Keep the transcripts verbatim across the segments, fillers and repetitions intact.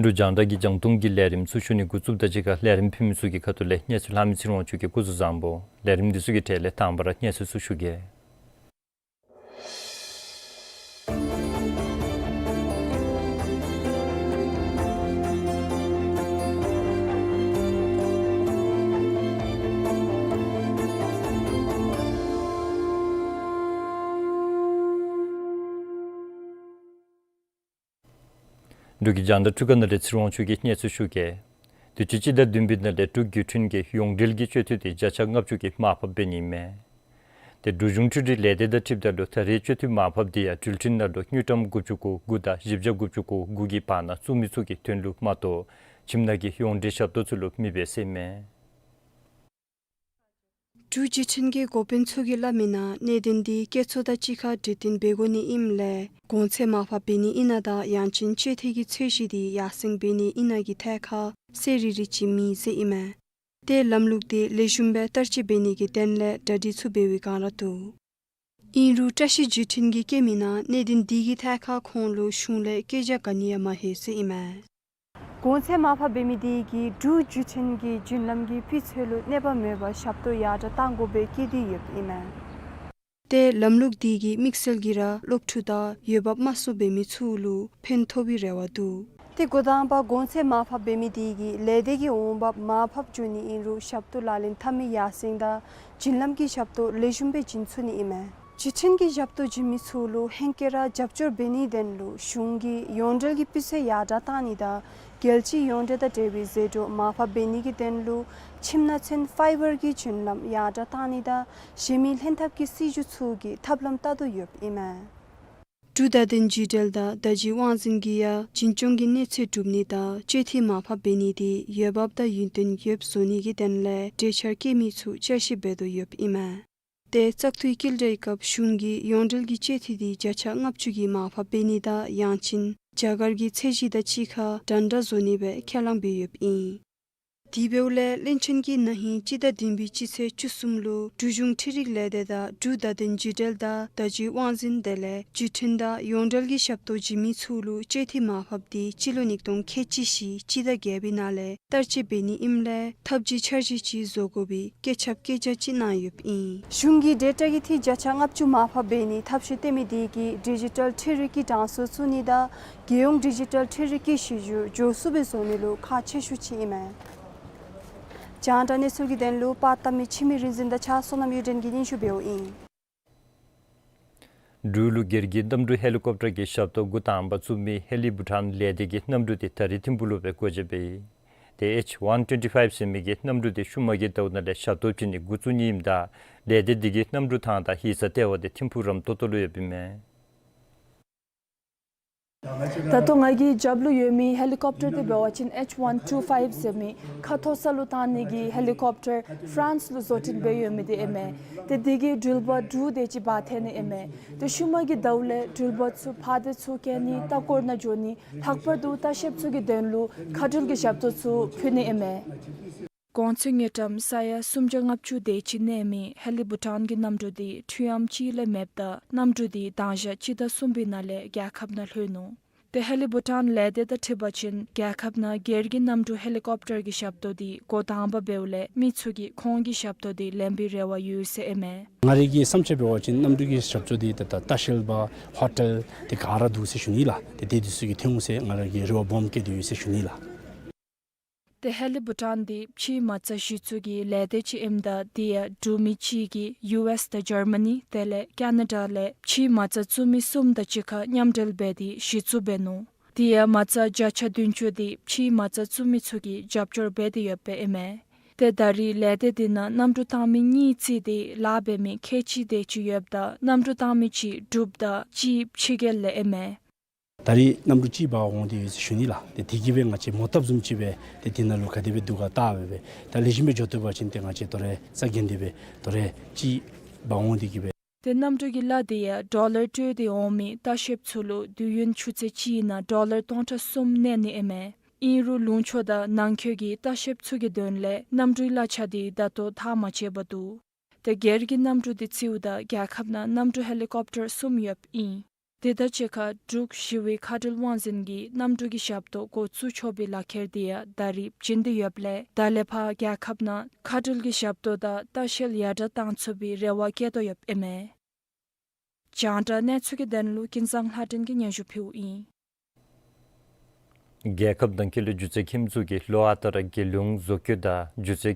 འབྲུག་རྒྱང་བསྒྲགས་ཀྱི་རྒྱང་མཐོང་གི་ལས་རིམ་ཚུ་ཞུ་ནི་འགོ་བཙུགསཔ་དང་གཅིག་ཁར་ལས་རིམ་ཕུལ་མི་ཚུ་གི་ཁ་ཐུག་ལས་གནས་ཚུལ་ལྷག་མི་ཚེ་རིང་དབང་ཕྱུག་གིས་སྐུ་གཟུགས་བཟང་པོ། ལས་རིམ་འདི་ཚུ་གི་གྲས་ལས་དང་པ་ར་གནས་ཚུལ་ཚུ་ཞུ་གེ། འབྲུག་གི་རྒྱང་བསྒྲགས་འཕྲུལ་ཁང་ནང་ལས་ཚེ་རིང་དབང་ཕྱུག་གིས་གནས་ཚུལ་ཞུ་གེ། དུས་ཅི་སྤྱི་ཟླ་བདུན་པའི་ནང་ལས་འབྲུག་བརྒྱུད་འཕྲིན་གྱི་ཡོངས་འབྲེལ་གྱི་སྤྱོད་འཐུས་དེ་བརྒྱ་ཆ་ལྔ་བཅུ་གི་མར་ཕབ་འབད་ནི་ཨིན་མས། དེ་འབྲུག་གཞུང་འཕྲུལ་རིག་ལས་སྡེ་དང་འཁྲིལཝ་ད་ལུ་ད་རེས་སྤྱོད་འཐུས་མར་ཕབ་དེ་ཡང་འགྲུལ་འཕྲིན་ནང་ལུ་དངུལ་ཀྲམ་དགུ་བཅུ་གོ་དགུ་དང་བཞི་བརྒྱ་དགུ་བཅུ་གོ་དགུ་གི་བར་ན་བཙུགས་མི་ཚུ་གི་དོན་ལུ་མ་གཏོགས་ཁྱིམ་ནང་གི་ཡོངས་འབྲེལ་ཞབས་ཏོག་ཚུ་ལུ་མི་འབད་ཟེར་ཨིན་མས། འབྲུག་བརྒྱུད་འཕྲིན་གྱི་འགོ་དཔོན་ཚུ་གིས་སླབ་མིའི་ནང་གནད་དོན་འདི་སྐྱེད་ཚོར་དང་གཅིག་ཁར་གྲོས་བསྟུན་འབད་དགོ་ནི་ཨིནམ་ལས་གོང་ཚད་མར་ཕབ་འབད་ནི་ཨིན་ན་དང་ཡང་ཅིན་སྤྱོད་འཐུས་ཀྱི་ཚད་གཞི་འདི་ཡར་སེང་འབད་ནི་ཨིན་ན་གི་ཐད་ཁར་གསལ་རི་རི་ཅིག་མེད་ཟེར་ཨིན་མས། ཏེ་ལམ་ལུགས་འདི་ལེགས་ཤོམ་སྦེ་བསྟར་སྤྱོད་འབད་ནི་གི་དོན་ལས་གྲ་སྒྲིག་ཚུ་འབད་བའི་བསྒང་ར་འདུག། ཨིན་རུང་བཀྲ་ཤིས་བརྒྱུད་འཕྲིན་གྱིས་བཀོད་མིའི་ནང་གནད་དོན་འདི་གི་ཐད་ཁར་ཁོང་ལུ་གཞུང་ལས་བཀོད་རྒྱ་ག་ནི་ཡང་མ་ལྷོད་ཟེར་ཨིན་མས། གོང་ཚད་མར་ཕབ་འབད་མི་དེ་གིས་འབྲུག་བརྒྱུད་འཕྲིན་གྱི་རྒྱུན་ལམ་གྱི་སྤུས་ཚད་ལུ་གནོད་པ་མེད་པར་ཞབས་ཏོག་ཡར་དྲགས་གཏང་དགོ་པའི་བཀོད་དེ་ཡོདཔ་ཨིན་མས། ཏེ་ལམ་ལུགས་དེ་གིས་དམིགས་བསལ་གྱིས་ར་སློབ་ཕྲུག་དང་འོས་འབབ་དམའ་སུ་འབད་མི་ཚུ་ལུ་ཕན་ཐོགས་པའི་རེ་བ་འདུག། ཏེ་འགོ་དང་པ་གོང་ཚད་མར་ཕབ་འབད་མི་དེ་གིས་ལས་སྡེ་གི་འོང་འབབ་མར་ཕབ་འགྱོ་ནི་ཨིན་རུང་ཞབས་ཏོག་ལག་ལེན་འཐབ་མི་ཡར་སེང་དང་རྒྱུན་ལམ་གྱི་ཞབས་ཏོག་ལེགས་ཤོམ་སྦེ་བྱིན་ཚུགས་ནི་ཨིན་མས། བརྒྱུད་འཕྲིན་གྱི་ཞབས་ཏོག་བྱིན་མི་ཚུ་ལུ་ཧེང་སྐལ་ར་རྒྱབ་སྐྱོར་འབད་ནིའི་དོན་ལུ་གཞུང་གིས་ཡོངས་འབྲེལ་གྱི་སྤུས་ཚད་ཡར་དྲགས་གཏང་ནི་དང་རྒྱལ་སྤྱིའི་ཡོངས་འབྲེལ་དང་འབྲེལ་བའི་ཟད་འགྲོ་མར་ཕབ་འབད་ནི་གི་དོན་ལུ་ཁྱིམ་ནང་ཚུན་ཕའི་བར་གྱི་རྒྱུན་ལམ་ཡར་དྲགས་གཏང་ནི་དང་གཞན་མི་ལྷན་ཐབས་ཀྱི་སྲིད་བྱུས་ཚུ་གི་ཐབས་ལམ་བལྟ་དོ་ཡོདཔ་ཨིན་མས། འབྲུག་བརྡ་དོན་བརྒྱུད་འབྲེལ་དང་བརྡ་བརྒྱུད་དབང་འཛིན་གྱིས་ཡང་འཛིན་སྐྱོང་གི་གནས་ཚད་གྲུབ་ནི་དང་སྤྱོད་འཐུས་མར་ཕབ་འབད་ནི་དེ་འོས་འབབ་དང་ཡུན་བརྟན་ཡོདཔ་བཟོ་ནི་གི་དོན་ལས་གྲོས་འཆར་བཀོད་མི་ཚུ་བསྐྱར་ཞིབ་འབད་དོ་ཡོདཔ་ཨིན་མས། ཏེ་བཙག་འཐུའི་བསྐུལ་བསྒྲགས་སྐབས་གཞུང་གིས་ཡོངས་འབྲེལ་གྱི་སྤྱོད་འཐུས་དེ་བརྒྱ་ཆ་ལྔ་བཅུ་གི་མར་ཕབ་འབད་ནི་དང་ཡང་ཅིན་རྒྱ་གར་གྱི་ཚད་གཞི་དང་གཅིག་ཁར་འདྲན་འདྲ་བཟོ་ནི་སྦེ་ཁས་བླངས་འབད་ཡོདཔ་ཨིན། དེ་འབདཝ་ལས་བློན་ཆེན་གྱིས་ན་ཧིང་སྤྱི་ཟླ་བདུན་པའི་སྤྱི་ཚེས་བཅུ་གསུམ་ལུ་འབྲུག་གཞུང་འཕྲུལ་རིག་ལས་སྡེ་དང་འབྲུག་བརྡ་དོན་བརྒྱུད་འབྲེལ་དང་བརྡ་བརྒྱུད་དབང་འཛིན་དེ་ལས་བརྒྱུད་འཕྲིན་དང་ཡོངས་འབྲེལ་གྱི་ཞབས་ཏོག་བྱིན་མི་ཚུ་ལུ་སྤྱོད་འཐུས་མར་ཕབ་དེ་སྤྱི་ལོ་ཉིས་སྟོང་ཁལ་གཅིག་བཞི་སྤྱི་ཟླ་བརྒྱད་པའི་ནང་ལས་བསྟར་སྤྱོད་འབད་ནི་ཨིནམ་ལས་ཐབས་ཇུས་འཆར་གཞི་ཅིག་བཟོ་དགོ་པའི་བཀོད་ཁྱབ་བཀོད་རྒྱ་ཅིག་གནང་ཡོདཔ་ཨིན། གཞུང་གིས་ཌེ་ཊ་གི་འཐུས་བརྒྱ་ཆ་ལྔ་བཅུ་མར་ཕབ་འབད་ནི་ཐབས་ཤེས་བཏོན་མི་དེ་གིས་ཌི་ཇི་ཊལ་འཕྲུལ་རིག་གི་གྲངས་སུ་བཙུགས་ནི་དང་རྒྱལ་ཡོངས་ཌི་ཇི་ཊལ་འཕྲུལ་རིག་གི་གཞི་བཅུད་མགྱོགས་སུ་སྦེ་བཟོ་ནི་ལུ་ཁག་ཆེ་ཤོས་ཅིག་ཨིན་མས། རྒྱང་བསྒྲགས་གནས་ཚུལ་གྱི་དོན་ལུ་པར་བཏབ་མི་འཆི་མེད་རིག་འཛིན་དང་ཕྱག་བསོད་ནམས་གཡུ་སྒྲོན་གྱིས་སྙན་ཞུ་འབདཝ་ཨིན། འབྲུག་ལུ་སྒེར་གྱི་གནམ་གྲུ་ཧེ་ལི་ཀོབ་ཊར་གྱི་ཞབས་ཏོག་འགོ་དང་པ་བཙུགས་མི་ཧེ་ལི་བྷུ་ཊཱན་ལས་སྡེ་གིས་གནམ་གྲུ་དེ་ད་རིས་ཐིམ་ཕུག་ལུ་སྦེ་སྒོ་འབྱེད་འབད་ཡི། དེ་ཨེཆ་ཝན་ཊུ་ཝེན་ཊི་ཕའིབ་ཟེར་མི་གི་གནམ་གྲུ་དེ་ཤུལ་མ་གི་ཟླཝ་ནང་ལས་ཞབས་ཏོག་བྱིན་ནི་འགོ་བཙུགས་ནི་ཨིནམ་ད་ལས་སྡེ་དེ་གིས་གནམ་གྲུ་ཐང་དང་ཡིག་ཚང་ལྟེ་བ་དེ་ཐིམ་ཕུག་རམ་ཏོ་ཏོ་ལུ་ཡོདཔ་ཨིན་མས། ད་ལྟོ་ང་གི་རྒྱབ་ལུ་ཡོད་མི་ཧེ་ལི་ཀོབ་ཊར་འདི་འབད་བ་ཅིན་ཨེཆ་ཝན་ཊུ་ཕའིབ་ཟེར་མི་ཁ་མཐོ་ས་ལུ་བཏང་ནི་གི་ཧེ་ལི་ཀོབ་ཊར་ཕ་རན་སི་ལུ་བཟོ་སྐྲུན་འབད་ཡོད་མི་འདི་ཨིན་མས། ཏེ་འདི་གིས་འགྲུལ་པ་དྲུག་དེ་ཅིག་འབག་འཐེན་ནི་ཨིན་མས། ཏེ་ཤུལ་མ་གི་ཟླཝ་ལས་འགྲུལ་པ་ཚུ་ཕར་དང་ཚུར་བསྐྱལ་ནི་ལྟ་སྐོར་ནང་འགྱོ་ནི་ལྷག་པར་དུ་ལྟ་བཤལཔ་ཚུ་གི་དོན་ལུ་མཁའ་འགྲུལ་གྱི་ཞབས་ཏོག་ཚུ་ཕུལ་ནི་ཨིན་མས། གོང་ཚད་དངུལ་ཀྲམ་ས་ཡ་སུམ་བརྒྱ་ལྔ་བཅུ་དེ་ཅིག་གནས་མི་ཧེ་ལི་བྷུ་ཊཱན་གྱི་གནམ་གྲུ་འདི་འཕྲུལ་ཨམ་གཅིག་ལས་མེདཔ་ད་གནམ་གྲུ་འདི་དང་ཞག་སྤྱི་ཟླ་གསུམ་པའི་ནང་ལས་རྒྱལ་ཁབ་ནང་ལྷོད་ནུག། ཏེ་ཧེ་ལི་བྷུ་ཊཱན་ལས་སྡེ་དང་འཁྲིལ་བ་ཅིན་རྒྱལ་ཁབ་ནང་སྒེར་གྱི་གནམ་གྲུ་ཧེ་ལི་ཀོབ་ཊར་གྱི་ཞབས་ཏོག་འདི་འགོ་དང་པ་འབདཝ་ལས་མི་ཚུ་གིས་ཁོང་གི་ཞབས་ཏོག་འདི་ལེན་པའི་རེ་བ་ཡོད་ཟེར་ཨིན་མས། ང་རའི་གི་བསམ་འཆར་འབད་བ་ཅིན་གནམ་གྲུ་གི་ཞབས་ཏོག་འདི་ད་ལྟ་ལྟ་བཤལ་པ་ཧོ་ཊེལ་འདི་ག་ར་འདུག་ཟེར་ཞུ་ནི་ལགས། ཏེ་དེ་འདི་ཚུ་གིས་ཐོན་འོང་ཟེར་ང་ར་གིས་རེ་བ་སྦོམ་བསྐྱེད་དེ་ཡོད་ཟེར་ཞུ་ནི་ལགས། ཏེ་ཧེ་ལི་བྷུ་ཊཱན་འདི་ཕྱི་མ་རྩ་གཞི་བཙུགས་ཀྱི་ལས་སྡེ་ཅིག་ཨིནམ་ད་དེ་ཡང་གྲུབ་མི་གཅིག་གིས་ཡུ་ཨེསི་དང་ཇར་མ་ནི་དེ་ལས་ཀེ་ན་ཌ་ལས་ཕྱི་མ་རྩ་བཙུགས་མི་གསུམ་དང་གཅིག་ཁར་མཉམ་འབྲེལ་འབད་དེ་གཞི་བཙུགས་འབད་ནུག། དེ་ཡང་མ་རྩ་བརྒྱ་ཆ་བདུན་ཅུ་འདི་ཕྱི་མ་རྩ་བཙུགས་མི་ཚུ་གིས་རྒྱབ་སྐྱོར་འབད་དེ་ཡོདཔ་ཨིན་མས། ཏེ་ད་རེས་ལས་སྡེ་འདི་ནང་གནམ་གྲུ་བཏང་མི་གཉིས་བརྩིས་ཏེ་ལཱ་འབད་མི་ཁལ་གཅིག་དེ་ཅིག་ཡོདཔ་ད་གནམ་གྲུ་བཏང་མི་གཅིག་འགྲུབ་ད་གཅིག་ཕྱི་རྒྱལ་ལས་ཨིན་མས། ད་རེས་གནམ་གྲུ་གཅིག་འབག་འོང་སྟེ་ཡོད་ཟེར་ཞུ་ནི་ལགས། ཏེ་དེ་གིས་སྦེ་ང་བཅས་མོ་བཏབ་བཟུམ་ཅིག་སྦེ་ཏེ་དེ་ནང་ལུ་ག་དེ་སྦེ་འདུག་ག་བལྟ་སྦེ་སྦེ་ད་ལེགས་ཤོམ་སྦེ་འགྱོ་བཏུབ་པ་ཅིན་ཏེ་ང་བཅས་དོ་རུང་རྩ་འགེངས་ཏེ་སྦེ་དོ་རུང་གཅིག་འབག་འོང་སྟེ་གིས་སྦེ། ཏེ་གནམ་གྲུ་གི་ལཱ་འདི་ཡང་ཌོ་ལར་སྤྲོད་དེ་འོང་མི་ལྟ་བཤལཔ་ཚུ་ལུ་དུས་ཡུན་ཆུ་ཚོད་གཅིག་ནང་ཌོ་ལར་སྟོང་ཕྲག་གསུམ་གནས་ནི་ཨིན་མས། ཨིན་རུང་ལུང་ཕྱོགས་དང་ནང་འཁོད་ཀྱི་ལྟ་བཤལཔ་ཚུ་གི་དོན་ལས་གནམ་གྲུའི་གླ་ཆ་འདི་ད་ལྟོ་ཐག་མ་བཅད་པར་འདུག། ཏེ་སྒེར་གྱི་གནམ་གྲུ་འདི་བརྩིཝ་ད་རྒྱལ་ཁབ་ནང་གནམ་གྲུ་ཧེ་ལི་ཀོབ་ཊར་གསུམ་ཡོདཔ་ཨིན། དེ་དང་གཅིག་ཁར་འབྲུག་ཞི་བའི་མཁའ་འགྲུལ་དབང་འཛིན་གྱིས་གནམ་གྲུ་གི་ཞབས་ཏོག་འགོ་བཙུགས་ཆོག་པའི་ལག་ཁྱེར་འདི་ཡང་ད་རེས་བྱིན་ཏེ་ཡོདཔ་ལས་ད་ལས་ཕར་རྒྱལ་ཁབ་ནང་མཁའ་འགྲུལ་གྱི་ཞབས་ཏོག་དང་ལྟ་བཤལ་ཡར་དྲག་གཏང་ཚུགས་པའི་རེ་བ་བསྐྱེད་དོ་ཡོདཔ་ཨིན་མས། རྒྱང་བསྒྲགས་གནས་ཚུལ་གྱི་དོན་ལུ་ཀུན་བཟང་ལྷ་སྒྲོན་གྱིས་སྙན་ཞུ་ཕུལཝ་ཨིན། རྒྱལ་ཁབ་ནང་འཁོད་ལུ་སྒྱུ་རྩལ་མཁསཔ་ཚུ་གིས་ལོ་ཨ་རྟག་ར་རྒྱལ་ཡོངས་བཟོ་བཀོད་དང་སྒྱུ་རྩལ་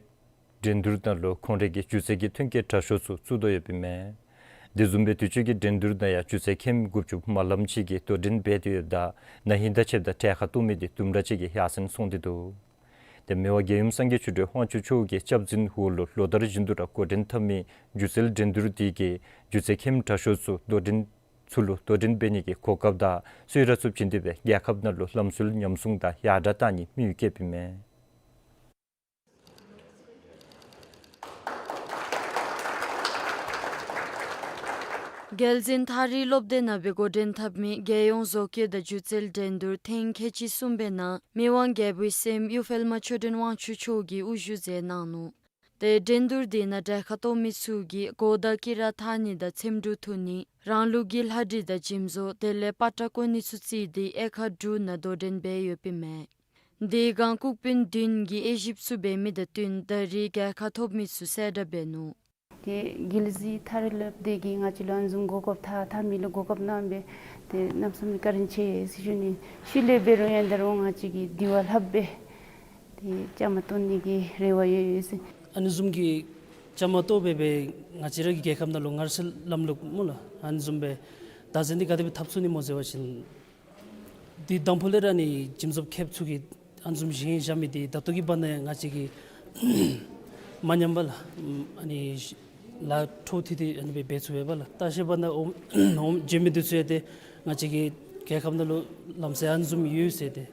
འགྲན་བསྡུར་ནང་ལུ་ཁོང་རའི་གི་སྒྱུ་རྩལ་གྱི་ཐོན་སྐྱེད་དྲག་ཤོས་ཚུ་བཙུགས་དོ་ཡོདཔ་ཨིན་མས། དེ་བཟུམ་སྦེ་དུས་ཅི་གི་འགྲན་བསྡུར་ནང་ཡང་སྒྱུ་རྩལ་མཁསཔ་དགུ་བཅུ་མ་ལངམ་ཅིག་གིས་དོ་འགྲན་འབད་དེ་ཡོདཔ་ད་ན་ཧིང་དང་ཕྱདཔ་ད་གྲལ་ཁར་གཏོགས་མི་འདི་དུམ་གྲ་ཅིག་གིས་ཡར་སེང་སོང་སྟེ་འདུག། ཏེ་མི་དབང་རྒྱལ་ཡུམ་སངས་རྒྱས་ཆོས་སྒྲོན་དབང་ཕྱུག་མཆོག་གི་སྐྱབས་འཛིན་འོག་ལུ་ལོ་ལྟར་བཞིན་དུ་ར་འགོ་འདྲེན་འཐབ་མི་སྒྱུ་རྩལ་འགྲན་བསྡུར་འདི་གིས་སྒྱུ་རྩལ་མཁསཔ་དྲག་ཤོས་ཚུ་དོ་འགྲན་ཚུ་ལུ་དོ་འགྲན་འབད་ནི་གི་གོ་སྐབས་དང་གསོལ་རས་ཚུ་བྱིན་ཏེ་སྦེ་རྒྱལ་ཁབ་ནང་ལུ་ལམ་སྲོལ་ཉམས་སྲུང་དང་ཡར་དྲག་གཏང་ནི་དམིགས་ཡུལ་བསྐྱེདཔ་ཨིན་མས། རྒྱལ་འཛིན་ཐག་རིང་སློབ་སྡེ་ནང་སྦེ་འགོ་འདྲེན་འཐབ་མི་རྒྱལ་ཡོངས་བཟོ་བཀོད་དང་སྒྱུ་རྩལ་འགྲན་བསྡུར་ཐེངས་ཁལ་གཅིག་གསུམ་པའི་ནང་མི་དབང་རྒྱལ་པོའི་སྲསམོ་གཡུ་འཕེལ་མ་ཆོས་སྒྲོན་དབང་ཕྱུག་མཆོག་གིས་དབུ་བཞུགས་མཛད་གནང་ནུག། ཏེ་འགྲན་བསྡུར་འདི་ནང་གྲལ་ཁར་གཏོགས་མི་ཚུ་གིས་གོ་བརྡ་དཀྱི་ར་འཐག་ནི་དང་འཚེམ་དྲུབ་འཐུ་ནི་རང་ལུགས་ཀྱི་ལྷ་བྲིས་དང་འཇིམ་བཟོ་དེ་ལས་པ་ཏྲ་བརྐོ་ནི་ཚུ་བརྩིས་ཏེ་དབྱེ་ཁག་དྲུག་ནང་དོ་འགྲན་འབད་ཡོདཔ་ཨིན་མས། དེའི་སྒང་ལྐོག་དཔོན་བདུན་གྱིས་དབྱེ་ཞིབ་ཚུ་འབད་མི་དང་བསྟུན་ད་རེས་རྒྱལ་ཁ་ཐོབ་མི་ཚུ་གསལ་བསྒྲགས་འབད་ནུག། ཏེ་རྒྱལ་སྲས་ཐར་ལབ་དེ་གིས་ང་བཅས་ལུ་ཨ་ནི་བཟུམ་གོ་སྐབས་ཐ་ཐ་མི་ལུ་གོ་སྐབས་གནང་སྦེ་ཏེ་གནམ་མེད་ས་མེད་བཀའ་དྲིན་ཆེ་ཟེར་ཞུ་ནི། ཤུལ་ལས་འབད་རུང་ཡང་ད་རུང་ང་བཅས་ཀྱིས་དེ་བ་ལྷགཔ་སྦེ་ཏེ་བཅའ་མར་གཏོགས་ནི་གི་རེ་བ་ཡོད་ཡོད་ཟེར། ཨ་ནི་བཟུམ་གྱི་བཅའ་མར་གཏོགས་སྦེ་སྦེ་ང་བཅས་ར་གི་རྒྱལ་ཁབ་ནང་ལུ་ངལ་རྩོལ་ལམ་ལུགས་སྨོ་ལགས། ཨ་ནི་བཟུམ་སྦེ་བདག་འཛིན་འདི་ག་དེ་སྦེ་འཐབ་ཚུགས་ནི་སྨོ་ཟེར་བ་ཅིན་འདི་དང་ཕུ་ལས་ར་ཨ་ནི་འཇིམ་བཟོ་མཁསཔ་ཚུ་གིས་ཨ་ནི་བཟུམ་བཞེངས་བཞག་མི་འདི་ད་ལྟོ་གི་བར་ན་ཡང་ང་བཅས་ཀྱིས་མ་ཉམས་པར་ལགས་ཨ་ནི་ལཱ་འཕྲོ་མཐུད་དེ་ཨ་ནི་སྦེ་འབད་ཚུགས་པས་ལགས། ལྟ་བཤལ་པ་ནང་འོང་འོང་བྱོན་མི་འདི་ཚུ་ཡང་ཏེ་ང་བཅས་ཀྱི་རྒྱལ་ཁབ་ནང་ལུ་ལམ་སྲོལ་ཨ་ནི་བཟུམ་ཡོད་ཟེར་ཏེ་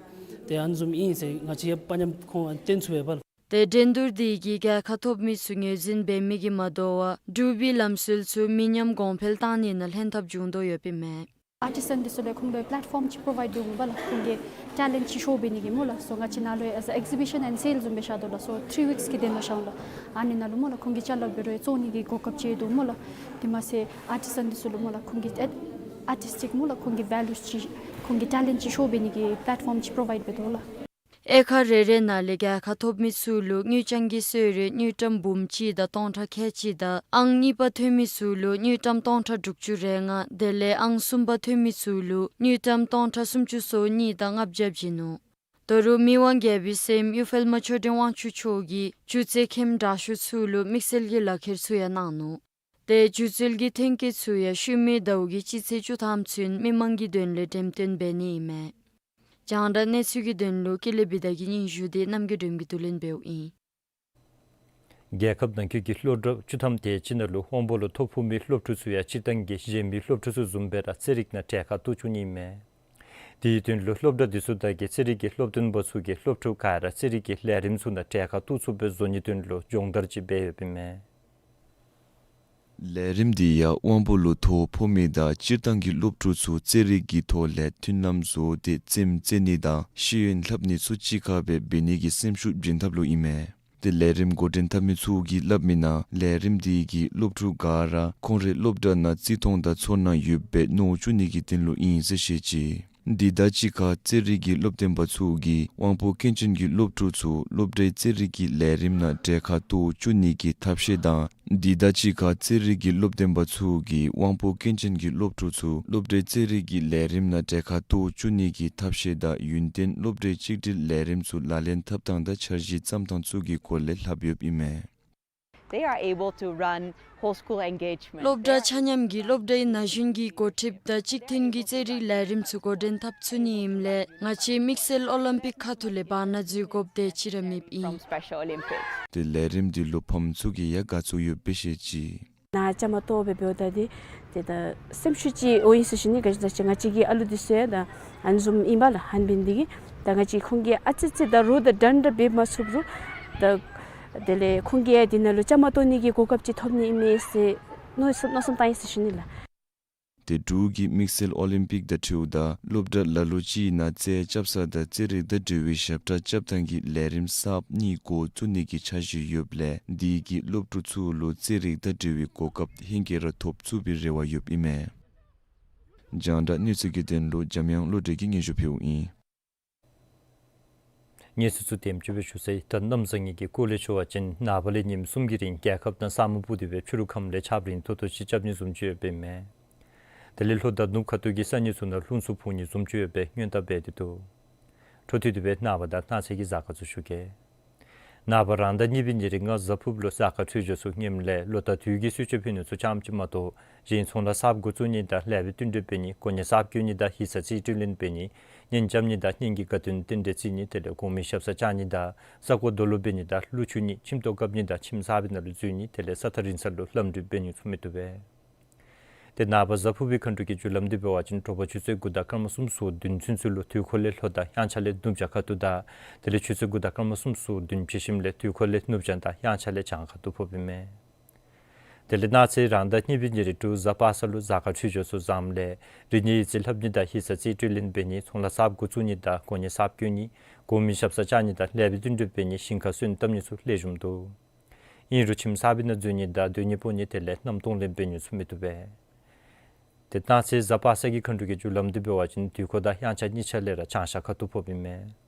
ཏེ་ཨ་ནི་བཟུམ་ཨིན་ཟེར་ང་བཅས་ཡང་དཔའ་ཉམས་ཁོང་ཨ་ནི་སྟོན་ཚུགས་པས་ལགས། ཏེ་འགྲན་བསྡུར་འདི་གིས་རྒྱལ་ཁ་ཐོབ་མི་ཚུ་ངོས་འཛིན་འབད་མི་གིས་མ་དོ་བར་འབྲུག་པའི་ལམ་སྲོལ་ཚུ་མི་ཉམས་གོང་འཕེལ་གཏང་ནི་ནང་ལྷན་ཐབས་འབྱུང་དོ་ཡོདཔ་ཨིན་མས། ཨར་ཊིསཊ་འདི་ཚུ་ལུ་ཁོང་ལུ་པེ་ལེཊ་ཕོརམ་ཅིག་པོརོ་བའིཌ་འབད་འོང་པ་ལགས། ཁོང་གི་ཊེ་ལེནཊ་ཅིག་ཤོ་འབད་ནི་གི་སྨོ་ལགས། སོ་ང་བཅས་ནཱ་ལུ་ཡང་ཨེག་ཟི་བི་ཤཱན་ཨེནཌ་སེལ་བཟུམ་སྦེ་བཞག་དོ་ལགས། སོ་ཐིརི་ཝིཀསི་གི་དོན་ལུ་བཞག་ལགས། ཨ་ནི་ནང་ལུ་སྨོ་ལགས་ཁོང་གིས་ཅ་ལ་འབད་རུང་བཙོང་ནི་གི་གོ་སྐབས་ཅིག་འདུག་སྨོ་ལགས། དེ་མ་ཚད་ཨར་ཊིསཊ་འདི་ཚུ་ལུ་སྨོ་ལགས་ཁོང་གི་ཨར་ཊིསི་ཊིཀ་སྨོ་ལགས་ཁོང་གི་བེ་ལུས་ཅིག་ཁོང་གི་ཊེ་ལེནཊ་ཅིག་ཤོ་འབད་ནི་གི་པེ་ལེཊ་ཕོརམ་ཅིག་པོརོ་བའིཌ་འབད་དོ་ལགས། དབྱེ་ཁག་རེ་རེ་ནང་ལས་རྒྱལ་ཁ་ཐོབ་མི་ཚུ་ལུ་དངུལ་རྐྱང་གི་གསོལ་རས་དངུལ་ཀྲམ་འབུམ་གཅིག་དང་སྟོང་ཕྲག་ཁལ་གཅིག་དང་ཨང་གཉིས་པ་ཐོན་མི་ཚུ་ལུ་དངུལ་ཀྲམ་སྟོང་ཕྲག་དྲུག་ཅུ་རེ་ལྔ་དེ་ལས་ཨང་གསུམ་པ་ཐོན་མི་ཚུ་ལུ་དངུལ་ཀྲམ་སྟོང་ཕྲག་སུམ་ཅུ་སོ་གཉིས་དང་ལྔ་བརྒྱ་བྱིན་ནུག། ད་རུང་མི་དབང་རྒྱལ་པོའི་སྲསམོ་གཡུ་འཕེལ་མ་ཆོས་སྒྲོན་དབང་ཕྱུག་མཆོག་གིས་སྒྱུ་རྩལ་མཁསཔ་དྲག་ཤོས་ཚུ་ལུ་དམིགས་བསལ་གྱི་ལག་ཁྱེར་ཚུ་ཡང་གནང་ནུག། ཏེ་སྒྱུ་རྩལ་གྱི་ཐོན་སྐྱེད་ཚུ་ཡང་ཤུལ་མའི་ཟླཝ་གི་སྤྱི་ཚེས་བཅུ་ཐམ་ཚུན་མི་མང་གི་དོན་ལས་འགྲེམས་སྟོན་འབད་ནི་ཨིན་མས། རྒྱང་བསྒྲགས་གནས་ཚུལ་གྱི་དོན་ལུ་ཀུན་ལེགས་བི་དྷ་གི་སྙན་ཞུ་འདི་རྣམ་རྒྱལ་སྒྲོལ་མ་གིས་བསྡུ་ལེན་འབདཝ་ཨིན། རྒྱལ་ཁབ་ནང་འཁོད་ཀྱི་སློབ་གྲྭ་བཅུ་ཐམ་དེ་ཅིག་ནང་ལུ་དབང་པོ་ལུ་ཐོ་ཕོག་མི་སློབ་ཕྲུག་ཚུ་ཡང་སྤྱིར་བཏང་གི་གཞན་མི་སློབ་ཕྲུག་ཚུ་བཟུམ་སྦེ་ར་རྩེད་རིགས་ནང་གྲལ་ཁར་གཏོགས་བཅུག་ནི་ཨིན་མས། དེའི་དོན་ལུ་སློབ་གྲྭ་དེ་ཚུ་དང་གི་རྩེད་རིགས་ཀྱི་སློབ་སྟོན་པ་ཚུ་གིས་སློབ་ཕྲུག་ག་ར་རྩེད་རིགས་ཀྱི་ལས་རིམ་ཚུ་ནང་གྲལ་ཁར་གཏོགས་ཚུགས་པའི་བཟོ་ནིའི་དོན་ལུ་སྦྱོང་བརྡར་ཅིག་འབད་ཡོདཔ་ཨིན་མས། ལས་རིམ་འདི་ཡང་དབང་པོ་ལུ་དོ་ཕོག་མི་དང་སྤྱིར་བཏང་གི་སློབ་ཕྲུག་ཚུ་རྩེད་རིགས་ཀྱི་ཐོག་ལས་མཐུན་ལམ་བཟོ་སྟེ་རྩེདམོ་རྩེ་ནི་དང་ཤེས་ཡོན་ལྷབ་ནི་ཚུ་གཅིག་ཁར་སྦེ་འབད་ནི་གི་སེམས་ཤུགས་བྱིན་ཐབས་ལུ་ཨིན་མས། ཏེ་ལས་རིམ་འགོ་འདྲེན་འཐབ་མི་ཚུ་གིས་སླབ་མིའི་ནང་ལས་རིམ་འདི་གིས་སློབ་ཕྲུག་ག་ར་ཁོང་རའི་སློབ་གྲྭ་ནང་བརྩི་མཐོང་དང་ཚོར་སྣང་ཡོད་པའི་མནོ་བཅུག་ནི་གི་དོན་ལུ་ཨིན་ཟེར་བཤད་ཅི། འདི་དང་གཅིག་ཁར་རྩེད་རིགས་ཀྱི་སློབ་སྟོན་པ་ཚུ་གིས་དབང་པོ་སྐྱོན་ཅན་གྱི་སློབ་ཕྲུག་ཚུ་སློབ་གྲྭའི་རྩེད་རིགས་ཀྱི་ལས་རིམ་ནང་གྲལ་ཁར་གཏོགས་བཅུག་ནི་གི་ཐབས་ཤེས་དང་འདི་དང་གཅིག་ཁར་རྩེད་རིགས་ཀྱི་སློབ་སྟོན་པ་ཚུ་གིས་དབང་པོ་སྐྱོན་ཅན་གྱི་སློབ་ཕྲུག་ཚུ་སློབ་གྲྭའི་རྩེད་རིགས་ཀྱི་ལས་རིམ་ནང་གྲལ་ཁར་གཏོགས་བཅུག་ནི་གི་ཐབས་ཤེས་དང་ཡུན་བརྟན་སློབ་གྲྭའི་གཅིག་སྒྲིལ་ལས་རིམ་ཚུ་ལག་ལེན་འཐབ་ཐངས་དང་འཆར་གཞི་བརྩམ་ཐངས་ཚུ་གི་སྐོར་ལས་ལྷབ་ཡོདཔ་ཨིན་མས། They are able to run whole school engagement. སློབ་གྲྭ་ཆ་མཉམ་གྱི་སློབ་གྲྭའི་ན་གཞོན་གྱི་འགོ་ཁྲིདཔ་དང་གཅིག་མཐུན་གྱི་རྩེད་རིགས་ལས་རིམ་ཚུ་འགོ་འདྲེན་འཐབ་ཚུགས་ནི་ཨིནམ་ལས་ང་བཅས་དམིགས་བསལ་ཨོ་ལིམ་པིག་ཁ་ཐུག་ལས་བར་ན་འཛུལ་དགོཔ་དེ་ཅིག་ར་མེདཔ་ཨིན། From Special Olympics. ཏེ་ལས་རིམ་འདི་ལུ་ཕམ་ཚུ་གིས་ཡང་དགའ་ཚོར་ཡོདཔ་སྦེ་བཤད་ཅི། ནཱ་བཅའ་མར་གཏོགས་སྦེ་འབདཝ་ད་འདི་ཏེ་ད་སེམས་ཤུགས་ཅིག་འོང་ཡི་ཟེར་ཞུ་ནི། ག་ཅི་ཟེར་ང་བཅས་ཀྱི་ཨ་ལུ་འདི་ཚུ་ཡང་ད་ཨ་ནི་བཟུམ་ཨིན་པས་ལགས། ཧན་འབད་ནི་འདི་གིས་ད་ང་བཅས་ཁོང་གིས་ཨ་ཙི་ཙི་ད་རོགས་དང་འདྲན་འདྲ་འབད་མ་ཚུགས་རུང་ད་དེ་ལས་ཁོང་གིས་ཡང་འདི་ནང་ལུ་བཅའ་མར་གཏོགས་ནི་གི་གོ་སྐབས་ཅིག་ཐོབ་ནི་ཨིན་མས་ཟེར་མནོ་བསམ་མནོ་བསམ་བཏང་ཡི་ཟེར་ཞུ་ནི་ལགས། ཏེ་འབྲུག་གི་དམིགས་བསལ་ཨོ་ལིམ་པིག་དང་འཁྲིལཝ་ད་སློབ་གྲྭ་ལ་ལུ་ཅིག་ནང་རྩལ་རྐྱབ་ས་དང་རྩེད་རིགས་དང་འབྲེལ་བའི་ཞབས་ཁྲ་རྐྱབ་ཐངས་ཀྱི་ལས་རིམ་གསརཔ་གཉིས་འགོ་བཙུགས་ནི་གི་འཆར་གཞི་ཡོདཔ་ལས་འདི་གིས་སློབ་ཕྲུག་ཚུ་ལུ་རྩེད་རིགས་དང་འབྲེལ་བའི་གོ་སྐབས་ཧེང་སྐལ་ར་ཐོབ་ཚུགས་པའི་རེ་བ་ཡོདཔ་ཨིན་མས། རྒྱང་བསྒྲགས་གནས་ཚུལ་གྱི་དོན་ལུ་འཇམ་དབྱངས་བློ་གྲོས་ཀྱིས་སྙན་ཞུ་ཕུལཝ་ཨིན། གནས་ཚུལ་ཚུ་དེམ་ཅིག་སྦེ་ཞུ་ཚར་ཡི། ད་གནམ་བཟང་ངན་གྱི་སྐོར་ལས་ཞུ་བ་ཅིན་ནངས་པ་ལས་ཉིནམ་གསུམ་གྱི་རིང་རྒྱལ་ཁབ་ནང་ས་སྨུག་སྤུབས་ཏེ་སྦེ་ཕྱི་རུ་ཁམས་ལས་ཆརཔ་རན་ཏོག་ཏོ་ཅིག་རྐྱབ་ནི་བཟུམ་ཅིག་ཡོདཔ་ཨིན་མས། དེ་ལས་ལྷོ་དང་ནུབ་ཁ་ཐུག་གི་ས་གནས་ཚུ་ནང་རླུང་འཚུབ་འཕུ་ནི་བཟུམ་ཅིག་ཡོད་པའི་སྔོན་བརྡ་འབད་དེ་འདུག། འཕྲོ་མཐུད་དེ་སྦེ་ནངས་པ་དང་གནངས་ཚེ་གི་གཟའ་སྐར་ཚུ་ཞུ་གེ། ནངས་པ་རང་ཟླ་གཉིས་པའི་ཉེར་ལྔ་གཟའ་ཕུར་བུ་ལུ་གཟའ་སྐར་འཕྲོད་སྦྱོར་ཚུ་ངནམ་ལས་ལོ་ཟླ་དུས་ཀྱི་གསོལ་མཆོད་ཕུལ་ནི་ཚུ་ཙམ་ཅིག་མ་གཏོགས་གཞན་ཚོང་ལཱ་གསརཔ་འགོ་བཙུགས་ནི་དང་ལེགས་པའི་བསྟུན་གྲོས་འབད་ནི་གོ་གནས་གསརཔ་བསྐོ་ནི་དང་ཡིག་ཚང་རྩིས་སྤྲོད་ལེན་འབད་ནི་གཉེན་རྐྱབ་ནི་དང་གཉེན་གྱི་དགའ་སྟོན་རྟེན་འབྲེལ་བརྩི་ནི་དེ་ལས་གོང་མའི་ཞབས་སར་བཅར་ནི་དང་ས་གོ་རྡོ་ལུ་འབད་ནི་དང་གླུ་མཆོད་ནི་ཁྱིམ་ཐོག་བཀབ་ནི་དང་ཁྱིམ་གསར་པའི་ནང་ལུ་འཛུལ་ནི་དེ་ལས་ས་ཐག་རིང་ས་ལུ་ལམ་འགྲུལ་འབད་ནི་ཚུ་མི་བཏུབ་པས། ཏེ་ནངས་པ་གཟའ་ཕུར་བུའི་མཁའ་འགྲོ་གི་རྒྱུ་ལམ་འདི་འབད་བ་ཅིན་དྲོ་པ་ཆུ་ཚོད་དགུ་དང་སྐར་མ་སུམ་ཅུ་སོ་བདུན་ཚུན་ཚོད་ལུ་དུས་འཁོར་ལས་ལྷོ་དང་དབྱངས་འཆར་ལས་ནུབ་བྱང་ཁ་ཐུག་དང་དེ་ལས་ཆུ་ཚོད་དགུ་དང་སྐར་མ་སུམ་ཅུ་སོ་བདུན་ཕྱི་ཤུལ་ལས་དུས་འཁོར་ལས་ནུབ་བྱང་དང་དབྱངས་འཆར་ལས་བྱང་ཁ་ཐུག་ཕོགཔ་ཨིན་མས། དེ་ལས་གནངས་ཚེ་རང་ཟླ་གཉིས་པའི་ཉེར་དྲུག་གཟའ་པ་སངས་ལུ་གཟའ་སྐར་འཕྲོད་སྦྱོར་ཚུ་བཟངམ་ལས་རིག་གནས་ཡིག་རྩིས་ལྷབ་ནི་དང་ཡིག་ཚང་རྩིས་སྤྲོད་ལེན་འབད་ནི་ཚོང་ལཱ་གསརཔ་འགོ་བཙུགས་ནི་དང་གོ་གནས་གསརཔ་བསྐོ་ནི་གོང་མའི་ཞབས་སར་བཅར་ནི་དང་ལེགས་པའི་བསྟུན་གྲོས་འབད་ནི་ཞིང་ཁར་སོན་བཏབ་ནི་ཚུ་ལེགས་ཤོམ་འདུག། ཨིན་རུང་ཁྱིམ་གསར་པའི་ནང་འཛུལ་ནི་དང་སྡོད་གནས་སྤོ་ནི་དེ་ལས་མནའམ་གདོང་ལེན་འབད་ནི་ཚུ་མི་བཏུབ་པས། ཏེ་གནངས་ཚེ་གཟའ་པ་སངས་ཀྱི་མཁའ་འགྲོ་གི་རྒྱུ་ལམ་འདི་འབད་བ་ཅིན་དུས་འཁོར་དང་དབྱངས་འཆར་གཉིས་ཆ་ལས་ར་བྱང་ཤར་ཁ་ཐུག་ཕོགཔ་ཨིན་མས།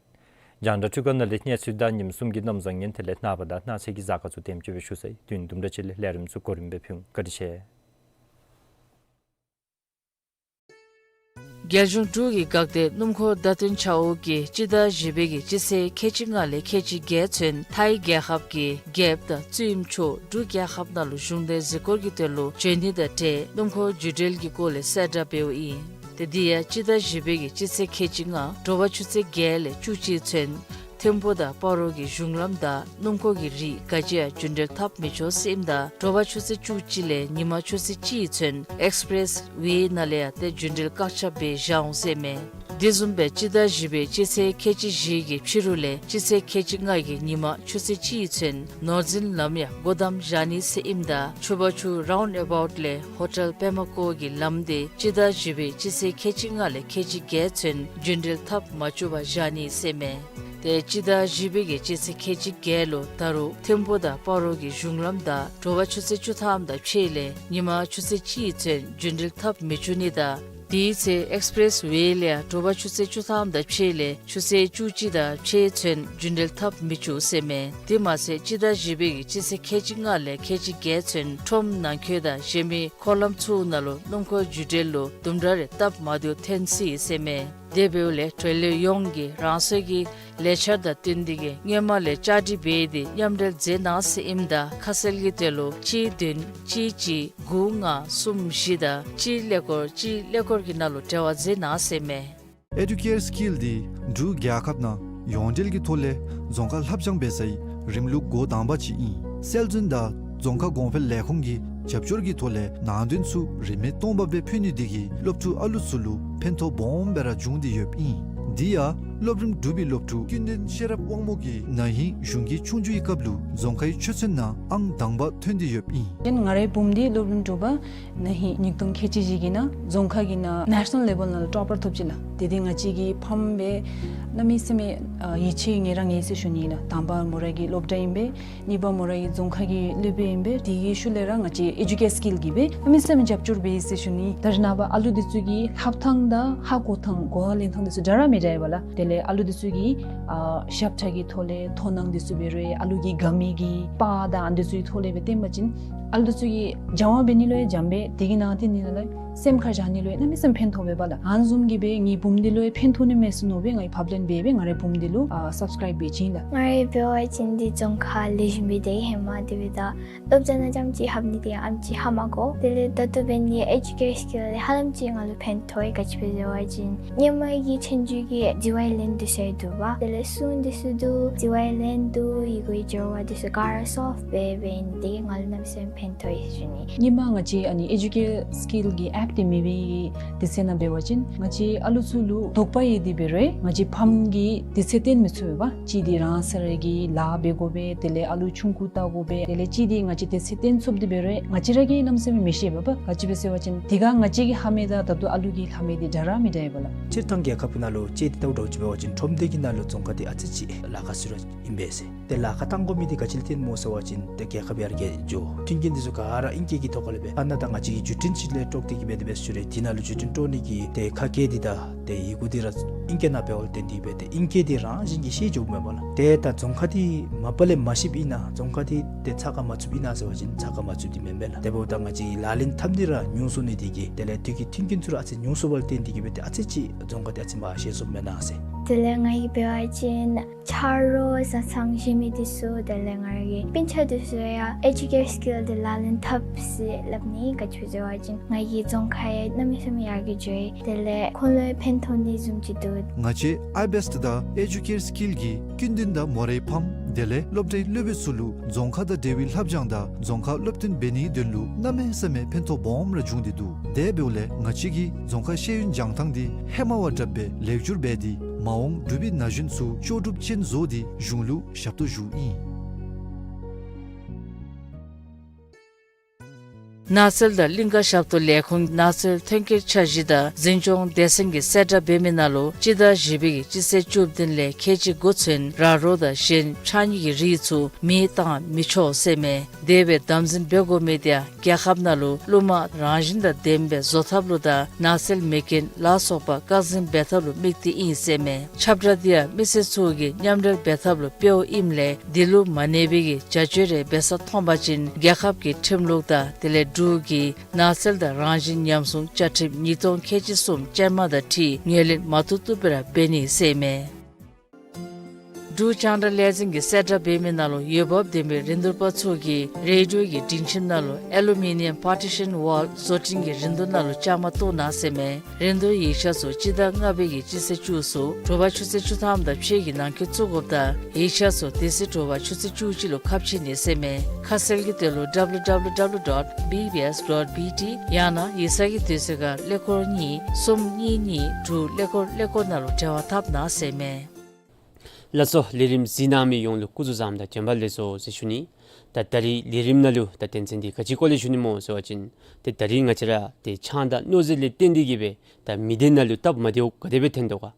རྒྱང་བསྒྲགས་འཕྲུལ་ཁང་ནང་ལས་གནས་ཚུལ་དང་ཉིནམ་གསུམ་གྱི་གནམ་བཟང་ངན་དེ་ལས་ནངས་པ་དང་གནངས་ཚེ་གི་གཟའ་སྐར་ཚུ་དེམ་ཅིག་སྦེ་ཞུ་ཚར་ཡི། དུས་ཡུན་དུམ་གྲ་ཅིག་ལས་ལས་རིམ་ཚུ་གོ་རིམ་སྦེ་ཕུལ་འོང་། བཀའ་དྲིན་ཆེ། རྒྱལ་གཞུང་འབྲུག་གི་འགག་སྡེ་སྣུམ་འཁོར་བརྡ་སྟོན་ཆ་འོག་གིས་སྤྱི་ཟླ་བཞི་པའི་གི་སྤྱི་ཚེས་ཁལ་གཅིག་ལྔ་ལས་ཁལ་གཅིག་བརྒྱད་ཚུན་ཐའི་རྒྱལ་ཁབ་ཀྱི་རྒྱལཔོ་དང་བཙུནམོ་མཆོག་འབྲུག་རྒྱལ་ཁབ་ནང་ལུ་གཞུང་འབྲེལ་གཟིགས་སྐོར་གྱི་དོན་ལུ་བྱོན་ནི་དང་འབྲེལ་སྣུམ་འཁོར་རྒྱུན་འགྲུལ་གྱི་སྐོར་ལས་གསལ་བསྒྲགས་འབདཝ་ཨིན། ཏེ་འདི་ཡང་སྤྱི་ཟླ་བཞི་པའི་གི་སྤྱི་ཚེས་ཁལ་གཅིག་ལྔ་དྲོ་པ་ཆུ་ཚོད་བརྒྱད་ལས་བཅུ་གཅིག་ཚུན་ཐིམ་ཕུ་དང་སྤ་རོ་གི་གཞུང་ལམ་དང་སྣུམ་འཁོར་གྱི་རིགས་ག་ཅི་ཡང་རྒྱུན་འགྲུལ་འཐབ་མི་ཆོག་ཟེར་ཨིནམ་ད་དྲོ་པ་ཆུ་ཚོད་བཅུ་གཅིག་ལས་ཉི་མ་ཆུ་ཚོད་གཅིག་ཚུན་ཨེགསི་པི་རེསི་ཝེ་ནང་ལས་ཡང་ཏེ་རྒྱུན་འགྲུལ་བཀག་ཆ་འབད་བཞག་འོང་ཟེར་མས། དེ་བཟུམ་སྦེ་སྤྱི་ཟླ་བཞི་པའི་སྤྱི་ཚེས་ཁལ་གཅིག་བཞི་གི་ཕྱི་རུ་ལས་སྤྱི་ཚེས་ཁལ་གཅིག་ལྔ་གི་ཉི་མ་ཆུ་ཚོད་གཅིག་ཚུན་ནོར་འཛིན་ལམ་ཡང་སྒོ་བསྡམ་བཞག་ནི་ཟེར་ཨིནམ་ད་ཆུ་བར་ཆུ་རའུནཌ་ཨ་བའུཊ་ལས་ཧོ་ཊེལ་པདྨ་བཀོད་ཀྱི་ལམ་དེ་སྤྱི་ཟླ་བཞི་པའི་སྤྱི་ཚེས་ཁལ་གཅིག་ལྔ་ལས་ཁལ་གཅིག་བརྒྱད་ཚུན་རྒྱུན་འགྲུལ་འཐབ་མ་བཅུག་པར་བཞག་ནི་ཟེར་མས། ཏེ་སྤྱི་ཟླ་བཞི་པའི་གི་སྤྱི་ཚེས་ཁལ་གཅིག་བརྒྱད་ལུ་ད་རུང་ཐིམ་ཕུ་དང་སྤ་རོ་གི་གཞུང་ལམ་དང་དྲོ་པ་ཆུ་ཚོད་བཅུ་ཐམ་དང་ཕྱེད་ལས་ཉི་མ་ཆུ་ཚོད་གཅིག་ཚུན་རྒྱུན་འགྲུལ་འཐབ་མི་བཅུག་ནི་དང་དེའི་ཚེ་ཨེགསི་པི་རེསི་ཝེ་ལས་ཡང་དྲོ་པ་ཆུ་ཚོད་བཅུ་ཐམ་དང་ཕྱེད་ལས་ཆུ་ཚོད་བཅུ་གཅིག་དང་ཕྱེད་ཚུན་རྒྱུན་འགྲུལ་འཐབ་མི་བཅུག་ཟེར་མས། དེ་མ་ཚད་སྤྱི་ཟླ་བཞི་པའི་གི་སྤྱི་ཚེས་ཁལ་གཅིག་ལྔ་ལས་ཁལ་གཅིག་བརྒྱད་ཚུན་ཁྲོམ་ནང་འཁོད་དང་གཞན་མི་འཁོར་ལམ་ཚུ་ནང་ལུ་སྣུམ་འཁོར་རྒྱུན་འགྲུལ་ལུ་དུམ་གྲ་རེ་སྟབས་མ་བདེཝ་ཐོན་སྲིད་ཟེར་མས། དེ་འབདཝ་ལས་འབྲེལ་ཡོད་ཡོངས་ཀྱིས་རང་སོའི་གི་ལས་འཆར་དང་བསྟུན་ཏེ་གི་སྔོན་མ་ལས་བཅའ་སྒྲིག་འབད་དེ་མཉམ་འབྲེལ་མཛད་གནང་ཟེར་ཨིནམ་ད་ཁ་གསལ་གྱི་དོན་ལུ་གཅིག་བདུན་གཅིག་གཅིག་དགུ་ལྔ་གསུམ་བཞི་དང་གཅིག་ཀླད་ཀོར་གཅིག་ཀླད་ཀོར་གྱི་ནང་ལུ་འབྲེལ་བ་མཛད་གནང་ཟེར་མས། ཨེ་ཌུ་ཀེར་སི་ཀིལ་འདི་འབྲུག་རྒྱལ་ཁབ་ནང་ཡོངས་འབྲེལ་གྱི་ཐོག་ལས་རྫོང་ཁ་ལྷབ་སྦྱང་འབད་སའི་རིམ་ལུགས་འགོ་དང་པ་ཅིག་ཨིན། སྲོལ་འཛིན་དང་རྫོང་ཁ་གོང་འཕེལ་ལས་ཁུངས་ཀྱིས་ རྒྱབ་སྐྱོར་གྱི་ཐོག་ལས་ནང་དོན་ཚུ་རིན་མེད་སྟོང་པ་སྦེ་ཕུལ་ནི་དེ་གིས་སློབ་ཕྲུག་ཨ་ལུ་ཚུ་ལུ་ཕན་ཐོགས་སྦོམ་སྦེ་ར་བྱུང་སྟེ་ཡོདཔ་ཨིན། དེ་ཡང་སློབ་རིམ་དྲུག་པའི་སློབ་ཕྲུག་ཀུན་ལྡན་ཤེས་རབ་དབང་མོ་གིས་ན་ཧིང་གཞུང་གི་ཆོས་རྒྱུགས་ཀྱི་སྐབས་ལུ་རྫོང་ཁའི་ཆོས་ཚན་ནང་ཨང་དང་པ་ཐོན་ཏེ་ཡོདཔ་ཨིན། ཏེ་ང་རའི་བུམོ་འདི་སློབ་རིམ་དྲུག་པ་ན་ཧིང་ཉིས་སྟོང་ཁལ་གཅིག་བཞི་གི་ནང་རྫོང་ཁ་གི་ནང་ནེ་ཤ་ནཱལ་ལེ་བཱལ་ནང་ལུ་ཊོ་པར་ཐོབ་ཅི་ལགས། དེ་འདི་ང་བཅས་ཀྱི་ཕམ་སྦེ་གནམ་མེད་ས་མེད་ཨ་ཡིད་ཆེས་ངེ་རང་ངེ་ཟེར་ཞུ་ནི་ལགས། དང་པ་མོ་ར་གི་སློབ་གྲྭ་ཨིན་པས། གཉིས་པ་མོ་ར་གི་རྫོང་ཁ་གི་སློབ་དཔོན་ཨིན་པས། དེ་གི་ཤུལ་ལས་ར་ང་བཅས་ཨེ་ཇུ་ཀེར་སི་ཀིལ་གྱིས་སྦེ་གནམ་མེད་ས་མེད་རྒྱབ་སྐྱོར་འབད་ཡི་ཟེར་ཞུ་ནི། ད་རེས་ནངས་པ་ཨ་ལུ་འདི་ཚུ་གི་ལྷབ་ཐངས་དང་ཧ་གོ་ཐངས་གོ་བ་ལེན་ཐངས་འདི་ཚུ་འདྲ་ར་མི་འདྲ་བས་ལགས། དེ་ལས་ཨ་ལུ་འདི་ཚུ་གི་ཨ་ཞབས་ཁྲ་གི་ཐོག་ལས་མཐོང་སྣང་འདི་ཚུ་འབད་རུང་ཨ་ལུ་གི་དགའ་མི་གི་པར་དང་ཨ་འདི་ཚུ་གི་ཐོག་ལས་སྦེ་སྟོན་པ་ཅིན་ཨ་ལུ་འདི་ཚུ་གིས་སྦྱང་བ་འབད་ནི་ལུ་ཡང་འཇམ་པས། དེ་གི་ནང་འཐེན་ནི་ལུ་ཡང་སེམས་ཁར་བཞག་ནི་ལུ་ཡང་གནམ་མེད་ས་མེད་ཕན་ཐོགས་པས་པ་ལགས། ཨ་ནི་བཟུམ་གྱིས་སྦེ་ངེའི་བུམོ་འདི་ལུ་ཡང་ཕན་ཐོགས་ནི་མས་ཟེར་མནོ་སྦེ་ངེའི་ཕབ་ལེན་འབད་སྦེ་ང་རའི་བུམོ་འདི་ལུ་ཨ་སབ་སི་ཀརའིབ་འབད་བྱིན་ལགས། ང་རའི་འབད་བ་ཅིན་འདི་རྫོང་ཁ་ལེགས་ཤོམ་སྦེ་སྡོད་ཧེ་མ་དེ་སྦེ་ད་སློབ་གྲྭ་ནང་རྐྱངམ་ཅིག་ལྷབ་ནི་དེ་ཡང་ཨེམ་ཅིག་ཧ་མ་གོ། དེ་ལས་ད་ལྟོ་འབད་ནི་ཨེ་ཇུ་ཀེར་སི་ཀིལ་ལས་ཧ་ལམ་ཅིག་ང་ལུ་ཕན་ཐོགས་ཡི། ག་ཅི་སྦེ་ཟེར་བ་ཅིན་ཧེ་མ་གི་ཆོས་རྒྱུགས་ཀྱི་ཌི་ཝའི་ལེན་འདི་ཚུ་ཡང་འདུག་པ། དེ་ལས་གསུང་འདི་ཚུ་འདུག། ཌི་ཝའི་ལེན་འདུག། ཡི་གུའི་སྦྱོར་བ་འདི་ཚུ་ག་ར་སོལབ་འབད་འབད་ནི་དེ་གིས་ང་ལུ་གནམ་མེད་ས་མེད་ཕན་ཐོགས་ཡི་ཟེར་ཞུ་ནི། ཧེ་མ་ང་བཅས་ཨ་ནི་ཨེ་ཇུ་ཀེར་སི་ཀིལ་གྱི་ཨེཔ་འདི་མེད་པའི་དུས་ཚོད་ནང་འབད་བ་ཅིན་ང་བཅས་ཨ་ལུ་ཚུ་ལུ་དོགས་པ་ཡོད་དེ་འབད་རུང་ང་བཅས་ཕམ་གྱིས་དུས་ཚོད་བཏོན་མི་ཚུགས་པས་པ། གཅིག་འདི་རང་སོ་ར་གི་ལཱ་འབད་དགོ་པས། དེ་ལས་ཨ་ལུ་ཆུང་ཀུ་བལྟ་དགོ་པས། དེ་ལས་གཅིག་འདི་ང་བཅས་དུས་ཚོད་བཏོན་ཚུགས་དེ་འབད་རུང་ང་བཅས་ར་གིས་གནམ་མེད་ས་མེད་མི་ཤེས་པས་པ། ག་ཅི་སྦེ་ཟེར་བ་ཅིན་དེ་ཁར་ང་བཅས་ཀྱིས་ལྷབ་མི་དང་ད་ལྟོ་ཨ་ལུ་གིས་ལྷབ་མི་འདི་འདྲ་ར་མི་འདྲ་བས་པ་ལགས། སྤྱིར་བཏང་རྒྱལ་ཁབ་ནང་ལུ་དཔྱེ་སྟེ་བལྟཝ་འདྲཝ་ཅིག་འབད་བ་ཅིན་ཁྲོམ་སྡེ་གི་ནང་ལུ་རྫོང་ཁ་འདི་ཨ་ཙི་ཅིག་ལཱ་ཁག་ཤོས་ར་ཨིན་པས་ཟེར། ཏེ་ལཱ་ཁག་བཏང་དགོ་མི་འདི་ག་ཅི་ལས་བརྟེན་སྨོ་ཟེར་བ་ཅིན་ཏེ་རྒྱལ་ཁབ་ཡར་རྒྱས་འགྱོ། མཐུན་རྐྱེན་འདི་ཚུ་ག་ར་ཨིང་སྐད་ཀྱི་ཐོག་ཁ་ལས་འབད། ཨ་ནཱ་ད་ང་བཅས་ཀྱི་བརྒྱུད་འཕྲིན་ཅིག་ལས་དཀྲོགས་ཏེ་གི་འབད་དེ་འབད་ཞུ་རུང་དེ་ནང་ལུ་བརྒྱུད་འཕྲིན་དཀྲོག་ནི་གི་ཏེ་ཁ་སྐད་འདི་དང་ཏེ་ཡི་གུ་འདི་ར་ཨིང་སྐད་ནང་འབདཝ་ལས་བརྟེན་ཏེ་འབད་ཏེ་ཨིང་སྐད་འདི་རང་བཞིན་གྱིས་ཤེས་འགྱོཝ་མས་པ་ལགས། ཏེ་ད་རྫོང་ཁ་འདི་མ་པ་ལས་མ་ཤེསཔ་ཨིན་ན། རྫོང་ཁ་འདི་ཏེ་ཚགས་ཁར་མ་ཚུདཔ་ཨིན་ན་ཟེར་བ་ཅིན་ཚགས་ཁར་མ་ཚུད་དེ་མེན་པས་ལགས། དེ་འབདཝ་ད་ང་བཅས་ལག་ལེན་འཐབ་ནི་ར་ཉུང་སོང་ནི་དེ་གིས་དེ་ལས་དུས་ཀྱི་མཐུན་རྐྱེན་ཚུ་ར་ཨ་ཙི་ཉུང་སོང་བ་ལས་བརྟེན་ཏེ་གི་འབད་ཏེ་ཨ་ཙི་ཅིག་རྫོང་ཁ་འདི་ཨ་ཙི་མ་ཤེས་སོངམ་མེན་ན་ཟེར། དེ་ལས་ང་གིས་འབད་བ་ཅིན་ཆ་རོགས་བཟའ་ཚང་གཞན་མི་འདི་ཚུ་དེ་ལས་ང་རའི་གི་སྤུན་ཆ་འདི་ཚུ་ཡང་ཨེ་ཇུ་ཀེར་སི་ཀིལ་འདི་ལག་ལེན་འཐབ་ཟེར་སླབ་ནི། ག་ཅི་སྦེ་ཟེར་བ་ཅིན་ང་གི་རྫོང་ཁ་ཡང་གནམ་མེད་ས་མེད་ཡར་རྒྱས་འགྱོ་ཡི། དེ་ལས་ཁོང་ལུ་ཡང་ཕན་ཐོགས་ནི་བཟུམ་ཅིག་འདུག། ང་བཅས་ཨའི་བེསཊ་དང་ཨེ་ཇུ་ཀེར་སི་ཀིལ་གྱིས་ཀུན་ལྡན་དང་མོ་རའི་ཕམ་དེ་ལས་སློབ་གྲྭའི་སློབ་དཔོན་ཚུ་ལུ་རྫོང་ཁ་དང་འབྲེལ་བའི་ལྷབ་སྦྱང་དང་རྫོང་ཁར་སློབ་སྟོན་འབད་ནིའི་དོན་ལུ་གནམ་མེད་ས་མེད་ཕན་ཐོགས་སྦོམ་ར་བྱུང་སྟེ་འདུག། དེ་འབདཝ་ལས་ང་བཅས་ཀྱིས་རྫོང་ཁ་ཤེས་ཡོན་སྦྱང་ཐངས་འདི་ཧེ་མ་བ་དྲགཔ་སྦེ་ལེགས་བསྒྱུར་འབད་དེ་མ་འོངས་འབྲུག་པའི་ན་གཞོན་ཚུ་ལྕོགས་གྲུབ་ཅན་བཟོ་སྟེ་གཞུང་ལུ་ཞབས་ཏོག་ཞུཝ་ཨིན། ནགས་ཚལ་དང་གླིང་ཀ་ཞབས་ཏོག་ལས་ཁུངས་ནགས་ཚལ་ཐོན་སྐྱེད་འཆར་གཞི་དང་འཛིན་སྐྱོང་སྡེ་ཚན་གྱིས་གསལ་བསྒྲགས་འབད་མི་ནང་ལུ་སྤྱི་ཟླ་བཞི་པའི་གི་སྤྱི་ཚེས་བཅུ་བདུན་ལས་ཁལ་གཅིག་འགོ་ཚུན་ར་རོ་དང་གཞན་ཕྱགས་སྙིགས་ཀྱི་རིགས་ཚུ་མེ་བཏང་མི་ཆོག་ཟེར་མས། དེ་སྦེ་དམ་འཛིན་འབད་དགོ་མི་དེ་ཡང་རྒྱལ་ཁབ་ནང་ལུ་ཀླུ་མ་རང་བཞིན་དང་ལྡནམ་སྦེ་བཟོ་ཐབས་ལུ་དང་ནགས་ཚལ་མེ་རྐྱེན་ལ་སོགས་པ་བཀག་འཛིན་འབད་ཐབས་ལུ་དམིགས་ཏེ་ཨིན་ཟེར་མས། ཁྱབ་བསྒྲགས་འདི་ཡང་མི་སེར་ཚུ་གིས་མཉམ་འབྲེལ་འབད་ཐབས་ལུ་འབདཝ་ཨིནམ་ལས་འདི་ལུ་མ་གནས་པའི་གི་བྱ་སྤྱོད་རེ་འབད་ས་མཐོང་པ་ཅིན་རྒྱལ་ཁབ་ཀྱི་ཁྲིམས་ལུགས་དང་དེ་ལས་འབྲུག་གི་ནགས་ཚལ་དང་རང་བཞིན་ཉམས་སྲུང་བཅའ་ཁྲིམས་ཉིས་སྟོང་ཁལ་གཅིག་གསུམ་ཅན་མ་དང་འཁྲིལ་ངོས་ལེན་མ་བཏུབ་བཏུབ་སྦེ་ར་འབད་ནི་ཟེར་མས། འབྲུག་རྒྱང་བསྒྲགས་ལས་འཛིན་གྱིས་གསལ་བསྒྲགས་འབད་མི་ནང་ལུ་འོས་འབབ་ལྡན་པའི་རིན་བསྡུར་པ་ཚུ་གིས་རེ་ཌིའོ་གི་སྒྲིང་ཁྱིམ་ནང་ལུ་ཨེ་ལུ་མི་ནི་ཡམ་པར་ཊི་ཤཱན་ཝཱལ་བཟོ་སྐྲུན་གྱི་རིན་བསྡུར་ནང་ལུ་བཅའ་མར་གཏོགས་གནང་ཟེར་མས། རིན་བསྡུར་ཡིག་ཆ་ཚུ་སྤྱི་ཟླ་ལྔ་པའི་གི་སྤྱི་ཚེས་བཅུ་ཚུ་དྲོ་པ་ཆུ་ཚོད་བཅུ་ཐམ་དང་ཕྱེད་ཀྱི་ནང་འཁོད་བཙུགས་དགོཔ་དང་ཡིག་ཆ་ཚུ་དེ་ཚེ་དྲོ་པ་ཆུ་ཚོད་བཅུ་གཅིག་ལུ་ཁ་ཕྱེ་ནི་ཟེར་མས། ཁ་གསལ་གྱི་དོན་ལུ་ཌབ་ལུ་ཌབ་ལུ་ཌབ་ལུ་ཌོཊ་བི་བི་ཨེསི་ཌོཊ་བི་ཊི་ཡང་ན་ཡིག་ཚང་གི་དུས་ཚོད་ཁར་ཀླད་ཀོར་གཉིས་གསུམ་གཉིས་གཉིས་དྲུག་ཀླད་ཀོར་ཀླད་ཀོར་ནང་ལུ་འབྲེལ་བ་འཐབ་གནང་ཟེར་མས། ལགས་སོ། ལས་རིམ་གཟིགས་གནང་མི་ཡོངས་ལུ་སྐུ་གཟུགས་བཟང་དང་བྱོན་པ་ལེགས་སོ་ཟེར་ཞུ་ནི། ད་ད་རིས་ལས་རིམ་ནང་ལུ་ད་དོན་ཚན་འདི་ག་ཅི་སྐོར་ལས་ཞུ་ནི་སྨོ་ཟེར་བ་ཅིན་ཏེ་ད་རིས་ང་བཅས་ར་ཏེ་ཆང་དང་གནོད་འཛིན་ལས་བརྟེན་ཏེ་གི་སྦེ་ད་མི་སྡེ་ནང་ལུ་སྟབས་མ་བདེཝ་ག་དེ་སྦེ་ཐོན་དོ་ག།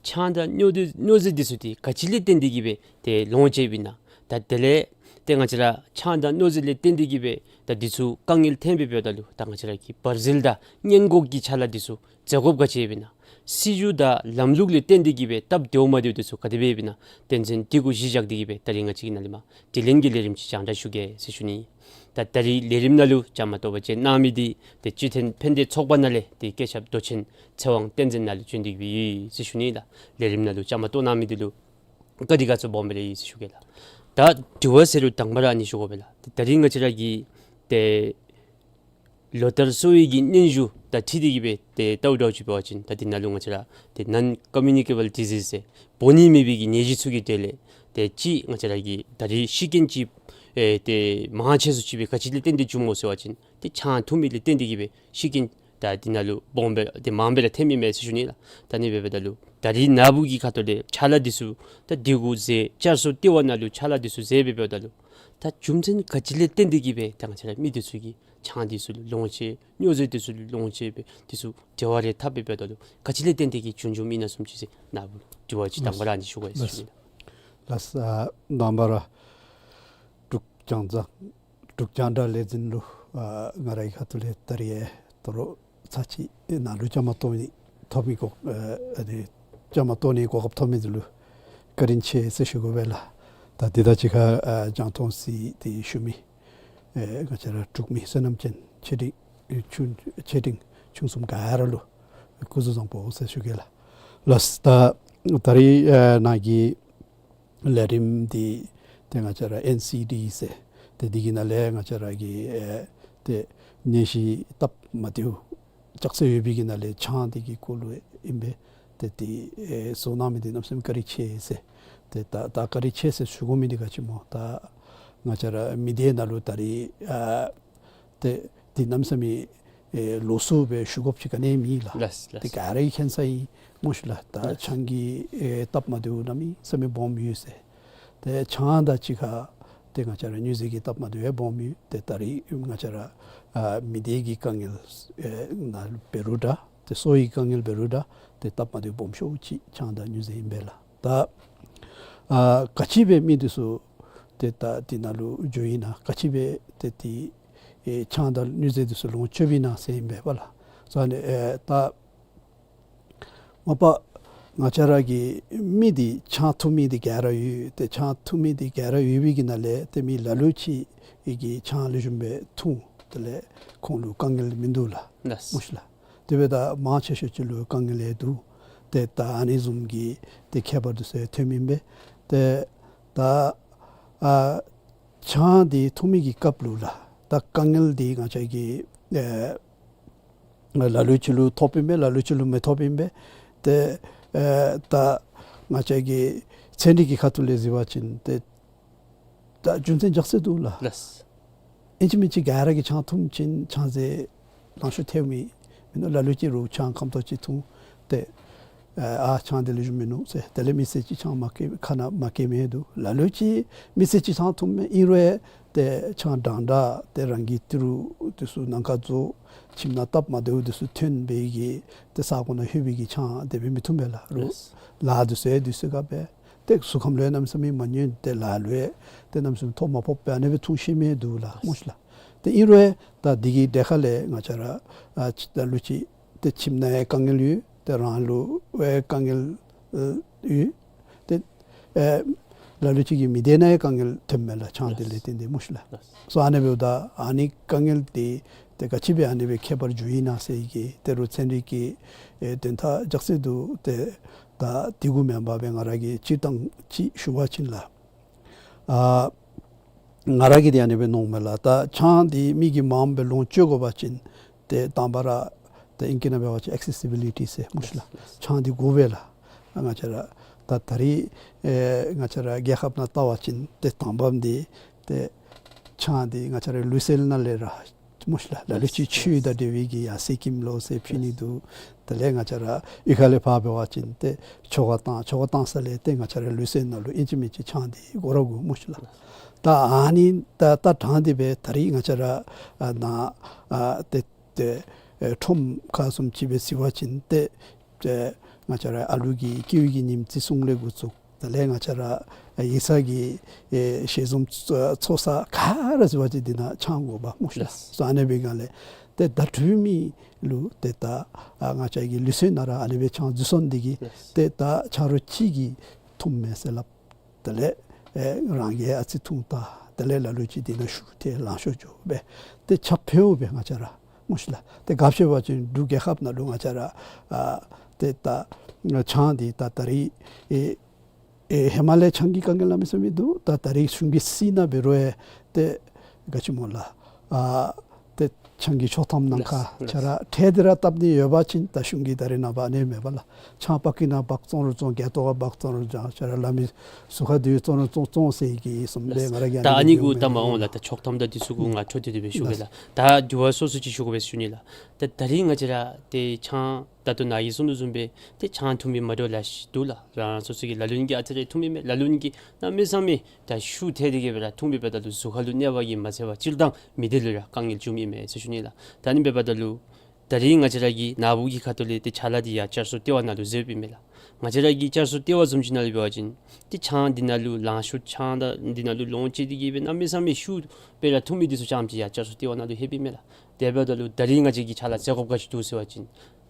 ཆང་དང་གནོད་འཛིན་གནོད་འཛིན་འདི་ཚུ་འདི་ག་ཅི་ལས་བརྟེན་ཏེ་གི་སྦེ་ཏེ་ལོང་ཅི་ཡོདཔ་ཨིན་ན། ད་དེ་ལས་ཏེ་ང་བཅས་ར་ཆང་དང་གནོད་འཛིན་ལས་བརྟེན་ཏེ་གི་སྦེ་ད་འདི་ཚུ་དཀའ་ངལ་ཐོན་སྦེ་འབདཝ་ད་ལུ་ད་ང་བཅས་ར་གི་བར་ཟིལ་དང་སྔོན་འགོག་གི་ཆ་ལ་འདི་ཚུ་མཛད་དགོཔ་ག་ཅི་ཡོདཔ་ཨིན་ན། སྲིད་བྱུས་དང་ལམ་ལུགས་ལས་བརྟེན་ཏེ་གི་སྦེ་སྟབས་བདེཝ་མ་བདེཝ་འདི་ཚུ་ག་དེ་སྦེ་ཡོདཔ་ཨིན་ན། དོན་ཚན་འདི་གུ་གཞི་བཞག་སྟེ་གི་སྦེ་ད་རིས་ང་བཅས་ཀྱིས་ནཱ་ལས་མར་དྲི་ལན་གྱི་ལས་རིམ་ཅིག་རྒྱང་བསྒྲགས་ཞུ་གེ་ཟེར་ཞུ་ནི། ད་ད་རིས་ལས་རིམ་ནང་ལུ་བཅའ་མར་གཏོགས་པ་བཅས་གནང་མི་འདི་ཏེ་སྤྱི་མཐུན་ཕན་བདེ་ཚོགས་པ་ནང་ལས་ཏེ་བཀོད་ཁྱབ་མདོ་ཆེན་ཚེ་དབང་བསྟན་འཛིན་ནཱ་ལུ་བྱོན་ཏེ་གི་སྦེ་ཡོད་ཟེར་ཞུ་ནི་ལགས། ལས་རིམ་ནང་ལུ་བཅའ་མར་གཏོགས་གནང་མི་འདི་ལུ་བཀའ་དྲིན་དགའ་ཚོར་སྦོམ་སྦེ་ར་ཡོད་ཟེར་ཞུ་གེ་ལགས། ད་དྲི་བ་ཟེར་རུང་དང་པ་ར་ཨ་ནི་ཞུ་དགོ་པས་ལགས། ད་རིས་ང་བཅས་ར་གི་ཏེ་ལོ་ལྟར་གསོ་བའི་གི་སྙན་ཞུ་དང་འཁྲིལ་ཏེ་གི་སྦེ་ཏེ་བལྟཝ་འདྲཝ་ཅིག་འབད་བ་ཅིན་ད་འདི་ནང་ལུ་ང་བཅས་ར་ཏེ་ནཱོན་ཀོ་མིའུ་ནི་ཀེ་བཱལ་ཌི་ཟིས་ཟེར་འབོ་ནི་མེད་པའི་གི་ནད་གཞི་ཚུ་གི་གྲས་ལས་ཏེ་གཅིག་ང་བཅས་ར་གི་ད་རིས་ཤི་རྐྱེན་ཅིག་ཨེ་ཏེ་མང་ཆེ་སུ་ཅིག་སྦེ་ག་ཅི་ལས་བརྟེན་ཏེ་བྱུངམ་སྨོ་ཟེར་བ་ཅིན་ ཏེ་ཆང་འཐུང་མི་ལས་བརྟེན་ཏེ་གིས་སྦེ་ཤི་རྐྱེན་ད་འདི་ནང་ལུ་སྦོམ་སྦེ་ཏེ་མང་སྦེ་ར་ཐོན་མི་མས་ཟེར་ཞུ་ནི་ལགས། ད་ཨ་ནི་འབདཝ་ད་ལུ་ད་རིས་ནངས་པ་གི་ཁ་ཐུག་ལས་ཕྱག་ལཱ་འདི་ཚུ་ད་འདི་གུ་མཛད་བཅར་སོང་ལྟེ་བ་ནང་ལུ་ཕྱག་ལཱ་འདི་ཚུ་མཛད་འབདཝ་ད་ལུ་ད་རྒྱུ་མཚན་ག་ཅི་ལས་བརྟེན་ཏེ་གིས་སྦེ་ད་ང་བཅས་ར་མི་འདི་ཚུ་གིས་ཆང་འདི་ཚུ་ལུ་ལོངས་སྤྱོད་སྨྱོ་རྫས་འདི་ཚུ་ལུ་ལོངས་སྤྱོད་སྦེ་འདི་ཚུ་འབྲེལ་བ་རེ་འཐབ་འབདཝ་ད་ལུ་ག་ཅི་ལས་བརྟེན་ཏེ་གིས་བྱུང་བྱུངམ་ཨིན་ན་བཟུམ་ཅིག་ཟེར་ནཱ་བུ་དྲི་བ་ཅིག་དང་པ་ར་ཨ་ནི་ཞུ་དགོ་ཟེར་ཞུ་ནི་ལགས། ལགས་སོ། ཨ་དང་པ་ར་འབྲུག་རྒྱང་བསྒྲགས་འབྲུག་རྒྱང་བསྒྲགས་ལས་འཛིན་ལུ་ཨ་ང་རའི་ཁ་ཐུག་ལས་ད་རིས་ཨེ་དོ་རུང་ཚར་གཅིག་ནཱ་ལུ་བཅའ་མར་གཏོགས་ནི་ཐོབ་མི་གོ་ཨ་ཨ་ནི་བཅའ་མར་གཏོགས་ནི་གོ་སྐབས་ཐོབ་མི་འདི་ལུ་བཀའ་དྲིན་ཆེ་ཟེར་ཞུ་དགོ་པས་ལགས། ད་འདི་དང་གཅིག་ཁར་ཨ་རྒྱང་མཐོང་གཟིགས་ཏེ་བཞུགས་མི་ཨེ་ང་བཅས་ར་འབྲུག་མི་བསོད་ནམས་ཅན་ཆེ་འབྲིང་ཆུང་ཆེ་འབྲིང་ཆུང་གསུམ་ག་ར་ལུ་སྐུ་གཟུགས་བཟང་པོ་ཟེར་ཞུ་གེ་ལགས། ལགས་ད་ད་རིས་ཨེ་ནཱ་གི་ལས་རིམ་འདི་ཏེ་ང་བཅས་ར་ཨེན་སི་ཌི་ཟེར་ཏེ་འདི་གི་ནང་ལས་ང་བཅས་ར་གི་ཨེ་ཏེ་ནད་གཞི་སྟབས་མ་བདེཝ་ཅོག་ཙེ་ཡོད་པའི་གི་ནང་ལས་ཆང་འདི་གི་སྐོར་ལུ་ཨིན་པས། ཏེ་འདི་ཨེ་བཟོ་གནང་མི་འདི་གནམ་མེད་ས་མེད་བཀའ་དྲིན་ཆེ་ཟེར། ཏེ་ད་ད་བཀའ་དྲིན་ཆེ་ཟེར་ཞུ་དགོ་མི་འདི་ག་ཅི་སྨོ། ད་ང་བཅས་ར་མི་སྡེ་ནང་ལུ་ད་རིས་ཨ་ཏེ་འདི་གནམ་མེད་ས་མེད་ཨེ་ལོགས་སུ་སྦེ་ཞུ་དགོཔ་ཅིག་ག་ནི་མེད་ལགས། ལགས་ལགས། ཏེ་ག་ར་གིས་མཁྱེན་ས་ཨིན་སྨོ་ཤི་ལགས། ད་ལགས། ཆང་གི་ཨེ་སྟབས་མ་བདེཝ་གནམ་མེད་ས་མེད་སྦོམ་ཡོད་ཟེར། ཏེ་ཆང་དང་གཅིག་ཁར་ཏེ་ང་བཅས་ར་སྨྱོ་རྫས་ཀྱི་སྟབས་མ་བདེཝ་ཡང་སྦོམ་ཡོད། ཏེ་ད་རིས་ང་བཅས་ར་ཨ་མི་སྡེ་གི་དཀའ་ངལ་ཨེ་ནང་འབད་རུང་འདྲ་ཏེ་གསོ་བའི་དཀའ་ངལ་འབད་རུང་འདྲ་ཏེ་སྟབས་མ་བདེཝ་སྦོམ་ཤོས་ཅིག་ཆང་དང་སྨྱོ་རྫས་ཨིན་པས་ལགས། ད་ཨ་ག་ཅི་སྦེ་མི་འདི་ཚུ་ཏེ་ད་འདི་ནང་ལུ་འགྱོཝ་ཨིན་ན་ག་ཅི་སྦེ་ཏེ་འདི་ཨེ་ཆང་དང་སྨྱོ་རྫས་འདི་ཚུ་ལོངས་སྤྱོདཔ་ཨིན་ན་ཟེར་ཨིན་པས་པ་ལགས། སོ་ཨ་ནི་ཨེ་ད་མ་པ་ང་བཅས་ར་གི་མི་འདི་ཆང་འཐུང་མི་འདི་ག་ར་ཡོད། ཏེ་ཆང་འཐུང་མི་འདི་ག་ར་ཡོད་པའི་གི་ནང་ལས་ཏེ་མི་ལ་ལུ་ཅིག་གིས་ཆང་ལེགས་ཤོམ་སྦེ་འཐུང་དེ་ལས་ཁོང་ལུ་དཀའ་ངལ་མིན་འདུག་ལགས། ལགས། སྨོ་ཤི་ལགས། དེ་འབདཝ་ད་མང་ཆེ་ཤོས་ཅིག་ལུ་དཀའ་ངལ་ཡང་འདུག། ཏེ་ད་ཨ་ནི་བཟུམ་གྱི་ཏེ་ཁྱད་པར་འདི་ཚུ་ཐོནམ་ཨིན་པས། ཏེ་ད་ཨ་ཆང་འདི་འཐུང་མི་གི་སྐབས་ལུ་ལགས་ད་དཀའ་ངལ་འདི་ང་བཅས་ཀྱིས་ཨེ་ལ་ལུ་ཅིག་ལུ་ཐོབ་ཨིན་པས། ལ་ལུ་ཅིག་ལུ་མི་ཐོབ་ཨིན་པས། ཏེ་ཨེ་ད་ང་བཅས་ཀྱི་ཚན་རིག་གི་ཁ་ཐུག་ལས་གཟིགས་པ་ཅིན་ཏེ་ད་རྒྱུ་མཚན་ཅོག་ཙེ་འདུག་ལགས། ལགས། ཨིན་ཅི་མིན་ཅི་ག་ར་གིས་ཆང་འཐུང་ཅིན་ཆང་རྫས་ལང་ཤོར་ཐལཝ་མེད། མེན་ན་ལ་ལུ་ཅིག་རུང་ཆང་ཁམ་ཏོག་ཅིག་འཐུང་སྟེ་ཨ་ཆང་འདི་ལེགས་ཤོམ་མིན་ནུག་ཟེར། དེ་ལས་མི་སེར་ཅིག་ཆང་མ་བཀལ་ཁ་ནང་མ་བཀལ་མི་འདུག། ལ་ལུ་ཅིག་མི་སེར་ཅིག་ཆང་འཐུངམ་ཨིན་རུང་ཏེ་ཆང་འདྲན་འདྲ་ཏེ་རང་གི་ཏི་རུ་འདི་ཚུ་ནང་ཁར་འཛུལ་ཁྱིམ་ནང་སྟབས་མ་བདེཝ་འདི་ཚུ་ཐོན་པའི་གི་ཏེ་ས་གོ་ནང་ལྷོད་པའི་གི་ཆང་དེ་སྦེ་མི་འཐུང་པས་ལགས། རུང་ལགས། ལཱ་འདི་ཚུ་ཡང་དུས་ཚོད་ཁར་འབད། ཏེ་གཟུགས་ཁམས་ལུ་ཡང་གནམ་མེད་ས་མེད་མ་ཉན། ཏེ་ལཱ་ལུ་ཡང་ཏེ་གནམ་མེད་ས་མེད་ཐོ་མ་ཕོགཔ་སྦེ་ཨ་ནི་སྦེ་འཐུང་ཤེས་མི་འདུག་ལགས། སྨོ་ཤི་ལགས། ཏེ་ཨིན་རུང་ད་འདི་གི་གྲལ་ཁ་ལས་ང་བཅས་ར་ཨ་ཅི་ད་ལུ་ཅིག་ཏེ་ཁྱིམ་ནང་ཡང་དཀའ་ངལ་ཡོད། ཏེ་རང་ལུ་ཡང་དཀའ་ངལ་ཨེ་ཡོད། ཏེ་ཨེ་ལ་ལུ་ཅིག་གི་མི་སྡེ་ནང་ཡང་དཀའ་ངལ་ཐོནམ་མས་ལགས། ཆང་འདི་ལས་བརྟེན་ཏེ་སྨོ་ཤི་ལགས། སོ་ཨ་ནི་འབདཝ་ད་ཨ་ནི་དཀའ་ངལ་འདི་ཏེ་ག་ཅི་སྦེ་ཨ་ནི་སྦེ་ཁྱད་པར་འགྱོཝ་ཨིན་ན་ཟེར་གྱི་ཏེ་རུང་ཚན་རིག་གི་ཨེ་དོན་དག་ཅོག་ཙེ་འདུག། ཏེ་ད་འདི་གུ་མེན་པར་སྦེ་ང་ར་གིས་སྤྱིར་བཏང་ཅིག་ཞུ་བ་ཅིན་ལགས། ཨ་ང་ར་གིས་འདི་ཨ་ནི་སྦེ་མནོཝ་མས་ལགས། ད་ཆང་འདི་མི་གིས་མངམ་སྦེ་ལོངས་སྤྱོད་དགོ་པ་ཅིན་ཏེ་དང་པ་ར་ཏེ་ཨིང་སྐད་ནང་འབད་བ་ཅིན་ཨེག་སེ་སི་བི་ལི་ཊི་ཟེར་སྨོ་ཤི་ལགས། ལགས། ཆང་འདི་དགོ་པས་ལགས། ང་བཅས་ར་ད་ད་རིས་ཨེ་ང་བཅས་ར་རྒྱལ་ཁབ་ནང་བལྟ་བ་ཅིན་ཏེ་དང་པམ་འདི་ཏེ་ཆང་འདི་ང་བཅས་ར་ལུས་རྩལ་ནང་ལས་ར་སྨོ་ཤི་ལགས། ལ་ལུ་ཅིག་ཆོས་དང་འབྲེལ་བའི་གི་ཡ་གསེར་སྐྱེམས་ལོ་ཟེར་ཕུལ་ནི་འདུག། དེ་ལས་ང་བཅས་ར་གཡུས་ཁ་ལས་ཕར་འབད་བ་ཅིན་ཏེ་ཆོ་ག་བཏང་། ཆོ་ག་བཏང་ས་ལས་ཏེ་ང་བཅས་ར་ལུས་རྩལ་ནང་ལུ་ཨིན་ཅི་མིན་ཅི་ཆང་འདི་དགོ་ར་དགོ་སྨོ་ཤི་ལགས། ད་ཨ་ནི་ད་ད་དྲངས་ཏེ་སྦེ་ད་རིས་ང་བཅས་ར་ཨ་ནཱ་ཨ་ཏེ་ཏེ་ཨེ་ཁྲོམ་ཁ་བཟུམ་ཅིག་སྦེ་གཟིགས་པ་ཅིན་ཏེ་ཏེ་ང་བཅས་ར་ཨ་ལུ་གི་སྐྱེ་བའི་གི་ཉིནམ་བརྩི་སྲུང་ལས་འགོ་བཙུགས། དེ་ལས་ང་བཅས་ར་ཡིག་ཚང་གི་ཨེ་ཞལ་འཛོམས་ཚོགས་ས་ག་ར་གཟིགས་པ་ཅིན་འདི་ནང་ཆང་དགོ་པས་སྨོ་ཤི་ལགས། ལགས། སོ་ཨ་ནི་སྦེ་ག་ལས་ཏེ་བརྡ་སྤྲོད་མི་ལུ་ཏེ་ད་ཨ་ང་བཅས་ཀྱི་ལུས་རྩལ་ནང་ར་ཨ་ནི་སྦེ་ཆང་འཛུལ་སོང་འདི་གིས། ལགས། ཏེ་ད་ཆ་རོགས་ཅིག་གིས་འཐུངམ་མས་ཟེར་སླབ། དེ་ལས་ཨེ་རང་གིས་ཨ་ཙི་འཐུང་ད། དེ་ལས་ལ་ལུ་ཅིག་འདི་ནང་ཤོར་ཏེ་ལང་ཤོར་འགྱོ་སྦེ་ཏེ་ཁྱབ་འཕེལཝ་སྦེ་ང་བཅས་ར་སྨོ་ཤི་ལགས། ཏེ་ག་ཅི་འབད་བ་ཅིན་འབྲུག་རྒྱལ་ཁབ་ནང་ལུ་ང་བཅས་ར་ཨ་ཏེ་ད་ཆང་འདི་ད་ད་རིས་ཨེ་ཨེ་ཧེ་མ་ལས་ཆང་གི་དཀའ་ངལ་གནམ་མེད་ས་མེད་འདུག། ད་ད་རིས་གཞུང་གིས་བསིལ་ནང་འབད་རུང་ཡང་ཏེ་ག་ཅི་སྨོ་ལགས། ཨ་ཏེ་ ཆང་གི་ཆོག་ཐམ་ནང་ཁར་ཁྱོད་ར་ཁྲལ་འདི་ར་བཏབ་ནི་ཡོད་པ་ཅིན་ད་གཞུང་གིས་ད་རེས་ནངས་པ་ཨ་ནི་མེད་པ་ལགས། ཆང་པ་ཀི་ནང་འབག་བཙོང་རུང་བཙོང་། སྒལ་ཏོ་ཁར་འབག་བཙོང་རུང་བཙོང་། ཁྱོད་ར་ལ་མི་ཟུར་ཁར་འདི་བཙོང་རུང་བཙོང་བཙོང་ཟེར་གི་བཟུམ་སྦེ་ང་ར་གིས་ཨ་ནི་ད་ཨ་ནི་གུ་ད་མ་འོང་ལགས། ད་ཆོག་ཐམ་དང་འདི་ཚུ་གུ་ང་འཕྲོ་མཐུད་དེ་སྦེ་ཞུ་གེ་ལགས། ད་འགྱུར་བ་སོ་སོ་ཅིག་ཞུ་དགོ་པས་ཞུ་ནི་ལགས། ད་ད་རིས་ང་བཅས་ར་ཏེ་ཆང་ད་ལྟོ་ནཱ་གིས་གསུངས་དོ་བཟུམ་སྦེ་ཏེ་ཆང་འཐུང་མི་མ་འདྲཝ་ལེ་ཤ་འདུག་ལགས། རང་སོ་སོ་གི་ལ་ལུ་ཨིན་གྱི་ཨ་ཙི་རེ་འཐུང་མི་མས། ལ་ལུ་ཨིན་གྱི་གནམ་མེད་ས་མེད་ད་ཤུགས་ཐལ་ཏེ་གི་སྦེ་ར་འཐུང་མི་འབདཝ་ད་ལུ་གཟུགས་ཁ་ལུ་གནོད་པ་གིས་མ་ཚད་པར་སྤྱིར་བཏང་མི་སྡེ་ལུ་ར་དཀའ་ངལ་བྱུངམ་ཨིན་མས་ཟེར་ཞུ་ནི་ལགས། ད་ཨ་ནི་འབདཝ་ད་ལུ་ད་རིས་ང་བཅས་ར་གི་ནཱ་བུ་གི་ཁ་ཐུག་ལས་ཏེ་ཅ་ལ་འདི་ཡར་བསྐྱར་གསོ་ལྟེ་བ་ནང་ལུ་བཟོ་ཡོདཔ་ཨིན་མས་ལགས། ང་བཅས་ར་གི་བསྐྱར་གསོ་ལྟེ་བ་བཟུམ་ཅིག་ནང་ལུ་འབད་བ་ཅིན་ཏེ་ཆང་འདི་ནང་ལུ་ལང་ཤོར་ཆང་དང་འདི་ནང་ལུ་ལོང་བཅད་དེ་གི་སྦེ་གནམ་མེད་ས་མེད་ཤུགས་སྦེ་ར་འཐུང་མི་འདི་ཚུ་རྐྱངམ་ཅིག་ཡར་བསྐྱར་གསོ་ལྟེ་བ་ནང་ལུ་ལྷོདཔ་ཨིན་མས་ལགས། དེ་འབདཝ་ད་ལུ་ད་རིས་ང་བཅས་ཀྱིས་ཅ་ལ་བཙལ་དགོཔ་ག་ཅི་འདུག་ཟེར་བ་ཅིན་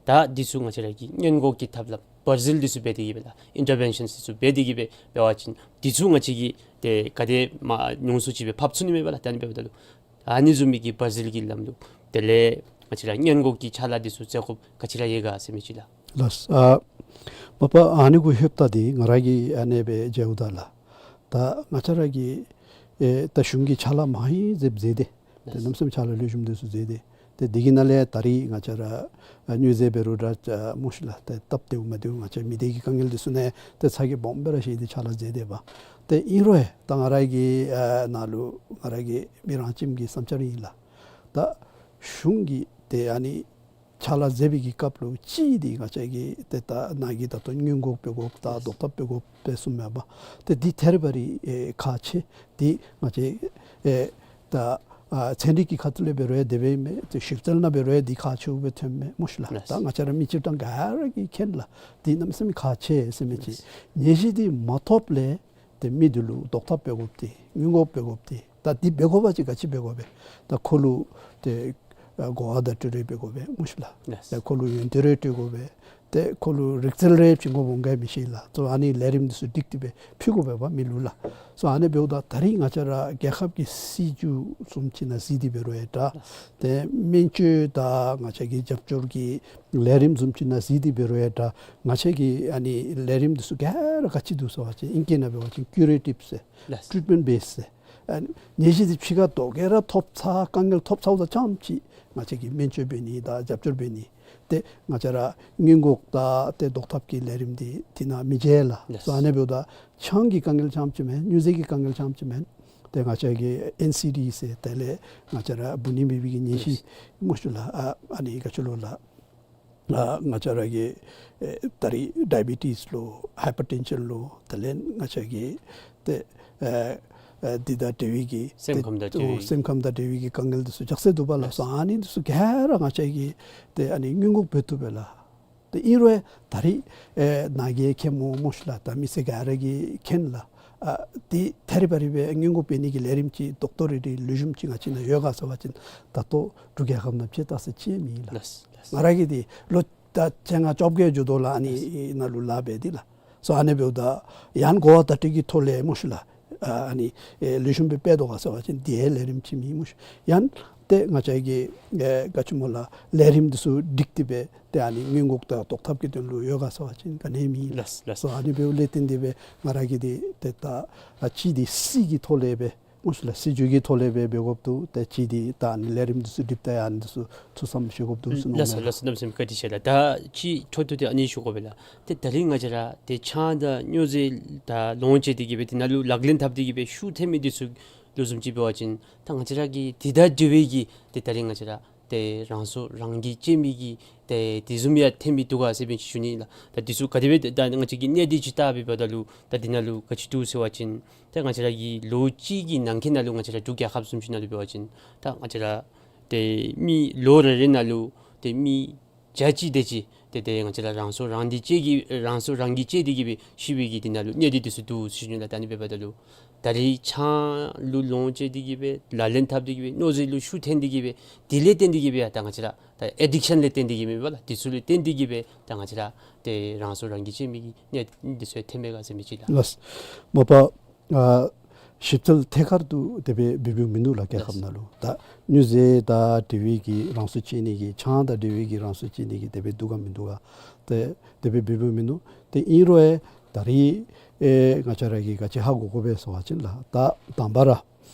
ད་འདི་ཚུ་ང་བཅས་ར་གི་སྔོན་འགོག་གི་ཐབས་ལམ་བར་ཟིལ་འདི་ཚུ་འབད་དེ་གི་སྦེ་ལགས། ཨིན་ཊར་བེན་ཤཱནསི་འདི་ཚུ་འབད་དེ་གི་སྦེ་འབད་བ་ཅིན་འདི་ཚུ་ང་བཅས་ཀྱིས་ཏེ་ག་དེ་མ་ཉུང་སུ་ཅིག་སྦེ་ཕབ་ཚུགས་ནི་མས་པ་ལགས། ད་ཨ་ནི་འབདཝ་ད་ལུ་ཨ་ནི་བཟུམ་མའི་གི་བར་ཟིལ་གྱི་ལམ་ལུགས་དེ་ལས་ང་བཅས་ར་སྔོན་འགོག་གི་ཅ་ལ་འདི་ཚུ་བཙལ་དགོཔ་ག་ཅི་ར་ཡོད་ག་ཟེར་མི་ཅིག་ལགས། ལགས། ཨ་མ་པ་ཨ་ནི་གུ་ལྷོདཔ་ད་འདི་ང་ར་གིས་ཨ་ནེ་སྦེ་མཇལཝ་ད་ལགས། ད་ང་བཅས་ར་གི་ཨེ་ད་གཞུང་གིས་ཅ་ལ་མང་རབས་མཛད་དེ་ཏེ་གནམ་མེད་ས་མེད་ཅ་ལ་ལེགས་ཤོམ་འདི་ཚུ་མཛད་དེ། ཏེ་འདི་གི་ནང་ལས་ད་རིས་ང་བཅས་ར་ཨ་སྨྱོ་རྫས་འབད་རུང་ར་ཨ་སྨོ་ཤིག་ལགས། ཏེ་སྟབས་བདེཝ་མ་བདེཝ་ང་བཅས་མི་སྡེ་གི་དཀའ་ངལ་འདི་ཚུ་ནང་ཏེ་ཚ་གྱང་སྦོམ་སྦེ་ར་བཞེས་ཏེ་ཅ་ལ་མཛད་དེ་འབད། ཏེ་ཨིན་རུང་ཡང་ད་ང་ར་གི་ཨ་ནང་ལུ་ང་ར་གི་མི་རང་ཅིག་གི་བསམ་འཆར་ཨིན་ལགས། ད་གཞུང་གིས་ཏེ་ཨ་ནི་ཅ་ལ་མཛད་པའི་གི་སྐབས་ལུ་གཅིག་འདི་ང་བཅས་ཀྱིས་ཏེ་ད་ནཱ་གིས་ད་ལྟོ་སྔོན་འགོག་འབད་དགོཔ་དང་ཟློག་ཐབས་འབད་དགོཔ་སྦེ་གསུངམ་མས་པ། ཏེ་འདི་ཐད་རི་བ་རི་ཨེ་ཁག་ཆེ། འདི་ང་བཅས་ཨེ་ད་ཨ་ཚན་རིག་གི་ཁ་ཐུག་ལས་འབད་རུང་ཡང་དེ་སྦེ་ཨིན་མས། ཏེ་ཞིབ་འཚོལ་ནང་འབད་རུང་ཡང་འདི་ཁག་ཆེཝ་སྦེ་ཐོནམ་མས་སྨོ་ཤིག་ལགས། ལགས། ད་ང་བཅས་ར་མི་སྤྱིར་བཏང་ག་ར་གིས་མཁྱེན་ལགས། འདི་གནམ་མེད་ས་མེད་ཁག་ཆེ་ཟེར་མི་ཅིག། ལགས། ནད་གཞི་འདི་མ་ཐོབ་ལས་ཏེ་མི་འདི་ལུ་ཟློག་ཐབས་འབད་དགོཔ་འདི་སྔོན་འགོག་འབད་དགོཔ་འདི་ད་འདི་འབད་དགོ་པ་ཅིན་ག་ཅི་འབད་དགོ་པས། ད་ཁོ་ལུ་ཏེ་ཨ་གོ་བརྡ་སྤྲོད་རེ་འབད་དགོ་པས་སྨོ་ཤིག་ལགས། ལགས། ཏེ་ཁོ་ལུ་ཡོན་ཏན་རེ་སྤྲོད་དགོ་པས། ཏེ་ཁོ་ལུ་རིག་རྩལ་རེ་བྱིན་དགོཔ་འོང་ག་མི་ཤེས་ལགས། སོ་ཨ་ནི་ལས་རིམ་འདི་ཚུ་སྒྲིག་སྟེ་སྦེ་ཕུལ་དགོ་པས་པ་མི་ལུ་ལགས། སོ་ཨ་ནི་འབདཝ་ད་ད་རིས་ང་བཅས་ར་རྒྱལ་ཁབ་ཀྱི་སྲིད་བྱུས་བཟུམ་ཅིག་ནང་གཟིགས་ཏེ་འབད་རུང་ཡང་འདྲ། ཏེ་སྨན་བཅོས་དང་ང་བཅས་ཀྱི་རྒྱབ་སྐྱོར་གྱི་ལས་རིམ་བཟུམ་ཅིག་ནང་གཟིགས་ཏེ་འབད་རུང་ཡང་འདྲ། ང་བཅས་ཀྱི་ཨ་ནི་ལས་རིམ་འདི་ཚུ་ག་ར་ག་ཅི་འདུག་ཟེར་བ་ཅིན་ཨིང་སྐད་ནང་འབད་བ་ཅིན་ཀིའུ་རེ་ཊིབ་ཟེར། ལགས། ཊིཊ་མེནཊ་བེསི་ཟེར། ཨ་ནི་ནད་གཞི་འདི་ཕྱི་ཁར་དོ་ག་ར་ཐོབ་ཚར་དཀའ་ངལ་ཐོབ་ཚརཝ་ད་རྐྱངམ་ཅིག་ང་བཅས་ཀྱིས་སྨན་བཅོས་འབད་ནི་དང་རྒྱབ་སྐྱོར་འབད་ནི། ཏེ་ང་བཅས་ར་སྔོན་འགོག་དང་ཏེ་ཟློག་ཐབས་ཀྱི་ལས་རིམ་འདི་འདི་ནང་མི་མཇལ་ལགས། ལགས། སོ་ཨ་ནི་འབདཝ་ད་ཆང་གི་དཀའ་ངལ་རྐྱངམ་ཅིག་མེན། སྨྱོ་རྫས་ཀྱི་དཀའ་ངལ་རྐྱངམ་ཅིག་མེན། ཏེ་ང་བཅས་ཀྱི་ཨེན་སི་ཌི་ཟེར་དེ་ལས་ང་བཅས་ར་འབུ་ནད་མེད་པའི་གི་ནད་གཞི་ལགས། སྨོ་ཤིག་ལགས། ཨ་ཨ་ནི་ག་ཅི་ལོ་ལགས། ཨ་ང་བཅས་ར་གི་ཨེ་ད་རིས་ཌའི་བི་ཊིས་ལོ་ཧའི་པར་ཊེན་ཤཱན་ལོ་དེ་ལས་ང་བཅས་ཀྱི་ཏེ་ཨེ་ཨེ་འདི་དང་འབྲེལ་བའི་གི་སེམས་ཁམས་དང་འབྲེལ་བའི་སེམས་ཁམས་དང་འབྲེལ་བའི་གི་དཀའ་ངལ་འདི་ཚུ་རྒྱགས་སེ་འདུག་པ་ལགས། སོ་ཨ་ནི་འདི་ཚུ་ག་ར་ང་བཅས་ཀྱིས་ཏེ་ཨ་ནི་སྔོན་འགོག་འབད་བཏུབ་པས་ལགས། ཏེ་ཨིན་རུང་ད་རིས་ཨེ་ནཱ་གིས་མཁྱེནམ་སྨོ་ཤིག་ལགས། ད་མི་སེར་ག་ར་གིས་མཁྱེན་ལགས། ཨ་འདི་ཐད་རི་བ་རི་སྦེ་སྔོན་འགོག་འབད་ནི་གི་ལས་རིམ་ཅིག་རྡོག་རྡོག་རིལ་རིལ་ལེགས་ཤོམ་ཅིག་ང་བཅས་ནང་ཡོད་ག་ཟེར་བ་ཅིན་ད་ལྟོ་འབྲུག་རྒྱལ་ཁབ་ནང་ཕྱེད་ཏ་ས་ཅིག་མེད་ལགས། ལགས་ལགས། ང་ར་གིས་འདི་ལོ་ད་བཅོ་ལྔ་བཅོ་བརྒྱད་འགྱོ་དོ་ལགས། ཨ་ནི་ནང་ལུ་ལཱ་འབད་དེ་ལགས། སོ་ཨ་ནི་འབདཝ་ད་ཡང་གོ་བ་བརྡ་སྤྲོད་ཀྱི་ཐོག་ལས་སྨོ་ཤིག་ལགས། ཨ་ཨ་ནི་ཨེ་ལེགས་ཤོམ་སྦེ་འབད་དོ་ག་ཟེར་བ་ཅིན་འདི་ཡང་ལས་རིམ་ཅིག་མེད་སྨོ་ཤིག། ཡང་ཏེ་ང་བཅས་ཀྱི་ཨེ་ག་ཅི་སྨོ་ལགས་ལས་རིམ་འདི་ཚུ་སྒྲིག་སྟེ་སྦེ་ཏེ་ཨ་ནི་སྔོན་འགོག་དང་ཟློག་ཐབས་ཀྱི་དོན་ལུ་ཡོད་ག་ཟེར་བ་ཅིན་ག་ནི་ཡང་མེད་ལགས། ལགས་ལགས། སོ་ཨ་ནི་འབདཝ་ལས་བརྟེན་ཏེ་སྦེ་ང་ར་གིས་འདི་ཏེ་ད་ཨ་ཅི་འདི་སྲིད་ཀྱི་ཐོག་ལས་སྦེ་སྨོ་ཤིག་ལགས། སྲིད་བྱུས་ཀྱི་ཐོག་ལས་སྦེ་འབད་དགོཔ་འདུག། ཏེ་ཅིག་འདི་ད་ཨ་ནི་ལས་རིམ་འདི་ཚུ་སྒྲིག་ད་ཡང་འདི་ཚུ་ཐུགས་བསམ་བཞེས་དགོཔ་འདུག་ཟེར་མནོཝ་མས་ལགས། ལགས་སོ་ལགས་སོ། གནམ་མེད་ས་མེད་བཀའ་དྲིན་ཆེ་ལགས། ད་ཅིག་འཕྲོ་མཐུད་དེ་ཨ་ནི་ཞུ་དགོ་པས་ལགས། ཏེ་ད་རིས་ང་བཅས་ར་ཏེ་ཆང་དང་སྨྱོ་རྫས་ད་ལོངས་སྤྱོད་དེ་གི་སྦེ་དེ་ནང་ལུ་ལག་ལེན་འཐབ་སྟེ་གི་སྦེ་ཤུགས་ཐལ་མི་འདི་ཚུ་ལུ་བཟུམ་ཅིག་འབད་བ་ཅིན་ད་ང་བཅས་ར་གི་དེ་དང་འབྲེལ་བའི་གི་ཏེ་ད་རིས་ང་བཅས་ར་ཏེ་རང་སྲོག་རང་གིས་བཅད་མི་གི་ཏེ་དེ་བཟུམ་ཡང་ཐོན་མི་འདུག་ག་ཟེར་བའི་ཅིག་ཞུ་ནི་ལགས། ད་འདི་ཚུ་ག་དེ་སྦེ་ད་ང་བཅས་ཀྱིས་གནད་དོན་ཅིག་བལྟ་བའི་བར་ན་ལུ་ད་འདི་ནང་ལུ་ག་ཅི་འདུག་ཟེར་བ་ཅིན་ད་ང་བཅས་ར་གི་ལོ་གཅིག་གི་ནང་འཁོད་ནང་ལུ་ང་བཅས་ར་འབྲུག་རྒྱལ་ཁབ་བཟུམ་ཅིག་ནང་ལུ་འབད་བ་ཅིན་ད་ང་བཅས་ར་ཏེ་མི་ལོ་རེ་རེ་ནང་ལུ་ཏེ་མི་བརྒྱ་གཅིག་དེ་ཅིག་ཏེ་ཏེ་ང་བཅས་ར་རང་སྲོག་རང་གིས་བཅད་ཀྱི་རང་སྲོག་རང་གིས་བཅད་དེ་གི་སྦེ་ཤི་བའི་གི་འདི་ནང་ལུ་གནད་དོན་འདི་ཚུ་འདུག་ཟེར་ཞུ་ནི་ལགས། ད་ཨ་ནི་འབདཝ་ད་ལུ་ད་རིས་ཆང་ལུ་ལོངས་སྤྱོད་དེ་གི་སྦེ་ལག་ལེན་འཐབ་སྟེ་གི་སྦེ་སྨྱོ་རྫས་ལུ་ཤུགས་ཐོན་ཏེ་གི་སྦེ་དེ་ལས་བརྟེན་ཏེ་གི་སྦེ་ད་ང་བཅས་ར་ད་ཨེ་ཌིག་ཤཱན་ལས་བརྟེན་ཏེ་གི་མེན་པ་ལགས། དེ་ཚུ་ལས་བརྟེན་ཏེ་གི་སྦེ་ད་ང་བཅས་ར་ཏེ་རང་སྲོག་རང་གིས་བཅད་མི་གི་གནད་འདི་ཚུ་ཐོནམ་མས་ག་ཟེར་མི་ཅིག་ལགས། ལགས། མ་པ་ཨ་ཞིབ་འཚོལ་ཐད་ཀར་དུ་དེ་སྦེ་འབད་འབདཝ་མིན་འདུག་ལགས། རྒྱལ་ཁབ་ནང་ལུ་ད་སྨྱོ་རྫས་དང་འབྲེལ་བའི་གི་རང་སྲོག་བཅད་ནི་གི་ཆང་དང་འབྲེལ་བའི་གི་རང་སྲོག་བཅད་ནི་གི་དེ་སྦེ་འདུག་ག་མིན་འདུག་ག་ཏེ་དེ་སྦེ་འབད་འབདཝ་མིན་འདུག། ཏེ་ཨིན་རུང་ཡང་ད་རིས་ཨེ་ང་བཅས་ར་གིས་ག་ཅི་ཧ་གོ་དགོ་པས་ཟེར་བ་ཅིན་ལགས། ད་དང་པ་ར་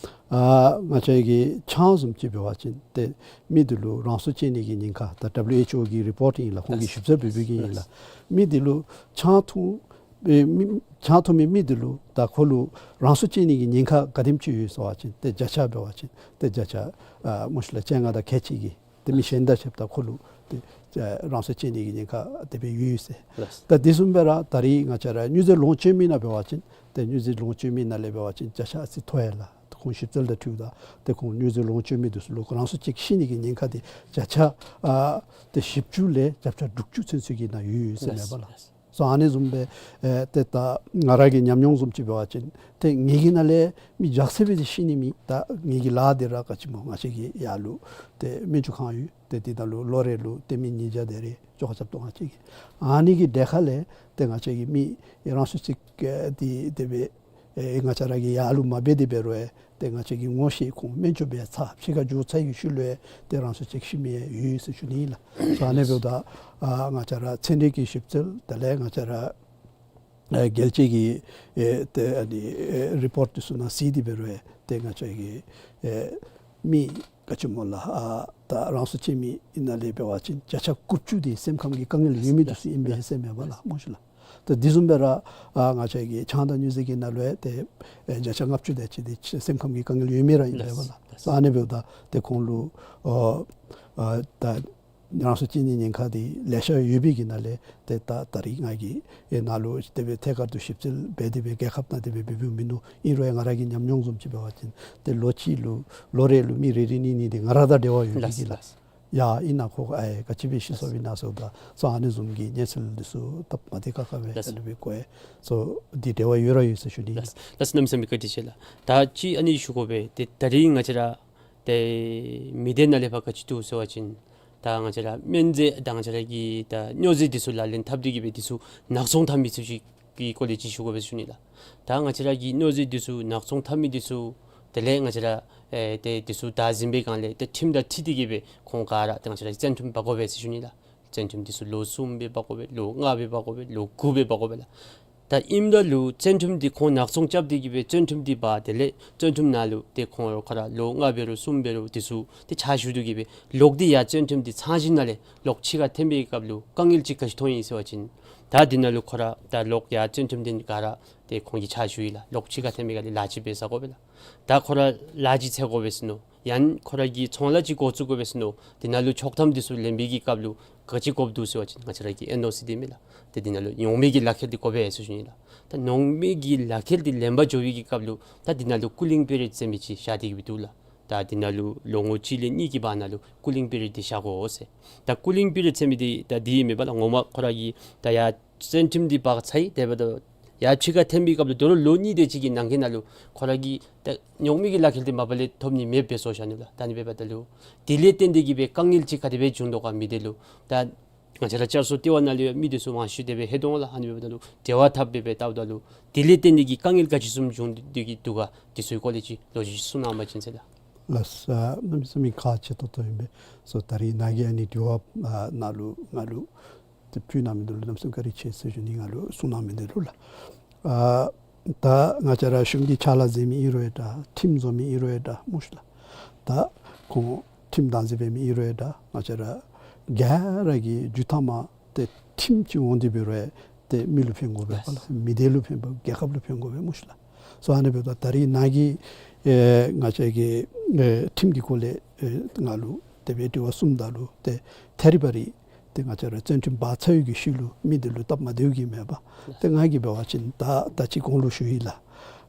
ཨ་ང་བཅས་ཀྱི་ཆང་བཟུམ་ཅིག་འབད་བ་ཅིན་ཏེ་མི་འདི་ལུ་རང་སྲོག་བཅད་ནི་གི་ཉེན་ཁ་ད་ཌབ་ལུ་ཨེཆ་ཨོ་གི་རི་པོརཊ་ཨིན་ལགས། ཁོང་གིས་ཞིབ་འཚོལ་འབད་འབདཝ་གི་ཨིན་ལགས། མི་འདི་ལུ་ཆང་འཐུང་ཨེ་མི་ཆང་འཐུང་མི་མི་འདི་ལུ་ད་ཁོ་ལུ་རང་སྲོག་བཅད་ནི་གི་ཉེན་ཁ་ག་དེམ་ཅིག་ཡོད་ཟེར་བ་ཅིན་ཏེ་བརྒྱ་ཆ་འབད་བ་ཅིན་ཏེ་བརྒྱ་ཆ་ཨ་མ་གཞི་ལགས་བཅོ་ལྔ་དང་ཁལ་གཅིག་གིས་ཏེ་མི་གཞན་དང་ཕྱདཔ་ད་ཁོ་ལུ་ཏེ་ཨ་རང་སྲོག་བཅད་ནི་གི་ཉེན་ཁ་དེ་སྦེ་ཡོད་ཟེར། ད་དེ་བཟུམ་སྦེ་ར་ད་རིས་ང་བཅས་ར་སྨྱོ་རྫས་ལོངས་སྤྱོད་མི་ནང་འབད་བ་ཅིན་ཏེ་སྨྱོ་རྫས་ལོངས་སྤྱོད་མི་ནང་ལས་འབད་བ་ཅིན་བརྒྱ་ཆ་ཨ་ཙི་མཐོ་ཡི་ལགས། ཏེ་ཁོང་ཞིབ་འཚོལ་དང་འཁྲིལཝ་ད་ཏེ་ཁོང་སྨྱོ་རྫས་ལོངས་སྤྱོད་མི་འདི་ཚུ་ལུ་རང་སྲོག་བཅད་ཤི་ནི་གི་ཉེན་ཁ་འདི་བརྒྱ་ཆ་ཨ་ཏེ་བཞི་བཅུ་ལས་བརྒྱ་ཆ་དྲུག་ཅུ་ཚུན་ཚོད་ཀྱི་ནང་ཡོད་ཡོད་ཟེར་མས་པ་ལགས། སོ་ཨ་ནི་བཟུམ་སྦེ་ཨེ་ཏེ་ད་ང་ར་གི་ཉམས་མྱོང་བཟུམ་ཅིག་འབད་བ་ཅིན་ཏེ་ངེ་གི་ནང་ལས་མི་བརྒྱ་ཟེར་སྦེ་ཏེ་ཤི་ནི་མེད། ད་ངེ་གི་ལཱ་འདི་ར་ག་ཅི་སྨོ་ང་བཅས་ཀྱི་ཡར་ལུ་ཏེ་སྨན་བཅོས་ཁང་ཡོད། ཏེ་འདི་ནང་ལུ་ལོ་རེ་ལུ་ཏེ་མི་ཉིས་བརྒྱ་དེ་རེ་བཅོ་ཁ་རྐྱབ་དོ་ང་བཅས་ཀྱིས། ཨ་ནི་གི་གྲལ་ཁ་ལས་ཏེ་ང་བཅས་ཀྱི་མི་རང་སྲོག་བཅད་ཨེ་འདི་དེ་སྦེ་ཨེ་ང་བཅས་ར་གིས་ཡར་ལུ་མ་འབད་དེ་འབད་རུང་ཨེ་ཏེ་ང་བཅས་ཀྱིས་ངོ་ཤེས་ཁོང་སྨན་བཅོས་འབད་ཚར་ཕྱི་ཁར་འགྱོ་ཚར་བའི་ཤུལ་ལུ་ཨེ་ཏེ་རང་སྲོག་བཅད་ཤི་མི་ཡོད་ཟེར་ཞུ་ནི་ལགས། སོ་ཨ་ནི་འབདཝ་ད་ཨ་ང་བཅས་ར་ཚན་རིག་གི་ཞིབ་འཚོལ་དེ་ལས་ང་བཅས་ར་ཨེ་རྒྱལ་སྤྱི་གི་ཨེ་ཏེ་ཨ་ནི་ཨེ་རི་པོརཊ་འདི་ཚུ་ནང་གཟིགས་ཏེ་འབད་རུང་ཨེ་ཏེ་ང་བཅས་ཀྱི་ཨེ་མི་ག་ཅི་སྨོ་ལགས་ཨ་ད་རང་སྲོག་བཅད་མི་ནང་ལས་འབད་བ་ཅིན་བརྒྱ་ཆ་དགུ་བཅུ་འདི་སེམས་ཁམས་ཀྱི་དཀའ་ངལ་ཡོད་མི་འདི་ཚུ་ཨིན་པས་ཟེར་མས་པ་ལགས་སྨོ་ཤི་ལགས། ད་འདི་བཟུམ་སྦེ་ར་ཨ་ང་བཅས་ཀྱི་ཆང་དང་སྨྱོ་རྫས་ཀྱི་ནང་ལུ་ཨེ་ཏེ་ཨེ་བརྒྱ་ཆ་ལྔ་བཅུ་དེ་ཅིག་འདི་སེམས་ཁམས་ཀྱི་དཀའ་ངལ་ཡོད་མི་ར་ཨིན་པས་པ་ལགས། ཨ་ནི་འབདཝ་ད་ཏེ་ཁོང་ལུ་ཨ་ཨ་ད་རང་སྲོག་བཅད་ནི་ཉེན་ཁ་འདི་ལེ་ཤ་ཡོད་པའི་གི་ནང་ལས་ཏེ་ད་ད་རིས་ང་གིས་ཨེ་ནཱ་ལུ་དེ་སྦེ་ཐད་ཀར་དུ་ཞིབ་འཚོལ་འབད་དེ་སྦེ་རྒྱལ་ཁབ་ནང་དེ་སྦེ་འབད་འབདཝ་མིན་འདུག། ཨིན་རུང་ཡང་ང་ར་གི་ཉམས་མྱོང་བཟུམ་ཅིག་འབད་བ་ཅིན་ཏེ་ལོ་གཅིག་ལུ་ལོ་རེ་ལུ་མི་རེ་རེ་གཉིས་གཉིས་འདི་ང་ར་དང་འབྲེལ་བ་ཡོད་པའི་གི་ལགས། ཡ་ཨིན་ན་ཁོ་ཨེ་ག་ཅི་སྦེ་ཤི་སོཔ་ཨིན་ན་ཟེརཝ་ད་སོ་ཨ་ནི་བཟུམ་གྱི་གནས་ཚུལ་འདི་ཚུ་སྟབས་མ་བདེ་ཁག་ཁ་སྦེ་ལགས། ཨ་ནི་སྦེ་གོ་ཡི། སོ་འདི་འབྲེལ་བ་ཡོད་ར་ཡོད་ཟེར་ཞུ་ནི་ཨིན། ལགས་ལགས་གནམ་མེད་ས་མེད་བཀའ་དྲིན་ཆེ་ལགས། ད་ཅི་ཨ་ནི་ཞུ་དགོ་པས། ཏེ་ད་རིས་ང་བཅས་ར་ཏེ་མི་སྡེ་ནང་ལས་ཕར་ག་ཅི་འདུག་ཟེར་བ་ཅིན་ད་ང་བཅས་ར་སྨན་རྫས་དང་ང་བཅས་ར་གི་ད་སྨྱོ་རྫས་འདི་ཚུ་ལག་ལེན་འཐབ་སྟེ་གི་སྦེ་འདི་ཚུ་ནག་ཚོང་འཐབ་མི་ཚུ་ཅིག་གི་སྐོར་ལས་ཅིག་ཞུ་དགོ་པས་ཟེར་ཞུ་ནི་ལགས། ད་ང་བཅས་ར་གི་སྨྱོ་རྫས་འདི་ཚུ་ནག་ཚོང་འཐབ་མི་འདི་ཚུ་དེ་ལས་ང་བཅས་ར་ཨེ་ཏེ་འདི་ཚུ་བདའ་ཟིན་པའི་སྒང་ལས་ཏེ་ཁྲིམས་དང་འཁྲིལ་ཏེ་གི་སྦེ་ཁོང་ག་ར་ཏེ་ང་བཅས་ར་བཙོན་ཁྲིམས་འབག་དགོ་པས་ཟེར་ཞུ་ནི་ལགས། བཙོན་ཁྲིམས་འདི་ཚུ་ལོ་གསུམ་སྦེ་འབག་དགོ་པས། ལོ་ལྔ་སྦེ་འབག་དགོ་པས། ལོ་དགུ་སྦེ་འབག་དགོ་པས་ལགས། ད་ཨིནམ་ད་ལུ་བཙོན་ཁྲིམས་འདི་ཁོང་ནག་ཚོང་རྐྱབ་སྟེ་གི་སྦེ་བཙོན་ཁྲིམས་འདི་འབག་དེ་ལས་བཙོན་ཁྲིམས་ནང་ལུ་ཏེ་ཁོང་ར་ཁོ་ར་ལོ་ལྔ་འབད་རུང་གསུམ་འབད་རུང་འདི་ཚུ་ཏེ་ཕྱག་ཞུ་སྟེ་གི་སྦེ་ལོག་སྟེ་ཡར་བཙོན་ཁྲིམས་འདི་ཚང་ཞིནམ་ལས་ལོག་ཕྱི་ཁར་འཐོན་པའི་སྐབས་ལུ་དཀའ་ངལ་ཅིག་ག་ཅི་མཐོང་ཡི་ཟེར་བ་ཅིན་ད་འདི་ནང་ལུ་ཁོ་ར་ད་ལོག་ཡར་བཙོན་ཁྲིམས་འདི་ག་ར་ཏེ་ཁོང་གིས་ཕྱག་ཞུ་ཡི་ལགས། ལོག་ཕྱི་ཁར་འཐོན་པའི་སྐབས་ལུ་ལཱ་ཅིག་འབད་ས་དགོ་པས་ལགས། ད་ཁོ་ར་ལཱ་ཅིག་འཚོལ་དགོ་པས་ཟེར་མནོ། ཡང་ཁོ་ར་གི་ཚོང་ལཱ་ཅིག་འགོ་བཙུགས་དགོ་པས་ཟེར་མནོ། དེ་ནང་ལུ་ཆོག་ཐམ་འདི་ཚུ་ལེན་པའི་གི་སྐབས་ལུ་ག་ཅི་དགོཔ་འདུག་ཟེར་བ་ཅིན་ང་བཅས་ར་གི་ཨེན་ཨོ་སི་འདི་མས་ལགས། ཏེ་དེ་ནང་ལུ་ཉོག་མེད་ཀྱི་ལག་ཁྱེར་འདི་དགོ་པས་ཟེར་ཞུ་ནི་ལགས། ད་ཉོག་མེད་ཀྱི་ལག་ཁྱེར་འདི་ལེན་པར་འགྱོ་བའི་གི་སྐབས་ལུ་ད་དེ་ནང་ལུ་ཀུ་ལིང་པི་རི་ཡོཌ་ཟེར་མི་ཅིག་བཞག་སྟེ་གི་སྦེ་འདུག་ལགས། ད་དེ་ནང་ལུ་ལོ་ངོ་གཅིག་ལས་གཉིས་ཀྱི་བར་ན་ལུ་ཀུ་ལིང་པི་རི་ཡོཌ་འདི་བཞག་དགོ་ཟེར། ད་ཀུ་ལིང་པི་རི་ཡོཌ་ཟེར་མི་འདི་ད་འདི་མེན་པ་ལགས། ངོ་མ་ཁོ་ར་གི་ད་ཡར་བཙོན་ཁྲིམས་འདི་འབག་ཚར་ཡི། དེ་འབདཝ་ད་ཡར་ཕྱི་ཁར་འཐོན་པའི་སྐབས་ལུ་དོ་རུང་ལོ་གཉིས་དེ་ཅིག་གི་ནང་འཁོད་ནང་ལུ་ཁོ་ར་གིས་ད་ཉོག་མེད་ཀྱི་ལག་ཁྱེར་འདི་མ་པ་ལས་ཐོབ་ནི་མེདཔ་སྦེ་བཟོ་བཞག་ནུག་ལགས། ད་ཨ་ནི་འབདཝ་ད་ལུ་དེ་ལས་བརྟེན་ཏེ་གི་སྦེ་དཀའ་ངལ་ཅིག་ག་དེ་སྦེ་བྱུང་དོ་ག་མི་དེ་ལུ་ད་ང་བཅས་ར་བསྐྱར་གསོ་ལྟེ་བ་ནང་ལུ་ཡང་མི་དེ་ཚུ་མང་ཤོས་དེ་སྦེ་ལྷོད་དོ་ལགས། ཨ་ནི་འབདཝ་ད་ལུ་འབྲེལ་བ་འཐབ་སྦེ་སྦེ་བལྟཝ་ད་ལུ་དེ་ལས་བརྟེན་ཏེ་གི་དཀའ་ངལ་ག་ཅི་བཟུམ་བྱུང་སྟེ་གི་འདུག་ག་འདི་ཚུ་གི་སྐོར་ལས་ཅིག་ལོ་རྒྱུས་གསུང་གནང་བ་ཅིན་ཟེར་ལགས། ལགས་སོ། གནམ་མེད་ས་མེད་ཁག་ཆེ་ཏོག་ཏོ་ཨིན་པས། སོ་ད་རིས་ནཱ་གིས་ཨ་ནི་དྲི་བ་ཨ་ནཱ་ལུ་ང་ལུ་ཏེ་ཕུལ་གནང་མི་འདི་ལུ་གནམ་མེད་ས་མེད་བཀའ་དྲིན་ཆེ་ཟེར་ཞུ་ནི། ང་ལུ་གསུང་གནང་མི་འདི་ལུ་ལགས། ཨ་ད་ང་བཅས་ར་གཞུང་གི་ཕྱག་ལཱ་མཛད་མི་ཨིན་རུང་ཡང་འདྲ། ཁྲིམས་བཟོ་མི་ཨིན་རུང་ཡང་འདྲ་སྨོ་ཤི་ལགས། ད་ཁོང་ཁྲིམས་བདག་འཛིན་འབད་མི་ཨིན་རུང་ཡང་འདྲ། ང་བཅས་ར་ག་ར་གི་རྒྱུ་མཐའ་མ་ཏེ་ཁྲིམས་ཅིག་འོང་སྟེ་འབད་རུང་ཡང་ཏེ་མི་ལུ་ཕན་དགོ་པས་པ་ལགས། མི་སྡེ་ལུ་ཕན་པ་རྒྱལ་ཁབ་ལུ་ཕན་དགོ་པས་སྨོ་ཤི་ལགས། སོ་ཨ་ནི་འབདཝ་ད་ད་རིས་ནཱ་གིས་ཨེ་ང་བཅས་ཀྱི་ཨེ་ཁྲིམས་ཀྱི་སྐོར་ལས་ཨེ་ང་ལུ་དེ་སྦེ་དྲི་བ་གསུངམ་ད་ལུ་ཏེ་ཐད་རི་བ་རི་ཏེ་ང་བཅས་ར་བཙོན་ཁྲིམས་འབག་ཚར་བའི་གི་ཤུལ་ལུ་མི་འདི་ལུ་སྟབས་མ་བདེཝ་གིས་མེན་པ། ཏེ་ང་གིས་འབད་བ་ཅིན་ད་ད་ཅི་གོང་ལུ་ཞུ་ཡི་ལགས།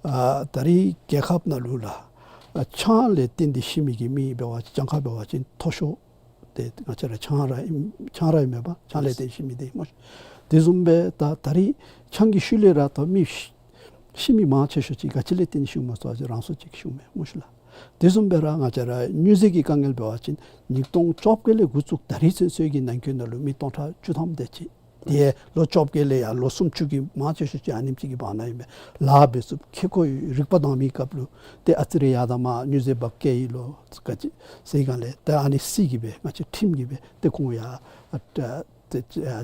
ཨ་ད་རིས་རྒྱལ་ཁབ་ནང་ལུ་ལགས་ཨ་ཆང་ལས་བརྟེན་ཏེ་ཤི་མི་གི་མི་འབད་བ་ཅིན་གྱངས་ཁ་འབད་བ་ཅིན་མཐོ་ཤོས་ཏེ་ང་བཅས་ར་ཆང་ར་ཨིན། ཆང་ར་ཨིན་མས་པ། ཆང་ལས་བརྟེན་ཤི་མི་འདི་སྨོ་ཤི། དེ་བཟུམ་སྦེ་ད་ད་རིས་ཆང་གི་ཤུལ་ལས་ར་ད་མི་ཤི་ཤི་མི་མང་ཆེ་ཤོས་ཅིག་ག་ཅི་ལས་བརྟེན་ཤི་འོང་སྨོ་ཟེར་བ་ཅིན་རང་སྲོག་བཅད་ཤི་འོང་མས་སྨོ་ཤི་ལགས། དེ་བཟུམ་སྦེ་ར་ང་བཅས་ར་སྨྱོ་རྫས་ཀྱི་དཀའ་ངལ་འབད་བ་ཅིན་ཉིས་སྟོང་བཅོ་བརྒྱད་ལས་འགོ་བཙུགས་ད་རིས་ཚུན་ཚོད་ཀྱི་ནང་འཁོད་ནང་ལུ་མི་སྟོང་ཕྲག་བཅུ་ཐམ་དེ་ཅིག་ཏེ་ལོ་བཅོ་བརྒྱད་ལས་ཡར་ལོ་སུམ་ཅུ་གི་མང་ཆེ་ཤོས་ཅིག་ཨ་ནེམ་ཅིག་གི་བར་ན་ཨིན་པས། ལཱ་འབད་ཚུགསཔ་ཁེ་ཀོ་ཡོད། རིག་པ་དྭངས་མའི་སྐབས་ལུ་ཏེ་ཨ་ཙི་རེ་ཡར་དང་མར་སྨྱོ་རྫས་འབག་སྐྱེལ་ཡི་ལོ་ག་ཅི་ཟེར་སྒང་ལས་ཏེ་ཨ་ནི་སྲིད་ཀྱི་སྦེ་ང་བཅས་ཁྲིམས་ཀྱི་སྦེ་ཏེ་ཁོང་ཡར་ཨ་ཏེ་ཨ་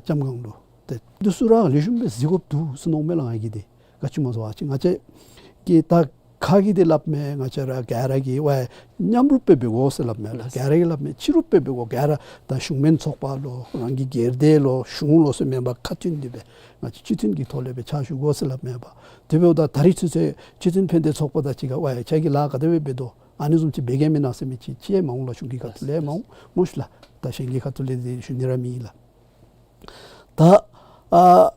ལྕམ་སྒང་ལུ་ཏེ་འདི་ཚུ་ར་ལེགས་ཤོམ་སྦེ་གཟིགས་དགོཔ་འདུག་ཟེར་མནོཝ་མས་ལགས། ང་གིས་ཏེ་ག་ཅི་སྨོ་ཟེར་བ་ཅིན་ང་བཅས་ཀྱིས་ད་ ཁ་གིས་འདི་སླབ་མས། ང་བཅས་ར་ག་ར་གིས་ཝའི་མཉམ་རུབ་སྦེ་འབད་དགོ་ཟེར་སླབ་མས་ལགས། ག་ར་གིས་སླབ་མས། གཅིག་རུབ་སྦེ་འབད་དགོ། ག་ར་ད་གཞུང་མིན་ཚོགས་པ་ལོ་རང་གི་སྒེར་སྡེ་ལོ་གཞུང་ལོ་ཟེར་མེན་པར་ཁ་མཐུན་འདི་སྦེ་ང་བཅས་སྤྱི་མཐུན་གྱི་ཐོག་ལས་སྦེ་ཕྱག་ཞུ་དགོ་ཟེར་སླབ་མས་པ། དེ་འབདཝ་ད་ད་རིས་ཚུན་ཚོད་སྤྱི་མཐུན་ཕན་བདེ་ཚོགས་པ་དང་གཅིག་ཁར་ཝའི་ཁྱེད་ཀྱིས་ལཱ་ག་དེ་སྦེ་འབད་དོ། ཨ་ནི་བཟུམ་ཅིག་འབད་གེ་མེན་ན་ཟེར་མི་ཅིག་ཅིག་ཡང་མ་འོང་ལགས། གཞུང་གི་ཁ་ཐུག་ལས་མ་འོང་སྨོ་ཤི་ལགས། ད་གཞན་གྱི་ཁ་ཐུག་ལས་འདི་ཞུ་ནི་ར་མེད་ལགས། ད་ཨ་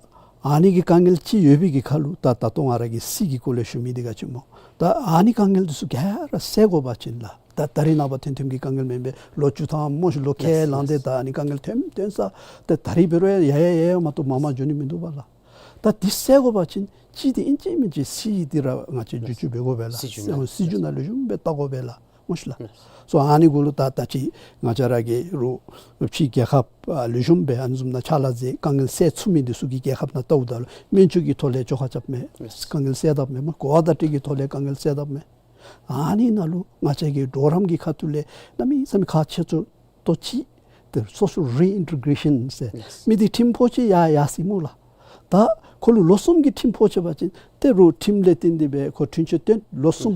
ཨ་ནི་གི་དཀའ་ངལ་ཅིག་ཡོད་པའི་གི་ཁར་ལུ་ད་ད་ལྟོ་ང་ར་གིས་སྲིད་ཀྱི་སྐོར་ལས་ཞུ་མི་འདི་ག་ཅི་སྨོ། ད་ཨ་ནི་དཀའ་ངལ་འདི་ཚུ་ག་ར་སེལ་དགོ་པ་ཅིན་ལགས། ད་ད་རིས་ནངས་པ་ཐོན་ཐོནམ་གྱི་དཀའ་ངལ་མེན་པས། ལོ་བཅུ་ཐམ་སྨོ་ཤི། ལོ་ཁལ་ལངས་ཏེ་ད་ཨ་ནི་དཀའ་ངལ་ཐོན་ཐོན་ས། ད་ད་རིས་འབད་རུང་ཡ་ཡ་ཡ་ཡ་མ་གཏོགས་མར་མར་འགྱོ་ནི་མིན་འདུག་པ་ལགས། ད་འདི་སེལ་དགོ་པ་ཅིན་ཅིག་འདི་ཨིན་ཅི་མིན་ཅི་སྲིད་འདི་ར་ང་བཅས་བསྒྱུར་བཅོས་འབད་དགོ་པས་ལགས། སྲིད་བྱུས་ནང་སྲིད་བྱུས་ནང་ལེགས་ཤོམ་སྦེ་བལྟ་དགོ་པས་ལགས། སྨོ་ཤི་ལགས། སོ་ཨ་ནི་གུ་ལུ་ད་ད་ཅི་ང་བཅས་ར་གི་རུ་ཕྱི་རྒྱལ་ཁབ་ཨ་ལེགས་ཤོམ་སྦེ་ཨ་ནི་བཟུམ་ནང་ཕྱག་ལཱ་མཛད་དཀའ་ངལ་སེལ་ཚུགས་མི་འདི་ཚུ་གི་རྒྱལ་ཁབ་ནང་བལྟཝ་ད་ལུ་སྨན་བཅོས་ཀྱི་ཐོག་ལས་བཅོ་ཁ་རྐྱབ་མས། དཀའ་ངལ་སེལ་དཔ་མས་སྨོ། གོ་བ་བརྡ་སྤྲོད་ཀྱི་ཐོག་ལས་དཀའ་ངལ་སེལ་དཔ་མས། ཨ་ནི་ནང་ལུ་ང་བཅས་ཀྱི་གྲོགས་རམ་གྱི་ཁ་ཐུག་ལས་གནམ་མེད་ས་མེད་ཁག་ཆེ་ཤོས་ཏོ་ཅིག་ཏེ་social reintegration ཟེར་མི་འདི་ཁྲིམས་ཕོག་ཅི་ཡ་ཡ་སི་སྨོ་ལགས། ད་ཁོ་ལུ་ལོ་གསུམ་གྱི་ཁྲིམས་ཕོག་ཅི་པ་ཅིན་ཏེ་རུ་ཁྲིམས་ལས་བརྟེན་ཏེ་སྦེ་ཁོ་འཁྲུན་ཆོད་བཏོན་ལོ་གསུམ་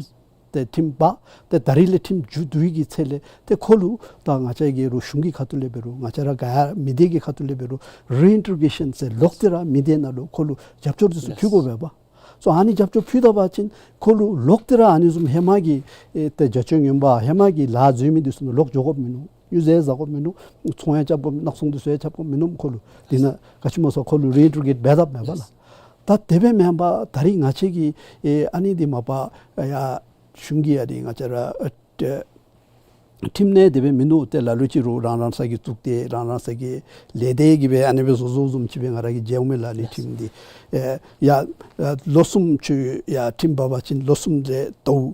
ཏེ་ཁྲིམས་འབག་ཏེ་ད་རིས་ལས་ཁྲིམས་མཇུག་བསྡུ་བའི་གི་ཚེ་ལས་ཏེ་ཁོ་ལུ་ད་ང་བཅས་ཀྱི་རུ་གཞུང་གི་ཁ་ཐུག་ལས་འབད་རུང་ང་བཅས་ར་ག་མི་སྡེ་གི་ཁ་ཐུག་ལས་འབད་རུང་reintegration ཟེར་ལོག་སྟེ་ར་མི་སྡེ་ནང་ལུ་ཁོ་ལུ་རྒྱབ་སྐྱོར་འདི་ཚུ་ཕུལ་དགོ་པས་པ། སོ་ཨ་ནི་རྒྱབ་སྐྱོར་ཕུལ་ད་པ་ཅིན་ཁོ་ལུ་ལོག་སྟེ་ར་ཨ་ནི་བཟུམ་ཧེ་མ་གི་ཨེ་ཏེ་རྒྱ་ཆེ་ངན་པ་ཧེ་མ་གི་ལཱ་འཛོལ་མི་འདི་ཚུ་ནང་ལོག་འགྱོ་དགོཔ་མིན་ནུག། སྨྱོ་རྫས་ཟ་དགོཔ་མིན་ནུག། ཚོང་ཡང་རྐྱབ་དགོཔ་མིན་ནུག། ནག་ཚོང་འདི་ཚུ་ཡང་རྐྱབ་དགོཔ་མིན་ནུག། ཁོ་ལུ་འདི་ནང་ག་ཅི་སྨོ་ཟེར་ཁོ་ལུ་རི་ཨིན་ཊི་གེ་རེཊ་འབད་དཔ་མས་པ་ལགས། ད་དེ་སྦེ་མེན་པར་ད་རིས་ང་བཅས་ཀྱི་ཨེ་ཨ་ནི་འདི་མ་པ་ཡ་གཞུང་གི་ཨ་ནི་ང་བཅས་ར་ཨེ་ཏེ་ཁྲིམས་ནང་དེ་སྦེ་མིན་འདུག། ཏེ་ལ་ལུ་ཅིག་རུང་རང་རང་ས་གི་གཙུག་སྡེ་རང་རང་ས་གི་ལས་སྡེ་གིས་སྦེ་ཨ་ནི་སྦེ་བཟོ་བཟོཝ་བཟུམ་ཅིག་སྦེ་ང་ར་གིས་མཇལཝ་མས་ལགས། ཨ་ནི་ཁྲིམས་འདི་ཨེ་ཡ་ཨེ་ལོ་གསུམ་ཅིག་ཡ་ཁྲིམས་འབག་པ་ཅིན་ལོ་གསུམ་རེ་ཟླཝ་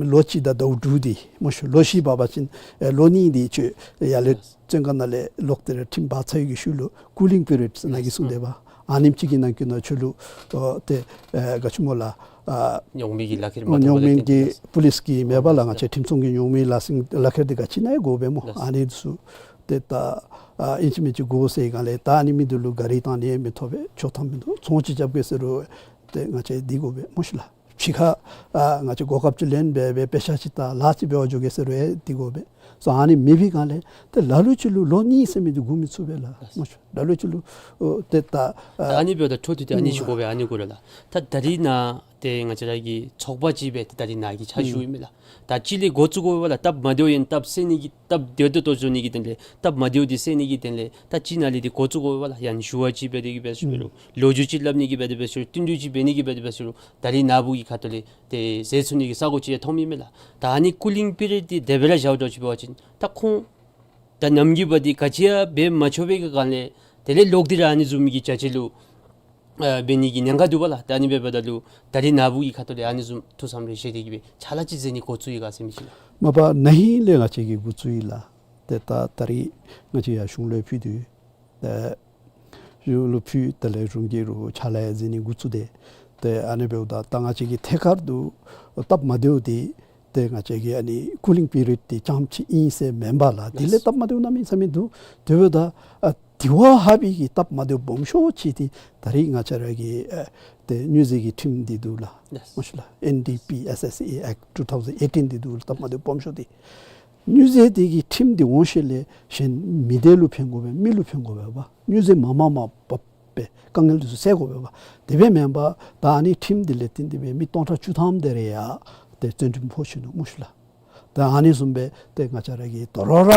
ལོ་གཅིག་དང་ཟླཝ་དྲུག་འདི་སྨོ་ཤི། ལོ་བཞི་འབག་པ་ཅིན་ཨེ་ལོ་གཉིས་འདི་ཅིག་ཡར་ལས་བཙོན་ཁང་ནང་ལས་ལོག་སྟེ་ར་ཁྲིམས་འབག་ཚར་བའི་གི་ཤུལ་ལུ་cooling period ཟེར་ནཱ་གིས་གསུངས་ཏེ་པ། ཨ་ནེམ་ཅིག་གི་ནང་འཁོད་ནང་ཁྱོད་ལུ་ཨོ་ཏེ་ཨེ་ག་ཅི་སྨོ་ལགས། ཨ་ཉོག་མེད་ཀྱི་ལག་ཁྱེར་མ་ཐོབ་པ་ལས་ཉོག་མེད་ཀྱི་པུ་ལིསི་གི་མེན་པ་ལགས། ང་བཅས་ཁྲིམས་སྲུང་གི་ཉོག་མེད་ལག་ཟིན་ལག་ཁྱེར་འདི་ག་ཅི་ནང་ཡང་དགོ་པས་སྨོ། ཨ་ནི་ཚུ་ཏེ་ད་ཨ་ཨིན་ཅི་མིན་ཅི་དགོ་ཟེར་གང་ལས་ད་ཨ་ནི་མི་འདི་ལུ་ག་རི་བཏང་ནི་ཡང་མི་ཐོབ་པས། ཆོག་ཐམ་མིན་འདུག། ཚོང་ཅིག་རྐྱབ་དགོ་ཟེར་རུང་ཏེ་ང་བཅས་འདི་དགོ་པས་སྨོ་ཤི་ལགས། ཕྱི་ཁར་ཨ་ང་བཅས་གོ་སྐབས་ཅིག་ལེན་སྦེ་སྦེ་དཔེ་ཆ་ཅིག་ལྟ་ལཱ་ཅིག་འབད་བར་འགྱོ་དགོ་ཟེར་རུང་ཡང་འདི་དགོ་པས། སོ་ཨ་ནི་མེད་པའི་སྒང་ལས་ཏེ་ལ་ལུ་ཅིག་ལུ་ལོ་གཉིས་ཟེར་མི་འདི་སྒུག་མི་ཚུགས་པས་ལགས་སྨོ་ཤི། ལ་ལུ་ཅིག་ལུ་ཨོ་ཏེ་ད་ད་ཨ་ཨ་ནི་འབདཝ་ད་འཕྲོ་མཐུད་དེ་ཨ་ནི་ཞུ་དགོ་པས། ཨ་ནི་གུ་ལུ་ལགས། ད་ད་རིས་ནཱ་ཏེ་ང་བཅས་ར་གི་ཚོགས་པ་ཅིག་སྦེ་ཏེ་ད་རིས་ནཱ་གི་ཕྱག་ཞུ་ཨིན་མས་ལགས། ད་ཅིག་ལས་འགོ་བཙུགས་དགོ་པས་ལགས། སྟབས་མ་བདེཝ་ཡོད་ན་སྟབས་སེལ་ནི་གི་སྟབས་བདེཝ་ཏོག་ཏོ་བཟོ་ནི་གི་དོན་ལས་སྟབས་མ་བདེཝ་འདི་སེལ་ནི་གི་དོན་ལས་ད་ཅིག་ནཱ་ལས་འདི་འགོ་བཙུགས་དགོ་པས་ལགས། ཡང་ཞུ་བ་ཅིག་འབད་དེ་གི་འབད་ཞུ་རུང་ལོ་རྒྱུས་ཅིག་སླབ་ནི་གི་འབད་དེ་འབད་ཞུ་རུང་བསྟུན་གྲོས་ཅིག་འབད་ནི་གི་འབད་དེ་འབད་ཞུ་རུང་ད་རིས་ནཱ་བུ་གི་ཁ་ཐུག་ལས་ཏེ་ཟེར་ཚུགས་ནི་གི་ས་གོ་ཅིག་ཡང་མཐོངམ་ཨིན་མས་ལགས། ད་ཨ་ནི་cooling period འདི་དེ་སྦེ་ར་བཞག་འགྱོ་ཅི་འབད་བ་ཅིན་ད་ཁོང་ད་ནམ་གྱི་བར་འདི་ག་ཅི་ཡང་འབད་མ་ཆོག་པའི་གི་སྒང་ལས་དེ་ལས་ལོག་སྟེ་ར་ཨ་ནི་བཟུམ་གྱི་བྱ་བྱེད་ལུ་ཨ་འབད་ནི་གི་ཉེན་ཁ་འདུག་པ་ལགས། ད་ཨ་ནི་འབདཝ་ད་ལུ་ད་རིས་ནཱ་བུ་གི་ཁ་ཐུག་ལས་ཨ་ནི་བཟུམ་ཐུགས་བསམ་རེ་བཞེས་ཏེ་གི་སྦེ་ཕྱག་ལཱ་ཅིག་མཛད་ནི་འགོ་བཙུགས་ཡི་ག་ཟེར་མི་ཅིག་ལགས། མ་པ་ན་ཧིང་ལས་ང་བཅས་ཀྱིས་འགོ་བཙུགས་ཡི་ལགས། ཏེ་ད་ད་རིས་ང་བཅས་ཡར་གཞུང་ལུ་ཕུལ་དོ། ཏེ་གཞུང་ལུ་ཕུལ་དེ་ལས་གཞུང་གིས་རུང་ཕྱག་ལཱ་མཛད་ནི་འགོ་བཙུགས་ཏེ། ཏེ་ཨ་ནི་འབདཝ་ད་ད་ང་བཅས་ཀྱི་ཐད་ཀར་དུ་སྟབས་མ་བདེཝ་འདི་ཏེ་ང་བཅས་ཀྱི་ཨ་ནི་cooling period འདི་རྐྱངམ་ཅིག་ཨིན་ཟེར་མེན་པ་ལགས། དེ་ལས་སྟབས་མ་བདེཝ་གནམ་མེད་ས་མེད་འདུག། དེ་འབདཝ་ད་ཨ་དེ་བ་ཧ་པའི་གི་སྟབས་མ་བདེཝ་སྦོམ་ཤོས་ཅིག་འདི་ད་རིས་ང་བཅས་ར་གི་ཨ་ཏེ་སྨྱོ་རྫས་ཀྱི་ཁྲིམས་འདི་འདུག་ལགས། མ་ཤི་ལགས། N D P S S A Act two thousand eighteen འདི་འདུག་ལགས། སྟབས་མ་བདེཝ་སྦོམ་ཤོས་འདི་སྨྱོ་རྫས་འདི་གི་ཁྲིམས་འདི་འོང་ཤུལ་ལས་གཞན་མི་སྡེ་ལུ་ཕན་དགོ་པས། མི་ལུ་ཕན་དགོ་པས་པ། སྨྱོ་རྫས་མ་མ་མ་བབས་པའི་དཀའ་ངལ་འདི་ཚུ་སེལ་དགོ་པས་པ། དེ་སྦེ་མེན་པར་ད་ཨ་ནི་ཁྲིམས་འདི་ལས་བརྟེན་ཏེ་སྦེ་མི་སྟོང་ཕྲག་བཅུ་ཐམ་དེ་རེ་ཡང་ཏེ་བཙོན་ཁྲིམས་ཕོག་ཅི་ནུག་སྨོ་ཤི་ལགས། ད་ཨ་ནི་བཟུམ་སྦེ་ཏེ་ང་བཅས་ར་གིས་དོ་རུང་ར་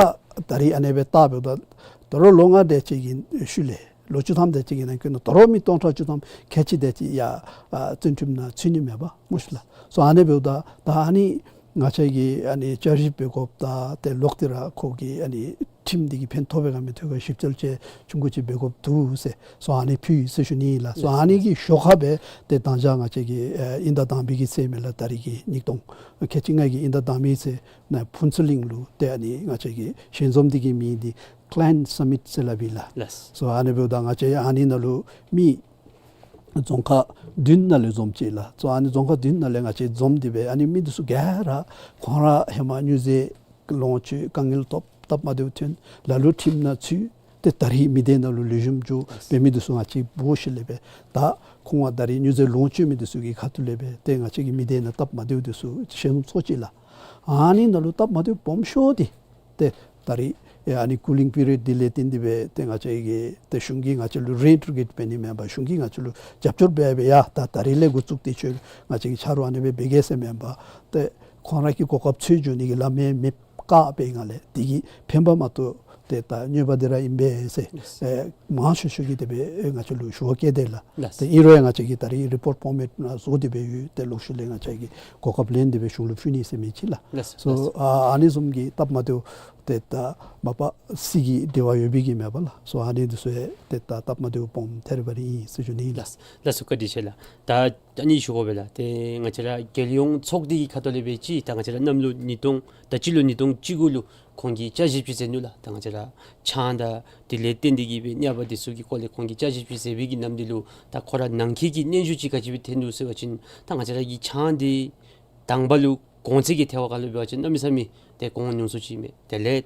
ད་རིས་ཨ་ནེ་སྦེ་བལྟ་འབདཝ་ད་དོ་རུང་ལོ་ལྔ་དེ་ཅིག་གི་ཤུལ་ལས་ལོ་བཅུ་ཐམ་དེ་ཅིག་གི་ནང་འཁོད་ནང་དོ་རུང་མི་སྟོང་ཕྲག་བཅུ་ཐམ་ཁལ་གཅིག་དེ་ཅིག་ཡང་ཨ་བཙོན་ཁྲིམས་ནང་ཚུད་ནི་མས་པ་སྨོ་ཤི་ལགས། སོ་ཨ་ནི་འབདཝ་ད་ད་ཨ་ནི་ང་བཅས་ཀྱིས་ཨ་ནི་བསྐྱར་ཞིབ་འབད་དགོཔ་དང་ཏེ་ལོག་སྟེ་ར་ཁོ་གི་ཨ་ནི་ཁྲིམས་འདི་གིས་ཕན་ཐོགས་པས་ག་མི་ཐོགས་ག་ཞིབ་འཚོལ་ཅིག་ཆུང་ཀུ་ཅིག་འབད་དགོཔ་འདུག་ཟེར། སོ་ཨ་ནི་ཕུལ་ཡི་ཟེར་ཞུ་ནི་ཨིན་ལགས། སོ་ཨ་ནི་གི་ཞོར་ཁར་སྦེ་ཏེ་ད་ཅི་ང་བཅས་ཀྱི་ཨ་དབྱིན་ཟླ་དང་པའི་གི་ཚེས་མས་ལགས། ད་རིས་ཀྱི་ཉིས་སྟོང་ཁལ་གཅིག་ལྔ་གི་དབྱིན་ཟླ་དང་པའི་ཚེས་ནང་ཕུན་ཚོགས་གླིང་ལུ་ཏེ་ཨ་ནི་ང་བཅས་ཀྱི་ཞལ་འཛོམས་འདི་གི་མིང་འདི་Clan Summit ཟེར་སླབ་ཨིན་ལགས། སོ་ཨ་ནི་འབདཝ་ད་ང་བཅས་ཨ་ནི་ནང་ལུ་མི་རྫོང་ཁག་བདུན་ནང་ལས་འཛོམས་ཅི་ལགས། སོ་ཨ་ནི་རྫོང་ཁག་བདུན་ནང་ལས་ང་བཅས་འཛོམས་ཏེ་སྦེ་ཨ་ནི་མི་འདི་ཚུ་ག་ར་ཁོང་ར་ཧེ་མ་སྨྱོ་རྫས་ལོངས་སྤྱོད་དཀའ་ངལ་ཐོབ་སྟབས་མ་བདེཝ་ཐོན་ལ་ལུ་ཁྲིམས་ནང་ཚུད། ཏེ་ད་རིས་མི་སྡེ་ནང་ལུ་ལེགས་ཤོམ་འགྱོ་འབད་མི་འདི་ཚུ་ང་བཅས་འབོ་ཞིནམ་ལས་སྦེ་ད་ཁོང་ང་ད་རིས་མྱུར་མཛད་ལོངས་སྤྱོད་མི་འདི་ཚུ་གི་ཁ་ཐུག་ལས་སྦེ་ཏེ་ང་བཅས་ཀྱི་མི་སྡེ་ནང་སྟབས་མ་བདེཝ་འདི་ཚུ་ཞལ་འཛོམས་ཚོགས་ཅི་ལགས། ཨ་ནི་ནང་ལུ་སྟབས་མ་བདེཝ་སྦོམ་ཤོས་འདི་ཏེ་ད་རིས་ཨེ་ཨ་ནི་ཀུ་ལིང་པི་རི་ཡོཌ་འདི་ལས་བརྟེན་ཏེ་སྦེ་ཏེ་ང་བཅས་ཀྱིས་ཏེ་གཞུང་གིས་ང་བཅས་ལུ་རི་ཨིན་ཊི་གྲེཊ་འབད་ནི་མེན་པར་གཞུང་གིས་ང་བཅས་ལུ་རྒྱབ་སྐྱོར་འབད་སྦེ་ཡ་ད་ད་རིས་ལས་འགོ་བཙུགས་ཏེ་ཁྱོད་ང་བཅས་ཀྱིས་ཆ་རོགས་ཨ་ནི་སྦེ་འབད་གེ་ཟེར་མེན་པར་ཏེ་ཁོང་ར་གི་གོ་སྐབས་འཚོལ་འགྱོ་ནི་གི་ལམ་ཡང་མེདཔ་བཀག་པའི་སྒང་ལས་དེ་གིས་ཕན་པ་མ་གཏོགས་ཏེ་ད་གནོད་པ་འདི་ར་ཨིན་པས་ཟེར་ལགས། ཨེ་མང་ཤོས་ཤོས་ཀྱིས་དེ་སྦེ་ཨེ་ང་བཅས་ལུ་ཞུ་བ་བཀོད་དེས་ལགས། ལགས། ཏེ་ཨིན་རུང་ཡང་ང་བཅས་ཀྱིས་ད་རིས་རི་པོརཊ་ཕོར་མེཊ་ནང་བཟོ་སྟེ་སྦེ་ཡོད། ཏེ་ལོག་ཤུལ་ལས་ང་བཅས་ཀྱིས་གོ་སྐབས་ལེན་ཏེ་སྦེ་གཞུང་ལུ་ཕུལ་ནི་ཟེར་མི་ཅིག་ལགས། ལགས། སོ་ལགས། ཨ་ཨ་ནི་བཟུམ་གྱི་སྟབས་མ་བདེཝ་ཏེ་ད་མ་པ་སྲིད་ཀྱི་འབྲེལ་བ་ཡོད་པའི་གི་མེན་པ་ལགས། སོ་ཨ་ནི་འདི་ཚུ་ཡང་ཏེ་ད་སྟབས་མ་བདེཝ་སྦོམ་ཐེབས་པ་ར་ཨིན་ཟེར་ཞུ་ནི་ཨིན་ལགས། ལགས་སོ། བཀའ་དྲིན་ཆེ་ལགས། ད་ཨ་ནི་ཞུ་དགོ་པས་ལགས། ཏེ་ང་བཅས་ར་རྒྱལ་ཡོངས་ཚོགས་སྡེ་གི་ཁ་ཐུག་ལས་སྦེ་ཅིག་ད་ང་བཅས་ར་གནམ་ལོ་ཉིས་སྟོང་ད་སྤྱི་ལོ་ཉིས་སྟོང་བཅུ་དགུ་ལུ་ཁོང་གིས་བསྐྱར་ཞིབ་ཅིག་མཛད་ནུག་ལགས། ད་ང་བཅས་ར་ཆང་དང་དེ་ལས་བརྟེན་ཏེ་གི་སྦེ་ནད་པ་འདི་ཚུ་གི་སྐོར་ལས་ཁོང་གིས་བསྐྱར་ཞིབ་ཅིག་མཛད་པའི་གི་ནམ་དེ་ལུ་ད་ཁོ་ར་ནང་འཁོད་ཀྱི་སྙན་ཞུ་ཅིག་ག་ཅི་སྦེ་ཐོན་ནུག་ཟེར་བ་ཅིན་ད་ང་བཅས་ར་གི་ཆང་འདི་དང་པ་ལུ་གོང་ཚད་ཀྱི་ཐལ་བ་ཁ་ལུ་འབད་བ་ཅིན་གནམ་མེད་ས་མེད་ཏེ་གོང་ཉུང་སུ་ཅིག་མས། དེ་ལས་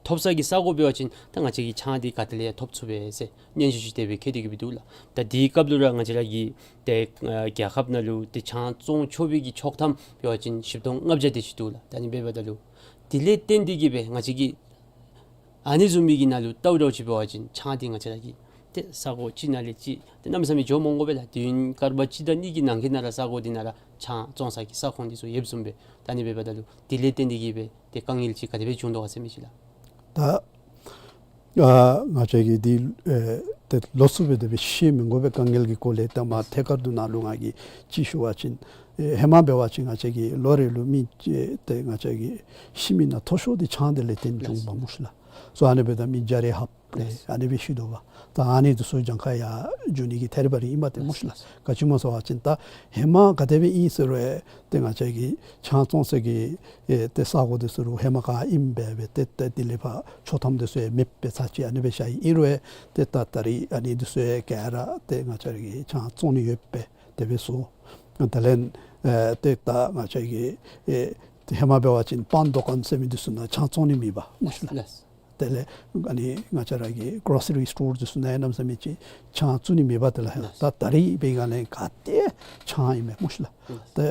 ཐོབ་ས་གི་ས་གོ་འབད་བ་ཅིན་ད་ང་བཅས་ཀྱིས་ཆང་འདི་ག་ཏེ་ལས་ཡང་ཐོབ་ཚུགས་པས་ཟེར་སྙན་ཞུ་ཅིག་དེ་སྦེ་བཀོད་དེ་གི་སྦེ་འདུག་ལགས། ད་དེའི་སྐབས་ལུ་ར་ང་བཅས་ར་གི་ཏེ་ཨ་རྒྱལ་ཁབ་ནང་ལུ་ཏེ་ཆང་བཙོང་ཆོག་པའི་གི་ཆོག་ཐམ་འབད་བ་ཅིན་བཞི་སྟོང་ལྔ་བརྒྱ་དེ་ཅིག་འདུག་ལགས། ད་ཨ་ནི་འབདཝ་ད་ལུ་དེ་ལས་བརྟེན་ཏེ་གི་སྦེ་ང་བཅས་ཀྱིས་ཨ་ནི་བཟུམ་མའི་གི་ནང་ལུ་ལྟཝ་ད་ཅིག་འབད་བ་ཅིན་ཆང་འདི་ང་བཅས་ར་གི་ཏེ་ས་གོ་གཅིག་ནང་ལས་གཅིག་ཏེ་གནམ་མེད་ས་མེད་འགྱོ་མི་དགོ་པས་ལགས། དུས་ཡུན་སྐར་མ་གཅིག་དང་གཉིས་ཀྱི་ནང་འཁོད་ནང་ར་ས་གོ་འདི་ནང་ར་ཆང་བཙོང་ས་གི་ས་ཁོངས་འདི་ཚུ་ཡོདཔ་བཟུམ་སྦེ། ད་ཨ་ནི་འབདཝ་ད་ལུ་དེ་ལས་བརྟེན་ཏེ་གི་སྦེ་ཏེ་དཀའ་ངལ་ཅིག་ག་དེ་སྦེ་བྱུང་དོ་ག་ཟེར་མི་ཅིག་ལགས། ད་ཨ་ང་བཅས་ཀྱིས་འདི་ཨེ་ཏེ་ལོགས་སུ་སྦེ་དེ་སྦེ་བཤད་མི་དགོ་པས། དཀའ་ངལ་གྱི་སྐོར་ལས་ད་མ་ཐད་ཀར་དུ་ནང་ལུ་ང་གིས་ཅིག་ཞུ་བ་ཅིན་ཨེ་ཧེ་མ་འབད་བ་ཅིན་ང་བཅས་ཀྱི་ལོ་རེ་ལུ་མི་ཨེ་ཏེ་ང་བཅས་ཀྱི་ཤི་མི་ནང་མཐོ་ཤོས་འདི་ཆང་འདི་ལས་བརྟེན་བྱུངམ་མས་སྨོ་ཤིག་ལགས། སོ་ཨ་ནི་འབདཝ་ད་མི་བརྒྱ་རེ་ལྷགཔ་ལས་ཨ་ནི་སྦེ་ཤི་དོ་བ། ད་ཨ་ནི་འདི་ཚུ་གྱངས་ཁ་ཡར་འགྱོ་ནི་གི་ཐད་རི་བ་རི་ཨིན་མས་ཏེ་སྨོ་ཤིག་ལགས། ག་ཅི་སྨོ་ཟེར་བ་ཅིན་ད་ཧེ་མ་ག་དེ་སྦེ་ཨིན་ཟེར་རུང་ཏེ་ང་བཅས་ཀྱི་ཆང་བཙོང་ས་གི་ཨེ་ཏེ་ས་གོ་འདི་ཚུ་རུང་ཧེ་མ་ག་ཨིནམ་སྦེ་སྦེ་ཏེ་ཏེ་དེ་ལས་ཕར་ཆོག་ཐམ་འདི་ཚུ་ཡང་མེདཔ་སྦེ་ཚར་ཅིག་ཨ་ནི་སྦེ་ཤར་ཡི། ཨིན་རུང་ཏེ་ད་ད་རིས་ཨ་ནི་འདི་ཚུ་ཡང་ག་ར་ཏེ་ང་བཅས་ཀྱིས་ཆང་བཙོང་ནི་ཡོདཔ་སྦེ་དེ་སྦེ་བཟོ། དེ་ལས་ཨེ་ཏེ་ད་ང་བཅས་ཀྱི་ཨེ་ཏེ་ཧེ་མ་འབད་བ་ཅིན་པཱན་དུ་ཀཱན་ཟེར་མི་འདི་ཚུ་ནང་ཆང་བཙོང་ནི་མེད་པ་སྨོ་ཤིག་ལགས། ལགས། དེ་ལས་ཨ་ནི་ང་བཅས་ར་གི་གོ་རོ་སི་རི་སི་ཊོར་འདི་ཚུ་ནང་ཡང་གནམ་མེད་ས་མེད་ཅིག་ཆང་བཙུགས་ནི་མེད་པ་དེ་ལགས། ལགས། ད་ད་རིས་འབད་བའི་སྒང་ལས་ག་ཏེ་ཆང་ཨིན་མས་སྨོ་ཤིག་ལགས། ལགས། ཏེ་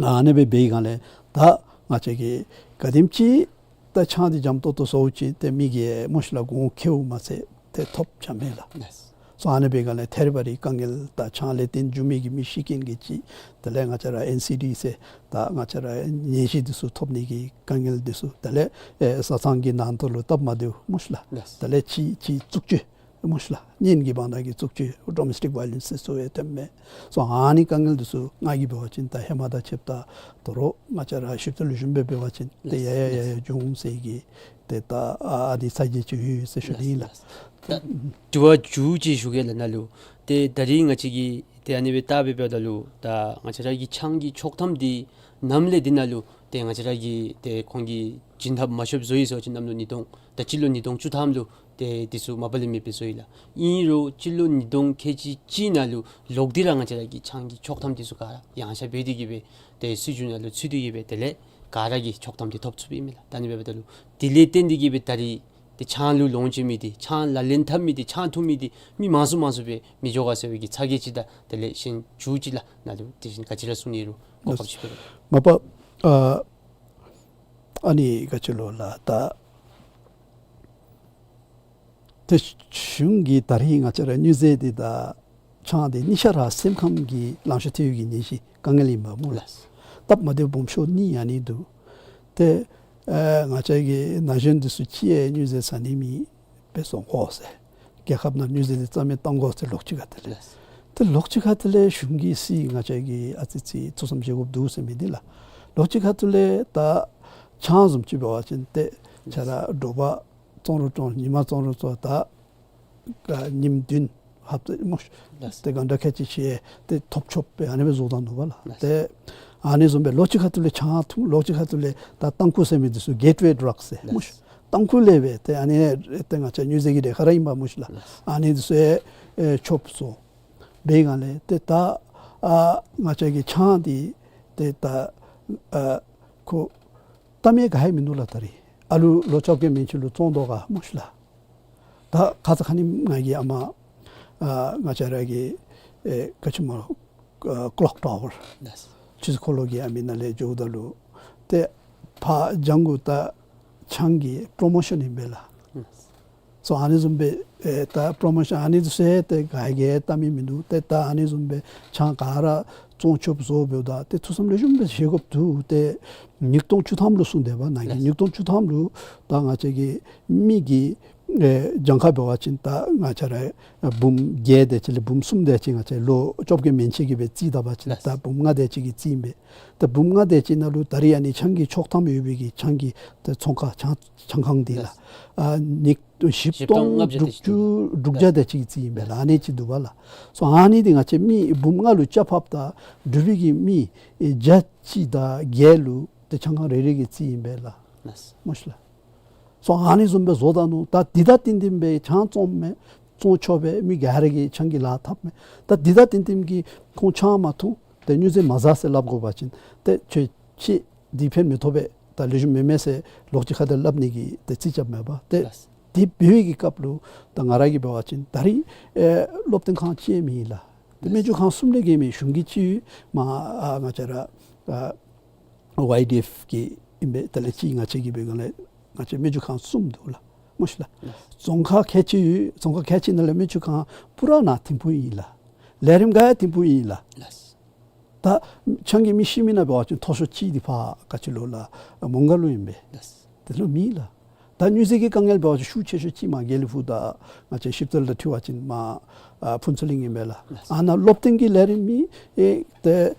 ཨ་ནི་སྦེ་འབད་བའི་སྒང་ལས་ད་ང་བཅས་ཀྱིས་ག་དེམ་ཅིག་ད་ཆང་འདི་འཇམ་ཏོང་ཏོ་བཟོ་ཅི་ཏེ་མི་གིས་སྨོ་ཤིག་ལགས་གོང་ཁེཝ་མ་ཚད་ཏེ་ཐོབ་ཆ་མེད་ལགས། ལགས། སོ་ཨ་ནི་འབད་བའི་སྒང་ལས་ཐད་རི་བ་རི་དཀའ་ངལ་ད་ཆང་ལས་བརྟེན་འགྱོ་མི་གི་མི་ཤི་རྐྱེན་གྱི་ཅིག་དེ་ལས་ང་བཅས་ར་ཨེན་སི་ཌི་ཟེར་ད་ང་བཅས་ར་ནད་གཞི་འདི་ཚུ་ཐོབ་ནི་གི་དཀའ་ངལ་འདི་ཚུ་དེ་ལས་ཨེ་བཟའ་ཚང་གི་ནང་དོག་ལུ་སྟབས་མ་བདེཝ་སྨོ་ཤིག་ལགས། ལགས། དེ་ལས་གཅིག་གཅིག་རྩུབ་སྤྱོད་སྨོ་ཤིག་ལགས། གཉེན་གྱི་བར་ན་གི་རྩུབ་སྤྱོད་ཌོ་མེས་ཊིག་ཝའི་ལེནསི་ཟེར་ཚུ་ཡང་ཐོནམ་མས། སོ་ཨ་ནི་དཀའ་ངལ་འདི་ཚུ་ང་གིས་འབད་བ་ཅིན་ད་ཧེ་མ་དང་ཕྱདཔ་ད་དོ་རུང་ང་བཅས་ར་ཞིབ་ཏུ་ལེགས་ཤོམ་སྦེ་འབད་བ་ཅིན་ཏེ་ཡར་ཡར་ཡར་ཡར་འགྱོ་འོང་ཟེར་གྱི་ཏེ་ད་ཨ་ཨ་ནི་ཚ་གྱང་ཅིག་ཡོད་ཟེར་ཞུ་ནི་ཨིན་ལགས། ད་དྲི་བ་མཇུག་ཅིག་ཞུ་གེ་ལགས་ནཱ་ལུ། ཏེ་ད་རིས་ང་བཅས་ཀྱིས་ཏེ་ཨ་ནི་སྦེ་བལྟ་སྦེ་འབདཝ་ད་ལུ་ད་ང་བཅས་ར་གི་ཆང་གི་ཆོག་ཐམ་འདི་ནམ་ལས་འདི་ནང་ལུ་ཏེ་ང་བཅས་ར་གིས་ཏེ་ཁོང་གིས་བྱིན་ཐབས་མ་ཤོབ་བཟོ་ཡི་ཟེར་བ་ཅིན་གནམ་ལོ་ཉིས་སྟོང་ད་སྤྱི་ལོ་ཉིས་སྟོང་བཅུ་ཐམ་ལུ་ཏེ་འདི་ཚུ་མ་པ་ལས་མེདཔ་སྦེ་བཟོ་ཡི་ལགས། ཨིན་རུང་སྤྱི་ལོ་ཉིས་སྟོང་ཁལ་གཅིག་གཅིག་ནང་ལུ་ལོག་སྟེ་ར་ང་བཅས་ར་གི་ཆང་གི་ཆོག་ཐམ་འདི་ཚུ་ག་ར་ཡངས་ཆག་འབད་དེ་གི་སྦེ་ཏེ་སྲིད་བྱུས་ནང་ལུ་ཚུད་དེ་གི་སྦེ་དེ་ལས་ག་ར་གིས་ཆོག་ཐམ་འདི་ཐོབ་ཚུགསཔ་ཨིན་མས་ལགས། ད་ཨ་ནི་འབདཝ་ད་ལུ་དེ་ལས་བརྟེན་ཏེ་གི་སྦེ་ད་རིས་ཏེ་ཆང་ལུ་ལོངས་སྤྱོད་མི་འདི་ཆང་ལག་ལེན་འཐབ་མི་འདི་ཆང་འཐུང་མི་འདི་མི་མང་སུ་མང་སུ་སྦེ་མི་འགྱོ་ག་ཟེར་བའི་གི་ཚ་གྱང་ཅིག་དང་དེ་ལས་གཞན་མཇུག་ཅིག་ལགས་ནཱ་ལུ་དེ་བཞིན་ག་ཅི་ར་གསུང་ནི་རུང་གོ་སྐབས་ཅིག་ཕུལ་རོགས། མ་པ་ཨ་ཨ་ནི་ག་ཅི་ལོ་ལགས། ད་ཏེ་གཞུང་གིས་ད་རིས་ང་བཅས་ར་མྱུར་མཛད་འདི་དང་ཆང་འདི་གཉིས་ཆ་ར་སེམས་ཁམས་ཀྱི་ལང་ཤོར་ཐལ་བའི་གི་ནད་གཞི་དཀའ་ངལ་ཨིན་པས་སྨོ་ལགས། ལགས། སྟབས་མ་བདེཝ་སྦོམ་ཤོས་གཉིས་ཨ་ནི་འདུག། ཏེ་ཨེ་ང་བཅས་ཀྱི་ན་གཞོན་འདི་ཚུ་ཅིག་ཡང་མྱུར་མཛད་ཟ་ནི་མེདཔ་སྦེ་སོང་དགོ་ཟེར། རྒྱལ་ཁབ་ནང་མྱུར་མཛད་འདི་རྩ་མེད་བཏང་དགོ་ཟེར་ལོགས་ཅིག་ཁ་ཐུག་ལས། ལགས། ཏེ་ལོགས་ཅིག་ཁ་ཐུག་ལས་གཞུང་གིས་སྲིད་ང་བཅས་ཀྱིས་ཨ་ཙི་ཙི་ཐུགས་བསམ་བཞེས་དགོཔ་འདུག་ཟེར་མི་འདི་ལགས། ལོགས་ཅིག་ཁ་ཐུག་ལས་ད་ཆང་བཟུམ་ཅིག་འབད་བ་ཅིན་ཏེ་ཁྱོད་ར་དྲོ་པ་བཙོང་རུང་བཙོང་ཉིན་མ་བཙོང་རུང་བཙོང་ད་ཉིནམ་བདུན་ཧབ་ཏ་སྨོ་ཤིག། ལགས། ཏེ་གང་འདྲ་ཁལ་གཅིག་ཅིག་ཏེ་ཐོབ་ཆོགཔ་སྦེ་ཨ་ནི་སྦེ་བཟོ་བཏང་ནུག་པ་ལགས། ལགས། ཏེ་ཨ་ནི་བཟུམ་སྦེ་ལོགས་ཅིག་ཁ་ཐུག་ལས་ཆང་འཐུང་ལོགས་ཅིག་ཁ་ཐུག་ལས་ད་ཏམ་ཁུ་ཟེར་མི་འདི་ཚུ་གེཊ་ཝེ་ཌྲག་ཟེར་སྨོ་ཤིག། ལགས། ཏམ་ཁུ་ལས་སྦེ་ཏེ་ཨ་ནི་ཏེ་ང་བཅས་མྱུར་མཛད་ཀྱི་རེ་ཁ་ར་ཨིན་པས་སྨོ་ཤིག་ལགས། ལགས། ཨ་ནི་འདི་ཚུ་ཨེ་ཆོགཔ་བཟོ་བའི་སྒང་ལས་ཏེ་ད་ཨ་ང་བཅས་ཀྱི་ཆང་འདི་ཏེ་ད་ཨ་ཁོ་ལྟ་མི་ག་ཡང་མིན་འདུག་ལགས། ད་རིས་ཨ་ལུ་ལོ་བཅོ་བརྒྱད་མན་ཆད་ལུ་བཙོང་དོ་ག་སྨོ་ཤིག་ལགས། ད་ཁ་ཙ་ཁ་ཉིནམ་ང་གིས་ཨ་མ་ཨ་ང་བཅས་ར་གི་ཨེ་ག་ཅི་སྨོ་ཨ་ཀློག་ཊ་ཝར་ལགས། ཆུ་ཚོད་འཁོར་ལོ་གི་ཨ་མི་ནང་ལས་འགྱོཝ་ད་ལུ་ཏེ་ཕར་ལྗང་གུ་ད་ཆང་གི་པྲོ་མོ་ཤཱན་ཨིན་པས་ལགས། ལགས། སོ་ཨ་ནི་བཟུམ་སྦེ་ཨེ་ད་པྲོ་མོ་ཤཱན་ཨ་ནི་ཚུ་ཟེར་ཏེ་ག་གིས་བལྟ་མི་མིན་འདུག། ཏེ་ད་ཨ་ནི་བཟུམ་སྦེ་ཆང་ག་ར་བཙོང་ཆོགཔ་བཟོ་འབདཝ་ད་ཏེ་ཐུགས་བསམ་ལེགས་ཤོམ་སྦེ་བཞེས་དགོཔ་འདུག། ཏེ་ཉིས་སྟོང་བཅུ་ཐམ་ལུ་གསུངས་དེས་པ། ནཱ་གི་ལགས། ཉིས་སྟོང་བཅུ་ཐམ་ལུ་ད་ང་བཅས་ཀྱི་མི་གིས་ཨེ་གྱངས་ཁ་འབད་བ་ཅིན་ད་ང་བཅས་ར་འབུམ་བརྒྱད་དེ་ཅིག་ལས་འབུམ་གསུམ་དེ་ཅིག་ང་བཅས་ལོ་བཅོ་བརྒྱད་མན་ཆད་ཀྱི་སྦེ་རྩིས་བལྟ་བ་ཅིན་ལགས། ད་འབུམ་ལྔ་དེ་ཅིག་གི་རྩིས་ཨིན་པས། ད་འབུམ་ལྔ་དེ་ཅིག་ནང་ལུ་ད་རིས་ཨ་ནི་ཆང་གི་ཆོག་ཐམ་ཡོད་པའི་གི་ཆང་གི་ད་ཚོང་ཁང་ཆང་ཆང་ཁང་འདི་ལགས། ལགས། ཨ་ཉིས་བཞི་བཞི་སྟོང་སྟོང་ལྔ་བརྒྱ་དེ་ཅིག་དྲུག་ཅུ་དྲུག་བརྒྱ་དེ་ཅིག་གི་རྩིས་ཨིན་པས་ལགས། ཨ་ནི་ཅིག་འདུག་པ་ལགས། སོ་ཨ་ནི་འདི་ང་བཅས་མི་འབུམ་ལྔ་ལུ་ཆ་ཕབ་ད་འབྲུག་པའི་གི་མི་ཨེ་བརྒྱ་གཅིག་དང་བརྒྱད་ལུ་ཏེ་ཆང་ཁང་རེ་རེ་གི་རྩིས་ཨིན་པས་ལགས། ལགས། སྨོ་ཤིག་ལགས། སོ་ཨ་ནི་བཟུམ་སྦེ་བཟོ་ད་ནུག། ད་འདི་དང་བསྟུན་བསྟུན་སྦེ་ཆང་བཙོང་མི་བཙོང་ཆོག་པས། མི་ག་ར་གིས་ཆང་གི་ལཱ་འཐབ་མས། ད་འདི་དང་བསྟུན་བསྟུན་གྱིས་ཁོང་ཆང་མ་འཐུང་ཏེ་སྨྱོ་རྫས་མ་ཟ་ཟེར་སླབ་དགོ་པ་ཅིན་ཏེ་ཁྱོད་ཁྱོད་འདི་ཕན་མི་ཐོགས་པས། ད་ལེགས་ཤོམ་མེན་མས་ཟེར་ལོག་ཅིག་ཁ་ཐུག་སླབ་ནི་གི་ཏེ་རྩིས་རྐྱབ་མས་པ། ཏེ་ལགས། འདི་འབད་བའི་གི་སྐབས་ལུ་ད་ང་ར་གིས་འབད་བ་ཅིན་ད་རིས་ཨེ་སློབ་སྟོན་ཁང་གཅིག་མེད་ལགས། ཏེ་ལགས། སྨན་བཅོས་ཁང་གསུམ་ལས་བརྒལ་མེད། གཞུང་གི་གཅིག་ཡོད། མར་ཨ་ང་བཅས་ར་ཨ་ཝའི་ཌི་ཨེཕ་གི་ཨིན་པས། དེ་ལས་གཅིག་ང་བཅས་ཀྱི་འབད་སྒང་ལས་ང་བཅས་སྨན་བཅོས་ཁང་གསུམ་འདུག་ལགས། སྨོ་ཤིག་ལགས། ལགས། རྫོང་ཁག་ཁལ་གཅིག་ཡོད། རྫོང་ཁག་ཁལ་གཅིག་ནང་ལས་སྨན་བཅོས་ཁང་པུ་ར་ནང་ཐིམ་ཕུག་ཨིན་ལགས། ལས་རིམ་ག་ཡང་ཐིམ་ཕུག་ཨིན་ལགས། ལགས། ད་ཆང་གིས་མི་ཤི་མི་ནང་འབད་བ་ཅིན་མཐོ་ཤོས་གཅིག་འདི་ཕར་ག་ཅི་ལོ་ལགས་མོང་སྒར་ལུ་ཨིན་པས། ལགས། དེ་ལུ་མེད་ལགས། ད་སྨྱོ་རྫས་ཀྱི་དཀའ་ངལ་འབད་བ་ཅིན་ཤུགས་ཆེ་ཤོས་ཅིག་མར་དགེ་ལེགས་ཕུག་དང་ང་བཅས་ཤིབ་རྩལ་དང་འཁྲིལ་བ་ཅིན་མར་ཨ་ཕུན་ཚོགས་གླིང་ཨིན་པས་ལགས། ལགས། ཨ་ནཱ་སློབ་སྟོན་གྱི་ལས་རིམ་མེད། ཨེ་ཏེ་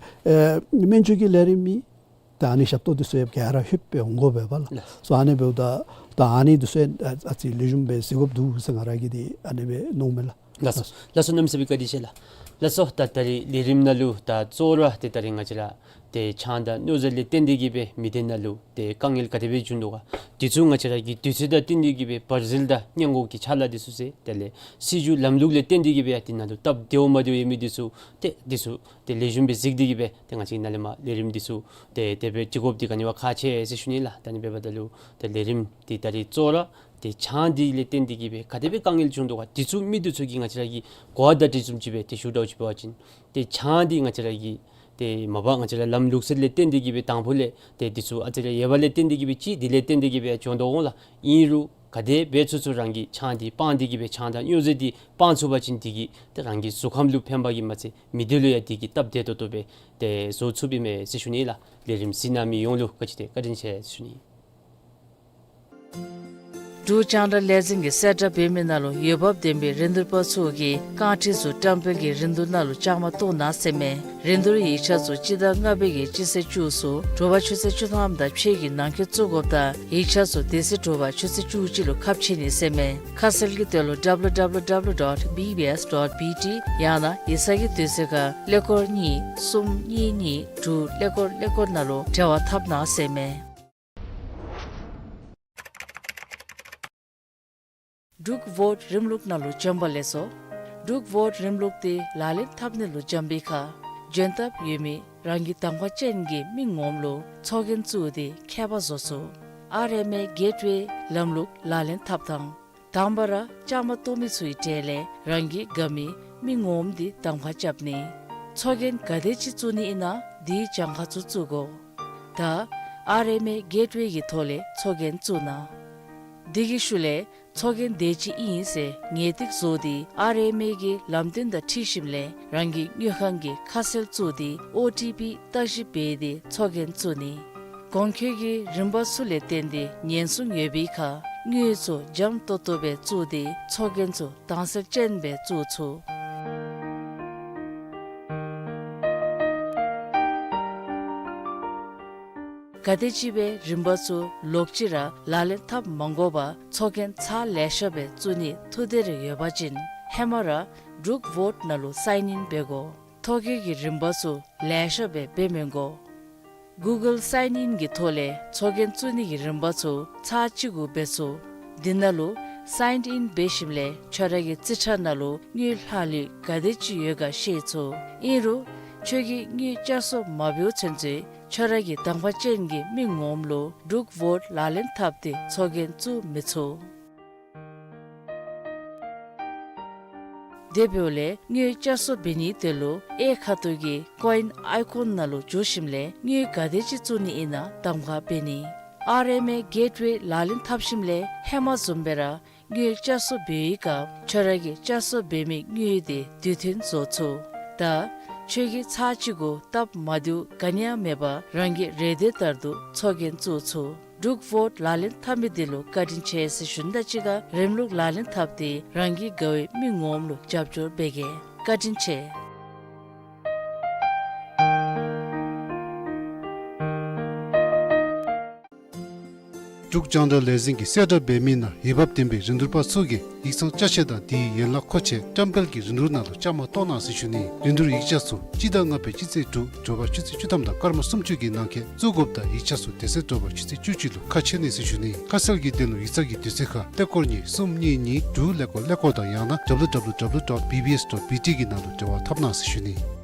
ཨེ་སྨན་བཅོས་ཀྱི་ལས་རིམ་མེད། ད་ཨ་ནི་ཞབས་ཏོག་འདི་ཚུ་ཡང་ག་ར་ལྷོདཔ་སྦེ་འོང་དགོ་པས་པ་ལགས། ལགས། སོ་ཨ་ནི་འབདཝ་ད་ད་ཨ་ནི་འདི་ཚུ་ཡང་ཨ་ཨ་ཙི་ལེགས་ཤོམ་སྦེ་གཟིགས་དགོཔ་འདུག་ཟེར་ང་ར་གིས་འདི་ཨ་ནི་སྦེ་མནོཝ་མས་ལགས། ལགས་སོ། ལགས་སོ། གནམ་མེད་ས་མེད་བཀའ་དྲིན་ཆེ་ལགས། ལགས་སོ། ད་ད་རིས་ལས་རིམ་ནང་ལུ་ད་གཙོ་བོ་ར་ཏེ་ད་རིས་ང་བཅས་ར་ཏེ་ཆང་དང་སྨྱོ་རྫས་ལས་བརྟེན་ཏེ་གིས་སྦེ་མི་སྡེ་ནང་ལུ་ཏེ་དཀའ་ངལ་ག་དེ་སྦེ་བྱུང་དོ་ག། འདི་ཚུ་ང་བཅས་ར་གི་དུས་ཚོད་དང་བསྟུན་ཏེ་གིས་སྦེ་བར་ཟིལ་དང་སྔོན་འགོག་གི་ཕྱག་ལཱ་འདི་ཚུ་མཛད། དེ་ལས་སྲིད་བྱུས་ལམ་ལུགས་ལས་བརྟེན་ཏེ་གིས་སྦེ་ཡང་འདི་ནང་ལུ་སྟབས་བདེཝ་མ་བདེཝ་ཡོད་མི་འདི་ཚུ་ཏེ་འདི་ཚུ་ཏེ་ལེགས་ཤོམ་སྦེ་གཟིགས་ཏེ་གིས་སྦེ་ཏེ་ང་བཅས་ནཱ་ལས་མར་ལས་རིམ་འདི་ཚུ་ཏེ་དེ་སྦེ་སྒྲིག་དགོཔ་འདི་ག་ནི་བ་ཁག་ཆེ་ཟེར་ཞུ་ནི་ལགས། ད་ཨ་ནི་འབདཝ་ད་ལུ་ཏེ་ལས་རིམ་འདི་ད་རིས་གཙོ་བོ་ར་ཏེ་ཆང་འདི་ལས་བརྟེན་ཏེ་གིས་སྦེ་ག་དེ་སྦེ་དཀའ་ངལ་བྱུང་དོ་ག། འདི་ཚུ་མི་འདི་ཚུ་གིས་ང་བཅས་ར་གི་གོ་བ་བརྡ་སྤྲོད་བཟུམ་ཅིག་སྦེ་ཏེ་ཞུཝ་འདྲཝ་ཅིག་འབད་བ་ཅིན་ཏེ་ཆང་འདི་ང་བཅས་ར་གི་ཏེ་མ་པ་ང་བཅས་ར་ལམ་ལུགས་སྲོལ་ལས་བརྟེན་ཏེ་གིས་སྦེ་དང་ཕུ་ལས་ཏེ་འདི་ཚུ་ཨ་ཙི་རེ་ཡོད་པ་ལས་བརྟེན་ཏེ་གིས་སྦེ་ཅིག་འདི་ལས་བརྟེན་ཏེ་གིས་སྦེ་བྱུང་དོ་འོང་ལགས། ཨིན་རུང་ག་དེ་འབད་ཚུགས་ཚུགས་རང་གིས་ཆང་འདི་སྤང་སྟེ་གིས་སྦེ་ཆང་དང་སྨྱོ་རྫས་འདི་སྤང་ཚུགས་པ་ཅིན་འདི་གིས་ཏེ་རང་གི་གཟུགས་ཁམས་ལུ་ཕན་པ་གིས་མ་ཚད་མི་སྡེ་ལུ་ཡང་འདི་གིས་སྟབས་བདེ་ཏོག་ཏོ་སྦེ་ཏེ་བཟོ་ཚུགསཔ་ཨིན་མས་ཟེར་ཞུ་ནི་ལགས། ལས་རིམ་གཟིགས་གནང་མི་ཡོངས་ལུ་བཀའ་དྲིན་ཆེ་བཀའ་དྲིན་ཆེ་ཟེར་ཞུ་ནི། འབྲུག་རྒྱང་བསྒྲགས་ལས་འཛིན་གྱིས་གསལ་བསྒྲགས་འབད་མི་ནང་ལུ་འོས་འབབ་ལྡན་པའི་རིན་བསྡུར་པ་ཚུ་གིས་རྐང་ཁྲི་ཚུ་བཀྲམ་སྤེལ་གྱི་རིན་བསྡུར་ནང་ལུ་བཅའ་མར་གཏོགས་གནང་ཟེར་མས། རིན་བསྡུར་ཡིག་ཆ་ཚུ་སྤྱི་ཟླ་ལྔ་པའི་གི་སྤྱི་ཚེས་བཅུ་ཚུ་དྲོ་པ་ཆུ་ཚོད་བཅུ་ཐམ་དང་ཕྱེད་ཀྱི་ནང་འཁོད་བཙུགས་དགོཔ་དང་ཡིག་ཆ་ཚུ་དེ་ཚེ་དྲོ་པ་ཆུ་ཚོད་བཅུ་གཅིག་ལུ་ཁ་ཕྱེ་ནི་ཟེར་མས། ཁ་གསལ་གྱི་དོན་ལུ་W W W dot B B S dot B T ཡང་ན་ཡིག་ཚང་གི་དུས་ཚོད་ཁར་ཀླད་ཀོར་གཉིས་གསུམ་གཉིས་གཉིས་དྲུག་ཀླད་ཀོར་ཀླད་ཀོར་ནང་ལུ་འབྲེལ་བ་འཐབ་གནང་ཟེར་མས། འབྲུག་བོཊ་རིམ་ལུགས་ནང་ལུ་འབྱོན་པ་ལེགས་སོ། འབྲུག་བོཊ་རིམ་ལུགས་འདི་ལག་ལེན་འཐབ་ནི་ལུ་འབྱོན་པའི་ཁར་འབྱོན་ཐབས་ཡོད་མི་རང་གི་དང་པ་ཅན་གྱི་མི་ངོམ་ལུ་ཚོགས་རྒྱན་བཙུགས་ཏེ་ཁྱད་པར་བཟོ་ཚུགས། ཨར་ཨེམ་ཨེ་གེཊ་ཝེ་ལམ་ལུགས་ལག་ལེན་འཐབ་ཐངས། དང་པ་ར་བཅའ་མར་གཏོགས་མི་ཚུའི་གྲས་ལས་རང་གི་དགའ་མི་མི་ངོམ་འདི་དང་པ་རྐྱབ་ནི། ཚོགས་རྒྱན་ག་དེ་ཅིག་བཙུགས་ནི་ཨིན་ན་དེའི་གྱངས་ཁ་ཚུ་བཙུགས་དགོ། ད་ཨར་ཨེམ་ཨེ་གེཊ་ཝེ་གི་ཐོག་ལས་ཚོགས་རྒྱན་བཙུགས་གནང་། དེ་གི་ཤུལ་ལས་ཚོགས་རྒྱན་དེ་ཅིག་ཨིན་ཟེར་ངེས་ཏིག་བཟོ་སྟེ་ཨར་ཨེམ་ཨེ་གི་ལམ་སྟོན་དང་འཁྲིལ་ཞིནམ་ལས་རང་གི་དངུལ་ཁང་གི་ཁ་གསལ་བཙུགས་ཏེ་ཨོ་ཊི་པི་བརྟག་ཞིབ་འབད་དེ་ཚོགས་རྒྱན་བཙུགས་ནི། གོང་འཁོད་ཀྱི་རིམ་པ་ཚུ་ལས་བརྟེན་ཏེ་ཉེན་སྲུང་ཡོད་པའི་ཁར་དངུལ་ཚུ་འཇམ་ཏོག་ཏོ་སྦེ་བཙུགས་ཏེ་ཚོགས་རྒྱན་ཚུ་དྭངས་གསལ་ཅན་སྦེ་བཙུགས་ཚུགས། ག་དེ་ཅིག་སྦེ་རིམ་པ་ཚུ་ལོག་ཅི་ར་ལག་ལེན་འཐབ་མ་དགོ་པར་ཚོགས་རྒྱན་ཚར་ལེ་ཤ་སྦེ་བཙུགས་ནི་ཐུགས་འདོད་རེ་ཡོད་པ་ཅིན་ཧེ་མ་ར་འབྲུག་བོཊ་ནང་ལུ་སའིན་ཨིན་འབད་དགོ། ཐོ་བཀོད་ཀྱི་རིམ་པ་ཚུ་ལེ་ཤ་སྦེ་འབད་མི་དགོ། གུ་གཱལ་སའིན་ཨིན་གྱི་ཐོག་ལས་ཚོགས་རྒྱན་བཙུགས་ནི་གི་རིམ་པ་ཚུ་ཚར་གཅིག་གུ་འབད་ཚུགས། འདི་ནང་ལུ་སའིན་ཨིན་འབད་ཞིནམ་ལས་ཁྱོད་ར་གི་རྩིས་ཁྲ་ནང་ལུ་དངུལ་ལྷག་ལུས་ག་དེ་ཅིག་ཡོད་ག་ཤེས་ཚུགས། ཨིན་རུང་ཁྱོད་ཀྱིས་དངུལ་བསྐྱར་གསོ་མ་འབདཝ་ཚུན་ཚོད་ཁྱོད་ར་གི་དང་པ་ཅན་གྱི་མི་ངོམ་ལུ་འབྲུག་བོཊ་ལག་ལེན་འཐབ་སྟེ་ཚོགས་རྒྱན་བཙུགས་མི་ཚུགས། དེ་འབདཝ་ལས་དངུལ་བསྐྱར་གསོ་འབད་ནིའི་དོན་ལུ་གཡས་ཁ་ཐུག་གི་ཀོ་ཨིན་ཨའི་ཀོན་ནང་ལུ་འཛུལ་ཞིནམ་ལས་དངུལ་ག་དེ་ཅིག་བཙུགས་ནི་ཨིན་ན་གདམ་ཁ་འབད་ནི། ཨར་ཨེམ་ཨེ་གེཊ་ཝེ་ལག་ལེན་འཐབ་ཞིནམ་ལས་ཧེ་མ་བཟུམ་སྦེ་ར་དངུལ་བསྐྱར་གསོ་འབད་བའི་སྐབས་ཁྱོད་ར་གིས་བསྐྱར་གསོ་འབད་མི་དངུལ་དེ་དུས་མཐུན་བཟོ་ཚུགས། ད་ཁྱོད་ཀྱིས་ཚར་གཅིག་གུ་སྟབས་མ་བདེཝ་ག་ནི་ཡང་མེད་པར་རང་གི་རེ་འདོད་ལྟར་དུ་ཚོགས་རྒྱན་བཙུགས་ཚུགས། འབྲུག་བོཊ་ལག་ལེན་འཐབ་མི་འདི་ལུ་བཀའ་དྲིན་ཆེ་ཟེར་ཞུ་ནི་དང་གཅིག་ཁར་རིམ་ལུགས་ལག་ལེན་འཐབ་སྟེ་རང་གི་དགའ་བའི་མི་ངོམ་ལུ་རྒྱབ་སྐྱོར་འབད་གེ། བཀའ་དྲིན་ཆེ། འབྲུག་རྒྱང་བསྒྲགས་ལས་འཛིན་གྱིས་གསལ་བསྒྲགས་འབད་མི་ནང་འོས་འབབ་ལྡན་པའི་རིན་བསྡུར་པ་ཚུ་གིས་ཡིག་ཚང་ཅ་ཆས་དང་དེའི་ཡན་ལག་མཁོ་ཆས་བཀྲམ་སྤེལ་གྱི་རིན་བསྡུར་ནང་ལུ་བཅའ་མར་གཏོགས་གནང་ཟེར་ཞུ་ནི། རིན་བསྡུར་ཡིག་ཆ་ཚུ་སྤྱི་ཟླ་ལྔ་པའི་སྤྱི་ཚེས་དྲུག་དྲོ་པ་ཆུ་ཚོད་བཅུ་ཐམ་དང་སྐར་མ་སུམ་ཅུ་གི་ནང་འཁོད་བཙུགས་དགོཔ་དང་ཡིག་ཆ་ཚུ་དེ་ཚེ་དྲོ་པ་ཆུ་ཚོད་བཅུ་གཅིག་ལུ་ཁ་ཕྱེ་ནི་ཟེར་ཞུ་ནི། ཁ་གསལ་གྱི་དོན་ལུ་ཡིག་ཚང་གི་དུས་ཚོད་ཁར་ཏེ་སྐོར་གཉིས་གསུམ་གཉིས་གཉིས་དྲུག་ཀླད་ཀོར་ཀླད་ཀོར་དང་ཡང་ན་ཌབ་ལུ་ཌབ་ལུ་ཌབ་ལུ་ཌོཊ་བི་བི་ཨེསི་ཌོཊ་བི་ཊི་གི་ནང་ལུ་འབྲེལ་བ་འཐབ་གནང་ཟེར་ཞུ་ནི།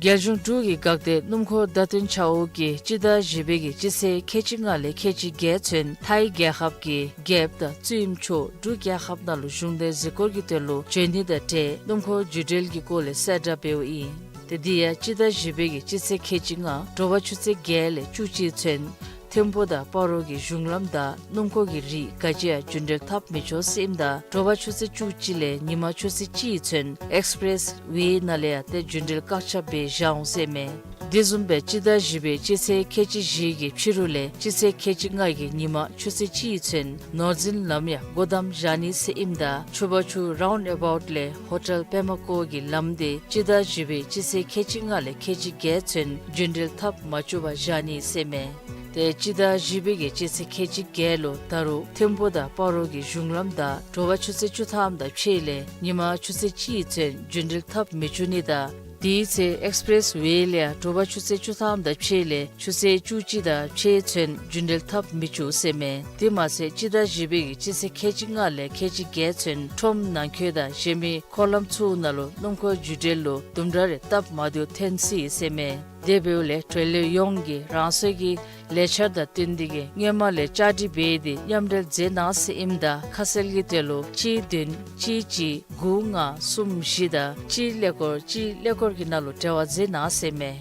རྒྱལ་གཞུང་འབྲུག་གི་འགག་སྡེ་སྣུམ་འཁོར་བརྡ་སྟོན་ཆ་འོག་གིས་སྤྱི་ཟླ་བཞི་པའི་གི་སྤྱི་ཚེས་ཁལ་གཅིག་ལྔ་ལས་ཁལ་གཅིག་བརྒྱད་ཚུན་ཐའི་རྒྱལ་ཁབ་ཀྱི་རྒྱལཔོ་དང་བཙུནམོ་མཆོག་འབྲུག་རྒྱལ་ཁབ་ནང་ལུ་གཞུང་འབྲེལ་གཟིགས་སྐོར་གྱི་དོན་ལུ་འབྱོན་ནི་དང་འབྲེལ་སྣུམ་འཁོར་རྒྱུན་འགྲུལ་གྱི་སྐོར་ལས་གསལ་བསྒྲགས་འབདཝ་ཨིན། ཏེ་འདི་ཡང་སྤྱི་ཟླ་བཞི་པའི་གི་སྤྱི་ཚེས་ཁལ་གཅིག་ལྔ་དྲོ་པ་ཆུ་ཚོད་བརྒྱད་ལས་བཅུ་གཅིག་ཚུན་ཐིམ་ཕུག་དང་སྤ་རོ་གི་གཞུང་ལམ་བདའ་སྣུམ་འཁོར་གྱི་རིགས་ག་ཅི་ཡང་རྒྱུན་འགྲུལ་འཐབ་མི་ཆོག་ཟེར་ཨིནམ་ད་དྲོ་པ་ཆུ་ཚོད་བཅུ་གཅིག་ལས་ཉིན་མ་ཆུ་ཚོད་གཅིག་ཚུན་ཨེགསི་པི་རེསི་ཝེ་ནང་ལས་ཡང་ཏེ་རྒྱུན་འགྲུལ་བཀག་ཆ་འབད་བཞག་འོང་ཟེར་མས། དེ་བཟུམ་སྦེ་སྤྱི་ཟླ་བཞི་པའི་སྤྱི་ཚེས་ཁལ་གཅིག་བཞི་གི་ཕྱི་རུ་ལས་སྤྱི་ཚེས་ཁལ་གཅིག་ལྔ་གི་ཉིན་མ་ཆུ་ཚོད་གཅིག་ཚུན་ནོར་འཛིན་ལམ་ཡང་སྒོ་བསྡམས་བཞག་ནི་ཟེར་ཨིནམ་ད་ཆུ་བར་ཆུ་རའུནཌ་ཨ་བའུཊ་ལས་ཧོ་ཊེལ་པདྨ་བཀོད་ཀྱི་ལམ་དེ་སྤྱི་ཟླ་བཞི་པའི་སྤྱི་ཚེས་ཁལ་གཅིག་ལྔ་ལས་ཁལ་གཅིག་བརྒྱད་ཚུན་རྒྱུན་འགྲུལ་འཐབ་མ་བཅུག་པར་བཞག་ནི་ཟེར་མས། ཏེ་སྤྱི་ཟླ་བཞི་པའི་གི་སྤྱི་ཚེས་ཁལ་གཅིག་བརྒྱད་ལུ་ད་རུང་ཐིམ་ཕུག་དང་སྤ་རོ་གི་གཞུང་ལམ་བདའ་དྲོ་པ་ཆུ་ཚོད་བཅུ་ཐམ་དང་ཕྱེད་ལས་ཉིན་མ་ཆུ་ཚོད་གཅིག་ཚུན་རྒྱུན་འགྲུལ་འཐབ་མི་བཅུག་ནི་དང་དེའི་ཚེ་ཨེགསི་པི་རེསི་ཝེ་ལས་ཡང་དྲོ་པ་ཆུ་ཚོད་བཅུ་ཐམ་དང་ཕྱེད་ལས་ཆུ་ཚོད་བཅུ་གཅིག་དང་ཕྱེད་ཚུན་རྒྱུན་འགྲུལ་འཐབ་མི་བཅུག་ཟེར་མས། དེ་མ་ཚད་སྤྱི་ཟླ་བཞི་པའི་གི་སྤྱི་ཚེས་ཁལ་གཅིག་ལྔ་ལས་ཁལ་གཅིག་བརྒྱད་ཚུན་ཁྲོམ་ནང་འཁོད་དང་གཞན་མི་འཁོར་ལམ་ཚུ་ནང་ལུ་སྣུམ་འཁོར་རྒྱུན་འགྲུལ་ལུ་དུམ་གྲ་རེ་སྟབས་མ་བདེཝ་ཐོན་སྲིད་ཟེར་མས། དེ་འབདཝ་ལས་འབྲེལ་ཡོད་ཡོངས་ཀྱིས་རང་སོའི་གི་ལས་འཆར་དང་བསྟུན་ཏེ་གིས་སྔོན་མ་ལས་བཅའ་སྒྲིག་འབད་དེ་མཉམ་འབྲེལ་མཛད་གནང་ཟེར་ཨིནམ་ད་ཁ་གསལ་གྱི་དོན་ལུ་གཅིག་བདུན་གཅིག་གཅིག་དགུ་ལྔ་གསུམ་བཞི་དང་གཅིག་ཀླད་ཀོར་གཅིག་ཀླད་ཀོར་གྱི་ནང་ལུ་འབྲེལ་བ་མཛད་གནང་ཟེར་མས།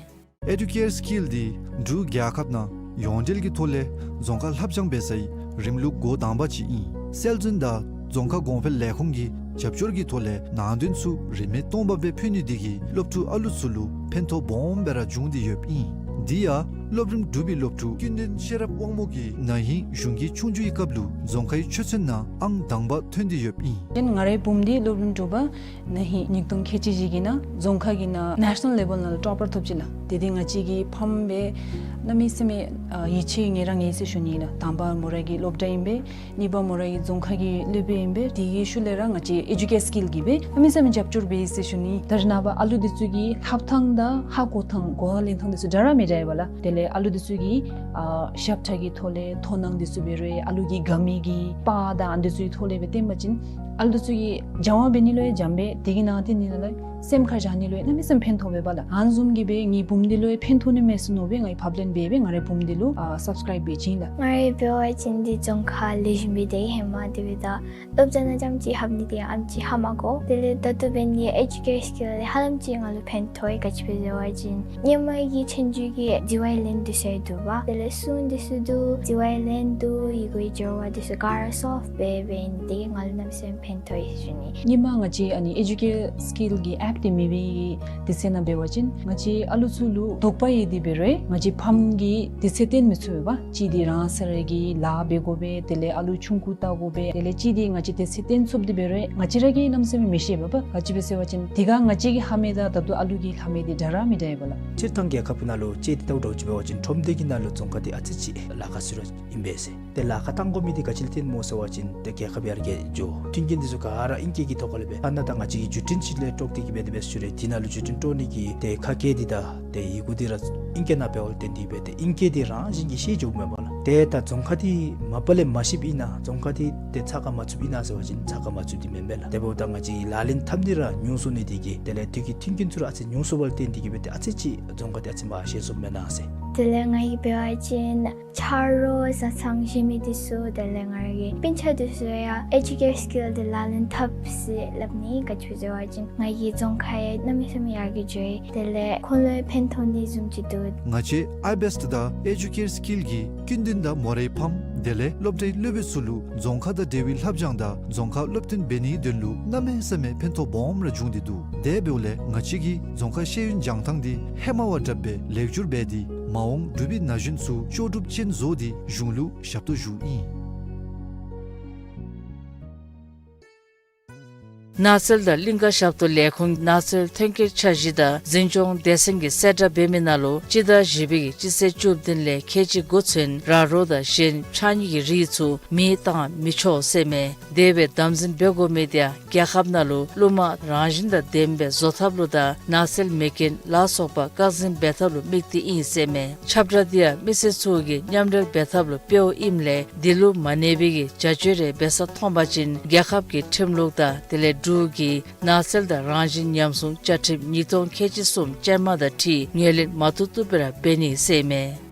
ཨེ་ཌུ་ཀེར་སི་ཀིལ་འདི་འབྲུག་རྒྱལ་ཁབ་ནང་ཡོངས་འབྲེལ་གྱི་ཐོག་ལས་རྫོང་ཁ་ལྷབ་སྦྱང་འབད་སའི་རིམ་ལུགས་འགོ་དང་པ་ཅིག་ཨིན། སྲོལ་འཛིན་དང་རྫོང་ཁ་གོང་འཕེལ་ལས་ཁུངས་ཀྱི་རྒྱབ་སྐྱོར་གྱི་ཐོག་ལས་ནང་དོན་ཚུ་རིན་མེད་སྟོང་པ་སྦེ་ཕུལ་ནི་འདི་གིས་སློབ་ཕྲུག་ཨ་ལུ་ཚུ་ལུ་ཕན་ཐོགས་སྦོམ་སྦེ་ར་བྱུང་སྟེ་ཡོདཔ་ཨིན། འདི་ཡང་སློབ་རིམ་དྲུག་པའི་སློབ་ཕྲུག་ཀུན་ལྡན་ཤེས་རབ་དབང་མོ་གིས་ན་ཧིང་གཞུང་གི་ཆོས་རྒྱུགས་ཀྱི་སྐབས་ལུ་རྫོང་ཁའི་ཆོས་ཚན་ནང་ཨང་དང་པ་ཐོན་ཏེ་ཡོདཔ་ཨིན། ཏེ་ང་རའི་བུམོ་འདི་སློབ་རིམ་དྲུག་པ་ན་ཧིང་ཉིས་སྟོང་ཁལ་གཅིག་བཞི་གི་ནང་རྫོང་ཁ་གི་ནང་ནེ་ཤ་ནཱལ་ལེ་བཱལ་ནང་ལུ་ཊོ་པར་ཐོབ་ཅི་ལགས། ཏེ་འདི་ང་བཅས་ཀྱི་ཕམ་སྦེ་གནམ་མེད་ས་མེད་ཨ་ཡིད་ཆེས་ངེ་ར་ངེ་ཟེར་ཞུ་ནི་ལགས། དང་པ་མོ་ར་གི་སློབ་གྲྭ་ཨིན་པས། གཉིས་པ་མོ་ར་གི་རྫོང་ཁ་གི་སློབ་དཔོན་ཨིན་པས། དེ་གི་ཤུལ་ལས་ར་ང་བཅས་ཨེ་ཌུ་ཀེར་སི་ཀིལ་གྱིས་སྦེ་གནམ་མེད་ས་མེད་རྒྱབ་སྐྱོར་འབད་ཡི་ཟེར་ཞུ་ནི། ད་རེས་ནངས་པ་ཨ་ལུ་འདི་ཚུ་གི་ལྷབ་ཐངས་དང་ཧ་གོ་ཐངས་གོ་བ་ལེན་ཐངས་འདི་ཚུ་འདྲ་ར་མི་འདྲ་ཡོདཔ་ལགས། དེ་ལས་ཨ་ལུ་འདི་ཚུ་གི་ཨ་ཞབས་ཁྲ་གི་ཐོག་ལས་མཐོང་སྣང་འདི་ཚུ་འབད་རུང་ཨ་ལུ་གི་དགའ་མི་གི་པར་དང་ཨ་འདི་ཚུ་གི་ཐོག་ལས་སྦེ་སྟོན་པ་ཅིན་ཨ་ལུ་འདི་ཚུ་གིས་སྦྱང་བ་འབད་ནི་ལུ་ཡང་འཇམ་པས། དེ་གི་ནང་དེ་ནི་ལགས་སེམས་ཁར་བཞག་ནི་ལུ་ཡང་གནམ་མེད་ས་མེད་ཕན་ཐོགས་པས་ལགས། ཨ་ནི་བཟུམ་གྱིས་སྦེ་ངེའི་བུམོ་འདི་ལུ་ཡང་ཕན་ཐོགས་ནི་མས་ཟེར་མནོ་སྦེ་ང་གིས་ཕབ་ལེན་འབད་སྦེ་ང་རའི་བུམོ་འདི་ལུ་ཨ་སབ་སི་ཀརའིབ་འབད་བྱིན་ལགས། ང་ར་འབད་བ་ཅིན་འདི་རྫོང་ཁ་ལེགས་ཤོམ་སྦེ་སྡོད་ཧེ་མ་དེ་སྦེ་ད་སློབ་གྲྭ་ནང་རྐྱངམ་ཅིག་ལྷབ་ནི་དེ་ཡང་ཨེམ་ཅིག་ཧ་མ་གོ། དེ་ལས་ད་ལྟོ་འབད་ནི་ཨེ་ཌུ་ཀེར་སི་ཀིལ་ལས་ཧ་ལམ་ཅིག་ང་ལུ་ཕན་ཐོགས་ཡི། ག་ཅི་སྦེ་ཟེར་བ་ཅིན་སྔོན་མ་གི་ཚན་རིག་གི་ཌི་ཝའི་ལེན་འདི་ཚུ་འདུག་པ། དེ་ལས་སོ་ནམ་འདི་ཚུ་འདུག། ཌི་ཝའི་ལེན་འདུག། ཡི་གུའི་སྦྱོར་བ་འདི་ཚུ་ག་ར་སོལབ་འབད་འབད་ནི་དེ་གིས་ང་ལུ་གནམ་མེད་ས་མེད་ཕན་ཐོགས་ཡི་ཟེར་ཞུ་ནི། སྔོན་མ་ང་བཅས་ཨ་ནི་ཨེ་ཌུ་ཀེར་སི་ཀིལ་གྱི་ཨེཔ་འདི་མེད་པའི་དུས་ཚོད་ནང་འབད་བ་ཅིན་ང་བཅས་ཨ་ལུ་ཚུ་ལུ་དོགས་པ་ཡོད་དེ་འབད་རུང་ང་བཅས་ཕམ་གྱིས་དུས་ཚོད་སྟོན་མི་ཚུགས་པས། གཅིག་འདི་རང་སོ་ར་གི་ལཱ་འབད་དགོ་པས། དེ་ལས་ཨ་ལུ་ཆུང་ཀུ་བལྟ་དགོ་པས། དེ་ལས་གཅིག་འདི་ང་བཅས་དུས་ཚོད་སྟོན་ཚུགསཔ་འདི་འབད་རུང་ང་བཅས་ར་གིས་གནམ་མེད་ས་མེད་མི་ཤེས་པས། ག་ཅི་སྦེ་ཟེར་བ་ཅིན་དེ་ཁར་ང་བཅས་ཀྱི་ལྷབ་མི་དང་ད་ལྟོ་ཨ་ལུ་གི་ལྷབ་མི་འདི་འདྲ་ར་མི་འདྲ་ཡོདཔ་ལགས། སྤྱིར་བཏང་རྒྱལ་ཁབ་ནང་ལུ་དཔྱེ་འདི་བལྟཝ་འདྲཝ་ཅིག་འབད་བ་ཅིན་ཁྲོམ་སྡེ་གི་ནང་ལུ་རྫོང་ཁ་འདི་ཨ་ཙི་ཅིག་ལཱ་ཁག་ཚུད་ར་ཨིན་པས་ཟེར། ཏེ་ལཱ་ཁག་བཏང་དགོ་མི་འདི་ག་ཅི་ལུ་བརྟེན་སྨོ་ཟེར་བ་ཅིན་ཏེ་རྒྱལ་ཁབ་ཡར་རྒྱས་འགྱོ། མཐུན་རྐྱེན་འདི་ཚུ་ག་ར་ཨིང་སྐད་ཀྱི་ཐོག་ཁ་ལས་སྦེ་ཨ་ནཱ་ད་ང་བཅས་ཀྱི་བརྒྱུད་འཕྲིན་ཅིག་ལས་དཀྲོགས་ཏེ་གིས་སྦེ་དེ་སྦེ་ཞུ་རུང་དེ་ནང་ལུ་བརྒྱུད་འཕྲིན་དཀྲོག་ནི་གི་ཏེ་ཁ་སྐད་འདི་དང་ཏེ་ཡི་གུ་འདི་ར་ཨིང་སྐད་ནང་འབདཝ་ལས་བརྟེན་ཏེ་སྦེ་ཏེ་ཨིང་སྐད་འདི་རང་བཞིན་གྱིས་ཤེས་འགྱོཝ་མས་པ་ལགས། ཏེ་ད་རྫོང་ཁ་འདི་མ་པ་ལས་མ་ཤེསཔ་ཨིན་ན་རྫོང་ཁ་འདི་ཏེ་ཚགས་ཁར་མ་ཚུདཔ་ཨིན་ན་ཟེར་བ་ཅིན་ཚགས་ཁར་མ་ཚུདཔ་འདི་མེན་པས་ལགས། དེ་འབདཝ་ད་ང་བཅས་ལག་ལེན་འཐབ་ནི་ར་ཉུང་སོང་ནི་འདི་གིས་དེ་ལས་དུས་ཀྱི་མཐུན་རྐྱེན་ཚུ་ར་ཨ་ཙི་ཉུང་སོངམ་ལས་བརྟེན་ཏེ་གིས་སྦེ་ཏེ་ཨ་ཙི་ཅིག་རྫོང་ཁ་འདི་ཨ་ཙི་མར་ཞན་སོངམ་མེན་ན་ཟེར། དེ་ལས་ང་གིས་འབད་བ་ཅིན་ཆ་རོགས་བཟའ་ཚང་གཞན་མི་འདི་ཚུ་དེ་ལས་ང་རའི་སྤུན་ཆ་འདི་ཚུ་ཡང་ཨེ་ཇུ་ཀེར་སི་ཀིལ་འདི་ལག་ལེན་འཐབ་ཟེར་སླབ་ནི། ག་ཅི་སྦེ་ཟེར་བ་ཅིན་ང་གིས་རྫོང་ཁ་ཡང་གནམ་མེད་ས་མེད་ཡར་རྒྱས་འགྱོ་ཡི། དེ་ལས་ཁོང་ལུ་ཡང་ཕན་ཐོགས་ནི་བཟུམ་ཅིག་འདུག། ང་བཅས་ཨའི་བེསཊ་དང་ཨེ་ཇུ་ཀེར་སི་ཀིལ་གྱིས་ཀུན་ལྡན་དང་མོ་རའི་ཕམ་དེ་ལས་སློབ་གྲྭའི་སློབ་དཔོན་ཚུ་ལུ་རྫོང་ཁ་དང་འབྲེལ་བའི་ལྷབ་སྦྱང་དང་རྫོང་ཁ་སློབ་སྟོན་འབད་ནིའི་དོན་ལུ་གནམ་མེད་ས་མེད་ཕན་ཐོགས་སྦོམ་ར་བྱུང་སྟེ་འདུག། དེ་འབདཝ་ལས་ང་བཅས་ཀྱིས་རྫོང་ཁ་ཤེས་ཡོན་སྦྱང་ཐངས་འདི་ཧེ་མ་བ་དྲགཔ་སྦེ་ལེགས་བསྒྱུར་འབད་དེ་མ་འོངས་འབྲུག་པའི་ན་གཞོན་ཚུ་ལྕོགས་གྲུབ་ཅན་བཟོ་སྟེ་གཞུང་ལུ་ཞབས་ཏོག་ཞུཝ་ཨིན། ནགས་ཚལ་དང་གླིང་ཀ་ཞབས་ཏོག་ལས་ཁུངས་ནགས་ཚལ་ཐོན་སྐྱེད་འཆར་གཞི་དང་འཛིན་སྐྱོང་སྡེ་ཚན་གྱིས་གསལ་བསྒྲགས་འབད་མི་ནང་ལུ་སྤྱི་ཟླ་བཞི་པའི་གི་སྤྱི་ཚེས་བཅུ་བདུན་ལས་ཁལ་གཅིག་འགོ་ཚུན་ར་རོ་དང་གཞན་ཕྱགས་སྙིགས་ཀྱི་རིགས་ཚུ་མེ་བཏང་མི་ཆོག་ཟེར་མས། དེ་སྦེ་དམ་འཛིན་འབད་དགོ་མི་དེ་ཡང་རྒྱལ་ཁབ་ནང་ལུ་ཀླུ་མ་རང་བཞིན་དང་ལྡནམ་སྦེ་བཟོ་ཐབས་ལུ་དང་ནགས་ཚལ་མེ་རྐྱེན་ལ་སོགས་པ་བཀག་འཛིན་འབད་ཐབས་ལུ་དམིགས་ཏེ་ཨིན་ཟེར་མས། ཁྱབ་བསྒྲགས་འདི་ཡང་མི་སེར་ཚུ་གིས་མཉམ་འབྲེལ་འབད་ཐབས་ལུ་སྤེལཝ་ཨིནམ་ལས་འདི་ལུ་མ་གནས་པའི་གི་བྱ་སྤྱོད་རེ་འབད་ས་མཐོང་པ་ཅིན་རྒྱལ་ཁབ་ཀྱི་ཁྲིམས་ལུགས་དང་དེ་ལས་འབྲུག་གི་ནགས་ཚལ་དང་རང་བཞིན་ཉམས་སྲུང་བཅའ་ཁྲིམས་ཉིས་སྟོང་ཁལ་གཅིག་གསུམ་ཅན་མ་དང་འཁྲིལ་ངོས་ལེན་མ་བཏུབ་བཏུབ་སྦེ་ར་འབད་ནི་ཟེར་མས།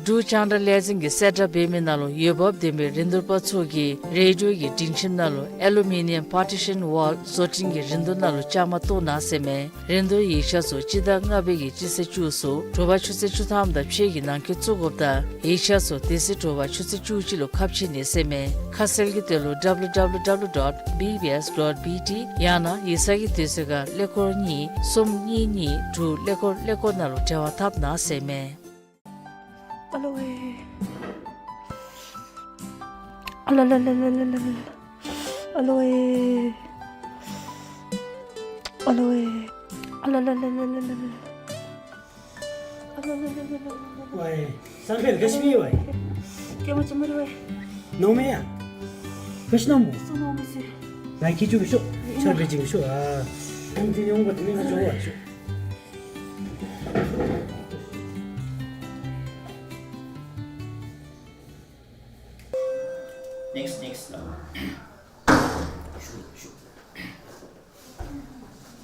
འབྲུག་རྒྱང་བསྒྲགས་ལས་འཛིན་གྱིས་གསལ་བསྒྲགས་འབད་མི་ནང་ལུ་འོས་འབབ་ལྡན་པའི་རིན་བསྡུར་པ་ཚུ་གིས་རེ་ཌིའོ་གི་སྒྲིང་ཁྱིམ་ནང་ལུ་ཨེ་ལུ་མི་ནི་ཡམ་པར་ཊི་ཤཱན་ཝཱལ་བཟོ་སྐྲུན་གྱི་རིན་བསྡུར་ནང་ལུ་བཅའ་མར་གཏོགས་གནང་ཟེར་མས། རིན་བསྡུར་ཡིག་ཆ་ཚུ་སྤྱི་ཟླ་ལྔ་པའི་གི་སྤྱི་ཚེས་བཅུ་གསུམ་དྲོ་པ་ཆུ་ཚོད་བཅུ་ཐམ་དང་ཕྱེད་ཀྱི་ནང་འཁོད་བཙུགས་དགོཔ་དང་ཡིག་ཆ་ཚུ་དེ་ཚེ་དྲོ་པ་ཆུ་ཚོད་བཅུ་གཅིག་ལུ་ཁ་ཕྱེ་ནི་ཟེར་མས། ཁ་གསལ་གྱི་དོན་ལུ་ཌབ་ལུ་ཌབ་ལུ་ཌབ་ལུ་ཌོཊ་བི་བི་ཨེསི་ཌོཊ་བི་ཊི་ཡང་ན་ཡིག་ཚང་གི་དུས་ཚོད་ཁར་ཀླད་ཀོར་གཉིས་གསུམ་གཉིས་གཉིས་དྲུག་ཀླད་ཀོར་ཀླད་ཀོར་ནང་ལུ་འབྲེལ་བ་འཐབ་གནང་ཟེར་མས། ཨ་ལོ་ཝེ། ཨ་ལ་ལ་ལ། ཨ་ལོ་ཝེ། ཨ་ལོ་ཝེ། ཨ་ལ་ལ་ལ། ཝའེ། སང་ཕེད་ག་ཅི་མི་ཝའེ། ཀྱེ་མ་ཅི་མ་རེ་ཝའེ། ནོ་མེ་ཡ། ག་ཅི་ནོ་མོ། སོ་ནོ་མེ་སི། ལ་ཁྱི་ཅུ་གི་ཤོ། ཆར་བེ་ཅིག་གི་ཤོ་ཨ། ཨང་ཏི་ནི་ཨོང་བ་ཏི་མེ་ག་ཅོ་ཝའེ་ཤོ། ནེགསི་ནེགསི་ལ། ཤུ་ཤུ།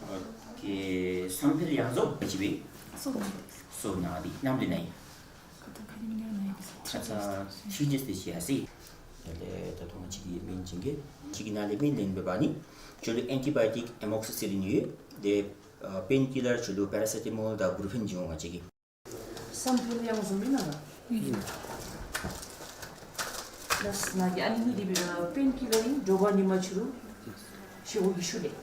ཨོ་ཁེ། སང་ཕེད་ཡང་རྫོགས་ཅི་བེ། སོ་ནང་། སོ་ནང་འདི་ནམ་འདི་ནའི། ཁ་ཚ་ཤི་ཇེས་ཏེ་ཤི་ཡ་སི། ད་ལྟོ་ང་བཅས་ཀྱི་སྨན་བྱིན་གྱི་གཅིག་གི་ནང་ལས་སྨན་ལེན་འབད་བ་ནི་ཁྱོད་ལུ་ཨེན་ཊི་བའི་ཡོ་ཊིཀ་ཨེ་མོག་སི་སི་ལིན་ཡོད། དེ་པེན་ཀི་ལར་ཁྱོད་ལུ་པེ་ར་སེ་ཊ་མོལ་དང་བུ་རུ་ཕེན་བྱིན་འོང་། ང་བཅས་ཀྱིས། སང་ཕེད་ཡང་རྫོགས་མེན་ན་ལགས། ལགས་ནཱ་གི་ཨ་ནི་གཉིས་འདི་འབད་པེན་ཀི་ལར་ཨིན། དྲོ་པ་ཉིན་མ་ཕྱི་རུ་ཤི་འོང་གི་ཤུལ་ལས།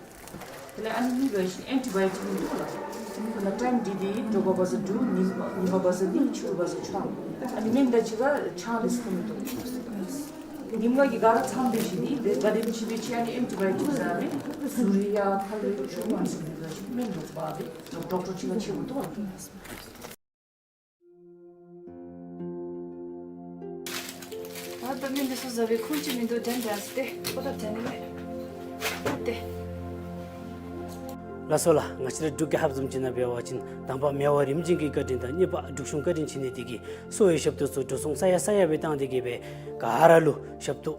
དེ་ལས་ཨ་ནི་གཉིས་འབད་བ་ཅིན་ཨེན་ཊི་བའི་ཡོ་ཊིཀ་ཨིན་འདུག་ལགས། ད་ཊའིམ་འདི་འདི་དྲོ་པ་བ་ཟ་དྲུག་ཉིན་མ་ཉིན་མ་བ་ཟ་གཉིས་ཕྱི་རུ་བ་ཟ་བཅུ་ཐམ། ཨ་ནི་སྨན་དང་གཅིག་ཁར་ཆང་ལེ་ཤ་ཁུ་མི་འདུག། ཉིན་མ་གི་ག་ར་ཚང་སྦེ་བཞེས་ཏེ་ག་དེམ་ཅིག་སྦེ་ཅིག་ཨ་ནི་ཨེན་ཊི་བའི་ཡོ་ཊིཀ་ཟ་མི་ཟུར་ཡ་ཁ་ལས་ཆུ་མ་ཟ་མི་འབད་བ་ཅིན་སྨན་འདུག་པ་སྦེ་ཌོག་ཊར་ཅིག་ལུ་ཕྱད་དགོ་འདུག་ལགས། ད་ལྟོ་སྨན་འདི་ཚུ་ཟ་བའི་ཁུངས་ཅིག་མིན་འདུག། དྲན་དྲན་ཟེར་ཏེ་ཁོ་ལ་དྲན་ནི་མས། ཏེ། ལགས་སོ་ལགས། ང་བཅས་ར་འབྲུག་རྒྱལ་ཁབ་བཟུམ་ཅིག་ནང་འབད་བ་ཅིན་དང་པ་མེ་དབལ་རིམ་བྱོན་གྱི་བཀའ་དྲིན་དང་གཉིས་པ་འབྲུག་གཞུང་བཀའ་དྲིན་བྱིན་ནི་འདི་གིས་གསོ་བའི་ཞབས་ཏོག་ཚུ་འགྲོ་སོང་ས་ཡ་ས་ཡ་སྦེ་བཏང་སྟེ་གི་སྦེ་ག་ར་ལུ་ཞབས་ཏོག་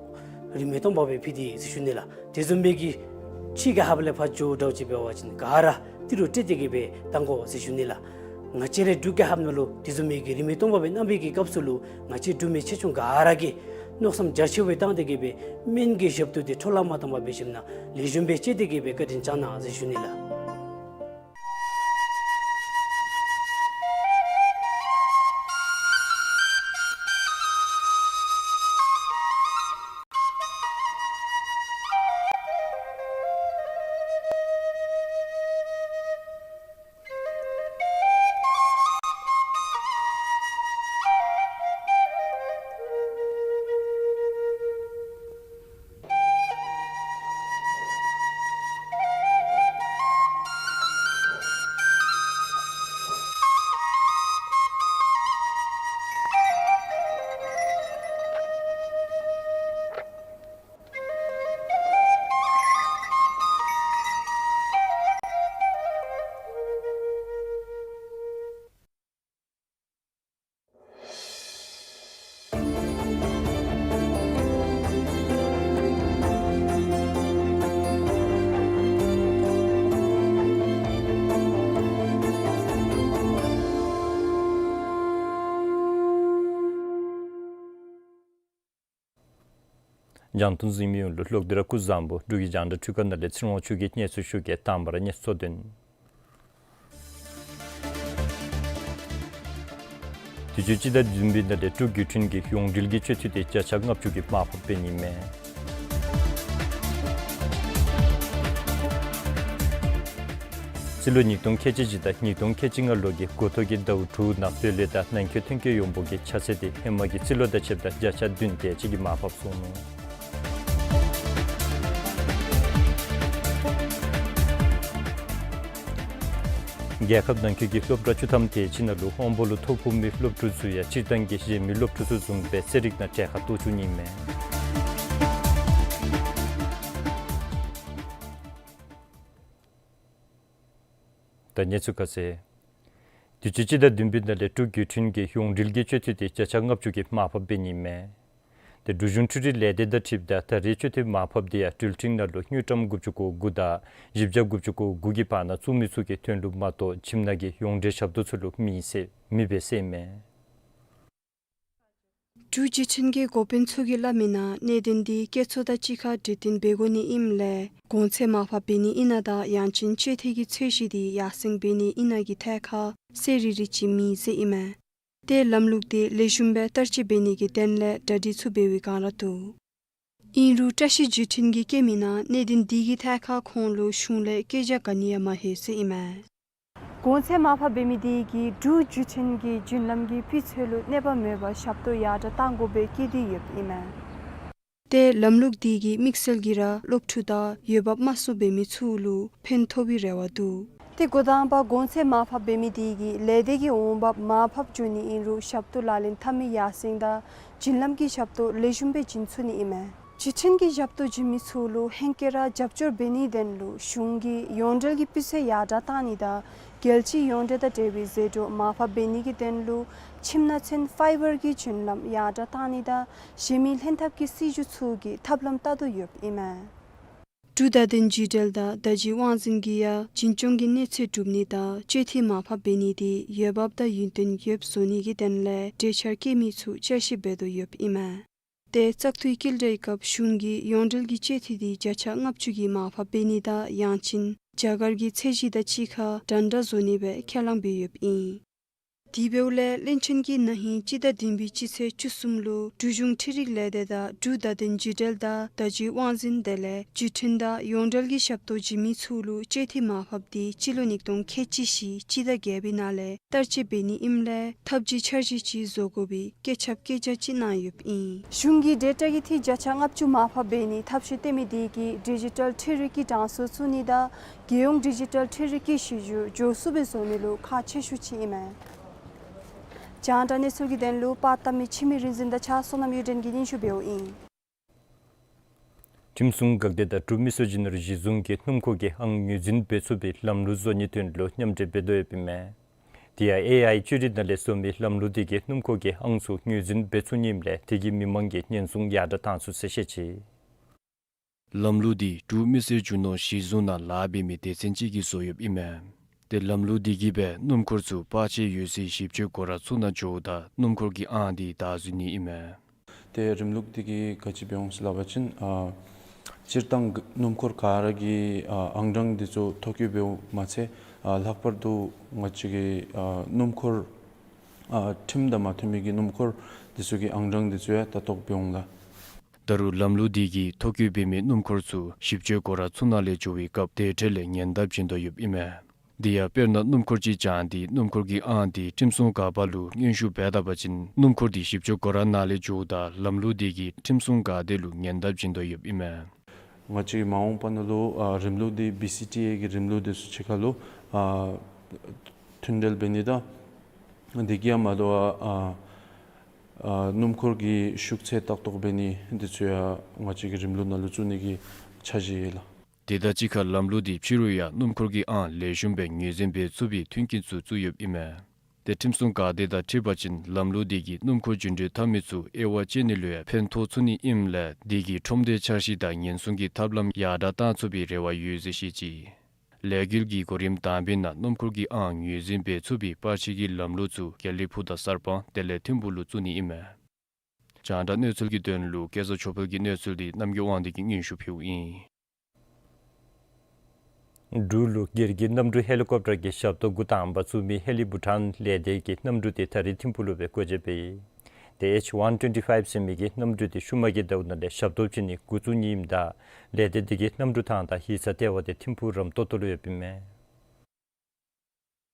རིན་མེད་སྟོང་པ་སྦེ་ཕུལ་ཏེ་ཟེར་ཞུ་ནི་ལགས། དེ་བཟུམ་སྦེ་གི་ཕྱི་རྒྱལ་ཁབ་ལས་ཕར་འགྱོཝ་འདྲཝ་ཅིག་འབད་བ་ཅིན་ག་ར་ཏི་རུ་སྤྲོད་དེ་གི་སྦེ་བཏང་དགོ་ཟེར་ཞུ་ནི་ལགས། ང་བཅས་རའི་འབྲུག་རྒྱལ་ཁབ་ནང་ལུ་དེ་བཟུམ་མའི་གི་རིན་མེད་སྟོང་པ་སྦེ་གནང་བའི་གི་སྐབས་སུ་ལུ་ང་བཅས་འབྲུག་མི་ཆེ་ཆུང་ག་ར་གིས་མནོ་བསམ་རྒྱ་ཆེ་བའི་བཏང་སྟེ་གི་སྦེ་སྨན་གྱི་ཞབས་ཏོག་འདི་འཕྲོ་བརླག་མ་བཏང་པར་འབད་ཞིནམ་ལས་ལེགས་ཤོམ་སྦེ་སྤྱོད་དེ་གི་སྦེ་བཀའ་དྲིན་བསྐྱང་གནང་ཟེར་ཞུ་ནི་ལགས། རྒྱང་མཐོང་གཟིགས་མི་ཡོངས་ལུ་ལོག་སྟེ་ར་སྐུ་གཟུགས་བཟང་པོ། འབྲུག་གི་རྒྱང་བསྒྲགས་འཕྲུལ་ཁང་ནང་ལས་ཚེ་རིང་དབང་ཕྱུག་གིས་སྙན་སེང་ཞུ་གེ། དང་པ་ར་གནས་ཚུལ་གཙོ་དོན། དུས་ཅི་སྤྱི་ཟླ་བདུན་པའི་ནང་ལས་འབྲུག་བརྒྱུད་འཕྲིན་གྱི་ཡོངས་འབྲེལ་གྱི་སྤྱོད་འཐུས་དེ་བརྒྱ་ཆ་ལྔ་བཅུ་གི་མར་ཕབ་འབད་ནི་མས། རྩིས་ལོ་ཉིས་སྟོང་ཁལ་གཅིག་བཞི་དང་ཉིས་སྟོང་ཁལ་གཅིག་ལྔ་ལོ་གི་འགོ་ཐོག་གི་ཟླཝ་དྲུག་ནང་བོད་ལས་དང་ནང་འཁོད་ཐོན་སྐྱེད་ཡོང་འབབ་ཀྱི་ཆ་ཚད་དེ་ཧེ་མ་གི་རྩིས་ལོ་དང་ཕྱདཔ་ད་བརྒྱ་ཆ་བདུན་དེ་ཅིག་གི་མར་ཕབ་སོང་ནུག། རྒྱལ་ཁབ་ནང་འཁོད་ཀྱི་སློབ་གྲྭ་བཅུ་ཐམ་དེ་ཅིག་ནང་ལུ་དབང་པོ་ལུ་ཐོ་ཕོག་མི་སློབ་ཕྲུག་ཚུ་ཡང་སྤྱིར་བཏང་གི་གཞན་མི་སློབ་ཕྲུག་ཚུ་བཟུམ་སྦེ་ཚན་རིག་ནང་གྲལ་ཁར་གཏོགས་བཅུག་ནི་མས། ད་གནས་ཚུལ་ཁ་གསལ། དུས་ཅི་སྤྱི་ཟླ་བདུན་པའི་ནང་ལས་འབྲུག་བརྒྱུད་འཕྲིན་གྱི་ཡོངས་འབྲེལ་གྱི་སྤྱོད་འཐུས་དེ་བརྒྱ་ཆ་ལྔ་བཅུ་གི་མར་ཕབ་འབད་ནི་མས། དེ་འབྲུག་གཞུང་འཕྲུལ་རིག་ལས་སྡེ་དང་འཁྲིལཝ་ད་ད་རེས་སྤྱོད་འཐུས་མར་ཕབ་དེ་ཡང་འགྲུལ་འཕྲིན་ནང་ལུ་དངུལ་ཀྲམ་དགུ་བཅུ་གོ་དགུ་དང་བཞི་བརྒྱ་དགུ་བཅུ་གོ་དགུ་གི་བར་ན་བཙུགས་མི་ཚུ་གི་དོན་ལུ་མ་གཏོགས་ཁྱིམ་ནང་གི་ཡོངས་འབྲེལ་ཞབས་ཏོག་ཚུ་ལུ་མེད་ཟེར་མེད་པས་ཟེར་མས། འབྲུག་བརྒྱུད་འཕྲིན་གྱི་འགོ་དཔོན་ཚུ་གིས་སླབ་མིའི་ནང་གནད་དོན་འདི་སྐྱེད་ཚོར་དང་གཅིག་ཁར་གྲོས་བསྟུན་འབད་དགོ་ནི་ཨིནམ་ལས་གོང་ཚད་མར་ཕབ་འབད་ནི་ཨིན་ན་དང་ཡང་ཅིན་སྤྱོད་འཐུས་ཀྱི་ཚད་གཞི་དེ་ཡར་སེང་འབད་ནི་ཨིན་ན་གི་ཐད་ཁར་གསལ་རི་རི་ཅིག་མེད་ཟེར་ཨིན་མས། ཏེ་ལམ་ལུགས་དེ་ལེགས་ཤོམ་སྦེ་བསྟར་སྤྱོད་འབད་ནི་གི་དོན་ལས་གྲ་སྒྲིག་ཚུ་འབད་བའི་བསྒང་ར་འདུག། ཨིན་རུང་བཀྲ་ཤིས་བརྒྱུད་འཕྲིན་གྱིས་བཀོད་མིའི་ནང་གནད་དོན་འདི་གི་ཐད་ཁར་ཁོང་ལུ་གཞུང་ལས་སྐད་ཆ་ག་ནི་ཡང་མ་ལྷོད་ཟེར་ཨིན་མས། གོང་ཚད་མར་ཕབ་འབད་མི་དེ་གིས་འབྲུག་བརྒྱུད་འཕྲིན་གྱི་བརྒྱུད་ལམ་གྱི་སྤུས་ཚད་ལུ་གནོད་པ་མེད་པར་ཞབས་ཏོག་ཡར་དྲག་གཏང་དགོ་པའི་བཀོད་དེ་ཡོདཔ་ཨིན་མས། ཏེ་ལམ་ལུགས་དེ་གིས་དམིགས་བསལ་གྱིས་ར་སློབ་ཕྲུག་དང་འོས་འབབ་དམའ་སུ་འབད་མི་ཚུ་ལུ་ཕན་ཐོགས་པའི་རེ་བ་འདུག། ཏེ་འགོ་དང་པ་གོང་ཚད་མར་ཕབ་འབད་མི་དེ་གིས་ལས་སྡེ་གི་འོང་འབབ་མར་ཕབ་འགྱོ་ནི་ཨིན་རུང་ཞབས་ཏོག་ལག་ལེན་འཐབ་མི་ཡར་སེང་དང་བརྒྱུད་ལམ་གྱི་ཞབས་ཏོག་ལེགས་ཤོམ་སྦེ་བྱིན་ཚུགས་ནི་ཨིན་མས། བརྒྱུད་འཕྲིན་གྱི་ཞབས་ཏོག་བྱིན་མི་ཚུ་ལུ་ཧེང་སྐལ་ར་རྒྱབ་སྐྱོར་འབད་ནིའི་དོན་ལུ་གཞུང་གིས་ཡོངས་འབྲེལ་གྱི་སྤུས་ཚད་ཡར་དྲག་གཏང་ནི་དང་རྒྱལ་སྤྱིའི་ཡོངས་འབྲེལ་དང་འབྲེལ་བའི་ཟད་འགྲོ་མར་ཕབ་འབད་ནི་གི་དོན་ལུ་ཁྱིམ་ནང་ཚུན་ཕའི་བར་གྱི་བརྒྱུད་ལམ་ཡར་དྲག་གཏང་ནི་དང་གཞན་མི་ལྷན་ཐབས་ཀྱི་སྲིད་བྱུས་ཚུ་གི་ཐབས་ལམ་བལྟ་དོ་ཡོདཔ་ཨིན་མས། འབྲུག་བརྡ་དོན་བརྒྱུད་འབྲེལ་དང་བརྡ་བརྒྱུད་དབང་འཛིན་གྱིས་ཡང་འཛིན་སྐྱོང་གི་གནས་ཚད་སྒྲུབ་ནི་དང་སྤྱོད་འཐུས་མར་ཕབ་འབད་ནི་དེ་འོས་འབབ་དང་ཡུན་བརྟན་ཡོདཔ་བཟོ་ནི་གི་དོན་ལས་གྲོས་འཆར་བཀོད་མི་ཚུ་བསྐྱར་ཞིབ་འབད་དོ་ཡོདཔ་ཨིན་མས། ཏེ་བཙག་འཐུའི་བསྐུལ་བསྒྲགས་སྐབས་གཞུང་གིས་ཡོངས་འབྲེལ་གྱི་སྤྱོད་འཐུས་དེ་བརྒྱ་ཆ་ལྔ་བཅུ་གི་མར་ཕབ་འབད་ནི་དང་ཡང་ཅིན་རྒྱ་གར་གྱི་ཚད་གཞི་དང་གཅིག་ཁར་འདྲན་འདྲ་བཟོ་ནི་སྦེ་ཁས་བླངས་འབད་ཡོདཔ་ཨིན། དེ་འབདཝ་ལས་བློན་ཆེན་གྱིས་ན་ཧིང་སྤྱི་ཟླ་བདུན་པའི་སྤྱི་ཚེས་བཅུ་གསུམ་ལུ་འབྲུག་གཞུང་འཕྲུལ་རིག་ལས་སྡེ་དང་འབྲུག་བརྡ་དོན་བརྒྱུད་འབྲེལ་དང་བརྡ་བརྒྱུད་དབང་འཛིན་དེ་ལས་བརྒྱུད་འཕྲིན་དང་ཡོངས་འབྲེལ་གྱི་ཞབས་ཏོག་བྱིན་མི་ཚུ་ལུ་སྤྱོད་འཐུས་མར་ཕབ་དེ་སྤྱི་ལོ་ཉིས་སྟོང་ཁལ་གཅིག་བཞི་སྤྱི་ཟླ་བརྒྱད་པའི་ནང་ལས་བསྟར་སྤྱོད་འབད་ནི་ཨིནམ་ལས་ཐབས་ཇུས་འཆར་གཞི་ཅིག་བཟོ་དགོ་པའི་བཀོད་ཁྱབ་བཀོད་རྒྱ་ཅིག་གནང་ཡོདཔ་ཨིན། གཞུང་གིས་གྲོས་འཆར་གྱི་འཐུས་བརྒྱ་ཆ་ལྔ་བཅུ་མར་ཕབ་འབད་ནིའི་ཐབས་ཤེས་བཏོན་མི་དེ་གིས་ཌི་ཇི་ཊལ་འཕྲུལ་རིག་གི་གྲངས་སུ་བཙུགས་ནི་དང་རྒྱལ་ཡོངས་ཌི་ཇི་ཊལ་འཕྲུལ་རིག་གི་གཞི་བཅུད་མགྱོགས་སུ་སྦེ་བཟོ་ནི་ལུ་ཁག་ཆེ་ཤོས་ཅིག་ཨིན་མས། རྒྱང་བསྒྲགས་གནས་ཚུལ་གྱི་དོན་ལུ་པར་བཏབ་མི་འཆི་མེད་རིག་འཛིན་དང་གཅིག་ཁར་བསོད་ནམས་གཡུ་སྒྲོན་གྱིས་སྙན་ཞུ་འབདཝ་ཨིན། ཁྲིམས་སྲུང་འགག་སྡེ་དང་འབྲུག་མི་སེར་རྒྱུ་ནོར་གཞི་བཟུང་གིས་སྣུམ་འཁོར་གྱི་ཨང་ངོས་འཛིན་འབད་ཚུགས་པའི་ལམ་ལུགས་བཟོ་ནིའི་དོན་ལུ་མཉམ་འབྲེལ་འབད་དོ་ཡོདཔ་ཨིན་མས། དེ་ཡང་ཨེ་ཨའི་བཅོས་སྒྲིག་ནང་ལས་བཟོ་མི་ལམ་ལུགས་དེ་གིས་སྣུམ་འཁོར་གྱི་ཨང་ཚུ་ངོས་འཛིན་འབད་ཚུགས་ནི་ཨིནམ་ལས་དེ་གིས་མི་མང་གི་ཉེན་སྲུང་ཡར་དྲག་བཏང་ཚུགས་ཟེར་བཤད་ཅི། ལམ་ལུགས་འདི་འབྲུག་མི་སེར་རྒྱུ་ནོར་གཞི་བཟུང་ནང་ལཱ་འབད་མི་སྡེ་ཚན་ཅིག་གིས་བཟོ་ཡོདཔ་ཨིན་མས། ཏེ་ལམ་ལུགས་འདི་གིས་སྦེ་སྣུམ་འཁོར་ཚུ་བར་ཆད་ཡོད་ཚད་ཞིབ་དཔྱད་སྒོ་ར་ཚུགས་ནང་འགྱོཝ་ད་སྣུམ་འཁོར་གྱི་ཨང་འདི་བདག་འཛིན་ནི་ཨིན་མས། ཏེ་རིམ་ལུགས་འདི་གིས་ག་ཅི་འབད་འོང་ཟེར་སླབ་པ་ཅིན་ཨ་སྤྱིར་བཏང་གི་སྣུམ་འཁོར་ག་ར་གི་ཨ་ཨང་གྲངས་འདི་ཚུ་ཐོ་བཀོད་འབདཝ་མ་ཚད་ཨ་ལྷག་པར་དུ་ང་བཅས་ཀྱི་ཨ་སྣུམ་འཁོར་ཨ་ཁྲིམས་དང་མ་མཐུན་མི་གི་སྣུམ་འཁོར་འདི་ཚུ་གི་ཨང་གྲངས་འདི་ཚུ་ཡང་ལྟ་རྟོག་འབད་འོང་ལགས། ད་རུང་ལམ་ལུགས་འདི་གིས་ཐོ་བཀོད་འབད་མི་སྣུམ་འཁོར་ཚུ་ཞིབ་དཔྱད་སྒོ་ར་ཚུགས་ནང་ལས་འགྱོ་བའི་སྐབས་དེ་འཕྲལ་ལས་ཉེན་བརྡ་བྱིན་དོ་ཡོདཔ་ཨིན་མས། དེ་ཡང་དཔེར་ན་སྣུམ་འཁོར་ཅིག་བྱང་སྟེ་སྣུམ་འཁོར་གྱི་ཨང་འདི་ཁྲིམས་སྲུང་འགག་པ་ལུ་སྙན་ཞུ་འབད་ད་པ་ཅིན་སྣུམ་འཁོར་འདི་ཞིབ་དཔྱད་སྒོ་ར་ནང་ལས་འགྱོཝ་ད་ལམ་ལུགས་འདི་གིས་ཁྲིམས་སྲུང་འགག་སྡེ་ལུ་ཉེན་བརྡ་བྱིན་དོ་ཡོདཔ་ཨིན་མས། ང་བཅས་ཀྱི་མ་འོངས་པ་ནང་ལུ་ཨ་རིམ་ལུགས་འདི་བི་སི་ཊི་ཨེ་གི་རིམ་ལུགས་འདི་ཚུ་གཅིག་ཁར་ལུ་ཨ་མཐུན་འབྲེལ་འབད་ནི་དང་དེ་གིས་ཡང་མ་དོ་བར་ཨ་ཨ་སྣུམ་འཁོར་གྱི་ཤུགས་ཚད་ལྟ་རྟོག་འབད་ནི་འདི་ཚུ་ཡང་ང་བཅས་ཀྱི་རིམ་ལུགས་ནང་ལུ་བཙུགས་ནི་གི་འཆར་གཞི་ཡོད་ལགས། དེ་དང་གཅིག་ཁར་ལམ་ལུགས་འདི་ཕྱི་རུ་ཡང་སྣུམ་འཁོར་གྱི་ཨང་ལེགས་ཤོམ་སྦེ་ངོས་འཛིན་འབད་ཚུགས་པའི་མཐུན་རྐྱེན་ཚུ་བཙུགས་ཡོདཔ་ཨིན་མས། ཏེ་ཁྲིམས་སྲུང་འགག་སྡེ་དང་འཁྲིལ་བ་ཅིན་ལམ་ལུགས་འདི་གིས་སྣུམ་འཁོར་རྒྱུན་འགྲུལ་འཐབ་མི་ཚུ་དབྱེ་བ་ཕྱེ་ནི་ལུ་ཡང་ཕན་ཐོགས་ཚུགས་ནི་ཨིནམ་ལས་འདི་གིས་ཁྲོམ་སྡེའི་འཆར་གཞི་དང་ཉེན་སྲུང་གི་ཐབས་ལམ་ཡར་དྲག་བཏང་ཚུགས་པའི་རེ་བ་ཡོད་ཟེར་བཤད་ཅི། ལས་འགུལ་གྱི་གོ་རིམ་དང་པའི་ནང་སྣུམ་འཁོར་གྱི་ཨང་ངོས་འཛིན་འབད་ཚུགས་པའི་པར་ཆས་ཀྱི་ལམ་ལུགས་ཚུ་དགེ་ལེགས་ཕུག་དང་གསར་སྤང་དེ་ལས་ཐིམ་ཕུག་ལུ་བཙུགས་ནི་ཨིན་མས། རྒྱང་བསྒྲགས་གནས་ཚུལ་གྱི་དོན་ལུ་སྐལ་བཟང་ཆོས་འཕེལ་གྱི་གནས་ཚུལ་འདི་རྣམ་རྒྱལ་དབང་འདུས་ཀྱིས་སྙན་ཞུ་ཕུལཝ་ཨིན། འབྲུག་ལུ་སྒེར་གྱི་གནམ་གྲུ་ཧེ་ལི་ཀོབ་ཊར་གྱི་ཞབས་ཏོག་འགོ་དང་པ་བཙུགས་མི་ཧེ་ལི་བྷུ་ཊཱན་ལས་སྡེ་གི་གནམ་གྲུ་དེ་ད་རིས་ཐིམ་ཕུག་ལུ་སྦེ་སྒོ་འབྱེད་འབད་ཡི། ཏེ་ཨེཆ་ཝན་ཊུ་ཝེན་ཊི་ཕའིབ་ཟེར་མི་གི་གནམ་གྲུ་དེ་ཤུལ་མ་གི་ཟླཝ་ནང་ལས་ཞབས་ཏོག་བྱིན་ནི་འགོ་བཙུགས་ནི་ཨིནམ་ད་ལས་སྡེ་དེ་གི་གནམ་གྲུ་ཐང་དང་ཡིག་ཚང་ལྟེ་བ་དེ་ཐིམ་ཕུག་རམ་ཏོག་ཏོ་ལུ་ཡོདཔ་ཨིན་མས།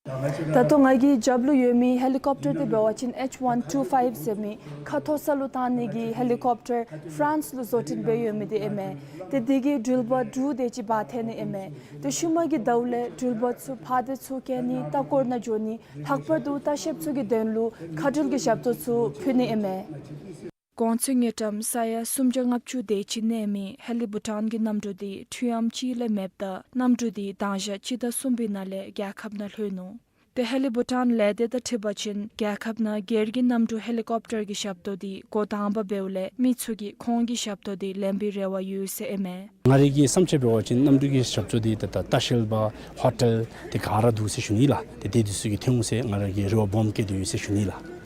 ད་ལྟོ་ང་གི་རྒྱབ་ལུ་ཡོད་མི་ཧེ་ལི་ཀོབ་ཊར་དེ་འབད་བ་ཅིན་ཨེཆ་ཝན་ཊུ་ཝེན་ཊི་ཕའིབ་ཟེར་མི་ཁ་མཐོ་ས་ལུ་བཏང་ནི་གི་ཧེ་ལི་ཀོབ་ཊར་ཕ་རན་སི་ལུ་བཟོ་སྐྲུན་འབད་ཡོད་མི་དེ་ཨིན་མས། ཏེ་དེ་གིས་འགྲུལ་པ་དྲུག་དེ་ཅིག་འབག་འཐེན་ནི་ཨིན་མས། ཏེ་ཤུལ་མ་གི་ཟླཝ་ལས་འགྲུལ་པ་ཚུ་ཕར་དང་ཚུར་བསྐྱལ་ནི་ལྟ་སྐོར་ནང་འགྱོ་ནི་ལྷག་པར་དུ་ལྟ་བཤལཔ་ཚུ་གི་དོན་ལུ་མཁའ་འགྲུལ་གྱི་ཞབས་ཏོག་ཚུ་ཕུལ་ནི་ཨིན་མས། གོང་ཚད་དངུལ་ཀྲམ་ས་ཡ་སུམ་བརྒྱ་ལྔ་བཅུ་དེ་ཅིག་གནས་མི་ཧེ་ལི་བྷུ་ཊཱན་གྱི་གནམ་གྲུ་དེ་འཕྲུལ་ལམ་ཅིག་ལས་མེདཔ་ད་གནམ་གྲུ་དེ་གདང་ཞག་སྤྱི་ཟླ་གསུམ་པའི་ནང་ལས་རྒྱལ་ཁབ་ནང་ལྷོད་ནུག། ཏེ་ཧེ་ལི་བྷུ་ཊཱན་ལས་སྡེ་དང་འཁྲིལ་བ་ཅིན་རྒྱལ་ཁབ་ནང་སྒེར་གྱི་གནམ་གྲུ་ཧེ་ལི་ཀོབ་ཊར་གྱི་ཞབས་ཏོག་དེ་འགོ་དང་པ་འབདཝ་ལས་མི་ཚུ་གིས་ཁོང་གི་ཞབས་ཏོག་དེ་ལེན་པའི་རེ་བ་ཡོད་ཟེར་ཨིན་མས། ང་རའི་གི་བསམ་འཆར་འབད་བ་ཅིན་གནམ་གྲུ་གི་ཞབས་ཏོག་དེ་ད་ལྟ་ལྟ་བཤལ་པ་ཧོ་ཊེལ་དེ་ག་ར་འདུག་ཟེར་ཞུ་ནི་ལགས། དེ་དེ་འདི་ཚུ་གིས་འཐོན་འོང་ཟེར་ང་རའི་གི་རེ་བ་སྦོམ་བསྐྱེད་དེ་ཡོད་ཟེར་ཞུ་ནི་ལགས།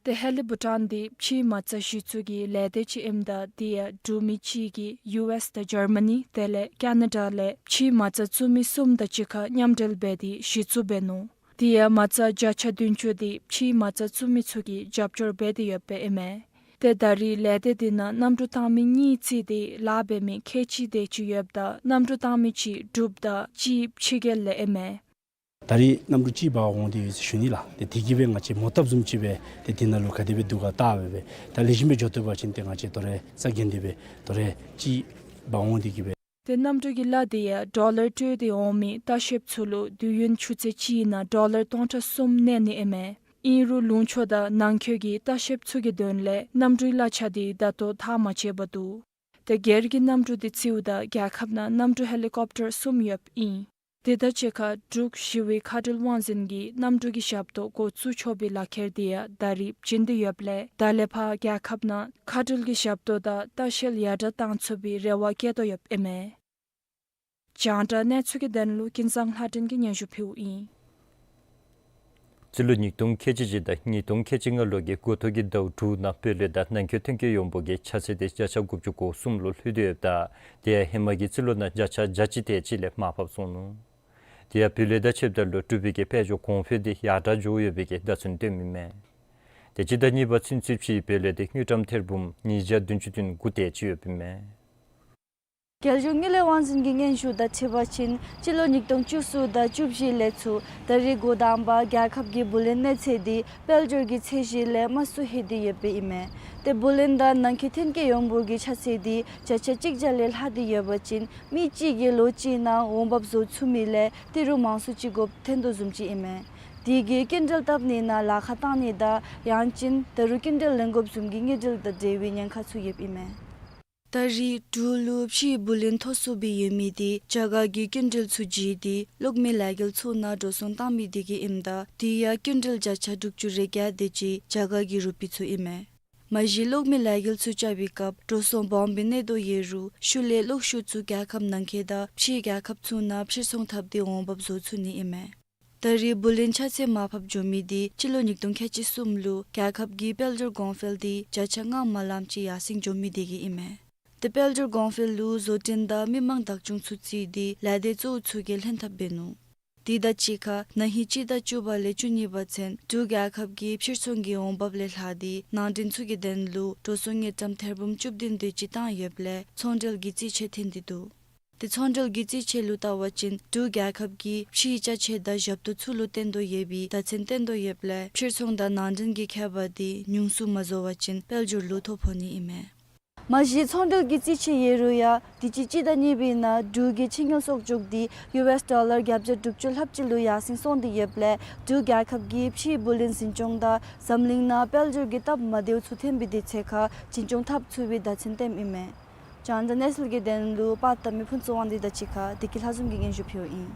ཏེ་ཧེ་ལི་བྷུ་ཊཱན་དེ་ཕྱི་མ་རྩ་གཞི་བཙུགས་ཀྱི་ལས་སྡེ་ཅིག་ཨིནམ་ད་དེ་ཡང་འབྲུག་མི་གཅིག་གིས་ཡུ་ཨེསི་དང་ཇར་མ་ནི་དེ་ལས་ཀ་ན་ཌ་ལས་ཕྱི་མ་རྩ་བཙུགས་མི་གསུམ་དང་གཅིག་ཁར་མཉམ་འབྲེལ་འབད་དེ་གཞི་བཙུགས་འབད་ནུག། དེ་ཡང་མ་རྩ་བརྒྱ་ཆ་བདུན་ཅུ་དེ་ཕྱི་མ་རྩ་བཙུགས་མི་ཚུ་གིས་རྒྱབ་སྐྱོར་འབད་དེ་ཡོདཔ་ཨིན་མས། ཏེ་ད་རིས་ལས་སྡེ་དེ་ནང་གནམ་གྲུ་བཏང་མི་གཉིས་བརྩིས་ཏེ་ལཱ་འབད་མི་ཁལ་གཅིག་དེ་ཅིག་ཡོདཔ་ད་གནམ་གྲུ་བཏང་མི་གཅིག་འབྲུགཔ་དང་གཅིག་ཕྱི་རྒྱལ་ལས་ཨིན་མས། ད་རིས་གནམ་གྲུ་གཅིག་འབག་འོང་སྟེ་ཡོད་ཟེར་ཞུ་ནི་ལགས། ཏེ་དེ་གིས་སྦེ་ང་བཅས་མོ་བཏབ་བཟུམ་ཅིག་སྦེ་ཏེ་དེ་ནང་ལུ་ག་དེ་སྦེ་འདུག་ག་བལྟ་སྦེ་སྦེ་ད་ལེགས་ཤོམ་སྦེ་འགྱོ་བཏུབ་པ་ཅིན་ཏེ་ང་བཅས་དོ་རུང་རྩ་འགེངས་ཏེ་སྦེ་དོ་རུང་གཅིག་འབག་འོང་སྟེ་གིས་སྦེ། ཏེ་གནམ་གྲུ་གི་ལཱ་དེ་ཡང་ཌོ་ལར་སྤྲོད་དེ་འོང་མི་ལྟ་བཤལཔ་ཚུ་ལུ་དུས་ཡུན་ཆུ་ཚོད་གཅིག་ནང་ཌོ་ལར་སྟོང་ཕྲག་གསུམ་གནས་ནི་ཨིན་མས། ཨིན་རུང་ལུང་ཕྱོགས་དང་ནང་འཁོད་ཀྱི་ལྟ་བཤལཔ་ཚུ་གི་དོན་ལས་གནམ་གྲུའི་གླ་ཆ་དེ་ད་ལྟོ་ཐག་མ་བཅད་པར་འདུག། ཏེ་སྒེར་གྱི་གནམ་གྲུ་དེ་བརྩིཝ་ད་རྒྱལ་ཁབ་ནང་གནམ་གྲུ་ཧེ་ལི་ཀོབ་ཊར་གསུམ་ཡོདཔ་ཨིན། དེ་དང་གཅིག་ཁར་འབྲུག་ཞི་བའི་མཁའ་འགྲུལ་དབང་འཛིན་གྱིས་གནམ་གྲུ་གི་ཞབས་ཏོག་འགོ་བཙུགས་ཆོག་པའི་ལག་ཁྱེར་དེ་ཡང་ད་རིས་བྱིན་ཏེ་ཡོདཔ་ལས་ད་ལས་ཕར་རྒྱལ་ཁབ་ནང་མཁའ་འགྲུལ་གྱི་ཞབས་ཏོག་དང་ལྟ་བཤལ་ཡར་དྲག་བཏང་ཚུགས་པའི་རེ་བ་བསྐྱེད་དོ་ཡོདཔ་ཨིན་མས། རྒྱང་བསྒྲགས་གནས་ཚུལ་གྱི་དོན་ལུ་ཀུན་བཟང་ལྷ་སྒྲོན་གྱིས་སྙན་ཞུ་ཕུལཝ་ཨིན། སྤྱི་ལོ་ཉིས་སྟོང་ཁལ་གཅིག་གཅིག་དང་ཉིས་སྟོང་ཁལ་གཅིག་ལྔ་ལོ་གི་འགོ་ཐོག་གི་ཟླཝ་དྲུག་ནང་བོད་ལས་དང་ནང་འཁོད་ཐོན་སྐྱེད་ཡོང་འབབ་ཀྱི་ཆ་ཚད་དེ་བརྒྱ་ཆ་དགུ་བཅུ་གོ་གསུམ་ལུ་ལྷོད་དེ་ཡོདཔ་ད་དེ་ཡང་ཧེ་མ་གི་སྤྱི་ལོ་ནང་བརྒྱ་ཆ་བརྒྱ་ཅིག་དེ་ཅིག་ལས་མར་ཕབ་སོང་ནུག། དེ་ཡང་བོད་ལས་དང་ཕྱདཔ་ད་ལུ་འབྲུག་པའི་གི་དཔལ་འབྱོར་གོང་འཕེལ་དེ་ཡར་དྲག་འགྱོ་ཡོད་པའི་གི་བརྡ་མཚོན་སྟོནམ་ཨིན་མས། དེ་སྤྱི་ཟླ་གཉིས་པ་ཚུན་ཚོད་ཕྱིའི་བོད་ལས་དང་དངུལ་ཀྲམ་ཐེར་འབུམ་ཉིས་བརྒྱ་བདུན་ཅུ་དོན་དགུ་དེ་ཅིག་ཡོདཔ་ཨིན་མས། རྒྱལ་གཞུང་དངུལ་ལས་དབང་འཛིན་གྱི་སྙན་ཞུ་དང་འཁྲིལ་བ་ཅིན་སྤྱི་ལོ་ཉིས་སྟོང་བཅུ་གསུམ་དང་བཅུ་བཞི་ལས་ཚུར་ད་རིས་འགོ་དང་པ་རྒྱལ་ཁབ་ཀྱི་བུ་ལོན་གནས་ཚད་དེ་དཔལ་འབྱོར་གྱི་ཚད་གཞི་ལས་དམའ་སུ་ལྷོད་དེ་ཡོདཔ་ཨིན་མས། ཏེ་བུ་ལོན་དང་ནང་འཁོད་ཐོན་སྐྱེད་ཡོང་འབབ་ཀྱི་ཆ་ཚད་དེ་བརྒྱ་ཆ་གཅིག་བརྒྱ་ལས་ལྷག་སྟེ་ཡོད་པ་ཅིན་མི་གཅིག་གིས་ལོ་གཅིག་ནང་འོང་འབབ་བཟོ་ཚུགས་མི་ལས་ཏི་རུ་མང་སུ་ཅིག་དགོཔ་ཐོན་དོ་བཟུམ་ཅིག་ཨིན་མས། དེ་གིས་སྐྱིན་འགྲུལ་བཏབ་ནི་ནང་ལཱ་ཁག་བཏང་ནི་དང་ཡང་ཅིན་ད་རུང་སྐྱིན་འགྲུལ་ལེན་དགོཔ་བཟུམ་གྱི་དངུལ་འབྲེལ་དང་འབྲེལ་བའི་ཉེན་ཁ་ཚུ་ཡོདཔ་ཨིན་མས། ད་རིས་འབྲུག་ལུ་ཕྱིའི་བུ་ལོན་མཐོ་སུ་སྦེ་ཡོད་མི་དེ་རྒྱ་གར་གྱི་སྐྱིན་འགྲུལ་ཚུ་བརྒྱུད་དེ་གློག་མེ་ལས་འགུལ་ཚུ་ནང་འགྲོ་སོང་བཏང་མི་དེ་གིས་ཨིནམ་ད་དེ་ཡང་སྐྱིན་འགྲུལ་བརྒྱ་ཆ་དྲུག་ཅུ་རེ་བརྒྱ་དེ་ཅིག་རྒྱ་གར་གྱི་རུ་པི་ཚུ་ཨིན་མས། མ་གཞི་གློག་མེ་ལས་འགུལ་ཚུ་རྐྱབ་པའི་སྐབས་འགྲོ་སོང་སྦོམ་སྦེ་གནས་དོ་ཡོད་རུང་ཤུལ་ལས་གློག་ཤུགས་ཚུ་རྒྱལ་ཁབ་ནང་འཁོད་དང་ཕྱིའི་རྒྱལ་ཁབ་ཚུ་ནང་ཕྱིར་ཚོང་འཐབ་སྟེ་འོང་འབབ་བཟོ་ཚུགས་ནི་ཨིན་མས། ད་རིས་བུ་ལོན་ཆ་ཚད་མར་ཕབ་འགྱོ་མི་དེ་སྤྱི་ལོ་ཉིས་སྟོང་ཁལ་གཅིག་གསུམ་ལུ་རྒྱལ་ཁབ་ཀྱི་དཔལ་འབྱོར་གོང་འཕེལ་དེ་བརྒྱ་ཆ་ལྔ་མ་ལངམ་ཅིག་ཡར་སེང་འགྱོ་མི་དེ་གིས་ཨིན་མས། དེ་དཔལ་འབྱོར་གོང་འཕེལ་ལུ་བཟོ་སྐྲུན་དང་མི་མང་བདག་སྐྱོང་ཚུ་བརྩིས་ཏེ་ལས་སྡེ་གཙོ་བོ་ཚུ་གིས་ལྷན་ཐབས་འབད་ནུག། དེ་དང་གཅིག་ཁར་ན་ཧིང་སྤྱི་ཟླ་བཅུ་པ་ལས་བཅུ་གཉིས་པ་ཚུན་འབྲུག་རྒྱལ་ཁབ་ཀྱི་ཕྱིར་ཚོང་གི་འོང་འབབ་ལས་ལྷག་སྟེ་ནང་འདྲེན་ཚུ་གི་དོན་ལུ་འགྲོ་སོང་དངུལ་ཀྲམ་ཐེར་འབུམ་བཅུ་བདུན་དེ་ཅིག་བཏང་ཡོདཔ་ལས་ཚོང་འབྲེལ་གྱི་རྩིས་ཆད་ཐོན་ཏེ་འདུག། དེ་ཚོང་འབྲེལ་གྱི་རྩིས་ཆད་ལུ་བལྟ་བ་ཅིན་འབྲུག་རྒྱལ་ཁབ་ཀྱིས་ཕྱིའི་ཅ་ཆས་དང་ཞབས་ཏོག་ཚུ་ལུ་བརྟེན་དོ་ཡོད་པའི་བརྡ་མཚོན་སྟོན་དོ་ཡོདཔ་ལས་ཕྱིར་ཚོང་དང་ནང་འདྲེན་གྱི་ཁྱད་པར་དེ་ཉུང་སུ་མ་བཟོ་བ་ཅིན་དཔལ་འབྱོར་ལུ་ཐོ་ཕོག་ནི་ཨིན་མས། མ་གཞི་ཚོང་འབྲེལ་གྱི་རྩིས་ཆད་ཡོད་རུང་ཡང་དུས་ཅི་སྤྱི་ཟླ་གཉིས་པའི་ནང་འབྲུག་གི་ཕྱི་དངུལ་གསོག་འཇོག་དེ་ཡུ་ཨེསི་ཌོ་ལར་བརྒྱད་བརྒྱ་དྲུག་ཅུ་ལྷགཔ་ཅིག་ལུ་ཡར་སེང་སོང་སྟེ་ཡོདཔ་ལས་འབྲུག་རྒྱལ་ཁབ་ཀྱི་ཕྱིའི་བུ་ལོན་འཛིན་སྐྱོང་དང་འཛམ་གླིང་ནང་དཔལ་འབྱོར་གྱི་སྟབས་མ་བདེཝ་ཚུ་ཐོན་པའི་དུས་ཚོད་ཁར་འཛིན་སྐྱོང་འཐབ་ཚུགས་པའི་བརྡ་མཚོན་སྟོནམ་ཨིན་མས། རྒྱང་བསྒྲགས་གནས་ཚུལ་གྱི་དོན་ལུ་པར་བཏབ་མི་ཕུན་ཚོགས་དབང་འདུས་དང་གཅིག་ཁར་བདེ་སྐྱིད་ལྷ་འཛོམས་ཀྱིས་སྙན་ཞུ་ཕུལཝ་ཨིན།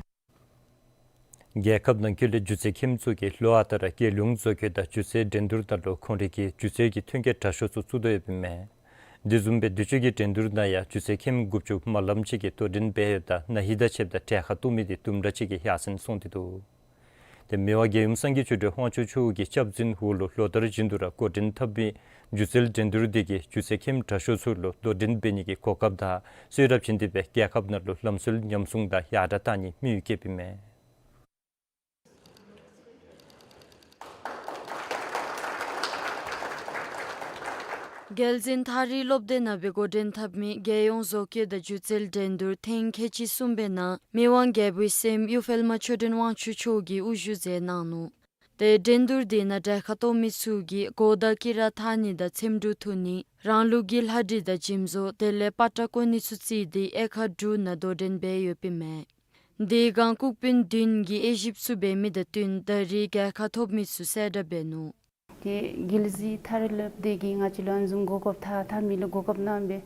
རྒྱལ་ཁབ་ནང་འཁོད་ལས་སྒྱུ་རྩལ་མཁནམ་ཚུ་གིས་ལོ་ཨ་རྟག་ར་རྒྱལ་ཡོངས་མཛོད་ཁང་དང་སྒྱུ་རྩལ་འགྲན་བསྡུར་ནང་ལུ་ཁོང་རའི་གི་སྒྱུ་རྩལ་གྱི་ཐོན་སྐྱེད་དྲག་ཤོས་ཚུ་བཙུགས་དོ་ཡོདཔ་ཨིན་མས། དེ་བཟུམ་སྦེ་དུས་ཅི་གི་འགྲན་བསྡུར་ནང་ཡང་སྒྱུ་རྩལ་མཁནམ་དགུ་བཅུ་མ་ལམ་ཅིག་གིས་གཏོར་སྐྱོན་འབད་ཡོདཔ་ད་ན་ཧིང་དང་ཕྱདཔ་ད་གྲལ་ཁར་གཏོགས་མི་དེ་དུམ་གྲ་ཅིག་གིས་ཡར་སེང་སོང་སྟེ་འདུག། ཏེ་མི་དབང་རྒྱལ་ཡུམ་སངས་རྒྱས་ཆོས་སྒྲོན་དབང་ཕྱུག་མཆོག་གི་སྐྱབས་འཛིན་འོག་ལུ་ལོ་ལྟར་བཞིན་དུ་ར་འགོ་འདྲེན་འཐབ་མི་སྒྱུ་རྩལ་འགྲན་བསྡུར་འདི་གིས་སྒྱུ་རྩལ་མཁྱེནམ་དྲག་ཤོས་ཚུ་ལུ་དོ་འགྲན་འབད་ནི་གི་གོ་སྐབས་དང་གསོལ་རས་བྱིན་ཏེ་སྦེ་རྒྱལ་ཁབ་ནང་ལུ་ལམ་སྲོལ་ཉམས་སྲུང་དང་ཡར་དྲག་གཏང་ནི་དམིགས་ཡུལ་བསྐྱེདཔ་ཨིན་མས། རྒྱལ་འཛིན་ཐ་རི་སློབ་སྡེ་ནང་སྦེ་འགོ་འདྲེན་འཐབ་མི་རྒྱལ་ཡོངས་བཟོ་བཀོད་དང་སྒྱུ་རྩལ་འགྲན་བསྡུར་ཐེངས་ཁལ་གཅིག་གསུམ་པའི་ནང་མི་དབང་རྒྱལ་པོའི་སྲསམོ་གཡུ་འཕེལ་མ་ཆོས་སྒྲོན་དབང་ཕྱུག་མཆོག་གིས་དབུ་བཞུགས་མཛད་གནང་ནུག། ཏེ་འགྲན་བསྡུར་འདི་ནང་གྲལ་ཁར་གཏོགས་མི་ཚུ་གིས་གོ་བརྡ་བསྐྱི་ར་འཐག་ནི་དང་འཚེམ་དྲུབ་འཐུ་ནི་རང་ལུགས་ཀྱི་ལྷ་བྲིས་དང་འཇིམ་བཟོ་དེ་ལས་པ་ཏྲ་བརྐོ་ནི་ཚུ་བརྩིས་ཏེ་དབྱེ་ཁག་དྲུག་ནང་དོ་འགྲན་འབད་ཡོདཔ་ཨིན་མས། དེའི་སྒང་ལྐུགས་པིན་བདུན་གྱིས་དབྱེ་ཞིབ་ཚུ་འབད་མི་དང་བསྟུན་ད་རིས་རྒྱལ་ཁ་ཐོབ་མི་ཚུ་གསལ་བསྒྲགས་འབད་ནུག། ཏེ་རྒྱལ་སྲས་ཐ་རི་སློབ་སྡེ་གིས་ང་བཅས་ལུ་ཨ་ནི་བཟུམ་གོ་སྐབས་ཐ་ཐ་མི་ལུ་གོ་སྐབས་གནང་སྦེ་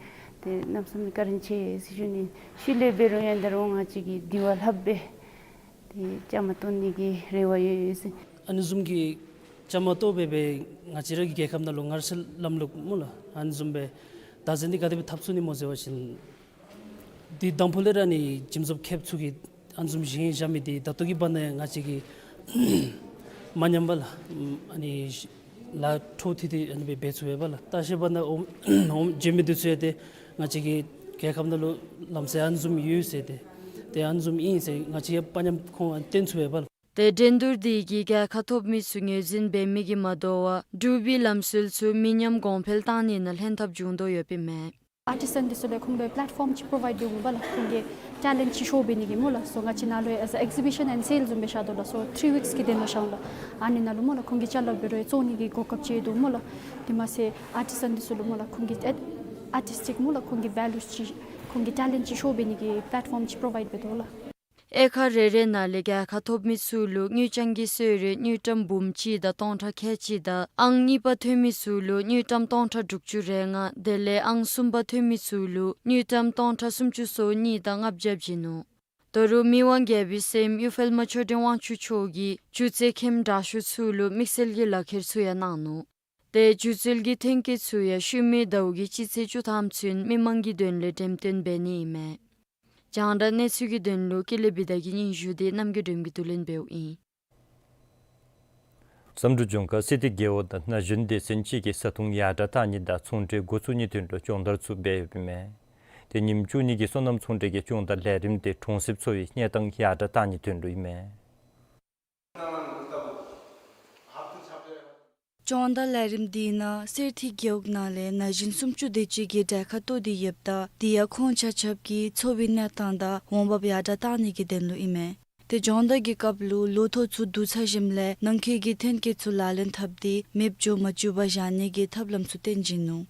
ཏེ་གནམ་མེད་ས་མེད་བཀའ་དྲིན་ཆེ་ཟེར་ཞུ་ནི། ཤུལ་ལས་འབད་རུང་ཡང་ད་རུང་ང་བཅས་ཀྱིས་དེ་བ་ལྷགཔ་སྦེ་ཏེ་བཅའ་མར་གཏོགས་ནི་གི་རེ་བ་ཡོད་ཟེར། ཨ་ནི་བཟུམ་གྱི་བཅའ་མར་གཏོགས་སྦེ་སྦེ་ང་བཅས་ར་གི་རྒྱལ་ཁབ་ནང་ལུ་སྔར་སྲོལ་ལམ་ལུགས་སྨོ་ལགས། ཨ་ནི་བཟུམ་སྦེ་བདག་འཛིན་འདི་ག་དེ་སྦེ་འཐབ་ཚུགས་ནི་སྨོ་ཟེར་བ་ཅིན་འདི་དང་ཕུ་ལས་ར་ཨ་ནི་འཇིམ་བཟོ་མཁསཔ་ཚུ་གིས་ཨ་ནི་བཟུམ་བཞེངས་བཞག་མི་འདི་ད་ལྟོ་གི་བར་ན་ཡང་ང་བཅས་ཀྱིས་མ་ཉམས་པར་ལགས། ཨ་ནི་ལཱ་འཕྲོ་མཐུད་དེ་ཨ་ནི་སྦེ་འབད་ཚུགས་པས་ལགས། ལྟ་བཤལ་པ་ནང་འོང་འོང་བྱོན་མི་འདི་ཚུ་ཡང་ཏེ་ང་བཅས་ཀྱི་རྒྱལ་ཁབ་ནང་ལུ་ལམ་སྲོལ་ཨ་ནི་བཟུམ་ཡོད་ཟེར་ཏེ་ཏེ་ཨ་ནི་བཟུམ་ཨིན་ཟེར་ང་བཅས་ཡང་དཔའ་ཉམས་ཁོང་ཨ་ནི་སྟོན་ཚུགས་པས་ལགས། ཏེ་འགྲན་བསྡུར་འདི་གིས་རྒྱལ་ཁ་ཐོབ་མི་ཚུ་ངོས་འཛིན་འབད་མི་གིས་མ་དོ་བར་འབྲུག་པའི་ལམ་སྲོལ་ཚུ་མི་ཉམས་གོང་འཕེལ་གཏང་ནི་ནང་ལྷན་ཐབས་འབྱུང་དོ་ཡོདཔ་ཨིན་མས། ཨར་ཊིསཊ་འདི་ཚུ་ལུ་ཁོང་ལུ་པེ་ལེཊ་ཕོམ་ཅིག་པོརོ་ཝའིཌ་འབད་འོང་པ་ལགས། ཁོང་གི་ཊེ་ལེནཊ་ཅིག་ཤོ་འབད་ནི་གི་སྨོ་ལགས། སོ་ང་བཅས་ནཱ་ལུ་ཡང་ཨེག་ཟི་བི་ཤཱན་ཨེནཌ་སེལ་བཟུམ་སྦེ་བཞག་དོ་ལགས། སོ་ཐིརི་ཝིཀསི་གི་དོན་ལུ་བཞག་འོང་ལགས། ཨ་ནི་ནང་ལུ་སྨོ་ལགས་ཁོང་གིས་ཅ་ལ་འབད་རུང་ཡང་བཙོང་ནི་གི་གོ་སྐབས་ཅིག་ཡོད་དོ་སྨོ་ལགས། དེ་མ་ཚད་ཨར་ཊིསཊ་འདི་ཚུ་ལུ་སྨོ་ལགས་ཁོང་གི་ཨར་ཊིསི་ཊིཀ་སྨོ་ལགས་ཁོང་གི་བེ་ལུ་ཅིག་ཁོང་གི་ཊེ་ལེནཊ་ཅིག་ཤོ་འབད་ནི་གི་པེ་ལེཊ་ཕོམ་ཅིག་པོརོ་ཝའིཌ་འབད་དོ་ལགས། དབྱེ་ཁག་རེ་རེ་ནང་ལས་རྒྱལ་ཁ་ཐོབ་མི་ཚུ་ལུ་དངུལ་རྐྱང་གི་གསོལ་རས་དངུལ་ཀྲམ་འབུམ་གཅིག་དང་སྟོང་ཕྲག་ཁལ་གཅིག་དང་ཨང་གཉིས་པ་ཐོན་མི་ཚུ་ལུ་དངུལ་ཀྲམ་སྟོང་ཕྲག་དྲུག་ཅུ་རེ་ལྔ་དེ་ལས་ཨང་གསུམ་པ་ཐོན་མི་ཚུ་ལུ་དངུལ་ཀྲམ་སྟོང་ཕྲག་སུམ་ཅུ་སོ་གཉིས་དང་ལྔ་བརྒྱ་བྱིན་ནུག། ད་རུང་མི་དབང་རྒྱལ་པོའི་སྲསམོ་གཡུ་འཕེལ་མ་ཆོས་སྒྲོན་དབང་ཕྱུག་མཆོག་གིས་སྒྱུ་རྩལ་མཁྱེནམ་དྲག་ཤོས་ཚུ་ལུ་དམིགས་བསལ་གྱི་ལག་ཁྱེར་ཚུ་ཡང་གནང་ནུག། ཏེ་སྒྱུ་རྩལ་གྱི་ཐོན་སྐྱེད་ཚུ་ཡང་ཤུལ་མའི་ཟླཝ་གི་སྤྱི་ཚེས་བཅུ་ཐམ་ཚུན་མི་མང་གི་དོན་ལས་འགྲེམས་སྟོན་འབད་ནི་ཨིན་མས། རྒྱང་བསྒྲགས་གནས་ཚུལ་གྱི་དོན་ལུ་ཀུན་ལེགས་བི་དྷ་གི་སྙན་ཞུ་འདི་རྣམ་རྒྱལ་སྒྲོལམ་གྱིས་བསྡུ་ལེན་འབདཝ་ཨིན། བསམ་གྲུབ་ལྗོངས་མཁར་གསེར་ཐིག་རྒེད་འོག་དང་ན་གཞོན་སྡེ་ཚན་གཅིག་གིས་བཟའ་འཐུང་ཡར་དྲག་གཏང་ནི་དང་ཚོང་འབྲེལ་འགོ་བཙུགས་ནིའི་དོན་ལུ་སྦྱོང་བརྡར་ཚུ་འབད་ཡོདཔ་ཨིན་མས། ཏེ་ཉིནམ་བཅུ་གཉིས་ཀྱི་སོ་ནམ་ཚོང་འབྲེལ་གྱི་སྦྱོང་བརྡར་ལས་རིམ་འདི་གྲོང་གསེབ་འཚོ་བའི་གནས་སྟངས་ཡར་དྲག་གཏང་ནིའི་དོན་ལུ་ཨིན་མས། སྦྱོང་བརྡར་ལས་རིམ་འདི་ནང་གསེར་ཐིག་རྒེད་འོག་ནང་ལས་ན་གཞོན་སུམ་ཅུ་དེ་ཅིག་གིས་གྲལ་ཁར་གཏོགས་ཏེ་ཡོདཔ་ད་དེ་ཡང་ཁོང་ཆ་ཁྱབ་ཀྱི་འཚོ་བའི་གནས་སྟངས་དང་འོང་འབབ་ཡར་དྲག་གཏང་ནི་གི་དོན་ལུ་ཨིན་མས། ཏེ་སྦྱོང་བརྡར་གྱི་སྐབས་ལུ་ལོ་ཐོག་ཚུ་བསྡུ་ཚར་ཞིནམ་ལས་ནང་འཁོད་ཀྱི་ཐོན་སྐྱེད་ཚུ་ལག་ལེན་འཐབ་སྟེ་མེདཔ་འགྱོ་མ་བཅུག་པར་བཞག་ནི་གི་ཐབས་ལམ་ཚུ་སྟོན་བྱིན་ནུག།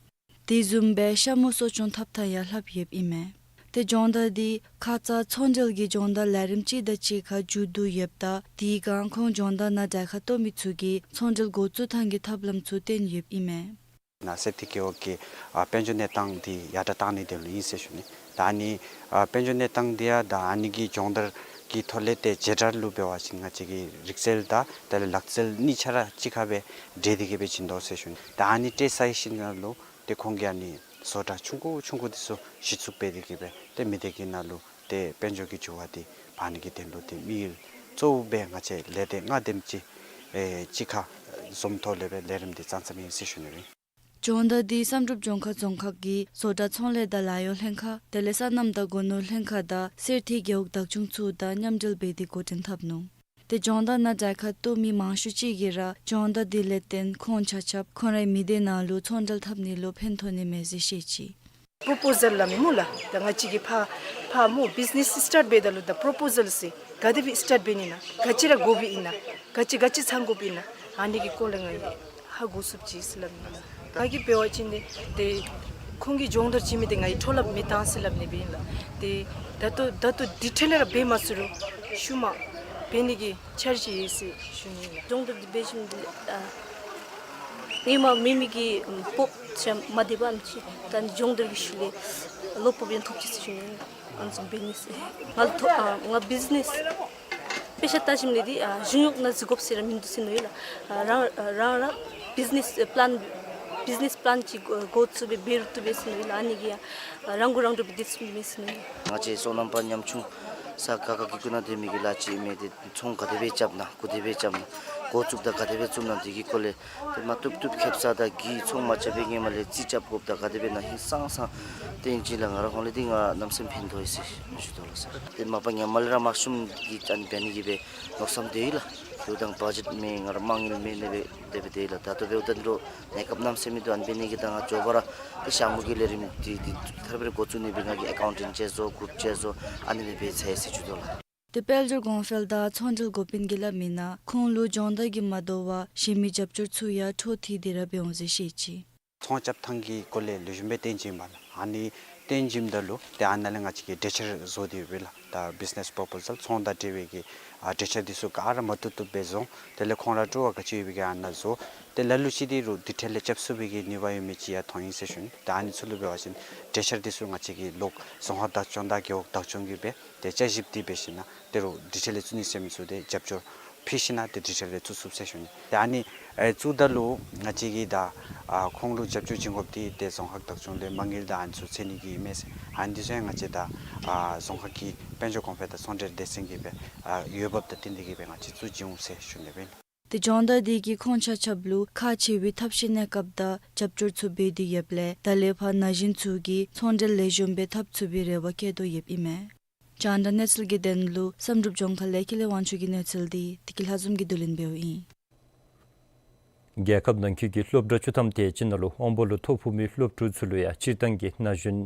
དེ་བཟུམ་སྦེ་ཤ་མུ་གསོ་སྐྱོང་ཐབས་ཐངས་ཡང་ལྷབ་ཡོདཔ་ཨིན་མས། ཏེ་སྦྱོང་བརྡར་འདི་ཁ་ཙ་ཚོང་འབྲེལ་གྱི་སྦྱོང་བརྡར་ལས་རིམ་གཅིག་དང་གཅིག་ཁར་མཇུག་བསྡུ་ཡོདཔ་ད་དེའི་སྒང་ཁོང་སྦྱོང་བརྡར་ནང་གྲལ་ཁར་གཏོགས་མི་ཚུ་གིས་ཚོང་འབྲེལ་འགོ་བཙུགས་ཐངས་ཀྱི་ཐབས་ལམ་ཚུ་སྟོན་ཡོདཔ་ཨིན་མས། ནཱ་གསེར་ཐིག་རྒེད་འོག་གི་ཨ་དཔལ་འབྱོར་གནས་སྟངས་འདི་ཡར་དྲག་གཏང་ནིའི་དོན་ལུ་ཨིན་ཟེར་ཞུ་ནི། ད་ཨ་ནི་ཨ་དཔལ་འབྱོར་གནས་སྟངས་འདི་ཡང་ད་ཨ་ནི་གི་སྦྱོང་བརྡར་གྱི་ཐོག་ལས་ཏེ་བྱེ་བྲག་ལུ་འབད་བ་ཅིན་ང་བཅས་ཀྱི་རིག་རྩལ་དང་དེ་ལས་ལག་རྩལ་གཉིས་ཆ་ར་གཅིག་ཁར་སྦེ་འདྲེས་ཏེ་གི་སྦེ་བྱིན་དོ་ཟེར་ཞུ་ནི། ད་ཨ་ནི་སྤྲོད་ཚར་ཞིནམ་ལས་ཏེ་ཁོང་གིས་ཨ་ནི་བཟོ་གྲྭ་ཆུང་ཀུ་ཆུང་ཀུ་འདི་ཚུ་གཞི་བཙུགས་འབད་དེ་གི་སྦེ་ཏེ་མི་སྡེ་གི་ནང་ལུ་ཏེ་དཔལ་འབྱོར་གྱི་འགྱུར་བ་འདི་འབག་ནི་གི་དོན་ལུ་ཏེ་དམིགས་ཡུལ་གཙོ་བོ་སྦེ་ང་བཅས་ལས་སྡེ་ལྔ་དེམ་ཅིག་ཨེ་གཅིག་ཁར་འཛོམས་ཐོག་ལས་སྦེ་ལས་རིམ་འདི་བརྩམས་བརྩམསཔ་ཨིན་ཟེར་ཞུ་ནི་ཨིན། སྦྱོང་བརྡར་འདི་བསམ་གྲུབ་ལྗོངས་མཁར་རྫོང་ཁག་གི་བཟོ་གྲྭ་ཚོང་ལས་དང་ལཱ་གཡོག་ལྷན་ཁག་དེ་ལས་སོ་ནམ་དང་སྒོ་ནོར་ལྷན་ཁག་དང་གསེར་ཐིག་རྒེད་འོག་བདག་སྐྱོང་ཚུ་དང་མཉམ་འབྲེལ་འབད་དེ་འགོ་འདྲེན་འཐབ་ནུག། ཏེ་སྦྱོང་བརྡར་ནང་གྲལ་ཁར་གཏོགས་མི་མང་ཤོས་ཅིག་གིས་ར་སྦྱོང་བརྡར་འདི་ལས་བརྟེན་ཁོང་ཆ་ཁྱབ་ཁོང་རའི་མི་སྡེ་ནང་ལུ་ཚོང་འབྲེལ་འཐབ་ནི་ལུ་ཕན་ཐོགས་ནི་མས་ཟེར་བཤད་ཅི། པོརོ་པོ་ཟཱལ་སླབ་མི་སྨོ་ལགས། ད་ང་བཅས་ཀྱིས་ཕར་ཕར་སྨོ་བིཛ་ནེསི་སི་ཊཱཊ་འབད་ད་ལུ་ད་པོརོ་པོ་ཟཱལ་ཟེར་ག་དེ་སྦེ་སི་ཊཱཊ་འབད་ནི་ཨིན་ན་ག་ཅི་ར་དགོཔ་ཨིན་ན་ག་ཅི་ག་ཅི་ཚང་དགོཔ་ཨིན་ན་ཨ་ནི་གི་སྐོར་ལས་ང་ཧ་གོ་ཚུགསཔ་ཅིག་ཟེར་སླབ་ནི་ཨིན་ལགས། ང་གིས་འབད་བ་ཅིན་ཏེ་ཏེ་ཁོང་གིས་སྦྱོང་བརྡར་བྱིན་མི་འདི་ང་གིས་འཕྲོ་བརླག་མི་གཏང་ཟེར་སླབ་ནི་སྦེ་ཨིན་ལགས། ཏེ་ད་ལྟོ་ད་ལྟོ་ཌི་ཊེལ་ར་འབད་མ་ཚུགས་རུང་ཤུལ་མ་འབད་ནི་གི་འཆར་གཞི་ཡོད་ཟེར་ཞུ་ནི་ཨིན་ལགས། སྦྱོང་བརྡར་འདི་འབད་ཞིནམ་ལས་ཨ་ཧེ་མ་མེད་མི་གི་སྤོབས་ཆེ་མ་དད་པ་ཨིནམ་ཅིག་ད་ནི་སྦྱོང་བརྡར་གྱི་ཤུལ་ལས་བློ་སྤོབས་ཡང་ཐོབ་ཅི་ཟེར་ཞུ་ནི་ཨིན་ལགས། ཨ་ནི་བཟུམ་འབད་ནི་ཟེར་ང་ལུ་ཐོ་ཨ་ང་བིཛ་ནེསི་དཔེ་ཆ་ལྟ་ཞིནམ་ལས་འདི་ཨ་གཞུང་གཡོག་ནང་འཛུལ་དགོཔ་ཟེར་ར་མིན་འདུག་ཟེར་མནོ་ཡི་ལགས། ཨ་རང་རང་ར་བིཛ་ནེསི་པི་ལཱན་བིཛ་ནེསི་པི་ལཱན་ཅིག་འགོ་བཙུགས་སྦེ་འབད་རུང་བཏུབ་པས་ཟེར་མནོ་ཡི་ལགས། ཨ་ནི་གིས་ཡང་རང་མགོ་རང་འདྲོངས་སྦེ་སྡོད་ཚུགས་ནི་མས་ཟེར་མནོ་ཡི་ལགས། ང་བཅས་སོ་ནམ་པ་ཉམ་ཆུང་ ས་ཁ་ཁ་གི་གུ་ན་དེ་མི་གི་ལཱ་ཅིག་མེད། དེ་ཚོང་ག་དེ་སྦེ་རྐྱབ་ན་ག་དེ་སྦེ་རྐྱབ་ན་འགོ་བཙུགསཔ་ད་ག་དེ་སྦེ་བཙུགས་ན་དེ་གི་སྐོར་ལས་དེ་མ་བཏུབ་བཏུབ་ཁེབ་ས་དང་གི་ཚོང་མ་རྐྱབ་པའི་ངེས་མ་ལས་རྩིས་རྐྱབ་དགོཔ་ད་ག་དེ་སྦེ་ན་ཧིང་སངས་སངས་བཏོན་ཅི་ལགས། ང་ར་ཧོང་ལས་དེ་ང་གནམ་མེད་ས་མེད་ཕན་ཐོགས་ཡི་ཟེར་ཞུ་དོ་ལགས་སོ། དེ་མ་པ་ངེས་མ་ལས་ར་མ་ཤུམ་གི་ཨ་ནི་འབད་ནི་གི་སྦེ་མནོ་བསམ་དེ་ཡོད་ལགས། དེ་དང་བ་ཇེཊ་མེད། ང་ར་མ་དངུལ་མེད་ནི་སྦེ་དེ་སྦེ་དེ་ལགས། ད་ལྟོ་འབདཝ་ད་འདི་རུ་གནས་སྐབས་གནམ་མེད་ས་མེད་འདུག། ཨ་ནི་འབད་ནི་གི་ད་ང་མགྱོགས་པ་ར་དེ་ཤ་མུ་གི་ལས་རིམ་དེ་དེ་ཐར་པའི་འགོ་བཙུགས་ནི་སྦེ་ང་གིས་ཨེ་ཀའུན་ཊེནཊ་ཅིག་བཟོ་གུརུབ་ཅིག་བཟོ་ཨ་ནི་སྦེ་འབད་ཚར་ཡི་ཟེར་ཞུ་དོ་ལགས། དེ་དཔལ་འབྱོར་གོང་འཕེལ་དང་ཚོང་འབྲེལ་འགོ་དཔོན་གྱིས་སླབ་མིའི་ནང་ཁོང་ལུ་སྦྱོང་བརྡར་གྱི་མ་དོ་བར་གཞན་མི་རྒྱབ་སྐྱོར་ཚུ་ཡང་འཕྲོ་མཐུད་དེ་ར་འབད་འོང་ཟེར་བཤད་ཅི། ཚོང་རྐྱབ་ཐངས་ཀྱི་སྐོར་ལས་ལེགས་ཤོམ་སྦེ་སྟོན་བྱིན་པ་ལགས། ཨ་ནི་སྟོན་བྱིནམ་ད་ལུ་དེ་ཨ་ནཱ་ལས་ང་བཅས་ཀྱིས་གྲོས་འཆར་བཟོ་སྟེ་ཡོད་པས་ལགས། ད་བིཛ་ནེས་པོརོ་པོ་ཟལ་ཚོང་དང་འབྲེལ་བའི་གི་ཨ་གྲོས་འཆར་འདི་ཚུ་ག་ར་མ་བཏུབ་བཏུབ་སྦེ་བཟོ། དེ་ལས་ཁོང་ར་སྤྲོ་བ་ག་ཅི་ཡོད་པའི་གི་ཨ་ནཱ་བཟོ། དེ་ལ་ལུ་ཅིག་འདི་རུ་དེ་འཕྲལ་ལས་རྐྱབ་ཚུགས་པའི་གི་ནུས་པ་ཡོད་མི་ཅིག་ཡང་ཐོན་ཡི་ཟེར་ཞུ་ནི། ད་ཨ་ནི་ཚུ་ལུ་འབད་བ་ཅིན་གྲོས་འཆར་འདི་ཚུ་ང་བཅས་ཀྱིས་ལོག་རྫོང་ཁག་བདག་སྐྱོང་དང་རྒེད་འོག་བདག་སྐྱོང་གིས་སྦེ་དེ་དཔྱད་ཞིབ་འདི་འབད་ཞིན་ན་དེ་རུ་དེ་འཕྲལ་ལས་བཙུགས་ནི་ཟེར་མི་ཚུ་དེ་རྒྱབ་སྐྱོར་ཕུལ་ཞིན་ན་དེ་དེ་འཕྲལ་ལས་བཙུགས་ཚུགས་ཟེར་ཞུ་ནི། ཏེ་ཨ་ནི་ཨེ་བཙུགསཔ་ད་ལུ་ང་བཅས་ཀྱིས་ད་ཨ་ཁོང་ལུ་རྒྱབ་སྐྱོར་བྱིན་དགོཔ་འདི་ཏེ་རྫོང་ཁག་བདག་སྐྱོང་ལས་མ་དངུལ་དང་ཨ་ནི་ཚུ་འཚོལ་ནི་གི་མས་ཟེར། ཨ་ནི་འདི་ཚུ་ཡང་ང་བཅས་ད་ཨ་རྫོང་ཁག་གི་དཔལ་འབྱོར་གོང་འཕེལ་དང་ཚོང་འབྲེལ་སྡེ་ཚན་གྱིས་སྦེ་ཨ་འོས་འབབ་དང་བསྟུན་ཏེ་གིས་སྦེ་ང་བཅས་བཙུགས་བྱིན་འོང་ཟེར་ཞུ་ནི་སྦེ་ཨིན། ཏེ་སྦྱོང་བརྡར་འདི་གིས་ཁོང་ཆ་ཁྱབ་ལུ་ཁག་ཆེ་བའི་ཐབས་ཤེས་གནས་སྐབས་དང་རྒྱབ་སྐྱོར་ཚུ་འབད་དེ་ཡོདཔ་ལས་ད་ལས་ཕར་ན་གཞོན་ཚུ་གིས་ཚོང་འབྲེལ་ལེགས་ཤོམ་སྦེ་འཐབ་ཚུགས་པའི་རེ་བ་བསྐྱེད་དོ་ཡོདཔ་ཨིན་མས། རྒྱང་བསྒྲགས་གནས་ཚུལ་གྱི་དོན་ལུ་བསམ་གྲུབ་ལྗོངས་མཁར་ལས་འཁྱིལ་ལས་དབང་ཕྱུག་གི་གནས་ཚུལ་འདི་བདེ་སྐྱིད་ལྷ་འཛོམས་ཀྱིས་བསྡུ་ལེན་འབདཝ་ཨིན། རྒྱལ་ཁབ་ནང་འཁོད་ཀྱི་སློབ་གྲྭ་བཅུ་ཐམ་དེ་ཅིག་ནང་ལུ་དབང་པོ་ལུ་ཐོ་ཕོག་མི་སློབ་ཕྲུག་ཚུ་ལུ་ཡང་སྤྱིར་བཏང་གི་ན་གཞོན་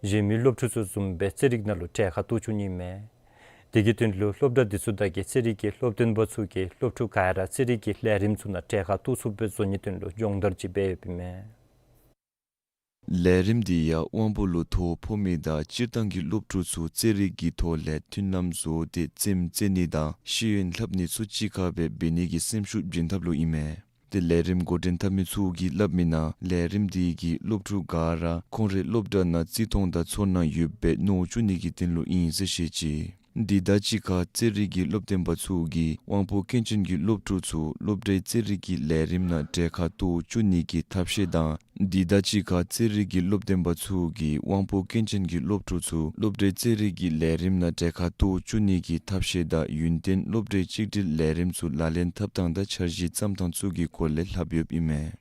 གཞན་མི་སློབ་ཕྲུག་ཚུ་བཟུམ་སྦེ་རྩེད་རིགས་ནང་ལུ་གྲལ་ཁར་གཏོགས་བཅུག་ནི་མས། དེ་གི་དོན་ལུ་སློབ་གྲྭ་འདི་ཚུ་དང་གི་རྩེད་རིགས་ཀྱི་སློབ་སྟོན་པ་ཚུ་གིས་སློབ་ཕྲུག་ག་ར་རྩེད་རིགས་ཀྱི་ལས་རིམ་ཚུ་ནང་གྲལ་ཁར་གཏོགས་ཚུགསཔ་སྦེ་བཟོ་ནིའི་དོན་ལུ་སྦྱོང་བརྡར་ཅིག་འབད་ཡོདཔ་ཨིན་མས། ལས་རིམ་འདི་ཡང་དབང་པོ་ལུ་ཐོ་ཕོག་མི་དང་སྤྱིར་བཏང་གི་སློབ་ཕྲུག་ཚུ་རྩེད་རིགས་ཀྱི་ཐོག་ལས་མཐུན་ལམ་བཟོ་སྟེ་རྩེདམོ་རྩེ་ནི་དང་ཤེས་ཡོན་ལྷབ་ནི་ཚུ་གཅིག་ཁར་སྦེ་འབད་ནི་གི་སེམས་ཤུགས་བྱིན་ཐབས་ལུ་ཨིན་མས། ཏེ་ལས་རིམ་འགོ་འདྲེན་འཐབ་མི་ཚུ་གིས་སླབ་མིའི་ནང་ལས་རིམ་འདི་གིས་སློབ་ཕྲུག་ག་ར་ཁོང་རའི་སློབ་གྲྭ་ནང་བརྩི་མཐོང་དང་ཚོར་སྣང་ཡོདཔ་སྦེ་མནོ་བཅུག་ནི་གི་དོན་ལུ་ཨིན་ཟེར་བཤད་ཅི། འདི་དང་གཅིག་ཁར་རྩེད་རིགས་ཀྱི་སློབ་སྟོན་པ་ཚུ་གིས་དབང་པོ་སྐྱོན་ཅན་གྱི་སློབ་ཕྲུག་ཚུ་སློབ་གྲྭའི་རྩེད་རིགས་ཀྱི་ལས་རིམ་ནང་གྲལ་ཁར་གཏོགས་བཅུག་ནི་གི་ཐབས་ཤེས་དང་། འདི་དང་གཅིག་ཁར་རྩེད་རིགས་ཀྱི་སློབ་སྟོན་པ་ཚུ་གིས་དབང་པོ་སྐྱོན་ཅན་གྱི་སློབ་ཕྲུག་ཚུ་སློབ་གྲྭའི་རྩེད་རིགས་ཀྱི་ལས་རིམ་ནང་གྲལ་ཁར་གཏོགས་བཅུག་ནི་གི་ཐབས་ཤེས་དང་ཡུན་བརྟན་སློབ་གྲྭའི་གཅིག་སྒྲིལ་ལས་རིམ་ཚུ་ལག་ལེན་འཐབ་ཐངས་དང་འཆར་གཞི་བརྩམ་ཐངས་ཚུ་གི་སྐོར་ལས་ལྷབ་ཡོདཔ་ཨིན་མས།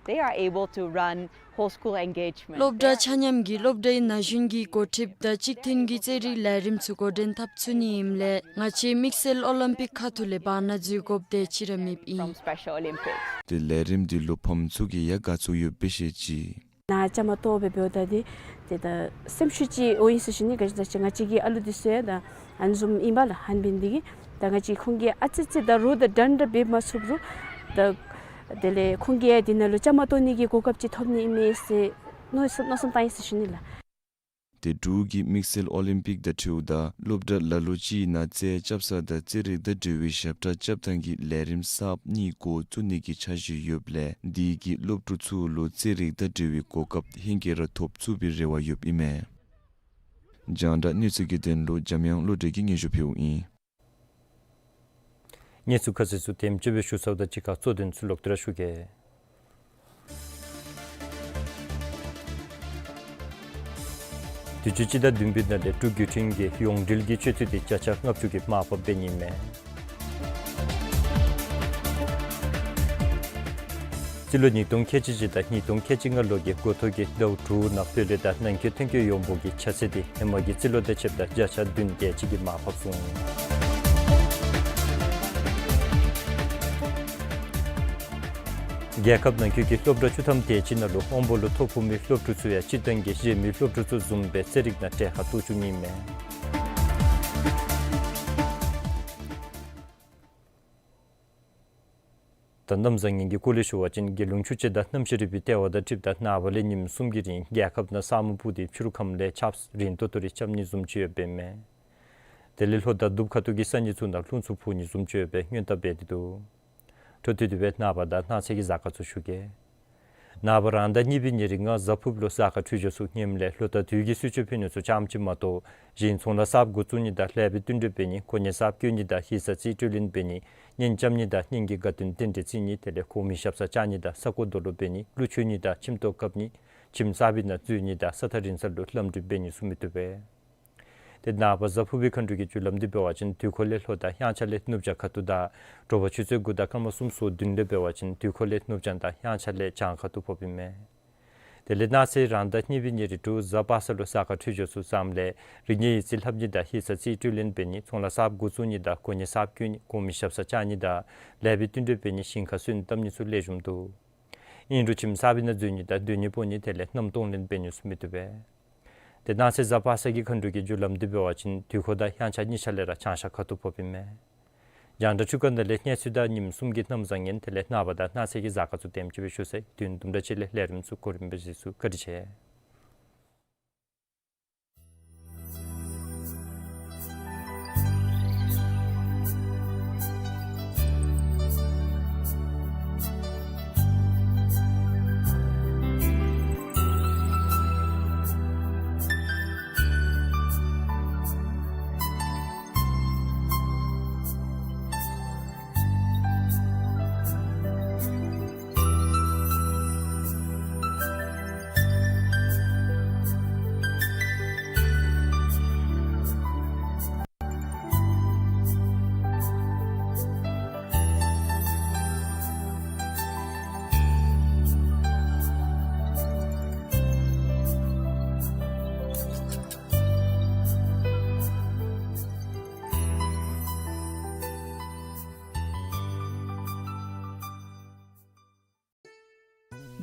They are able to run whole school engagement. སློབ་གྲྭ་ཆ་མཉམ་གྱི་སློབ་གྲྭའི་ན་གཞོན་གྱི་འགོ་ཁྲིདཔ་དང་གཅིག་མཐུན་གྱི་རྩེད་རིགས་ལས་རིམ་ཚུ་འགོ་འདྲེན་འཐབ་ཚུགས་ནི་ཨིནམ་ལས་ང་བཅས་དམིགས་བསལ་ཨོ་ལིམ་པིག་ཁ་ཐུག་ལས་བར་ན་འཛུལ་དགོཔ་དེ་ཅིག་ར་མེདཔ་ཨིན། From Special Olympics. ཏེ་ལས་རིམ་འདི་ལུ་ཕམ་ཚུ་གིས་ཡང་དགའ་ཚོར་ཡོདཔ་སྦེ་བཤད་ཅི། ནཱ་བཅའ་མར་གཏོགས་སྦེ་འབདཝ་ད་འདི་ཏེ་ད་སེམས་ཤུགས་ཅིག་འོང་ཡི་ཟེར་ཞུ་ནི། ག་ཅི་ཟེར་ང་བཅས་ཀྱི་ཨ་ལུ་འདི་ཚུ་ཡང་ད་ཨ་ནི་བཟུམ་ཨིན་པས་ལགས། ཧན་བིན་འདི་གིས་ད་ང་བཅས་ཁོང་གིས་ཨ་ཙི་ཙི་ད་རུང་ད་འདྲན་འདྲ་འབད་མ་ཚུགས་རུང་ད་དེ་ལས་ཁོང་གིས་ཡང་འདི་ནང་ལུ་བཅའ་མར་གཏོགས་ནི་གི་གོ་སྐབས་ཅིག་ཐོབ་ནི་ཨིན་མས་ཟེར་མནོ་བསམ་མནོ་བསམ་བཏང་ཡི་ཟེར་ཞུ་ནི་ལགས། ཏེ་འབྲུག་གི་དམིགས་བསལ་ཨོ་ལིམ་པིག་དང་འཁྲིལཝ་ད་སློབ་གྲྭ་ལ་ལུ་ཅིག་ནང་རྩེད་རྐྱབ་ས་དང་རྩེད་རིགས་དང་འབྲེལ་བའི་ཞབས་ཁྲ་རྐྱབ་ཐངས་ཀྱི་ལས་རིམ་གསརཔ་གཉིས་འགོ་བཙུགས་ནི་གི་འཆར་གཞི་ཡོདཔ་ལས་འདི་གིས་སློབ་ཕྲུག་ཚུ་ལུ་རྩེད་རིགས་དང་འབྲེལ་བའི་གོ་སྐབས་ཧེང་སྐལ་ར་ཐོབ་ཚུགས་པའི་རེ་བ་ཡོདཔ་ཨིན་མས། རྒྱང་བསྒྲགས་གནས་ཚུལ་གྱི་དོན་ལུ་འཇམ་དབྱངས་བློ་གྲོས་ཀྱིས་སྙན་ཞུ་ཕུལཝ་ཨིན། གནས་ཚུལ་ཁ་གསལ་ཚུ་དེམ་ཅིག་སྦེ་ཞུ་ཚརཝ་དང་གཅིག་ཁར་གཙོ་དོན་ཚུ་ལོག་སྟེ་ར་ཞུ་གེ། དུས་ཅི་སྤྱི་ཟླ་བདུན་པའི་ནང་ལས་འབྲུག་བརྒྱུད་འཕྲིན་གྱི་ཡོངས་འབྲེལ་གྱི་སྤྱོད་འཐུས་དེ་བརྒྱ་ཆ་ལྔ་བཅུ་གི་མར་ཕབ་འབད་ནི་མས། རྩིས་ལོ་ཉིས་སྟོང་ཁལ་གཅིག་གཅིག་དང་ཉིས་སྟོང་ཁལ་གཅིག་ལྔ་ལོ་གི་འགོ་ཐོག་གི་ཟླཝ་དྲུག་ནང་བོད་ལས་དང་ནང་འཁོད་ཐོན་སྐྱེད་ཡོང་འབོར་གྱི་ཆ་ཚད་དེ་ཧེ་མ་གི་རྩིས་ལོ་དང་ཕྱདཔ་ད་བརྒྱ་ཆ་བདུན་བརྒྱད་ཅུ་གི་མར་ཕབ་སོང་། རྒྱལ་ཁབ་ནང་འཁོད་ཀྱི་སློབ་གྲྭ་བཅུ་ཐམ་དེ་ཅིག་ནང་ལུ་དབང་པོ་ལུ་ཐོ་ཕོག་མི་སློབ་ཕྲུག་ཚུ་ཡང་སྤྱིར་བཏང་གི་གཞན་མི་སློབ་ཕྲུག་ཚུ་བཟུམ་སྦེ་རྩེད་རིགས་ནང་གྲལ་ཁར་གཏོགས་བཅུག་ནི་མས། ད་གནམ་བཟང་ངན་གྱི་སྐོར་ལས་ཞུ་བ་ཅིན་རྒྱལ་ཡོངས་ཆུ་དཔྱད་དང་གནམ་གཤིས་རིག་པའི་ལྟེ་བ་དང་འཁྲིལཝ་ད་ནངས་པ་ལས་ཉིནམ་གསུམ་གྱི་རིང་རྒྱལ་ཁབ་ནང་ས་སྨུག་སྤུབས་ཏེ་ཕྱི་རུ་ཁམས་ལས་ཆརཔ་རན་ཏོག་ཏོ་རེ་རྐྱབ་ནི་བཟུམ་ཅིག་ཡོདཔ་ཨིན་མས། དེ་ལས་ལྷོ་དང་གདུབ་ཁ་ཐུག་གི་ས་གནས་ཚུ་ནང་རླུང་འཚུབ་འཕུ་ནི་བཟུམ་ཅིག་ཡོད་པའི་སྔོན་བརྡ་འབད་དེ་འདུག། འཕྲོ་མཐུད་དེ་སྦེ་ནངས་པ་དང་གནངས་ཚེ་གི་གཟའ་སྐར་ཚུ་ཞུ་གེ། ནངས་པ་རང་ཟླ་གཉིས་པའི་ཉེར་ལྔ་གཟའ་ཕུརཔ་ལུ་གཟའ་སྐར་འཕྲོད་སྦྱོར་ཚུ་ངནམ་ལས་ལོ་དང་དུས་ཀྱི་གསོལ་མཆོད་ཕུལ་ནི་ཚུ་ཙམ་ཅིག་མ་གཏོགས་གཞན་ཚོང་ལཱ་གསརཔ་འགོ་བཙུགས་ནི་དང་ལེགས་པའི་བསྟུན་གྲོས་འབད་ནི་གོ་གནས་གསརཔ་བསྐོ་ནི་དང་ཡིག་ཚང་རྩིས་སྤྲོད་ལེན་འབད་ནི་གཉེན་རྐྱབ་ནི་དང་གཉེན་གྱི་དགའ་སྟོན་རྟེན་འབྲེལ་བརྩི་ནི་དེ་ལས་གོང་མའི་ཞབས་སར་བཅར་ནི་དང་ས་རྐོ་རྡོ་སློག་འབད་ནི་ཀླུ་མཆོད་ནི་དང་ཁྱིམ་ཐོག་བཀབ་ནི་ཁྱིམ་གསར་པའི་ནང་འཛུལ་ནི་དང་ས་ཐག་རིང་ས་ལུ་ལམ་འགྲུལ་འབད་ནི་ཚུ་མི་བཏུབ་པས། ཏེ་ནངས་པ་གཟའ་ཕུར་བུའི་མཁའ་འགྲོ་གི་རྒྱུ་ལམ་འདི་འབད་བ་ཅིན་དུས་འཁོར་ལས་ལྷོ་དང་དབྱངས་འཆར་ལས་ནུབ་བྱང་ཁ་ཐུག་དང་དྲོ་པ་ཆུ་ཚོད་དགུ་དང་སྐར་མ་སུམ་ཅུ་སོ་བདུན་ལས་འབད་བ་ཅིན་དུས་འཁོར་ལས་ནུབ་བྱང་དང་དབྱངས་འཆར་ལས་བྱང་ཁ་ཐུག་ཕོགཔ་ཨིན་མས། དེ་ལས་གནངས་ཚེ་རང་ཟླ་གཉིས་པའི་ཉེར་དྲུག་གཟའ་པ་སངས་ལུ་གཟའ་སྐར་འཕྲོད་སྦྱོར་ཚུ་ཙམ་ལས་རིག་གནས་ཡིག་རྩིས་ལྷབ་ནི་དང་ཧི་ས་རྩིས་སྤྲོད་ལེན་འབད་ནི་ཚོང་ལཱ་གསརཔ་འགོ་བཙུགས་ནི་དང་གོ་གནས་གསརཔ་བསྐོ་ནི་གོང་མའི་ཞབས་སར་བཅར་ནི་དང་ལེགས་པའི་བསྟུན་གྲོས་འབད་ནི་ཞིང་ཁར་སོན་བཏབ་ནི་ཚུ་ལེགས་ཤོམ་འདུག། ཨིན་རུང་ཁྱིམ་གསར་པའི་ནང་འཛུལ་ནི་དང་སྡོད་གནས་སྤོ་ནི་དེ་ལས་མནའམ་གཏོང་ལེན་འབད་ནི་ཚུ་མི་བཏུབ་པས། ཏེ་གནངས་ཚེ་གཟའ་པ་སངས་ཀྱི་མཁའ་འགྲོ་གི་རྒྱུ་ལམ་འདི་འབད་བ་ཅིན་དུས་འཁོར་དང་དབྱངས་འཆར་གཉིས་ཆ་ལས་ར་བྱང་ཤར་ཁ་ཐུག་ཕོགཔ་ཨིན་མས། རྒྱང་བསྒྲགས་འཕྲུལ་ཁང་ནང་ལས་གནས་ཚུལ་དང་ཉིནམ་གསུམ་གྱི་གནམ་བཟང་ངན་དེ་ལས་ནངས་པ་དང་གནངས་ཚེ་གི་གཟའ་སྐར་ཚུ་དེམ་ཅིག་སྦེ་ཞུ་ཚར་ཡི། དུས་ཡུན་དུམ་གྲ་ཅིག་ལས་ལས་རིམ་ཚུ་གོ་རིམ་སྦེ་གཟིགས་ཚུགས། བཀའ་དྲིན་ཆེ།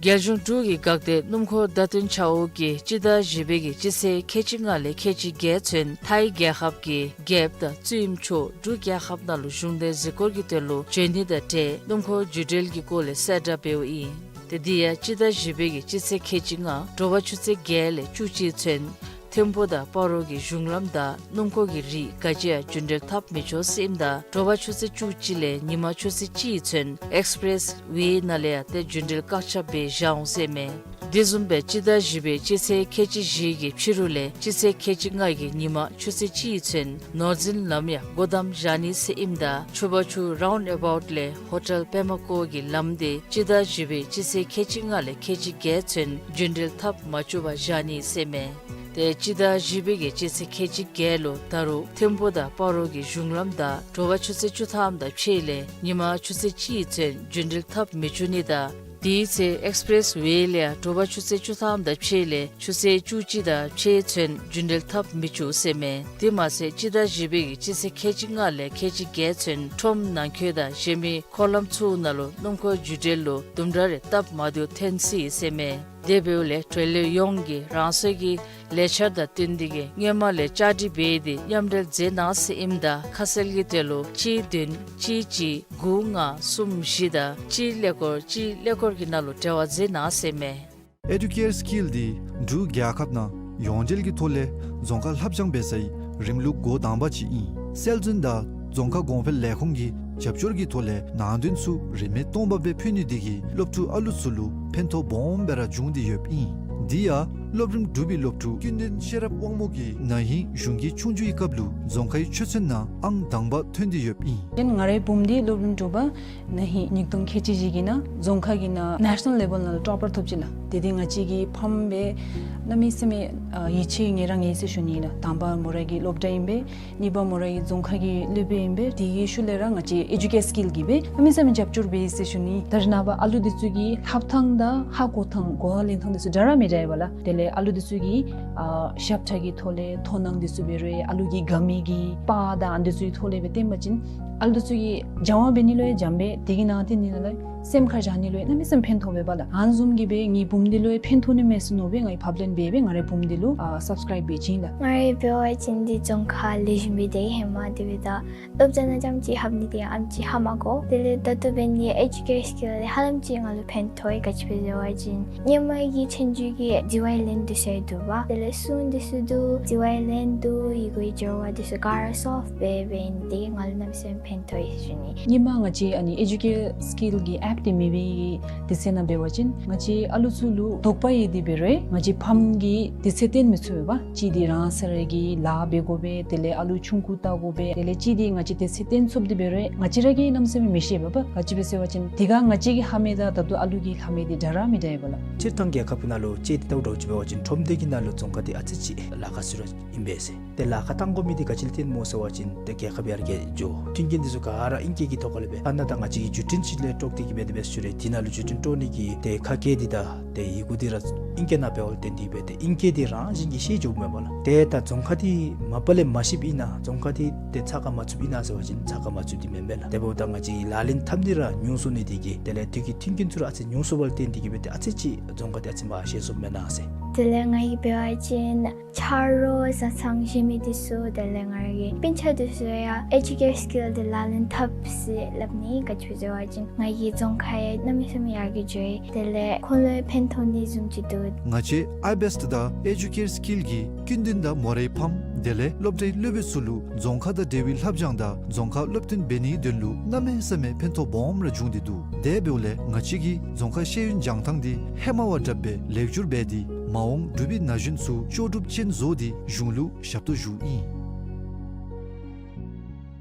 རྒྱལ་གཞུང་འབྲུག་གི་འགག་སྡེ་སྣུམ་འཁོར་བརྡ་སྟོན་ཆ་འོག་གིས་སྤྱི་ཟླ་བཞི་པའི་གི་སྤྱི་ཚེས་ཁལ་གཅིག་ལྔ་ལས་ཁལ་གཅིག་བརྒྱད་ཚུན་ཐའི་རྒྱལ་ཁབ་ཀྱི་རྒྱལཔོ་དང་བཙུནམོ་མཆོག་འབྲུག་རྒྱལ་ཁབ་ནང་ལུ་གཞུང་འབྲེལ་གཟིགས་སྐོར་གྱི་དོན་ལུ་འབྱོན་ནི་དང་འབྲེལ་སྣུམ་འཁོར་རྒྱུན་འགྲུལ་གྱི་སྐོར་ལས་གསལ་བསྒྲགས་འབདཝ་ཨིན། ཏེ་འདི་ཡང་སྤྱི་ཟླ་བཞི་པའི་གི་སྤྱི་ཚེས་ཁལ་གཅིག་ལྔ་དྲོ་པ་ཆུ་ཚོད་བརྒྱད་ལས་བཅུ་གཅིག་ཚུན་ཐིམ་ཕུག་དང་སྤ་རོ་གི་གཞུང་ལམ་དང་སྣུམ་འཁོར་གྱི་རིགས་ག་ཅི་ཡང་རྒྱུན་འགྲུལ་འཐབ་མི་ཆོག་ཟེར་ཨིནམ་ད་དྲོ་པ་ཆུ་ཚོད་བཅུ་གཅིག་ལས་ཉིན་མ་ཆུ་ཚོད་གཅིག་ཚུན་ཨེགསི་པི་རེསི་ཝེ་ནང་ལས་ཡང་ཏེ་རྒྱུན་འགྲུལ་བཀག་ཆ་འབད་བཞག་འོང་ཟེར་མས། དེ་བཟུམ་སྦེ་སྤྱི་ཟླ་བཞི་པའི་སྤྱི་ཚེས་ཁལ་གཅིག་བཞི་གི་ཕྱི་རུ་ལས་སྤྱི་ཚེས་ཁལ་གཅིག་ལྔ་གི་ཉིན་མ་ཆུ་ཚོད་གཅིག་ཚུན་ནོར་འཛིན་ལམ་ཡང་སྒོ་བསྡམས་བཞག་ནི་ཟེར་ཨིནམ་ད་ཆུ་བར་ཆུ་རའུནཌ་ཨ་བའུཊ་ལས་ཧོ་ཊེལ་པདྨ་བཀོད་ཀྱི་ལམ་འདི་སྤྱི་ཟླ་བཞི་པའི་སྤྱི་ཚེས་ཁལ་གཅིག་ལྔ་ལས་ཁལ་གཅིག་བརྒྱད་ཚུན་རྒྱུན་འགྲུལ་འཐབ་མ་བཅུག་པར་བཞག་ནི་ཟེར་མས། ཏེ་སྤྱི་ཟླ་བཞི་པའི་གི་སྤྱི་ཚེས་ཁལ་གཅིག་བརྒྱད་ལུ་ད་རུང་ཐིམ་ཕུག་དང་སྤ་རོ་གི་གཞུང་ལམ་དང་དྲོ་པ་ཆུ་ཚོད་བཅུ་ཐམ་དང་ཕྱེད་ལས་ཉིན་མ་ཆུ་ཚོད་གཅིག་ཚུན་རྒྱུན་འགྲུལ་འཐབ་མི་བཅུག་ནི་དང་དེའི་ཚེ་ཨེགསི་པི་རེསི་ཝེ་ལས་ཡང་དྲོ་པ་ཆུ་ཚོད་བཅུ་ཐམ་དང་ཕྱེད་ལས་ཆུ་ཚོད་བཅུ་གཅིག་དང་ཕྱེད་ཚུན་རྒྱུན་འགྲུལ་འཐབ་མི་བཅུག་ཟེར་མས། དེ་མ་ཚད་སྤྱི་ཟླ་བཞི་པའི་གི་སྤྱི་ཚེས་ཁལ་གཅིག་ལྔ་ལས་ཁལ་གཅིག་བརྒྱད་ཚུན་ཁྲོམ་ནང་འཁོད་དང་གཞན་མི་འཁོར་ལམ་ཚུ་ནང་ལུ་སྣུམ་འཁོར་རྒྱུན་འགྲུལ་ལུ་དུམ་གྲ་རེ་སྟབས་མ་བདེཝ་ཐོན་སྲིད་ཟེར་མས། དེ་འབདཝ་ལས་འགྲོ་ལུགས་ཡོངས་ཀྱིས་རང་སོའི་གི་ལས་འཆར་དང་བསྟུན་ཏེ་གིས་སྔོན་མ་ལས་བཅའ་སྒྲིག་འབད་དེ་མཉམ་འབྲེལ་མཛད་གནང་ཟེར་ཨིནམ་ད་ཁ་གསལ་གྱི་དོན་ལུ་གཅིག་བདུན་གཅིག་གཅིག་དགུ་ལྔ་གསུམ་བཞི་དང་གཅིག་ཀླད་ཀོར་གཅིག་ཀླད་ཀོར་གྱི་ནང་ལུ་འབྲེལ་བ་མཛད་གནང་ཟེར་མས། ཨེ་ཌུ་ཀེར་སི་ཀིལ་འདི་འབྲུག་རྒྱལ་ཁབ་ནང་ཡོངས་འབྲེལ་གྱི་ཐོག་ལས་རྫོང་ཁ་ལྷབ་སྦྱང་འབད་སའི་རིམ་ལུགས་འགོ་དང་པ་ཅིག་ཨིན། སྲོལ་འཛིན་དང་རྫོང་ཁ་གོང་འཕེལ་ལས་ཁུངས་ཀྱི་རྒྱབ་སྐྱོར་གྱི་ཐོག་ལས་ནང་དོན་ཚུ་རིན་མེད་སྟོང་པ་སྦེ་ཕུལ་ནི་འདི་གིས་སློབ་ཕྲུག་ཨ་ལུ་ཚུ་ལུ་ཕན་ཐོགས་སྦོམ་སྦེ་ར་བྱུང་སྟེ་ཡོདཔ་ཨིན། འདི་ཡང་སློབ་རིམ་དྲུག་པའི་སློབ་ཕྲུག་ཀུན་ལྡན་ཤེས་རབ་དབང་མོ་གིས་ན་ཧིང་གཞུང་གི་ཆོས་རྒྱུགས་ཀྱི་སྐབས་ལུ་རྫོང་ཁའི་ཆོས་ཚན་ནང་ཨང་དང་པ་ཐོན་ཏེ་ཡོདཔ་ཨིན། ཡང་ང་རའི་བུམོ་འདི་སློབ་རིམ་དྲུག་པ་ན་ཧིང་ཉིས་སྟོང་ཁལ་གཅིག་བཞི་གི་ནང་རྫོང་ཁ་གི་ནང་ནེ་ཤ་ནཱལ་ལེ་བཱལ་ནང་ལུ་ཊོ་པར་ཐོབ་ཅི་ལགས། དེ་འདི་ང་བཅས་ཀྱི་ཕམ་སྦེ་གནམ་མེད་ས་མེད་ཡིད་ཆེས་ངེ་ར་ངེ་ཟེར་ཞུ་ནི་ལགས། དང་པ་མོ་ར་གི་སློབ་གྲྭ་ཨིན་པས། གཉིས་པ་མོ་ར་གི་རྫོང་ཁ་གི་སློབ་དཔོན་ཨིན་པས། དེ་གི་ཤུལ་ལས་ར་ང་བཅས་ཨེ་ཌུ་ཀེར་སི་ཀིལ་གྱིས་སྦེ་གནམ་མེད་ས་མེད་རྒྱབ་སྐྱོར་འབད་ཡི་ཟེར་ཞུ་ནི། ད་རེས་ནངས་པ་ཨ་ལུ་འདི་ཚུ་གི་ལྷབ་ཐངས་དང་ཧ་གོ་ཐངས་གོ་བ་ལེན་ཐངས་འདི་ཚུ་འདྲ་ར་མི་འདྲ་ཡོདཔ་ལགས། དེ་ལས་ཨ་ལུ་འདི་ཚུ་གི་ཨ་ཞབས་ཁྲ་གི་ཐོག་ལས་དོ་སྣང་འདི་ཚུ་འབད་རུང་ཨ་ལུ་གི་དགའ་མི་གི་པར་དང་ཨ་འདི་ཚུ་གི་ཐོག་ལས་སྦེ་སྟོན་པ་ཅིན་ཨ་ལུ་འདི་ཚུ་གིས་སྦྱང་བ་འབད་ནི་ལུ་ཡང་འཇམ་པས། དེ་གི་ནང་དེ་ནི་ལགས་སེམས་ཁར་བཞག་ནི་ལུ་ཡང་གནམ་མེད་ས་མེད་ཕན་ཐོགས་པས་པ་ལགས། ཨ་ནི་བཟུམ་གྱི་སྦེ་ངེའི་བུམོ་འདི་ལུ་ཡང་ཕན་ཐོགས་ནི་མས་ཟེར་མནོ་སྦེ་ངེའི་ཕབ་ལེན་འབད་སྦེ་ང་རའི་བུམོ་འདི་ལུ་ཨ་སབ་སི་ཀརའིབ་འབད་བྱིན་ལགས། ང་རའི་འབད་བ་ཅིན་འདི་རྫོང་ཁ་ལེགས་ཤོམ་སྦེ་སྡོད་ཧེ་མ་དེ་སྦེ་ད་སློབ་གྲྭ་ནང་རྐྱངམ་ཅིག་ལྷབ་ནི་དེ་ཨེམ་ཅིག་ཧ་མ་གོ། དེ་ལས་ད་ལྟོ་འབད་ནི་ཨེ་ཌུ་ཀེར་སི་ཀིལ་ལས་ཧ་ལམ་ཅིག་ང་ལུ་ཕན་ཐོགས་ཡི། ག་ཅི་སྦེ་ཟེར་བ་ཅིན་སྔོན་མ་གི་ཚན་རིག་གི་ཌི་ཝའི་ལེན་འདི་ཚུ་འདུག་པ། དེ་ལས་སྲུང་འདི་ཚུ་འདུག། ཌི་ཝའི་ལེན་འདུག། ཡི་གུའི་འགྱུར་བ་འདི་ཚུ་ག་ར་སོལབ་འབད་འབད་ནི་དེ་གིས་ང་ལུ་གནམ་མེད་ས་མེད་ཕན་ཐོགས་ཡི་ཟེར་ཞུ་ནི། སྔོན་མ་ང་བཅས་ཨ་ནི་ཨེ་ཌུ་ཀེར་སི་ཀིལ་གྱི་ཨེཔ་འདི་མེད་པའི་དུས་ཚོད་ནང་འབད་བ་ཅིན་ང་བཅས་ཨ་ལུ་ཚུ་ལུ་དོགས་པ་ཡོད་དེ་འབད་རུང་ང་བཅས་ཕམ་གྱིས་དུས་ཚོད་སྟོན་མི་ཚུགས་པས་པ། གཅིག་འདི་རང་སོ་ར་གི་ལཱ་འབད་དགོ་པས། དེ་ལས་ཨ་ལུ་ཆུང་ཀུ་བལྟ་དགོ་པས། དེ་ལས་གཅིག་འདི་ང་བཅས་དུས་ཚོད་སྟོན་ཚུགསཔ་དེ་འབད་རུང་ང་བཅས་ར་གིས་གནམ་མེད་ས་མེད་མི་ཤེས་པས་པ། ག་ཅི་སྦེ་ཟེར་བ་ཅིན་དེ་སྒང་ང་བཅས་ཀྱིས་ཧ་མི་དང་ད་ལྟོ་ཨ་ལུ་གིས་ཧ་མི་འདི་འདྲ་ར་མི་འདྲ་ཡོདཔ་ལགས། སྤྱིར་བཏང་རྒྱལ་ཁབ་ནང་ལུ་ཅིག་འདི་ལྟ་བུ་འདྲཝ་ཅིག་ འབད་བ་ཅིན་ཁྲོམ་སྡེ་གི་ནང་ལུ་རྫོང་ཁག་འདི་ཨ་ཙི་ཅིག་ལཱ་ཁག་ཟེར་རུང་ཨིན་པས་ཟེར། ཏེ་ལཱ་ཁག་བཏང་དགོ་མི་འདི་ག་ཅི་ལས་བརྟེན་སྨོ་ཟེར་བ་ཅིན་ཏེ་རྒྱལ་ཁབ་ཡར་རྒྱས་འགྱོ། མཐུན་རྐྱེན་འདི་ཚུ་ག་ར་ཨིང་སྐད་ཀྱི་ཐོག་ཁ་ལས་འབད་ཨ་ནཱ་ད་ང་བཅས་ཀྱི་བརྒྱུད་འཕྲིན་ཅིག་ལས་དཀྲོགས་ཏེ་གི་འབད་དེ་འབད་ཞུ་རུང་འདི་ནང་ལུ་བརྒྱུད་འཕྲིན་དཀྲོག་ནི་གི་ཏེ་ཁ་སྐད་འདི་དང་ཏེ་ཡི་གུ་འདི་ར་ཨིང་སྐད་ནང་འབདཝ་ལས་བརྟེན་ཏེ་འབད་ཏེ་ཨིང་སྐད་འདི་རང་བཞིན་གྱིས་ཤེས་འགྱོཝ་མས་པ་ལགས། ཏེ་ད་རྫོང་ཁག་འདི་མ་པ་ལས་མ་ཤེསཔ་ཨིན་ན་རྫོང་ཁག་འདི་ཏེ་ཚགས་ཁར་མ་ཚུདཔ་ཨིན་ན་ཟེར་བ་ཅིན་ཚགས་ཁར་མ་ཚུདཔ་འདི་མེན་མས་ལགས། དེ་འབདཝ་ད་ང་བཅས་ཀྱི་ལག་ལེན་འཐབ་ནི་ར་ཉུང་སུ་ནི་འདི་གིས་དེ་ལས་དུས་ཀྱི་མཐུན་རྐྱེན་ཚུ་ར་ཨ་ཙི་ཉུང་སུ་བ་ལས་བརྟེན་ཏེ་གི་འབད་ཏེ་ཨ་ཙི་ཅིག་རྫོང་ཁག་འདི་ཨ་ཙི་མར་ཤེས་སོངམ་མེན་ན་ཟེར། དེ་ལས་ང་གིས་འབད་བ་ཅིན་ཆ་རོགས་བཟའ་ཚང་བཞེས་མི་འདི་ཚུ་དེ་ལས་ང་ར་གི་སྤུན་ཆ་འདི་ཚུ་ཡང་ཨེ་ཇུ་ཀེར་སི་ཀིལ་འདི་ལག་ལེན་འཐབ་ཟེར་སླབ་ནི། ག་ཅི་སྦེ་ཟེར་བ་ཅིན་ང་གི་རྫོང་ཁག་ཡང་གནམ་མེད་ས་མེད་ཡར་རྒྱས་འགྱོ་ཡི། དེ་ལས་ཁོང་ལུ་ཕན་ཐོགས་ནི་བཟུམ་ཅིག་འདུག། ང་བཅས་ཨའི་བེསཊ་དང་ཨེ་ཇུ་ཀེར་སི་ཀིལ་གྱིས་སྐྱིད་ལྡན་དང་མོ་རའི་ཕམ་དེ་ལས་སློབ་གྲྭའི་སློབ་དཔོན་ཚུ་ལུ་རྫོང་ཁག་དང་འབྲེལ་བའི་ལྷབ་སྦྱང་དང་རྫོང་ཁག་སློབ་སྟོན་འབད་ནིའི་དོན་ལུ་གནམ་མེད་ས་མེད་ཕན་ཐོགས་སྦོམ་ར་བྱུང་སྟེ་འདུག། དེ་འབདཝ་ལས་ང་བཅས་ཀྱིས་རྫོང་ཁག་ཤེས་ཡོན་སྦྱང་ཐངས་འདི་ཧེ་མ་བ་དྲགཔ་སྦེ་ལེགས་བསྒྱུར་འབད་དེ་མ་འོངས་འབྲུག་པའི་ན་གཞོན་ཚུ་ལྕོགས་གྲུབ་ཅན་བཟོ་སྟེ་གཞུང་ལུ་ཞབས་ཏོག་ཞུཝ་ཨིན།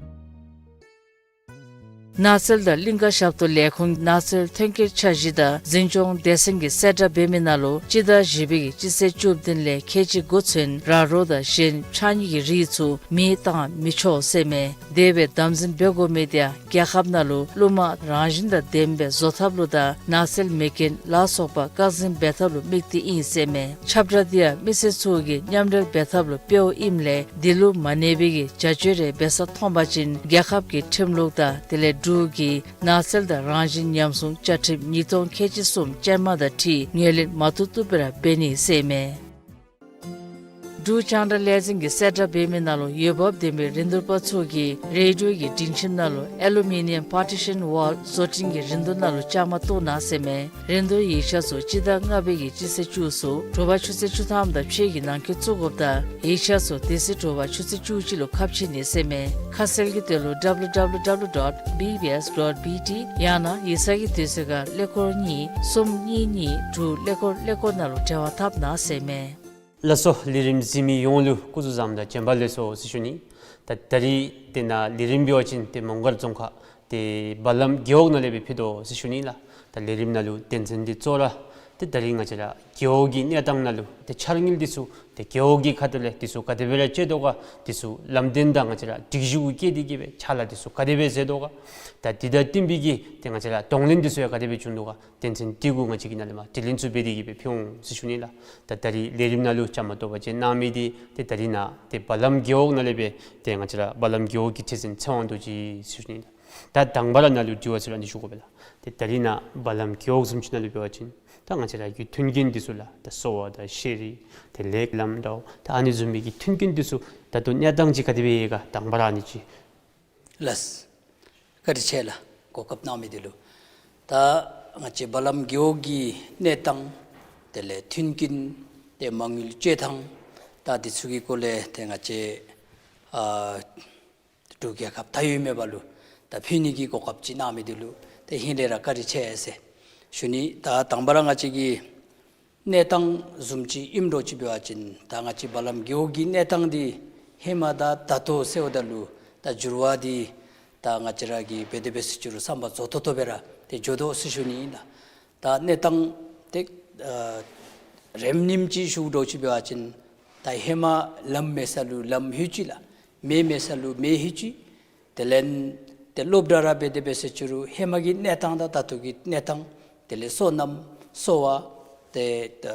ནགས་ཚལ་དང་གླིང་ཀ་ཞབས་ཏོག་ལས་ཁུངས་ནགས་ཚལ་ཐོན་སྐྱེད་འཆར་གཞི་དང་འཛིན་སྐྱོང་སྡེ་ཚན་གྱིས་གསལ་བསྒྲགས་འབད་མི་ནང་ལུ་སྤྱི་ཟླ་བཞི་པའི་གི་སྤྱི་ཚེས་བཅུ་བདུན་ལས་ཁལ་གཅིག་དགུ་ཚུན་ར་རོ་དང་གཞན་ཕྱགས་སྙིགས་ཀྱི་རིགས་ཚུ་མེ་བཏང་མི་ཆོག་ཟེར་མས། དེ་སྦེ་དམ་འཛིན་འབད་དགོ་མི་དེ་ཡང་རྒྱལ་ཁབ་ནང་ལུ་ཀླུ་དམག་རང་བཞིན་དང་ལྡནམ་སྦེ་བཟོ་ཐབས་ལུ་དང་ནགས་ཚལ་མེ་རྐྱེན་ལ་སོགས་པ་བཀག་འཛིན་འབད་ཐབས་ལུ་དམིགས་ཏེ་ཨིན་ཟེར་མས། ཁྱབ་བསྒྲགས་འདི་ཡང་མི་སེར་ཚུ་གིས་མཉམ་འབྲེལ་འབད་ཐབས་ལུ་སྤེལཝ་ཨིནམ་ལས་འདི་ལུ་མ་གནས་པའི་གི་བྱ་སྤྱོད་རེ་འབད་ས་མཐོང་པ་ཅིན་རྒྱལ་ཁབ་ཀྱི་ཁྲིམས་ལུགས་དང་དེ་ལས་འབྲུག་གི་ནགས་ཚལ་དང་རང་བཞིན་ཉམས་སྲུང་བཅའ་ཁྲིམས་ཉིས་སྟོང་ཁལ་གཅིག་གསུམ་ཅན་མ་དང་འཁྲིལ་ངོས་ལེན་མ་བཏུབ་བཏུབ་སྦེ་ར་འབད་ནི་ཟེར་མས། འབྲུག་རྒྱང་བསྒྲགས་ལས་འཛིན་གྱིས་གསལ་བསྒྲགས་འབད་མི་ནང་ལུ་འོས་འབབ་ལྡན་པའི་རིན་བསྡུར་པ་ཚུ་གིས་རེ་ཌིའོ་གི་སྒྲིང་ཁྱིམ་ནང་ལུ་ཨེ་ལུ་མི་ནི་ཡམ་པར་ཊི་ཤཱན་ཝཱལ་བཟོ་སྐྲུན་གྱི་རིན་བསྡུར་ནང་ལུ་བཅའ་མར་གཏོགས་གནང་ཟེར་མས། རིན་བསྡུར་ཡིག་ཆ་ཚུ་སྤྱི་ཟླ་ལྔ་པའི་གི་སྤྱི་ཚེས་བཅུ་གསུམ་དྲོ་པ་ཆུ་ཚོད་བཅུ་ཐམ་དང་ཕྱེད་ཀྱི་ནང་འཁོད་བཙུགས་དགོཔ་དང་ཡིག་ཆ་ཚུ་དེ་ཚེ་དྲོ་པ་ཆུ་ཚོད་བཅུ་གཅིག་ལུ་ཁ་ཕྱེ་ནི་ཟེར་མས། ཁ་གསལ་གྱི་དོན་ལུ་ཌབ་ལུ་ཌབ་ལུ་ཌབ་ལུ་ཌོཊ་བི་བི་ཨེསི་ཌོཊ་བི་ཊི་ཡང་ན་ཡིག་ཚང་གི་དུས་ཚོད་ཁར་ཀླད་ཀོར་གཉིས་གསུམ་གཉིས་གཉིས་དྲུག་ཀླད་ཀོར་ཀླད་ཀོར་ནང་ལུ་འབྲེལ་བ་འཐབ་གནང་ཟེར་མས། ལགས་སོ། ལས་རིམ་གཟིགས་མི་ཡོངས་ལུ་སྐུ་གཟུགས་བཟང་དང་བྱོན་པ་ལེགས་སོ་ཟེར་ཞུ་ནི། ད་ད་རིས་དེ་ནང་ལས་རིམ་འབད་བ་ཅིན་ཏེ་མོང་སྒར་རྫོང་ཁག་ཏེ་བ་ལམ་རྒེད་འོག་ནང་ལས་སྦེ་ཕུལ་དོ་ཟེར་ཞུ་ནི་ལགས། ད་ལས་རིམ་ནང་ལུ་དོན་ཚན་འདི་གཙོ་བོ་ར་ཏེ་ད་རིས་ང་བཅས་ར་རྒེད་འོག་གི་གནས་སྟངས་ནང་ལུ་ཏེ་འཆར་དངུལ་འདི་ཚུ་ཏེ་རྒེད་འོག་གི་ཁ་ཐུག་ལས་འདི་ཚུ་ག་དེ་སྦེ་ར་སྤྱོད་དོ་ག། འདི་ཚུ་ལམ་སྟོན་དང་ང་བཅས་ར་སྒྲིག་གཞི་གུ་བཀལ་ཏེ་གི་སྦེ་ཕྱག་ལཱ་འདི་ཚུ་ག་དེ་སྦེ་མཛད་དོ་ག། ད་འདི་དང་བསྟུན་པའི་གི་ཏེ་ང་བཅས་ར་གདོང་ལེན་འདི་ཚུ་ཡང་ག་དེ་སྦེ་བྱུང་དོ་ག། དོན་ཚན་འདི་གུ་ང་བཅས་ཀྱི་ནང་ལས་མར་དྲི་ལན་ཚུ་འབད་དེ་གི་སྦེ་ཕུལ་འོང་ཟེར་ཞུ་ནི་ལགས། ད་ད་རིས་ལས་རིམ་ནང་ལུ་བཅའ་མར་གཏོགས་པ་ཅིན་གནང་མི་འདི་ཏེ་ད་རིས་ནཱ་ཏེ་བ་ལམ་རྒེད་འོག་ནང་ལས་སྦེ་ཏེ་ང་བཅས་ར་བ་ལམ་རྒེད་འོག་གི་ཁྲི་འཛིན་ཚེ་དབང་རྡོ་རྗེ་ཟེར་ཞུ་ནི་ལགས། ད་དང་པ་ར་ནཱ་ལུ་དྲི་བ་ཟེར་ར་ཨ་ནི་ཞུ་དགོ་པས་ལགས། ཏེ་ད་རིས་ནཱ་བ་ལམ་རྒེད་འོག་བཟུམ་ཅིག་ནང་ལུ་འབད་བ་ཅིན་ད་ང་བཅས་ར་གི་མཐུན་རྐྱེན་འདི་ཚུ་ལགས་ད་གསོ་བ་དང་ཤེས་རིག་དེ་ལས་ལམ་འདྲཝ་ད་ཨ་ནི་བཟུམ་མའི་གི་མཐུན་རྐྱེན་འདི་ཚུ་ད་ལྟོ་གནས་སྟངས་ཅིག་ག་དེ་སྦེ་ཡོད་ག། དང་པ་ར་ཨ་ནི་ཅིག། ལགས། བཀའ་དྲིན་ཆེ་ལགས། གོ་སྐབས་གནང་མི་འདི་ལུ། ད་ང་བཅས་བ་ལམ་རྒེད་འོག་གི་གནས་སྟངས་དེ་ལས་མཐུན་རྐྱེན་ཏེ་མ་དངུལ་སྤྱོད་ཐངས་ད་འདི་ཚུ་གི་སྐོར་ལས་ཏེ་ང་བཅས་ཨ་འབྲུག་རྒྱལ་ཁབ་ད་ཡོད་མེད་པ་ལུ་ད་ཕུལ་ནི་གི་གོ་སྐབས་ཅིག་གནང་མི་འདི་ལུ་ཏེ་ཧིང་ལས་ར་བཀའ་དྲིན་ཆེ་ཟེར་ཞུ་ནི། ད་དང་པ་ར་ང་བཅས་ཀྱི་གནས་སྟངས་བཟུམ་ཅིག་ཨིནམ་འདྲཝ་ཅིག་འབད་བ་ཅིན་ད་ང་བཅས་བ་ལམ་རྒེད་འོག་གི་གནས་སྟངས་འདི་ཧེ་མ་དང་ད་ལྟོ་ཟེརཝ་ད་ལུ་ད་འགྱུར་བ་འདི་ད་ང་བཅས་ར་གིས་འབད་དེ་འབད་ཟེར་ཅི་རུང་བསམ་པ་རྫོགས་ཏོག་ཏོ་སྦེ་ར་ཏེ་འགྱོ་དོ་ཟེར་ཞུ་ནི་ཨིན་ལགས། ད་གནས་སྟངས་ཏེ་ཨ་རིམ་ཉིནམ་ཅིག་ཞུཝ་འདྲཝ་ཅིག་འབད་བ་ཅིན་ད་ཧེ་མ་ལམ་མེད་ས་ལུ་ལམ་ལྷོད་ཅི་ལགས། མེ་མེད་ས་ལུ་མེ་ལྷོད་ཅི། དེ་ལས་ཏེ་སློབ་གྲྭ་ར་འབད་དེ་འབད་ཟེར་ཅི་རུང་ཧེ་མ་གི་གནས་སྟངས་དང་ད་ལྟོ་གི་གནས་སྟངས་དེ་ལས་སོ་ནམ་གསོ་བ་ཏེ་ད་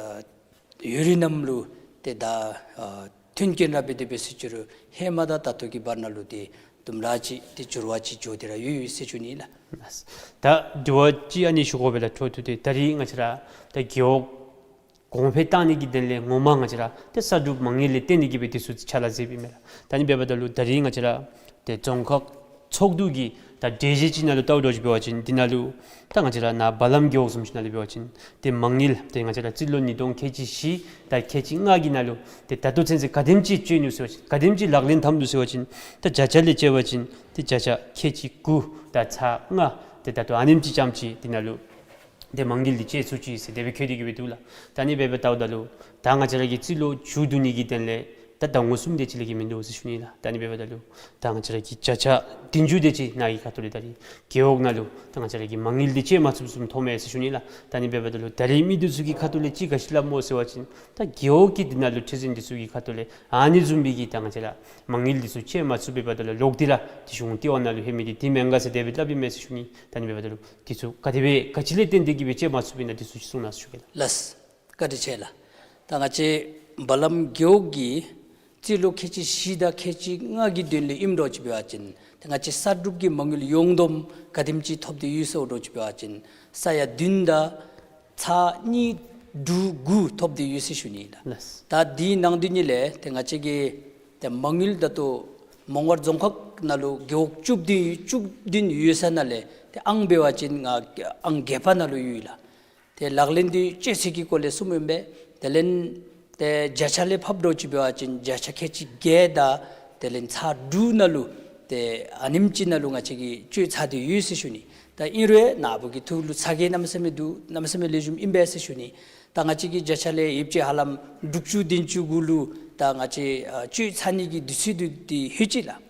ཡུན་རིང་ནམ་ལུ་ཏེ་ད་ཨ་མཐུན་རྐྱེན་ར་འབད་དེ་འབད་ཟེར་ཅི་རུང་ཧེ་མ་དང་ད་ལྟོ་གི་བར་ན་ལུ་ཏེ་དུམ་གྲ་ཅིག་ཏེ་འགྱུར་བ་ཅིག་འགྱོ་སྟེ་ར་ཡོད་ཡོད་ཟེར་ཞུ་ནི་ལགས། ད་དྲི་བ་ཅིག་ཨ་ནི་ཞུ་དགོ་པས་ལགས། འཕྲོ་མཐུད་དེ་ད་རིས་ང་བཅས་ར་ད་རྒེད་འོག་གོང་འཕེལ་བཏང་ནི་གི་དོན་ལས་ངོ་མ་ང་བཅས་ར་ཏེ་ས་སྒྲུབ་མ་དངུལ་ལས་བརྟེན་ཏེ་གི་སྦེ་འདི་ཚུ་ཕྱག་ལཱ་མཛདཔ་ཨིན་མས་ལགས། ད་ཨ་ནི་འབདཝ་ད་ལུ་ད་རིས་ང་བཅས་ར་ཏེ་རྫོང་ཁག་ཚོགས་འདུ་གི་ད་གྲོས་གཞི་ཅིག་ནང་ལུ་བལྟཝ་འདྲཝ་ཅིག་འབད་བ་ཅིན་འདི་ནང་ལུ་ད་ང་བཅས་ར་ནཱ་བ་ལམ་རྒེད་འོག་བཟུམ་ཅིག་ནང་ལུ་འབད་བ་ཅིན་ཏེ་མ་དངུལ་ཏེ་ང་བཅས་ར་རྩིས་ལོ་ཉིས་སྟོང་ཁལ་གཅིག་བཞི་དང་ཁལ་གཅིག་ལྔ་གི་ནང་ལུ་ཏེ་ད་ལྟོ་ཚུན་ཚོད་ག་དེམ་ཅིག་སྤྱོད་ནུག་ཟེར་བ་ཅིན་ག་དེམ་ཅིག་ལག་ལེན་འཐབ་ནུག་ཟེར་བ་ཅིན་ད་བརྒྱ་ཆ་ལས་བཅད་པ་ཅིན་ཏེ་བརྒྱ་ཆ་ཁལ་གཅིག་དགུ་དང་ཚག་ལྔ་ཏེ་ད་ལྟོ་ཨ་ནེམ་ཅིག་ཙམ་ཅིག་འདི་ནང་ལུ་ཏེ་མ་དངུལ་འདི་སྤྱོད་ཚུགས་ཅི་ཟེར་དེ་སྦེ་འཁོད་དེ་གི་སྦེ་འདུག་ལགས། ད་ཨ་ནི་སྦེ་འབདཝ་ད་ལུ་ད་ང་བཅས་ར་གི་རྩིས་ལོ་མཇུག་བསྡུ་ནི་གི་དོན་ལས་ ད་ཟླཝ་ངོ་གསུམ་དེ་ཅིག་ལས་བརྒལ་མིན་འདུག་ཟེར་ཞུ་ནི་ལགས། ད་ཨ་ནི་འབདཝ་ད་ལུ་ད་ང་བཅས་ར་གི་བརྒྱ་ཆ་བདུན་ཅུ་དེ་ཅིག་ནཱ་གི་ཁ་ཐུག་ལས་ད་རིས་རྒེད་འོག་ནང་ལུ་ད་ང་བཅས་ར་གི་མ་དངུལ་འདི་ཅིག་མ་ཚུདཔ་བཟུམ་མཐོངམ་མས་ཟེར་ཞུ་ནི་ལགས། ད་ཨ་ནི་འབདཝ་ད་ལུ་ད་རིས་མི་འདི་ཚུ་གི་ཁ་ཐུག་ལས་ཅིག་ག་ཅི་སླབ་སྨོ་ཟེར་བ་ཅིན་ད་རྒེད་འོག་གི་འདི་ནང་ལུ་ཁྲི་འཛིན་འདི་ཚུ་གི་ཁ་ཐུག་ལས་ཨ་ནི་བཟུམ་སྦེ་གི་ད་ང་བཅས་ར་མ་དངུལ་འདི་ཚུ་ཅིག་མ་ཚུདཔ་འབདཝ་ད་ལུ་ལོག་སྟེ་ར་ཏེ་གཞུང་ལྟེ་བ་ནང་ལུ་ལྷོད་མི་འདི་འདི་མེན་ག་ཟེར་དེ་སྦེ་སླབ་ཨིན་མས་ཟེར་ཞུ་ནི། ད་ཨ་ནི་འབདཝ་ད་ལུ་འདི་ཚུ་ག་དེ་སྦེ་ག་ཅི་ལས་བརྟེན་ཏེ་གི་སྦེ་ཅིག་མ་ཚུདཔ་ཨིན་ན་འདི་ཚུ་ཅིག་གསུང་གནང་ཟེར་ཞུ་གེ་ལགས། ལགས། བཀའ་དྲིན་ཆེ་ལགས། ད་ང་བཅས་བ་ལམ་རྒེད་འོག་གིས་རྩིས་ལོ་ཁལ་གཅིག་བཞི་དང་ཁལ་གཅིག་ལྔ་གི་དོན་ལས་ཨིནམ་འདྲཝ་ཅིག་འབད་བ་ཅིན་ཏེ་ང་བཅས་གསར་སྒྲུབ་ཀྱི་མ་དངུལ་ཡོངས་བསྡོམས་ག་དེམ་ཅིག་ཐོབ་སྟེ་ཡོད་ཟེར་འདྲཝ་ཅིག་འབད་བ་ཅིན་ས་ཡ་བདུན་དང་ཚག་གཉིས་དྲུག་དགུ་ཐོབ་སྟེ་ཡོད་ཟེར་ཞུ་ནི་ལགས། ལགས། ད་འདི་ནང་དོན་ཉིད་ལས་ཏེ་ང་བཅས་ཀྱི་ཏེ་མ་དངུལ་ད་ལྟོ་མོང་སྒར་རྫོང་ཁག་ནང་ལུ་རྒེད་འོག་བཅུ་བདུན་བཅུ་བདུན་ཡོད་ས་ནང་ལས་ཏེ་ཨང་འབད་བ་ཅིན་ང་ཨང་བརྒྱད་པ་ནང་ལུ་ཡོད་ལགས། ཏེ་ལག་ལེན་འདི་སྤྱོད་ཚུགས་ཀྱི་སྐོར་ལས་གསུངམ་ཨིན་པས། དེ་ལས་ཏེ་བརྒྱ་ཆ་ལས་ཕབ་འདྲཝ་ཅིག་འབད་བ་ཅིན་བརྒྱ་ཆ་ཁལ་གཅིག་བརྒྱད་དང་དེ་ལས་ཚག་དྲུག་ནང་ལུ་ཏེ་ཨ་ནེམ་ཅིག་ནང་ལུ་ང་བཅས་ཀྱིས་སྤྱོད་ཚར་ཏེ་ཡོད་ཟེར་ཞུ་ནི། ད་ཨིན་རུང་ནཱ་བུ་གི་ཐུགས་ལུ་ཚ་གྱང་གནམ་མེད་ས་མེད་འདུག། གནམ་མེད་ས་མེད་ལེགས་ཤོམ་ཨིན་པས་ཟེར་ཞུ་ནི། ད་ང་བཅས་ཀྱིས་བརྒྱ་ཆ་ལས་ཡོདཔ་ཅིག་ཧ་ལམ་དྲུག་ཅུ་བདུན་ཅུ་གུ་ལུ་ད་ང་བཅས་ཨ་སྤྱོད་ཚར་ནི་གི་དུས་ཚོད་འདི་ཏེ་ལྷོད་ཅི་ལགས།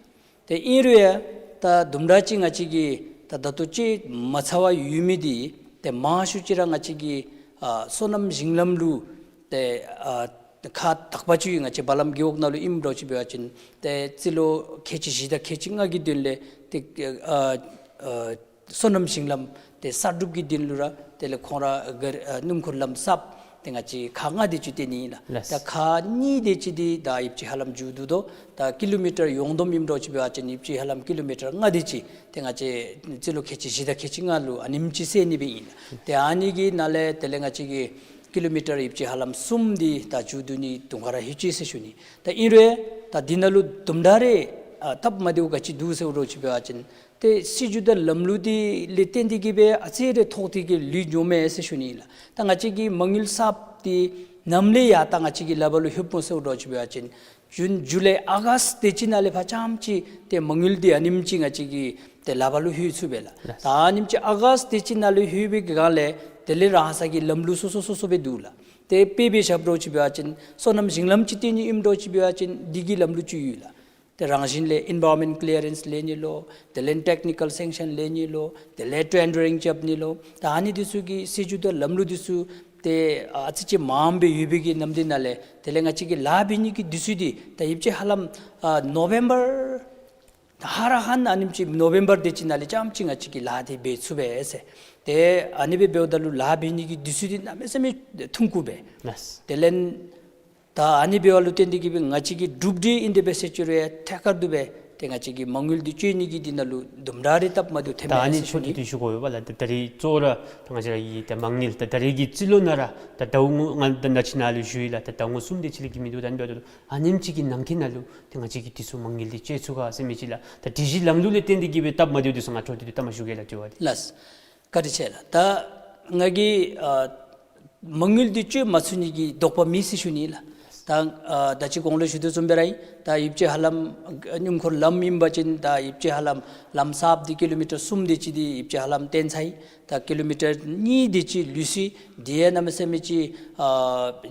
ཏེ་ཨིན་རུང་ཡང་ད་དུམ་གྲ་ཅིག་ང་བཅས་ཀྱིས་ད་ད་ལྟོ་སྤྱོད་མ་ཚར་བར་ཡོད་མི་འདི་ཏེ་མང་ཤོས་ཅིག་ར་ང་བཅས་ཀྱིས་ཨ་སོ་ནམ་ཞིང་ལམ་ལུ་ཏེ་ཨ་ཁག་དག་པ་ཅིག་ང་བཅས་བ་ལམ་རྒེད་འོག་ནང་ལུ་ཨིནམ་འདྲཝ་ཅིག་འབད་བ་ཅིན་ཏེ་རྩིས་ལོ་ཁལ་གཅིག་བཞི་དང་ཁལ་གཅིག་ལྔ་གི་དོན་ལས་ཏེ་ཨ་ཨ་སོ་ནམ་ཞིང་ལམ་ཏེ་གསར་སྒྲུབ་ཀྱི་དོན་ལུ་ར་དེ་ལས་ཁོང་ར་ག་ཨ་སྣུམ་འཁོར་ལམ་གསརཔ་ཏེ་ང་བཅས་ཁག་ལྔ་དེ་ཅིག་སྟོན་ནི་ཨིན་ལགས། ལགས། ད་ཁག་གཉིས་དེ་ཅིག་འདི་ད་ཡོདཔ་ཅིག་ཧ་ལམ་མཇུག་བསྡུ་དོ། ད་ཀི་ལོ་མི་ཊར་ཡོངས་བསྡོམས་ཨིནམ་འདྲཝ་ཅིག་འབད་བ་ཅིན་ཡོདཔ་ཅིག་ཧ་ལམ་ཀི་ལོ་མི་ཊར་ལྔ་དེ་ཅིག་ཏེ་ང་བཅས་རྩིས་ལོ་ཁལ་གཅིག་བཞི་དང་ཁལ་གཅིག་ལྔ་ལུ་ཨ་ནེམ་ཅིག་སེལ་ནི་སྦེ་ཨིན་ལགས། ཏེ་ཨ་ནི་གི་ནང་ལས་དེ་ལས་ང་བཅས་ཀྱི་ཀི་ལོ་མི་ཊར་ཡོདཔ་ཅིག་ཧ་ལམ་གསུམ་འདི་ད་མཇུག་བསྡུ་ནི་དུམ་ག་ར་ལྷོད་ཅི་ཟེར་ཞུ་ནི། ད་ཨིན་རུང་ད་འདི་ནང་ལུ་དུམ་གྲ་རེ་ཨ་སྟབས་མ་བདེཝ་ག་ཅི་འདུག་ཟེར་འདྲཝ་ཅིག་འབད་བ་ཅིན་ཏེ་སྲིད་བྱུས་དང་ལམ་ལུགས་འདི་ལས་བརྟེན་ཏེ་གི་སྦེ་ཨ་ཙི་རེ་ཐོག་སྟེ་གི་ལུས་འགྱོཝ་མས་ཟེར་ཞུ་ནི་ཨིན་ལགས། ད་ང་བཅས་ཀྱི་མ་དངུལ་གསརཔ་འདི་ནམ་ལས་ཡར་ད་ང་བཅས་ཀྱི་ལག་པར་ལུ་ལྷོདཔ་སྨོ་ཟེར་འདྲཝ་ཅིག་འབད་བ་ཅིན་ཇུན་ཇུ་ལའི་ཨ་གསཊ་དེ་ཅིག་ནང་ལས་ཕར་རྐྱངམ་ཅིག་ཏེ་མ་དངུལ་འདི་ཨ་ནེམ་ཅིག་ང་བཅས་ཀྱི་ཏེ་ལག་པར་ལུ་ལྷོད་ཚུགས་པས་ལགས། ལགས། ད་ཨ་ནེམ་ཅིག་ཨ་གསཊ་དེ་ཅིག་ནང་ལུ་ལྷོད་པའི་སྒང་ལས་དེ་ལས་རང་སོ་གི་ལམ་ལུགས་སོ་སོ་སོ་སོ་སྦེ་འདུག་ལགས། ཏེ་དཔེ་འབད་བཞག་འདྲཝ་ཅིག་འབད་བ་ཅིན་སོ་ནམ་ཞིང་ལམ་ཅིག་སྟོན་ནི་ཨིནམ་འདྲཝ་ཅིག་འབད་བ་ཅིན་འདི་གི་ལམ་ལུགས་ཅིག་ཡོད་ལགས། ཏེ་རང་བཞིན་ལས་ཨེན་བཱ་རོན་མེནཊ་ཀི་ལི་ཡ་རེནསི་ལེན་ནི་ལོ། དེ་ལས་ཊེཀ་ནི་ཀཱལ་སེང་ཤཱན་ལེན་ནི་ལོ། དེ་ལས་ཊེན་ཌར་རིང་རྐྱབ་ནི་ལོ། ད་ཨ་ནི་འདི་ཚུ་གི་སྲིད་བྱུས་དང་ལམ་ལུགས་འདི་ཚུ་ཏེ་ཨ་ཙི་ཅིག་མངམ་སྦེ་ཡོད་པའི་གི་ནམ་དུས་ནང་ལས་དེ་ལས་ང་བཅས་ཀྱི་ལཱ་འབད་ནི་གི་དུས་ཚོད་འདི་ད་ཡོདཔ་ཅིག་ཧ་ལམ་ཨ་ནོ་བེམ་བར་ཧ་ར་ཧན་ཨ་ནེམ་ཅིག་ནོ་བེམ་བར་དེ་ཅིག་ནང་ལས་རྐྱངམ་ཅིག་ང་བཅས་ཀྱིས་ལཱ་འདི་འབད་ཚུགས་པས་ཟེར། ཏེ་ཨ་ནི་སྦེ་འབདཝ་ད་ལུ་ལཱ་འབད་ནི་གི་དུས་ཚོད་འདི་གནམ་མེད་ས་མེད་ཐུང་ཀུ་སྦེ། ལགས། དེ་ལས་ད་ཨ་ནི་འབདཝ་ལུ་བརྟེན་ཏེ་གི་སྦེ་ང་བཅས་ཀྱི་གྲུབ་འབྲས་ཨིན་དེ་སྦེ་ཟེར་ཅི་རུང་ཡང་ཐད་ཀར་དུ་སྦེ་ཏེ་ང་བཅས་ཀྱི་མ་དངུལ་འདི་སྤྱོད་ནི་གི་འདི་ནང་ལུ་དུམ་གྲ་རེ་སྟབས་མ་བདེཝ་ཐོནམ་ད་ཨ་ནི་ཟེར་ཞུ་ནི། ཞུ་དགོ་པས་ལགས། ད་ད་རིས་གཙོ་བོ་ར་ད་ང་བཅས་ར་གི་ད་མ་དངུལ་ད་ད་རིས་ཀྱི་རྩིས་ལོ་ནང་ར་ད་ཟླཝ་ངོ་ང་ད་ནཱ་ཅིག་ནཱ་ལུ་ཞུ་ཡི་ལགས། ད་ཟླཝ་ངོ་གསུམ་དེ་ཅིག་ལས་བརྒལ་མིན་འདུག། ད་ཨ་ནི་འབདཝ་ད་ལུ་ཨ་ནེམ་ཅིག་གི་ནང་འཁོད་ནང་ལུ་ཏེ་ང་བཅས་ཀྱིས་འདི་ཚུ་མ་དངུལ་འདི་སྤྱོད་ཚུགས་ག་ཟེར་མི་ཅིག་ལགས། ད་སྒྲིག་གཞི་ལམ་ལུགས་ལས་བརྟེན་ཏེ་གི་སྦེ་སྟབས་མ་བདེཝ་འདི་ཚུ་ང་འཕྲོ་མཐུད་དེ་ད་མ་ཞུ་གེ་ལགས། དྲི་བ་འདི། ལགས། བཀའ་དྲིན་ཆེ་ལགས། ད་ང་གིས་ཨ་མ་དངུལ་འདི་སྤྱོད་མ་ཚུགས་ནི་གི་དོགས་པ་མེད་ཟེར་ཞུ་ནི་ལགས། ད་ཨ་ད་ཅི་གོང་ལུ་ཞུ་དོ་བཟུམ་སྦེ་ར་ཨིན། ད་ཡོདཔ་ཅིག་ཧ་ལམ་སྣུམ་འཁོར་ལམ་ཨིན་པ་ཅིན་ད་ཡོདཔ་ཅིག་ཧ་ལམ་ལམ་གསརཔ་འདི་ཀི་ལོ་མི་ཊར་གསུམ་དེ་ཅིག་འདི་ཡོདཔ་ཅིག་ཧ་ལམ་བཏོན་ཚར་ཡི། ད་ཀི་ལོ་མི་ཊར་གཉིས་དེ་ཅིག་ལུས་སོ་ཡི། དེ་ཡང་གནམ་མེད་ས་མེད་ཅིག་ཨ་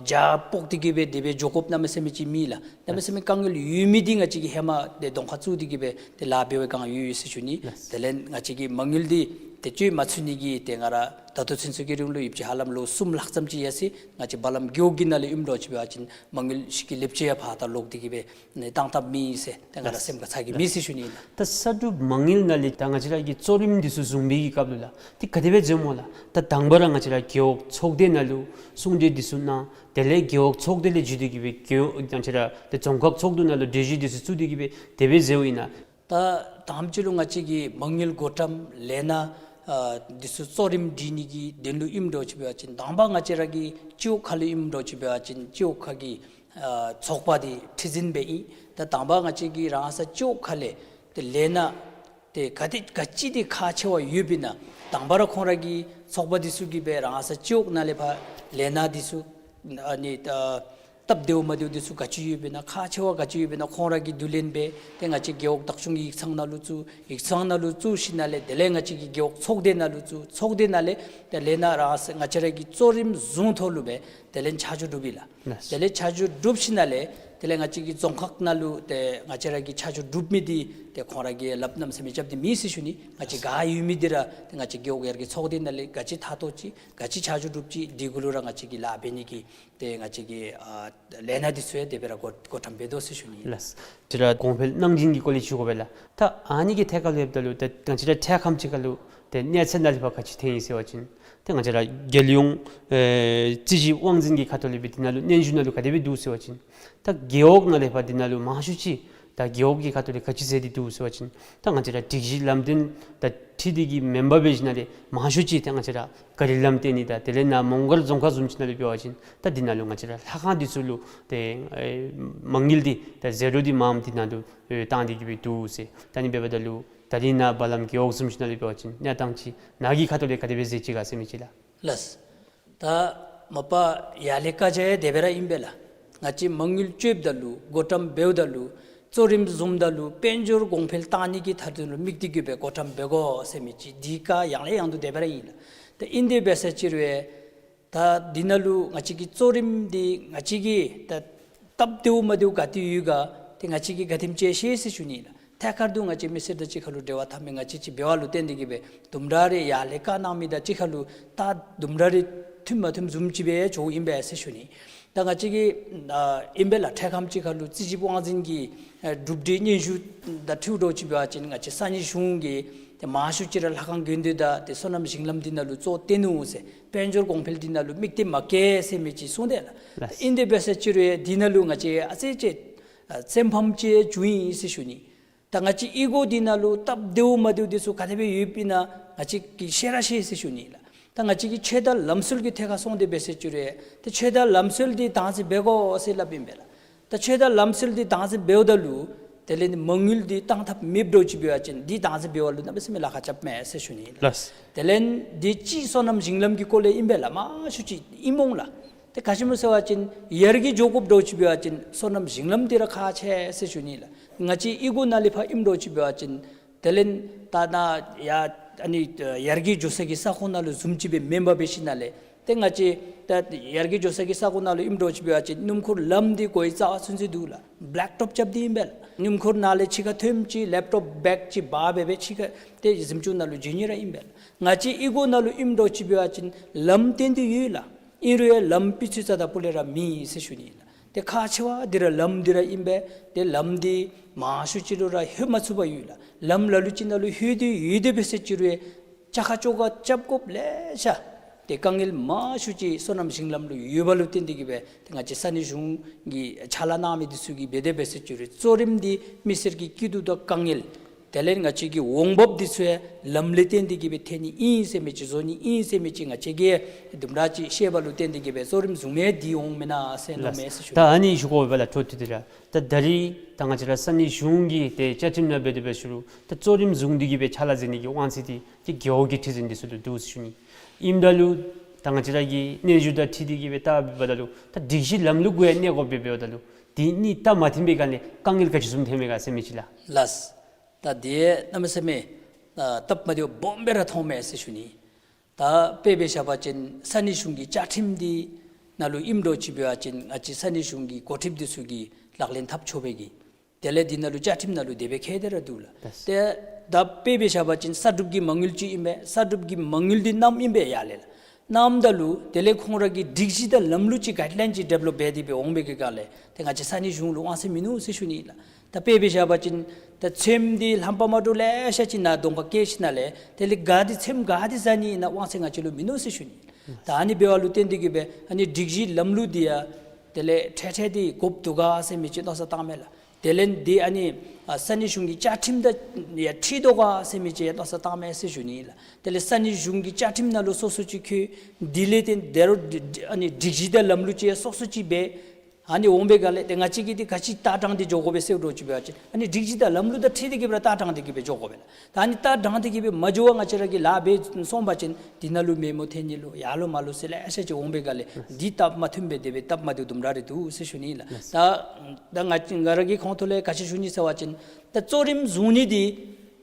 རྒྱ་སྤོག་སྟེ་གི་སྦེ་དེ་སྦེ་འགྱོ་དགོཔ་གནམ་མེད་ས་མེད་ཅིག་མེད་ལགས། གནམ་མེད་ས་མེད་དཀའ་ངལ་ཡོད་མི་འདི་ང་བཅས་ཀྱིས་ཧེ་མ་ཏེ་གདོང་ཁར་བཙུགས་ཏེ་གི་སྦེ་ཏེ་ལཱ་འབད་བའི་སྒང་ཡོད་ཡོད་ཟེར་ཞུ་ནི། ལགས། དེ་ལས་ང་བཅས་ཀྱི་མ་དངུལ་འདི་ཏེ་སྤྱོད་མ་ཚུགས་ནི་གི་ཏེ་ང་ར་ད་ལྟོ་ཚུན་ཚོད་ཀྱི་རིང་ལུ་ཡོདཔ་ཅིག་ཧ་ལམ་ལོ་གསུམ་ལྷག་ཙམ་ཅིག་ཡར་སོ་ཡི། ང་བཅས་བ་ལམ་རྒེད་འོག་གི་ནང་ལས་ཨིནམ་འདྲཝ་ཅིག་འབད་བ་ཅིན་མ་དངུལ་ཤིག་གི་ལེབ་ཅེ་ཡང་ཕར་ད་ལོག་སྟེ་གི་སྦེ་ནི་བཏང་ཐབས་མེད་ཟེར་ཏེ་ང་ར་ལགས། སེམས་ཁར་ཚ་གྱང་མེད་ཟེར་ཞུ་ནི་ཨིན་ལགས། ད་གསར་སྒྲུབ་མ་དངུལ་ནང་ལས་ད་ང་བཅས་ར་གི་གཙོ་རིམ་འདི་ཚུ་བཟུང་བའི་གི་སྐབས་ལུ་ལགས་ཏེ་ག་དེ་སྦེ་འཛོལཝ་སྨོ་ལགས། ད་དང་པ་ར་ང་བཅས་ར་རྒེད་འོག་ཚོགས་སྡེ་ནང་ལུ་གསུང་གྲོས་འདི་ཚུ་གནང་། དེ་ལས་རྒེད་འོག་ཚོགས་སྡེ་ལས་བརྒྱུད་དེ་གི་སྦེ་རྒེད་འོག་ང་བཅས་ར་ཏེ་རྫོང་ཁག་ཚོགས་འདུ་ནང་ལུ་གྲོས་གཞི་འདི་ཚུ་བཙུགས་ཏེ་གི་སྦེ་དེ་སྦེ་འཛོལཝ་ཨིན་ན། ད་དང་པ་ཅིག་ལུ་ང་བཅས་ཀྱི་མ་དངུལ་བགོ་བཀྲམ་ལས་སྣ་ཨ་འདི་ཚུ་གཙོ་རིམ་སྒྲིག་ནི་གི་དོན་ལུ་ཨིནམ་འདྲཝ་ཅིག་འབད་བ་ཅིན་དང་པ་ང་བཅས་ར་གི་སྤྱི་འོག་ཁ་ལུ་ཨིནམ་འདྲཝ་ཅིག་འབད་བ་ཅིན་སྤྱི་འོག་ཁ་གི་ཨ་ཚོགས་པ་འདི་ཁྲི་འཛིན་འབད་ཨིན། ད་དང་པ་ང་བཅས་ཀྱི་རང་སོའི་སྤྱི་འོག་ཁ་ལས་ཏེ་ལས་སྣ་ཏེ་ག་དེ་ག་ཅི་འདི་ཁག་ཆེ་བ་ཡོདཔ་ཨིན་ན་དང་པ་ར་ཁོང་ར་གི་ཚོགས་པ་འདི་ཚུ་གིས་སྦེ་རང་སོའི་སྤྱི་འོག་ནང་ལས་ཕར་ལས་སྣ་འདི་ཚུ་ཨ་ནི་ཨ་སྟབས་བདེཝ་མ་བདེཝ་འདི་ཚུ་ག་ཅི་ཡོདཔ་ཨིན་ན་ཁག་ཆེ་བ་ག་ཅི་ཡོདཔ་ཨིན་ན་ཁོང་ར་གིས་བསྡུ་ལེན་འབད་ཏེ་ང་བཅས་རྒེད་འོག་བདག་སྐྱོང་གི་ཡིག་ཚང་ནང་ལུ་བཙུགས། ཡིག་ཚང་ནང་ལུ་བཙུགས་ཞིནམ་ལས་དེ་ལས་ང་བཅས་ཀྱི་རྒེད་འོག་ཚོགས་སྡེ་ནང་ལུ་བཙུགས། ཚོགས་སྡེ་ནང་ལས་ཏེ་ལས་སྣ་རང་སོ་ང་བཅས་ར་གི་གཙོ་རིམ་བཟུང་ཐོག་ལུ་སྦེ་དེ་ལས་ཆ་འཇོག་གྲུབ་ཨིན་ལགས། ལགས། དེ་ལས་ཆ་འཇོག་གྲུབ་ཞིནམ་ལས་ དེ་ལས་ང་བཅས་ཀྱི་རྫོང་ཁག་ནང་ལུ་ཏེ་ང་བཅས་ར་གི་ཆ་འཇོག་གྲུབ་མི་འདི་ཏེ་ཁོང་ར་གིས་ལགཔ་གནམ་མེད་ས་མེད་རྐྱབ་སྟེ་མེད་ཟེར་ཞུ་ནི། ང་བཅས་ག་ཡོད་མི་འདི་ར་ཏེ་ང་བཅས་རྒེད་འོག་ཡར་རྒྱས་ཚོགས་སྡེ་ནང་ལས་ག་ཅི་ཐག་ཐོག་ཅིག་ག་ཅི་ཆ་འཇོག་གྲུབ་ཅི་འདི་གུ་ལུ་ར་ང་བཅས་ཀྱིས་ལཱ་འབད་ནི་གི་ཏེ་ང་བཅས་ཀྱི་ཨ་ལས་སྣ་འདི་ཚུ་ཡང་དེ་སྦེ་ར་འགོ་འགོ་འདྲེན་འབད་དོ་ཟེར་ཞུ་ནི་ལགས། ལགས། ཏེ་ར་གོང་འཕེལ་གནང་སྦྱིན་གྱི་སྐོར་ལས་ཞུ་དགོ་པས་ལགས། ད་ཨ་ནི་གི་ཐད་ཁར་ལུ་འབདཝ་ད་ལུ་ཏེ་ང་བཅས་ར་འཕྲལ་ཁམས་ཅིག་ཁར་ལུ་ཏེ་གནས་ཚད་ནང་ལས་ཕར་ག་ཅི་ཐོན་ཡི་ཟེར་བ་ཅིན་ཏེ་ང་བཅས་ར་རྒྱལ་ཡོངས་ཨེ་རྩིས་ཞིབ་དབང་འཛིན་གྱི་ཁ་ཐུག་ལས་སྦེ་འདི་ནང་ལུ་སྙན་ཞུ་ནང་ལུ་ག་དེ་སྦེ་འདུག་ཟེར་བ་ཅིན་ད་རྒེད་འོག་ནང་ལས་ཕར་འདི་ནང་ལུ་མང་ཤོས་ཅིག་ད་རྒེད་འོག་གི་ཁ་ཐུག་ལས་ག་ཅི་ཟེར་ཏེ་འདུག་ཟེར་བ་ཅིན་ད་ང་བཅས་ར་སྒྲིག་གཞི་ལམ་སྟོན་དང་འཁྲིལ་ཏེ་གི་མེན་པར་འབད་ཞིནམ་ལས་མང་ཤོས་ཅིག་ཏེ་ང་བཅས་ར་ག་རི་ལམ་བཏོན་ནི་དང་དེ་ལས་ནཱ་མོང་སྒར་རྫོང་ཁག་བཟུམ་ཅིག་ནང་ལས་འབད་བ་ཅིན་ད་འདི་ནང་ལུ་ང་བཅས་ར་ལྷ་ཁང་འདི་ཚུ་ལུ་ཏེ་ཨེ་མ་དངུལ་འདི་ད་ཟད་འགྲོ་འདི་མངམ་འདི་ནང་ལུ་ཨེ་བཏང་སྟེ་གི་སྦེ་འདུག་ཟེར། ད་ཨ་ནི་འབདཝ་ད་ལུ་ད་རིས་ནཱ་བ་ལམ་རྒེད་འོག་བཟུམ་ཅིག་ནང་ལས་འབད་བ་ཅིན་གནས་སྟངས་ཅིག་ནཱ་གི་ཁ་ཐུག་ལས་ག་དེ་སྦེ་གཟིགས་ཅི་ག་ཟེར་མི་ཅིག་ལགས། ལགས། ད་མ་པ་ཡར་ལས་བཀའ་རྒྱ་ཡང་དེ་སྦེ་ར་ཨིན་པས་ལགས། ང་བཅས་མ་དངུལ་སྤྱོདཔ་ད་ལུ་འགོ་འདྲེན་འབདཝ་ད་ལུ་གཙོ་རིམ་བཟུངམ་ད་ལུ་དཔལ་འབྱོར་གོང་འཕེལ་བཏང་ནི་གི་ཐད་དུ་ལུ་དམིགས་ཏེ་གི་སྦེ་འགོ་འདྲེན་འབད་དགོ་ཟེར་མི་ཅིག་འདི་བཀའ་ཡང་ལས་ཡང་དུ་དེ་སྦེ་ར་ཨིན་ལགས། ད་ཨིན་དེ་སྦེ་ཟེར་ཅི་རུང་ད་འདི་ནང་ལུ་ང་བཅས་ཀྱི་གཙོ་རིམ་འདི་ང་བཅས་ཀྱི་ད་སྟབས་བདེཝ་མ་བདེཝ་ག་ཏེ་ཡོད་ག་ཏེ་ང་བཅས་ཀྱིས་ག་དེམ་ཅིག་ཤེས་ཟེར་ཞུ་ནི་ལགས། ཐད་ཀར་དུ་ང་བཅས་མི་སེར་དང་གཅིག་ཁར་ལུ་འབྲེལ་བ་འཐབ་མི་ང་བཅས་ཅིག་འབད་བ་ལུ་བརྟེན་ཏེ་གི་སྦེ་དུམ་གྲ་རེ་ཡར་ལས་བཀའ་གནང་མི་དང་གཅིག་ཁར་ལུ་ད་དུམ་གྲ་རེ་མཐུནམ་མ་མཐུནམ་བཟུམ་ཅིག་སྦེ་འགྱོཝ་ཨིན་པས་ཟེར་ཞུ་ནི། ད་ང་བཅས་ཀྱི་ཨ་ཨིན་པས་ལགས། འཕྲལ་ཁམས་ཅིག་ཁར་ལུ་རྩིས་ཞིབ་དབང་འཛིན་གྱི་ཨ་གྲུབ་འབྲས་སྙན་ཞུ་དང་འཁྲིལཝ་འདྲཝ་ཅིག་འབད་བ་ཅིན་ང་བཅས་ས་གནས་གཞུང་གིས་ཏེ་མང་ཤོས་ཅིག་ར་ལྷ་ཁང་དགོན་སྡེ་དང་ཏེ་སོ་ནམ་ཞིང་ལམ་འདི་ནང་ལུ་གཙོ་བོ་བཏོན་ནུག་ཟེར། དཔལ་འབྱོར་གོང་འཕེལ་འདི་ནང་ལུ་དམིགས་གཏད་མ་བསྐྱེད་ཟེར་མི་ཅིག་གསུངས་དེས་ལགས། ལགས། ཨིན་དེ་སྦེ་ཟེར་ཅི་རུང་འདི་ནང་ལུ་ང་བཅས་ཨ་ཙི་ཅིག་ཨ་སེམས་ཕམ་ཅིག་བྱུང་ཡི་ཟེར་ཞུ་ནི། ད་ང་བཅས་གཡུས་སྒོ་འདི་ནང་ལུ་སྟབས་བདེཝ་མ་བདེཝ་འདི་ཚུ་ག་དེ་སྦེ་ཡོདཔ་ཨིན་ན་ང་བཅས་ཀྱིས་ཤེས་ར་ཤེས་ཟེར་ཞུ་ནི་ལགས། ད་ང་བཅས་ཀྱི་ཆོས་དང་ལམ་སྲོལ་གྱི་ཐད་ཁར་སོང་དེ་སྦེ་ཟེར་ཅི་རུང་ད་ཆོས་དང་ལམ་སྲོལ་འདི་དམ་འཛིན་འབད་དགོ་ཟེར་སླབ་ཨིན་པས་ལགས། ད་ཆོས་དང་ལམ་སྲོལ་འདི་དམ་འཛིན་འབདཝ་ད་ལུ་དེ་ལས་ནི་མ་དངུལ་འདི་བཏང་ཐབས་མེདཔ་འདྲཝ་ཅིག་འབད་བ་ཅིན་འདི་དམ་འཛིན་འབད་བ་ལུ་གནམ་མེད་ས་མེད་ལཱ་ཁག་རྐྱབ་མས་ཟེར་ཞུ་ནི་ལགས། ལགས། དེ་ལས་འདི་གཅིག་སོ་ནམ་ཞིང་ལམ་གྱི་སྐོར་ལས་ཨིན་པས་ལགས། མང་ཤོས་ཅིག་ཨིན་འོང་ལགས། ཏེ་ག་ཅི་སྨོ་ཟེར་བ་ཅིན་ཡར་རྒྱས་འགྱོ་དགོཔ་འདྲཝ་ཅིག་འབད་བ་ཅིན་སོ་ནམ་ཞིང་ལམ་འདི་ར་ཁག་ཆེ་ཟེར་ཞུ་ནི་ལགས། ང་བཅས་གཡུས་སྒོ་ནང་ལས་ཕར་ཨིནམ་འདྲཝ་ཅིག་འབད་བ་ཅིན་དེ་ལས་ད་ནཱ་ཡ་ཨ་ནི་ཡར་རྒྱས་འགྱོ་ས་གི་ས་ཁོངས་ནང་ལུ་བཟུམ་ཅིག་སྦེ་མེན་པར་འབད་ཞིནམ་ལས་ཏེ་ང་བཅས་ད་ཡར་རྒྱས་འགྱོ་ས་གི་ས་ཁོངས་ནང་ལུ་ཨིནམ་འདྲཝ་ཅིག་འབད་བ་ཅིན་སྣུམ་འཁོར་ལམ་འདི་གོ་བའི་རྩ་བ་ཚུན་ཚོད་འདུག་ལགས། བེ་ལེཀ་ཊོབ་རྐྱབ་སྟེ་ཨིན་པས་ལགས། སྣུམ་འཁོར་ནང་ལས་ཕྱི་ཁར་ཐོནམ་ཅིག་ལེབ་ཊོབ་བེག་ཅིག་འབག་སྦེ་སྦེ་ཕྱི་ཁར་ཏེ་གཟིམ་ཅུང་ནང་ལུ་འགྱོ་ནི་ར་ཨིན་པས་ལགས། ང་བཅས་གཡུས་སྒོ་ནང་ལུ་ཨིནམ་འདྲཝ་ཅིག་འབད་བ་ཅིན་ལམ་བཏོན་ཏེ་ཡོད་ལགས། ཨིན་རུང་ཡང་ལམ་སྤུས་ཚད་རྩ་དང་སྤུ་ལས་ར་མེད་ཟེར་ཞུ་ནི་ལགས། ཏེ་ཁག་ཆེ་བ་འདི་ར་ལམ་འདི་ར་ཨིན་པས། ཏེ་ལམ་འདི་མང་ཤོས་ཅིག་ལུ་ར་ལྷོད་མ་ཚུགས་པར་ཡོད་ལགས། ལམ་ལ་ལུ་ཅིག་ནང་ལུ་ལྷོད་དེ་ཡོད་དེ་སྦེ་ཟེར་ཅི་རུང་ཡང་བཅའ་ཁ་བཅོ་ཁ་རྐྱབ་དགོཔ་ལེ་ཤ་ཏེ་དཀའ་ངལ་མང་ཤོས་ཅིག་སོ་ནམ་ཞིང་ལམ་ལུ་ཡོད་པ་ལུ་བརྟེན་ཏེ་གི་སྦེ་ཏེ་ང་བཅས་ས་གནས་གཞུང་གིས་ཕྱག་ལཱ་གནང་མི་འདི་ཚུ་གིས་འབད་དེ་སྦེ་ཟེར་ཅི་རུང་གཙོ་རིམ་འདི་མི་སེར་གྱི་སྐྱིད་སྡུག་དང་དཀའ་ངལ་དེ་ལས་ང་བཅས་ཀྱི་འོང་འབབ་འདི་ཚུ་ཡང་ལམ་ལས་བརྟེན་ཏེ་གི་སྦེ་ཐོན་ནི་ཨིན་ཟེར་མི་ཅིག་བཟོ་ནི་ཨིན་ཟེར་མི་ཅིག་ང་བཅས་ཀྱིས་དུམ་གྲ་ཅིག་ཤེས་པ་ལུ་བརྟེན་ཏེ་གི་སྦེ་གཙོ་རིམ་བཟུང་མི་འདི་འོང་མེན་ན་ཟེར་མནོཝ་མས་ཟེར་ཞུ། ད་ཨ་ནི་ཞུ་དགོ་པས་ལགས། འཕྲོ་མཐུད་དེ་ར་ད་ད་རིས་ད་ང་བཅས་ར་ས་གནས་གཞུང་གི་ཏེ་བཅའ་ཁྲིམས་ནང་འབད་དེ་སྦེ་ཞུ་རུང་ད་གཙོ་རིམ་བཟུང་སྟེ་གི་སྦེ་ཕྱག་ལཱ་མཛད་ནི་གི་དབང་ཚད་འདི་ཏེ་རྒེད་འོག་གི་ཁྲི་འཛིན་འདི་ཚུ་ལུ་འདུག་ཟེར་ཞུ་ནི། ཨིནམ་ད་ལུ་ད་ང་བཅས་ར་གི་སྙན་ཞུ་དང་འཁྲིལ་ཏེ་གི་སྦེ་བལྟ་བ་ད་ལུ་ད་སྒྲིག་གཞི་ལམ་ལུགས་གུ་ཡང་གནས་དགོཔ་སྦེ་འབདཝ་ད་ལུ་འདི་གཉིས་སྟབས་མ་མཐུན་པའི་སྒང་ལས་དཀའ་ངལ་ག་ཅི་བཟུམ་ཐོན་མས་ག་ཟེར་མི་ཅིག་ལགས། ལགས། ད་འདི་གནམ་མེད་ས་མེད་ཨ་སྟབས་མ་བདེཝ་སྦོམ་སྦེ་ར་མཐོངམ་མས་ཟེར་ཞུ་ནི། ད་དཔེ་འབད་བཞག་པ་ཅིན་ས་གནས་གཞུང་གི་བཅའ་ཁྲིམས་འདི་ནང་ལུ་ཨིནམ་འདྲཝ་ཅིག་འབད་བ་ཅིན་ང་བཅས་ས་གནས་གཞུང་གི་འགོ་ཁྲིདཔ་འདི་ཚུ་གིས་ལག་ལེན་འཐབ་ཆོག་པའི་གི་དེ་ལས་འདི་ནང་ལུ་བཅའ་ཁྲིམས་ནང་ལུ་དེ་སྦེ་བཀོད་དེ་ར་འདུག་ལགས། ལགས། ཏེ་ད་དཔེ་འབད་བཞག་པ་ཅིན་ས་སྒྲུབ་ཀྱི་མ་དངུལ་ཅིག་ཨིན་པས། ས་སྒྲུབ་ཀྱི་མ་དངུལ་འདི་བསྣམས་ཨིན་པས་ཡར་ལས་ལགས། བསྣམས་ད་ལུ་དེ་ལས་ཁོང་ར་གི་སྒྲིག་གཞི་དང་ལམ་ལུགས་ཅིག་གཱའིཌ་ལཱའིན་ཅིག་ཌི་ཝེ་ལོཔ་འབད་དེ་སྦེ་འོང་པའི་གི་སྒང་ལས་ཏེ་ང་བཅས་ས་གནས་གཞུང་ལུ་དབང་ཚད་མིན་ནུག་ཟེར་ཞུ་ནི་ལགས། ད་དཔེ་འབད་བཞག་པ་ཅིན་ད་ཚོདམ་འདི་ལྷམ་པ་མ་འདྲཝ་ལེ་ཤ་ཅིག་ནཱ་གདོང་ཁར་བཀལ་ཞིནམ་ལས་དེ་ལས་ག་འདི་ཚོདམ་ག་འདི་ཟ་ནི་ཨིན་ན་དབང་ཚད་ང་བཅས་ལུ་མིན་ནུག་ཟེར་ཞུ་ནི། ད་ཨ་ནི་འབདཝ་ལུ་བརྟེན་ཏེ་གི་སྦེ་ཨ་ནི་སྒྲིག་གཞི་ལམ་ལུགས་འདི་ཡང་དེ་ལས་འཕྲལ་འཕྲལ་འདི་དགོཔ་འདུག་ག་ཟེར་མི་ཅིག་མནོ་བསམ་བཏངམ་མས་ལགས། དེ་ལས་འདི་ཨ་ནི་ཨ་ས་གནས་གཞུང་གི་བཅའ་ཁྲིམས་དང་ཡང་འཁྲིལ་དོ་ག་ཟེར་མི་ཅིག་ཡང་མནོ་བསམ་བཏངམ་མས་ཟེར་ཞུ་ནི་ལགས། དེ་ལས་ས་གནས་གཞུང་གི་བཅའ་ཁྲིམས་ནང་ལུ་སོ་སོ་ཅིག་བཀོད། དེ་ལས་ཏེ་དེ་རུ་ཨ་ནི་སྒྲིག་གཞི་དང་ལམ་ལུགས་ཅིག་ཡང་སོ་སོ་ཅིག་འབད། ཨ་ནི་འོང་པའི་སྒང་ལས་ཏེ་ང་བཅས་ཀྱིས་ཏེ་ག་ཅི་ལྟ་སྟངས་འདི་འགྱོ་དགོ་པས་ཟེར་འདྲཝ་ཅིག་འབད་བ་ཅིན་ཨ་ནི་སྒྲིག་གཞི་དང་ལམ་ལུགས་དང་འཁྲིལ་ཏེ་གི་སྦེ་ར་ལྟ་སྟངས་འདི་གི་སྦེ་འགྱོ་དགོ་པས་ལགས། ད་ཨ་ནི་ལྟ་སྟངས་འདི་གི་སྦེ་མ་འགྱོ་བར་ང་བཅས་ར་གིས་ལཱ་འབད་སོང་པ་ཅིན་འདི་ནང་ལུ་མེད་མོ་ཐོན་ནི་ལོ་ཡར་ལོ་མར་ལོ་ཟེར་ལེ་ཤ་ཅིག་འོང་པའི་སྒང་ལས་འདི་སྟབས་མ་མཐུནམ་སྦེ་དེ་སྦེ་སྟབས་མ་བདེཝ་དུམ་གྲ་རེ་འདུག་ཟེར་ཞུ་ནི་ལགས། ད་ད་ང་ང་ར་གི་ཁོང་ཐོག་ལས་ག་ཅི་ཞུ་ནི་ཟེར་བ་ཅིན་ད་གཙོ་རིམ་བཟུང་ནི་འདི་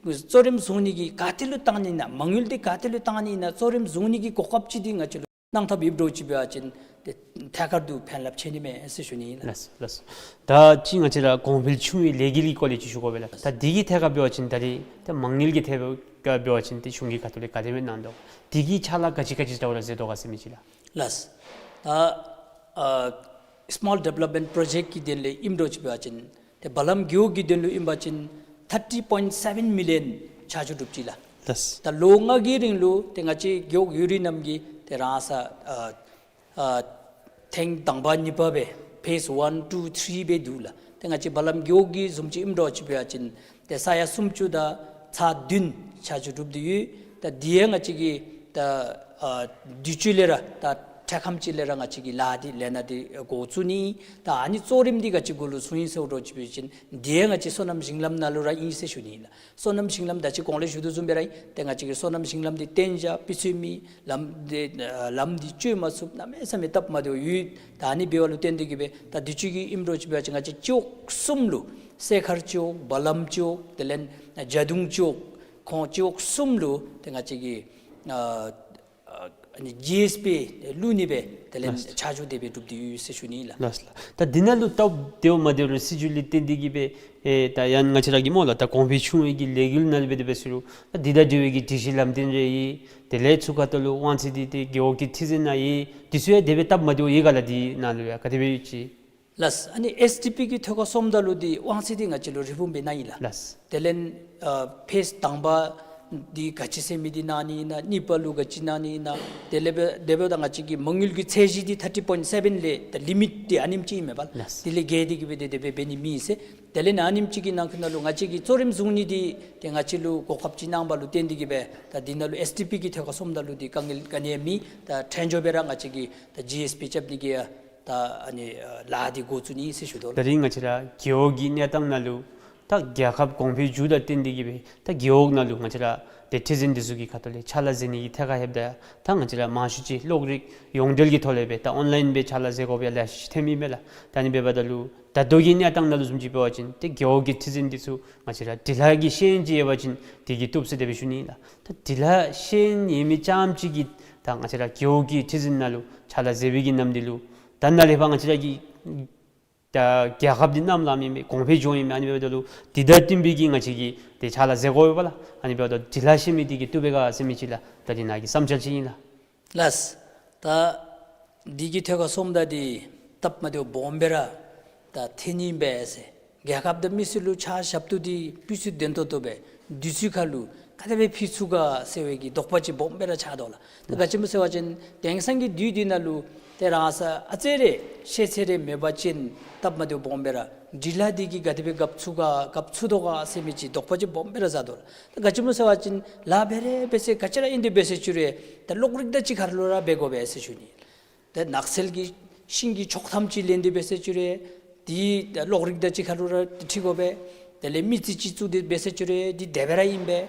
གཙོ་རིམ་བཟུང་ནི་གི་ག་ཏེ་ལུ་བཏང་ནི་ཨིན་ན་མ་དངུལ་འདི་ག་ཏེ་ལུ་བཏང་ནི་ཨིན་ན་གཙོ་རིམ་བཟུང་ནི་གི་གོ་སྐབས་ཅིག་འདི་ང་བཅས་ལུ་ གནང་ཐབས་ཡོདཔ་འདྲཝ་ཅིག་འབད་བ་ཅིན་ཏེ་ཐད་ཀར་དུ་ཕན་རླབས་ཆེ་ནི་མས་ཟེར་ཞུ་ནི་ཨིན་ལགས། ལགས་ལགས། ད་ཅི་ང་བཅས་ར་གོང་འཕེལ་ཆུང་བའི་ལས་འགུལ་གྱི་སྐོར་ལས་ཅིག་ཞུ་དགོ་པས་ལགས། ད་འདི་གི་ཐད་ཁར་འབད་བ་ཅིན་ད་རེས་ད་མ་དངུལ་གྱི་ཐད་ཁར་འབད་བ་ཅིན་ཏེ་གཞུང་གི་ཁ་ཐུག་ལས་ག་དེ་སྦེ་གནང་དོ། འདི་གི་ཕྱག་ལཱ་ག་ཅི་ག་ཅི་འདྲཝ་ར་མཛད་དོ་ག་ཟེར་མི་ཅིག་ལགས། ལགས། ད་ཨ་Small Development Project གི་དོན་ལས་ཨིནམ་འདྲཝ་ཅིག་འབད་བ་ཅིན་ཏེ་བ་ལམ་རྒེད་འོག་གི་དོན་ལུ་ཨིན་པ་ཅིན་thirty point seven million ཆ་འཇོག་གྲུབ་ཅི་ལགས། ལགས། ད་ལོ་ལྔ་གི་རིང་ལུ་ཏེ་ང་བཅས་རྒེད་འོག་ཡོད་རིགས་རྣམས་ཀྱིས་ཏེ་རང་ས་ཨ་ཨ་ཐེངས་དང་པ་གཉིས་པ་སྦེ་phase one, two, three སྦེ་འདུག་ལགས། ཏེ་ང་བཅས་བ་ལམ་རྒེད་འོག་གི་བཟུམ་ཅིག་ཨིནམ་འདྲཝ་ཅིག་འབད་བ་ཅིན་ཏེ་ས་ཡ་སུམ་ཅུ་དང་ཚག་བདུན་ཆ་འཇོག་གྲུབ་སྟེ་ཡོད། ད་འདི་ཡང་ང་བཅས་ཀྱིས་ད་ཨ་དུས་ཅི་ལས་ར་ད་འཕྲལ་ཁམས་ཅིག་ལས་ར་ང་བཅས་ཀྱིས་ལཱ་འདི་ལས་སྣ་འདི་འགོ་བཙུགས་ནི། ད་ཨ་ནི་གཙོ་རིམ་འདི་ག་ཅི་གུ་ལུ་བཟུང་ཡི་ཟེར་འདྲཝ་ཅིག་འབད་བ་ཅིན་འདི་ཡང་ང་བཅས་སོ་ནམ་ཞིང་ལམ་ནང་ལུ་ར་ཨིན་ཟེར་ཞུ་ནི་ཨིན་ལགས། སོ་ནམ་ཞིང་ལམ་ད་ཅི་གོང་ལས་ཞུ་དོ་བཟུམ་སྦེ་ར་ཨིན། ཏེ་ང་བཅས་ཀྱིས་སོ་ནམ་ཞིང་ལམ་འདི་གཏན་འཇགས་སྤུས་ཚད་མེད་ལམ་འདི་ཨ་ལམ་འདི་བཅོས་མ་ཚུགསཔ་གནམ་མེད་ས་མེད་སྟབས་མ་བདེཝ་ཡོད། ད་ཨ་ནི་འབདཝ་ལུ་བརྟེན་ཏེ་གིས་སྦེ་ད་དུས་ཅི་གི་ཨིནམ་འདྲཝ་ཅིག་འབད་བ་ཅིན་ང་བཅས་སྤྱི་འོག་གསུམ་ལུ་སེ་མཁར་སྤྱི་འོག་བ་ལམ་སྤྱི་འོག་དེ་ལས་བྱ་དུང་སྤྱི་འོག་ཁོང་སྤྱི་འོག་གསུམ་ལུ་ཏེ་ང་བཅས་ཀྱིས་ཨ་ཨ་ནི་ཇི་ཨེསི་པི་བླུག་ནི་སྦེ་དེ་ལས་ལགས། ཆ་འཇོག་དེ་སྦེ་གྲུབ་སྟེ་ཡོད་ཟེར་ཞུ་ནི་ལགས། ལགས་ལགས། ད་འདི་ནང་ལུ་སྟབས་བདེཝ་མ་བདེཝ་རེ་སྲིད་བྱུས་ལས་བརྟེན་ཏེ་གིས་སྦེ་ཨེ་ད་ཡང་ང་བཅས་ར་གི་སྨོ་ལགས། ད་གོང་འཕེལ་ཆུང་བའི་གི་ལས་འགུལ་ནང་ལུ་འབད་དེ་འབད་ཟེར་རུང་ད་འདི་དང་འབྲེལ་བའི་གི་སྒྲིག་གཞི་ལམ་སྟོན་རེ་ཡོད། དེ་ལས་ཚུ་ཁ་ཐུག་ལུ་དབང་ཚད་འདི་ཏེ་རྒེད་འོག་གི་ཁྲི་འཛིན་ནང་ཡོད། འདི་ཚུ་ཡང་དེ་སྦེ་སྟབས་མ་བདེཝ་ཡོད་ག་ལགས། འདི་ནང་ལུ་ཡང་ག་དེ་སྦེ་ཡོད་ཅི། ལགས། ཨ་ནི་ཨེསི་ཌི་པི་གི་ཐད་ཁར་སོངམ་ད་ལུ་འདི་དབང་ཚད་འདི་ང་བཅས་ལུ་རེ་སྦོམ་སྦེ་གནང་ཡི་ལགས། ལགས། དེ་ལས་ཨ་ཕེསི་དང་པ་འདི་ག་ཅི་ཟེར་མི་འདི་གནང་ནི་ཨིན་ན། གཉིས་པ་ལུ་ག་ཅི་གནང་ནི་ཨིན་ན། དེ་ལས་འབད་དེ་འབདཝ་ད་ང་བཅས་ཀྱི་མ་དངུལ་གྱི་ཚད་གཞི་འདི་thirty point seven ལས་ད་ལི་མིཊ་འདི་ཨ་ནེམ་ཅིག་ཨིན་མས་པ་ལགས། ལགས། དེ་ལས་བརྒལ་ཏེ་གིས་སྦེ་དེ་དེ་སྦེ་འབད་ནི་མེད་ཟེར། དེ་ལས་ཨ་ནེམ་ཅིག་གི་ནང་འཁོད་ནང་ལུ་ང་བཅས་ཀྱིས་གཙོ་རིམ་བཟུང་ནི་འདི་ཏེ་ང་བཅས་ལུ་གོ་སྐབས་ཅིག་གནང་བ་ལུ་བརྟེན་ཏེ་གིས་སྦེ་ད་འདི་ནང་ལུ་ཨེསི་ཌི་པི་གི་ཐད་ཁར་སོངམ་ད་ལུ་འདི་དཀའ་ངལ་ག་ནི་ཡང་མེད། ད་འཕྲལ་མགྱོགས་སྦེ་ར་ང་བཅས་ཀྱིས་ད་ཇི་ཨེསི་པི་རྐྱབ་ནི་གི་ཡང་ད་ཨ་ནི་ཨ་ལཱ་འདི་འགོ་བཙུགས་ནི་ཟེར་ཞུ་དོ་ལགས། ད་རིས་ང་བཅས་ར་རྒེད་འོག་གི་གནས་སྟངས་ནང་ལུ་ད་རྒྱལ་ཁབ་གོང་འཕེལ་འགྱོཝ་དང་བརྟེན་ཏེ་གིས་སྦེ་ད་རྒེད་འོག་ནང་ལུ་ང་བཅས་ར་ཏེ་ཁྲི་འཛིན་འདི་ཚུ་གི་ཁ་ཐུག་ལས་ཕྱག་ལཱ་མཛད་ནི་གི་ཐད་ཁར་ལྷོདཔ་ད་ད་ང་བཅས་ར་མང་ཤོས་ཅིག་གློག་རིག་ཡོངས་འབྲེལ་གྱི་ཐོག་ལས་སྦེ་ད་ཨོན་ལའིན་སྦེ་ཕྱག་ལཱ་མཛད་དགོཔ་ཡང་ལེ་ཤ་ཅིག་ཐོནམ་ཨིན་མས་ལགས། ད་ཨ་ནི་འབདཝ་ད་ལུ་ད་ལྟོ་གི་གནས་སྟངས་ནང་ལུ་བཟུམ་ཅིག་འབད་བ་ཅིན་ཏེ་རྒེད་འོག་གི་ཁྲི་འཛིན་འདི་ཚུ་ང་བཅས་ར་འབྲི་ལྷག་གི་ཤེས་ཡོན་ཅིག་ཡོད་པ་ཅིན་དེ་གིས་བཏུབ་ཟེར་དེ་སྦེ་ཞུ་ནི་ཨིན་ལགས། ད་འབྲི་ལྷག་ཤེས་ཡོན་ཡོད་མི་རྐྱངམ་ཅིག་གིས་ད་ང་བཅས་ར་རྒེད་འོག་གི་ཁྲི་འཛིན་ནང་ལུ་ཕྱག་ལཱ་མཛད་པའི་གི་ནམ་དུས་ལུ་ད་ནཱ་ལས་ཕར་ང་བཅས་ར་གི་ད་རྒྱལ་ཁབ་འདི་གནམ་ལ་ལྷམ་ཨིན་མས། གོང་འཕེལ་འགྱོཝ་ཨིན་མས། ཨ་ནི་འབདཝ་ད་ལུ་འདི་དང་བསྟུན་པའི་གི་ང་བཅས་ཀྱིས་ཏེ་ཕྱག་ལཱ་མཛད་དགོ་པས་ལགས། ཨ་ནི་འབདཝ་ད་འབྲི་ལྷག་ཤེས་མི་འདི་གིས་བཏུབ་པས་ག་ཟེར་མི་ཅིག་ལགས། ད་འདི་ནང་གི་བསམ་འཆར་ཅིག་ཨིན་ལགས། ལགས། ད་འདི་གི་ཐད་ཁར་སོངམ་ད་འདི་སྟབས་མ་བདེཝ་སྦོམ་སྦེ་ར་ད་ཐོན་ནི་ཨིན་པས་ཟེར། རྒྱལ་ཁབ་དང་མི་སེར་ལུ་ཕྱག་ཞབས་ཏོག་འདི་སྤུས་ཚད་ལྡན་ཏོག་ཏོ་སྦེ་དུས་ཚོད་ཁར་ལུ་ག་དེ་སྦེ་ཕུལ་ཚུགས་ག་ཟེར་བའི་གི་དོགས་པ་ཅིག་སྦོམ་སྦེ་ར་ཆགས་དོ་ལགས། ད་ག་ཅི་སྨོ་ཟེར་བ་ཅིན་དེང་སང་གི་དུས་འདི་ནང་ལུ་ཏེ་རང་ས་ཨ་ཙི་རེ་ཤེས་ཚད་རེ་མེད་པ་ཅིན་སྟབས་མ་བདེཝ་སྦོམ་སྦེ་ར་འབྲི་ལྷག་འདི་གིས་ག་དེ་སྦེ་རྒཔོ་ཚུགས་ག་རྒཔོ་ཚུགས་དོ་ག་ཟེར་མི་ཅིག་དོགས་པ་ཅིག་སྦོམ་སྦེ་ར་ཟ་དོ་ལགས། ད་ག་ཅི་སྨོ་ཟེར་བ་ཅིན་ལཱ་འབད་རེ་འབད་ས་ག་ཅི་ར་ཨིན་དེ་འབད་ཟེར་ཅི་རུང་ད་གློག་རིག་དང་གཅིག་ཁར་ལུ་ར་འབད་དགོ་པས་ཟེར་ཞུ་ནི། ཏེ་ནགས་ཚལ་གྱི་ཤིང་གི་ཆོག་ཐམ་ཅིག་ལེན་ཏེ་འབད་ཟེར་ཅི་རུང་འདི་གློག་རིག་དང་གཅིག་ཁར་ལུ་ར་འཁྲིལ་དགོ་པས། དེ་ལས་མི་རྩིས་ཅིག་བཙུགས་ཏེ་འབད་ཟེར་ཅི་རུང་འདི་དེ་སྦེ་ར་ཨིན་པས།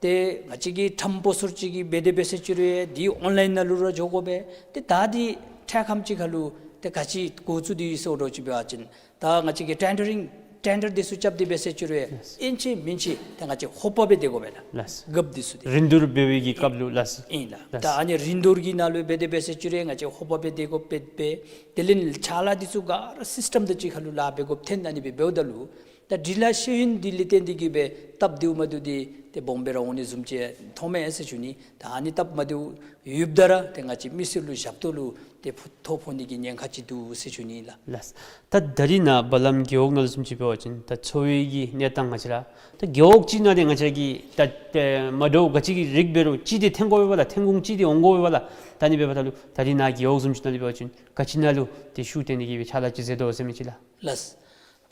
ཏེ་ང་བཅས་ཀྱི་ཁྲམ་སྤོ་སོར་ཅིག་གིས་འབད་དེ་འབད་ཟེར་ཅི་རུང་འདི་ཨོན་ལའིན་ནང་ལུ་ར་འགྱོ་དགོ་པས། ཏེ་ད་འདི་འཕྲལ་ཁམས་ཅིག་ཁར་ལུ་ཏེ་ག་ཅི་འགོ་བཙུགས་ཏེ་ཡོད་ཟེར་འདྲཝ་ཅིག་འབད་བ་ཅིན་ད་ང་བཅས་ཀྱིས་ཊེན་ཌར་རིང་ཊེན་ཌར་འདི་ཚུ་རྐྱབ་སྟེ་འབད་ཟེར་ཅི་རུང་ཨིན་ཅི་མིན་ཅི་ད་ང་བཅས་ཧོ་པ་སྦེ་སྡོད་དགོ་པས་ལགས། ལགས། རྒཔོ་འདི་ཚུ་འདི་རིན་བསྡུར་འབད་བའི་གི་སྐབས་ལུ་ལགས། ཨིན་ལགས། ལགས། ད་ཨ་ནི་རིན་བསྡུར་གྱི་ནང་ལུ་འབད་དེ་འབད་ཟེར་ཅི་རུང་ང་བཅས་ཧོ་པ་སྦེ་སྡོད་དགོ་པས་པས། དེ་ལས་ཕྱག་ལཱ་འདི་ཚུ་ག་ར་སིསི་ཊམ་དང་གཅིག་ཁར་ལུ་ལཱ་འབད་དགོཔ་ཐོན། ཨ་ནི་སྦེ་འབདཝ་ད་ལུ་ད་འབྲི་ལྷག་ཤེས་ཡོན་འདི་ལས་བརྟེན་ཏེ་གིས་སྦེ་སྟབས་བདེཝ་མ་བདེཝ་འདི་ཏེ་སྦོམ་སྦེ་ར་འོང་ནི་བཟུམ་ཅིག་མཐོངམ་མས་ཟེར་ཞུ་ནི། ད་ཨ་ནི་སྟབས་མ་བདེཝ་ཡོདཔ་ད་ར་ཏེ་ང་བཅས་མི་སེར་ལུ་ཞབས་ཏོག་ལུ་ཏེ་ཕོག་ཐོགས་ཕོག་ནི་གི་ཉེན་ཁ་ཅིག་འདུག་ཟེར་ཞུ་ནི་ལགས། ལགས། ད་ད་རིས་ནཱ་བ་ལམ་རྒེད་འོག་ནང་ལུ་བཟུམ་ཅིག་འབད་བ་ཅིན་ད་འཚོ་བའི་གི་གནས་སྟངས་ང་བཅས་ར་ད་རྒེད་འོག་ཅིག་ནང་ཏེ་ང་བཅས་ཀྱི་ད་ཏེ་མ་འདྲཝ་ག་ཅི་གི་རིགས་འབད་རུང་ཅིག་ཏེ་ཐོན་དགོ་པས་པ་ལགས། ཐོན་ཁུངས་ཅིག་ཏེ་འོང་དགོ་པས་པ་ལགས། ད་ཨ་ནི་འབདཝ་ད་ལུ་ད་རིས་ནཱ་རྒེད་འོག་བཟུམ་ཅིག་ནང་ལུ་འབད་བ་ཅིན་ག་ཅི་ནང་ལུ་ཏེ་ཤུགས་བཏོན་ཏེ་གིས་སྦེ་ཕྱག་ལཱ་ཅིག་མཛད་དོ་ཟེར་མི་ཅིག་ལགས། ལགས།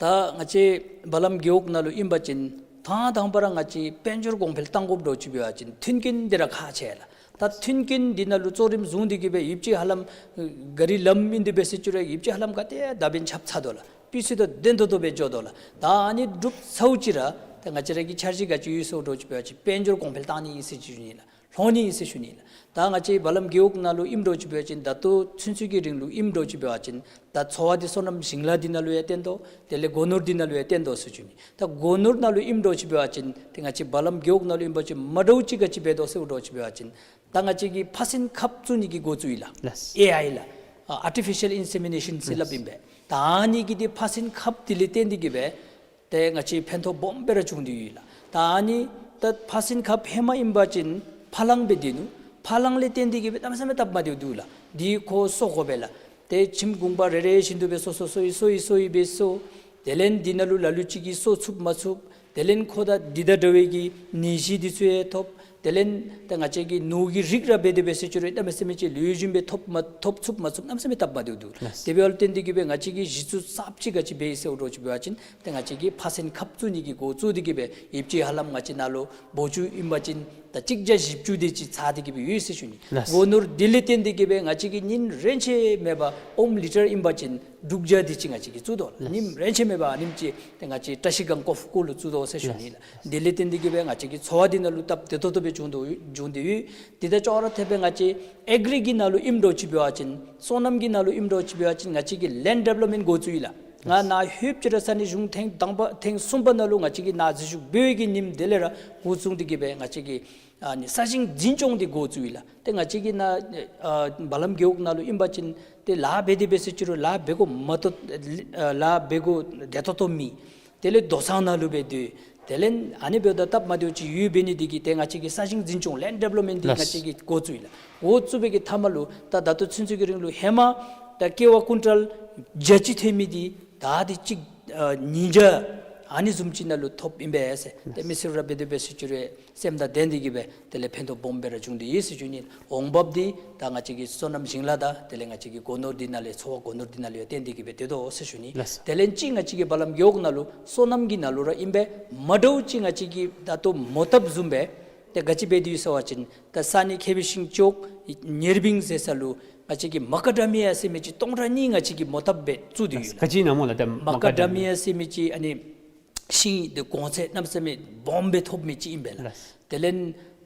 ད་ང་བཅས་བ་ལམ་རྒེད་འོག་ནང་ལུ་ཨིན་པ་ཅིན་ད་དང་པ་ར་ང་བཅས་དཔལ་འབྱོར་གོང་འཕེལ་གཏང་དགོཔ་འདྲཝ་ཅིག་འབད་བ་ཅིན་མཐུན་རྐྱེན་འདི་ར་ཁག་ཆེ་ལགས། ད་མཐུན་རྐྱེན་འདི་ནང་ལུ་གཙོ་རིམ་བཟུང་སྟེ་གིས་སྦེ་ཡུདཔ་ཅིག་ཧ་ལམ་ག་རི་ལམ་ཨིན་དེ་འབད་ཟེར་ཅི་རུང་ཡུདཔ་ཅིག་ཧ་ལམ་ག་ཏེ་ད་འབདན་ཁྱབ་ཚར་དོ་ལགས། སྤུས་ཚད་ད་ལྡན་ཏོག་ཏོ་སྦེ་འགྱོ་དོ་ལགས། ད་ཨ་ནི་གྲུབ་ཚརཝ་ཅིག་ར་ཏེ་ང་བཅས་ར་གི་འཆར་གཞི་ག་ཅི་ཡོད་ཟེར་འདྲཝ་ཅིག་འབད་བ་ཅིན་དཔལ་འབྱོར་གོང་འཕེལ་གཏང་ནི་ཨིན་ཟེར་ཅིག་ཞུ་ནི་ལགས། ལྷོད་ནི་ཨིན་ཟེར་ཞུ་ནི་ལགས། ད་ང་བཅས་བ་ལམ་རྒེད་འོག་ནང་ལུ་ཨིནམ་འདྲཝ་ཅིག་འབད་བ་ཅིན་ད་ལྟོ་ཚུན་ཚོད་ཀྱི་རིང་ལུ་ཨིནམ་འདྲཝ་ཅིག་འབད་བ་ཅིན་ད་ཚོ་བ་འདི་སོ་ནམ་ཞིང་ལཱ་འདི་ནང་ལུ་ཡང་བརྟེན་དོ། དེ་ལས་སྒོ་ནོར་འདི་ནང་ལུ་ཡང་བརྟེན་དོ་ཟེར་ཞུ་ནི། ད་སྒོ་ནོར་ནང་ལུ་ཨིནམ་འདྲཝ་ཅིག་འབད་བ་ཅིན་ཏེ་ང་བཅས་བ་ལམ་རྒེད་འོག་ནང་ལུ་ཨིན་པ་ཅིན་མ་འདྲཝ་ཅིག་ག་ཅི་འབད་དོ་ཟེར་འདྲཝ་ཅིག་འབད་བ་ཅིན་ད་ང་བཅས་ཀྱིས་ཕ་སྲིན་ཁབ་བཙུགས་ནི་གི་འགོ་བཙུགས་ཡི་ལགས། ལགས། ཨེ་ཨའི་ལགས། ཨ་ཨར་ཊི་ཕི་ཤལ་ཨིན་སེ་མི་ནེ་ཤཱན་ཟེར་སླབ་ཨིན་པས། ད་ཨ་ནི་གི་འདི་ཕ་སྲིན་ཁབ་འདི་ལས་བརྟེན་ཏེ་གིས་སྦེ་ཏེ་ང་བཅས་ཕན་ཐོགས་སྦོམ་སྦེ་ར་བྱུང་སྟེ་ཡོད་ལགས། ད་ཨ་ནི་ད་ཕ་སྲིན་ཁབ་ཧེ་མ་ཨིན་པ་ཅིན་ཕ་གླང་སྦེ་སྡོད་ནུག། ཕ་གླང་ལས་བརྟེན་ཏེ་གིས་སྦེ་གནམ་མེད་ས་མེད་སྟབས་མ་བདེཝ་འདུག་ལགས། འདི་ཁོ་གསོ་དགོ་པས་ལགས། ཏེ་ཁྱིམ་གུང་པ་རེ་རེ་བཞིན་དུ་སྦེ་གསོ་གསོ་གསོ་ཡི་གསོ་ཡི་གསོ་ཡི་སྦེ་གསོ། དེ་ལས་འདི་ནང་ལུ་ལ་ལུ་ཅིག་གིས་གསོ་ཚུགསཔ་མ་ཚུགས། དེ་ལས་ཁོ་དང་འདི་དང་འདྲ་བའི་གི་ནད་གཞི་འདི་ཚུ་ཡང་ཐོབ། དེ་ལས་ད་ང་བཅས་ཀྱི་ནོར་གྱི་རིགས་ར་འབད་དེ་འབད་ཟེར་ཅི་རུང་གནམ་མེད་ས་མེད་ཅིག་ལེགས་ཤོམ་སྦེ་ཐོབ་མ་ཐོབ་ཚུགསཔ་མ་ཚུགསཔ་གནམ་མེད་ས་མེད་སྟབས་མ་བདེཝ་འདུག། ལགས། དེ་འབདཝ་ལས་བརྟེན་ཏེ་གིས་སྦེ་ང་བཅས་ཀྱིས་གཞི་བཙུགས་གསརཔ་ཅིག་ག་ཅི་འབད་ཡི་ཟེར་འདྲཝ་ཅིག་འབད་བ་ཅིན་ཏེ་ང་བཅས་ཀྱིས་ཕ་སྲིན་ཁབ་བཙུགས་ནི་གི་འགོ་བཙུགས་ཏེ་གིས་སྦེ་ཡོདཔ་ཅིག་ཧ་ལམ་ང་བཅས་ནཱ་ལུ་འབོ་ཆུ་ཨིན་པ་ཅིན་ད་གཅིག་བརྒྱ་བཞི་བཅུ་དེ་ཅིག་ཚར་ཏེ་གིས་སྦེ་ཡོད་ཟེར་ཞུ་ནི། ལགས། སྒོ་ནོར་འདི་ལས་བརྟེན་ཏེ་གིས་སྦེ་ང་བཅས་ཀྱིས་ཉིནམ་རེ་ཆད་མེད་པར་ཨོམ་ལི་ཊར་ཨིན་པ་ཅིན་དྲུག་བརྒྱ་དེ་ཅིག་ང་བཅས་ཀྱིས་བཙུགས་དོ། ལགས། ཉིནམ་རེ་ཆད་མེད་པར་ཨ་ནེམ་ཅིག་ཏེ་ང་བཅས་བཀྲ་ཤིས་སྒང་ཀོ་ཕུ་ཀོ་ལུ་བཙུགས་དོ་ཟེར་ཞུ་ནི་ལགས། ལགས། དེ་ལས་བརྟེན་ཏེ་གིས་སྦེ་ང་བཅས་ཀྱི་འཚོ་བ་འདི་ནང་ལུ་སྟབས་བདེ་ཏོག་ཏོ་སྦེ་བྱུང་དོ་བྱུང་སྟེ་ཡོད། དེ་དང་ཅོག་ར་འཐདཔ་སྦེ་ང་བཅས་ཨེག་རི་གི་ནང་ལུ་ཨིནམ་འདྲཝ་ཅིག་འབད་བ་ཅིན་སོ་ནམ་གྱི་ནང་ལུ་ཨིནམ་འདྲཝ་ཅིག་འབད་བ་ཅིན་ང་བཅས་ཀྱིས་ལེནཌ་ཌི་བེ་ལོབ་མེནཊ་འགོ་བཙུགས་ཡི་ལགས། ང་ནཱ་ལྷོདཔ་ཅིག་ར་ས་གནས་གཞུང་ཐེངས་དང་པ་ཐེངས་གསུམ་པ་ནང་ལུ་ང་བཅས་ཀྱིས་ནཱ་འཛུལ་ཞུགས་འབད་བའི་གི་ཉིནམ་དེ་ལས་ར་འགོ་བཙུགས་ཏེ་གིས་སྦེ་ང་བཅས་ཀྱིས་ཨ་ནི་ས་ཞིང་འཛིན་སྐྱོང་འདི་འགོ་བཙུགས་ཡི་ལགས། ཏེ་ང་བཅས་ཀྱིས་ནཱ་ཨ་བ་ལམ་རྒེད་འོག་ནང་ལུ་ཨིན་པ་ཅིན་ཏེ་ལཱ་འབད་དེ་འབད་ཟེར་ཅི་རུང་ལཱ་འབད་དགོ་མ་ཏོག་ཨ་ལཱ་འབད་དགོ་བདེ་ཏོག་ཏོ་མེད། དེ་ལས་རྡོ་ཚང་ནང་ལུ་སྦེ་སྡོད། དེ་ལས་ཨ་ནི་འབདཝ་ད་སྟབས་མ་བདེཝ་ཅིག་ཡོདཔ་འབད་ནི་དེ་གིས་ཏེ་ང་བཅས་ཀྱིས་ས་ཞིང་འཛིན་སྐྱོང་ལེནཌ་ཌི་བེ་ལོབ་མེནཊ་འདི་ལགས། ང་བཅས་ཀྱིས་འགོ་བཙུགས་ཡི་ལགས། འགོ་བཙུགས་པའི་གི་མཐའ་མ་ལུ་ད་ད་ལྟོ་ཚུན་ཚོད་ཀྱི་རིང་ལུ་ཧེ་མ་ད་ཀེ་བ་ཀུན་ཊལ་བརྒྱ་ཅིག་ཐོན་མི་འདི་ད་འདི་གཅིག་ཨ་ཉིས་བརྒྱ་ཨ་ནི་བཟུམ་ཅིག་ནང་ལུ་ཐོབ་ཨིན་པས་ཟེར། ཏེ་མི་སེར་ར་འབད་དེ་འབད་ཟེར་ཅི་རུང་སེམས་དང་ལྡན་ཏེ་གིས་སྦེ་དེ་ལས་ཕན་ཐོགས་སྦོམ་སྦེ་ར་བྱུང་སྟེ་ཡོད་ཟེར་ཞུ་ནི། འོང་འབབ་འདི་ད་ང་བཅས་ཀྱི་སོ་ནམ་ཞིང་ལཱ་དང་དེ་ལས་ང་བཅས་ཀྱི་སྒོ་ནོར་འདི་ནང་ལས་འཚོ་བ་སྒོ་ནོར་འདི་ནང་ལུ་ཡང་བརྟེན་ཏེ་གིས་སྦེ་སྡོད་དོ་ཟེར་ཞུ་ནི། ལགས། དེ་ལས་གཅིག་ང་བཅས་ཀྱི་བ་ལམ་རྒེད་འོག་ནང་ལུ་སོ་ནམ་གྱི་ནང་ལུ་ར་ཨིན་པས། མ་འདྲཝ་ཅིག་ང་བཅས་ཀྱིས་ད་ལྟོ་མོ་བཏབ་བཟུམ་སྦེ་ཏེ་ག་ཅི་འབད་དེ་ཡོད་ཟེར་བ་ཅིན་ད་ས་གནས་ཁེ་བི་ཤིང་ཅོག་ཉེར་བིང་ཟེར་ས་ལུ་ང་བཅས་ཀྱིས་མ་ཀ་ཌ་མི་ཡ་ཟེར་མི་ཅིག་སྟོང་ཕྲག་གཉིས་ང་བཅས་ཀྱིས་མོ་བཏབ་སྦེ་བཙུགས་ཏེ་ཡོད་ལགས། ག་ཅི་ཨིན་ན་སྨོ་ལགས། ད་མ་ཀ་ཌ་མི་ཡ་ཟེར་མི་ཅིག་ཨ་ནི་ཤིང་འདི་གོང་ཚད་གནམ་མེད་ས་མེད་སྦོམ་སྦེ་ཐོབ་མི་ཅིག་ཨིན་པས་ལགས། ལགས། དེ་ལས་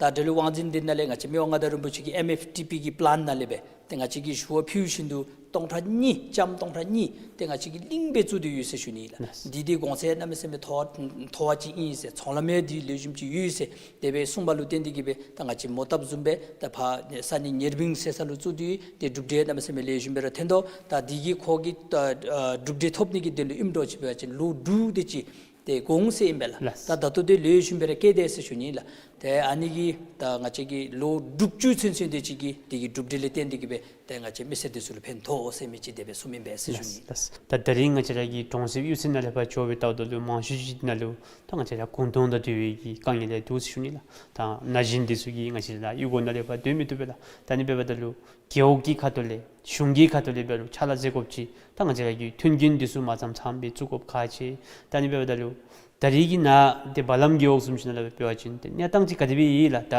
ད་འབྲེལ་ཡོད་དབང་འཛིན་འདི་ནང་ལས་ང་བཅས་མི་དབང་མངའ་བདག་རིན་པོ་ཆེ་གི་ཨེམ་ཨེཕ་ཊི་པི་གི་པི་ལཱན་ནང་ལས་སྦེ་ཏེ་ང་བཅས་ཀྱིས་ཞུ་བ་ཕུལ་བཞིན་དུ་སྟོང་ཕྲག་གཉིས་ལྕམ་སྟོང་ཕྲག་གཉིས་ཏེ་ང་བཅས་ཀྱིས་གླིང་སྦེ་བཙུགས་ཏེ་ཡོད་ཟེར་ཞུ་ནི་ལགས། ལགས། འདི་འདི་གོང་ཚད་གནམ་མེད་ས་མེད་མཐོ་བ་མཐོ་བ་ཅིག་ཨིན་ཟེར། ཚོང་ལམ་ཡང་འདི་ལེགས་ཤོམ་ཅིག་ཡོད་ཟེར། དེ་སྦེ་གསུངས་པ་ལུ་བརྟེན་ཏེ་གིས་སྦེ་ད་ང་བཅས་མོ་བཏབ་བཟུམ་སྦེ་ད་ཕར་ས་གནས་ཉེར་བིང་ཟེར་ས་ལུ་བཙུགས་ཏེ་ཏེ་གྲུབ་འབྲས་གནམ་མེད་ས་མེད་ལེགས་ཤོམ་སྦེ་ར་ཐོན་དོ། ད་འདི་གི་ཁོ་གི་ད་ཨ་གྲུབ་འབྲས་ཐོབ་ནི་གི་དོན་ལུ་ཨིནམ་འདྲཝ་ཅིག་འབད་བ་ཅིན་ལོ་དྲུག་དེ་ཅིག་ཏེ་འགོར་འོང་ཟེར་ཨིན་པས་ལགས། ལགས། ད་ད་ལྟོ་འདི་ལེགས་ཤོམ་སྦེ་ར་སྐྱེས་དེས་ཟེར་ཞུ་ནི་ལགས། ཏེ་ཨ་ནི་གིས་ད་ང་བཅས་ཀྱིས་ལོ་དྲུག་ཅུ་ཚུན་ཚོད་དེ་ཅིག་གི་དེ་གི་གྲུབ་འབྲས་ལས་བརྟེན་ཏེ་གིས་སྦེ་ཏེ་ང་བཅས་མི་སེར་དེ་ཚུ་ལུ་ཕན་ཐོགས་ཟེར་མི་ཅིག་དེ་སྦེ་གསུངམ་ཨིན་པས་ཟེར་ཞུ་ནི། ལགས། ད་ད་རིས་ང་བཅས་ར་གི་གྲོང་གསེབ་གཡུས་ཚན་ནང་ལས་ཕར་འགྱོ་བའི་ལྟཝ་ད་ལུ་མང་ཤོས་ཅིག་ནང་ལུ་ད་ང་བཅས་ར་ཀུང་ཏུང་དང་འབྲེལ་བའི་གི་དཀའ་ངལ་ཡང་འདུག་ཟེར་ཞུ་ནི་ལགས། ད་ན་གཞོན་དེ་ཚུ་གིས་ང་བཅས་ར་གཡུས་སྒོ་ནང་ལས་ཕར་སྡོད་མི་བཏུབ་པས་ལགས། ད་ཨ་ནི་འབདཝ་ད་ལུ་རྒེད་འོག་གི་ཁ་ཐུག་ལས་གཞུང་གི་ཁ་ཐུག་ལས་འབད་རུང་ཕྱག་ལཱ་མཛད་དགོཔ་ཅིག་ད་ང་བཅས་ར་གི་མཐུན་རྐྱེན་འདི་ཚུ་མ་ཚངམ་ཚངམ་སྦེ་བཙུགས་དགོཔ་ཁག་ཆེ། ད་ཨ་ནི་འབདཝ་ད་ལུ་ད་རིས་ཀྱི་ནཱ་འདི་བ་ལམ་རྒེད་འོག་བཟུམ་ཅིག་ནང་ལས་འབད་བ་ཅིན་ཏེ་གནས་སྟངས་ཅིག་ག་དེ་སྦེ་ཡོད་ལགས། ད་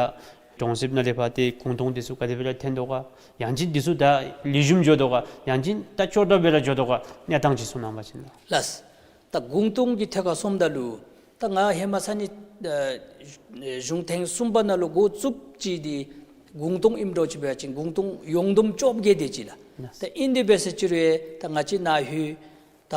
གྲོང་གསེབ་ནང་ལས་ཕར་ཏེ་ཀུང་ཏུང་འདི་ཚུ་ག་དེ་སྦེ་ར་ཐོན་དོ་ག། ཡང་ཅིན་འདི་ཚུ་ད་ལེགས་ཤོམ་འགྱོ་དོ་ག། ཡང་ཅིན་ད་སྐྱོ་དྲགས་སྦེ་ར་འགྱོ་དོ་ག། གནས་སྟངས་ཅིག་གསུང་གནང་བ་ཅིན་ལགས། ལགས། ད་ཀུང་ཏུང་གི་ཐད་ཁར་སོངམ་ད་ལུ་ད་ང་ཧེ་མ་ས་གནས་ཨ་གཞུང་ཐེངས་གསུམ་པ་ནང་ལུ་འགོ་བཙུགསཔ་ཅིག་འདི་ཀུང་ཏུང་ཨིནམ་འདྲཝ་ཅིག་འབད་བ་ཅིན་ཀུང་ཏུང་ཡོངས་བསྡོམས་བཅོ་བརྒྱད་དེ་ཅིག་ལགས། ལགས། ད་ཨིན་དེ་འབད་ཟེར་ཅི་རུང་ད་ང་བཅས་ནཱ་ལྷོད་ད་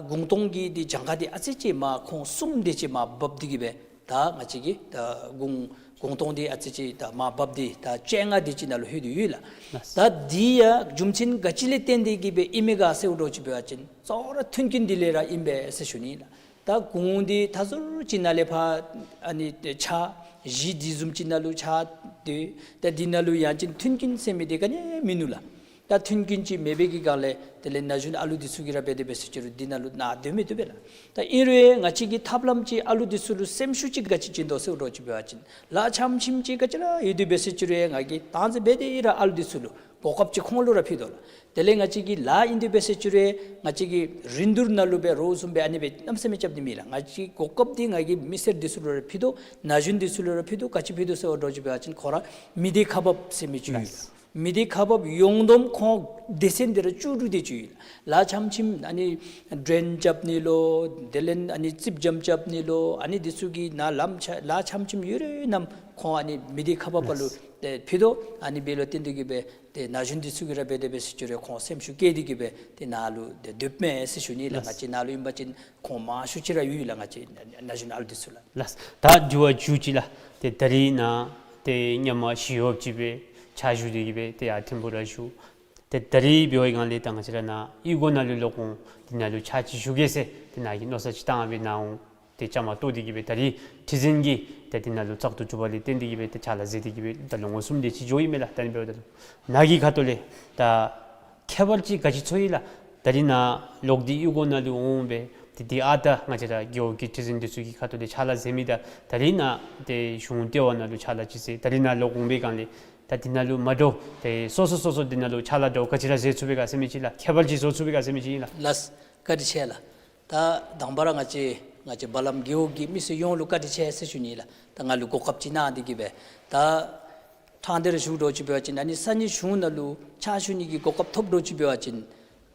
ཀུང་ཏུང་གི་འདི་གྱངས་ཁ་འདི་ཨ་ཙི་ཅིག་མར་ཁོང་གསུམ་དེ་ཅིག་མར་བབས་ཏེ་གིས་སྦེ་ད་ང་བཅས་ཀྱི་ད་ཀུང་ཀུང་ཏུང་འདི་ཨ་ཙི་ཅིག་ད་མར་བབས་ཏེ་ད་བཅོ་ལྔ་དེ་ཅིག་ནང་ལུ་ལྷོད་དེ་ཡོད་ལགས། ལགས། ད་འདི་ཡང་རྒྱུ་མཚན་ག་ཅི་ལས་བརྟེན་ཏེ་གིས་སྦེ་ཨིན་མས་ག་ཟེར་འདྲཝ་ཅིག་འབད་བ་ཅིན་གཙོ་བོ་ར་མཐུན་རྐྱེན་འདི་ལས་ར་ཨིན་པས་ཟེར་ཞུ་ནི་ལགས། ད་གུང་འདི་ད་ཟུར་ཅིག་ནང་ལས་ཕར་ཨ་ནི་ཆགས་གཞི་འདི་བཟུམ་ཅིག་ནང་ལུ་ཆགས་སྡོད། ད་འདི་ནང་ལུ་ཡང་ཅིན་མཐུན་རྐྱེན་ཟེར་མི་འདི་ག་ནི་མིན་ནུག་ལགས། ད་མཐུན་རྐྱེན་ཅིག་མེད་པའི་གི་སྒང་ལས་དེ་ལས་ན་གཞོན་ཨ་ལུ་འདི་ཚུ་གིས་ར་འབད་དེ་འབད་ཟེར་ཅི་རུང་འདི་ནང་ལུ་ནཱ་སྡོད་མི་བཏུབ་པས་ལགས། ད་ཨིན་རུང་ང་བཅས་ཀྱིས་ཐབས་ལམ་ཅིག་ཨ་ལུ་འདི་ཚུ་ལུ་སེམས་ཤུགས་ཅིག་ག་ཅི་བྱིན་དོ་ཟེར་འདྲཝ་ཅིག་འབད་བ་ཅིན་ལཱ་འཆམ་ཆིམ་ཅིག་ག་ཅི་ར་ཡོད་དེ་འབད་ཟེར་ཅི་རུང་ང་གིས་ཏང་ཟེར་འབད་དེ་ཨིན་ར་ཨ་ལུ་འདི་ཚུ་ལུ་གོ་སྐབས་ཅིག་ཁོང་ལུ་ར་ཕུལ་དོ་ལགས། དེ་ལས་ང་བཅས་ཀྱི་ལཱ་ཨིན་དེ་འབད་ཟེར་ཅི་རུང་ང་བཅས་ཀྱིས་རིན་བསྡུར་ནང་ལུ་འབད་རོགས་བཟུམ་སྦེ་ཨ་ནི་སྦེ་གནམ་མེད་ས་མེད་རྐྱབ་ནི་མེད་ལགས། ང་བཅས་ཀྱི་གོ་སྐབས་འདི་ང་གིས་མི་སེར་འདི་ཚུ་ལུ་ར་ཕུལ་དོ། ན་གཞོན་འདི་ཚུ་ལུ་ར་ཕུལ་དོ། ག་ཅི་ཕུལ་དོ་ཟེར་འདྲཝ་ཅིག་འབད་བ་ཅིན་ཁོ་ར་མི་སྡེ་ཁག་འབགཔ་ཟེར་མི་ཅིག་ཡོད་ལགས། མི་སྡེ་ཁག་འབགཔ་ཡོངས་བསྡོམས་ཁོང་སྡེ་ཚན་འདི་ར་བཅུ་དྲུག་དེ་ཅིག་ཡོད་ལགས། ལ་ཆམ་ཆིམ་ཨ་ནི་ཌྲེན་རྐྱབ་ནི་ལོ། དེ་ལས་ཨ་ནི་རྩིགཔ་སྦྱངམ་རྐྱབ་ནི་ལོ། ཨ་ནི་འདི་ཚུ་གི་ནང་ལམ་ཆ་ལ་ཆམ་ཆིམ་ཡོད་རེ་རྣམས་ཁོང་ཨ་ནི་མི་སྡེ་ཁག་འབགཔ་ལུ་ཏེ་ཕུལ་དོ། ཨ་ནི་འབད་ལོ་བརྟེན་ཏེ་གི་སྦེ་ཏེ་ན་གཞོན་འདི་ཚུ་གིས་ར་འབད་དེ་འབད་ཟེར་ཅི་རུང་ཁོང་སེམས་ཤུགས་བསྐྱེད་དེ་གི་སྦེ་ཏེ་ནཱ་ལུ་ཏེ་སྡོདཔ་མས་ཟེར་ཞུ་ནི་ལགས། ལགས། ང་བཅས་ནཱ་ལུ་ཨིན་པ་ཅིན་ཁོང་མང་ཤོས་ཅིག་ར་ཡོད་ལགས། ང་བཅས་ན་གཞོན་ཨ་ལུ་འདི་ཚུ་ལགས། ལགས། ད་དྲི་བ་མཇུག་ཅིག་ལགས། ཏེ་ད་རིས་ནཱ་ཏེ་ཧེ་མ་ཞི་གཡོགཔ་ཅིག་སྦེ་ཕྱག་ཞུ་སྟེ་གི་སྦེ་ཏེ་ཡར་ཐིམ་ཕུག་ར་བཞུགས། ཏེ་ད་རིས་འབད་བའི་སྒང་ལས་ད་ང་བཅས་ར་ནཱ་གཡུས་སྒོ་ནང་ལུ་ལོག་འོང་འདི་ནང་ལུ་ཕྱག་ཅིག་ཞུ་གེ་ཟེར་ཏེ་ནཱ་གི་མནོ་བསམ་ཅིག་བཏང་སྦེ་ནཱ་འོང་། ཏེ་བཅའ་མར་གཏོགས་ཏེ་གི་སྦེ་ད་རིས་ཁྲི་འཛིན་གྱིས་ཏེ་འདི་ནང་ལུ་བཙག་འཐུ་གྲུབ་པ་ལས་བརྟེན་ཏེ་གི་སྦེ་ཏེ་ཕྱག་ལཱ་མཛད་དེ་གི་སྦེ་ད་ལོ་ངོ་གསུམ་དེ་ཅིག་འགྱོ་ཡི་མས་ལགས། ད་ཨ་ནི་འབདཝ་ད་ལུ་ནཱ་གི་ཁ་ཐུག་ལས་ད་ཁྱད་པར་ཅིག་ག་ཅི་ཚོར་ཡི་ལགས། ད་རིས་ནཱ་ལོག་སྟེ་གཡུས་སྒོ་ནང་ལུ་འོང་སྦེ་ཏེ་འདི་ཨ་རྟག་ང་བཅས་ར་རྒེད་འོག་གི་ཁྲི་འཛིན་འདི་ཚུ་གི་ཁ་ཐུག་ལས་ཕྱག་ལཱ་མཛད་མི་དང་ད་རིས་ནཱ་ཏེ་གཞུང་ལྟེ་བ་ནང་ལུ་ཕྱག་ལཱ་ཅིག་མཛད། ད་རིས་ནཱ་ལོག་འོང་བའི་སྒང་ལས་ད་འདི་ནང་ལུ་མ་འདྲཝ་ཏེ་སོ་སོ་སོ་སོ་འདི་ནང་ལུ་ཕྱག་ལཱ་འདྲཝ་ག་ཅི་ར་མཛད་ཚུགས་པས་ག་ཟེར་མི་ཅིག་ལགས། ཁྱད་པར་ཅིག་བཟོ་ཚུགས་པས་ག་ཟེར་མི་ཅིག་ཨིན་ལགས། ལགས། བཀའ་དྲིན་ཆེ་ལགས། ད་དང་པ་ར་ང་བཅས་ང་བཅས་བ་ལམ་རྒེད་འོག་གི་མི་སེར་ཡོངས་ལུ་བཀའ་དྲིན་ཆེ་ཟེར་ཞུ་ནི་ལགས། ད་ང་ལུ་གོ་སྐབས་ཅིག་གནང་སྟེ་གི་སྦེ་ད་ཕྲང་སྟེ་ར་ཞུ་དོ་ཅིག་འབད་བ་ཅིན་ཨ་ནི་ས་གནས་གཞུང་ནང་ལུ་ཕྱག་ཞུ་ནི་གི་གོ་སྐབས་ཐོབ་དོ་ཅིག་འབད་བ་ཅིན་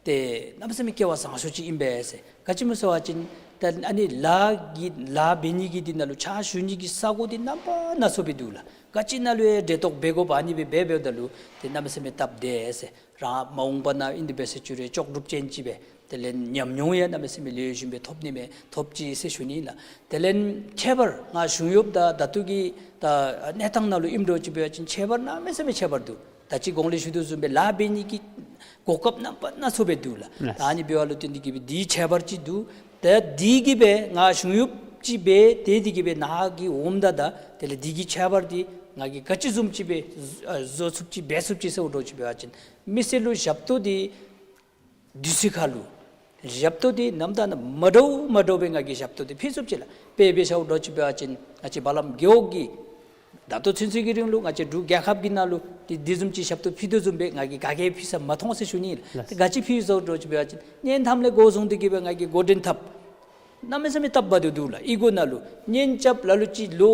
ཏེ་གནམ་མེད་ས་མེད་སྐལ་བ་བཟང་ཤོས་ཅིག་ཨིན་པས་ཟེར། ག་ཅི་སྨོ་ཟེར་བ་ཅིན་ད་ཨ་ནི་ལཱ་གི་ལཱ་འབད་ནི་གི་འདི་ནང་ལུ་ཕྱག་ཞུ་ནི་གི་ས་གོ་འདི་རྣམ་པ་སྣ་ཚོགས་སྦེ་འདུག་ལགས། ག་ཅི་ནང་ལུ་ཡང་འབྲེལ་གཏོགས་འབད་དགོཔ་ཨ་ནི་སྦེ་འབད་འབདཝ་ད་ལུ་ཏེ་གནམ་མེད་ས་མེད་སྟབས་བདེ་ཟེར། རང་མ་འོངས་པ་ནང་ཨིན་དེ་འབད་ཟེར་ཅི་རུང་ལྕོགས་གྲུབ་ཅན་ཅིག་སྦེ་དེ་ལས་ཉམས་མྱོང་ཡང་གནམ་མེད་ས་མེད་ལེགས་ཤོམ་སྦེ་ཐོབ་ནི་མས། ཐོབ་ཅི་ཟེར་ཞུ་ནི་ལགས། དེ་ལས་ཁྱད་པར་ང་གཞུང་གཡོགཔ་དང་ད་ལྟོ་གི་ད་གནས་སྟངས་ནང་ལུ་ཨིནམ་འདྲཝ་ཅིག་འབད་བ་ཅིན་ཁྱད་པར་གནམ་མེད་ས་མེད་ཁྱད་པར་འདུག། ད་ཅི་གོང་ལས་ཞུ་དོ་བཟུམ་སྦེ་ལཱ་འབད་ནི་གི་གོ་སྐབས་རྣམ་པ་སྣ་ཚོགས་སྦེ་འདུག་ལགས། ལགས། ད་ཨ་ནི་འབདཝ་ལུ་བརྟེན་ཏེ་གི་སྦེ་འདི་ཁྱད་པར་ཅིག་འདུག། ད་འདི་གིས་སྦེ་ང་གཞུང་གཡོགཔ་ཅིག་སྦེ་ཏེ་འདི་གིས་སྦེ་ནཱ་གི་འོངམ་ད་ད་དེ་ལས་འདི་གི་ཁྱད་པར་འདི་ང་གིས་ག་ཅི་བཟུམ་ཅིག་སྦེ་ཨ་བཟོ་ཚུགསཔ་ཅིག་འབད་ཚུགསཔ་ཅིག་ཟེརཝ་འདྲཝ་ཅིག་འབད་བ་ཅིན་མི་སེར་ལུ་ཞབས་ཏོག་འདི་དུས་ཚོད་ཁར་ལུ་ཞབས་ཏོག་འདི་ནམ་དང་ནམ་མ་འདྲཝ་མ་འདྲཝ་སྦེ་ང་གིས་ཞབས་ཏོག་འདི་ཕུལ་ཚུགསཔ་ཅིག་ལགས། དཔེ་འབད་ཟེརཝ་འདྲཝ་ཅིག་འབད་བ་ཅིན་ང་བཅས་བ་ལམ་རྒེད་འོག་གིས་ད་ལྟོ་ཚུན་ཚོད་ཀྱི་རིང་ལུ་ང་བཅས་འབྲུག་རྒྱལ་ཁབ་ཀྱི་ནང་ལུ་འདི་འདི་བཟུམ་ཅིག་ཞབས་ཏོག་ཕུལ་དོ་བཟུམ་སྦེ་ང་གིས་ག་གིས་ཕུལ་ས་མ་མཐོང་ཟེར་ཞུ་ནི་ལགས། ལགས། ག་ཅི་ཕུལ་ཟེརཝ་འདྲཝ་ཅིག་འབད་བ་ཅིན་བརྙན་ཐུང་ལས་འགོ་བཟུང་སྟེ་གི་སྦེ་ང་གིས་འགོ་འདྲེན་འཐབ། གནམ་མེད་ས་མེད་སྟབས་བདེཝ་འདུག་ལགས། གཡུས་སྒོ་ནང་ལུ་བརྙན་རྐྱབ་ལ་ལུ་ཅིག་ལོ་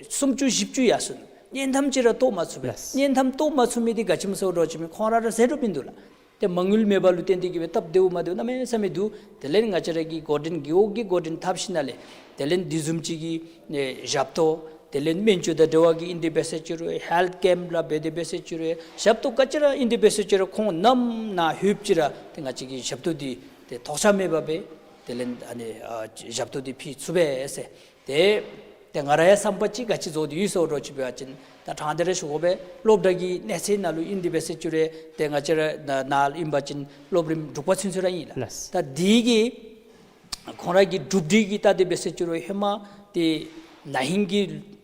སུམ་ཅུ་བཞི་བཅུ་ཡར་སོང་ནུག། བརྙན་ཐུང་ཅིག་ར་གཏོགས་མ་ཚུགས་པས། ལགས། བརྙན་ཐུང་གཏོགས་མ་ཚུགས་མི་འདི་ག་ཅི་སྨོ་ཟེརཝ་འདྲཝ་ཅིག་མི་ཁོང་ར་ར་ཟད་འགྲོ་མི་འདུག་ལགས། ཏེ་མ་དངུལ་མེད་པ་ལུ་བརྟེན་ཏེ་གི་སྦེ་སྟབས་བདེཝ་མ་བདེཝ་གནམ་མེད་ས་མེད་འདུག། དེ་ལས་ང་བཅས་ར་གི་འགོ་འདྲེན་རྒེད་འོག་གི་འགོ་འདྲེན་འཐབ་ཞིནམ་ལས་དེ་ལས་འདི་བཟུམ་ཅིག་གི་ཨེ་ཞབས་ཏོག་དེ་ལས་སྨན་བཅོས་དང་འབྲེལ་བ་གི་ཨིན་དེ་འབད་ཟེར་ཅི་རུང་ཧེལཐ་ཀེམཔ་ར་འབད་དེ་འབད་ཟེར་ཅི་རུང་ཞབས་ཏོག་ག་ཅི་ར་ཨིན་དེ་འབད་ཟེར་ཅི་རུང་ཁོང་ནམ་ནཱ་ལྷོདཔ་ཅིག་ར་ཏེ་ང་བཅས་ཀྱི་ཞབས་ཏོག་འདི་ཏེ་ཐོགས་ཆགས་མེད་པར་སྦེ་དེ་ལས་ཨ་ནི་ཨ་ཞབས་ཏོག་འདི་ཕུལ་ཚུགས་པས་ཟེར། ཏེ་ཏེ་ང་ར་ཡང་བསམ་པ་ཅིག་ག་ཅི་བཟོ་སྟེ་ཡོད་ཟེརཝ་འདྲཝ་ཅིག་འབད་བ་ཅིན་ད་ཕྲང་སྟེ་ར་ཞུ་དགོ་པས། སློབ་གྲྭ་གི་གནས་ཚད་ནང་ལུ་ཨིན་དེ་འབད་ཟེར་ཅི་རུང་ཏེ་ང་བཅས་ར་ནཱ་ནཱ་ཨིན་པ་ཅིན་སློབ་རིམ་དྲུག་པ་ཚུན་ཚོད་ར་ཨིན་ལགས། ལགས། ད་འདི་གི་ཁོང་ར་གི་གྲུབ་འབྲས་ཀྱི་ལྟ་སྟེ་འབད་ཟེར་ཅི་རུང་ཧེ་མ་ཏེ་ན་ཧིང་གི་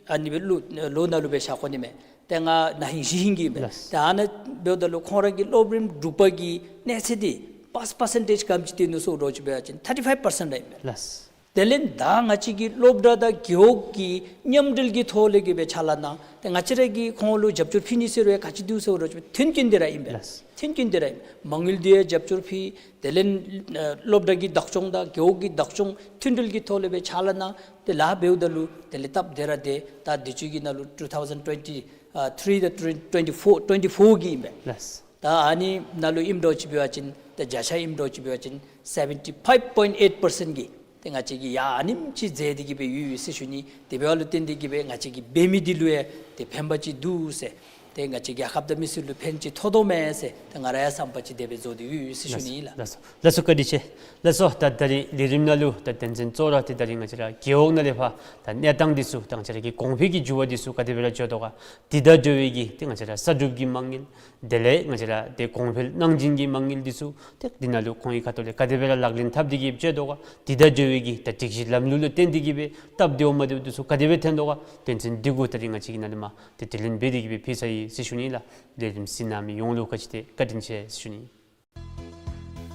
ཨ་ནི་སྦེ་ལོ་ལོ་ནང་ལུ་སྦེ་བཞག་དགོ་ནི་མས། ཏེ་ང་ན་ཧིང་བཞི་ཧིང་གི་ཨིན་པས། ལགས། ཏེ་ཨ་ནཱ་འབདཝ་ད་ལུ་ཁོང་ར་གི་སློབ་རིམ་དྲུག་པ་གི་གནས་ཚད་འདི་པཱས་པར་སེན་ཊེཇ་ག་དེམ་ཅིག་ཐོན་ནུག་ཟེརཝ་འདྲཝ་ཅིག་འབད་བ་ཅིན་ཐར་ཊི་ཕའིབ་པར་སེནཊ་ར་ཨིན་པས། ལགས། དེ་ལས་ད་ང་བཅས་ཀྱི་སློབ་གྲྭ་དང་རྒེད་འོག་གི་མཉམ་འབྲེལ་གྱི་ཐོག་ལས་ཀྱི་སྦེ་ཕྱག་ལཱ་གནང་། ཏེ་ང་བཅས་ར་གིས་ཁོང་ལུ་རྒྱབ་སྐྱོར་ཕུལ་ནི་ཟེར་རུང་ག་ཅི་འདུག་ཟེརཝ་འདྲཝ་ཅིག་མཐུན་རྐྱེན་འདི་ར་ཨིན་པས། ལགས། མཐུན་རྐྱེན་འདི་ར་ཨིན། མ་དངུལ་འདི་ཡང་རྒྱབ་སྐྱོར་ཕུལ། དེ་ལས་ཨ་སློབ་གྲྭ་གི་བདག་སྐྱོང་དང་རྒེད་འོག་གི་བདག་སྐྱོང་མཐུན་འབྲེལ་གྱི་ཐོག་ལས་སྦེ་ཕྱག་ལཱ་གནང་། ཏེ་ལཱ་འབདཝ་ད་ལུ་དེ་ལས་སྟབས་བདེ་ར་བདེ། ད་དུས་ཅི་གི་ནང་ལུ་two thousand twenty-three དང་twenty-four twenty-four གི་ཨིན་པས། ལགས། ད་ཨ་ནི་ནང་ལུ་ཨིནམ་འདྲཝ་ཅིག་འབད་བ་ཅིན་ད་བརྒྱ་ཆ་ཨིནམ་འདྲཝ་ཅིག་འབད་བ་ཅིན་seventy five point eight percent གི་ཏེ་ང་བཅས་ཀྱིས་ཡང་ཨ་ནེམ་ཅིག་མཛད་དེ་གི་སྦེ་ཡོད་ཡོད་ཟེར་ཞུ་ནི། དེ་འབདཝ་ལུ་བརྟེན་ཏེ་གི་སྦེ་ང་བཅས་ཀྱིས་འབད་མི་འདི་ལུ་ཡང་ཏེ་ཕན་པ་ཅིག་འདུག་ཟེར། ཏེ་ང་བཅས་རྒྱལ་ཁབ་དང་མི་སེར་ལུ་ཕན་ཅིག་ཐོགས་དོ་མས་ཟེར་ཏེ་ང་ར་ཡང་བསམ་པ་ཅིག་དེ་སྦེ་བཟོ་སྟེ་ཡོད་ཡོད་ཟེར་ཞུ་ནི་ཨིན་ལགས། ལགས་སོ། ལགས་སོ། བཀའ་དྲིན་ཆེ། ལགས་སོ། ད་ད་རིས་ལས་རིམ་ནང་ལུ་ད་དོན་ཚན་གཙོ་བོ་ར་ཏེ་ད་རིས་ང་བཅས་ར་རྒེད་འོག་ནང་ལས་ཕར་ད་གནས་སྟངས་འདི་ཚུ་ད་ང་བཅས་ར་གི་གོང་འཕེལ་གྱི་འགྱུར་བ་འདི་ཚུ་ག་དེ་སྦེ་ར་འགྱོ་དོ་ག། དེ་དང་འབྲེལ་བའི་གི་ཏེ་ང་བཅས་ར་གསར་སྒྲུབ་ཀྱི་མ་དངུལ་དེ་ལས་ང་བཅས་ར་ཏེ་གོང་འཕེལ་གནང་སྦྱིན་གྱི་མ་དངུལ་འདི་ཚུ་ཏེ་འདི་ནང་ལུ་ཁོང་གི་ཁ་ཐུག་ལས་ག་དེ་སྦེ་ར་ལག་ལེན་འཐབ་སྟེ་གི་འགྱོ་དོ་ག། དེ་དང་འབྲེལ་བའི་གི་ད་སྒྲིག་གཞི་ལམ་ལུགས་ལུ་བརྟེན་ཏེ་གི་སྦེ་སྟབས་བདེཝ་མ་བདེཝ་འདི་ཚུ་ག་དེ་སྦེ་ཐོན་དོ་ག། དོན་ཚན་འདི་གུ་ད་རིས་ང་བཅས་ཀྱིས་ནཱ་ལས་མར་ཏེ་དྲི་ལན་འབད་དེ་གི་སྦེ་ཕུལ་ཚར་ཡི་ཟེར་ཞུ་ནི་ལགས། ལས་རིམ་གཟིགས་གནང་མི་ཡོངས་ལུ་ག་ཅི་ཏེ་བཀའ་དྲིན་ཆེ་ཟེར་ཞུ་ནི།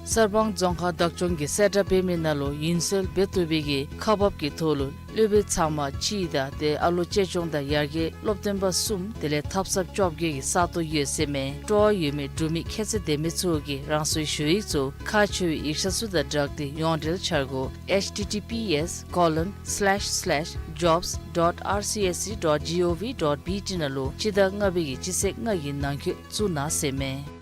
གསར་སྤང་རྫོང་ཁག་བདག་སྐྱོང་གིས་གསལ་བསྒྲགས་འབད་མི་ནང་ལུ་ཡུན་སེལ་འབད་བཏུབ་པའི་གི་ཁག་འབག་གི་ཐོག་ལུ་སློབ་དཔོན་ཚང་མ་སྤྱི་དང་ཏེ་ཨ་ལོ་གཅེས་སྐྱོང་དང་ཡར་རྒྱས་སློབ་སྟོན་པ་གསུམ་དེ་ལས་ཐབ་ཚངཔ་བཅོ་བརྒྱད་ཀྱི་ས་སྟོང་ཡོད་ཟེར་མས། སྤྲོ་བ་ཡོད་མི་འབྲུག་མི་ཁྱད་ཚད་ལྡན་མི་ཚུ་གིས་རང་སོའི་ཞུ་ཡིག་ཚུ་ཁག་ཆེ་བའི་ཡིག་ཆ་ཚུ་དང་སྦྲགས་ཏེ་ཡོངས་འབྲེལ་འཆར་སྒོ་H T T P S colon slash slash jobs dot R C S C dot gov dot B T ནང་ལུ་སྤྱི་ཟླ་ལྔ་པའི་གི་སྤྱི་ཚེས་ལྔ་གི་ནང་འཁོད་བཙུགས་གནང་ཟེར་མས།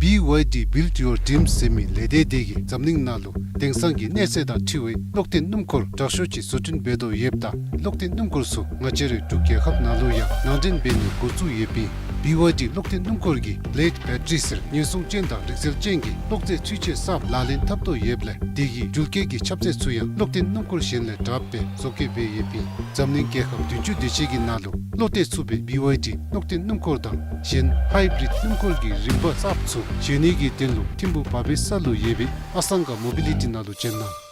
B Y D Build Your Dreams ཟེར་མི་ལས་སྡེ་དེ་གིས་འཛམ་གླིང་ནང་ལུ་དེང་སང་གི་གནས་ཚད་དང་འཁྲིལ་བའི་གློག་འཐེན་སྣུམ་འཁོར་དྲག་ཤོས་ཅིག་བཟོ་སྐྲུན་འབད་དོ་ཡོདཔ་ད་གློག་འཐེན་སྣུམ་འཁོར་ཚུ་ང་བཅས་རའི་འབྲུག་རྒྱལ་ཁབ་ནང་ལུ་ཡང་ནང་འདྲེན་འབད་ནི་འགོ་བཙུགས་ཡོདཔ་ཨིན། B Y D གློག་འཐེན་སྣུམ་འཁོར་གྱིས་Blade Battery ཟེར་ཉེན་སྲུང་ཅན་དང་རིག་རྩལ་ཅན་གྱི་གློག་རྫས་ཚུན་ཆད་གསརཔ་ལག་ལེན་འཐབ་དོ་ཡོདཔ་ལས་དེ་གི་འགྲུལ་སྐྱེལ་གྱི་ཁྱབ་ཚད་ཚུ་ཡང་གློག་འཐེན་སྣུམ་འཁོར་གཞན་ལས་དྲགཔ་སྦེ་བཟོ་བཀོད་འབད་ཡོདཔ་ཨིན། འཛམ་གླིང་རྒྱལ་ཁབ་བདུན་ཅུ་དེ་ཅིག་གི་ནང་ལུ་བློ་གཏད་ཚུགས་པའི་B Y D གློག་འཐེན་སྣུམ་འཁོར་དང་གཞན་Hybrid སྣུམ་འཁོར་གྱི་རིམ་པ་གསརཔ་ཚུ་བཟོ་ནི་གི་དོན་ལུ་ཐིམ་ཕུག་བ་བེ་ས་ལུ་ཡོད་པའི་ཨ་སང་ག་མོ་བི་ལི་ཊི་ནང་ལུ་བྱོན་གནང་།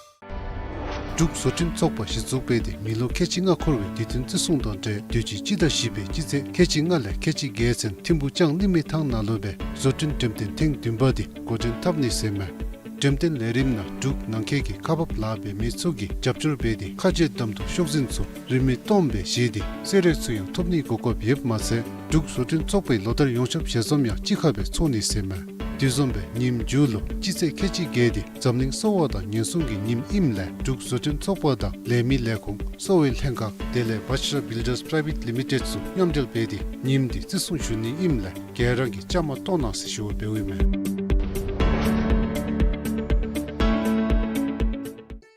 འབྲུག་བཟོ་སྐྲུན་ཚོགས་པ་གཞི་བཙུགས་འབད་དེ་མི་ལོ་ཁལ་གཅིག་ལྔ་འཁོར་བའི་དུས་སྟོན་བརྩི་སྲུང་དང་འབྲེལ་དུས་ཅི་སྤྱི་ཟླ་བཞི་པའི་སྤྱི་ཚེས་ཁལ་གཅིག་ལྔ་ལས་ཁལ་གཅིག་བརྒྱད་ཚུན་ཐིམ་ཕུག་ལྕང་གླིང་མི་ཐང་ནང་ལུ་སྦེ་བཟོ་སྐྲུན་འགྲེམས་སྟོན་ཐེངས་བདུན་པ་དེ་འགོ་འདྲེན་འཐབ་ནི་ཟེར་མས། འགྲེམས་སྟོན་ལས་རིམ་ནང་འབྲུག་ནང་འཁོད་ཀྱི་ཁག་འབགཔ་ལཱ་འབད་མི་ཚུ་གིས་རྒྱབ་སྐྱོར་འབད་དེ་ཁ་རྗེ་གདམ་འཐུ་ཤོག་འཛིན་ཚུ་རིན་མེད་སྟོངམ་སྦེ་བཞེས་ཏེ་གསོལ་རས་ཚུ་ཡང་ཐོབ་ནིའི་གོ་སྐབས་ཡོདཔ་མ་ཚད་འབྲུག་བཟོ་སྐྲུན་ཚོགས་པའི་ལོ་བསྟར་ཡོངས་ཁྱབ་ཞལ་འཛོམས་ཡང་གཅིག་ཁར་སྦེ་ཚོགས་ནི་ཟེར་མས། དེ་བཟུམ་སྦེ་ཉིནམ་མཇུག་ལུ་སྤྱི་ཚེས་ཁལ་གཅིག་བརྒྱད་དེ་འཛམ་གླིང་གསོ་བ་དང་ཉེན་སྲུང་གི་ཉིནམ་ཨིནམ་ལས་འབྲུག་བཟོ་སྐྲུན་ཚོགས་པ་དང་ལས་མི་ལས་ཁུངས་གསོ་བའི་ལྷན་ཁག་དེ་ལས་Vajra Builders Private Limited ཚུ་མཉམ་འབྲེལ་འབད་དེ་ཉིནམ་དེ་བརྩི་སྲུང་ཞུ་ནི་ཨིནམ་ལས་ག་ར་གིས་བཅའ་མར་གཏོགས་གནང་ཟེར་ཞུ་བ་འབདཝ་ཨིན་མས།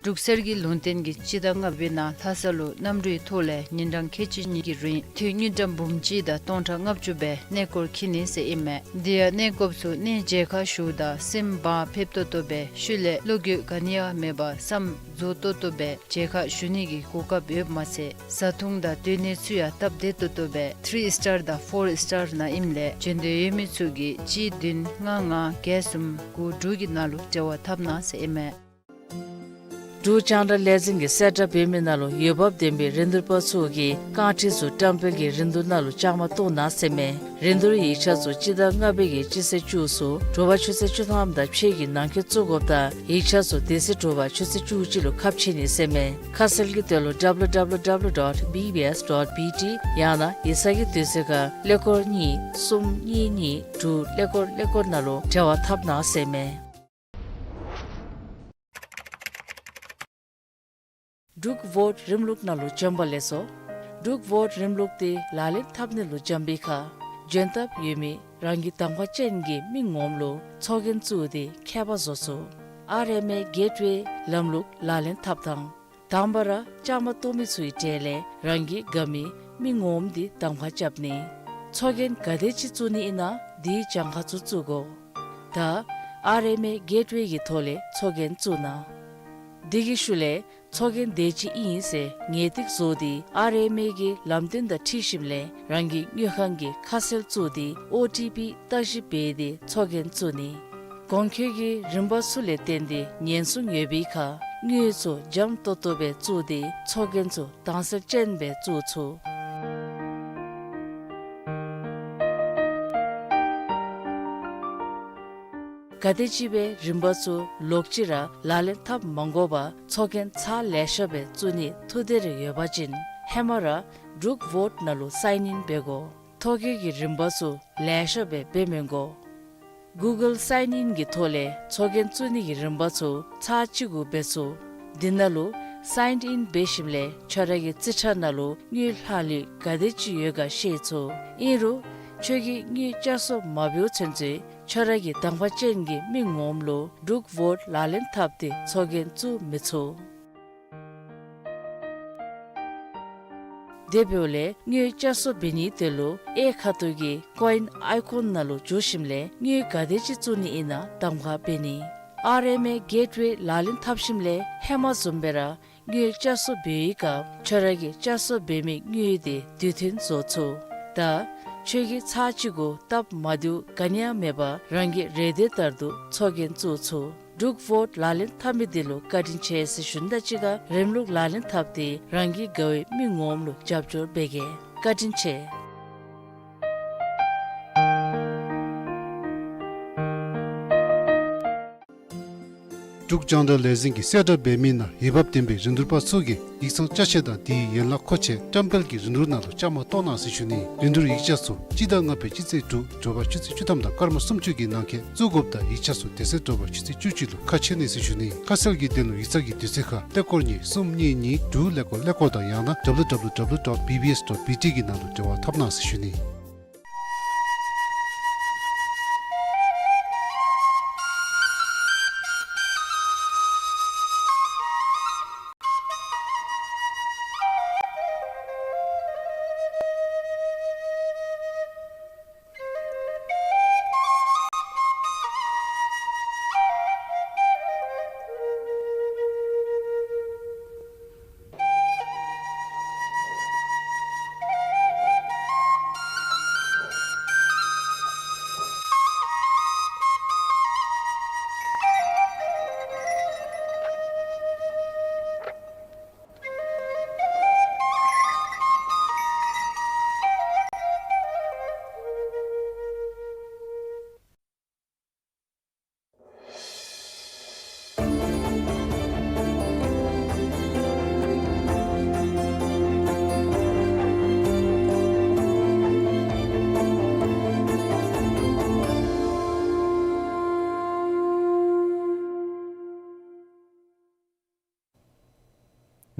འབྲུག་གསེར་གྱི་ལུང་བསྟན་གྱིས་སྤྱི་ཟླ་ལྔ་པའི་ནང་ལྷ་ས་ལུ་གནམ་གྲུའི་ཐོག་ལས་ཉིན་གྲངས་ཁལ་གཅིག་གཉིས་ཀྱི་རིང་འཐུས་དངུལ་ཀྲམ་འབུམ་གཅིག་དང་སྟོང་ཕྲག་ལྔ་བཅུ་སྦེ་གནས་སྐོར་འཁྱིད་ནི་ཟེར་ཨིན་མས། དེ་ཡང་གནས་སྐོརཔ་ཚུ་གནས་མཇལ་ཁ་ཞུཝ་ད་སེམས་བག་ཕེབས་ཏོག་ཏོ་སྦེ་ཤུལ་ལས་བློ་འགྱོད་ག་ནི་ཡང་མེད་པར་བསམ་རྫོགས་ཏོག་ཏོ་སྦེ་མཇལ་ཁ་ཞུ་ནི་གི་གོ་སྐབས་ཡོདཔ་མ་ཚད་བཟའ་འཐུང་དང་སྡོད་གནས་ཚུ་ཡང་སྟབས་བདེ་ཏོག་ཏོ་སྦེ་ཐི་རི་སི་ཊར་དང་ཕོར་སི་ཊར་ནང་ཨིནམ་ལས་བྱོན་འདོད་ཡོད་མི་ཚུ་གིས་གཅིག་བདུན་ལྔ་ལྔ་བརྒྱད་གསུམ་དགུ་དྲུག་གི་ནང་ལུ་འབྲེལ་བ་འཐབ་གནང་ཟེར་ཨིན་མས། འབྲུག་རྒྱང་བསྒྲགས་ལས་འཛིན་གྱིས་གསལ་བསྒྲགས་འབད་མི་ནང་ལུ་འོས་འབབ་ལྡན་པའི་རིན་བསྡུར་པ་ཚུ་གིས་རྐང་ཁྲི་ཚུ་བཀྲམ་སྤེལ་གྱི་རིན་བསྡུར་ནང་ལུ་བཅའ་མར་གཏོགས་གནང་ཟེར་མས། རིན་བསྡུར་ཡིག་ཆ་ཚུ་སྤྱི་ཟླ་ལྔ་པའི་གི་སྤྱི་ཚེས་བཅུ་ཚུ་དྲོ་པ་ཆུ་ཚོད་བཅུ་ཐམ་དང་ཕྱེད་ཀྱི་ནང་འཁོད་བཙུགས་དགོཔ་དང་ཡིག་ཆ་ཚུ་དེ་ཚེ་དྲོ་པ་ཆུ་ཚོད་བཅུ་གཅིག་ལུ་ཁ་ཕྱེ་ནི་ཟེར་མས། ཁ་གསལ་གྱི་དོན་ལུ་W W W dot B B S dot B T ཡང་ན་ཡིག་ཚང་གི་དུས་ཚོད་ཁར་ཀླད་ཀོར་གཉིས་གསུམ་གཉིས་གཉིས་དྲུག་ཀླད་ཀོར་ཀླད་ཀོར་ནང་ལུ་འབྲེལ་བ་འཐབ་གནང་ཟེར་མས། འབྲུག་བོཊ་རིམ་ལུགས་ནང་ལུ་བྱོན་པ་ལེགས་སོ། འབྲུག་བོཊ་རིམ་ལུགས་དེ་ལག་ལེན་འཐབ་ནི་ལུ་བྱོན་པའི་ཁར་འབྱོན་ཐབས་ཡོད་མི་རང་གི་གདམ་ཁ་ཅན་གྱི་མི་ངོམ་ལུ་ཚོགས་རྒྱན་བཙུགས་ཏེ་ཁྱད་པར་བཟོ་ཚུགས། ཨར་ཨེམ་ཨེ་གེཊ་ཝེ་ལམ་ལུགས་ལག་ལེན་འཐབ་ཐངས། དང་པ་ར་བཅའ་མར་གཏོགས་མི་ཚུའི་གྲས་ལས་རང་གི་དགའ་མི་མི་ངོམ་དེ་གདམ་ཁ་རྐྱབ་ནི། ཚོགས་རྒྱན་ག་དེ་ཅིག་བཙུགས་ནི་ཨིན་ན་དེའི་གྱངས་ཁ་ཚུ་བཙུགས་དགོ། ད་ཨར་ཨེམ་ཨེ་གེཊ་ཝེ་གི་ཐོག་ལས་ཚོགས་རྒྱན་བཙུགས་གནང་། དེ་གི་ཤུལ་ལས་ཚོགས་རྒྱན་དེ་ཅིག་ཨིན་ཟེར་ངེས་ཏིག་བཟོ་སྟེ་ཨར་ཨེམ་ཨེ་གི་ལམ་སྟོན་དང་འཁྲིལ་ཞིནམ་ལས་རང་གི་དངུལ་ཁང་གི་ཁ་གསལ་བཙུགས་ཏེ་ཨོ་ཊི་པི་བརྟག་ཞིབ་འབད་དེ་ཚོགས་རྒྱན་བཙུགས་ནི། གོང་འཁོད་ཀྱི་རིམ་པ་ཚུ་ལས་བརྟེན་ཏེ་ཉེན་སྲུང་ཡོད་པའི་ཁར་དངུལ་ཚུ་འཇམ་ཏོག་ཏོ་སྦེ་བཙུགས་ཏེ་ཚོགས་རྒྱན་ཚུ་དྭངས་གསལ་ཅན་སྦེ་བཙུགས་ཚུགས། ག་དེ་ཅིག་སྦེ་རིམ་པ་ཚུ་ལོག་ཅི་ར་ལག་ལེན་འཐབ་མ་དགོ་པར་ཚོགས་རྒྱན་ཚར་ལེ་ཤ་སྦེ་བཙུགས་ནི་ཐུགས་འདོད་རེ་ཡོད་པ་ཅིན་ཧེ་མ་ར་འབྲུག་བོཊ་ནང་ལུ་སའིན་ཨིན་འབད་དགོ། ཐོ་བཀོད་ཀྱི་རིམ་པ་ཚུ་ལེ་ཤ་སྦེ་འབད་མི་དགོ། གུ་གཱལ་སའིན་ཨིན་གྱི་ཐོག་ལས་ཚོགས་རྒྱན་བཙུགས་ནི་གི་རིམ་པ་ཚུ་ཚར་གཅིག་གུ་འབད་ཚུགས། དེ་ནང་ལུ་སའིན་ཨིན་འབད་ཞིནམ་ལས་ཁྱོད་ར་གི་རྩིས་ཁྲ་ནང་ལུ་དངུལ་ལྷག་ལུས་ག་དེ་ཅིག་ཡོད་ག་ཤེས་ཚུགས། ཨིན་རུང་ཁྱོད་ཀྱིས་དངུལ་བསྐྱར་གསོ་མ་འབདཝ་ཚུན་ཚོད་ཁྱོད་ར་གི་གདམ་ཁ་ཅན་གྱི་མི་ངོམ་ལུ་འབྲུག་བོཊ་ལག་ལེན་འཐབ་སྟེ་ཚོགས་རྒྱན་བཙུགས་མི་ཚུགས། དེ་འབདཝ་ལས་དངུལ་བསྐྱར་གསོ་འབད་ནིའི་དོན་ལུ་གཡས་ཁ་ཐུག་གི་ཀོ་ཨིན་ཨའི་ཀོན་ནང་ལུ་འཛུལ་ཞིནམ་ལས་དངུལ་ག་དེ་ཅིག་བཙུགས་ནི་ཨིན་ན་གདམ་ཁ་འབད་ནི། ཨར་ཨེམ་ཨེ་གེཊ་ཝེ་ལག་ལེན་འཐབ་ཞིནམ་ལས་ཧེ་མ་བཟུམ་སྦེ་ར་དངུལ་བསྐྱར་གསོ་འབད་བའི་སྐབས་ཁྱོད་ར་གིས་བསྐྱར་གསོ་འབད་མི་དངུལ་དེ་དུས་མཐུན་བཟོ་ཚུགས། ད་ཁྱོད་ཀྱིས་ཚར་གཅིག་གུ་སྟབས་མ་བདེཝ་ག་ནི་ཡང་མེད་པར་རང་གི་རེ་འདོད་ལྟར་དུ་ཚོགས་རྒྱན་བཙུགས་ཚུགས། འབྲུག་བོཊ་ལག་ལེན་འཐབ་མི་དེ་ལུ་བཀའ་དྲིན་ཆེ་ཟེར་ཞུ་ནི་དང་གཅིག་ཁར་རིམ་ལུགས་ལག་ལེན་འཐབ་སྟེ་རང་གི་དགའ་བའི་མི་ངོམ་ལུ་རྒྱབ་སྐྱོར་འབད་གེ། བཀའ་དྲིན་ཆེ། འབྲུག་རྒྱང་བསྒྲགས་ལས་འཛིན་གྱིས་གསལ་བསྒྲགས་འབད་མི་ནང་འོས་འབབ་ལྡན་པའི་རིན་བསྡུར་པ་ཚུ་གིས་ཡིག་ཚང་ཅ་ཆས་དང་དེའི་ཡན་ལག་མཁོ་ཆས་བཀྲམ་སྤེལ་གྱི་རིན་བསྡུར་ནང་ལུ་བཅའ་མར་གཏོགས་གནང་ཟེར་ཞུ་ནི། རིན་བསྡུར་ཡིག་ཆ་ཚུ་སྤྱི་ཟླ་ལྔ་པའི་སྤྱི་ཚེས་དྲུག་དྲོ་པ་ཆུ་ཚོད་བཅུ་ཐམ་དང་སྐར་མ་སུམ་ཅུ་གི་ནང་འཁོད་བཙུགས་དགོཔ་དང་ཡིག་ཆ་ཚུ་དེ་ཚེ་དྲོ་པ་ཆུ་ཚོད་བཅུ་གཅིག་ལུ་ཁ་ཕྱེ་ནི་ཟེར་ཞུ་ནི། ཁ་གསལ་གྱི་དོན་ལུ་ཡིག་ཚང་གི་དུས་ཚོད་ཁར་ཏེ་སྐོར་གཉིས་གསུམ་གཉིས་གཉིས་དྲུག་ཀླད་ཀོར་ཀླད་ཀོར་དང་ཡང་ན་W W W dot B B S dot B T གི་ནང་ལུ་འབྲེལ་བ་འཐབ་གནང་ཟེར་ཞུ་ནི།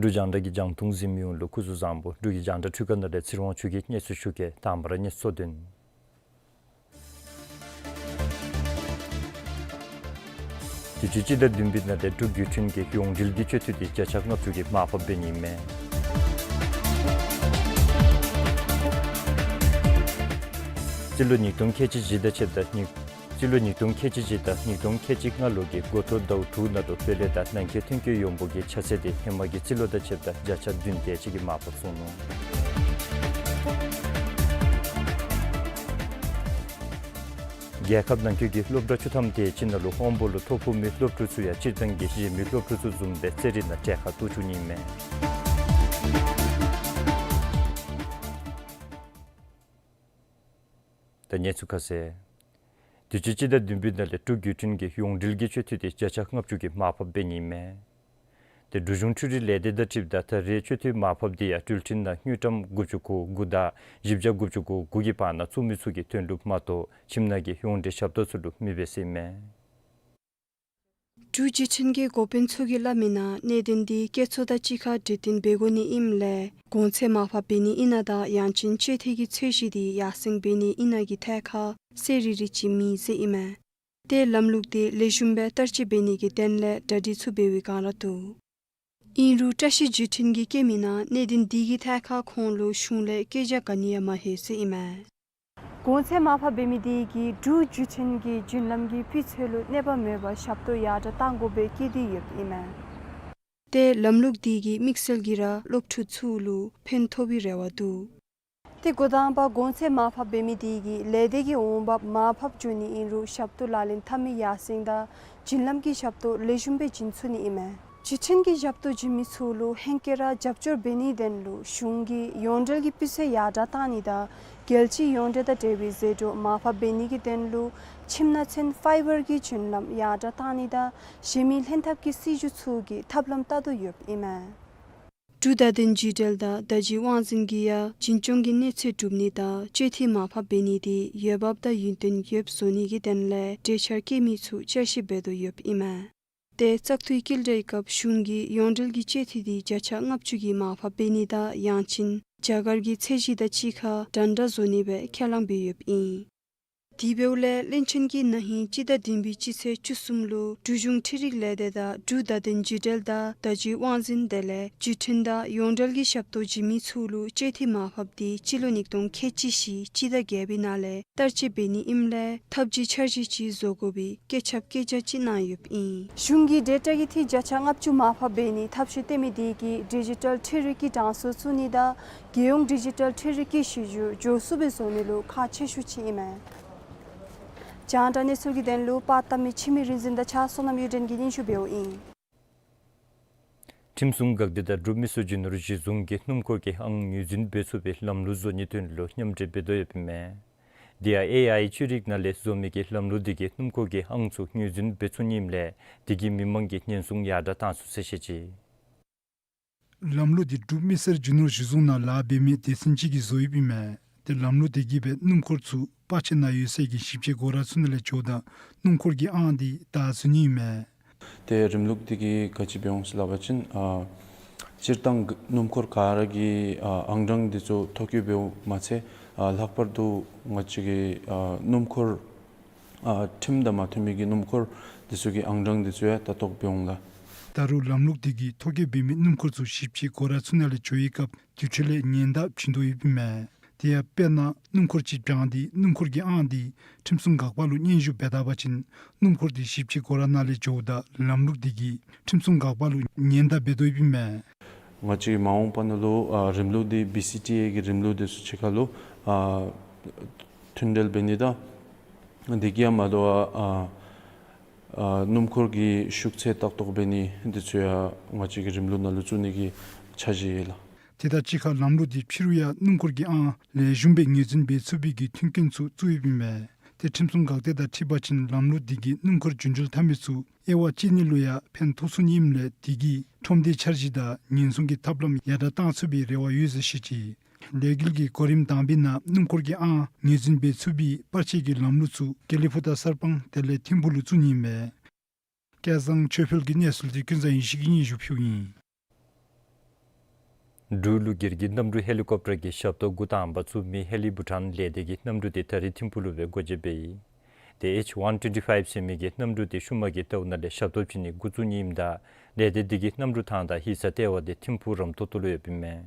འབྲུག་རྒྱང་བསྒྲགས་ཀྱི་རྒྱང་མཐོང་གཟིགས་མི་ཡོངས་ལུ་སྐུ་གཟུགས་བཟང་པོ། འབྲུག་གི་རྒྱང་བསྒྲགས་འཕྲུལ་ཁང་ནང་ལས་ཚེ་རིང་དབང་ཕྱུག་གིས་གནས་ཚུལ་ཞུ་གེ། དང་པ་ར་གནས་ཚུལ་དོན། དུས་ཅི་སྤྱི་ཟླ་བདུན་པའི་ནང་ལས་འབྲུག་བརྒྱུད་འཕྲིན་གྱི་ཡོངས་འབྲེལ་གྱི་སྤྱོད་འཐུས་དེ་བརྒྱ་ཆ་ལྔ་བཅུ་གི་མར་ཕབ་འབད་ནི་མས། སྤྱི་ལོ་ཉིས་སྟོང་ཁལ་གཅིག་བཞི་དང་ཕྱདཔ་ད་ཉིས་སྤྱི་ལོ་ཉིས་སྟོང་ཁལ་གཅིག་བཞི་དང་ཉིས་སྟོང་ཁལ་གཅིག་ལྔ་ལོ་གི་འགོ་ཐོག་ཟླཝ་དྲུག་ནང་ལུ་བེ་ལེ་དང་ནང་འཁོད་ཐོན་སྐྱེད་ཡོང་འབོར་གྱི་ཆ་ཚད་དེ་ཧེ་མ་གི་སྤྱི་ལོ་དང་ཕྱདཔ་ད་བརྒྱ་ཆ་བདུན་དེ་ཅིག་གིས་མར་ཕབ་སོང་ནུག། རྒྱལ་ཁབ་ནང་འཁོད་ཀྱི་སློབ་གྲྭ་བཅུ་ཐམ་དེ་ཅིག་ནང་ལུ་དབང་པོ་ལུ་ཐོ་ཕོག་མི་སློབ་ཕྲུག་ཚུ་ཡང་སྤྱིར་བཏང་གི་གཞན་མི་སློབ་ཕྲུག་ཚུ་བཟུམ་སྦེ་རྩེད་རིགས་ནང་གྲལ་ཁར་གཏོགས་བཅུག་ནི་མས། ད་གནས་ཚུལ་ཁ་གསལ། དུས་ཅི་སྤྱི་ཟླ་བདུན་པའི་ནང་ལས་འབྲུག་བརྒྱུད་འཕྲིན་གྱི་ཡོངས་འབྲེལ་གྱི་སྤྱོད་འཐུས་དེ་བརྒྱ་ཆ་ལྔ་བཅུ་གི་མར་ཕབ་འབད་ནི་མས། དེ་འབྲུག་གཞུང་འཕྲུལ་རིག་ལས་སྡེ་དང་འཁྲིལཝ་ད་ད་རེས་སྤྱོད་འཐུས་མར་ཕབ་དེ་ཡང་འགྲུལ་འཕྲིན་ནང་དངུལ་ཀྲམ་དགུ་བཅུ་གོ་དགུ་དང་བཞི་བརྒྱ་དགུ་བཅུ་གོ་དགུ་གི་བར་ན་བཙུགས་མི་ཚུ་གི་དོན་ལུ་མ་གཏོགས་ཁྱིམ་ནང་གི་ཡོངས་འབྲེལ་ཞབས་ཏོག་ཚུ་ལུ་མི་འབད་ཟེར་ཨིན་མས། འབྲུག་བརྒྱུད་འཕྲིན་གྱི་འགོ་དཔོན་ཚུ་གིས་སླབ་མི་ནང་གནད་དོན་འདི་བཀོད་ཚོགས་དང་གཅིག་ཁར་གྲོས་བསྟུན་འབད་དགོ་ནི་ཨིནམ་ལས་གོང་ཚད་མར་ཕབ་འབད་ནི་ཨིན་ན་དང་ཡང་ཅིན་སྤྱོད་འཐུས་ཀྱི་ཚད་གཞི་འདི་ཡར་སེང་འབད་ནི་ཨིན་ན་གི་ཐད་ཁར་གསལ་རི་རི་ཅིག་མེད་ཟེར་ཨིན་མས། ཏེ་ལམ་ལུགས་འདི་ལེགས་ཤོམ་སྦེ་བསྟར་སྤྱོད་འབད་ནི་གི་དོན་ལས་གྲ་སྒྲིག་ཚུ་འབད་བའི་བསྒང་ར་འདུག། ཨིན་རུང་བཀྲ་ཤིས་བརྒྱུད་འཕྲིན་གྱིས་བཀོད་མི་ནང་གནད་དོན་འདི་གི་ཐད་ཁར་ཁོང་ལུ་གཞུང་ལས་བཀོད་རྒྱ་ག་ནི་ཡང་མ་ལྷོད་ཟེར་ཨིན་མས། གོང་ཚད་མར་ཕབ་འབད་མི་དེ་གིས་འབྲུག་བརྒྱུད་འཕྲིན་གྱི་རྒྱུན་ལམ་གྱི་སྤུས་ཚད་ལུ་གནོད་པ་མེད་པར་ཞབས་ཏོག་ཡར་དྲགས་གཏང་དགོ་པའི་བཀོད་དེ་ཡོདཔ་ཨིན་མས། ཏེ་ལམ་ལུགས་འདི་གིས་དམིགས་བསལ་གྱིས་ར་སློབ་ཕྲུག་ཚུ་ལུ་ཕན་ཐོགས་པའི་རེ་བ་འདུག། ཏེ་འགོ་དང་པ་གོང་ཚད་མར་ཕབ་འབད་མི་དེ་གིས་ལས་སྡེ་གི་འོང་འབབ་མར་ཕབ་འགྱོ་ནི་ཨིན་རུང་ཞབས་ཏོག་ལག་ལེན་འཐབ་མི་ཡར་སེང་དང་རྒྱུན་ལམ་གྱི་ཞབས་ཏོག་ལེགས་ཤོམ་སྦེ་བྱིན་ཚུགས་ནི་ཨིན་མས། བརྒྱུད་འཕྲིན་གྱི་ཞབས་ཏོག་བྱིན་མི་ཚུ་ལུ་ཧེང་སྐལ་ར་རྒྱབ་སྐྱོར་འབད་ནིའི་དོན་ལུ་གཞུང་གིས་ཡོངས་འབྲེལ་གྱི་སྤུས་ཚད་ཡར་དྲགས་གཏང་ནི་དང་རྒྱལ་སྤྱིའི་ཡོངས་འབྲེལ་དང་འབྲེལ་བའི་ཟད་འགྲོ་མར་ཕབ་འབད་ནི་གི་དོན་ལུ་ཁྱིམ་ནང་ཚུན་ཕའི་བར་གྱི་རྒྱུན་ལམ་ཡར་དྲགས་གཏང་ནི་དང་གཞན་མི་ལྷན་ཐབས་ཀྱི་སྲིད་བྱུས་ཚུ་གི་ཐབས་ལམ་བལྟ་དོ་ཡོདཔ་ཨིན་མས། འབྲུག་བརྡ་དོན་བརྒྱུད་འབྲེལ་དང་བརྡ་བརྒྱུད་དབང་འཛིན་གྱིས་ཡང་འཛིན་སྐྱོང་གི་གནས་ཚད་གྲུབ་ནི་དང་སྤྱོད་འཐུས་མར་ཕབ་འབད་ནི་དེ་འོས་འབབ་དང་ཡུན་བརྟན་ཡོདཔ་བཟོ་ནི་གི་དོན་ལས་གྲོས་འཆར་བཀོད་མི་ཚུ་བསྐྱར་ཞིབ་འབད་དོ་ཡོདཔ་ཨིན་མས། ཏེ་བཙག་འཐུའི་བསྐྱེད་བསྒྲགས་སྐབས་གཞུང་གིས་ཡོངས་འབྲེལ་གྱི་སྤྱོད་འཐུས་དེ་བརྒྱ་ཆ་ལྔ་བཅུ་གི་མར་ཕབ་འབད་ནི་དང་ཡང་ཅིན་རྒྱ་གར་གྱི་ཚད་གཞི་དང་གཅིག་ཁར་འདྲན་འདྲ་བཟོ་ནི་སྦེ་ཁས་བླངས་འབད་ཡོདཔ་ཨིན། དེ་འབདཝ་ལས་བློན་ཆེན་གྱིས་ན་ཧིང་སྤྱི་ཟླ་བདུན་པའི་སྤྱི་ཚེས་བཅུ་གསུམ་ལུ་འབྲུག་གཞུང་འཕྲུལ་རིག་ལས་སྡེ་དང་འབྲུག་བརྡ་དོན་བརྒྱུད་འབྲེལ་དང་བརྡ་བརྒྱུད་དབང་འཛིན་དེ་ལས་བརྒྱུད་འཕྲིན་དང་ཡོངས་འབྲེལ་གྱི་ཞབས་ཏོག་བྱིན་མི་ཚུ་ལུ་སྤྱོད་འཐུས་མར་ཕབ་དེ་སྤྱི་ལོ་ཉིས་སྟོང་ཁལ་གཅིག་བཞི་སྤྱི་ཟླ་བརྒྱད་པའི་ནང་ལས་བསྟར་སྤྱོད་འབད་ནི་ཨིནམ་ལས་ཐབས་ཇུས་འཆར་གཞི་ཅིག་བཟོ་དགོ་པའི་བཀོད་ཁྱབ་བཀོད་རྒྱ་ཅིག་གནང་ཡོདཔ་ཨིན། གཞུང་གིས་ཌེ་ཊ་གི་འཐུས་བརྒྱ་ཆ་ལྔ་བཅུ་མར་ཕབ་འབད་ནིའི་ཐབས་ཤེས་སྟོན་མི་དེ་གིས་ཌི་ཇི་ཊལ་འཕྲུལ་རིག་གི་གྲངས་སུ་བཙུགས་ནི་དང་རྒྱལ་ཡོངས་ཌི་ཇི་ཊལ་འཕྲུལ་རིག་གི་གཞི་བཅུ་མགྱོགས་སུ་སྦེ་བཟོ་ནི་ལུ་ཁག་ཆེ་ཤོས་ཅིག་ཨིན་མས། རྒྱང་བསྒྲགས་གནས་ཚུལ་གྱི་དོན་ལུ་པར་བཏབ་མི་འཆི་མེད་རིག་འཛིན་དང་གཅིག་ཁར་བསོད་ནམས་གཡུ་སྒྲོན་གྱིས་སྙན་ཞུ་འབདཝ་ཨིན། ཁྲིམས་སྲུང་འགག་སྡེ་དང་འབྲུག་མི་སེར་རྒྱུ་ནོར་གཞི་བཟུང་གིས་སྣུམ་འཁོར་གྱི་ཨང་ངོས་འཛིན་འབད་ཚུགས་པའི་ལམ་ལུགས་བཟོ་ནིའི་དོན་ལུ་མཉམ་འབྲེལ་འབད་དོ་ཡོདཔ་ཨིན་མས། དེ་ཡང་ཨེ་ཨའི་བཅོས་རིག་ནང་ལས་བཟོ་མི་གིས་ལམ་ལུགས་དེ་གིས་སྣུམ་འཁོར་གྱི་ཨང་ཚུ་ངོས་འཛིན་འབད་ཚུགས་ནི་ཨིནམ་ལས་དེ་གིས་མི་མང་གི་ཉེན་སྲུང་ཡར་དྲག་བཏང་ཚུགས་ཟེར་བཤད་ཅི། ལམ་ལུགས་དེ་འབྲུག་མི་སེར་རྒྱུ་ནོར་གཞི་བཟུང་ནང་ལཱ་འབད་མི་སྡེ་ཚན་ཅིག་གིས་བཟོ་ཡོདཔ་ཨིན་མས། ཏེ་ལམ་ལུགས་དེ་གིས་སྦེ་སྣུམ་འཁོར་ཚུ་པར་ཆས་ནང་ཡོད་ས་གི་ཞིབ་དཔྱད་འགོ་ར་ཚུ་ནང་ལས་འགྱོཝ་ད་སྣུམ་འཁོར་གྱི་ཨང་དེ་བལྟ་ཚུགས་ནི་ཨིན་མས། ཏེ་རིམ་ལུགས་དེ་གིས་ག་ཅི་འབད་འོང་ཟེར་སླབ་པ་ཅིན་ཨ་སྤྱིར་བཏང་གི་སྣུམ་འཁོར་ག་ར་གི་ཨ་ཨང་གྲངས་དེ་ཚུ་ཐོ་བཀོད་འབདཝ་མ་ཚད་ཨ་ལྷག་པར་དུ་ང་བཅས་ཀྱི་ཨ་སྣུམ་འཁོར་ཨ་ཁྲིམས་དང་མ་མཐུན་མི་གི་སྣུམ་འཁོར་དེ་ཚུ་གི་ཨང་གྲངས་དེ་ཚུ་ཡང་ལྟ་རྟོག་འབད་འོང་ལགས། ད་རུང་ལམ་ལུགས་དེ་གིས་ཐོ་བཀོད་འབད་མི་སྣུམ་འཁོར་ཚུ་ཞིབ་དཔྱད་འགོ་ར་ཚུ་ནང་ལས་འགྱོ་བའི་སྐབས་དུས་ཁྲོད་ལས་ཉེན་བརྡ་བྱིན་དོ་ཡོདཔ་ཨིན་མས། དེ་ཡང་དཔེར་ན་སྣུམ་འཁོར་ཅིག་བརྒྱངས་ཏེ་སྣུམ་འཁོར་གྱི་ཨང་དེ་ཁྲིམས་སྲུང་འགག་པ་ལུ་སྙན་ཞུ་འབད་ད་པ་ཅིན་སྣུམ་འཁོར་དེ་ཞིབ་དཔྱད་འགོ་ར་ནང་ལས་འགྱོཝ་ད་ལམ་ལུགས་དེ་གིས་ཁྲིམས་སྲུང་འགག་པ་ལུ་ཉེན་བརྡ་འབད་དོ་ཡོདཔ་ཨིན་མས། ང་བཅས་མ་འོངས་པ་ནང་ལུ་ཨ་རིམ་ལུགས་དེ་བི་སི་ཊི་ཨེ་གི་རིམ་ལུགས་དེ་ཚུ་གཅིག་ཁར་ལུ་ཨ་མཐུན་འབྲེལ་འབད་ནི་དང་དེ་གིས་ཡང་མ་དོ་བར་ཨ་ཨ་སྣུམ་འཁོར་གྱི་ཤུགས་ཚད་ལྟ་རྟོག་འབད་ནི་དེ་ཚུ་ཡང་ང་བཅས་ཀྱི་རིམ་ལུགས་ནང་ལུ་བཙུགས་ནི་གི་འཆར་གཞི་ཡོད་ལགས། དེ་དང་གཅིག་ཁར་ལམ་ལུགས་དེ་ཕྱི་རུ་ཡང་སྣུམ་འཁོར་གྱི་ཨང་ལེགས་ཤོམ་སྦེ་ངོས་འཛིན་འབད་ཚུགས་པའི་གི་མཐུན་རྐྱེན་ཚུ་བཙུགས་ཡོདཔ་ཨིན་མས། ཏེ་ཁྲིམས་སྲུང་འགག་སྡེ་དང་འཁྲིལ་བ་ཅིན་ལམ་ལུགས་དེ་གིས་སྣུམ་འཁོར་རྒྱུ་འགྲུལ་འཐབ་མི་ཚུ་དབྱེ་བ་དཔྱད་ནི་ལུ་ཡང་ཕན་ཐོགས་ཚུགས་ནི་ཨིནམ་ལས་དེ་གིས་ཁྲོམ་སྡེའི་འཆར་གཞི་དང་ཉེན་སྲུང་གི་ཐབས་ལམ་ཡར་དྲག་བཏང་ཚུགས་པའི་རེ་བ་ཡོད་ཟེར་བཤད་ཅི། ལས་འགུལ་གྱི་གོ་རིམ་དང་པའི་ནང་སྣུམ་འཁོར་གྱི་ཨང་ངོས་འཛིན་འབད་ཚུགས་པའི་པར་ཆས་ཀྱི་ལམ་ལུགས་ཚུ་དགེ་ལེགས་ཕུ་ཐག་གསར་སྤང་དེ་ལས་ཐིམ་ཕུག་ལུ་བཙུགས་ནི་ཨིན་མས། སྐལ་བཟང་ཆོས་འཕེལ་གྱིས་གནས་ཚུལ་དེ་ཀུན་བཟང་ཡེ་ཤེས་ཀྱིས་སྙན་ཞུ་ཕུལཝ་ཨིན། འབྲུག་ལུ་སྒེར་གྱི་གནམ་གྲུ་ཧེ་ལི་ཀོབ་ཊར་གྱི་ཞབས་ཏོག་འགོ་དང་པ་བཙུགས་མི་ཧེ་ལི་བྷུ་ཊཱན་ལས་སྡེ་གི་གནམ་གྲུ་དེ་ད་རིས་ཐིམ་ཕུག་ལུ་སྦེ་སྒོ་འབྱེད་འབད་ཡི། ཏེ་ཨེཆ་ཝན་ཊུ་ཝེན་ཊི་ཕའིབ་ཟེར་མི་གི་གནམ་གྲུ་དེ་ཤུལ་མ་གི་ཟླཝ་ནང་ལས་ཞབས་ཏོག་བྱིན་ནི་འགོ་བཙུགས་ནི་ཨིནམ་ད་ལས་སྡེ་དེ་གི་གནམ་གྲུ་ཐང་དང་ཡིག་ཚང་ལྟེ་བ་དེ་ཐིམ་ཕུག་རམ་ཏོག་ཏོ་ལུ་ཡོདཔ་ཨིན་མས།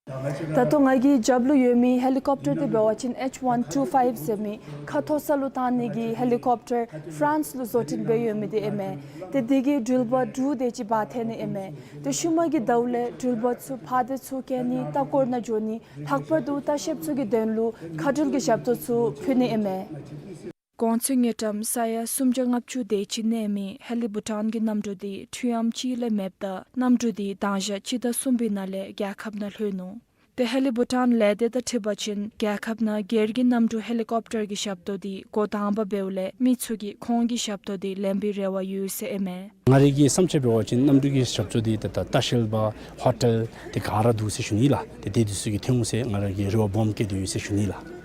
ད་ལྟོ་ང་གི་རྒྱབ་ལུ་ཡོད་མི་ཧེ་ལི་ཀོབ་ཊར་དེ་འབད་བ་ཅིན་ཨེཆ་ཝན་ཊུ་ཝེན་ཊི་ཕའིབ་ཟེར་མི་མཁའ་མཐོ་ས་ལུ་བཏང་ནི་གི་ཧེ་ལི་ཀོབ་ཊར་ཕ་རན་སི་ལུ་བཟོ་སྐྲུན་འབད་ཡོད་མི་དེ་ཨིན་མས། ཏེ་དེ་གིས་འགྲུལ་པ་དྲུག་དེ་ཅིག་འབག་འཐེན་ནི་ཨིན་མས། ཏེ་ཤུལ་མ་གི་ཟླཝ་ལས་འགྲུལ་པ་ཚུ་ཕར་དང་ཚུར་བསྐྱལ་ནི་ལྟ་སྐོར་ནང་འགྱོ་ནི་ལྷག་པར་དུ་ལྟ་བཤལཔ་ཚུ་གི་དོན་ལུ་མཁའ་འགྲུལ་གྱི་ཞབས་ཏོག་ཚུ་ཕུལ་ནི་ཨིན་མས། གོང་ཚད་དངུལ་ཀྲམ་ས་ཡ་སུམ་བརྒྱ་ལྔ་བཅུ་དེ་ཅིག་གནས་མི་ཧེ་ལི་བྷུ་ཊཱན་གྱི་གནམ་གྲུ་དེ་འཕྲུལ་ལམ་ཅིག་ལས་མེདཔ་ད་གནམ་གྲུ་དེ་གདང་ཞག་སྤྱི་ཟླ་གསུམ་པའི་ནང་ལས་རྒྱལ་ཁབ་ནང་ལྷོད་ནུག། ཏེ་ཧེ་ལི་བྷུ་ཊཱན་ལས་སྡེ་དང་འཁྲིལ་བ་ཅིན་རྒྱལ་ཁབ་ནང་སྒེར་གྱི་གནམ་གྲུ་ཧེ་ལི་ཀོབ་ཊར་གྱི་ཞབས་ཏོག་དེ་འགོ་དང་པ་འབདཝ་ལས་མི་ཚུ་གིས་ཁོང་གི་ཞབས་ཏོག་དེ་ལེན་པའི་རེ་བ་ཡོད་ཟེར་ཨིན་མས། ང་རའི་གི་བསམ་འཆར་འབད་བ་ཅིན་གནམ་གྲུ་གི་ཞབས་ཏོག་དེ་ད་ལྟ་ལྟ་བཤལ་པ་ཧོ་ཊེལ་དེ་ག་ར་འདུག་ཟེར་ཞུ་ནི་ལགས། ཏེ་དེ་འདི་ཚུ་གིས་ཐོན་འོང་ཟེར་ང་རའི་གི་རེ་བ་སྦོམ་བསྐྱེད་དེ་ཡོད་ཟེར་ཞུ་ནི་ལགས།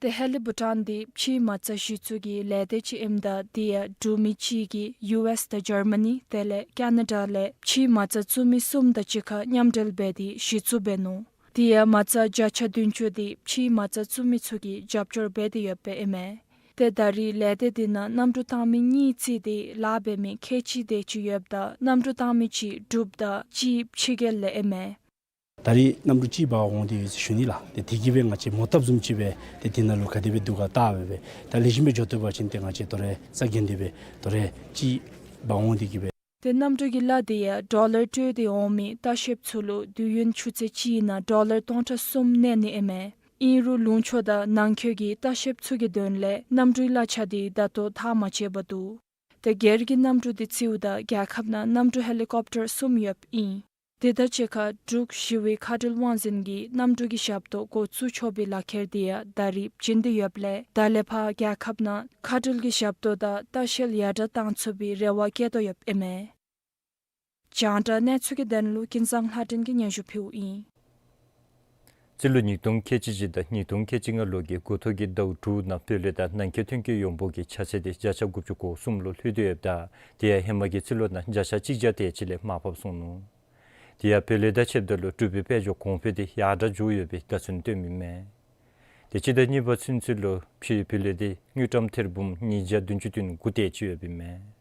ཏེ་ཧེ་ལི་བྷུ་ཊཱན་འདི་ཕྱིའི་མ་རྩ་གཞི་བཙུགས་ཀྱི་ལས་སྡེ་ཅིག་ཨིནམ་ད་དེ་ཡང་འབྲུག་མི་གཅིག་གིས་ཡུ་ཨེསི་དང་ཇར་མ་ནི་དེ་ལས་ཀེ་ན་ཌ་ལས་ཕྱིའི་མ་རྩ་བཙུགས་མི་གསུམ་དང་གཅིག་ཁར་མཉམ་འབྲེལ་འབད་དེ་གཞི་བཙུགས་འབད་ནུག། དེ་ཡང་མ་རྩ་བརྒྱ་ཆ་བདུན་ཅུ་དེ་ཕྱིའི་མ་རྩ་བཙུགས་མི་ཚུ་གིས་རྒྱབ་སྐྱོར་འབད་དེ་ཡོདཔ་ཨིན་མས། ཏེ་ད་རིས་ལས་སྡེ་འདི་ནང་གནམ་གྲུ་བཏང་མི་གཉིས་བརྩིས་ཏེ་ལཱ་འབད་མི་ཁལ་གཅིག་དེ་ཅིག་ཡོདཔ་ད་གནམ་གྲུ་བཏང་མི་གཅིག་འབྲུགཔ་དང་གཅིག་ཕྱི་རྒྱལ་ལས་ཨིན་མས། ད་རིས་གནམ་གྲུ་གཅིག་འབག་འོང་སྟེ་ཡོད་ཟེར་ཞུ་ནི་ལགས། ཏེ་དེ་གིས་སྦེ་ང་བཅས་མོ་བཏབ་བཟུམ་ཅིག་སྦེ་ཏེ་དེ་ནང་ལུ་ག་དེ་སྦེ་འདུག་ག་བལྟ་སྦེ་སྦེ་ད་ལེགས་ཤོམ་སྦེ་འགྱོ་བཏུབ་པ་ཅིན་ཏེ་ང་བཅས་དོ་རུང་རྩ་འགེངས་ཏེ་སྦེ་དོ་རུང་གཅིག་འབག་འོང་སྟེ་གིས་སྦེ། ཏེ་གནམ་གྲུ་གི་ལཱ་དེ་ཡང་ཌོ་ལར་སྤྲོད་དེ་འོང་མི་ལྟ་བཤལཔ་ཚུ་ལུ་དུས་ཡུན་ཆུ་ཚོད་གཅིག་ནང་ཌོ་ལར་སྟོང་ཕྲག་གསུམ་གནས་ནི་ཨིན་མས། ཨིན་རུང་ལུང་ཕྱོགས་དང་ནང་འཁོད་ཀྱི་ལྟ་བཤལཔ་ཚུ་གི་དོན་ལས་གནམ་གྲུའི་གླ་ཆ་དེ་ད་ལྟོ་ཐག་མ་བཅད་པར་འདུག། ཏེ་སྒེར་གྱི་གནམ་གྲུ་དེ་རྩིསཝ་ད་རྒྱལ་ཁབ་ནང་གནམ་གྲུ་ཧེ་ལི་ཀོབ་ཊར་གསུམ་ཡོདཔ་ཨིན། དེ་དང་གཅིག་ཁར་འབྲུག་ཞི་བའི་མཁའ་འགྲུལ་དབང་འཛིན་གྱིས་གནམ་གྲུ་གི་ཞབས་ཏོག་འགོ་བཙུགས་ཆོག་པའི་ལག་ཁྱེར་དེ་ཡང་ད་རིས་བྱིན་ཏེ་ཡོདཔ་ལས་ད་ལས་ཕར་རྒྱལ་ཁབ་ནང་མཁའ་འགྲུལ་གྱི་ཞབས་ཏོག་དང་ལྟ་བཤལ་ཡར་དྲག་བཏང་ཚུགས་པའི་རེ་བ་བསྐྱེད་དོ་ཡོདཔ་ཨིན་མས། རྒྱང་བསྒྲགས་གནས་ཚུལ་གྱི་དོན་ལུ་ཀུན་བཟང་ལྷ་སྒྲོན་གྱིས་སྙན་ཞུ་ཕུལཝ་ཨིན། སྤྱི་ལོ་ཉིས་སྟོང་ཁལ་གཅིག་གཅིག་དང་ཉིས་སྟོང་ཁལ་གཅིག་ལྔ་ལོ་གི་འགོ་ཐོག་གི་ཟླཝ་དྲུག་ནང་བོད་ལས་དང་ནང་འཁོད་ཐོན་སྐྱེད་ཡོང་འབོར་གྱི་ཆ་ཚད་དེ་བརྒྱ་ཆ་དགུ་བཅུ་གོ་གསུམ་ལུ་ལྷོད་དེ་ཡོདཔ་ད་དེ་ཡང་ཧེ་མ་གི་སྤྱི་ལོ་ནང་བརྒྱ་ཆ་གཅིག་བརྒྱ་དེ་ཅིག་ལས་མར་བབས་སོང་ནུག། དེ་ཡང་བོད་ལས་དང་ཕྱདཔ་ད་ལུ་འབྲུག་པའི་དཔལ་འབྱོར་གོང་འཕེལ་དེ་ཡར་དྲག་འགྱོ་ཡོད་པའི་བརྡ་མཚོན་སྟོནམ་ཨིན་མས། ཏེ་སྤྱི་ཟླ་གཉིས་པ་ཚུན་ཚོད་ལུ་ཕྱིའི་བོད་ལས་དེ་དངུལ་ཀྲམ་ཐེར་འབུམ་ཉིས་བརྒྱ་བདུན་ཅུ་དོན་དགུ་དེ་ཅིག་ཡོདཔ་ཨིན་མས།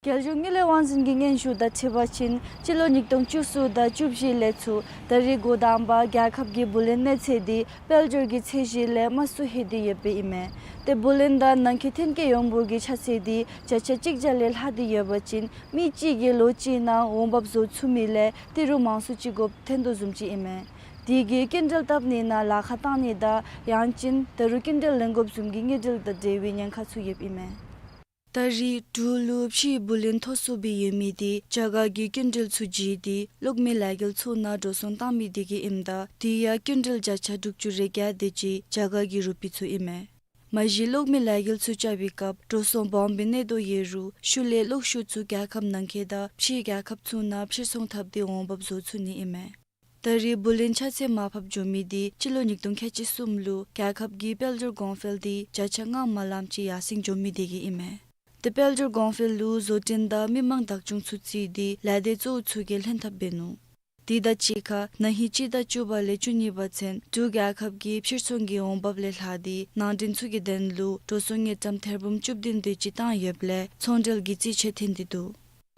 རྒྱལ་གཞུང་དངུལ་ལས་དབང་འཛིན་གྱི་སྙན་ཞུ་དང་འཁྲིལ་བ་ཅིན་སྤྱི་ལོ་ཉིས་སྟོང་བཅུ་གསུམ་དང་བཅུ་བཞི་ལས་ཚུར་ད་རིས་འགོ་དང་པ་རྒྱལ་ཁབ་ཀྱི་བུ་ལོན་གནས་ཚད་དེ་དཔལ་འབྱོར་གྱི་ཚད་གཞི་ལས་དམའ་སུ་ལྷོད་དེ་ཡོདཔ་ཨིན་མས། ཏེ་བུ་ལོན་དང་ནང་འཁོད་ཐོན་སྐྱེད་ཡོང་འབོར་གྱི་ཆ་ཚད་དེ་བརྒྱ་ཆ་གཅིག་བརྒྱ་ལས་ལྷག་སྟེ་ཡོད་པ་ཅིན་མི་གཅིག་གིས་ལོ་གཅིག་ནང་འོང་འབབ་བཟོ་ཚུགས་མི་ལས་ཏི་རུ་མང་སུ་ཅིག་དགོཔ་ཐོན་དོ་བཟུམ་ཅིག་ཨིན་མས། དེ་གིས་སྐྱིན་འགྲུལ་བཏབ་ནི་ནང་ལཱ་ཁག་བཏང་ནི་དང་ཡང་ཅིན་ད་རུང་སྐྱིན་འགྲུལ་ལེན་དགོཔ་བཟུམ་གྱི་དངུལ་འབྲེལ་དང་འབྲེལ་བའི་ཉེན་ཁ་ཚུ་ཡོདཔ་ཨིན་མས། ད་རེས་འབྲུག་ལུ་ཕྱིའི་བུ་ལོན་མཐོ་སུ་སྦེ་ཡོད་མི་དེ་རྒྱ་གར་གྱི་སྐྱིན་འགྲུལ་ཚུ་བརྒྱུད་དེ་གློག་མེ་ལས་འགུལ་ཚུ་ནང་འགྲོ་སོང་བཏང་མི་དེ་གིས་ཨིནམ་ད་དེ་ཡང་སྐྱིན་འགྲུལ་བརྒྱ་ཆ་དྲུག་ཅུ་རེ་བརྒྱད་དེ་ཅིག་རྒྱ་གར་གྱི་རུ་པི་ཚུ་ཨིན་མས། མ་གཞི་གློག་མེ་ལས་འགུལ་ཚུ་རྐྱབ་པའི་སྐབས་འགྲོ་སོང་སྦོམ་སྦེ་གནས་དོ་ཡོད་རུང་ཤུལ་ལས་གློག་ཤུགས་ཚུ་རྒྱལ་ཁབ་ནང་འཁོད་དང་ཕྱིའི་རྒྱལ་ཁབ་ཚུ་ནང་ཕྱིར་ཚོང་འཐབ་སྟེ་འོང་འབབ་བཟོ་ཚུགས་ནི་ཨིན་མས། ད་རེས་བུ་ལོན་ཆ་ཚད་མར་ཕབ་འགྱོ་མི་དེ་སྤྱི་ལོ་ཉིས་སྟོང་ཁལ་གཅིག་གསུམ་ལུ་རྒྱལ་ཁབ་ཀྱི་དཔལ་འབྱོར་གོང་འཕེལ་དེ་བརྒྱ་ཆ་ལྔ་མ་ལངམ་ཅིག་ཡར་སེང་འགྱོ་མི་དེ་གིས་ཨིན་མས། དེ་དཔལ་འབྱོར་གོང་འཕེལ་ལུ་བཟོ་སྐྲུན་དང་མི་མང་བདག་སྐྱོང་ཚུ་བརྩིས་ཏེ་ལས་སྡེ་གཙོ་བོ་ཚུ་གིས་ལྷན་ཐབས་འབད་ནུག། དེ་དང་གཅིག་ཁར་ན་ཧིང་སྤྱི་ཟླ་བཅུ་པ་ལས་བཅུ་གཉིས་པ་ཚུན་འབྲུག་རྒྱལ་ཁབ་ཀྱི་ཕྱིར་ཚོང་གི་འོང་འབབ་ལས་ལྷག་སྟེ་ནང་འདྲེན་ཚུ་གི་དོན་ལུ་འགྲོ་སོང་དངུལ་ཀྲམ་ཐེར་འབུམ་བཅུ་བདུན་དེ་ཅིག་བཏང་ཡོདཔ་ལས་ཚོང་འབྲེལ་གྱི་རྩིས་ཆད་ཐོན་ཏེ་འདུག།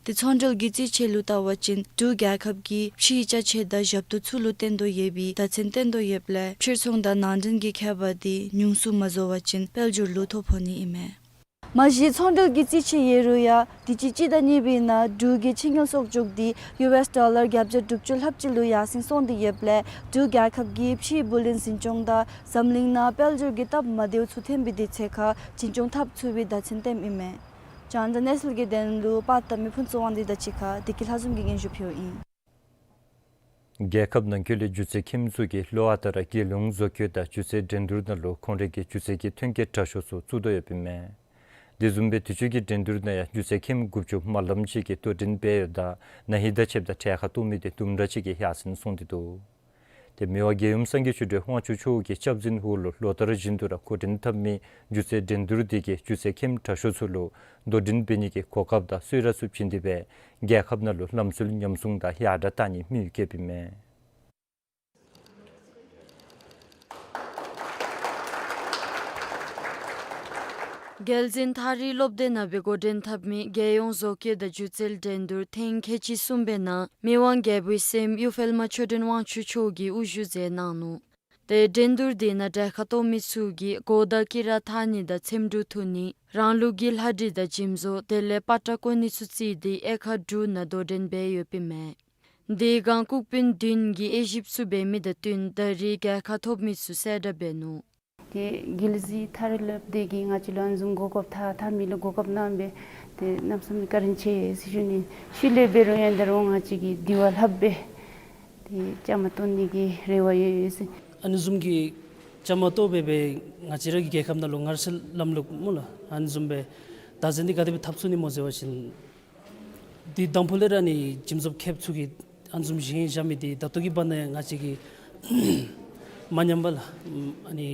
དེ་ཚོང་འབྲེལ་གྱི་རྩིས་ཆད་ལུ་བལྟ་བ་ཅིན་འབྲུག་རྒྱལ་ཁབ་ཀྱི་ཕྱིའི་ཅ་ཆས་དང་ཞབས་ཏོག་ཚུ་ལུ་བརྟེན་དོ་ཡོད་པའི་བརྡ་མཚོན་བསྟན་དོ་ཡོདཔ་ལས་ཕྱིར་ཚོང་དང་ནང་འདྲེན་གྱི་ཁྱད་པར་དེ་ཉུང་སུ་མ་བཟོ་བ་ཅིན་དཔལ་འབྱོར་ལུ་ཐོ་ཕོག་ནི་ཨིན་མས། མ་གཞི་ཚོང་འབྲེལ་གྱི་རྩིས་ཆད་ཡོད་རུང་ཡང་དུས་ཅི་སྤྱི་ཟླ་གཉིས་པའི་ནང་འབྲུག་གི་ཕྱི་དངུལ་གསོག་འཇོག་དེ་ཡུ་ཨེསི་ཌོ་ལར་བརྒྱ་ཆ་དྲུག་ཅུ་ལྷགཔ་ཅིག་ལུ་ཡར་སེང་སོང་སྟེ་ཡོདཔ་ལས་འབྲུག་རྒྱལ་ཁབ་ཀྱི་ཕྱིའི་བུ་ལོན་འཛིན་སྐྱོང་དང་འཛམ་གླིང་ནང་དཔལ་འབྱོར་གྱི་སྟབས་མ་བདེཝ་ཚུ་ཐོན་པའི་དུས་ཚོད་ཁར་འཛིན་སྐྱོང་འཐབ་ཚུགས་པའི་བརྡ་མཚོན་བསྟནམ་ཨིན་མས། རྒྱང་བསྒྲགས་གནས་ཚུལ་གྱི་དོན་ལུ་པར་བཏབ་མི་ཕུན་ཚོགས་དབང་འདུས་དང་གཅིག་ཁར་བདེ་སྐྱིད་ལྷ་འཛོམས་ཀྱིས་སྙན་ཞུ་ཕུལཝ་ཨིན། རྒྱལ་ཁབ་ནང་འཁོད་ལས་སྒྱུ་རྩལ་མཁནམ་ཚུ་གིས་ལོ་ཨ་རྟག་ར་རྒྱལ་ཡོངས་བཟོ་བཀོད་དང་སྒྱུ་རྩལ་འགྲན་བསྡུར་ནང་ལུ་ཁོང་རའི་གི་སྒྱུ་རྩལ་གྱི་ཐོན་སྐྱེད་དྲག་ཤོས་ཚུ་བཙུགས་དོ་ཡོདཔ་ཨིན་མས། དེ་བཟུམ་སྦེ་དུས་ཅི་གི་འགྲན་བསྡུར་ནང་ཡང་སྒྱུ་རྩལ་མཁནམ་དགུ་བཅུ་མ་ལངམ་ཅིག་གིས་དོ་འགྲན་འབད་ཡོདཔ་ད་ན་ཧིང་དང་ཕྱདཔ་ད་གྲལ་ཁར་གཏོགས་མི་དེ་དུམ་གྲ་ཅིག་གིས་ཡར་སེང་སོང་སྟེ་འདུག། དེ་མི་དབང་རྒྱལ་ཡུམ་སངས་རྒྱས་ཆོས་སྒྲོན་དབང་ཕྱུག་མཆོག་གི་སྐྱབས་འཛིན་འོག་ལུ་ལོ་ལྟར་བཞིན་དུ་ར་འགོ་འདྲེན་འཐབ་མི་སྒྱུ་རྩལ་འགྲན་བསྡུར་དེ་གིས་སྒྱུ་རྩལ་མཁནམ་དྲག་ཤོས་ཚུ་ལུ་དོ་འགྲན་འབད་ནི་གི་གོ་སྐབས་དང་གསོལ་རས་ཚུ་བྱིན་ཏེ་སྦེ་རྒྱལ་ཁབ་ནང་ལུ་ལམ་སྲོལ་ཉམས་སྲུང་དང་ཡར་དྲག་གཏང་ནི་དམིགས་ཡུལ་བསྐྱེདཔ་ཨིན་མས། རྒྱལ་འཛིན་ཐ་རི་སློབ་སྡེ་ནང་སྦེ་འགོ་འདྲེན་འཐབ་མི་རྒྱལ་ཡོངས་བཟོ་བཀོད་དང་སྒྱུ་རྩལ་འགྲན་བསྡུར་ཐེངས་ཁལ་གཅིག་གསུམ་པའི་ནང་མི་དབང་རྒྱལ་པོའི་སྲསམོ་གཡུ་འཕེལ་མ་ཆོས་སྒྲོན་དབང་ཕྱུག་མཆོག་གིས་དབུ་བཞུགས་མཛད་གནང་ནུག། ཏེ་འགྲན་བསྡུར་དེ་ནང་གྲལ་ཁར་གཏོགས་མི་ཚུ་གིས་གོ་བརྡ་དཀྱི་ར་འཐག་ནི་དང་ཚེམ་དྲུབ་འཐུ་ནི་རང་ལུགས་ཀྱི་ལྷ་བྲིས་དང་འཇིམ་བཟོ་དེ་ལས་པ་ཏྲ་བརྐོ་ནི་ཚུ་བརྩིས་ཏེ་དབྱེ་ཁག་དྲུག་ནང་དོ་འགྲན་འབད་ཡོདཔ་ཨིན་མས། དེ་སྒང་ལྐུགས་པིན་བདུན་གྱིས་དབྱེ་ཞིབ་ཚུ་འབད་མི་དང་བསྟུན་ད་རེས་རྒྱལ་ཁ་ཐོབ་མི་ཚུ་གསལ་བསྒྲགས་འབད་ནུག། ཏེ་རྒྱལ་སྲས་ཐ་རི་སློབ་སྡེ་གིས་ང་བཅས་ལུ་ཨ་ནི་བཟུམ་གོ་སྐབས་ཐ་ཐ་མི་ལུ་གོ་སྐབས་གནང་སྦེ་ཏེ་གནམ་མེད་ས་མེད་བཀའ་དྲིན་ཆེ་ཟེར་ཞུ་ནི། ཤུལ་ལས་འབད་རུང་ཡང་ད་རུང་ང་བཅས་ཀྱིས་དེ་བ་ལྷགཔ་སྦེ་ཏེ་བཅའ་མར་གཏོགས་ནི་གི་རེ་བ་ཡོད་ཡོད་ཟེར། ཨ་ནི་བཟུམ་གྱི་བཅའ་མར་གཏོགས་སྦེ་སྦེ་ང་བཅས་ར་གི་རྒྱལ་ཁབ་ནང་ལུ་ངར་སེལ་ལམ་ལུགས་སྨོ་ལགས། ཨ་ནི་བཟུམ་སྦེ་བདག་འཛིན་འདི་ག་དེ་སྦེ་འཐབ་ཚུགས་ནི་སྨོ་ཟེར་བ་ཅིན་འདི་དང་ཕུ་ལས་ར་ནི་འཇིམ་བཟོ་མཁསཔ་ཚུ་གིས་ཨ་ནི་བཟུམ་བཞེངས་བཞག་མི་འདི་ད་ལྟོ་གི་བར་ན་ཡང་ང་བཅས་ཀྱིས་མ་ཉམས་པར་ལགས་ཨ་ནི་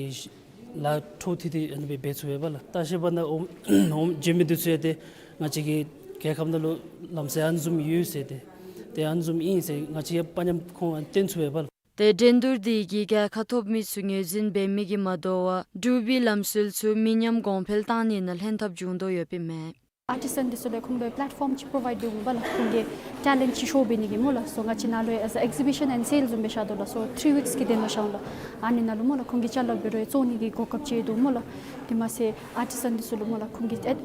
ལཱ་འཕྲོ་མཐུད་དེ་ཨ་ནི་སྦེ་འབད་ཚུགས་པས་ལགས། ལྟ་བཤལ་བར་ན་འོང་འོང་བྱོན་མི་འདི་ཚུ་ཡང་ཏེ་ང་བཅས་ཀྱི་རྒྱལ་ཁབ་ནང་ལུ་ལམ་སྲོལ་ཨ་ནི་བཟུམ་ཡོད་ཟེར་ཏེ་ཏེ་ཨ་ནི་བཟུམ་ཨིན་ཟེར་ང་བཅས་ཡང་དཔའ་ཉམས་ཁོང་ཨ་ནི་སྟོན་ཚུགས་པས་ལགས། ཏེ་འགྲན་བསྡུར་འདི་གི་རྒྱལ་ཁ་ཐོབ་མི་ཚུ་ངོས་འཛིན་འབད་མི་གིས་མ་དོ་བར་འབྲུག་པའི་ལམ་སྲོལ་ཚུ་མི་ཉམས་གོང་འཕེལ་གཏང་ནི་ནང་ལྷན་ཐབས་འབྱུང་དོ་ཡོདཔ་ཨིན་མས། ཨར་ཊིསཊ་འདི་ཚུ་ལུ་ཁོང་ལུ་པེ་ལེཊ་ཕོམ་ཅིག་པོ་རོ་བའིཌ་འབདཝ་མས་པ་ལགས། ཁོང་གི་ཊེ་ལེནཊ་ཅིག་ཤོ་འབད་ནི་གི་སྨོ་ལགས། སོ་ང་བཅས་ནཱ་ལུ་ཡང་ཨེག་ཛི་བི་ཤཱན་ཨེནཌ་སེལ་བཟུམ་སྦེ་བཞག་དོ་ལགས། སོ་ཐིརི་ཝིཀསི་གི་དོན་ལུ་བཞག་ལགས། ཨ་ནི་ནང་ལུ་སྨོ་ལགས་ཁོང་གིས་ཅ་ལ་འབད་རུང་བཙོང་ནི་གི་གོ་སྐབས་ཅིག་ཡོད་དོ་སྨོ་ལགས། དེ་མ་ཚད་ཨར་ཊིསཊ་འདི་ཚུ་ལུ་སྨོ་ལགས་ཁོང་གི་ཨེ་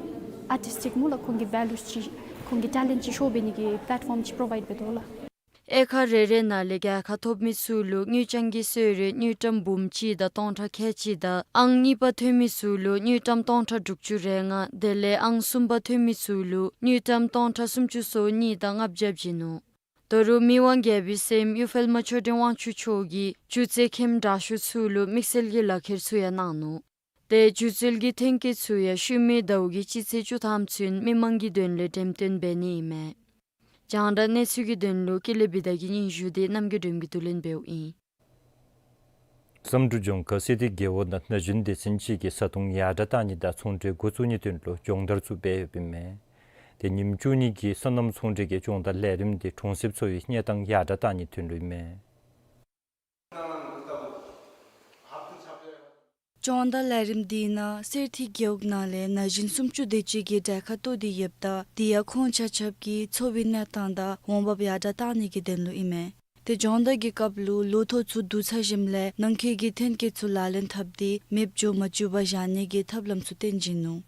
ཨར་ཊིསི་ཊིཀ་སྨོ་ལགས་ཁོང་གི་ཝེ་ལུས་ཅིག་ཁོང་གི་ཊེ་ལེནཊ་ཅིག་ཤོ་འབད་ནི་གི་པེ་ལེཊ་ཕོམ་ཅིག་པོ་རོ་བའིཌ་འབད་དོ་ལགས། དབྱེ་ཁག་རེ་རེ་ནང་ལས་རྒྱལ་ཁ་ཐོབ་མི་ཚུ་ལུ་དངུལ་ཀྲམ་གྱི་གསོལ་རས་དངུལ་ཀྲམ་འབུམ་གཅིག་དང་སྟོང་ཕྲག་ཁལ་གཅིག་དང་ཨང་གཉིས་པ་ཐོན་མི་ཚུ་ལུ་དངུལ་ཀྲམ་སྟོང་ཕྲག་དྲུག་ཅུ་རེ་ལྔ་དེ་ལས་ཨང་གསུམ་པ་ཐོན་མི་ཚུ་ལུ་དངུལ་ཀྲམ་སྟོང་ཕྲག་སུམ་ཅུ་སོ་གཉིས་དང་ལྔ་བརྒྱ་བྱིན་ནུག། ད་རུང་མི་དབང་རྒྱལ་པོའི་སྲསམོ་གཡུ་འཕེལ་མ་ཆོས་སྒྲོན་དབང་ཕྱུག་མཆོག་གིས་སྒྱུ་རྩལ་མཁནམ་དྲག་ཤོས་ཚུ་ལུ་དམིགས་བསལ་གྱི་ལག་ཁྱེར་ཚུ་ཡང་གནང་ནུག། ཏེ་སྒྱུ་རྩལ་གྱི་ཐོན་སྐྱེད་ཚུ་ཡང་ཤུལ་མའི་ཟླཝ་གི་སྤྱི་ཚེས་བཅུ་ཐམ་ཚུན་མི་མང་གི་དོན་ལས་འགྲེམས་སྟོན་འབད་ནི་ཨིན་མས། རྒྱང་བསྒྲགས་གནས་ཚུལ་གྱི་དོན་ལུ་ཀུན་ལེགས་བི་དྷ་གི་སྙན་ཞུ་དེ་རྣམ་རྒྱལ་སྒྲོལ་མ་གིས་བསྡུ་ལེན་འབདཝ་ཨིན། བསམ་འགྲུབ་ལྗོངས་མཁར་གསེར་ཐིག་རྒེད་འོག་ནང་ན་གཞོན་སྡེ་ཚན་ཅིག་གིས་བཟའ་འཐུང་ཡར་དྲག་གཏང་ནི་དང་ཚོང་འབྲེལ་འགོ་བཙུགས་ནིའི་དོན་ལུ་སྦྱོང་བརྡར་ཚུ་འབད་ཡོདཔ་ཨིན་མས། ཏེ་ཉིནམ་བཅུ་གཉིས་ཀྱི་སོ་ནམ་ཚོང་འབྲེལ་གྱི་སྦྱོང་བརྡར་ལས་རིམ་དེ་གྲོང་གསེབ་ཚོ་བའི་གནས་སྟངས་ཡར་དྲག་གཏང་ནིའི་དོན་ལུ་ཨིན་མས། སྦྱོང་བརྡར་ལས་རིམ་དེའི་ནང་གསེར་ཐིག་རྒེད་འོག་ནང་ལས་ན་གཞོན་སུམ་ཅུ་དེ་ཅིག་གིས་གྲལ་ཁར་གཏོགས་ཏེ་ཡོདཔ་ད་དེ་ཡང་ཁོང་ཆ་ཁྱབ་ཀྱི་འཚོ་བའི་གནས་སྟངས་དང་འོང་འབབ་ཡར་དྲག་གཏང་ནི་གི་དོན་ལུ་ཨིན་མས། ཏེ་སྦྱོང་བརྡར་གྱི་སྐབས་ལུ་ལོ་ཐོག་ཚུ་བསྡུ་ཚར་ཞིནམ་ལས་ནང་འཁོད་ཀྱི་ཐོན་སྐྱེད་ཚུ་ལག་ལེན་འཐབ་སྟེ་མེདཔ་འགྱོ་མ་བཅུག་པར་བཞག་ནི་གི་ཐབས་ལམ་ཚུ་སྟོན་བྱིན་ནུག།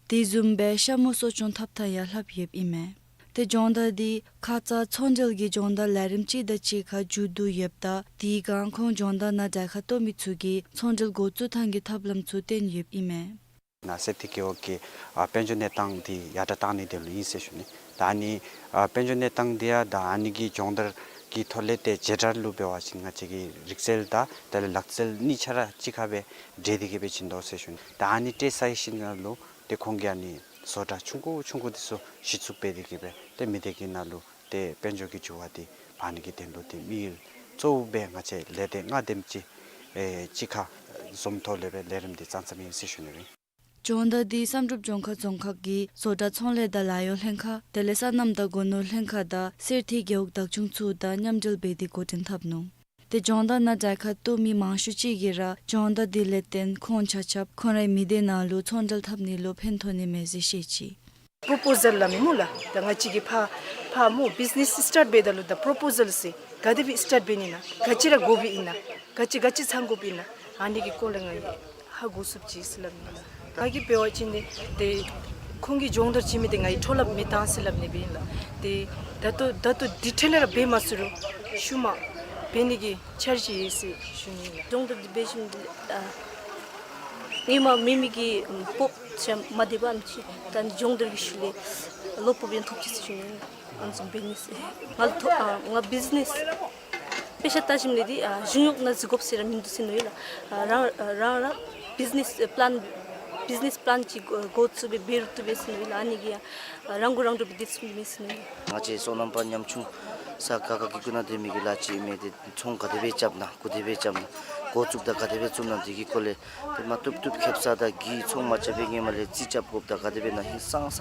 དེ་བཟུམ་སྦེ་ཤ་མུ་གསོ་སྐྱོང་འཐབ་ཐངས་ཡང་ལྷབ་ཡོདཔ་ཨིན་མས། ཏེ་སྦྱོང་བརྡར་དེ་ཁ་ཙ་ཚོང་འབྲེལ་གྱི་སྦྱོང་བརྡར་ལས་རིམ་ཅིག་དང་གཅིག་ཁར་མཇུག་བསྡུ་ཡོདཔ་ད་དེའི་སྒང་ཁོང་སྦྱོང་བརྡར་ནང་གྲལ་ཁར་གཏོགས་མི་ཚུ་གིས་ཚོང་འབྲེལ་འགོ་བཙུགས་ཐངས་ཀྱི་ཐབས་ལམ་ཚུ་སྟོན་ཡོདཔ་ཨིན་མས། ནཱ་གསེར་ཐིག་རྒེད་འོག་གི་ཨ་དཔལ་འབྱོར་གནས་སྟངས་འདི་ཡར་དྲག་བཏང་ནི་དེ་ལུ་ཨིན་ཟེར་ཞུ་ནི། ད་ཨ་ནི་ཨ་དཔལ་འབྱོར་གནས་སྟངས་འདི་ཡང་ད་ཨ་ནི་གི་སྦྱོང་བརྡར་གྱི་ཐོག་ལས་ཏེ་བྱེ་བྲག་ལུ་འབད་བ་ཅིན་ང་བཅས་ཀྱི་རིག་རྩལ་དང་དེ་ལས་ལག་རྩལ་གཉིས་ཆ་ར་གཅིག་ཁར་སྦེ་འདྲེས་ཏེ་གི་སྦེ་བྱིན་དོ་ཟེར་ཞུ་ནི། ད་ཨ་ནི་སྤྲོད་ཚར་ཞིནམ་ལས་ཏེ་ཁོང་གིས་ཨ་ནི་བཟོ་གྲྭ་ཆུང་ཀུ་ཆུང་ཀུ་འདི་ཚུ་གཞི་བཙུགས་འབད་དེ་གི་སྦེ་ཏེ་མི་སྡེ་གི་ནང་ལུ་ཏེ་དཔལ་འབྱོར་གྱི་འགྱུར་བ་འདི་འབག་ནི་གི་དོན་ལུ་ཏེ་དམིགས་ཡུལ་གཙོ་བོ་སྦེ་ང་བཅས་ལས་སྡེ་ལྔ་དེམ་ཅིག་ཨེ་གཅིག་ཁར་འཛོམས་ཐོག་ལས་སྦེ་ལས་རིམ་འདི་བརྩམས་བརྩམསཔ་ཨིན་ཟེར་ཞུ་ནི་ཨིན། སྦྱོང་བརྡར་འདི་བསམ་གྲུབ་ལྗོངས་མཁར་རྫོང་ཁག་གི་བཟོ་གྲྭ་ཚོང་ལས་དང་ལཱ་གཡོག་ལྷན་ཁག་དེ་ལས་སོ་ནམ་དང་སྒོ་ནོར་ལྷན་ཁག་དང་གསེར་ཐིག་རྒེད་འོག་བདག་སྐྱོང་ཚུ་དང་མཉམ་འབྲེལ་འབད་དེ་འགོ་འདྲེན་འཐབ་ནུག། ཏེ་སྦྱོང་བརྡར་ནང་གྲལ་ཁར་གཏོགས་མི་མང་ཤོས་ཅིག་གིས་ར་སྦྱོང་བརྡར་འདི་ལས་བརྟེན་ཁོང་ཆ་ཁྱབ་ཁོང་རའི་མི་སྡེ་ནང་ལུ་ཚོང་འབྲེལ་འཐབ་ནི་ལུ་ཕན་ཐོགས་ནི་མས་ཟེར་བཤད་ཅི། པོརོ་པོ་ཟཱལ་སླབ་མི་སྨོ་ལགས། ད་ང་བཅས་ཀྱིས་ཕར་ཕར་སྨོ་བིཛ་ནེས་སི་སི་ཊཱཊ་འབད་ད་ལུ་ད་པོརོ་པོ་ཟཱལ་ཟེར་ག་དེ་སྦེ་སི་ཊཱཊ་འབད་ནི་ཨིན་ན། ག་ཅི་ར་དགོཔ་ཨིན་ན། ག་ཅི་ག་ཅི་ཚང་དགོཔ་ཨིན་ན། ཨ་ནི་གི་སྐོར་ལས་ང་ཧ་གོ་ཚུགསཔ་ཅིག་ཟེར་སླབ་ནི་ལགས། ང་གིས་འབད་བ་ཅིན་ཏེ་ཏེ་ཁོང་གིས་སྦྱོང་བརྡར་བྱིན་མི་འདི་ང་གིས་འཕྲོ་བརླག་མི་བཏང་ཟེར་སླབ་ནི་སྦེ་ཨིན་ལགས། ཏེ་ད་ལྟོ་ད་ལྟོ་འདི་འཕྲོ་ལས་ར་འབད་མ་ཚུགས་རུང་ཤུལ་མ་འབད་ནི་གི་འཆར་གཞི་ཡོད་ཟེར་ཞུ་ནི་ཨིན་ལགས། སྦྱོང་བརྡར་འདི་འབད་ཞིནམ་ཨ་ཧེ་མ་མེད་མི་གི་སྤོབས་ཆེ་མ་དེ་བ་ཨམ་ཅིག་ད་སྦྱོང་བརྡར་གྱི་ཤུལ་ལས་བློ་སྤོབས་ཡང་ཐོབ་ཅི་ཟེར་ཞུ་ནི་ཨིན། ཨ་ནི་བཟུམ་འབད་ནི་ཟེར། ང་ལུ་ཐོ་ཨ་ང་བིཛ་ནེས་དཔེ་ཆ་ལྟ་ཞིནམ་ལས་འདི་ཨ་གཞུང་གཡོག་ནང་འཛུལ་དགོཔ་ཟེར་ར་མིན་འདུག་ཟེར་ནི་ཨིན་ལགས། ཨ་རང་ཨ་རང་རང་བིཛ་ནེས་པི་ལཱན་བིཛ་ནེས་པི་ལཱན་ཅིག་འགོ་འགོ་བཙུགས་སྦེ་འབད་རུང་བཏུབ་པས་ཟེར་ནི་ཨིན་ལགས། ཨ་ནི་གིས་ཨ་རང་མགོ་རང་འདྲོངས་སྦེ་སྡོད་ཚུགས་མི་མེད་ཟེར་ནི་ཨིན་ལགས། ང་བཅས་སོ་ནམ་པ་ཉམ་ཆུང་ས་ག་ག་གི་ཀུན་ནས་སྡོད་མི་གི་ལཱ་ཅིག་མས། ཏེ་ཚོང་ག་དེ་སྦེ་རྐྱབ་ན་ག་དེ་སྦེ་རྐྱབ་ན་འགོ་བཙུགསཔ་ད་ག་དེ་སྦེ་བཙུགས་ན་དེ་གི་སྐོར་ལས་ཏེ་མ་བཏུབ་བཏུབ་ཁེབ་ས་དང་གི་ཚོང་མ་རྐྱབ་པའི་ཧེ་མ་ལས་རྩིས་རྐྱབ་དགོཔ་དང་ག་དེ་སྦེ་ན་ཧིང་སངས་ས་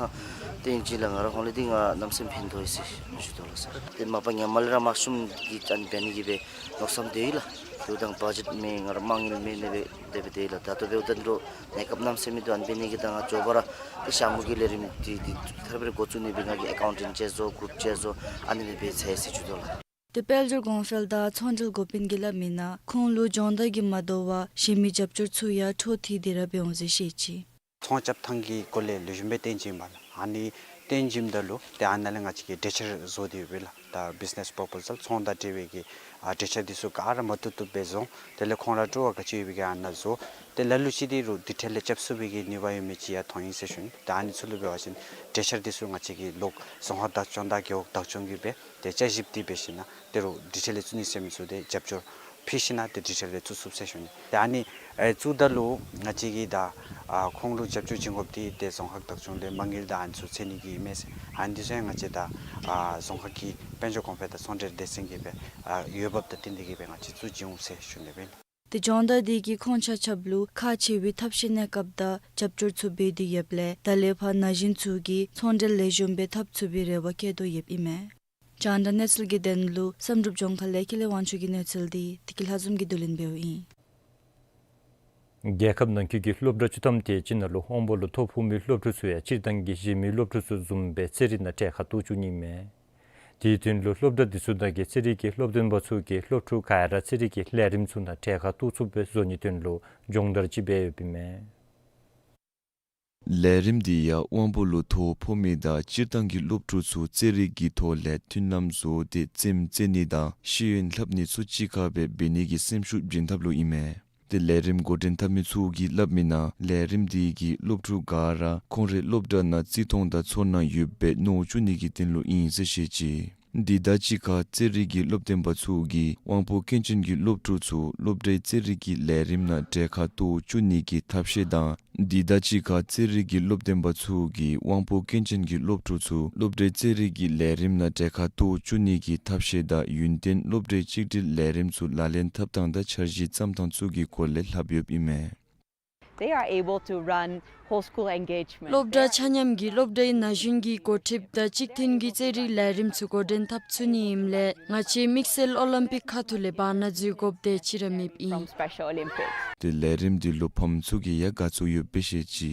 ཏེ་ཨིན་ཅི་ལགས། ང་ར་ཧོང་ལས་འདི་ང་གནམ་མེད་ས་མེད་ཕན་ཐོགས་ཡི་ཟེར་ཞུ་དོ་ལགས་སར། ཏེ་མ་པ་ཧེ་མ་ལས་ར་དམག་ཞུམ་གྱི་ཨ་ནི་འབད་ནི་གི་སྦེ་མནོ་བསམ་དེ་ཡོད་ལགས། དེ་འབདཝ་ད་བ་ཇེཊ་མེད་ང་ར་དམངས་ཡོད་མེད་ནི་སྦེ་དེ་སྦེ་དེ་ལགས། ད་ལྟོ་འབདཝ་ད་འདི་རུང་གནས་སྐབས་གནམ་མེད་ས་མེད་འདུག། ཨ་ནི་འབད་ནི་གི་ད་ང་མགྱོགས་པ་ར་ཏེ་ཤ་མུ་གི་ལས་རིམ་འདི་འདི་ཐར་པའི་འགོ་བཙུགས་ནི་སྦེ་ང་གིས་ཨེ་ཀའུན་ཊེནཊ་ཅིག་བཟོ་གུརུབ་ཅིག་བཟོ་ཨ་ནི་སྦེ་འབད་ཚར་ཡི་ཟེར་ཞུ་དོ་ལགས། ཏེ་དཔལ་འབྱོར་གོང་འཕེལ་དང་ཚོང་འབྲེལ་འགོ་དཔོན་གྱིས་སླབ་མིའི་ནང་ཁོང་ལུ་སྦྱོང་བརྡར་གྱིས་མ་དོ་བར་གཞན་མི་རྒྱབ་སྐྱོར་ཚུ་ཡང་འཕྲོ་མཐུད་དེ་ར་འབད་འོང་ཟེར་བཤད་ཅི། ཚོང་རྐྱབ་ཐངས་ཀྱི་སྐོར་ལས་ལེགས་ཤོམ་སྦེ་སྟོན་བྱིན་པ་ལགས། ཨ་ནི་སྟོན་བྱིནམ་ད་ལུ་ཏེ་ཨ་ནཱ་ལས་ང་བཅས་ཀྱིས་གྲོས་འཆར་བཟོ་སྟེ་ཡོད་པས་ལགས། ད་བིཛ་ནེས་པོརོ་པོ་ཟཱལ་ཚོང་དང་འབྲེལ་བའི་གི་ཨ་གྲོས་འཆར་འདི་ཚུ་ག་ར་མ་བཏུབ་བཏུབ་སྦེ་བཟོ་སྟེ་ལས་ཁོང་ར་སྤྲོ་བ་ག་ཅི་ཡོད་པའི་གི་ཨ་ནཱ་བཟོ་སྟེ་ལ་ལུ་ཅིག་འདི་རུང་དེ་འཕྲོ་ལས་རྐྱབ་ཚུགས་པའི་གི་ནུས་པ་ཡོད་མི་ཅིག་ཡང་མཐོང་ཡི་ཟེར་ཞུ་ནི། ད་ཨ་ནི་ཚུ་ལུ་འབད་བ་ཅིན་གྲོས་འཆར་འདི་ཚུ་ང་བཅས་ཀྱིས་ལོག་རྫོང་ཁག་བདག་སྐྱོང་དང་རྒེད་འོག་བདག་སྐྱོང་གིས་སྦེ་ཏེ་དཔྱད་ཞིབ་འདི་འབད་ཞིན་ན་ཏེ་རུང་དེ་འཕྲོ་ལས་བཙུགས་ནི་ཟེར་མི་ཚུ་ཏེ་རྒྱབ་སྐྱོར་ཕུལ་ཞིན་ན་ཏེ་དེ་འཕྲོ་ལས་བཙུགས་ཚུགས་ཟེར་ཞུ་ནི། ཏེ་ཨ་ནི་ཨེ་བཙུགསཔ་ད་ལུ་ང་བཅས་ཀྱིས་ད་ཨ་ཁོང་ལུ་རྒྱབ་སྐྱོར་བྱིན་དགོཔ་འདི་ཏེ་རྫོང་ཁག་བདག་སྐྱོང་ལས་མ་དངུལ་དང་ཨ་ནི་ཚུ་འཚོལ་ནི་གི་ཨིན་མས་ཟེར། ཨ་ནི་འདི་ཚུ་ཡང་ང་བཅས་ད་ཨ་རྫོང་ཁག་གི་དཔལ་འབྱོར་གོང་འཕེལ་དང་ཚོང་འབྲེལ་སྡེ་ཚན་གྱིས་སྦེ་ཨ་འོས་འབབ་དང་བསྟུན་ཏེ་གིས་སྦེ་ང་བཅས་བཙུགས་བྱིན་འོང་ཟེར་ཞུ་ནི་སྦེ། ཏེ་སྦྱོང་བརྡར་འདི་གིས་ཁོང་ཆ་ཁྱབ་ལུ་ཁག་ཆེ་བའི་ཐབས་ཤེས་གནས་སྐབས་དང་རྒྱབ་སྐྱོར་ཚུ་འབད་དེ་ཡོདཔ་ལས་ད་ལས་ཕར་ན་གཞོན་ཚུ་གིས་ཚོང་འབྲེལ་ལེགས་ཤོམ་སྦེ་འཐབ་ཚུགས་པའི་རེ་བ་བསྐྱེད་དོ་ཡོདཔ་ཨིན་མས། རྒྱང་བསྒྲགས་གནས་ཚུལ་གྱི་དོན་ལུ་བསམ་གྲུབ་ལྗོངས་མཁར་ལས་ཀུན་ལེགས་དབང་ཕྱུག་གི་གནས་ཚུལ་འདི་བདེ་སྐྱིད་ལྷ་འཛོམས་ཀྱིས་བསྡུ་ལེན་འབདཝ་ཨིན། རྒྱལ་ཁབ་ནང་འཁོད་ཀྱི་སློབ་གྲྭ་བཅུ་ཐམ་དེ་ཅིག་ནང་ལུ་དབང་པོ་ལུ་ཐོ་ཕོག་མི་སློབ་ཕྲུག་ཚུ་ཡང་སྤྱིར་བཏང་གི་གཞན་མི་སློབ་ཕྲུག་ཚུ་བཟུམ་སྦེ་རྩེད་རིགས་ནང་གྲལ་ཁར་གཏོགས་བཅུག་ནི་མས། དེའི་དོན་ལུ་སློབ་གྲྭ་འདི་ཚུ་ནང་གི་རྩེད་རིགས་ཀྱི་སློབ་སྟོན་པ་ཚུ་གིས་སློབ་ཕྲུག་ག་ར་རྩེད་རིགས་ཀྱི་ལས་རིམ་ཚུ་ནང་གྲལ་ཁར་གཏོགས་ཚུགསཔ་སྦེ་བཟོ་ནིའི་དོན་ལུ་སྦྱོང་བརྡར་ཅིག་འབད་ཡོདཔ་ཨིན་མས། ལས་རིམ་འདི་ཡང་དབང་པོ་ལུ་ཐོ་ཕོག་མི་དང་སྤྱིར་བཏང་གི་སློབ་ཕྲུག་ཚུ་རྩེད་རིགས་ཀྱི་ཐོག་ལས་མཐུན་ལམ་བཟོ་སྟེ་རྩེདམོ་རྩེ་ནི་དང་ཤེས་ཡོན་ལྷབ་ནི་ཚུ་གཅིག་ཁར་སྦེ་འབད་ནི་གི་སེམས་ཤུགས་བྱིན་ཐབས་ལུ་ཨིན་མས། ཏེ་ལས་རིམ་འགོ་འདྲེན་འཐབ་མི་ཚུ་གིས་སླབ་མིའི་ནང་ལས་རིམ་འདི་གིས་སློབ་ཕྲུག་ག་ར་ཁོང་རའི་སློབ་གྲྭ་ནང་བརྩི་མཐོང་དང་ཚོར་སྣང་ཡོདཔ་སྦེ་མནོ་བཅུག་ནི་གི་དོན་ལུ་ཨིན་ཟེར་བཤད་ཅི། འདི་དང་གཅིག་ཁར་རྩེད་རིགས་ཀྱི་སློབ་སྟོན་པ་ཚུ་གིས་དབང་པོ་སྐྱོན་ཅན་གྱི་སློབ་ཕྲུག་ཚུ་སློབ་གྲྭའི་རྩེད་རིགས་ཀྱི་ལས་རིམ་ནང་གྲལ་ཁར་གཏོགས་བཅུག་ནི་གི་ཐབས་ཤེས་དང་འདི་དང་གཅིག་ཁར་རྩེད་རིགས་ཀྱི་སློབ་སྟོན་པ་ཚུ་གིས་དབང་པོ་སྐྱོན་ཅན་གྱི་སློབ་ཕྲུག་ཚུ་སློབ་གྲྭའི་རྩེད་རིགས་ཀྱི་ལས་རིམ་ནང་གྲལ་ཁར་གཏོགས་བཅུག་ནི་གི་ཐབས་ཤེས་དང་ཡུན་བརྟན་སློབ་གྲྭའི་གཅིག་སྒྲིལ་ལས་རིམ་ཚུ་ལག་ལེན་འཐབ་ཐངས་དང་འཆར་གཞི་བརྩམ་ཐངས་ཚུ་གི་སྐོར་ལས་ལྷབ་ཡོདཔ་ཨིན་མས། They are able to run whole school engagement. སློབ་གྲྭ་ཆ་མཉམ་གྱི་སློབ་གྲྭའི་ན་གཞོན་གྱི་འགོ་ཁྲིདཔ་དང་གཅིག་མཐུན་གྱི་རྩེད་རིགས་ལས་རིམ་ཚུ་འགོ་འདྲེན་འཐབ་ཚུགས་ནི་ཨིནམ་ལས་ང་བཅས་དམིགས་བསལ་ཨོ་ལིམ་པིག་ཁ་ཐུག་ལས་བར་ན་འཛུལ་དགོཔ་དེ་ཅིག་ར་མེདཔ་ཨིན། From Special Olympics. ཏེ་ལས་རིམ་འདི་ལུ་ཕམ་ཚུ་གིས་ཡང་དགའ་ཚོར་ཡོདཔ་སྦེ་བཤད་ཅི།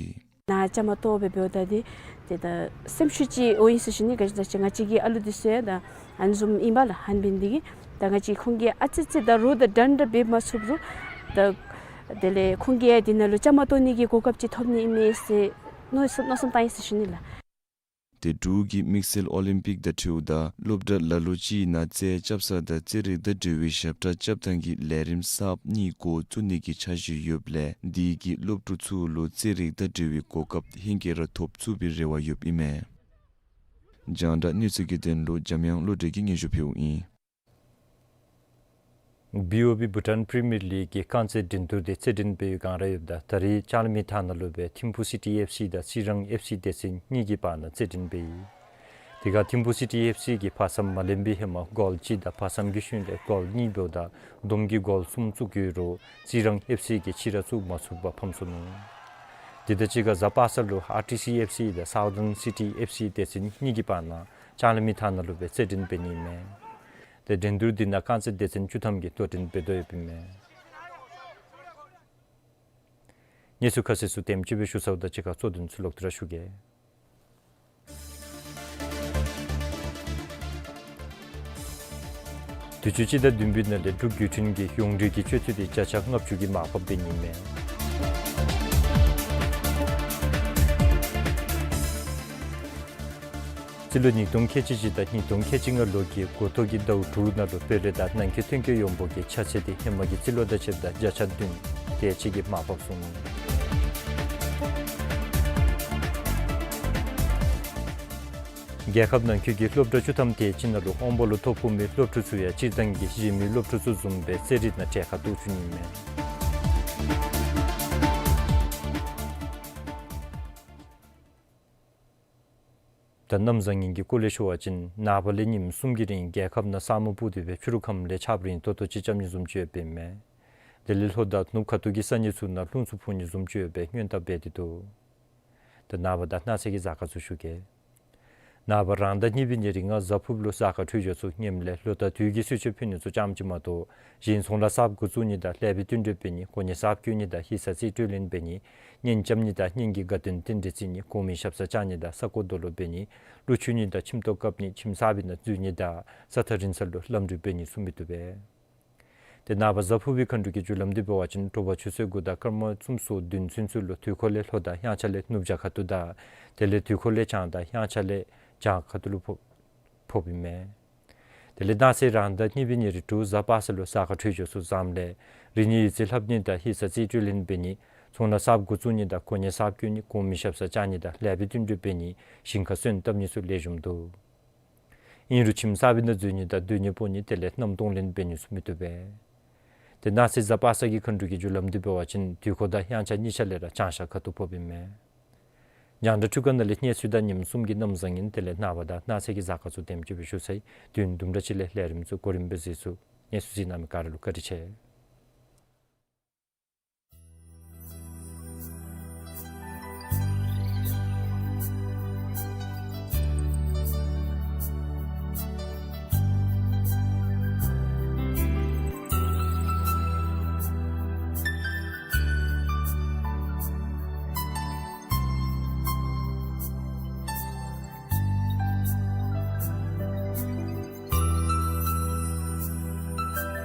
ནཱ་བཅའ་མར་གཏོགས་སྦེ་འབདཝ་ད་འདི་ཏེ་ད་སེམས་ཤུགས་ཅིག་འོང་ཡི་ཟེར་ཞུ་ནི། ག་ཅི་ཟེར་ང་བཅས་ཀྱི་ཨ་ལུ་འདི་ཚུ་ཡང་ད་ཨ་ནི་བཟུམ་ཨིན་པས་ལགས། ཨ་ནི་འབད་ནི་འདི་གིས་ད་ང་བཅས་ཁོང་གིས་ཨ་ཙི་ཙི་ད་རོགས་དང་འདྲན་འདྲ་འབད་མ་ཚུགས་རུང་ད་དེ་ལས་ཁོང་གིས་ཡང་འདི་ནང་ལུ་བཅའ་མར་གཏོགས་ནི་གི་གོ་སྐབས་ཅིག་ཐོབ་ནི་ཨིན་མས་ཟེར་མནོ་བསམ་མནོ་བསམ་བཏང་ཡི་ཟེར་ཞུ་ནི་ལགས། དེ་འབྲུག་གི་དམིགས་བསལ་ཨོ་ལིམ་པིག་དང་འཁྲིལཝ་ད་སློབ་གྲྭ་ལ་ལུ་ཅིག་ནང་རྩེད་རྐྱབ་ས་དང་རྩེད་རིགས་དང་འབྲེལ་བའི་ཞབས་ཁྲ་རྐྱབ་ཐངས་ཀྱི་ལས་རིམ་གསརཔ་གཉིས་འགོ་བཙུགས་ནི་གི་འཆར་གཞི་ཡོདཔ་ལས་དེ་གིས་སློབ་ཕྲུག་ཚུ་ལུ་རྩེད་རིགས་དང་འབྲེལ་བའི་གོ་སྐབས་ཧེང་སྐལ་ར་ཐོབ་ཚུགས་པའི་རེ་བ་ཡོདཔ་ཨིན་མས། རྒྱང་བསྒྲགས་གནས་ཚུལ་གྱི་དོན་ལུ་འཇམ་དབྱངས་བློ་གྲོས་ཀྱིས་སྙན་ཞུ་ཕུལཝ་ཨིན། བི་ཨོ་བི་བྷུ་ཊཱན་པི་རི་མི་ཡར་ལིག་གི་རྐང་རྩེད་འགྲན་བསྡུར་དེ་རྩེད་འགྲན་འབད་བའི་བསྒང་ར་ཡོདཔ་ད་ད་རིས་ལྕང་གླིང་མི་ཐང་ནང་ལུ་སྦེ་ཐིམ་ཕུ་སི་ཊི་ཨེཕ་སི་དང་རྩི་རང་ཨེཕ་སི་སྡེ་ཚན་གཉིས་ཀྱི་བར་ན་རྩེད་འགྲན་འབད་ཡི། དེ་ཁར་ཐིམ་ཕུ་སི་ཊི་ཨེཕ་སི་གིས་བར་མཚམས་མ་ལེན་པའི་ཧེ་མ་གོལ་གཅིག་དང་བར་མཚམས་ཀྱི་ཤུལ་ལས་གོལ་གཉིས་འབདཝ་ད་བསྡོམས་ཀྱིས་གོལ་གསུམ་བཙུགས་ཡོད་རུང་རྩི་རང་ཨེཕ་སི་གིས་གཅིག་ར་བཙུགས་མ་ཚུགས་པར་ཕམ་སོ་ནུག། དེ་དང་གཅིག་ཁར་གཟའ་པ་སངས་ལུ་ཨར་ཊི་སི་ཨེཕ་སི་དང་སའུ་ཐརན་སི་ཊི་ཨེཕ་སི་སྡེ་ཚན་གཉིས་ཀྱི་བར་ན་ལྕང་གླིང་མི་ཐང་ནང་ལུ་སྦེ་རྩེད་འགྲན་འབད་ནི་ཨིན་མས། ཏེ་འགྲན་བསྡུར་འདི་ནང་རྐང་རྩེད་སྡེ་ཚན་བཅུ་ཐམ་གྱིས་དོ་འགྲན་འབད་དོ་ཡོདཔ་ཨིན་མས། གནས་ཚུལ་ཁ་གསལ་ཚུ་དེམ་ཅིག་སྦེ་ཞུ་ཚརཝ་ད་གཅིག་ཁར་གཙོ་དོན་ཚུ་ལོག་སྟེ་ར་ཞུ་གེ། དུས་ཅི་སྤྱི་ཟླ་བདུན་པའི་ནང་ལས་འབྲུག་བརྒྱུད་འཕྲིན་གྱི་ཡོངས་འབྲེལ་གྱི་སྤྱོད་ཚུལ་དེ་བརྒྱ་ཆ་ལྔ་བཅུ་གིས་མར་ཕབ་འབད་ནི་ཨིན་མས། སྤྱི་ལོ་ཉིས་སྟོང་ཁལ་གཅིག་གཅིག་དང་ཉིས་སྟོང་ཁལ་གཅིག་ལྔ་ལོ་གི་འགོ་ཐོག་གི་ཟླཝ་དྲུག་ནང་ལུ་བོད་ལས་དང་ནང་འཁོད་ཐོན་སྐྱེད་ཡོངས་འབོར་གྱི་ཆ་ཚད་དེ་ཧེ་མ་གི་སྤྱི་ལོ་དང་ཕྱདཔ་ད་བརྒྱ་ཆ་བདུན་དེ་ཅིག་གིས་མར་ཕབ་སོང་ནུག། རྒྱལ་ཁབ་ནང་འཁོད་ཀྱི་སློབ་གྲྭ་བཅུ་ཐམ་དེ་ཅིག་ནང་ལུ་དབང་པོ་ལུ་ཐོ་ཕོག་མི་སློབ་ཕྲུག་ཚུ་ཡང་སྤྱིར་བཏང་གི་གཞན་མི་སློབ་ཕྲུག་ཚུ་བཟུམ་སྦེ་རྩེད་རིགས་ནང་གྲལ་ཁར་གཏོགས་བཅུག་ནི་མས། ད་གནམ་བཟང་ངན་གྱི་སྐོར་ལས་ཞུ་བ་ཅིན་ནངས་པ་ལས་ཉིནམ་གསུམ་གྱི་རིང་རྒྱལ་ཁབ་ནང་ས་སྨུག་སྤུབས་ཏེ་སྦེ་ཕྱི་རུ་ཁམས་ལས་ཆརཔ་རིང་ཏོག་ཏོ་ཅིག་རྐྱབ་ནི་བཟུམ་ཅིག་ཡོདཔ་ཨིན་མས། དེ་ལས་ལྷོ་དང་ནུབ་ཁ་ཐུག་གི་ས་གནས་ཚུ་ནང་རླུང་ཚུ་འཕུ་ནི་བཟུམ་ཅིག་ཡོད་པའི་སྔོན་བརྡ་འབད་དེ་འདུག། ད་ནངས་པ་དང་གནངས་ཚེ་གི་གཟའ་སྐར་ཚུ་ཞུ་གེ། ནངས་པ་རང་ཟླ་གཉིས་པའི་ཉེར་ལྔ་གཟའ་ཕུརཔ་ལུ་གཟའ་སྐར་འཕྲོད་སྦྱོར་ཚུ་ངནམ་ལས་ལོ་ཟླ་དུས་ཀྱི་གསོལ་མཆོད་ཕུལ་ནི་ཚུ་ཙམ་ཅིག་མ་གཏོགས་གཞན་ཚོང་ལཱ་གསརཔ་འགོ་བཙུགས་ནི་དང་ལེགས་པའི་བསྟུན་གྲོས་འབད་ནི་གོ་གནས་གསརཔ་བསྐོ་ནི་དང་ཧིང་སངས་རྩིས་སྤྲོད་ལེན་འབད་ནི་གཉེན་རྐྱབ་ནི་དང་གཉེན་གྱི་དགའ་སྟོན་རྟེན་འབྲེལ་བརྩི་ནི་གོང་མའི་ཞབས་སར་བཅར་ནི་དང་ས་གོ་རྡོ་ལུ་འབད་ནི་གླུ་མཆོད་ནི་དང་ཁྱིམ་ཐོག་བཀབ་ནི་ཁྱིམ་གསར་པའི་ནང་འཛུལ་ནི་དང་ས་ཐག་རིང་ས་ལུ་ལམ་འགྲུལ་འབད་ནི་ཚུ་མི་བཏུབ་པས། ཏེ་ནངས་པ་གཟའ་ཕུར་པའི་མཁའ་འགྲོ་གི་རྒྱུ་ལམ་འདི་འབད་བ་ཅིན་དྲོ་པ་ཆུ་ཚོད་དགུ་དང་སྐར་མ་སུམ་ཅུ་སོ་བདུན་ཚུན་ཚོད་ལུ་དུས་འཁོར་ལས་ལྷོ་དང་དབྱངས་འཆར་ལས་ནུབ་བྱང་ཁ་ཐུག་དང་དེ་ལས་དུས་འཁོར་ལས་བྱང་དང་དབྱངས་འཆར་ལས་བྱང་ཁ་ཐུག་ལུ་ཕོག་ཕོགཔ་ཨིན་མས། དེ་ལས་གནངས་ཚེ་རང་ཟླ་གཉིས་པའི་ཉེར་དྲུག་གཟའ་པ་སངས་ལུ་གཟའ་སྐར་འཕྲོད་སྦྱོར་ཚུ་བཟངམ་ལས་རི་ཉིལ་ཡིད་ཚིམ་ལྷབ་ནི་དང་ཧིང་སངས་རྩིས་སྤྲོད་ལེན་འབད་ནི་ཚོང་ལཱ་གསརཔ་འགོ་བཙུགས་ནི་དང་གོ་གནས་གསརཔ་བསྐོ་ནི་གོང་མའི་ཞབས་སར་བཅར་ནི་དང་ལེགས་པའི་བསྟུན་གྲོས་འབད་ནི་ཞིང་ཁར་སོན་བཏབ་ནི་ཚུ་ལེགས་ཤོམ་འདུག། ཨིན་རུང་ཁྱིམ་གསར་པའི་ནང་འཛུལ་ནི་དང་སྡོད་གནས་སྤོ་ནི་དེ་ལས་གནམ་གཏོང་ལེན་འབད་ནི་ཚུ་མི་བཏུབ་པས། ཏེ་གནངས་ཚེ་གཟའ་པ་སངས་ཀྱི་མཁའ་འགྲོ་གི་རྒྱུ་ལམ་འདི་འབད་བ་ཅིན་དུས་འཁོར་དང་དབྱངས་འཆར་གཉིས་ཆ་ལས་ར་བྱང་ཤར་ཁ་ཐུག་ཕོགཔ་ཨིན་མས། རྒྱང་བསྒྲགས་འཕྲུལ་ཁང་ནང་ལས་གནས་ཚུལ་དང་ཉིནམ་གསུམ་གྱི་གནམ་བཟང་ངན་དེ་ལས་ནངས་པ་དང་གནངས་ཚེ་གི་གཟའ་སྐར་ཚུ་དེམ་ཅིག་སྦེ་ཞུ་ཚར་ཡི། དུས་ཡུན་དུམ་གྲ་ཅིག་ལས་ལས་རིམ་ཚུ་གོ་རིམ་སྦེ་གཟིགས་ཚུགས། གནས་ཚུལ་གཟིགས་གནང་མི་ག་ར་ལུ་བཀའ་དྲིན་ཆེ།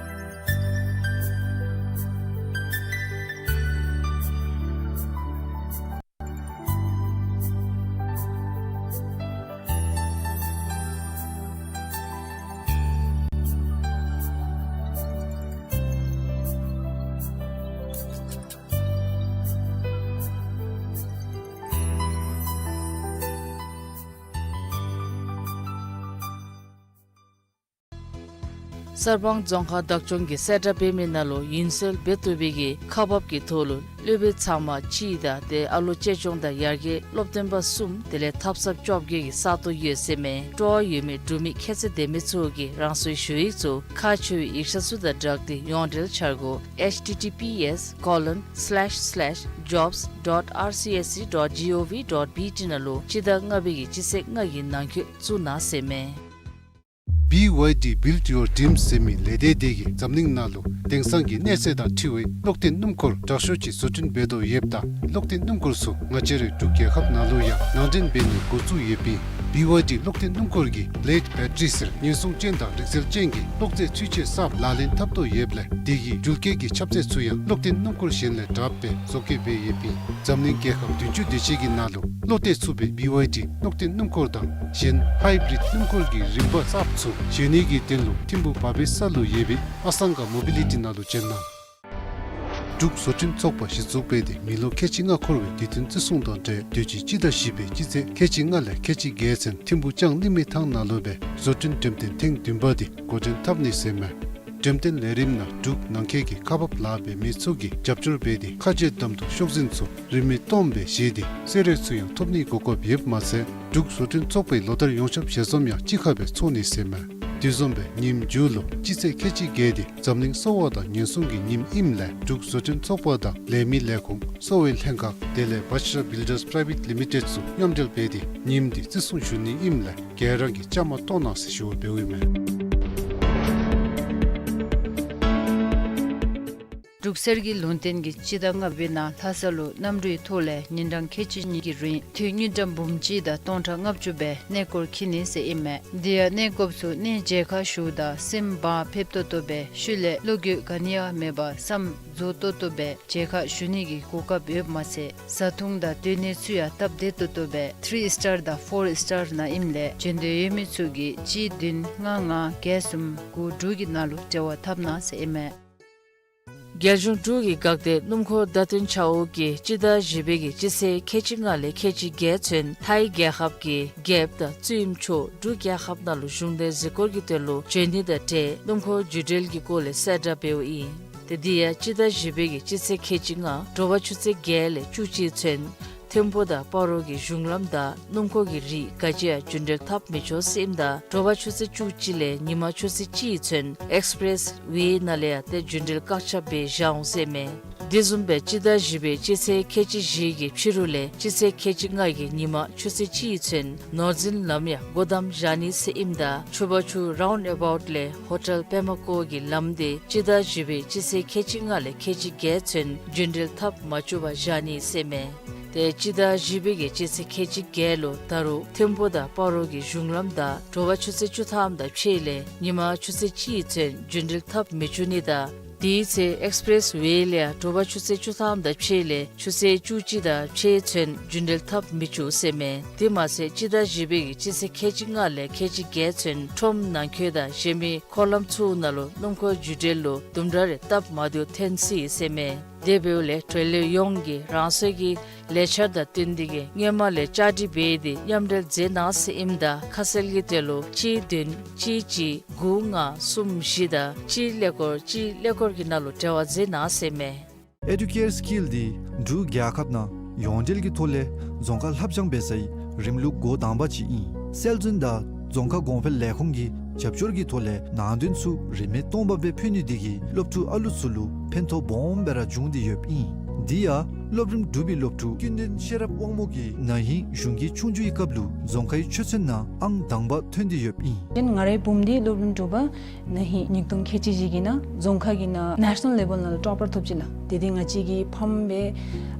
གསར་སྤང་རྫོང་ཁག་བདག་སྐྱོང་གིས་གསལ་བསྒྲགས་འབད་མི་ནང་ལུ་ཡུན་སེལ་འབད་བཏུབ་པའི་གི་ཁག་འབག་གི་ཐོག་ལུ་སློབ་དཔོན་ཚང་མ་གཅིག་དང་དེ་ཨ་ལོ་གཅེས་སྐྱོང་དང་ཡར་རྒྱས་སློབ་སྟོན་པ་གསུམ་དེ་ལས་ཐབ་ཚངཔ་བཅོ་བརྒྱད་ཀྱི་ས་སྟོང་ཡོད་ཟེར་མས། སྤྲོ་བ་ཡོད་མི་འབྲུག་མི་ཁྱད་ཚད་ལྡན་མི་ཚུ་གིས་རང་སོའི་ཞུ་ཡིག་ཚུ་ཁག་ཆེ་བའི་ཡིག་ཆ་ཚུ་དང་སྦྲགས་ཏེ་ཡོངས་འབྲེལ་འཆར་སྒོ་H T T P S colon slash slash jobs dot R C S C dot G O V dot B T ནང་ལུ་སྤྱི་ཟླ་ལྔ་པའི་གི་སྤྱི་ཚེས་ལྔ་གི་ནང་འཁོད་བཙུགས་གནང་ཟེར་མས། B Y D Build Your Dreams ཟེར་མི་ལས་སྡེ་དེ་གིས་འཛམ་གླིང་ནང་ལུ་དེང་སང་གི་གནས་ཚད་དང་འཁྲིལ་བའི་གློག་བརྟེན་སྣུམ་འཁོར་དྲག་ཤོས་ཅིག་བཟོ་སྐྲུན་འབད་དོ་ཡོདཔ་ད་གློག་བརྟེན་སྣུམ་འཁོར་ཚུ་ང་བཅས་རའི་འབྲུག་རྒྱལ་ཁབ་ནང་ལུ་ཡང་ནང་འདྲེན་འབད་ནི་འགོ་བཙུགས་ཡོདཔ་ཨིན། བི་ཝའི་ཌི་གློག་འཐེན་སྣུམ་འཁོར་གྱི་བི་ལེ་ཌི་བེ་ཊི་རི་ཟེར་ཉེན་སྲུང་ཅན་དང་རིག་རྩལ་ཅན་གྱི་གློག་རྫས་ཚུན་ཆད་གསརཔ་ལག་ལེན་འཐབ་དོ་ཡོདཔ་ལས་དེ་གི་འགྲུལ་སྐྱེལ་གྱི་ཁྱབ་ཚད་ཚུ་ཡང་གློག་འཐེན་སྣུམ་འཁོར་གཞན་ལས་དྲགཔ་སྦེ་བཟོ་བཀོད་འབད་ཡོདཔ་ཨིན། འཛམ་གླིང་རྒྱལ་ཁབ་བདུན་ཅུ་དེ་ཅིག་གི་ནང་ལུ་བློ་གཏད་ཚུགས་པའི་བི་ཝའི་ཌི་གློག་འཐེན་སྣུམ་འཁོར་དང་གཞན་ཧའི་བི་རིཌ་སྣུམ་འཁོར་གྱི་རིམ་པ་གསརཔ་ཚུ་བཟོ་ནི་གི་དོན་ལུ་ཐིམ་ཕུག་བ་བེ་ས་ལུ་ཡོད་པའི་ཨ་སང་ག་མོ་བི་ལི་ཊི་ནང་ལུ་བྱོན་གནང་། འབྲུག་བཟོ་སྐྲུན་ཚོགས་པ་གཞི་བཙུགས་འབད་དེ་མི་ལོ་ཁལ་གཅིག་ལྔ་འཁོར་བའི་དུས་སྟོན་བརྩི་སྲུང་དང་འབྲེལ་དུས་ཅི་སྤྱི་ཟླ་བཞི་པའི་སྤྱི་ཚེས་ཁལ་གཅིག་ལྔ་ལས་ཁལ་གཅིག་བརྒྱད་ཚུན་ཐིམ་ཕུག་ལྕང་གླིང་མི་ཐང་ནང་ལུ་སྦེ་བཟོ་སྐྲུན་འགྲེམས་སྟོན་ཐེངས་བདུན་པ་དེ་འགོ་འདྲེན་འཐབ་ནི་ཟེར་མས། འགྲེམས་སྟོན་ལས་རིམ་ནང་འབྲུག་ནང་འཁོད་ཀྱི་ཁག་འབགཔ་ལཱ་འབད་མི་ཚུ་གིས་རྒྱབ་སྐྱོར་འབད་དེ་ཁ་རྗེ་གདམ་འཐུ་ཤོག་འཛིན་ཚུ་རིན་མེད་སྟོངམ་སྦེ་བཞེས་ཏེ་གསོལ་རས་ཚུ་ཡང་ཐོབ་ནིའི་གོ་སྐབས་ཡོདཔ་མ་ཚད་འབྲུག་བཟོ་སྐྲུན་ཚོགས་པའི་ལོ་བསྟར་ཡོངས་ཁྱབ་ཞལ་འཛོམས་ཡང་གཅིག་ཁར་སྦེ་ཚོགས་ནི་ཟེར་མས། དེ་བཟུམ་སྦེ་ཉིནམ་མཇུག་ལུ་སྤྱི་ཚེས་ཁལ་གཅིག་བརྒྱད་དེ་འཛམ་གླིང་གསོ་བ་དང་ཉེན་སྲུང་གི་ཉིནམ་ཨིནམ་ལས་འབྲུག་བཟོ་སྐྲུན་ཚོགས་པ་དང་ལས་མི་ལས་ཁུངས་གསོ་བའི་ལྷན་ཁག་དེ་ལས་བཱ་ཤ་ར་བིལ་ཌརསི་པ་རའི་ཝེཊ་ལི་མི་ཊེཌ་ཚུ་མཉམ་འབྲེལ་འབད་དེ་ཉིནམ་དེ་བརྩི་སྲུང་ཞུ་ནི་ཨིནམ་ལས་ག་ར་གིས་བཅའ་མར་གཏོགས་གནང་ཟེར་ཞུ་བ་འབདཝ་ཨིན་མས། འབྲུག་གསེར་གྱི་ལུང་བསྟན་གྱིས་སྤྱི་ཟླ་ལྔ་པའི་ནང་ལྷ་ས་ལུ་གནམ་གྲུའི་ཐོག་ལས་ཉིན་གྲངས་ཁལ་གཅིག་གཉིས་ཀྱི་རིང་འཐུས་དངུལ་ཀྲམ་འབུམ་གཅིག་དང་སྟོང་ཕྲག་ལྔ་བཅུ་སྦེ་གནས་སྐོར་འཁྱིད་ནི་ཟེར་ཨིན་མས། དེ་ཡང་གནས་སྐོརཔ་ཚུ་གནས་མཇལ་ཁ་ཞུཝ་ད་སེམས་བག་ཕེབས་ཏོག་ཏོ་སྦེ་ཤུལ་ལས་བློ་འགྱོད་ག་ནི་ཡང་མེད་པར་བསམ་རྫོགས་ཏོག་ཏོ་སྦེ་མཇལ་ཁ་ཞུ་ནི་གི་གོ་སྐབས་ཡོདཔ་མ་ཚད་བཟའ་འཐུང་དང་སྡོད་གནས་ཚུ་ཡང་སྟབས་བདེ་ཏོག་ཏོ་སྦེ་ཐི་རི་སི་ཊར་དང་ཕོར་སི་ཊར་ནང་ཨིནམ་ལས་འབྱོན་འདོད་ཡོད་མི་ཚུ་གིས་གཅིག་བདུན་ལྔ་ལྔ་བརྒྱད་གསུམ་དགུ་དྲུག་གི་ནང་ལུ་འབྲེལ་བ་འཐབ་གནང་ཟེར་ཨིན་མས། རྒྱལ་གཞུང་འབྲུག་གི་འགག་སྡེ་སྣུམ་འཁོར་བརྡ་སྟོན་བྱ་འོག་གིས་སྤྱི་ཟླ་བཞི་པའི་གི་སྤྱི་ཚེས་ཁལ་གཅིག་ལྔ་ལས་ཁལ་གཅིག་བརྒྱད་ཚུན་ཐའི་རྒྱལ་ཁབ་ཀྱི་རྒྱལཔོ་དང་བཙུནམོ་མཆོག་འབྲུག་རྒྱལ་ཁབ་ནང་ལུ་གཞུང་འབྲེལ་གཟིགས་སྐོར་གྱི་དོན་ལུ་བྱོན་ནི་དང་འབྲེལ་སྣུམ་འཁོར་རྒྱུན་འགྲུལ་གྱི་སྐོར་ལས་གསལ་བསྒྲགས་འབདཝ་ཨིན། ཏེ་དེ་ཡང་སྤྱི་ཟླ་བཞི་པའི་གི་སྤྱི་ཚེས་ཁལ་གཅིག་ལྔ་དྲོ་པ་ཆུ་ཚོད་བརྒྱད་ལས་བཅུ་གཅིག་ཚུན་ཐིམ་ཕུག་དང་སྤ་རོ་གི་གཞུང་ལམ་བདའ་སྣུམ་འཁོར་གྱི་རིགས་ག་ཅི་ཡང་རྒྱུན་འགྲུལ་འཐབ་མི་ཆོག་ཟེར་ཨིནམ་ད་དྲོ་པ་ཆུ་ཚོད་བཅུ་གཅིག་ལས་ཉིན་མ་ཆུ་ཚོད་གཅིག་ཚུན་ཨེགསི་པི་རེསི་ཝེ་ནང་ལས་ཡང་ཏེ་རྒྱུན་འགྲུལ་བཀག་ཆ་འབད་བཞག་འོང་ཟེར་མས། དེ་བཟུམ་སྦེ་སྤྱི་ཟླ་བཞི་པའི་སྤྱི་ཚེས་ཁལ་གཅིག་བཞི་གི་ཕྱི་རུ་ལས་སྤྱི་ཚེས་ཁལ་གཅིག་ལྔ་གི་ཉིན་མ་ཆུ་ཚོད་གཅིག་ཚུན་ནོར་འཛིན་ལམ་ཡང་སྒོ་བསྡམ་བཞག་ནི་ཟེར་ཨིནམ་ད་ཆུ་བར་ཆུ་རའུནཌ་ཨ་བའུཊ་ལས་ཧོ་ཊེལ་པདྨ་བཀོད་ཀྱི་ལམ་དེ་སྤྱི་ཟླ་བཞི་པའི་སྤྱི་ཚེས་ཁལ་གཅིག་ལྔ་ལས་ཁལ་གཅིག་བརྒྱད་ཚུན་རྒྱུན་འགྲུལ་འཐབ་མ་བཅུག་པར་བཞག་ནི་ཟེར་མས། ཏེ་སྤྱི་ཟླ་བཞི་པའི་གི་སྤྱི་ཚེས་ཁལ་གཅིག་བརྒྱད་ལུ་ད་རུང་ཐིམ་ཕུག་དང་སྤ་རོ་གི་གཞུང་ལམ་བདའ་དྲོ་པ་ཆུ་ཚོད་བཅུ་ཐམ་དང་ཕྱེད་ལས་ཉིན་མ་ཆུ་ཚོད་གཅིག་ཚུན་རྒྱུན་འགྲུལ་འཐབ་མི་བཅུག་ནི་དང་དེའི་ཚེ་ཨེགསི་པི་རེསི་ཝེ་ལས་ཡང་དྲོ་པ་ཆུ་ཚོད་བཅུ་ཐམ་དང་ཕྱེད་ལས་ཆུ་ཚོད་བཅུ་གཅིག་དང་ཕྱེད་ཚུན་རྒྱུན་འགྲུལ་འཐབ་མི་བཅུག་ཟེར་མས། དེ་མ་ཚད་སྤྱི་ཟླ་བཞི་པའི་གི་སྤྱི་ཚེས་ཁལ་གཅིག་ལྔ་ལས་ཁལ་གཅིག་བརྒྱད་ཚུན་ཁྲོམ་ནང་འཁོད་དང་གཞན་མི་འཁོར་ལམ་ཚུ་ནང་ལུ་སྣུམ་འཁོར་རྒྱུན་འགྲུལ་ལུ་དུམ་གྲ་རེ་སྟབས་མ་བདེཝ་ཐོན་སྲིད་ཟེར་མས། དེ་འབདཝ་ལས་འགྲོ་ལུགས་ཡོངས་ཀྱིས་རང་སོའི་གི་ལས་འཆར་དང་བསྟུན་ཏེ་གིས་སྔོན་མ་ལས་བཅའ་སྒྲིག་འབད་དེ་མཉམ་འབྲེལ་མཛད་གནང་ཟེར་ཨིནམ་ད་ཁ་གསལ་གྱི་དོན་ལུ་གཅིག་བདུན་གཅིག་གཅིག་དགུ་ལྔ་གསུམ་བཞི་དང་གཅིག་ཀླད་ཀོར་གཅིག་ཀླད་ཀོར་གྱི་ནང་ལུ་འབྲེལ་བ་མཛད་གནང་ཟེར་མས། ཨེ་ཌུ་ཀེར་སི་ཀིལ་འདི་འབྲུག་རྒྱལ་ཁབ་ནང་ཡོངས་འབྲེལ་གྱི་ཐོག་ལས་རྫོང་ཁ་ལྷབ་སྦྱང་འབད་སའི་རིམ་ལུགས་འགོ་དང་པ་ཅིག་ཨིན། སྲོལ་འཛིན་དང་རྫོང་ཁ་གོང་འཕེལ་ལས་ཁུངས་ཀྱི་རྒྱབ་སྐྱོར་གྱི་ཐོག་ལས་ནང་དོན་ཚུ་རིན་མེད་སྟོངམ་སྦེ་ཕུལ་ནི་དེ་གིས་སློབ་ཕྲུག་ཨ་ལུ་ཚུ་ལུ་ཕན་ཐོགས་སྦོམ་སྦེ་ར་བྱུང་སྟེ་ཡོདཔ་ཨིན། དེ་ཡང་སློབ་རིམ་དྲུག་པའི་སློབ་ཕྲུག་ཀུན་ལྡན་ཤེས་རབ་དབང་མོ་གིས་ན་ཧིང་གཞུང་གི་ཆོས་རྒྱུགས་ཀྱི་སྐབས་ལུ་རྫོང་ཁའི་ཆོས་ཚན་ནང་ཨང་དང་པ་ཐོན་ཏེ་ཡོདཔ་ཨིན། ང་རའི་བུམོ་འདི་སློབ་རིམ་དྲུག་པ་ན་ཧིང་ཉིས་སྟོང་ཁལ་གཅིག་བཞི་གི་ནང་རྫོང་ཁ་གི་ནང་ནེ་ཤ་ནཱལ་ལེ་བཱལ་ནང་ལུ་ཊོ་པར་ཐོབ་ཅི་ལགས། དེ་དེ་ང་བཅས་ཀྱི་ཕམ་སྦེ་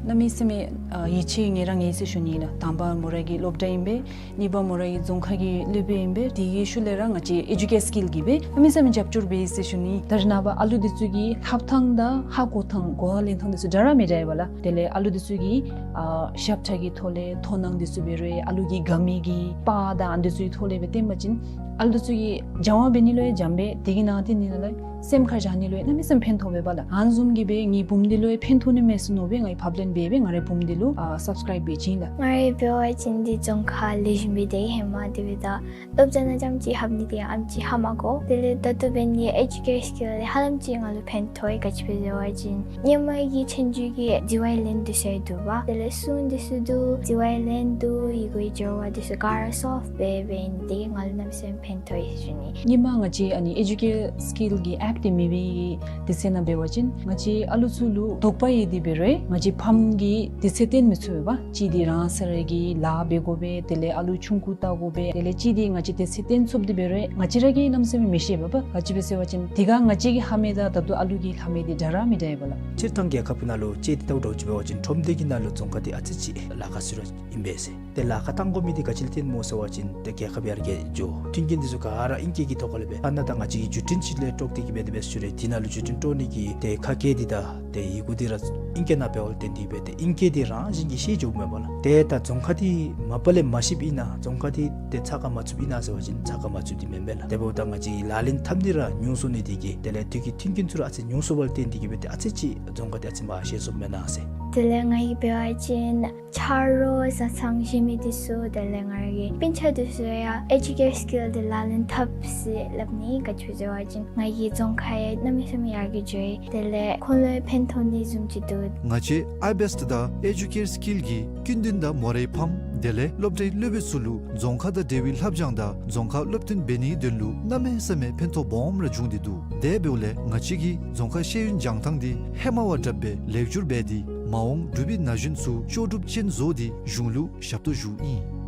གནམ་མེད་ས་མེད་ཡིད་ཆེས་ངེ་ར་ངེ་ཟེར་ཞུ་ནི་ལགས། དང་པ་མོ་རའི་གི་སློབ་གྲྭ་ཨིན་པས། གཉིས་པ་མོ་རའི་གི་རྫོང་ཁ་གི་སློབ་དཔོན་ཨིན་པས། དེ་གི་ཤུལ་ལས་ར་ང་བཅས་ཨེ་ཌུ་ཀེར་སི་ཀིལ་གྱིས་སྦེ་གནམ་མེད་ས་མེད་རྒྱབ་སྐྱོར་འབད་ཡི་ཟེར་ཞུ་ནི། ད་རེས་ནངས་པ་ཨ་ལུ་འདི་ཚུ་གི་ལྷབ་ཐངས་དང་ཧ་གོ་ཐངས་གོ་བ་ལེན་ཐངས་འདི་ཚུ་འདྲ་ར་མི་འདྲཝ་ལགས། དེ་ལས་ཨ་ལུ་འདི་ཚུ་གི་ཨ་ཞབས་ཁྲ་གི་ཐོག་ལས་མཐོང་སྣང་འདི་ཚུ་འབད་རུང་ཨ་ལུ་གི་དགའ་མི་གི་པར་དང་ཨ་འདི་ཚུ་གི་ཐོག་ལས་སྦེ་སྟོན་པ་ཅིན་ཨ་ལུ་འདི་ཚུ་གིས་སྦྱང་བ་འབད་ནི་ལུ་ཡང་འཇམ་པས། དེ་གི་ནང་དེ་ནི་ལགས་སེམས་ཁར་བཞག་ནི་ལུ་ཡང་གནམ་མེད་ས་མེད་ཕན་ཐོགས་པས་པ་ལགས། ཨ་ནི་བཟུམ་གྱིས་སྦེ་ངེའི་བུམོ་འདི་ལུ་ཡང་ཕན་ཐོགས་ནི་མས་ཟེར་མནོ་སྦེ་ངེའི་ཕབ་ལེན་འབད་སྦེ་ང་རའི་བུམོ་འདི་ལུ་ཨ་སབ་སི་ཀརའིབ་འབད་བྱིན་ལགས། ང་རའི་འབད་བ་ཅིན་འདི་རྫོང་ཁ་ལེགས་ཤོམ་སྦེ་སྡོད་ཧེ་མ་དེ་སྦེ་ད་སློབ་གྲྭ་ནང་རྐྱངམ་ཅིག་ལྷབ་ནི་དེ་ཡང་ཨེམ་ཅིག་ཧ་མ་གོ། དེ་ལས་ད་ལྟོ་འབད་ནི་ཨེ་ཌུ་ཀེར་སི་ཀིལ་ལས་ཧ་ལམ་ཅིག་ང་ལུ་ཕན་ཐོགས་ཡི། ག་ཅི་སྦེ་ཟེར་བ་ཅིན་སྔོན་མ་གི་ཚན་རིག་གི་འགྱུར་བ་ལེན་དོ་ཟེར་འདུག་པ། དེ་ལས་སྲུང་འདི་ཚུ་འདུག། འགྱུར་བ་ལེན་འདུག། ཡི་གུའི་སྦྱོར་བ་འདི་ཚུ་ག་ར་སོལབ་འབད་འབད་ནི་དེ་གིས་ང་ལུ་གནམ་མེད་ས་མེད་ ཕན་ཐོགས་ཡོད་ཟེར་ཞུ་ནི། ཧེ་མ་ང་བཅས་ཨ་ནི་ཨེ་ཌུ་ཀེར་སི་ཀིལ་གྱི་ཨེཀཊ་འདི་མེད་པའི་དུས་ཚོད་ནང་འབད་བ་ཅིན་ང་བཅས་ཨ་ལུ་ཚུ་ལུ་དོགས་པ་ཡོད་དེ་འབད་རུང་ང་བཅས་ཕམ་གྱིས་དུས་ཚོད་བཏོན་མི་ཚུགས་པས་པ། གཅིག་འདི་རང་སོ་ར་གི་ལཱ་འབད་དགོ་པས། དེ་ལས་ཨ་ལུ་ཆུང་ཀུ་བལྟ་དགོ་པས། དེ་ལས་གཅིག་འདི་ང་བཅས་དུས་ཚོད་བཏོན་ཚུགས་དེ་འབད་རུང་ང་བཅས་ར་གིས་གནམ་མེད་ས་མེད་མི་ཤེས་པས་པ། ག་ཅི་སྦེ་ཟེར་བ་ཅིན་དེ་ཁར་ང་བཅས་ཀྱི་ལྷབ་མི་དང་ད་ལྟོ་ཨ་ལུ་གི་ལྷབ་མི་འདི་འདྲ་ར་མི་འདྲ་ཡོདཔ་ལགས། སྤྱིར་བཏང་རྒྱལ་ཁབ་ཀྱི་ནང་ལུ་དཔྱེ་འདི་ལྟ་བུ་འདྲཝ་ཅིག་འབད་བ་ཅིན་ཁྲོམ་སྡེ་གི་ནང་ལུ་རྫོང་ཁག་འདི་ཨ་ཙི་ཅིག་ལཱ་ཁག་བཟོ་ར་ཨིན་པས་ཟེར། ཏེ་ལཱ་ཁག་བཏང་དགོ་མི་འདི་ག་ཅི་ལུ་བརྟེན་སྨོ་ཟེར་བ་ཅིན་ཏེ་རྒྱལ་ཁབ་ཡར་རྒྱས་འགྱོ། མཐུན་རྐྱེན་འདི་ཚུ་ག་ར་ཨིང་སྐད་ཀྱི་ཐོག་ཁ་ལས་འབད། ཨ་ནཱ་ད་ང་བཅས་ཀྱིས་བརྒྱུད་འཕྲིན་ཅིག་ལས་དཀྲོག་སྟེ་གིས་འབད་དེ་འབད་ཞུ་རུང་འདི་ནང་ལུ་བརྒྱུད་འཕྲིན་དཀྲོག་ནི་གི་ཏེ་ཁ་སྐད་འདི་དང་ཏེ་ཡི་གུ་འདི་ར་ཨིང་སྐད་ནང་འབདཝ་ལས་བརྟེན་ཏེ་འབད་ཏེ་ཨིང་སྐད་འདི་རང་བཞིན་གྱིས་ཤེས་འགྱོཝ་མས་པ་ལགས། ཏེ་ད་རྫོང་ཁག་འདི་མ་པ་ལས་མ་ཤེསཔ་ཨིན་ན་རྫོང་ཁག་འདི་ཏེ་ཚགས་ཁར་མ་ཚུདཔ་ཨིན་ན་ཟེར་བ་ཅིན་ཚགས་ཁར་མ་ཚུད་དེ་མེན་པས་ལགས། དེ་འབདཝ་ད་ང་བཅས་ལག་ལེན་འཐབ་ནི་ར་ཉུང་སོང་ནི་འདི་གིས་དེ་ལས་དུས་ཀྱི་མཐུན་རྐྱེན་ཚུ་ར་ཨ་ཙི་ཉུང་སོངམ་ལས་བརྟེན་ཏེ་གིས་འབད་ཏེ་ཨ་ཙི་ཅིག་རྫོང་ཁག་འདི་ཨ་ཙི་མར་ཤེས་སོངམ་མེན་ན་ཟེར། དེ་ལས་ང་གིས་འབད་བ་ཅིན་ཆ་རོགས་བཟའ་ཚང་གཞན་མི་འདི་ཚུ་དེ་ལས་ང་རའི་སྤུན་ཆ་འདི་ཚུ་ཡང་ཨེ་ཌུ་ཀེར་སི་ཀིལ་འདི་ལག་ལེན་འཐབ་ཟེར་སླབ་ནི། ག་ཅི་ཟེར་བ་ཅིན་ང་གི་རྫོང་ཁག་ཡང་གནམ་མེད་ས་མེད་ཡར་རྒྱས་འགྱོ་ཡི། དེ་ལས་ཁོང་ལུ་ཡང་ཕན་ཐོགས་ནི་བཟུམ་ཅིག་འདུག། ང་བཅས་ཨའི་བེསཊ་དང་ཨེ་ཌུ་ཀེར་སི་ཀིལ་གྱིས་སྐྱིད་འདུན་དང་མོ་རའི་ཕམ་དེ་ལས་སློབ་གྲྭའི་སློབ་དཔོན་ཚུ་ལུ་རྫོང་ཁག་དང་འབྲེལ་བའི་ལྷབ་སྦྱང་དང་རྫོང་ཁག་སློབ་སྟོན་འབད་ནིའི་དོན་ལུ་གནམ་མེད་ས་མེད་ཕན་ཐོགས་སྦོམ་ར་བྱུང་སྟེ་འདུག། དེ་འབདཝ་ལས་ང་བཅས་ཀྱིས་རྫོང་ཁག་ཤེས་ཡོན་སྦྱང་ཐངས་འདི་ཧེ་མ་བ་དྲགཔ་སྦེ་ལེགས་བསྒྱུར་འབད་དེ་མ་འོངས་འབྲུག་པའི་ན་གཞོན་ཚུ་ལྕོགས་གྲུབ་ཅན་བཟོ་སྟེ་གཞུང་ལུ་ཞབས་ཏོག་ཞུཝ་ཨིན།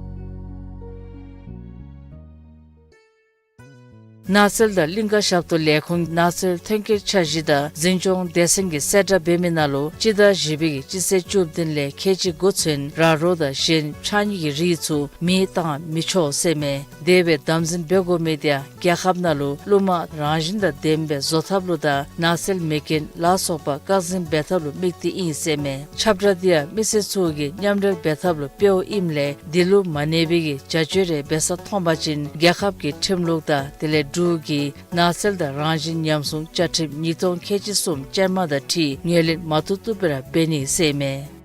ནགས་ཚལ་དང་གླིང་ཀ་ཞབས་ཏོག་ལས་ཁུངས་ནགས་ཚལ་ཐོན་སྐྱེད་འཆར་གཞི་དང་འཛིན་སྐྱོང་སྡེ་ཚན་གྱིས་གསལ་བསྒྲགས་འབད་མི་ནང་ལུ་སྤྱི་ཟླ་བཞི་པའི་གི་སྤྱི་ཚེས་བཅུ་བདུན་ལས་ཁལ་གཅིག་འགོ་ཚུན་ར་རོ་དང་གཞན་ཕྱགས་སྙིགས་ཀྱི་རིགས་ཚུ་མེ་བཏང་མི་ཆོག་ཟེར་མས། དེ་སྦེ་དམ་འཛིན་འབད་དགོ་མི་དེ་ཡང་རྒྱལ་ཁབ་ནང་ལུ་ཀླུ་མ་རང་བཞིན་དང་ལྡནམ་སྦེ་བཟོ་ཐབས་ལུ་དང་ནགས་ཚལ་མེ་རྐྱེན་ལ་སོགས་པ་བཀག་འཛིན་འབད་ཐབས་ལུ་དམིགས་ཏེ་ཨིན་ཟེར་མས། ཁྱབ་བསྒྲགས་འདི་ཡང་མི་སེར་ཚུ་གིས་མཉམ་འབྲེལ་འབད་ཐབས་ལུ་དཔེ་བ་ཨིནམ་ལས་འདི་ལུ་མ་གནས་པའི་གི་བྱ་སྤྱོད་རེ་འབད་ས་མཐོང་པ་ཅིན་རྒྱལ་ཁབ་ཀྱི་ཁྲིམས་ལུགས་དང་དེ་ལས་འབྲུག་གི་ནགས་ཚལ་དང་རང་བཞིན་ཉམས་སྲུང་བཅའ་ཁྲིམས་ཉིས་སྟོང་ཁལ་གཅིག་གསུམ་ཅན་མ་དང་འཁྲིལ་ངོས་ལེན་མ་བཏུབ་བཏུབ་སྦེ་ར་འབད་ནི་ཟེར་མས།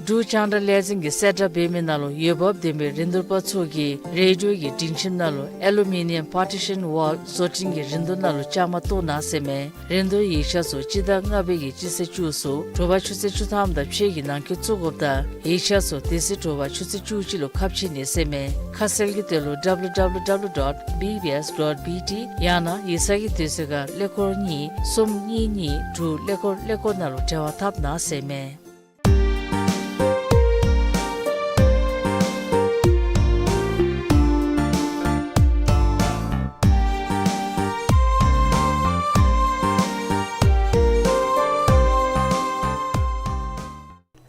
འབྲུག་རྒྱང་བསྒྲགས་ལས་འཛིན་གྱིས་གསལ་བསྒྲགས་འབད་མི་ནང་ལུ་འོས་འབབ་ལྡན་པའི་རིན་བསྡུར་པ་ཚུ་གིས་རེ་ཌིའོ་གི་སྒྲིང་ཁྱིམ་ནང་ལུ་ཨེ་ལུ་མི་ནི་ཡམ་པར་ཊི་ཤཱན་ཝཱལ་བཟོ་སྐྲུན་གྱི་རིན་བསྡུར་ནང་ལུ་བཅའ་མར་གཏོགས་གནང་ཟེར་མས། རིན་བསྡུར་ཡིག་ཆ་ཚུ་སྤྱི་ཟླ་ལྔ་པའི་གི་སྤྱི་ཚེས་བཅུ་ཚུ་དྲོ་པ་ཆུ་ཚོད་བཅུ་ཐམ་དང་ཕྱེད་ཀྱི་ནང་འཁོད་བཙུགས་དགོཔ་དང་ཡིག་ཆ་ཚུ་དེ་ཚེ་དྲོ་པ་ཆུ་ཚོད་བཅུ་གཅིག་ལུ་ཁ་ཕྱེ་ནི་ཟེར་མས། ཁ་གསལ་གྱི་དོན་ལུ་ཌབ་ལུ་ཌབ་ལུ་ཌབ་ལུ་ཌོཊ་བི་བི་ཨེསི་ཌོཊ་བི་ཊི་ཡང་ན་ཡིག་ཚང་གི་དུས་ཚོད་ཁར་ཀླད་ཀོར་གཉིས་གསུམ་གཉིས་གཉིས་དྲུག་ཀླད་ཀོར་ཀླད་ཀོར་ནང་ལུ་འབྲེལ་བ་འཐབ་གནང་ཟེར་མས།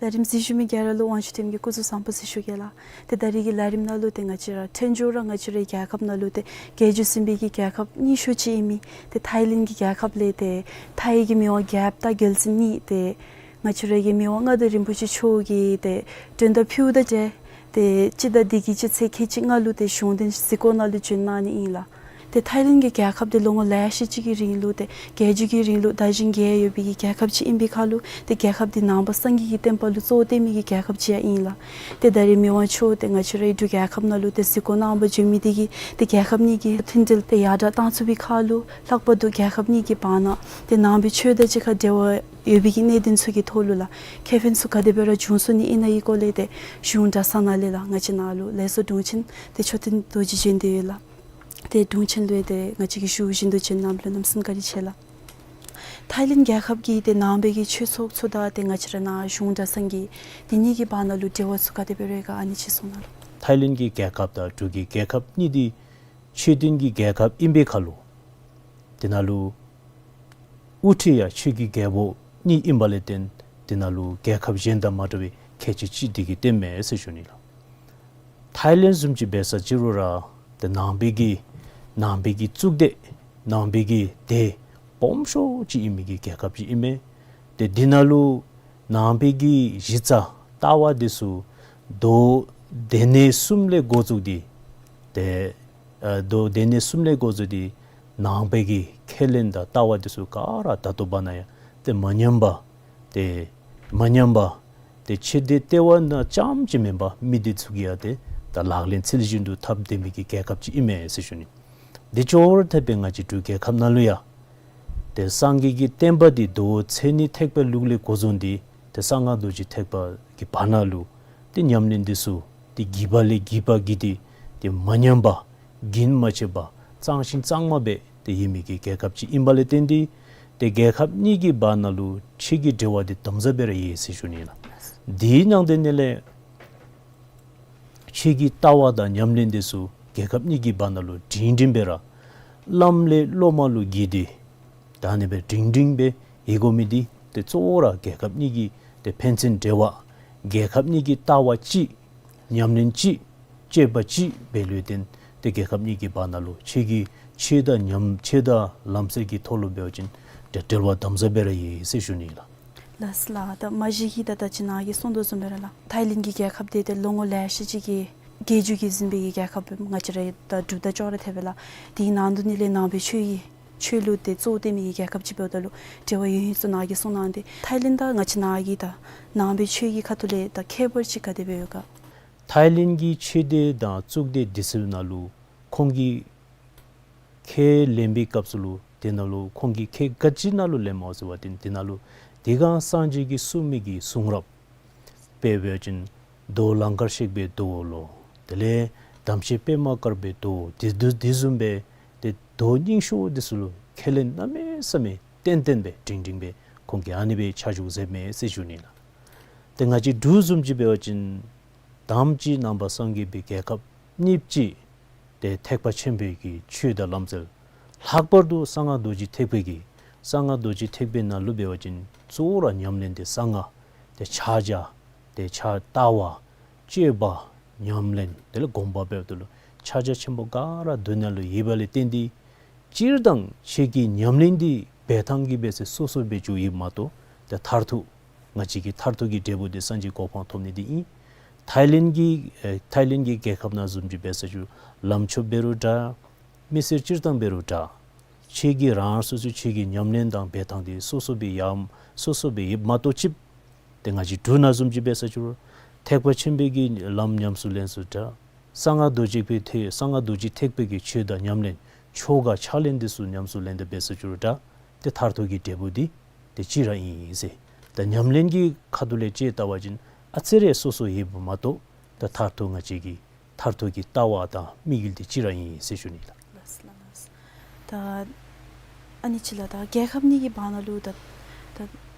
ལས་རིམ་གཟིགས་བཞུགས་མི་ག་ར་ལུ་དབང་ཕྱུག་ལྡེམ་གྱི་སྐུ་གཟུགས་བཟང་པོ་ཟེར་ཞུ་གེ་ལགས། ཏེ་ད་རིས་ཀྱི་ལས་རིམ་ནང་ལུ་ཏེ་ང་བཅས་ར་ཕྲན་བུ་ར་ང་བཅས་རའི་རྒྱལ་ཁབ་ནང་ལུ་ཏེ་རྒྱས་འགྱུར་ཟིན་པའི་གི་རྒྱལ་ཁབ་རྙིང་ཤོས་ཅིག་ཨིན་མི་ཏེ་ཐའི་ལེནཌ་གི་རྒྱལ་ཁབ་ལས་ཏེ་ཐའི་གི་མི་དབང་རྒྱལཔོ་དང་རྒྱལ་བཙུན་གཉིས་ཏེ་ང་བཅས་རའི་གི་མི་དབང་མངའ་བདག་རིན་པོ་ཆེ་མཆོག་གིས་ཏེ་མགྲོན་བརྡ་ཕུལཝ་ད་ཏེ་ཏེ་སྤྱི་ཟླ་འདི་གི་སྤྱི་ཚེས་ཁལ་གཅིག་ལྔ་ལུ་ཏེ་གཞུང་དོན་གཟིགས་སྐོར་ནང་ལུ་བྱོན་གནང་ནི་ཨིན་ལགས། ཏེ་ཐའི་ལེནཌ་གི་རྒྱལ་ཁབ་འདི་ལོ་ངོ་ལེ་ཤ་ཅིག་གི་རིང་ལུ་ཏེ་རྒྱས་འགྱུར་གྱི་རིང་ལུ་དར་ཞིང་རྒྱས་ཡོད་པའི་གི་རྒྱལ་ཁབ་ཅིག་ཨིན་པའི་ཁར་ལུ་ཏེ་རྒྱལ་ཁབ་འདི་ནང་པ་སངས་རྒྱས་ཀྱི་བསྟན་པ་ལུ་གཙོ་བོ་བསྟེན་མི་གི་རྒྱལ་ཁབ་ཅིག་ཡང་ཨིན་ལགས། ཏེ་ད་རིས་མི་དབང་མཆོག་ཏེ་ང་བཅས་རའི་འབྲུག་རྒྱལ་ཁབ་ནང་ལུ་ཏེ་གཟིགས་སྐོར་གནང་པར་བྱོན་མི་འདི་གིས་ཏེ་རྒྱལ་ཁབ་གཉིས་ཀྱི་མཐུན་འབྲེལ་ཏེ་ཡར་དྲག་བཏང་ཚུགས་པའི་ཁར་ལུ་ལྷག་པར་དུ་རྒྱལ་ཁབ་གཉིས་ཀྱི་བར་ན་ཏེ་ནང་པའི་ཆོས་དང་གཅིག་ཁར་འབྲེལ་བ་ཡོད་པའི་གི་གནད་དོན་ཚུ་གི་ཐོག་ལུ་ལགས་ཁེ་ཕན་ཚུ་ག་དེ་སྦེ་ར་བྱུང་སོང་ནི་ཨིན་ན་གི་སྐོར་ལས་ཏེ་གཞུང་གྲྭ་ཚང་ནང་ལས་ལགས་ང་བཅས་ནང་ལུ་ལས་ཚོགས་དྲུང་ཆེན་ཏེ་མཆོག་ལྡན་རྡོ་རྗེ་བྱོན་ཏེ་ཡོད་ལགས། ཏེ་དྲུང་ཆེན་ལུ་ཡང་ཏེ་ང་བཅས་ཀྱིས་ཞུ་བཞིན་དུ་བྱོན་གནངམ་ལུ་གནམ་མེད་ས་མེད་བཀའ་དྲིན་ཆེ་ལགས། ཐའི་ལེནཌ་རྒྱལ་ཁབ་ཀྱི་ཏེ་ནང་པའི་གི་ཆོས་ཚོགས་ཚུ་དང་ཏེ་ང་བཅས་ར་ནཱ་གཞུང་གྲྭ་ཚང་གི་དེ་གཉིས་ཀྱི་བར་ན་ལུ་འབྲེལ་བ་ཚུ་ག་དེ་སྦེ་ར་ཡོད་ག་ཨ་ནི་ཅིག་གསུང་གནང་ལགས། ཐའི་ལེནཌ་གི་རྒྱལ་ཁབ་དང་འབྲུག་གི་རྒྱལ་ཁབ་གཉིས་འདི་ཆོས་ལྡན་གྱི་རྒྱལ་ཁབ་ཨིན་པའི་ཁར་ལུ་དེ་ནང་ལུ་དབུ་ཁྲིད་ཡང་ཆོས་ཀྱི་རྒྱལ་པོ་གཉིས་ཨིན་པ་ལས་བརྟེན་དེ་ནང་ལུ་རྒྱལ་ཁབ་གཞན་དང་མ་འདྲ་བའི་ཁྱད་ཆོས་ཅིག་འདི་གིས་བརྟེན་མས་ཟེར་ཞུ་ནི་ལགས། ཐའི་ལེནཌ་བཟུམ་ཅིག་འབད་ས་ཅིག་རུང་ར་ཏེ་ནང་པའི་གི་ནང་པའི་གི་གཙུག་སྡེ་ནང་པའི་གི་སྡེ་སྦོམ་ཤོས་ཅིག་ཨིན་མི་གི་རྒྱལ་ཁབ་ཅིག་ཨིན་མས། ཏེ་འདི་ནང་ལུ་ནང་པའི་གི་གཞི་རྩ་ལྟ་བ་འདི་ཚུ་མདོ་སྡེ་སྣོད་གསུམ་ལས་འགོ་བཙུགས་ཏེ་ཏེ་ཨ་མདོ་སྡེ་སྣོད་གསུམ་ལས་འགོ་བཙུགས་ཏེ་ནང་པའི་གི་ཁས་ལེན་དང་ལྟ་བ་འདི་ཚུ་ག་ར་ད་ལྟོ་བར་ན་ཡང་ཏེ་མ་ཉམས་པར་ཏེ་མ་ཉམས་པར་ཏེ་ཆོས་དད་ལྟེ་བ་ནང་རྐྱངམ་ཅིག་མེན་པར་མི་སྡེ་ཚུ་གིས་ཡང་ཏེ་ད་ལག་ལེན་ཚུལ་བཞིན་དུ་འཐབ་སྡོད་མི་གི་རྒྱལ་ཁབ་ཅིག་ཨིན་མས་ཟེར་ཞུ་ནི། དེ་ཅོག་འཐདཔ་སྦེ་ང་བཅས་འབྲུག་རྒྱལ་ཁབ་ནང་ལུ་ཡང་ཏེ་སངས་རྒྱས་ཀྱི་བསྟན་པ་འདི་མདོ་མཚན་ཉིད་ཐེག་པའི་ལུགས་ལས་འགོ་བཟུང་སྟེ་ཏེ་གསང་སྔགས་རྡོ་རྗེ་ཐེག་པ་གི་བར་ན་ལུ་ཏེ་ཉམས་ལེན་འདི་ཚུ་ཏེ་བགྱིས་པ་ལས་བགྱིས་པ་བགྱིས་ཏེ་ཏེ་མ་ཉམས་པར་ རྒྱུན་མ་ཆད་པར་གཙང་ཞིང་གཙང་མ་སྦེ་ཏེ་ཡོད་མི་གི་རྒྱལ་ཁབ་ཅིག་ཨིན་པ་ལས་བརྟེན་ཏེ་ཏེ་རྒྱལ་ཁབ་གཉིས་ཀྱི་བར་ན་ལུ་ཆོས་ཀྱི་འབྲེལ་བ་འདི་དམ་ཟབ་སྦེ་ར་ཡོད་ཟེར་ཞུ་ནི་ལགས། དེའི་ནང་དེ་ནང་ལས་ཆོས་ཀྱི་ལྟ་བ་དང་ཉམས་ལེན་འདི་ཚུ་རྒྱལ་ཁབ་གཉིས་ཀྱི་བར་ན་ལུ་སྒྲིང་སྒྲིང་སྦེ་ར་བླམ་ལས་སློབ་མ་ལུ་བརྒྱུད་དེ་ད་ཨ་ནི་སྦེ་སྒྲིང་སྒྲིང་སྦེ་ཡོད་དགོ་མི་འདི་ཏེ་གཙོ་བོ་ར་རྒྱལ་ཁབ་གཉིས་ཀྱི་ཏེ་ཕན་ཚུན་འབྲེལ་བ་རྒྱལ་ཁབ་གཉིས་ཀྱི་ལྟ་བ་གཅིག་ཉམས་ལེན་གཅིག་སྤྱོད་པ་གཅིག་འབད་ལུ་བརྟེན་ཏེ་རྒྱལ་ཁབ་གཉིས་ཀྱི་བར་ན་ལུ་ཆོས་ཀྱི་ཆོས་དང་ཉམས་ཆོས་དང་ལམ་སྲོལ་གྱི་ཐོག་ལུ་འབད་བ་ཅིན་ཏེ་འབྲེལ་བ་དམ་ཟབ་སྦེ་ར་ཡོད་ཟེར་ཞུ་ནི་ལགས། ལགས་ལགས། ད་མ་གཞི་གིས་ད་ད་ཅི་ནཱ་གིས་གསུངས་དོ་བཟུམ་སྦེ་ར་ལགས། ཐའི་ལེནཌ་གི་རྒྱལ་ཁབ་འདི་ཏེ་ལོ་ངོ་ལེ་ཤ་ཅིག་གི་རྒྱལ་རྒྱུད་ཀྱིས་ཟིན་པའི་གི་རྒྱལ་ཁབ་ང་བཅས་ར་ད་འབྲུག་དང་ཅོག་ར་འཐདཔ་སྦེ་ལགས། དེའི་ནང་དུ་ནི་ལས་ནང་པའི་ཆོས་ཀྱི་ཆོས་ལུ་ཏེ་གཙོ་བོ་སྟོན་མི་གི་རྒྱལ་ཁབ་ཅིག་འབདཝ་ད་ལུ་འབྲེལ་བ་ཡོད་ཡོདཔ་ཚུ་ནཱ་གིས་གསུངས་གནང་སྟེ། ཐའི་ལེནཌ་དང་ང་བཅས་ནཱ་གི་ད་ནང་པའི་ཆོས་ཀྱི་ཁ་ཐུག་ལས་ད་ཁྱད་པར་ཅིག་ག་དེ་སྦེ་ཡོད་ག། ཐའི་ལེནཌ་གི་ཆོས་སྡེ་དང་གཙུག་སྡེ་འདི་ཚུ་ནང་ལུ་ཁོང་གིས་ཁས་ལེན་པའི་སྐབས་སུ་ལུ་དེ་ནང་ལུ་ཁོང་གིས་ཁས་ག་ཅི་ནང་ལུ་ལེནམ་སྨོ་ཟེར་བ་ཅིན་དེ་ནང་ལུ་དིལ་མགོ་སངས་རྒྱས་ཀྱིས་གསུངས་མི་གི་གསུང་རབ་དཔེ་འབད་བ་ཅིན་མདོ་ལང་ཀར་གཤེགས་པའི་མདོ་ལོ། དེ་ལས་དམ་ཅན་པདྨ་དཀར་པོའི་མདོ། དེ་དེ་དེ་བཟུམ་སྦེ་ཏེ་མདོ་རྙིང་ཤོས་འདི་ཚུ་ལུ་ཁས་ལེན་གནམ་མེད་ས་མེད་ཏན་ཏན་སྦེ་སྒྲིང་སྒྲིང་སྦེ་ཁོང་གིས་ཨ་ནི་སྦེ་ཆ་འཇོག་མཛདཔ་མས་ཟེར་ཞུ་ནི་ལགས། ཏེ་ང་བཅས་འབྲུག་བཟུམ་ཅིག་འབད་བ་ཅིན་དམ་ཅན་ནང་པ་སངས་རྒྱས་པའི་རྒྱལ་ཁབ་གཉིས་ཅིག་ཏེ་ཐེག་པ་ཆེན་པོའི་གི་ཆོས་དང་ལམ་སྲོལ། ལྷག་པར་དུ་གསང་སྔགས་རྡོ་རྗེ་ཐེག་པའི་གི་གསང་སྔགས་རྡོ་རྗེ་ཐེག་པའི་ནང་ལུ་འབད་བ་ཅིན་གཙོ་བོ་ར་ཉམས་ལེན་འདི་གསང་སྔགས་ཏེ་ཕྱག་རྒྱ་ཏེ་ཕྱག་ལྟ་བ་སྤྱོད་པ་ཉམས་ལེན་དེ་ལས་སྒོམ་པ་འབདཝ་ད་ལུ་ཕྱག་རྒྱ་ཆེན་པོ་ག་ར་དེ་ནང་ལུ་ཡོད་པ་ལས་བརྟེན་ཏེ་སྤྱིར་བཏང་ཆོས་ཀྱི་ཉམས་ལེན་འདི་འབད་ཐངས་ཀྱི་འབད་ས་སོ་སོ་སྦེ་ཅིག་ཡོདཔ་མ་གཏོགས་ཏེ་མཐར་ཐུག་ང་བཅས་ཀྱི་མཐར་ཐུག་གི་འབྲས་བུ་འདི་སངས་རྒྱས་གོ་འཕང་ཐོབ་ནི་འདི་ཨིན། ཐའི་ལེནཌ་གི་ཨེ་ཐའི་ལེནཌ་གི་རྒྱལ་ཁབ་ནང་བཟུམ་ཅིག་འབད་ས་ཅིག་ལུ་ལམ་ཆོསཔ་འབད་རུང་འདྲ། མི་སེར་སྤྱིར་བཏང་འབད་རུང་འདྲ། ཆོས་ཀྱི་རང་སོ་སོའི་ཆོས་ཀྱི་ཉམས་ལེན་དང་འབད་ཐངས་འདི་སོ་སོ་སྦེ་ཡོདཔ་སོ་སོ་སྦེ་ཡོདཔ་མ་གཏོགས་ཅིག་ཏེ་ང་བཅས་འབྲུག་ནང་བཟུམ་ཅིག་འབད་ས་ཅིག་ལུ་ཐེག་པ་ཆེན་པོའི་གི་ལམ་ཉམས་སུ་ལེན་ས་འདྲ། གསང་སྔགས་རྡོ་རྗེ་པའི་ཐེག་གསང་སྔགས་རྡོ་རྗེ་ཐེག་པའི་གི་ཆོས་དང་ཉམས་ལེན་ཆོ་ག་ཕྱག་ལེན་འདི་ཚུ་ཉམས་སུ་ལེན་ཏེ་འབད་ས་ཅིག་ལུ་འདྲ། ཏེ་མཐར་ཐུག་གི་འབྲས་བུ་འདི་ཏེ་གཅིག་ར་ཨིན་ཟེར། ཏེ་ཉམས་ལེན་གྱི་ཁ་ཐུག་ལས་དཔྱད་བལྟ་བ་ཅིན་ཨ་ཙི་རེ་སོ་སོ་ཡོདཔ་མ་གཏོགས་ཏེ་མཐར་ཐུག་ང་བཅས་ཀྱི་མཐར་ཐུག་གི་ལྟ་བ་དང་དམིགས་ཡུལ་འདི་གཅིག་ར་ཨིན་ཟེར་ཞུ་ནི་ལགས། ལགས་ལགས། ད་ཨ་ནི་ཅིག་ལགས། ད་རྒྱལ་ཁབ་གཉིས་ཀྱི་བར་ན་ལུ་ད་ད་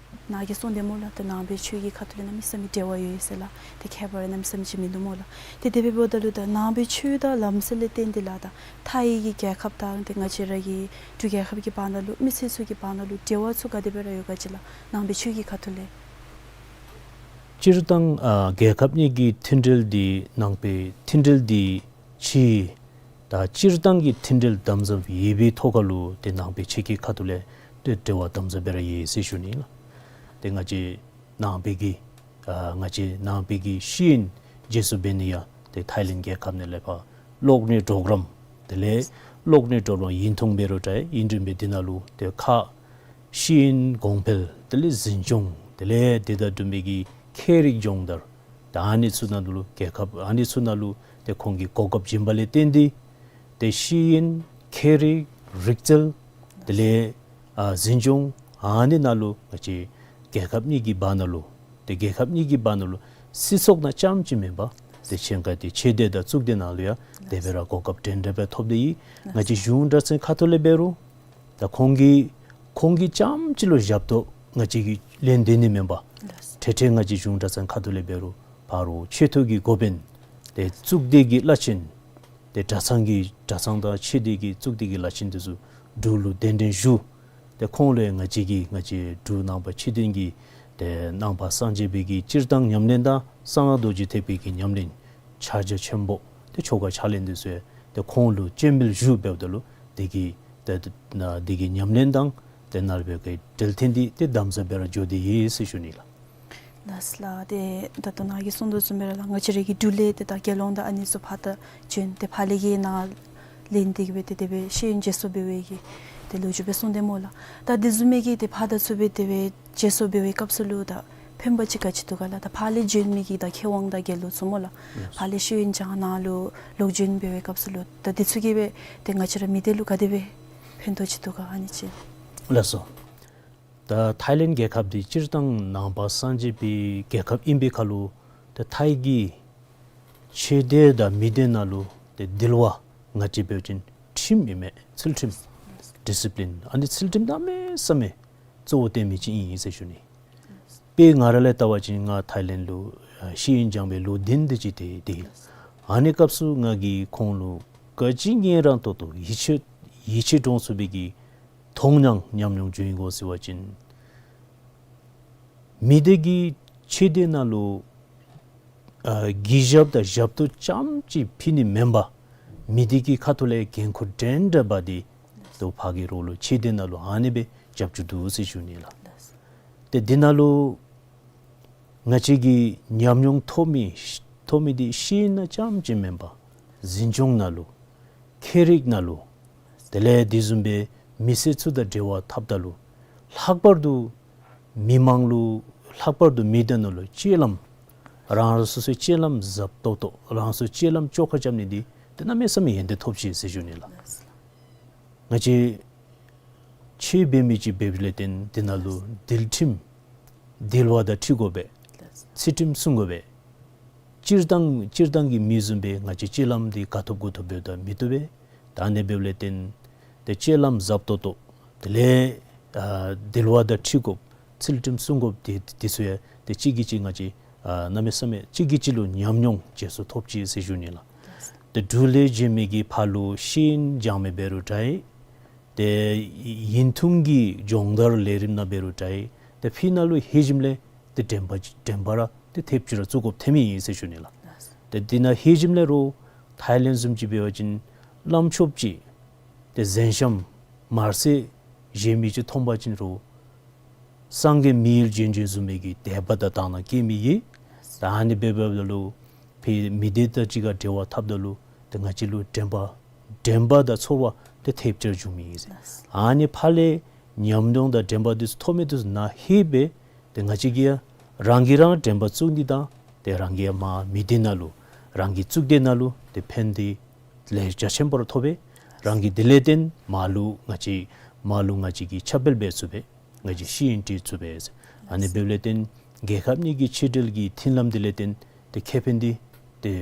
ནཱ་གིས་གསུངས་དེས་སྨོ་ལགས། ད་ནང་པའི་ཆོས་ཀྱི་ཁ་ཐུག་ལས་གནམ་མེད་ས་མེད་འབྲེལ་བ་ཡོད་ཟེར་ལགས། ཏེ་ཁྱད་པར་གནམ་མེད་ས་མེད་ཅིག་མིན་འདུག་སྨོ་ལགས། ཏེ་དེ་སྦེ་འབདཝ་ད་ལུ་ད་ནང་པའི་ཆོས་དང་ལམ་སྲོལ་ལས་བརྟེན་ཏེ་ལགས་ད་ཐའི་གི་རྒྱལ་ཁབ་དང་ཏེ་ང་བཅས་ར་གི་འབྲུག་རྒྱལ་ཁབ་ཀྱི་བར་ན་ལུ་མི་སེར་ཚུ་གི་བར་ན་ལུ་འབྲེལ་བ་ཚུ་ག་དེ་སྦེ་ར་ཡོད་ག་ཅིག་ལགས། ནང་པའི་ཆོས་ཀྱི་ཁ་ཐུག་ལས། སྤྱིར་བཏང་ཨ་རྒྱལ་ཁབ་གཉིས་ཀྱི་མཐུན་འབྲེལ་འདི་ནང་པའི་མཐུན་འབྲེལ་འདི་ཆེ། ད་སྤྱིར་བཏང་གི་མཐུན་འབྲེལ་དམ་ཟབ་ཡོད་པའི་ཐོག་ཁ་ལུ་ཏེ་ནང་པའི་ཆོས་ཀྱི་ཁ་ཐུག་ལས་ཏེ་འབྲེལ་བ་དམ་ཟབ་སྦེ་ར་ཡོད་ཟེར་ཞུ་ནི་ལགས། ཏེ་ང་བཅས་ནང་པའི་གི་ཨ་ང་བཅས་ནང་པའི་གི་ཤེས་ཡོན་རྗེས་སུ་འབད་ནི་ཡང་ཏེ་ཐའི་ལེནཌ་རྒྱལ་ཁབ་ནང་ལས་ཕར་གློག་བརྙན་གྲོགས་རམ་དེ་ལས་གློག་བརྙན་གྲོགས་རམ་ཡུན་ཐུང་འབད་རུང་འདྲ་ཡུན་རིངམོ་སྦེ་འདི་ནང་ལུ་ཏེ་ཁ་ཤེས་ཡོན་གོང་འཕེལ་དེ་ལས་འཛིན་སྐྱོང་དེ་ལས་དེ་དང་བསྟུན་པའི་གི་ཁྱད་རིག་སྦྱོང་བརྡར། ད་ཨ་ནི་ཚུ་ནང་ལུ་རྒྱལ་ཁབ་ཨ་ནི་ཚུ་ནང་ལུ་ཏེ་ཁོང་གིས་གོ་སྐབས་བྱིན་པ་ལས་བརྟེན་ཏེ་ཏེ་ཤེས་ཡོན་ཁྱད་རིག་རིག་རྩལ་དེ་ལས་ཨ་འཛིན་སྐྱོང་ཨ་ནི་ནང་ལུ་ང་བཅས་རྒྱལ་ཁབ་གཉིས་ཀྱི་བར་ན་ལུ་ཏེ་རྒྱལ་ཁབ་གཉིས་ཀྱི་བར་ན་ལུ་སྲིད་ཚོགས་ནང་རྐྱངམ་ཅིག་མེན་པར་ཏེ་ཆེ་ཁག་ཏེ་ཆོས་སྡེ་དང་གཙུག་སྡེ་ནང་ལུ་ཡང་དེ་སྦེ་ར་གོ་སྐབས་འདྲན་འདྲ་སྦེ་ཐོབ་སྟེ་ཡོད། ང་བཅས་གཞུང་གྲྭ་ཚང་ཁ་ཐུག་ལས་འབད་རུང་ད་ཁོང་གིས་ཁོང་གིས་རྐྱངམ་ཅིག་ལུ་ཞབས་ཏོག་ང་བཅས་ཀྱིས་ལེན་སྡོད་ནི་མེན་པར་ལགས། ཏེ་ཏེ་ང་བཅས་གཞུང་གྲྭ་ཚང་ཁ་ཐུག་ལས་འབད་རུང་ཕར་ཆོས་ཐོག་གི་འགོ་དཔོན་ཏེ་གཙུག་སྡེ་གི་བླ་ཆེན་ཏེ་གྲྭ་ཚང་གི་གྲྭ་ཚང་དང་ཆོས་སྡེ་གི་གཙུག་སྡེ་གི་བླ་ཆེན་འདི་ཚུ་འབྲུག་ལུ་གདན་འདྲེན་ཞུ། ཏེ་ཁོང་ལུ་ཡང་ང་བཅས་ཀྱིས་ང་བཅས་འབྲུག་ནང་པ་ཆོས་ལྡན་གྱི་ཏེ་ནང་པ་སངས་རྒྱས་པའི་གི་སྤྱིར་བཏང་ཉམས་ལེན་དང་གསང་སྔགས་རྡོ་རྗེ་ཐེག་པའི་གི་ཉམས་ལེན་ཕྱག་རྒྱ་ཆེན་པོ་ཏེ་ཆོ་ག་ཕྱག་ལེན་འདི་ཚུ་ཡང་ཏེ་ཁོང་ལུ་གཅེས་འབུལ་ཞུ་འབདཝ་ད་ལུ་དེ་གི་ཏེ་ཏེ་ན་དེ་གི་ཉམས་ལེན་དང་ཏེ་ནང་པའི་གི་འབྲེལ་མཐུད་འདི་ཏེ་དམ་ཟབ་སྦེ་ར་འགྱོ་སྟེ་ཡོད་ཟེར་ཞུ་ནི་ལགས། ལགས་ལགས། ཏེ་ད་ལྟོ་ནཱ་གིས་གསུངས་དོ་བཟུམ་སྦེ་ར་ལགས། ང་བཅས་ར་གི་འབྲུག་ལས་ཏེ་ད་རྒྱལ་ཡོངས་དང་ཨ་ནི་ཚུ་ཕར་ད་བྱོན་ཏེ་ཕར་ལས་ཀྱི་ནཱ་ལེན་ཏེ་གི་སྦེ་ཏེ་དེ་སྦེ་ཤེས་ཡོན་རྗེས་སུ་འབད་བའི་གི་ཏེ་ལོ་རྒྱུས་སྦེ་གསུངས་དེས་སྨོ་ལགས། ད་དེ་བཟུམ་མའི་གི་ཏེ་ཕར་ད་ཚུར་སྦེ་དེ་སྦེ་རྗེས་སུ་འབད་བའི་སྐབས་སུ་ལུ་ད་ཕན་པ་ཅིག་ག་ཅི་འདུག་ག་ལགས། ད་ཕར་ལས་བྱོན་མི་གི་ད་མཁས་དབང་དང་དགེ་སློང་ཚུ་སྨོ་ལགས། ལགས། ཕར་ལས་ཤེས་ཡོན་སྦྱང་ནཱ་ལུ་ལོག་བྱོན་འབད་བའི་སྐབས་སུ་ལུ་ད་དེ་ཚུ་གིས་སྦེ་ཏེ་ང་བཅས་ར་མི་སྡེ་ལུ་ག་དེ་སྦེ་ཕན་ཐོགས་ཅིག་འདུག་ག་ཨ་ནི་ཅིག། ལགས་སོ། ད་ཐའི་ལེནཌ་རྒྱལ་ཁབ་འདི་སྤྱིར་བཏང་ནང་པ་སངས་རྒྱས་པའི་རྒྱལ་ཁབ་ཨིན་པའི་ཁར་ལུ་ད་ཐའི་གི་ཆོས་སྡེ་དང་མི་སྡེ་ནང་ལུ་ཏེ་འདུལ་བ་ ང་བཅས་འབད་བ་ཅིན་ཁྲིམས་ཨིན་མས། ཚུལ་ཁྲིམས། ཌི་སི་པི་ལིན། ཨ་ནི་ཚུལ་ཁྲིམས་གནམ་མེད་ས་མེད་གཙོ་བོ་བཏོན་མི་ཅིག་ཨིན་ཟེར་ཞུ་ནི། དཔེ་ང་ར་ལས་བལྟ་བ་ཅིན་ང་ཐའི་ལེནཌ་ལུ་ཨ་ཤེས་ཡོན་སྦྱང་བའི་ལོ་བདུན་དེ་ཅིག་ཏེ་ཏེ། ཨ་ནི་སྐབས་སུ་ང་གིས་ཁོང་ལུ་ག་ཅི་ངལ་རངས་ཏོག་ཏོ་ཡིད་ཆེས་ཡིད་ཆེས་འདྲོངས་ཚུགས་པའི་གི་མཐོང་སྣང་ཉམས་མྱོང་བྱུང་ཡི་གོ་ཟེར་བ་ཅིན། མི་སྡེ་གི་ཆོས་སྡེ་ནང་ལུ་ཨ་གུས་ཞབས་དང་ཞབས་ཏོག་རྐྱངམ་ཅིག་ཕུལ་ནི་མེན་པར་མི་སྡེ་གི་ཁ་ཐུག་ལས་འགན་ཁུར་འདྲན་འདྲ་འབག་སྟེ་ཏེ་ཕར་གི་རོགས་ལུ་ཆོས་སྡེ་ནང་ལུ་ཨ་ནི་སྦེ་རྒྱབ་སྐྱོར་འདུག་ཟེར་ཞུ་ནི་ལགས། ཏེ་འདི་ནང་ལུ་ང་བཅས་ཀྱི་ཉམས་མྱོང་ཐོབ་མི་ཐོབ་མི་འདི་ཤེས་ཡོན་ནང་རྐྱངམ་ཅིག་མེན་པར་འཛིན་སྐྱོང་ནང་ལུ་ཁྱད་རིག་ནང་ལུ་དེ་ལས་དེ་བཟུམ་སྦེ་མི་སེར་ཚུ་དང་འབྲེལ་བ་འཐབ་ད་ལུ་ལྷག་པར་དུ་མི་མང་ལུ་ལྷག་པར་དུ་མི་སྡེ་ནང་ལུ་སྤྱོད་ལམ་རང་རང་སོ་སོའི་སྤྱོད་ལམ་ཟབ་ཏོག་ཏོ་རང་སོའི་སྤྱོད་ལམ་བཅོ་ཁ་རྐྱབ་ནི་འདི་ཏེ་གནམ་མེད་ས་མེད་ཡོན་ཏན་ཐོབ་ཅི་ཟེར་ཞུ་ནི་ལགས། ང་བཅས་ཆོས་འབད་མི་ཅིག་འབདཝ་ལས་བརྟེན་འདི་ནང་ལུ་འདུལ་ཁྲིམས་འདུལ་བ་དང་འཁྲིལ་དགོ་པས། ཚུལ་ཁྲིམས་སྲུང་དགོ་པས། སྤྱིར་བཏང་སྤྱིར་བཏང་གི་མི་བཟུམ་སྦེ་ང་བཅས་སྤྱོད་ལམ་འདི་ག་ཐོབ་གུ་ཐོབ་འབདཝ་ད་མི་བཏུབ་པས། ད་ཨ་ནི་འབདཝ་ལས་བརྟེན་ཏེ་སྤྱོད་ལམ་ཟབ་ཏོག་ཏོ་དེ་ལས་ཨ་འདུལ་བ་དང་འཁྲིལ་དགོཔ་ཚུལ་ཁྲིམས་སྲུང་དགོཔ་དེ་དེ་ཚུ་ཡང་ཏེ་གཅིག་གིས་གཅིག་ང་བཅས་ཨ་གནམ་མེད་ས་མེད་གཅིག་གིས་གཅིག་ལུ་ཉམས་མྱོང་བརྗེ་སོར་ཐོབ་ཅི་ཟེར་ཞུ་ནི་ལགས། ཏེ་འབྲུག་ལས་བྱོན་མི་གི་ཕར་ལུ་ཤེས་ཡོན་སྦྱང་མི་འབད་རུང་འདྲ། ཏེ་ཡུན་ཐུང་གི་སྦྱོང་བརྡར་ལས་རིམ་ནང་འབད་རུང་འདྲ། ཏེ་ཕི་ནང་ལུ་ལྷོད་ཞིནམ་ལས་ཏེ་དྲན་པ་དྲན་པ་ར་ཏེ་ཐེབས་ཅིག་ར་བཙུགས་དགོཔ་ཐོན་མི་ཨིན་ཟེར་ཞུ་ནི་ལགས། ཏེ་འདི་ནང་ལྷོད་ཞིནམ་ལས་རོགས་ཐའི་ལེནཌ་བཟུམ་ཅིག་འབད་བ་ཅིན་བླམ་ཆོསཔ་ཅིག་ཏེ་གཟན་ཤམ་དམར་སེར་བཞེས་མི་ཅིག་མཐོང་པ་ཅིན་རོགས་སངས་རྒྱས་མི་ཡུལ་ལྗོན་ལྗོན་བཟུམ་མའི་གི་དད་པ་དང་དག་སྣང་སྐྱེ་མི་ཨིན། ད་ཨ་ནི་འབད་འབདཝ་ད་ལུ་ཕར་མི་སྡེ་དང་གཅིག་ཁར་འབྲེལ་བ་འཐབ་ད་ལུ་ཏེ་ང་བཅས་ལུ་དྲན་པ་དྲན་པ་དང་ཚོར་བ་ཏེ་ཐེབས་ཅིག་ར་འབྱུང་མི་ཨིན་ཟེར། ཨ་ནི་ཕར་ལས་ཉམས་མྱོང་དང་དྲན་པ་འདི་ཚུ་ཐོབ་མི་འདི་ཚུ་ནང་ལྷོད་སྦེ་ཏེ་ང་བཅས་ཀྱིས་ཡང་རང་གིས་རང་དྲན་པ་བཙུགས་ནི་དང་ཏེ་རང་གིས་ཡང་མར་མི་སྡེ་ནང་ལུ་རང་གི་གཙུག་སྡེ་ནང་ལུ་ཏེ་ཕན་བདེ་ལེ་ཤ་ཆེན་པོ་ར་ཐོབ་པས། རང་གིས་དེ་ལས་བརྟེན་མར་ལུ་ང་བཅས་མར་ལུ་ང་བཅས་ཀྱིས་ཁྱབ་སྤེལ་འབད་ཚུགས་པས། ང་བཅས་ཤེས་ཡོན་སྤྲོད་ཚུགས་པས། ཨ་ནི་འབདཝ་ལས་བརྟེན་རྒྱལ་ཁབ་གཉིས་ཀྱི་ཕྱི་འབྲེལ་གྱི་མཐུན་ལམ་དེ་ལས་བརྟེན་ཏེ་ཁེ་ཕན་འདི་ཏེ་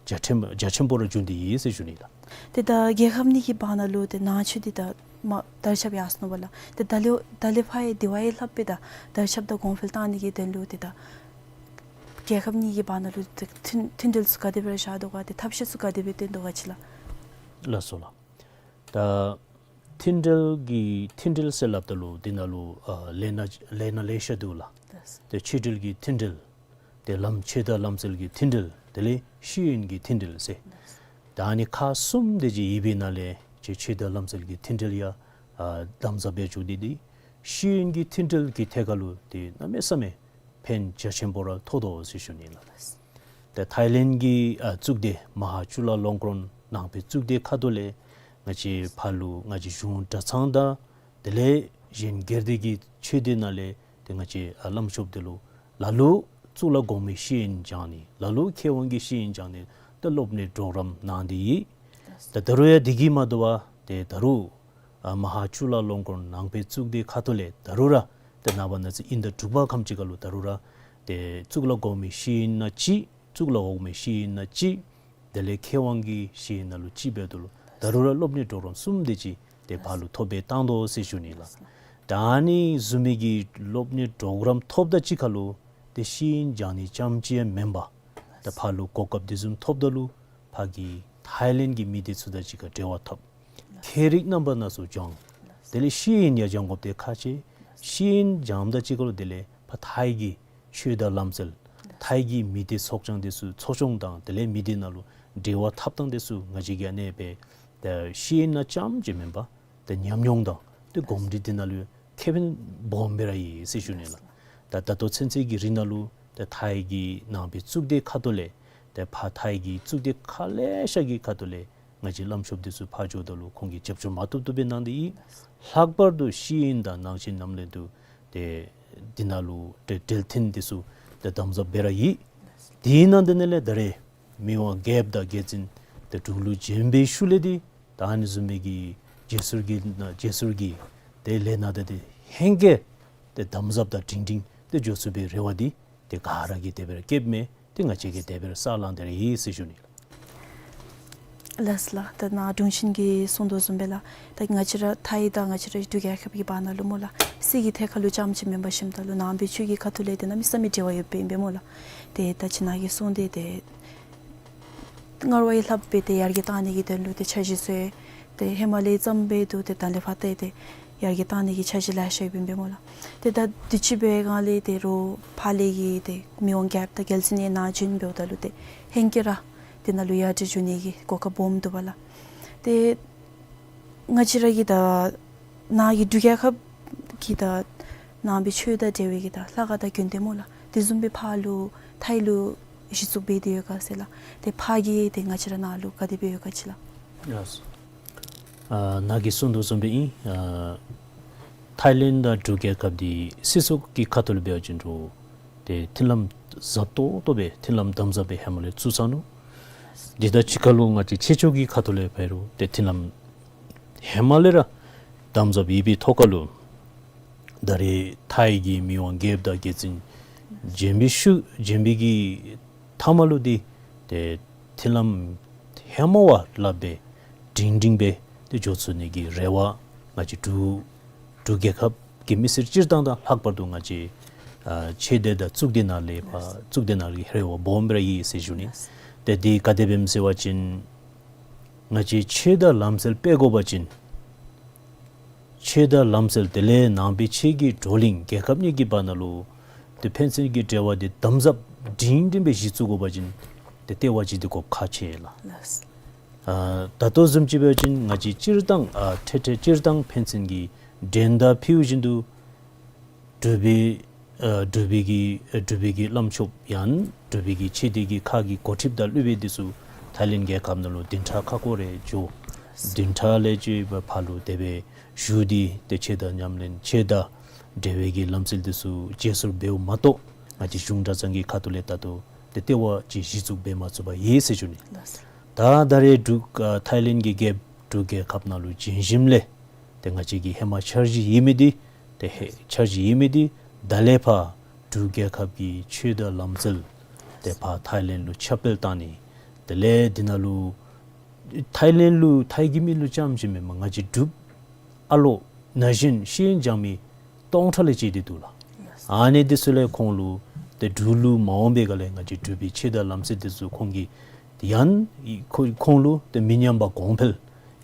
རྒྱ་ཆེན་རྒྱ་ཆེན་པོ་ར་འབྱུང་སྟེ་ཡོད་ཟེར་ཞུ་ནི་ལགས། ཏེ་ད་རྒྱལ་ཁབ་གཉིས་ཀྱི་བར་ན་ལུ་ཏེ་ནང་ཆོས་འདི་ད་མ་དར་ཁྱབ་ཡར་སོ་ནུག་པ་ལགས། ཏེ་ད་ལས་ད་ལས་ཕར་ཡང་དེ་བ་ཡང་ལྷག་སྦེ་ད་དར་ཁྱབ་དང་གོང་འཕེལ་བཏང་ནི་གི་དོན་ལུ་ཏེ་ད་རྒྱལ་ཁབ་གཉིས་ཀྱི་བར་ན་ལུ་ཏེ་མཐུན་མཐུན་འབྲེལ་ཚུ་ག་དེ་སྦེ་ར་བཞག་དོ་ག་ཏེ་ཐབས་ཤེས་ཚུ་ག་དེ་སྦེ་བཏོན་དོ་ག་ཅིག་ལགས། ལགས་སོ་ལགས། ད་མཐུན་འབྲེལ་གྱི་མཐུན་འབྲེལ་ཟེར་སླབ་ད་ལུ་འདི་ནང་ལུ་ཨ་ལས་སྣ་ལས་སྣ་ལེ་ཤ་འདུག་ལགས། ཏེ་ཆོས་འབྲེལ་གྱི་མཐུན་འབྲེལ། ཏེ་ལམ་ཆོས་དང་ལམ་སྲོལ་གྱི་མཐུན་འབྲེལ། དེ་ལས་ཤེས་ཡོན་གྱི་མཐུན་འབྲེལ་ཟེར། ད་ཨ་ནི་ཁག་གསུམ་དེ་ཅིག་ཡོད་པའི་ནང་ལས་ཆོས་ཆོས་དང་ལམ་སྲོལ་གྱི་མཐུན་འབྲེལ་ཡང་ཨ་དམ་ཟབ་སྦེ་འགྱོ་སྟེ་འདི་ཤེས་ཡོན་གྱི་མཐུན་འབྲེལ་གྱི་ཐད་ཁར་ལུ་ཏེ་གནམ་མེད་ས་མེད་ཕན་རྒྱ་ཆེན་པོ་ར་ཐོགས་དོ་ཟེར་ཞུ་ནི་ལགས། ཏེ་ཐའི་ལེནཌ་གི་ཨ་གཙུག་སྡེ་མ་ཧཱ་ཅུ་ལ་ལོང་ཀོརོན་ནང་པའི་གཙུག་སྡེ་ཁ་ཐུག་ལས་ང་བཅས་ཕར་ལུ་ང་བཅས་གཞུང་གྲྭ་ཚང་དང་དེ་ལས་གཞན་སྒེར་སྡེ་གི་ཆོས་སྡེ་ནང་ལས་ཏེ་ང་བཅས་ཨ་བླམ་ཆོསཔ་དེ་ལུ་ལ་ལུ་གཙུག་ལག་གོང་མའི་ཤེས་ཡོན་སྦྱང་ནི་ལ་ལུ་མཁས་དབང་གི་ཤེས་ཡོན་སྦྱང་ནི་ད་སློབ་གཉེར་གྲོགས་རམ་གནང་སྟེ་ཡོད། ད་ད་རུང་ཡང་དེ་གིས་མ་དོ་བར་ཏེ་ད་རུང་ཨ་མ་ཧཱ་ཅུ་ལ་ལོང་ཀོརོན་ནང་པའི་གཙུག་སྡེ་ཁ་ཐུག་ལས་ད་རུང་ར་ཏེ་ནངས་པ་གནངས་ཚེ་དབྱིན་ཟླ་དྲུག་པ་ཁམས་ཅིག་ཁར་ལུ་ད་རུང་ར་ཏེ་གཙུག་ལག་གོང་མའི་ཤེས་ཡོན་ནང་གཅིག་གཙུག་ལག་འོག་མའི་ཤེས་ཡོན་ནང་གཅིག་དེ་ལས་མཁས་དབང་གི་ཤེས་ཡོན་ནང་ལུ་གཅིག་འབདཝ་ད་ལུ་ད་རུང་ར་སློབ་གཉེར་གྲོགས་རམ་གསུམ་དེ་ཅིག་ཏེ་ཕར་ལུ་ཐོབ་སྦེ་བཏང་དོ་ཟེར་ཞུ་ནི་ལགས། ད་ཨ་ནི་བཟུམ་མའི་གི་སློབ་གཉེར་གྲོགས་རམ་ཐོབ་ད་གཅིག་ཁར་ལུ་ཏེ་ཤེས་ཡོན་སྦྱང་ནི་རྐྱངམ་ཅིག་ཡང་མེན་པར་ད་ཕར་ལུ་གོ་སྐབས་དེ་བཟུམ་ཐོབ་ད་ལུ་ཕར་གྱི་ཐའི་ལེནཌ་གི་མི་སྡེ་ཚུ་དང་གཅིག་ཁར་འབྲེལ་བ་འཐབ། ཁྱད་རིག་རྣམ་པ་སྣ་ཚོགས་སྦྱང་། དེ་ལས་ཤེས་ཡོན་ཡང་སྦྱང་དགོཔ་དེ་ཁག་ཆེ། ཤེས་ཡོན་སྦྱངམ་ད་གཅིག་ཁར་ལུ་དེ་ལས་ཕར་ཐའི་གི་ཆོས་དང་ལམ་སྲོལ་ཐའི་གི་མི་སྡེ་ཚོགས་སྦྱང་དེ་ཚུ་འཚོ་སྐྱོང་དང་དེ་ལས་མི་སྡེ་ནང་ལུ་འབྲེལ་བ་འཐབ་ཐངས་དེ་ཚུ་ང་བཅས་ཀྱིས་ཨ་ནེ་སྦེ་ད་ཤེས་ཡོན་ནང་རྐྱངམ་ཅིག་མེན་པར་ད་ཉམས་མྱོང་དང་ཏེ་གོམས་འདྲིས་དེ་ནང་ལུ་ཁེ་ཕན་སྦོམ་སྦེ་ར་ཡོད་ཟེར་ཞུ་ནི་ལགས། ད་ད་ལྟོ་ཚུན་ཚོད་ཀྱི་རིང་ནང་ལུ་ད་ཐའི་གི་ནང་པའི་གཙུག་སྡེ་ཁ་ཐུག་ལས་ད་ཕར་ཐའི་གི་གཙུག་སྡེ་ཁག་ལེ་ཤ་གི་ཁ་ཐུག་ལས་ང་བཅས་བླམ་ཆོསཔ་དེ་ཚུ་ཕར་འགྱོཝ་ད་ལུ་ཁོང་གིས་རྒྱབ་སྐྱོར་མ་བཏུབ་བཏུབ་སྦེ་གནང་སྟེ་ཡོད། ལྷག་པར་དུ་ཤེས་ཡོན་དང་ནང་ཆོས་རྣམས་ལས་དུ་ཏེ་འདི་ནང་ལུ་ཏེ་འབྲེལ་མཐུད་དེ་ཚུ་ཏེ་དམ་ཟབ་སྦེ་ར་ཡོད། དེ་ནང་དེ་ནང་ལས་ད་རེས་མི་དབང་རྒྱལཔོ་དང་རྒྱལ་བཙུན་ཏེ་འབྲུག་ལུ་བྱོན་པའི་ཤུལ་ལས་ཏེ་ད་ཨ་ནི་བཟུམ་མའི་གི་བརྗེ་སོར་གྱི་ན་བརྗེ་སོར་གྱི་ཏེ་ལས་སྣ་ད་ཏེ་ཧེང་སྐལ་ཏེ་དམ་ཟབ་དང་སྒྲིང་སྒྲིང་ཏེ་འགྱོ་ཚུགས་པའི་རེ་བ་འདི་ཏེ་ག་ར་གིས་དེ་སྦེ་ར་བསྐྱེདཔ་མས། ཏེ་ང་བཅས་ཀྱིས་དེ་སྦེ་ར་ས་ལང་སྟེ་ར་ཡོད་ཟེར་ཞུ་ནི་ལགས། ལགས་ལགས། ད་ནཱ་དྲུང་ཆེན་གྱིས་གསུངས་དོ་བཟུམ་སྦེ་ལགས། ད་ང་བཅས་ར་ཐའི་དང་ང་བཅས་ར་འབྲུག་རྒྱལ་ཁབ་ཀྱི་བར་ན་ལུ་སྨོ་ལགས། སྲིད་ཀྱི་ཐད་ཁར་ལུ་རྐྱངམ་ཅིག་མེན་པར་ཞིནམ་ད་ལུ་ནང་པའི་ཆོས་ཀྱི་ཁ་ཐུག་ལས་དེ་གནམ་མེད་ས་མེད་འབྲེལ་བ་ཡོདཔ་ཨིན་པས་སྨོ་ལགས། ཏེ་ད་ཅི་ནཱ་གིས་གསུངས་ཏེ་ཏེ་སྔར་བ་ཡི་ལྷགཔ་སྦེ་ཏེ་ཡར་རྒྱས་གཏང་ནི་གི་དོན་ལུ་ཏེ་འཆར་གཞི་བཟོ་ཡི། ཏེ་ཧེ་མ་ལས་བརྩམས་སྦེ་འདུག། ཏེ་ད་ལས་ཕར་ཏེ་ཏེ་ཡར་རྒྱས་གཏང་ནི་གི་འཆར་གཞི་ལེ་ཤ་ཡོདཔ་ཨིན་པས་སྨོ་ལགས། ཏེ་ད་དུས་ཅི་འབད་བའི་སྒང་ལས་ཏེ་རོགས་ཕར་ལས་ཀྱི་ཏེ་མི་དབང་རྒྱལཔོ་དང་རྒྱལ་བཙུན་ཡང་ནཱ་བྱོན་འབདཝ་ད་ལུ་ཏེ་ཧེང་སྐལ་ར་དེ་ནང་ལུ་ཡར་དྲག་འགྱོ་ནི་གི་གོ་སྐབས་སྦོམ་འདུག་པ་ལགས། ཏེ་ང་བཅས་ར་གི་ད་ནཱ་གི་འབྲུག་རྒྱལ་ཁབ་ཀྱི་ད་ནང་པའི་ཆོས་དང་འབྲེལ་བའི་གི་ད་ལྷ་ཁང་དང་དགོན་སྡེ་སྨོ་ལགས། དེ་བཟུམ་སྦེ་ཕར་ལུ་ཐའི་ལུ་གཞི་བཙུགས་འབད་དེ་ཡོད་ག་ཟེར་ལགས། ཏེ་ཕར་གྱི་ཏེ་ང་བཅས་ར་ནཱ་ལུ་ག་དེ་སྦེ་ཡོད་ག་ཅིག་ལགས། ཡེས། ཨ་ནཱ་གིས་གསུངས་དོ་བཟུམ་སྦེ་ཨིན། ཨ་ཐའི་ལེནཌ་དང་འབྲུག་རྒྱལ་ཁབ་འདི་སྲིད་ཚོགས་ཀྱི་ཁ་ཐུག་ལས་འབད་བ་ཅིན་རོགས་ཏེ་མཐུན་ལམ་ཟབ་ཏོག་ཏོ་སྦེ་མཐུན་ལམ་དམ་ཟབ་སྦེ་ཧེ་མ་ལས་བཙུགས་ཚར་ནུག། དེ་དང་གཅིག་ཁར་ལུ་ང་བཅས་ཆོས་ཕྱོགས་ཀྱི་ཁ་ཐུག་ལས་འབད་རུང་ཏེ་མཐུན་ལམ་ཧེ་མ་ལས་ར་དམ་ཟབ་ཡོད་པའི་ཐོག་ཁར་ལུ་ད་རེས་ཐའི་གི་མི་དབང་རྒྱལཔོ་དང་རྒྱལ་བཙུན་བྱོན་པའི་ཤུལ་བྱོན་པའི་གི་མཐའ་མ་ལུ་འདི་ཏེ་མཐུན་ལམ་ཧེ་མ་བ་ལྷགཔ་སྦེ་སྒྲིང་སྒྲིང་སྦེ་ཏེ་འགྱོ་ཚུགས་ནི་གི་རེ་བ་ང་བཅས་འབྲུག་འབྲུག་རྒྱལ་ཁབ་ཀྱི་མི་སེར་སྤྱིར་བཏང་དང་ལྷག་པར་དུ་ང་བཅས་ཨ་ཆོས་སྡེ་དང་གཙུག་སྡེ་ནང་ལས་ཕར་གཙུག་སྡེ་ནང་ལས་རེ་བ་སྦོམ་སྦེ་ར་ཡོད་ཟེར་ཞུ་ནི། ཏེ་འདི་ག་དེ་སྦེ་ཨིནམ་ཟེར་བ་ཅིན་ང་བཅས་ཆོས་དང་ལམ་སྲོལ་སྤེལ་དགོ་པ་ཅིན་ཆོས་དང་ལམ་སྲོལ་དེ་ལས་ནང་པའི་ཆོས་ཀྱི་བགྲོ་གླེང་རྒྱལ་ཁབ་གཉིས་ཀྱི་བར་ན་ལུ་ཏེ་ཕན་ཚུན་གྱི་འབྲེལ་བ་འདི་དམ་ཟབ་སྒྲིང་སྒྲིང་སྦེ་གཞི་བཙུགས་དགོ་པ་ཅིན་ཏེ་ལྟེ་བ་ཅིག་འདི་དགོཔ་ཁག་ཆེ་ལགས། ལགས། ཨ་ད་ལྟོ་བཟུམ་ཅིག་འབད་བ་ཅིན་ང་བཅས་སྤྱིར་བཏང་ཨ་འཕྲལ་འཕྲལ་སྤྱིར་བཏང་ཕན་ཚུན་གྱི་འགྲན་ཟླ་ཕུད་བཞིན་དུ་འབྲུག་པའི་ཨ་འབྲུག་པའི་གི་ཨ་འབྲུག་པའི་གི་བླམ་ཆོསཔ་ཡང་འབྲུག་པའི་གི་ཆོས་སྡེ་གི་ཁག་གི་འགོ་ཁྲིདཔ་དང་སློབ་དཔོན་འདི་ཚུ་ཐའི་ལེནཌ་རྒྱལ་ཁབ་ནང་ལུ་བདུན་ཕྲག་ཁ་སྐོར་རེ་འགྱོ། བདུན་ཕྲག་ལས་ཅིག་ཕར་ལུ་དེ་སྦེ་བཞུགས་ཏེ་ཏེ་ཆོས་དང་ཉམས་ལེན་ཆོས་དང་འབྲེལ་བའི་གི་ལམ་སྲོལ་འདི་ཚུ་བརྗེ་སོར་འབདཝ་མ་གཏོགས་ང་བཅས་གཞུང་གྲྭ་ཚང་གི་ཁ་ཐུག་ལས་ད་ལྟོ་ཏེ་ལྟེ་བ་ཅིག་གཞི་བཙུགས་འབད་མ་ཚུགས་པར་ཡོད་ཟེར་ཞུ་ནི། ལགས། ད་ད་རེས་འབྲུག་ཨ་ཐའི་ལེནཌ་གི་རྒྱལཔོ་འབྲུག་རྒྱལ་ཁབ་ནང་ལུ་བྱོན་ཞིནམ་ལས་ཏེ་ང་བཅས་ཀྱི་ཧེ་མ་འཆར་གཞི་ཡོད་མི་འདི་ཏེ་ཧེ་འཆར་གཞི་ཡོད་མི་འདི་ད་ལས་ཕར་འབྲུག་རྒྱལ་ཁབ་ཀྱི་ཆོས་དང་ལམ་སྲོལ་ཏེ་ཕར་ཐའི་ལེནཌ་ལུ་ཁྱབ་སྤེལ་གཏང་ནི། དེ་ལས་འདི་ནང་ལུ་ཐའི་ལེནཌ་ལུ་ཐའི་གི་མི་ལུ་རྐྱངམ་ཅིག་མེན་པར་ང་བཅས་འབྲུགཔ་ཨ་ལོ་ན་གཞོན་ཤེས་ཡོན་སྦྱང་མི་སྟོང་ཕྲག་ལས་བཅད་དེ་འདུག་ལགས། ཨ་ནི་འདི་ཚུ་ལས་ཁོང་ལུ་ཏེ་འབྲུག་ལུ་མ་འོང་པའི་སྒང་ལས་ང་བཅས་འབྲུག་པའི་ཆོས་དང་ལམ་སྲོལ་འདི་ཚུ་ཁོང་གིས་ཡང་ཁོ་ཁོང་ལུ་ཏེ་མི་ཉམས་པ་གོང་འཕེལ་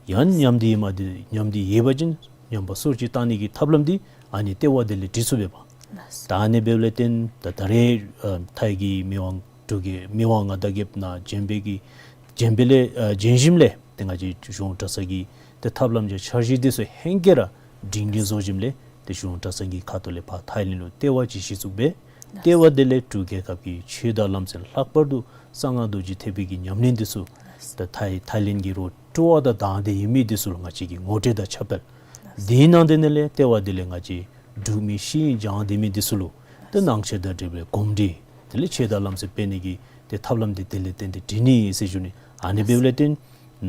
ཡང་ཉམས་ཏེ་ཡོད་མི་འདི་ཉམས་ཏེ་ཡོད་པ་ཅིན་ཉམས་པ་སོར་ཆུད་གཏང་ནི་གི་ཐབས་ལམ་འདི་ཨ་ནི་ལྟེ་བ་འདི་ལས་སྒྲིག་ཚུགས་པས་པ། ལགས། ད་ཨ་ནི་འབདཝ་ལས་བརྟེན་ད་ད་རེས་ཨ་ཐའི་གི་མི་དབང་འབྲུག་གི་མི་དབང་མངའ་བདག་རྒྱལཔོ་ནཱ་བྱོན་པའི་གི་བྱོན་པའི་ལས་ཨ་བྱོན་ཞིནམ་ལས་ཏེ་ང་བཅས་གཞུང་གྲྭ་ཚང་གི་ཏེ་ཐབས་ལམ་དང་འཆར་གཞི་འདི་ཚུ་ཧེང་སྐལ་ར་སྒྲིང་སྒྲིང་བཟོ་ཞིནམ་ལས་ཏེ་གཞུང་གྲྭ་ཚང་གི་ཁ་ཐུག་ལས་ཕར་ཐའི་ལེནཌ་ལུ་ལྟེ་བ་ཅིག་གཞི་བཙུགས་འབད། ལྟེ་བ་འདི་ལས་འབྲུག་རྒྱལ་ཁབ་ཀྱི་ཆོས་དང་ལམ་སྲོལ་ལྷག་པར་དུ་གསང་སྔགས་རྡོ་རྗེ་ཐེག་པའི་གི་ཉམས་ལེན་འདི་ཚུ་ད་ཐའི་ཐའི་ལེནཌ་གི་རོགས་སྤྲོ་བ་དང་དང་འདོད་ཡོད་མི་འདི་ཚུ་ལུ་ང་བཅས་ཀྱིས་ངོ་སྤྲོད་དང་ཁྱབ་སྤེལ། འདི་ནང་དེ་ནང་ལས་ལྟེ་བ་འདི་ལས་ང་བཅས་འབྲུག་མི་ཤེས་ཡོན་སྦྱང་སྡོད་མི་འདི་ཚུ་ལུ་ཏེ་ནང་ཆོས་དང་འབྲེལ་བའི་གོམས་འདྲིས་དེ་ལས་ཆོས་དང་ལམ་སྲོལ་སྤེལ་ནི་གི་ཏེ་ཐབས་ལམ་འདི་དེ་ལས་བརྟེན་ཏེ་སྒྲིག་ནི་ཨིན་ཟེར་ཞུ་ནི། ཨ་ནི་འབདཝ་ལས་བརྟེན་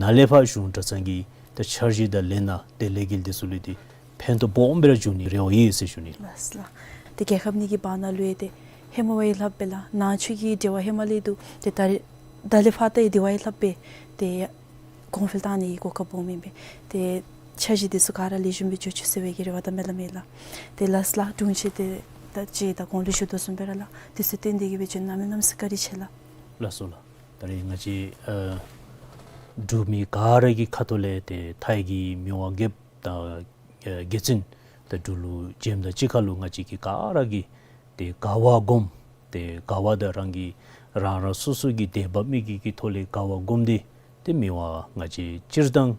ནཱ་ལས་ཕར་གཞུང་གྲྭ་ཚང་གི་ཏེ་འཆར་གཞི་དང་ལས་སྣ་ཏེ་ལས་འགུལ་འདི་ཚུ་ལུ་ཏེ་ཕན་ཐོགས་སྦོམ་སྦེ་ར་འབྱུང་ནི་རེ་བ་ཡོད་ཟེར་ཞུ་ནི། ལགས་ལགས། ཏེ་རྒྱལ་ཁབ་གཉིས་ཀྱི་བར་ན་ལུ་ཡང་ཏེ་ཧེ་མ་བ་ཡི་ལྷགཔ་སྦེ་ལགས་ནང་ཆོས་ཀྱི་འབྲེལ་བ་ཧེ་མ་ལས་འདུག། ཏེ་ད་རེས་ད་ལས་ཕར་ཏེ་འདི་བ་ཡི་ལྷགཔ་སྦེ་ཏེ་གོང་འཕེལ་གཏང་ནི་གི་གོ་སྐབས་སྦོམ་ཨིན་པས། ཏེ་འཆར་གཞི་འདི་ཚུ་ག་ར་ལེགས་ཤོམ་སྦེ་འགྱོ་ཚུགས་ཟེར་བའི་གི་རེ་བ་དང་སྨོན་ལམ་ཨིན་ལགས། ཏེ་ལགས་ལགས་དྲུང་ཆེན་ཏེ་ད་ཅི་ད་གོང་ལུ་ཞུ་དོ་བཟུམ་སྦེ་ར་ལགས་དུས་ཚོད་བཏོན་ཏེ་གིས་སྦེ་བྱོན་གནང་མི་གནམ་མེད་ས་མེད་བཀའ་དྲིན་ཆེ་ལགས། ལགས་སོ་ལགས། ད་རེས་ང་བཅས་ཨ་འབྲུག་མི་ག་ར་གི་ཁ་ཐུག་ལས་ཏེ་ཐའི་གི་མི་དབང་རྒྱལཔོ་དང་ཨ་རྒྱལ་བཙུན་ད་འབྲུག་ལུ་བྱོནམ་དང་གཅིག་ཁར་ལུ་ང་བཅས་ཀྱི་ག་ར་གིས་ཏེ་དགའ་བ་སྒོམ་ཏེ་དགའ་བ་དང་རང་གི་རང་རང་སོ་སོ་གི་དད་པ་མོས་གུས་ཀྱི་ཐོག་ལས་དགའ་བ་སྒོམ་སྟེ་ཏེ་མི་དབང་ང་བཅས་སྤྱིར་བཏང་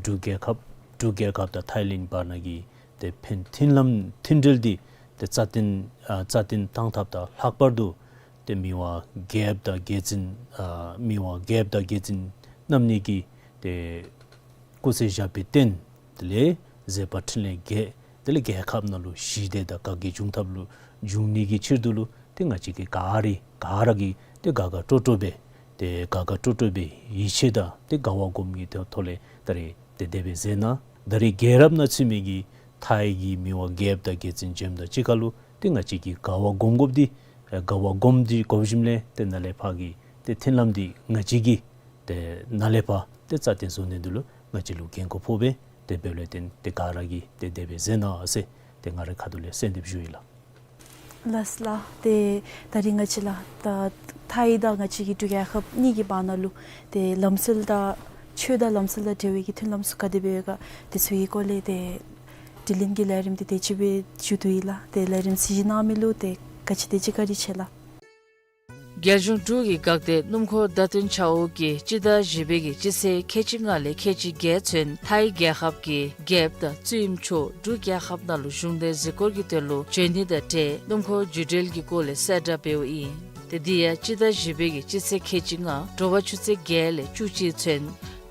འབྲུག་རྒྱལ་ཁབ་འབྲུག་རྒྱལ་ཁབ་དང་ཐའི་ལེནཌ་བར་ན་གི་ཏེ་ཕན་མཐུན་ལམ་མཐུན་འབྲེལ་འདི་ཏེ་རྩ་བརྟན་ཨ་རྩ་བརྟན་གཏང་ཐབས་དང་ལྷག་པར་དུ་ཏེ་མི་དབང་རྒྱལཔོ་དང་རྒྱལ་བཙུན་ཨ་མི་དབང་རྒྱལཔོ་དང་རྒྱལ་བཙུན་རྣམ་གཉིས་ཀྱིས་ཏེ་སྐུ་ཚེ་ཞབས་པད་བརྟན། དེ་ལས་མཛད་པ་འཕྲིན་ལས་རྒྱས། དེ་ལས་རྒྱལ་ཁབ་ནང་ལུ་ཞི་བདེ་དང་དགའ་སྐྱིད་འབྱུང་ཐབས་ལུ་འབྱུང་ནི་གི་ཕྱིར་དུ་ལུ་ཏེ་ང་བཅས་ཀྱིས་ག་ར་ག་ར་གིས་ཏེ་དགའ་དགའ་སྤྲོ་སྤྲོ་སྦེ་ཏེ་དགའ་དགའ་སྤྲོ་སྤྲོ་སྦེ་ཡིད་ཆེས་དང་ཏེ་དགའ་བ་སྒོམ་གྱི་ཐོག་ལས་ད་རེས་ཏེ་དེ་སྦེ་མཛད་གནང་། ད་རེས་རྒྱལ་རབས་ནང་ཚུད་མི་གི་ཐའི་གི་མི་དབང་རྒྱལཔོ་དང་རྒྱལ་བཙུན་བྱོནམ་དང་གཅིག་ཁར་ལུ་ཏེ་ང་བཅས་ཀྱིས་དགའ་བ་སྒོམ་དགོཔ་འདི་ཨེ་དགའ་བ་སྒོམ་སྟེ་སྒོམ་ཞིནམ་ལས་ཏེ་ནཱ་ལས་ཕར་གྱི་ཏེ་མཐུན་ལམ་འདི་ང་བཅས་ཀྱིས་ཏེ་ནཱ་ལས་ཕར་ ཏེ་རྩ་དོན་བཟོ་ནི་འདི་ལུ་ང་བཅས་ལུ་འགན་ཁུར་ཕོག་པས། དེ་འབདཝ་ལས་བརྟེན་ཏེ་ག་ར་གིས་ཏེ་དེ་སྦེ་མཛད་གནང་ཟེར་ཏེ་ང་རའི་ཁ་ཐུག་ལས་གསོལ་འདེབས་ཞུ་ཡི་ལགས། ལགས་ལགས། ཏེ་ད་རིས་ང་བཅས་ལགས་ད་ཐའི་དང་ང་བཅས་ཀྱི་འབྲུག་རྒྱལ་ཁབ་གཉིས་ཀྱི་བར་ན་ལུ་ཏེ་ལམ་སྲོལ་དང་ཆོས་དང་ལམ་སྲོལ་དང་འབྲེལ་བའི་གི་མཐུན་ལམ་ཚུ་ག་དེ་སྦེ་ཡོད་ག་དེ་ཚུ་གི་སྐོར་ལས་ཏེ་དྲི་ལན་གྱི་ལས་རིམ་འདི་དེ་ཅིག་སྦེ་མཇུག་བསྡུ་ཡི་ལགས། ཏེ་ལས་རིམ་གཟིགས་ཞིབ་གནང་མི་ལུ་ཏེ་ག་ཅི་དེ་ཅིག་བཀའ་དྲིན་ཆེ་ལགས། རྒྱལ་གཞུང་འབྲུག་གི་འགག་སྡེ་སྣུམ་འཁོར་བརྡ་སྟོན་ཆ་འོག་གིས་སྤྱི་ཟླ་བཞི་པའི་གི་སྤྱི་ཚེས་ཁལ་གཅིག་ལྔ་ལས་ཁལ་གཅིག་བརྒྱད་ཚུན་ཐའི་རྒྱལ་ཁབ་ཀྱི་རྒྱལཔོ་དང་བཙུནམོ་མཆོག་འབྲུག་རྒྱལ་ཁབ་ནང་ལུ་གཞུང་འབྲེལ་གཟིགས་སྐོར་གྱི་དོན་ལུ་བྱོན་ནི་དང་འབྲེལ་སྣུམ་འཁོར་རྒྱུན་འགྲུལ་གྱི་སྐོར་ལས་གསལ་བསྒྲགས་འབདཝ་ཨིན། ཏེ་འདི་ཡང་སྤྱི་ཟླ་བཞི་པའི་གི་སྤྱི་ཚེས་ཁལ་གཅིག་ལྔ་དྲོ་པ་ཆུ་ཚོད་བརྒྱད་ལས་བཅུ་གཅིག་ཚུན་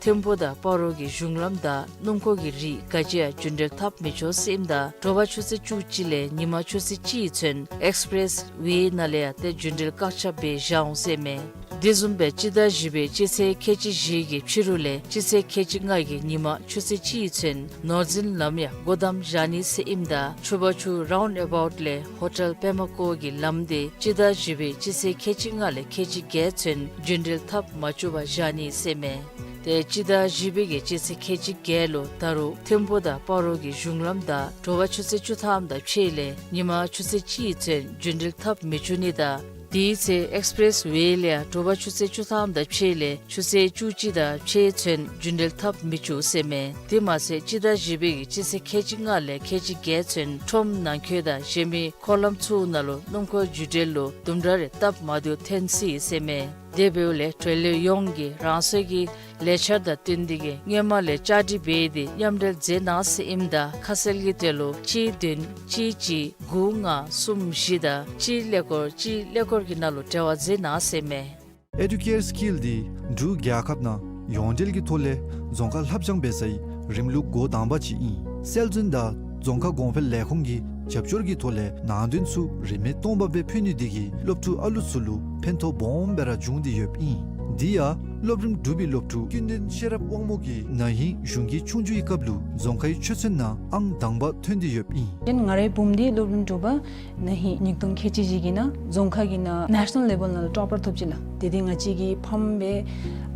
ཐིམ་ཕུག་དང་སྤ་རོ་གི་གཞུང་ལམ་དང་སྣུམ་འཁོར་གྱི་རིགས་ག་ཅི་ཡང་རྒྱུན་འགྲུལ་འཐབ་མི་ཆོག་ཟེར་ཨིནམ་ད་དྲོ་པ་ཆུ་ཚོད་བཅུ་གཅིག་ལས་ཉིན་མ་ཆུ་ཚོད་གཅིག་ཚུན་ཨེགསི་པི་རེསི་ཝེ་ནང་ལས་ཡང་ཏེ་རྒྱུན་འགྲུལ་བཀག་ཆ་འབད་བཞག་འོང་ཟེར་མས། དེ་བཟུམ་སྦེ་སྤྱི་ཟླ་བཞི་པའི་སྤྱི་ཚེས་ཁལ་གཅིག་བཞི་གི་ཕྱི་རུ་ལས་སྤྱི་ཚེས་ཁལ་གཅིག་ལྔ་གི་ཉིན་མ་ཆུ་ཚོད་གཅིག་ཚུན་ནོར་འཛིན་ལམ་ཡང་སྒོ་བསྡམ་བཞག་ནི་ཟེར་ཨིནམ་ད་ཆུ་བར་ཆུ་རའུནཌ་ཨ་བའུཊ་ལས་ཧོ་ཊེལ་པདྨ་བཀོད་ཀྱི་ལམ་འདི་སྤྱི་ཟླ་བཞི་པའི་སྤྱི་ཚེས་ཁལ་གཅིག་ལྔ་ལས་ཁལ་གཅིག་བརྒྱད་ཚུན་རྒྱུན་འགྲུལ་འཐབ་མ་བཅུག་པར་བཞག་ནི་ཟེར་མས། ཏེ་སྤྱི་ཟླ་བཞི་པའི་གི་སྤྱི་ཚེས་ཁལ་གཅིག་བརྒྱད་ལུ་ད་རུང་ཐིམ་ཕུག་དང་སྤ་རོ་གི་གཞུང་ལམ་དང་དྲོ་པ་ཆུ་ཚོད་བཅུ་ཐམ་དང་ཕྱེད་ལས་ཉིན་མ་ཆུ་ཚོད་གཅིག་ཚུན་རྒྱུན་འགྲུལ་འཐབ་མི་བཅུག་ནི་དང་དེའི་ཚེ་ཨེགསི་པི་རེསི་ཝེ་ལས་ཡང་དྲོ་པ་ཆུ་ཚོད་བཅུ་ཐམ་དང་ཕྱེད་ལས་ཆུ་ཚོད་བཅུ་གཅིག་དང་ཕྱེད་ཚུན་རྒྱུན་འགྲུལ་འཐབ་མི་བཅུག་ཟེར་མས། དེ་མ་ཚད་སྤྱི་ཟླ་བཞི་པའི་གི་སྤྱི་ཚེས་ཁལ་གཅིག་ལྔ་ལས་ཁལ་གཅིག་བརྒྱད་ཚུན་ཁྲོམ་ནང་འཁོད་དང་གཞན་མི་འཁོར་ལམ་ཚུ་ནང་ལུ་སྣུམ་འཁོར་རྒྱུན་འགྲུལ་ལུ་དུམ་གྲ་རེ་སྟབས་མ་བདེཝ་ཐོན་སྲིད་ཟེར་མས། དེ་འབདཝ་ལས་འབྲེལ་ཡོད་ཡོངས་ཀྱིས་རང་སོའི་གི་ལས་འཆར་དང་བསྟུན་ཏེ་གིས་སྔོན་མ་ལས་བཅའ་སྒྲིག་འབད་དེ་མཉམ་འབྲེལ་མཛད་གནང་ཟེར་ཨིནམ་ད་ཁ་གསལ་གྱི་དོན་ལུ་གཅིག་བདུན་གཅིག་གཅིག་དགུ་ལྔ་གསུམ་བཞི་དང་གཅིག་ཀླད་ཀོར་གཅིག་ཀླད་ཀོར་གྱི་ནང་ལུ་འབྲེལ་བ་མཛད་གནང་ཟེར་མས། ཨེ་ཌུ་ཀེར་སི་ཀིལ་འདི་འབྲུག་རྒྱལ་ཁབ་ནང་ཡོངས་འབྲེལ་གྱི་ཐོག་ལས་རྫོང་ཁ་ལྷབ་སྦྱང་འབད་སའི་རིམ་ལུགས་འགོ་དང་པ་ཅིག་ཨིན། སྲོལ་འཛིན་དང་རྫོང་ཁ་གོང་འཕེལ་ལས་ཁུངས་ཀྱི་རྒྱབ་སྐྱོར་གྱི་ཐོག་ལས་ནང་དོན་ཚུ་རིན་མེད་སྟོང་པ་སྦེ་ཕུལ་ནི་དེ་གིས་སློབ་ཕྲུག་ཨ་ལུ་ཚུ་ལུ་ཕན་ཐོགས་སྦོམ་སྦེ་ར་བྱུང་སྟེ་ཡོདཔ་ཨིན། འདི་ཡང་སློབ་རིམ་དྲུག་པའི་སློབ་ཕྲུག་ཀུན་ལྡན་ཤེས་རབ་དབང་མོ་གིས་ན་ཧིང་གཞུང་གི་ཆོས་རྒྱུགས་ཀྱི་སྐབས་ལུ་རྫོང་ཁའི་ཆོས་ཚན་ནང་ཨང་དང་པ་ཐོན་ཏེ་ཡོདཔ་ཨིན། ང་རའི་བུམོ་འདི་སློབ་རིམ་དྲུག་པ་ན་ཧིང་ཉིས་སྟོང་ཁལ་གཅིག་བཞི་གི་ནང་རྫོང་ཁ་གི་ནང་ནེ་ཤ་ནཱལ་ལེ་བཱལ་ནང་ལུ་ཊོ་པར་ཐོབ་ཅི་ལགས། དེ་འདི་ང་བཅས་ཀྱི་ཕམ་སྦེ་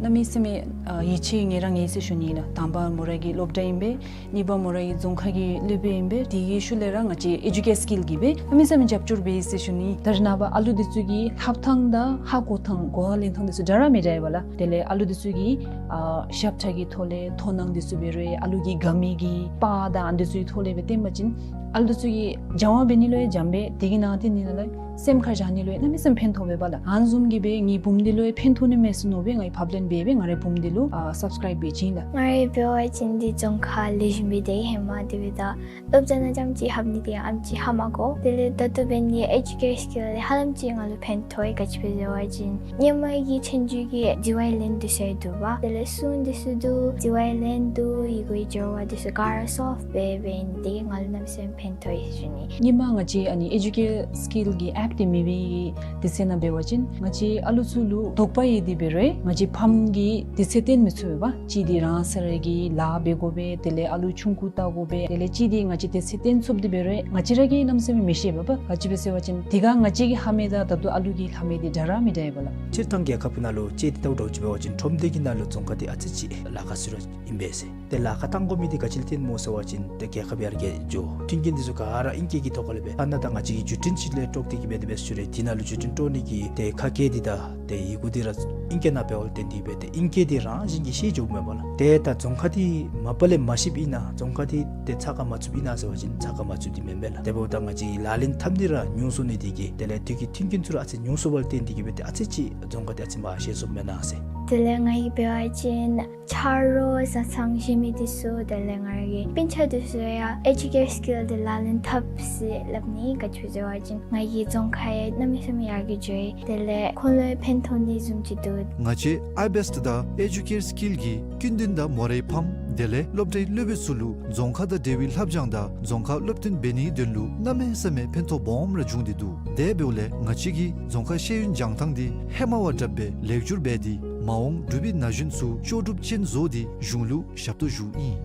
གནམ་མེད་ས་མེད་ཨ་ཡིད་ཆེས་ངེ་ར་ངེ་ཟེར་ཞུ་ནི་ལགས། དང་པ་མོ་རའི་གི་སློབ་གྲྭ་ཨིན་པས། གཉིས་པ་མོ་རའི་གི་རྫོང་ཁ་གི་སློབ་དཔོན་ཨིན་པས། དེ་གི་ཤུལ་ལས་ར་ང་བཅས་ཨེ་ཌུ་ཀེར་སི་ཀིལ་གྱིས་སྦེ་གནམ་མེད་ས་མེད་རྒྱབ་སྐྱོར་འབད་ཡི་ཟེར་ཞུ་ནི། ད་རེས་ནངས་པ་ཨ་ལུ་འདི་ཚུ་གི་ལྷབ་ཐངས་དང་ཧ་གོ་ཐངས་གོ་བ་ལེན་ཐངས་འདི་ཚུ་འདྲ་ར་མི་འདྲ་བས་ལགས། དེ་ལས་ཨ་ལུ་འདི་ཚུ་གི་ཨ་ཞབས་ཁྲ་གི་ཐོག་ལས་མཐོང་སྣང་འདི་ཚུ་འབད་རུང་ཨ་ལུ་གི་དགའ་མི་གི་པར་དང་ཨ་འདི་ཚུ་གི་ཐོག་ལས་སྦེ་སྟོན་པ་ཅིན་ཨ་ལུ་འདི་ཚུ་གིས་སྦྱང་བ་འབད་ནི་ལུ་ཡང་འཇམ་པས། དེ་གི་ནང་དེ་ནི་ལགས་སེམས་ཁར་བཞག་ནི་ལུ་ཡང་གནམ་མེད་ས་མེད་ཕན་ཐོགས་པས་ལགས། ཨ་ནི་བཟུམ་གྱིས་སྦེ་ངེའི་བུམོ་འདི་ལུ་ཡང་ཕན་ཐོགས་ནི་མས་ཟེར་མནོ་སྦེ་ངེའི་ཕབ་ལེན་འབད་སྦེ་ང་རའི་བུམོ་འདི་ལུ་ཨ་སབ་སི་ཀརའིབ་འབད་བྱིན་ལགས། ང་རའི་འབད་བ་ཅིན་འདི་རྫོང་ཁ་ལེགས་ཤོམ་སྦེ་སྡོད་ཧེ་མ་དེ་སྦེ་ད་སློབ་གྲྭ་ནང་རྐྱངམ་ཅིག་ལྷབ་ནི་དེ་ཡང་ཨེམ་ཅིག་ཧ་མ་གོ། དེ་ལས་ད་ལྟོ་འབད་ནི་ཨེ་ཌུ་ཀེར་སི་ཀིལ་ལས་ཧ་ལམ་ཅིག་ང་ལུ་ཕན་ཐོགས་ཡི། ག་ཅི་སྦེ་ཟེར་བ་ཅིན་སྔོན་མ་གི་ཆོས་རྒྱུགས་ཀྱི་ཌི་ཝའི་ལེན་འདི་ཚུ་ཡང་འདུག་པ། དེ་ལས་སྲུང་འདི་ཚུ་འདུག། ཌི་ཝའི་ལེན་འདུག། ཡི་གུའི་སྦྱོར་བ་འདི་ཚུ་ག་ར་སོལབ་འབད་འབད་ནི་དེ་གིས་ང་ལུ་གནམ་མེད་ས་མེད་ཕན་ཐོགས་ཡི་ཟེར་ཞུ་ནི། སྔོན་མ་ང་བཅས་ཨ་ནི་ཨེ་ཌུ་ཀེར་སི་ཀིལ་གྱི་ཨེཔ་འདི་མེད་པའི་དུས་ཚོད་ནང་འབད་བ་ཅིན་ང་བཅས་ཨ་ལུ་ཚུ་ལུ་དོགས་པ་ཡོད་དེ་འབད་རུང་ང་བཅས་ཕམ་གྱིས་དུས་ཚོད་བཏོན་མི་ཚུགས་པས་པ། གཅིག་འདི་རང་སོ་ར་གི་ལཱ་འབད་དགོ་པས། དེ་ལས་ཨ་ལུ་ཆུང་ཀུ་བལྟ་དགོ་པས། དེ་ལས་གཅིག་འདི་ང་བཅས་དུས་ཚོད་བཏོན་ཚུགསཔ་འདི་འབད་རུང་ང་བཅས་ར་གིས་གནམ་མེད་ས་མེད་མི་ཤེས་པས་པ། ག་ཅི་སྦེ་ཟེར་བ་ཅིན་དེ་ཁར་ང་བཅས་ཀྱིས་ལྷབ་མི་དང་ད་ལྟོ་ཨ་ལུ་གིས་ལྷབ་མི་འདི་འདྲ་ར་མི་འདྲ་བས་པ་ལགས། སྤྱིར་བཏང་རྒྱལ་ཁབ་ནང་ལུ་དཔྱེ་འདི་ལྟ་བུ་འདྲཝ་ཅིག་འབད་བ་ཅིན་ཁྲོམ་སྡེ་གི་ནང་ལུ་རྫོང་ཁ་འདི་ཨ་ཙི་ཅིག་ལཱ་ཁག་ཚུ་ར་ཨིན་པས་ཟེར། ཏེ་ལཱ་ཁག་བཏང་དགོ་མི་འདི་ག་ཅི་ལས་བརྟེན་སྨོ་ཟེར་བ་ཅིན་ཏེ་རྒྱལ་ཁབ་ཡར་རྒྱས་འགྱོ། མཐུན་རྐྱེན་འདི་ཚུ་ག་ར་ཨིང་སྐད་ཀྱི་ཐོག་ཁ་ལས་འབད། ཨ་ནཱ་ད་ང་བཅས་ཀྱིས་བརྒྱུད་འཕྲིན་ཅིག་ལས་དཀྲོགས་ཏེ་གིས་འབད་དེ་འབད་ཞུ་རུང་དེ་ནང་ལུ་བརྒྱུད་འཕྲིན་དཀྲོག་ནི་གི་ཏེ་ཁ་སྐད་འདི་དང་ཏེ་ཡི་གུ་འདི་ར་ཨིང་སྐད་ནང་འབདཝ་ལས་བརྟེན་ཏེ་འབད་ཏེ་ཨིང་སྐད་འདི་རང་བཞིན་གྱིས་ཤེས་འགྱོཝ་མས་པ་ལགས། ཏེ་ད་རྫོང་ཁ་འདི་མ་པ་ལས་མ་ཤེསཔ་ཨིན་ན་རྫོང་ཁ་འདི་ཏེ་ཚ་ཁ་མ་ཚུདཔ་ཨིན་ན་ཟེར་བ་ཅིན་ཚ་ཁ་མ་ཚུདཔ་འདི་མེན་པས་ལགས། དེ་འབདཝ་ད་ང་བཅས་ལག་ལེན་འཐབ་ནི་ར་ཉུང་སོང་ནི་དེ་གིས་དེ་ལས་དུས་ཀྱི་མཐུན་རྐྱེན་ཚུ་ར་ཨ་ཙི་ཉུང་སོངམ་ལས་བརྟེན་ཏེ་གིས་འབད་ཏེ་ཨ་ཙི་ཅིག་རྫོང་ཁ་འདི་ཨ་ཙི་མ་ཤེས་སོངམ་མེན་ན་ཟེར། དེ་ལས་ང་གིས་འབད་བ་ཅིན་ཆ་རོགས་བཟའ་ཚང་གཞན་མི་འདི་ཚུ་དེ་ལས་ང་རའི་སྤུན་ཆ་འདི་ཚུ་ཡང་ཨེ་ཌུ་ཀེར་སི་ཀིལ་འདི་ལག་ལེན་འཐབ་ཟེར་སླབ་ནི། ག་ཅི་སྦེ་ཟེར་བ་ཅིན་ང་གི་རྫོང་ཁ་ཡང་གནམ་མེད་ས་མེད་ཡར་རྒྱས་འགྱོ་ཡི། དེ་ལས་ཁོང་ལུ་ཡང་ཕན་ཐོགས་ནི་བཟུམ་ཅིག་འདུག། ང་བཅས་ཨའི་བེསཊ་དང་ཨེ་ཌུ་ཀེར་སི་ཀིལ་གྱིས་ཀུན་ལྡན་དང་མོ་རའི་ཕམ་དེ་ལས་སློབ་གྲྭའི་སློབ་དཔོན་ཚུ་ལུ་རྫོང་ཁ་དང་འབྲེལ་བའི་ལྷབ་སྦྱང་དང་རྫོང་ཁ་སློབ་སྟོན་འབད་ནིའི་དོན་ལུ་གནམ་མེད་ས་མེད་ཕན་ཐོགས་སྦོམ་ར་བྱུང་སྟེ་འདུག། དེ་འབདཝ་ལས་ང་བཅས་ཀྱིས་རྫོང་ཁ་ཤེས་ཡོན་སྦྱང་ཐངས་འདི་ཧེ་མ་བ་དྲགཔ་སྦེ་ལེགས་བསྒྱུར་འབད་དེ་མ་འོངས་འབྲུག་པའི་ན་གཞོན་ཚུ་ལྕོགས་གྲུབ་ཅན་བཟོ་སྟེ་གཞུང་ལུ་ཞབས་ཏོག་ཞུཝ་ཨིན།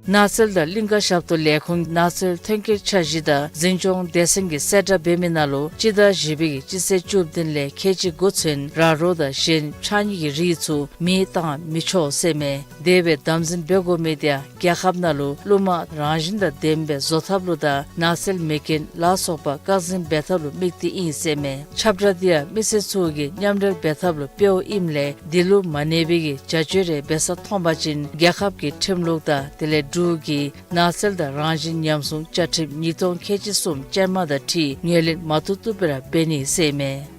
ནགས་ཚལ་དང་གླིང་ཀ་ཞབས་ཏོག་ལས་ཁུངས་ནགས་ཚལ་ཐོན་སྐྱེད་འཆར་གཞི་དང་འཛིན་སྐྱོང་སྡེ་ཚན་གྱིས་གསལ་བསྒྲགས་འབད་མི་ནང་ལུ་སྤྱི་ཟླ་བཞི་པའི་གི་སྤྱི་ཚེས་བཅུ་བདུན་ལས་ཁལ་གཅིག་འགོ་ཚུན་ར་རོ་དང་གཞན་ཕྱགས་སྙིགས་ཀྱི་རིགས་ཚུ་མེ་བཏང་མི་ཆོག་ཟེར་མས། དེ་སྦེ་དམ་འཛིན་འབད་དགོ་མི་དེ་ཡང་རྒྱལ་ཁབ་ནང་ལུ་རླུང་མ་རང་བཞིན་དང་ལྡནམ་སྦེ་བཟོ་ཐབས་ལུ་དང་ནགས་ཚལ་མེ་རྐྱེན་ལ་སོགས་པ་བཀག་འཛིན་འབད་ཐབས་ལུ་དམིགས་ཏེ་ཨིན་ཟེར་མས། ཁྱབ་བསྒྲགས་འདི་ཡང་མི་སེར་ཚུ་གིས་མཉམ་འབྲེལ་འབད་ཐབས་ལུ་འབདཝ་ཨིནམ་ལས་འདི་ལུ་མ་གནས་པའི་གི་བྱ་སྤྱོད་རེ་འབད་ས་མཐོང་པ་ཅིན་རྒྱལ་ཁབ་ཀྱི་ཁྲིམས་ལུགས་དང་དེ་ལས་འབྲུག་གི་ནགས་ཚལ་དང་རང་བཞིན་ཉམས་སྲུང་བཅའ་ཁྲིམས་ཉིས་སྟོང་ཁལ་གཅིག་གསུམ་ཅན་མ་དང་འཁྲིལ་ངོས་ལེན་མ་བཏུབ་བཏུབ་སྦེ་ར་འབད་ནི་ཟེར་མས།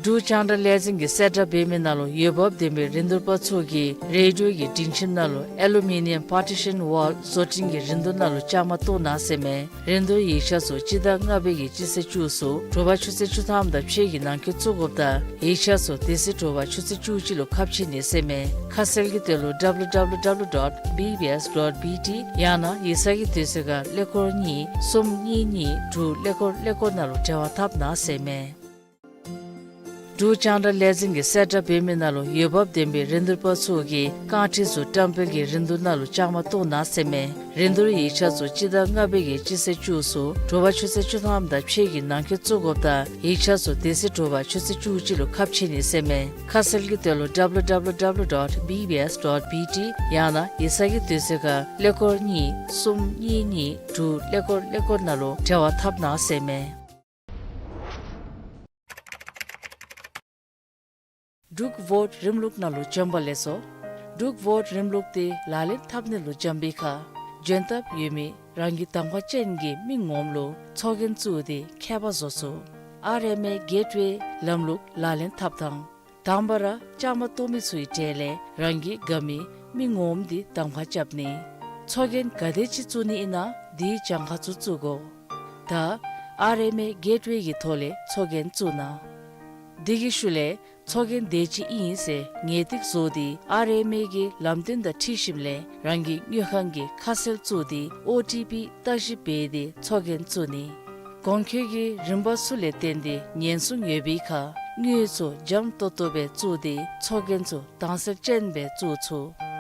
འབྲུག་རྒྱང་བསྒྲགས་ལས་འཛིན་གྱིས་གསལ་བསྒྲགས་འབད་མི་ནང་ལུ་འོས་འབབ་ལྡན་པའི་རིན་བསྡུར་པ་ཚུ་གིས་རེ་ཌིའོ་གི་སྒྲིང་ཁྱིམ་ནང་ལུ་ཨེ་ལུ་མི་ནི་ཡམ་པར་ཊི་ཤཱན་ཝཱལ་བཟོ་སྐྲུན་གྱི་རིན་བསྡུར་ནང་ལུ་བཅའ་མར་གཏོགས་གནང་ཟེར་མས། རིན་བསྡུར་ཡིག་ཆ་ཚུ་སྤྱི་ཟླ་ལྔ་པའི་གི་སྤྱི་ཚེས་བཅུ་གསུམ་དྲོ་པ་ཆུ་ཚོད་བཅུ་ཐམ་དང་ཕྱེད་ཀྱི་ནང་འཁོད་བཙུགས་དགོཔ་དང་ཡིག་ཆ་ཚུ་དེ་ཚེ་དྲོ་པ་ཆུ་ཚོད་བཅུ་གཅིག་ལུ་ཁ་ཕྱེ་ནི་ཟེར་མས། ཁ་གསལ་གྱི་དོན་ལུ་ཌབ་ལུ་ཌབ་ལུ་ཌོཊ་བི་བི་ཨེསི་ཌོཊ་བི་ཊི་ཡང་ན་ཡིག་ཚང་གི་དུས་ཚོད་ཁར་ཀླད་ཀོར་གཉིས་གསུམ་གཉིས་གཉིས་དྲུག་ཀླད་ཀོར་ཀླད་ཀོར་ནང་ལུ་འབྲེལ་བ་འཐབ་གནང་ཟེར་མས། འབྲུག་རྒྱང་བསྒྲགས་ལས་འཛིན་གྱིས་གསལ་བསྒྲགས་འབད་མི་ནང་ལུ་འོས་འབབ་ལྡན་པའི་རིན་བསྡུར་པ་ཚུ་གིས་རྐང་ཁྲི་ཚུ་བཀྲམ་སྤེལ་གྱི་རིན་བསྡུར་ནང་ལུ་བཅའ་མར་གཏོགས་གནང་ཟེར་མས། རིན་བསྡུར་ཡིག་ཆ་ཚུ་སྤྱི་ཟླ་ལྔ་པའི་གི་སྤྱི་ཚེས་བཅུ་གསུམ་དྲོ་པ་ཆུ་ཚོད་བཅུ་ཐམ་དང་ཕྱེད་ཀྱི་ནང་འཁོད་བཙུགས་དགོཔ་དང་ཡིག་ཆ་ཚུ་དེ་ཚེ་དྲོ་པ་ཆུ་ཚོད་བཅུ་གཅིག་ལུ་ཁ་ཕྱེ་ནི་ཟེར་མས། ཁ་གསལ་གྱི་དོན་ལུ་ཌབ་ལུ་ཌབ་ལུ་ཌབ་ལུ་ཌོཊ་བི་བི་ཨེསི་ཌོཊ་བི་ཊི་ཡང་ན་ཡིག་ཚང་གི་དུས་ཚོད་ཁར་ཀླད་ཀོར་གཉིས་གསུམ་གཉིས་གཉིས་དྲུག་ཀླད་ཀོར་ཀླད་ཀོར་ནང་ལུ་འབྲེལ་བ་འཐབ་གནང་ཟེར་མས། འབྲུག་ཝོཊ་རིམ་ལུགས་ནང་ལུ་འབྱོན་པ་ལེགས་སོ། འབྲུག་ཝོཊ་རིམ་ལུགས་དེ་ལག་ལེན་འཐབ་ནི་ལུ་འབྱོན་པའི་ཁར་འབྱོན་ཐབས་ཡོད་མི་རང་གི་གདམ་ཁ་ཅན་གྱི་མི་ངོམ་ལུ་ཚོགས་རྒྱན་བཙུགས་ཏེ་ཁྱད་པར་བཟོ་ཚུགས། ཨར་ཨེམ་ཨེ་གེཊ་ཝེ་ལམ་ལུགས་ལག་ལེན་འཐབ་ཐངས། དང་པ་ར་བཅའ་མར་གཏོགས་མི་ཚུའི་གྲས་ལས་རང་གི་དགའ་མི་མི་ངོམ་འདི་གདམ་ཁ་རྐྱབ་ནི། ཚོགས་རྒྱན་ག་དེ་ཅིག་བཙུགས་ནི་ཨིན་ན་དེའི་གྱངས་ཁ་ཚུ་བཙུགས་དགོ། ད་ཨར་ཨེམ་ཨེ་གེཊ་ཝེ་གི་ཐོག་ལས་ཚོགས་རྒྱན་བཙུགས་གནང་། དེ་གི་ཤུལ་ལས་ཚོགས་རྒྱན་དེ་ཅིག་ཨིན་ཟེར་ངེས་ཏིག་བཟོ་སྟེ་ཨར་ཨེམ་ཨེ་གི་ལམ་སྟོན་དང་འཁྲིལ་ཞིནམ་ལས་རང་གི་དངུལ་ཁང་གི་ཁ་གསལ་བཙུགས་ཏེ་ཨོ་ཊི་པི་བརྟག་ཞིབ་འབད་དེ་ཚོགས་རྒྱན་བཙུགས་ནི། གོང་འཁོད་ཀྱི་རིམ་པ་ཚུ་ལས་བརྟེན་ཏེ་ཉེན་སྲུང་ཡོད་པའི་ཁར་དངུལ་ཚུ་འཇམ་ཏོག་ཏོ་སྦེ་བཙུགས་ཏེ་ཚོགས་རྒྱན་ཚུ་དྭངས་གསལ་ཅན་སྦེ་བཙུགས་ཚུགས།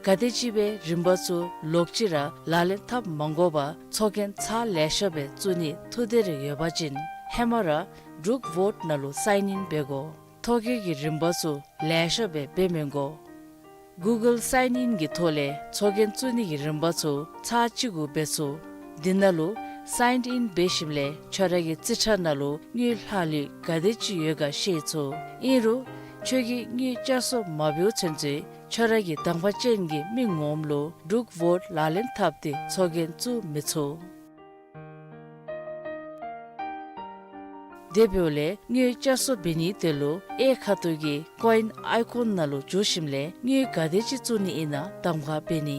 ག་དེ་ཅིག་སྦེ་རིམ་པ་ཚུ་ལོག་ཅི་ར་ལག་ལེན་འཐབ་མ་དགོ་པར་ཚོགས་རྒྱན་ཚར་ལེ་ཤ་སྦེ་བཙུགས་ནི་ཐུགས་འདོད་རེ་ཡོད་པ་ཅིན་ཧེ་མ་ར་འབྲུག་ཝོཊ་ནང་ལུ་སའིན་ཨིན་འབད་དགོ། ཐོ་བཀོད་ཀྱི་རིམ་པ་ཚུ་ལེ་ཤ་སྦེ་འབད་མི་དགོ། གུ་གཱལ་སའིན་ཨིན་གྱི་ཐོག་ལས་ཚོགས་རྒྱན་བཙུགས་ནི་གི་རིམ་པ་ཚུ་ཚར་གཅིག་གུ་འབད་ཚུགས། འདི་ནང་ལུ་སའིན་ཨིན་འབད་ཞིནམ་ལས་ཁྱོད་ར་གི་རྩིས་ཁྲ་ནང་ལུ་དངུལ་ལྷག་ལུས་ག་དེ་ཅིག་ཡོད་ག་ཤེས་ཚུགས། ཨིན་རུང་ཁྱོད་ཀྱིས་དངུལ་བསྐྱར་གསོ་མ་འབདཝ་ཚུན་ཚོད་ཁྱོད་ར་གི་གདམ་ཁ་ཅན་གྱི་མི་ངོམ་ལུ་འབྲུག་ཝོཊ་ལག་ལེན་འཐབ་སྟེ་ཚོགས་རྒྱན་བཙུགས་མི་ཚུགས། དེ་འབདཝ་ལས་དངུལ་བསྐྱར་གསོ་འབད་ནིའི་དོན་ལུ་གཡས་ཁ་ཐུག་གི་ཀོ་ཨིན་ཨའི་ཀོན་ནང་ལུ་འཛུལ་ཞིནམ་ལས་དངུལ་ག་དེ་ཅིག་བཙུགས་ནི་ཨིན་ན་གདམ་ཁ་འབད་ནི།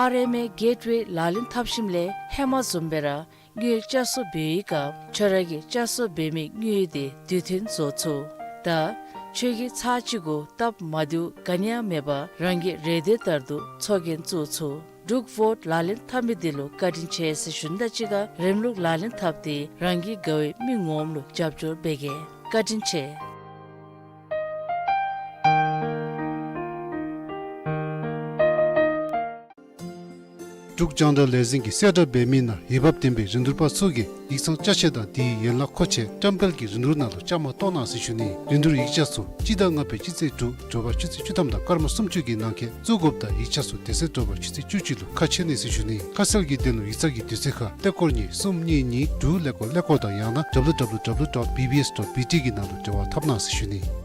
ཨར་ཨེམ་ཨེ་གེཊ་ཝེ་ལག་ལེན་འཐབ་ཞིནམ་ལས་ཧེ་མ་བཟུམ་སྦེ་ར་དངུལ་བསྐྱར་གསོ་འབད་བའི་སྐབས་ཁྱོད་ར་གིས་བསྐྱར་གསོ་འབད་མི་དངུལ་དེ་དུས་མཐུན་བཟོ་ཚུགས། ད་ཁྱོད་ཀྱིས་ཚར་གཅིག་གུ་སྟབས་མ་བདེཝ་ག་ནི་ཡང་མེད་པར་རང་གི་རེ་འདོད་ལྟར་དུ་ཚོགས་རྒྱན་བཙུགས་ཚུགས། འབྲུག་ཝོཊ་ལག་ལེན་འཐབ་མི་འདི་ལུ་བཀའ་དྲིན་ཆེ་ཟེར་ཞུ་ནི་དང་གཅིག་ཁར་རིམ་ལུགས་ལག་ལེན་འཐབ་སྟེ་རང་གི་དགའ་བའི་མི་ངོམ་ལུ་རྒྱབ་སྐྱོར་འབད་གེ། བཀའ་དྲིན་ཆེ། འབྲུག་རྒྱང་བསྒྲགས་ལས་འཛིན་གྱིས་གསལ་བསྒྲགས་འབད་མི་ནང་འོས་འབབ་ལྡན་པའི་རིན་བསྡུར་པ་ཚུ་གིས་ཡིག་ཚང་ཅ་ཆས་དང་དེའི་ཡན་ལག་མཁོ་ཆས་བཀྲམ་སྤེལ་གྱི་རིན་བསྡུར་ནང་ལུ་བཅའ་མར་གཏོགས་གནང་ཟེར་ཞུ་ནི། རིན་བསྡུར་ཡིག་ཆ་ཚུ་སྤྱི་ཟླ་ལྔ་པའི་སྤྱི་ཚེས་དྲུག་དྲོ་པ་ཆུ་ཚོད་བཅུ་ཐམ་དང་སྐར་མ་སུམ་ཅུ་གི་ནང་འཁོད་བཙུགས་དགོཔ་དང་ཡིག་ཆ་ཚུ་དེ་ཚེ་དྲོ་པ་ཆུ་ཚོད་བཅུ་གཅིག་ལུ་ཁ་ཕྱེ་ནི་ཟེར་ཞུ་ནི། ཁ་གསལ་གྱི་དོན་ལུ་ཡིག་ཚང་གི་དུས་ཚོད་ཁར་ཀླད་ཀོར་གཉིས་གསུམ་གཉིས་གཉིས་དྲུག་ཀླད་ཀོར་ཀླད་ཀོར་དང་ཡང་ན་ཌབ་ལུ་ཌབ་ལུ་ཌབ་ལུ་ཌོཊ་བི་བི་ཨེསི་ཌོཊ་བི་ཊི་གི་ནང་ལུ་འབྲེལ་བ་འཐབ་གནང་ཟེར་ཞུ་ནི།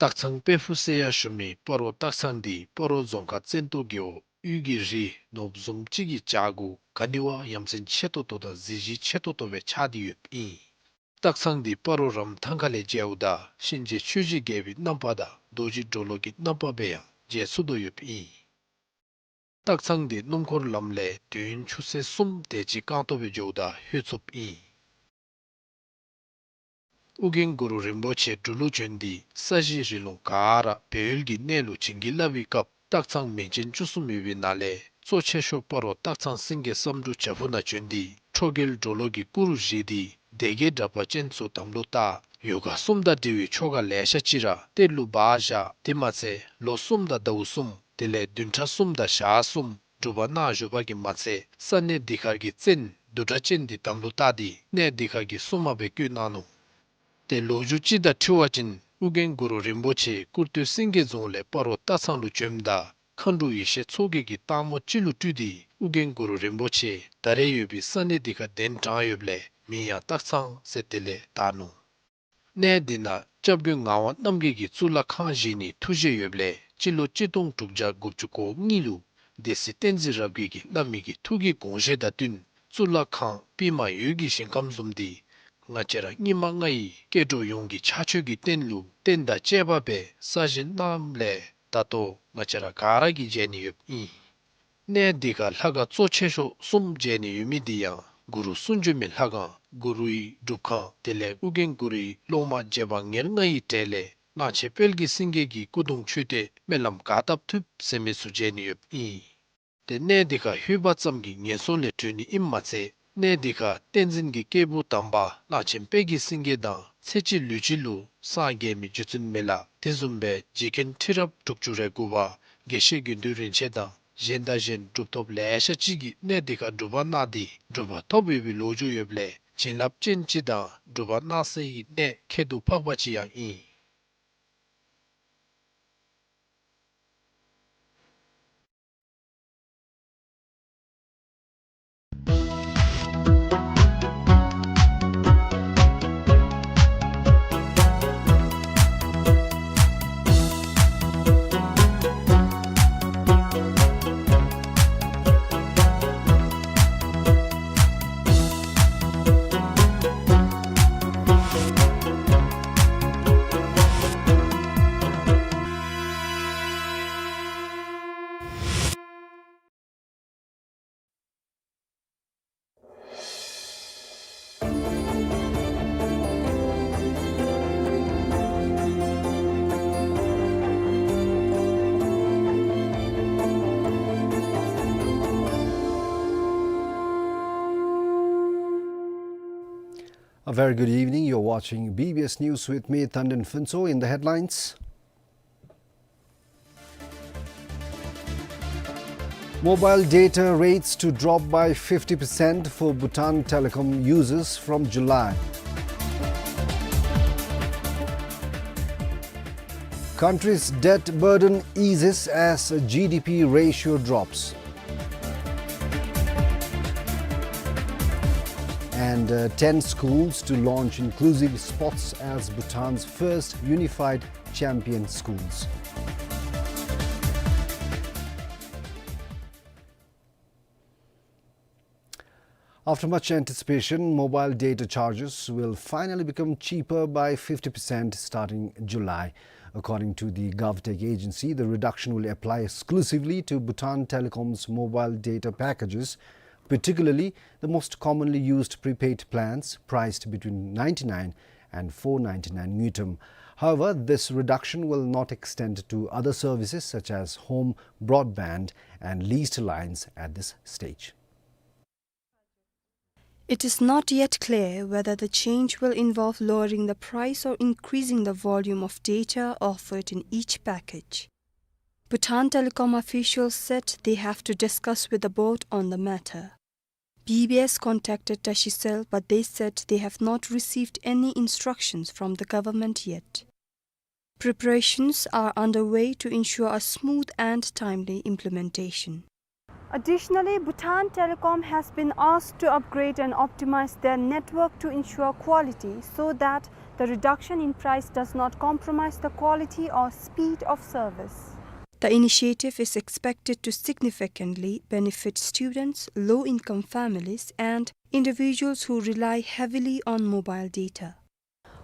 སྟག་ཚང་དཔལ་ཕུག་ཟེར་ཡང་ཞུ་མི་སྤ་རོ་སྟག་ཚང་འདི་སྤ་རོ་རྫོང་ཁག་བཙན་ཏོ་རྒེད་འོག་དབུས་ཀྱི་རི་ནོར་བུ་བཟུམ་ཅིག་གི་བྱག་གུ་ག་ནི་བ་ཡ་མཚན་ཆེ་ཏོག་ཏོ་དང་གཟི་བརྗིད་ཆེ་ཏོག་ཏོ་སྦེ་ཆགས་ཏེ་ཡོདཔ་ཨིན། སྟག་ཚང་འདི་སྤ་རོ་རམ་ཐང་ཁ་ལས་མཇལཝ་ད་གཤིན་རྗེ་ཆོས་ཀྱི་རྒྱལ་པོའི་རྣམ་པ་དང་རྡོ་རྗེ་གྲོ་ལོད་ཀྱི་རྣམ་པ་སྦེ་ཡང་ མཇལ་ཚུགས་དོ་ཡོདཔ་ཨིན། སྟག་ཚང་འདི་སྣུམ་འཁོར་ལམ་ལས་དུས་ཡུན་ཆུ་ཚོད་གསུམ་དེ་ཅིག་རྐང་སྟོང་སྦེ་འགྱོཝ་ད་ལྷོད་ཚུགསཔ་ཨིན། ཨོ་རྒྱན་གུ་རུ་རིན་པོ་ཆེ་འབྲུག་ལུ་བྱོན་ཏེ་ས་གཞི་རི་ལུང་ག་ར་སྦས་ཡུལ་གྱི་གནས་ལུ་བྱིན་གྱིས་བརླབས་པའི་སྐབས་སྟག་ཚང་མིང་ཅན་བཅུ་གསུམ་ཡོད་པའི་ནང་ལས་གཙོ་ཆེ་ཤོས་སྤ་རོ་སྟག་ཚང་སེང་གེ་བསམ་འགྲུབ་བྱག་ཕུག་ནང་བྱོན་ཏེ་ཁྲོ་རྒྱལ་གྲོ་ལོད་ཀྱི་སྐུ་རུ་བཞེངས་ཏེ་སྡེ་བརྒྱད་དྲེགས་པ་ཅན་ཚུ་དམ་ལུ་བཏགས། ཡོ་ག་གསུམ་དང་འབྲེལ་བའི་ཆོ་ག་ལེ་ཤ་ཅིག་ར་གཏེར་ལུ་སྦ་བཞག། དེ་མ་ཚད་ལོ་གསུམ་དང་ཟླཝ་གསུམ་དེ་ལས་བདུན་ཕྲག་གསུམ་དང་ཞག་གསུམ་སྒྲུབ་པ་གནང་བཞུགས་པ་གིས་མ་ཚད་ས་གནས་འདི་ཁར་གྱི་བཙན་བདུད་དྲེགས་ཅན་འདི་དམ་ལུ་བཏགས་ཏེ་གནས་འདི་ཁར་གྱི་སྲུང་མ་སྦེ་བསྐོས་གནང་ནུག། ཏེ་ལོ་རྒྱུས་ཅིག་དང་འཁྲིལ་བ་ཅིན་ཨོ་རྒྱན་གུ་རུ་རིན་པོ་ཆེ་ཀུར་སྟོད་སེང་གེ་རྫོང་ལས་སྤ་རོ་སྟག་ཚང་ལུ་བྱོནམ་ད་མཁའ་འགྲོ་ཡེ་ཤེས་མཚོ་རྒྱལ་གྱིས་སྟག་མོ་ཅིག་ལུ་སྤྲུལ་ཏེ་ཨོ་རྒྱན་གུ་རུ་རིན་པོ་ཆེ་ད་རེས་ཡོད་པའི་ས་གནས་འདི་ཁར་གདན་དྲངས་ཡོདཔ་ལས་མིང་ཡང་སྟག་ཚང་ཟེར་དེ་ལས་བཏགས་ནུག། གནས་འདི་ནང་སྐྱབས་མགོན་ངག་དབང་རྣམ་རྒྱལ་གྱིས་གཙུག་ལག་ཁང་བཞེངས་ནིའི་ཐུགས་བཞེད་ཡོདཔ་ལས་སྤྱི་ལོ་གཅིག་སྟོང་དྲུག་བརྒྱ་དགུ་བཅུ་གོ་གཉིས་ལུ་སྡེ་སྲིད་བསྟན་འཛིན་རབ་རྒྱས་ཀྱིས་བླ་མའི་གི་ཐུགས་ཀྱི་དགོངས་བཞེད་དང་བསྟུན་གཙུག་ལག་ཁང་པདྨ་འོད་ཀྱི་ཞིང་ཁམས་བཟུམ་འདི་ང་བཅས་ར་སྙིགས་མ་ལྔ་ཡི་སྐྱེ་འགྲོ་ཡོངས་ཀྱི་ཕྱག་མཆོད་ཀྱི་རྟེན་ལུ་རྟེན་དང་བཅས་པ་སྦེ་གསར་བཞེངས་གནངམ་ལས་ད་ལྟོ་ང་བཅས་ར་ག་ར་གིས་མཇལ་ནི་ཡོདཔ་ཨིན། གནས་འདི་ཁར་ལྷ་ཁང་གཙོ་ཆེ་ཤོས་གསུམ་མཇལ་ནི་ཡོད་མི་འདི་ཡང་གུ་རུ་གསུང་བྱོན་མའི་ལྷ་ཁང་གུ་རུའི་སྒྲུབ་ཁང་དེ་ལས་ཨོ་རྒྱན་གུ་རུའི་སློབ་མ་རྗེ་འབངས་ཉེར་ལྔ་ཡི་གྲས་ལས་གླང་ཆེན་དཔལ་གྱི་སེང་གེ་གི་སྐུ་གདུང་མཆོད་རྟེན་སྨོན་ལམ་ག་བཏབ་ཐུབ་ཟེར་མི་ཚུ་མཇལ་ནི་ཡོདཔ་ཨིན། ཏེ་གནས་འདི་ཁར་ལྷོད་པ་ཙམ་གྱིས་ངན་སོང་ལས་གྲོལ་ནི་ཨིནམ་མ་ཚད་གནས་འདི་ཁར་བསྟན་འཛིན་གྱི་སྐྱེས་བུ་དམ་པ་གླང་ཆེན་དཔལ་གྱི་སེང་གེ་དང་ཚེ་གཅིག་ལུས་གཅིག་ལུ་སངས་རྒྱས་མི་རྗེ་བཙུན་མི་ལ་དེ་བཟུམ་སྦེ་རྗེ་མཁན་ཁྲི་རབས་དྲུག་ཅུ་རེ་དགུ་པ་དགེ་བཤེས་དགེ་འདུན་རིན་ཆེན་དང་གཞན་དང་གཞན་གྲུབ་ཐོབ་ལེ་ཤ་ཅིག་གིས་གནས་འདི་ཁར་སྒྲུབ་པ་གནང་སྟེ་གྲུབ་པ་ཐོབ་ཡོད་པའི་ལོ་རྒྱུས་ཡོདཔ་ལས་བྱིན་རླབས་ཅན་ཅིག་དང་སྒྲུབ་པ་གནང་སའི་གནས་ཁྱད་དུ་འཕགས་པ་ཅིག་ཡང་ཨིན། A very good evening. You're watching B B S News with me, Tandon Phuntsho. In the headlines, mobile data rates to drop by fifty percent for Bhutan Telecom users from July. Country's debt burden eases as G D P ratio drops. And, uh, ten schools to launch inclusive sports as Bhutan's first unified champion schools. After much anticipation, mobile data charges will finally become cheaper by fifty percent starting July. According to the GovTech agency, the reduction will apply exclusively to Bhutan Telecom's mobile data packages, particularly the most commonly used prepaid plans priced between ninety-nine and four ninety-nine ngultrum. However, this reduction will not extend to other services such as home broadband and leased lines at this stage. It is not yet clear whether the change will involve lowering the price or increasing the volume of data offered in each package. Bhutan Telecom officials said they have to discuss with the board on the matter. B B S contacted Tashicel, but they said they have not received any instructions from the government yet. Preparations are underway to ensure a smooth and timely implementation. Additionally, Bhutan Telecom has been asked to upgrade and optimize their network to ensure quality so that the reduction in price does not compromise the quality or speed of service. The initiative is expected to significantly benefit students, low-income families, and individuals who rely heavily on mobile data.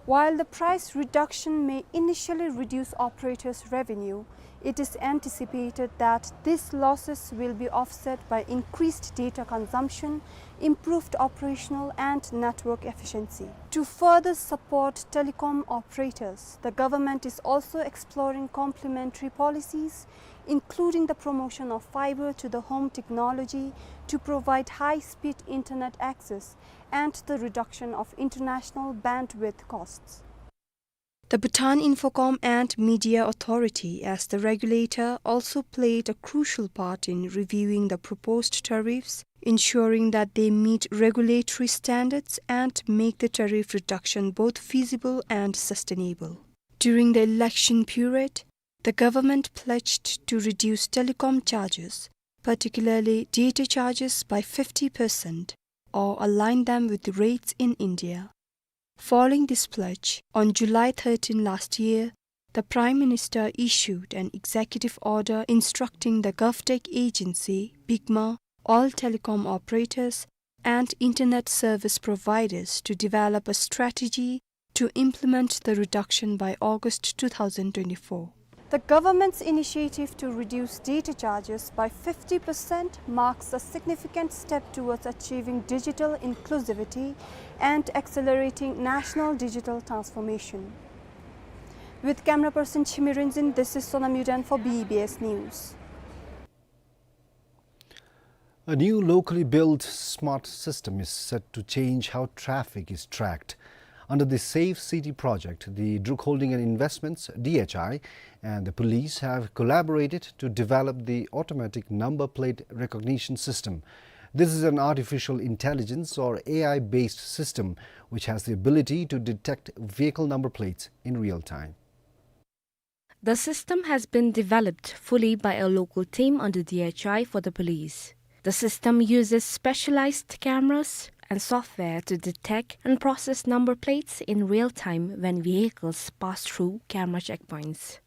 While the price reduction may initially reduce operators' revenue, It is anticipated that these losses will be offset by increased data consumption, improved operational and network efficiency. To further support telecom operators, the government is also exploring complementary policies, including the promotion of fiber to the home technology to provide high-speed internet access and the reduction of international bandwidth costs. The Bhutan Infocom and Media Authority, as the regulator, also played a crucial part in reviewing the proposed tariffs, ensuring that they meet regulatory standards and make the tariff reduction both feasible and sustainable. During the election period, the government pledged to reduce telecom charges, particularly data charges, by fifty percent or align them with the rates in India. Following this pledge, on July thirteen last year, the Prime Minister issued an executive order instructing the GovTech agency, BICMA, all telecom operators, and internet service providers to develop a strategy to implement the reduction by August two thousand twenty-four. The government's initiative to reduce data charges by fifty percent marks a significant step towards achieving digital inclusivity and accelerating national digital transformation. With camera person Chimi Rinzin, this is Sonam Yuden for B B S News. A new locally built smart system is set to change how traffic is tracked. Under the Safe City project, the Druk Holding and Investments, D H I, and the police have collaborated to develop the automatic number plate recognition system. This is an artificial intelligence or A I-based system which has the ability to detect vehicle number plates in real time. The system has been developed fully by a local team under D H I for the police. The system uses specialized cameras and software to detect and process number plates in real time when vehicles pass through camera checkpoints.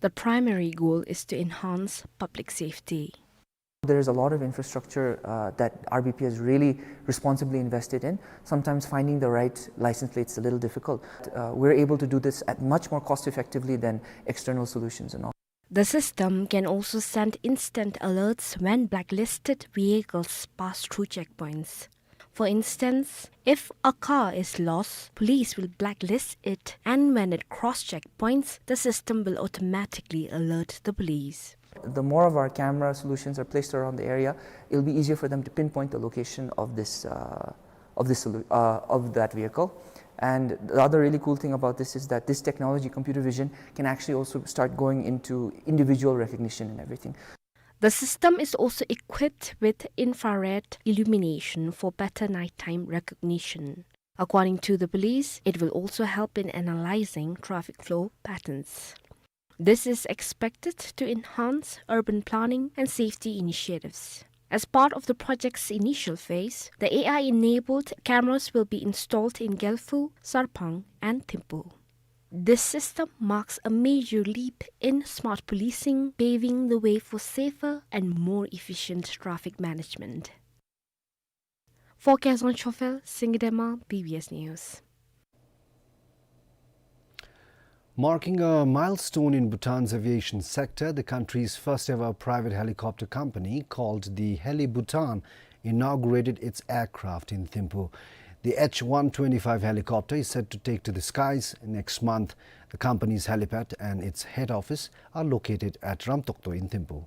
The primary goal is to enhance public safety. There is a lot of infrastructure, uh, that R B P has really responsibly invested in. Sometimes finding the right license plate is a little difficult. Uh, we're able to do this at much more cost effectively than external solutions and all. The system can also send instant alerts when blacklisted vehicles pass through checkpoints. For instance, if a car is lost, police will blacklist it, and when it cross checkpoints, the system will automatically alert the police. The more of our camera solutions are placed around the area, it'll be easier for them to pinpoint the location of this, uh, of this solu-, uh, of that vehicle. And the other really cool thing about this is that this technology, computer vision, can actually also start going into individual recognition and everything. The system is also equipped with infrared illumination for better nighttime recognition. According to the police, it will also help in analyzing traffic flow patterns. This is expected to enhance urban planning and safety initiatives. As part of the project's initial phase, the A I-enabled cameras will be installed in Gelfu, Sarpang, and Thimphu. This system marks a major leap in smart policing, paving the way for safer and more efficient traffic management. For Khesang Chofel, Singdema, B B S News. Marking a milestone in Bhutan's aviation sector, the country's first ever private helicopter company, called the Heli Bhutan, inaugurated its aircraft in Thimphu. The H one twenty-five helicopter is set to take to the skies next month. The company's helipad and its head office are located at Ramtokto in Thimphu.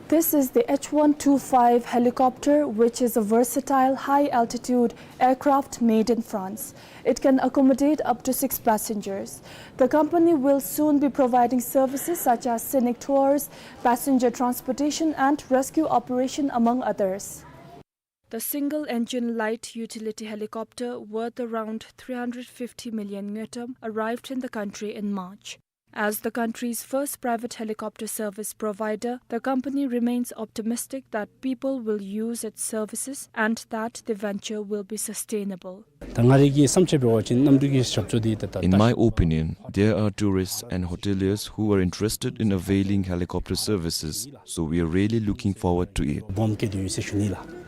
This is the H one twenty-five helicopter, which is a versatile high-altitude aircraft made in France. It can accommodate up to six passengers. The company will soon be providing services such as scenic tours, passenger transportation, and rescue operation, among others. The single-engine light utility helicopter, worth around three hundred fifty million ngultrum, arrived in the country in March. As the country's first private helicopter service provider, the company remains optimistic that people will use its services and that the venture will be sustainable. ད་ང་རའི་གི་བསམ་འཆར་འབད་བ་ཅིན་གནམ་གྲུ་གི་ཞབས་ཞུ་འདི་ད་ད། In my opinion, there are tourists and hoteliers who are interested in availing helicopter services, so we are really looking forward to it. སྦོམ་སྐྱེ་དོ་ཡོད་ཟེར་ཞུ་ནི་ལགས།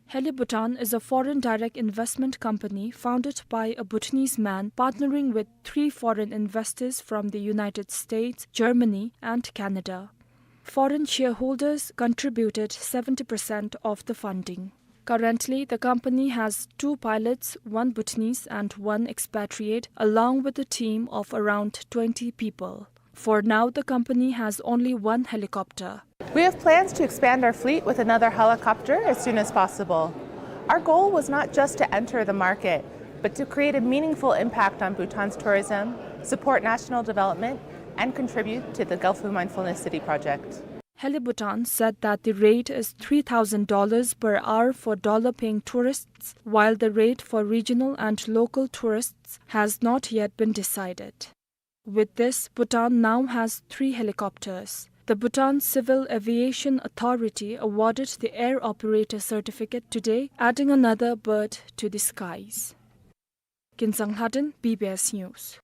Heli Bhutan is a foreign direct investment company founded by a Bhutanese man partnering with three foreign investors from the United States, Germany, and Canada. Foreign shareholders contributed seventy percent of the funding. Currently, the company has two pilots, one Bhutanese and one expatriate, along with a team of around twenty people. For now, the company has only one helicopter. We have plans to expand our fleet with another helicopter as soon as possible. Our goal was not just to enter the market, but to create a meaningful impact on Bhutan's tourism, support national development, and contribute to the Gulf of Mindfulness City project. Heli Bhutan said that the rate is three thousand dollars per hour for dollar-paying tourists, while the rate for regional and local tourists has not yet been decided. With this, Bhutan now has three helicopters. The Bhutan Civil Aviation Authority awarded the air operator certificate today, adding another bird to the skies. Kinsang Lhaden, B B S News.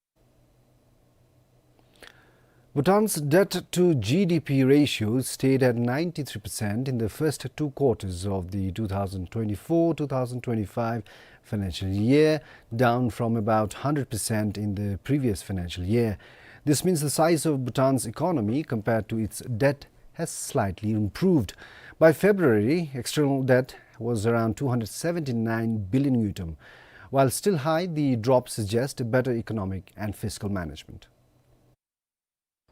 Bhutan's debt to G D P ratio stayed at ninety-three percent in the first two quarters of the two thousand twenty-four two thousand twenty-five financial year, down from about hundred percent in the previous financial year. This means the size of Bhutan's economy compared to its debt has slightly improved. By February, external debt was around two hundred seventy-nine billion ngultrum. While still high, the drop suggests a better economic and fiscal management.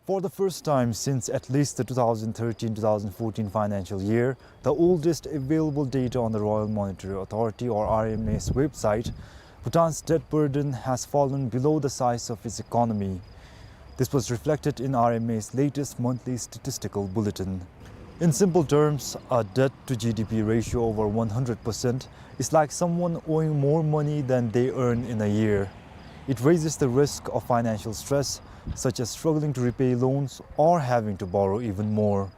For the first time since at least the two thousand thirteen two thousand fourteen financial year, the oldest available data on the Royal Monetary Authority or R M A's website, Bhutan's debt burden has fallen below the size of its economy. This was reflected in R M A's latest monthly statistical bulletin. In simple terms, a debt to G D P ratio over one hundred percent is like someone owing more money than they earn in a year. It raises the risk of financial stress, such as struggling to repay loans or having to borrow even more.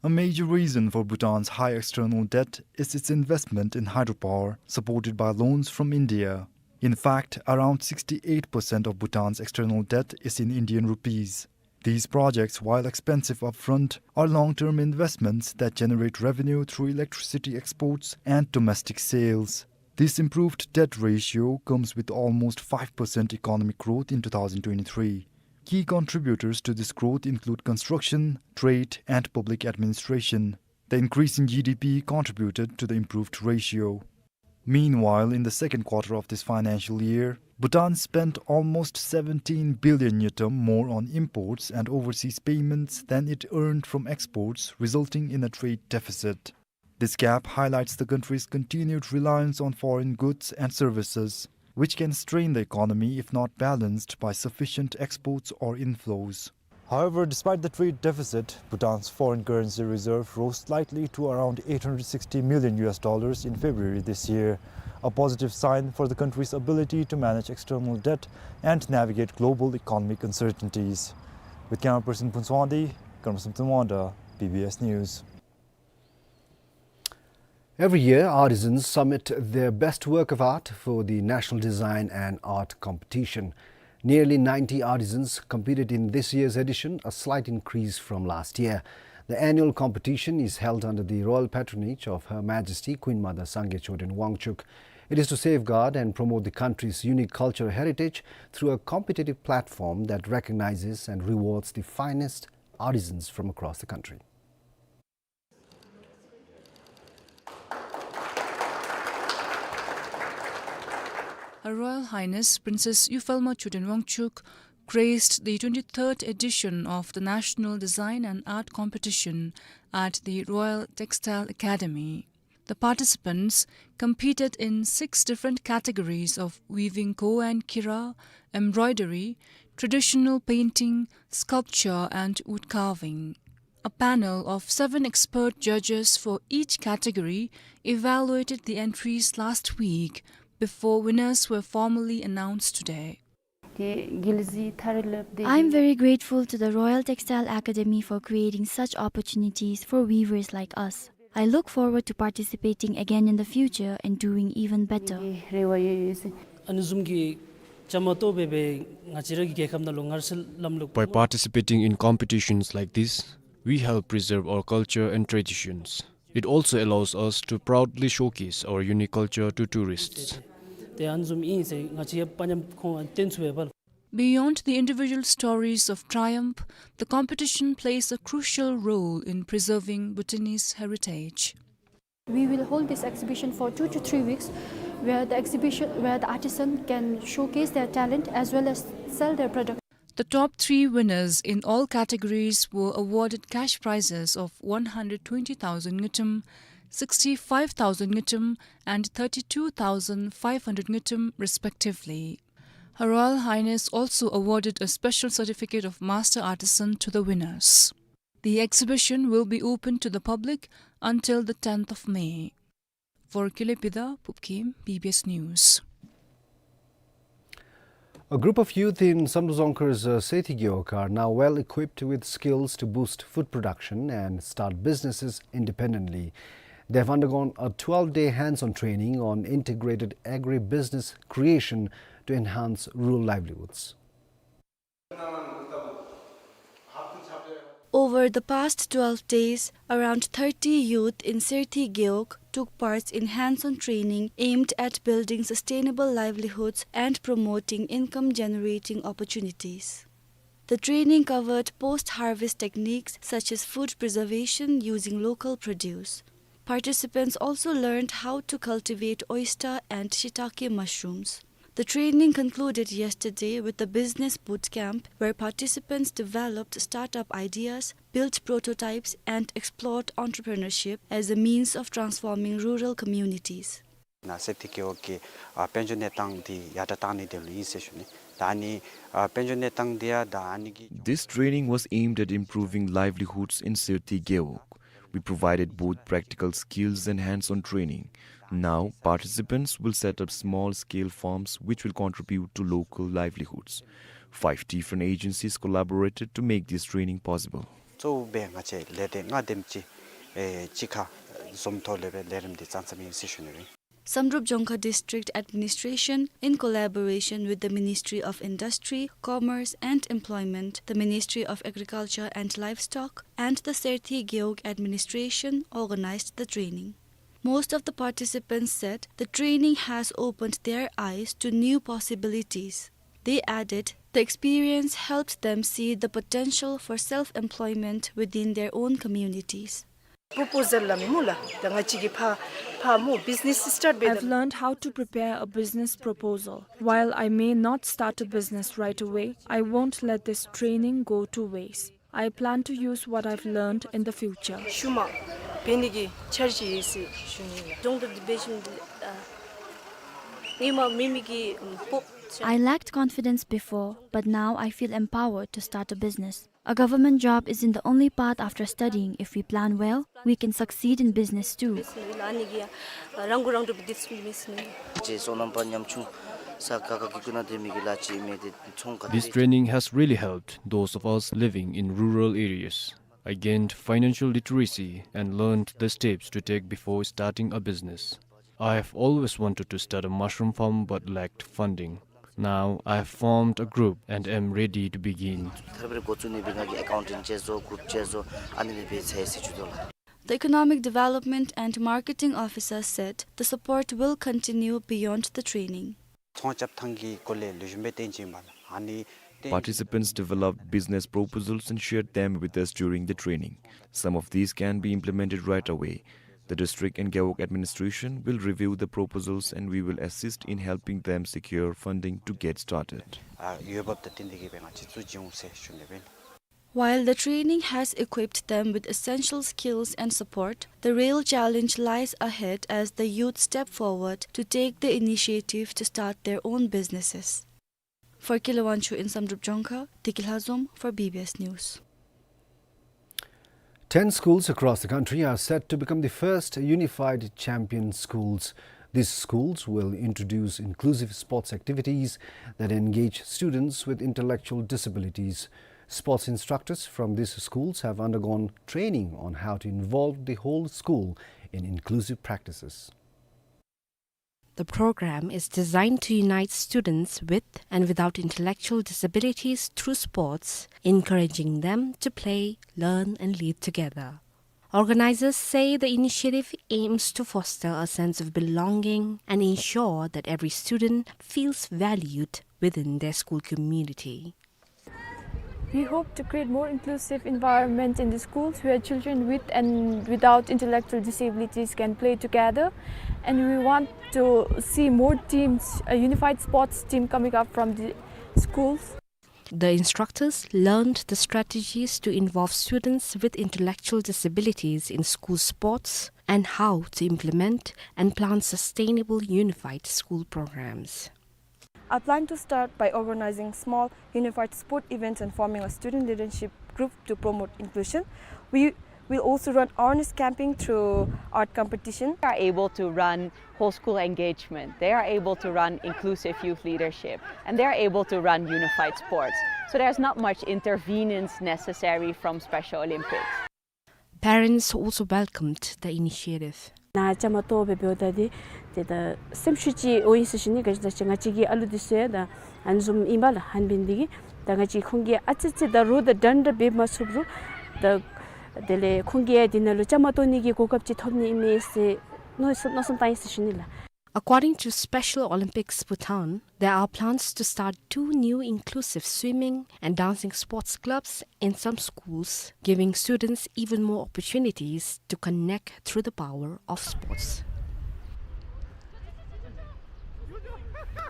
A major reason for Bhutan's high external debt is its investment in hydropower, supported by loans from India. In fact, around sixty-eight percent of Bhutan's external debt is in Indian rupees. These projects, while expensive upfront, are long-term investments that generate revenue through electricity exports and domestic sales. This improved debt ratio comes with almost five percent economic growth in two thousand twenty-three. Key contributors to this growth include construction, trade, and public administration. The increase in G D P contributed to the improved ratio. Meanwhile, in the second quarter of this financial year, Bhutan spent almost seventeen billion ngultrum more on imports and overseas payments than it earned from exports, resulting in a trade deficit. This gap highlights the country's continued reliance on foreign goods and services, which can strain the economy if not balanced by sufficient exports or inflows. However, despite the trade deficit, Bhutan's foreign currency reserve rose slightly to around eight hundred sixty million U S dollars in February this year, a positive sign for the country's ability to manage external debt and navigate global economic uncertainties. With camera person Phuntsho Wangdi, Karmasam Thanmangda, B B S News. Every year, artisans submit their best work of art for the National Design and Art Competition. Nearly ninety artisans competed in this year's edition, a slight increase from last year. The annual competition is held under the royal patronage of Her Majesty Queen Mother Sangay Choden Wangchuck. It is to safeguard and promote the country's unique cultural heritage through a competitive platform that recognizes and rewards the finest artisans from across the country. Her Royal Highness Princess Yufalma Choden Wangchuck graced the twenty-third edition of the National Design and Art Competition at the Royal Textile Academy. The participants competed in six different categories of weaving koa and kira, embroidery, traditional painting, sculpture, and wood carving. A panel of seven expert judges for each category evaluated the entries last week before winners were formally announced today. I am very grateful to the Royal Textile Academy for creating such opportunities for weavers like us. I look forward to participating again in the future and doing even better. ཨ་ནི་བཟུམ་གྱི་བཅའ་མར་གཏོགས་པའི་ང་བཅས་ར་གི་རྒྱལ་ཁབ་ནང་ལུ་སྔར་སྲོལ་ལམ་ལུགས། By participating in competitions like this, we help preserve our culture and traditions. It also allows us to proudly showcase our unique culture to tourists. ཏེ་ཨ་ནི་བཟུམ་ཨིན་ཟེར་ང་བཅས་ཡང་པ་ཉམ་ཁོང་ལུ་སྟོན་ཚུགས་པས་པ། Beyond the individual stories of triumph, the competition plays a crucial role in preserving Bhutanese heritage. We will hold this exhibition for two to three weeks, where the exhibition, where the artisan can showcase their talent as well as sell their product. The top three winners in all categories were awarded cash prizes of one hundred twenty thousand ngultrum, sixty-five thousand ngultrum, and thirty-two thousand five hundred ngultrum, respectively. Her Royal Highness also awarded a special certificate of Master Artisan to the winners. The exhibition will be open to the public until the tenth of May. For Kile Pida, Pupkim, B B S News. A group of youth in Samdrup Dzongkhar's, uh, Seithigewog are now well equipped with skills to boost food production and start businesses independently. They have undergone a twelve-day hands-on training on integrated agribusiness creation to enhance rural livelihoods. Over the past twelve days, around thirty youth in Seithigewog took part in hands-on training aimed at building sustainable livelihoods and promoting income-generating opportunities. The training covered post-harvest techniques such as food preservation using local produce. Participants also learned how to cultivate oyster and shiitake mushrooms. The training concluded yesterday with a business boot camp where participants developed startup ideas, built prototypes, and explored entrepreneurship as a means of transforming rural communities. ནཱ་སེ་ཐི་ཀེ་འོག་གི་ཨ་དཔལ་འབྱོར་གནས་སྟངས་འདི་ཡར་དྲག་བཏང་ནི་དེ་ལུ་ཨིན་ཟེར་ཞུ་ནི། ད་ཨ་ནི་ཨ་དཔལ་འབྱོར་གནས་སྟངས་འདི་ཡང་ད་ཨ་ནི་གི། This training was aimed at improving livelihoods in Seithigewog. We provided both practical skills and hands-on training. Now, participants will set up small-scale farms which will contribute to local livelihoods. Five different agencies collaborated to make this training possible. གཙོ་བོ་སྦེ་ང་བཅས་ལས་སྡེ་ལྔ་དེམ་ཅིག་ཨེ་གཅིག་ཁར་འཛོམས་ཐོག་ལས་སྦེ་ལས་རིམ་འདི་བརྩམས་བརྩམསཔ་ཨིན་ཟེར་ཞུ་ནི་ཨིན། Samdrup Dzongkhar District Administration, in collaboration with the Ministry of Industry, Commerce and Employment, the Ministry of Agriculture and Livestock, and the Seithigewog Administration, organized the training. Most of the participants said the training has opened their eyes to new possibilities. They added, the experience helped them see the potential for self-employment within their own communities. Proposal ལ་མེན་སྨོ་ལགས། ད་ང་བཅས་ཀྱིས་ཕར་ཕར་སྨོ་business start འབད། I've learned how to prepare a business proposal. While I may not start a business right away, I won't let this training go to waste. I plan to use what I've learned in the future. ཤུལ་མ་འབད་ནི་གི་འཆར་གཞི་ཡོད་ཟེར་ཞུ་ནི་ལགས། སྦྱོང་བརྡར་འདི་འབད་ཞིནམ་ཨ་ཧེ་མ་མེད་མི་གི་ཨམ་སྤོབས། I lacked confidence before, but now I feel empowered to start a business. A government job isn't the only path after studying. If we plan well, we can succeed in business too. ཨ་ནི་གིས་རང་མགོ་རང་འདྲོངས་འབད་དེ་ཚུ་མེད་ཟེར་ནི། ཅེས་སོ་ནམ་པ་ཉམ་ཆུང་ས་ཁ་ཁ་གི་ཀུན་ན་སྡོད་མི་གི་ལཱ་ཅིག་མེད་དེ་ཚོང་ཁ། This training has really helped those of us living in rural areas. I gained financial literacy and learned the steps to take before starting a business. I have always wanted to start a mushroom farm but lacked funding. Now I have formed a group and am ready to begin. ཐར་པའི་འགོ་བཙུགས་ནི་སྦེ་ང་གིས་accountant ཅིག་བཟོ་group ཅིག་བཟོ་ཨ་ནི་སྦེ་འབད་ཚར་ཡི་ཟེར་ཞུ་དོ་ལགས། The Economic Development and Marketing Officer said the support will continue beyond the training. ཚོང་རྐྱབ་ཐངས་ཀྱི་སྐོར་ལས་ལེགས་ཤོམ་སྦེ་སྟོན་ཅི་མས་ལགས། ཨ་ནི་སྟོན། Participants developed business proposals and shared them with us during the training. Some of these can be implemented right away. The district and Gewog administration will review the proposals and we will assist in helping them secure funding to get started. ཨ་འོས་འབབ་དང་བསྟུན་ཏེ་གིས་སྦེ་ང་བཅས་བཙུགས་ཅི་འོང་ཟེར་ཞུ་ནི་སྦེ། While the training has equipped them with essential skills and support, the real challenge lies ahead as the youth step forward to take the initiative to start their own businesses. For Kile Wangchuk in Samdrup Dzongkhar, Deki Lhazom for B B S News. Ten schools across the country are set to become the first unified champion schools. These schools will introduce inclusive sports activities that engage students with intellectual disabilities. Sports instructors from these schools have undergone training on how to involve the whole school in inclusive practices. The program is designed to unite students with and without intellectual disabilities through sports, encouraging them to play, learn, and lead together. Organizers say the initiative aims to foster a sense of belonging and ensure that every student feels valued within their school community. We hope to create more inclusive environment in the schools where children with and without intellectual disabilities can play together. And we want to see more teams, a unified sports team coming up from the schools. The instructors learned the strategies to involve students with intellectual disabilities in school sports and how to implement and plan sustainable unified school programs. I plan to start by organizing small unified sport events and forming a student leadership group to promote inclusion. We will also run awareness campaign through art competition. They are able to run whole school engagement. They are able to run inclusive youth leadership. And they are able to run unified sports. So there's not much intervenence necessary from Special Olympics. Parents also welcomed the initiative. ནཱ་བཅའ་མར་གཏོགས་སྦེ་འབདཝ་ད་འདི་ཏེ་ད་སེམས་ཤུགས་ཅིག་འོང་ཡི་ཟེར་ཞུ་ནི། ག་ཅི་ཟེར་ང་བཅས་ཀྱི་ཨ་ལུ་འདི་ཚུ་ཡང་ད་ཨ་ནི་བཟུམ་ཨིན་པས་ལགས། ཧན་པིན་འདི་གིས་ད་ང་བཅས་ཁོང་གིས་ཨ་ཙི་ཙི་ད་རོགས་དང་འདྲན་འདྲ་འབད་མ་ཚུགས་རུང་ད་དེ་ལས་ཁོང་གིས་ཡང་འདི་ནང་ལུ་བཅའ་མར་གཏོགས་ནི་གི་གོ་སྐབས་ཅིག་ཐོབ་ནི་ཨིན་མས་ཟེར་མནོ་བསམ་མནོ་བསམ་བཏང་ཡི་ཟེར་ཞུ་ནི་ལགས། According to Special Olympics Bhutan, there are plans to start two new inclusive swimming and dancing sports clubs in some schools, giving students even more opportunities to connect through the power of sports.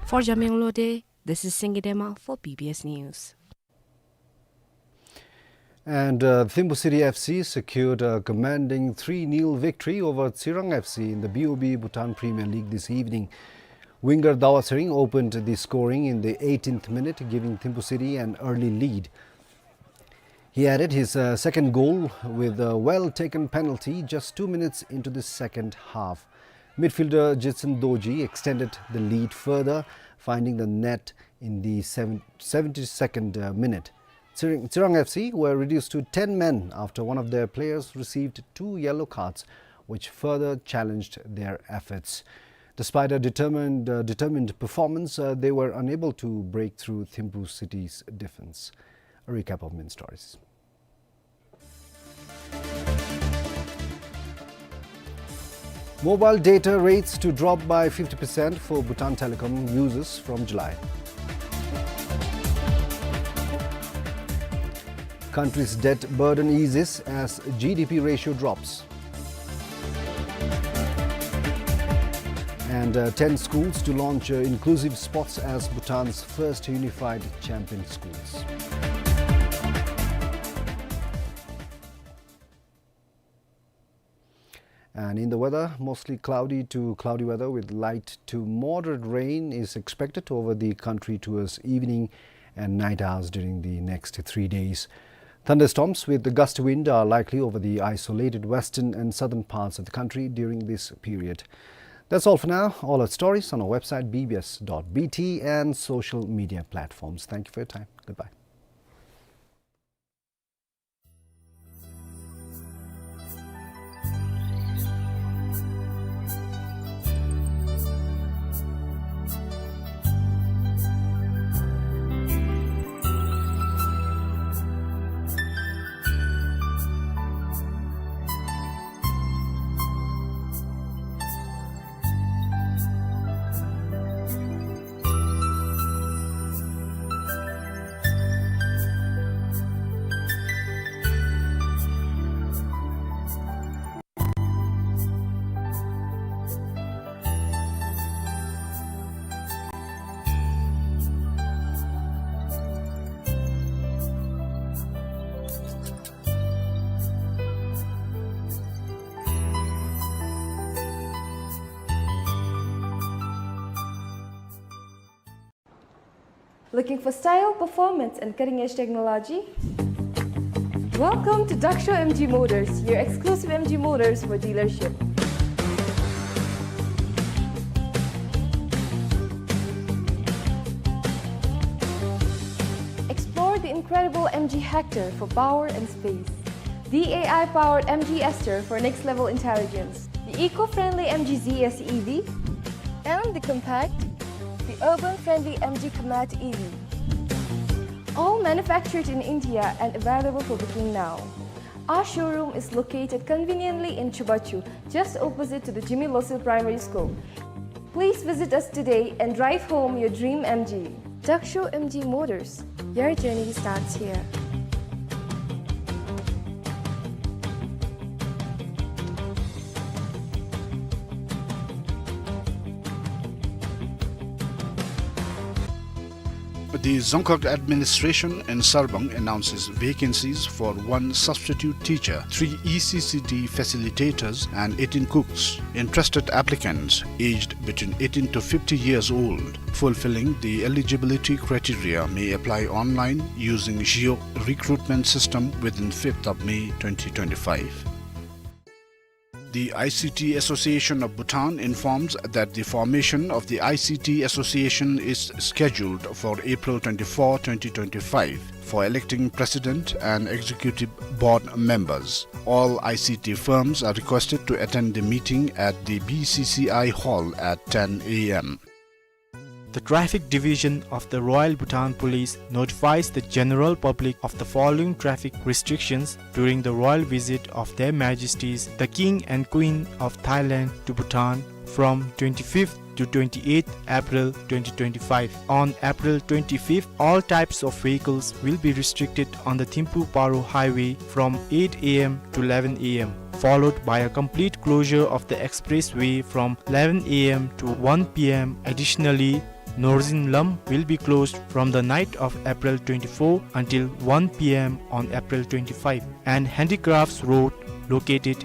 For Jamyang Lode, this is Singye Dema for B B S News. And, uh, Thimphu City F C secured a commanding three nil victory over Tsirang F C in the B O B Bhutan Premier League this evening. Winger Dawa Tshering opened the scoring in the eighteenth minute, giving Thimphu City an early lead. He added his, uh, second goal with a well-taken penalty just two minutes into the second half. Midfielder Jetson Dorji extended the lead further, finding the net in the seven-, seventy-second, uh, minute. Tsirang, Tsirang F C were reduced to ten men after one of their players received two yellow cards, which further challenged their efforts. Despite a determined, uh, determined performance, uh, they were unable to break through Thimphu City's defense. A recap of main stories. Mobile data rates to drop by fifty percent for Bhutan Telecom users from July. Country's debt burden eases as G D P ratio drops. And, uh, ten schools to launch, uh, inclusive sports as Bhutan's first unified champion schools. And in the weather, mostly cloudy to cloudy weather with light to moderate rain is expected over the country towards evening and night hours during the next three days. Thunderstorms with the gust wind are likely over the isolated western and southern parts of the country during this period. That's all for now. All our stories on our website, B B S dot B T, and social media platforms. Thank you for your time. Goodbye. Looking for style, performance, and cutting-edge technology? Welcome to Daksho M G Motors, your exclusive M G Motors for dealership. Explore the incredible M G Hector for power and space, the A I-powered M G Aster for next-level intelligence, the eco-friendly M G Z S E V, and the compact, the urban-friendly M G Comet E V. All manufactured in India and available for booking now. Our showroom is located conveniently in Chubachu, just opposite to the Jigme Losel Primary School. Please visit us today and drive home your dream M G. Daksho M G Motors, your journey starts here. The Dzongkhag Administration in Sarbang announces vacancies for one substitute teacher, three E C C D facilitators, and eighteen cooks. Interested applicants aged between eighteen to fifty years old, fulfilling the eligibility criteria, may apply online using Zhiyog recruitment system within fifth of May twenty twenty-five. The I C T Association of Bhutan informs that the formation of the I C T Association is scheduled for April twenty-four, twenty twenty-five, for electing president and executive board members. All I C T firms are requested to attend the meeting at the B C C I hall at ten A M. The Traffic Division of the Royal Bhutan Police notifies the general public of the following traffic restrictions during the royal visit of Their Majesties the King and Queen of Thailand to Bhutan from twenty-fifth to twenty-eighth April twenty twenty-five. On April twenty-fifth, all types of vehicles will be restricted on the Thimphu Paro Highway from eight A M to eleven A M, followed by a complete closure of the expressway from eleven A M to one P M. Additionally, Norzin Lam will be closed from the night of April twenty-four until one P M on April twenty-five, and Handicrafts Road, located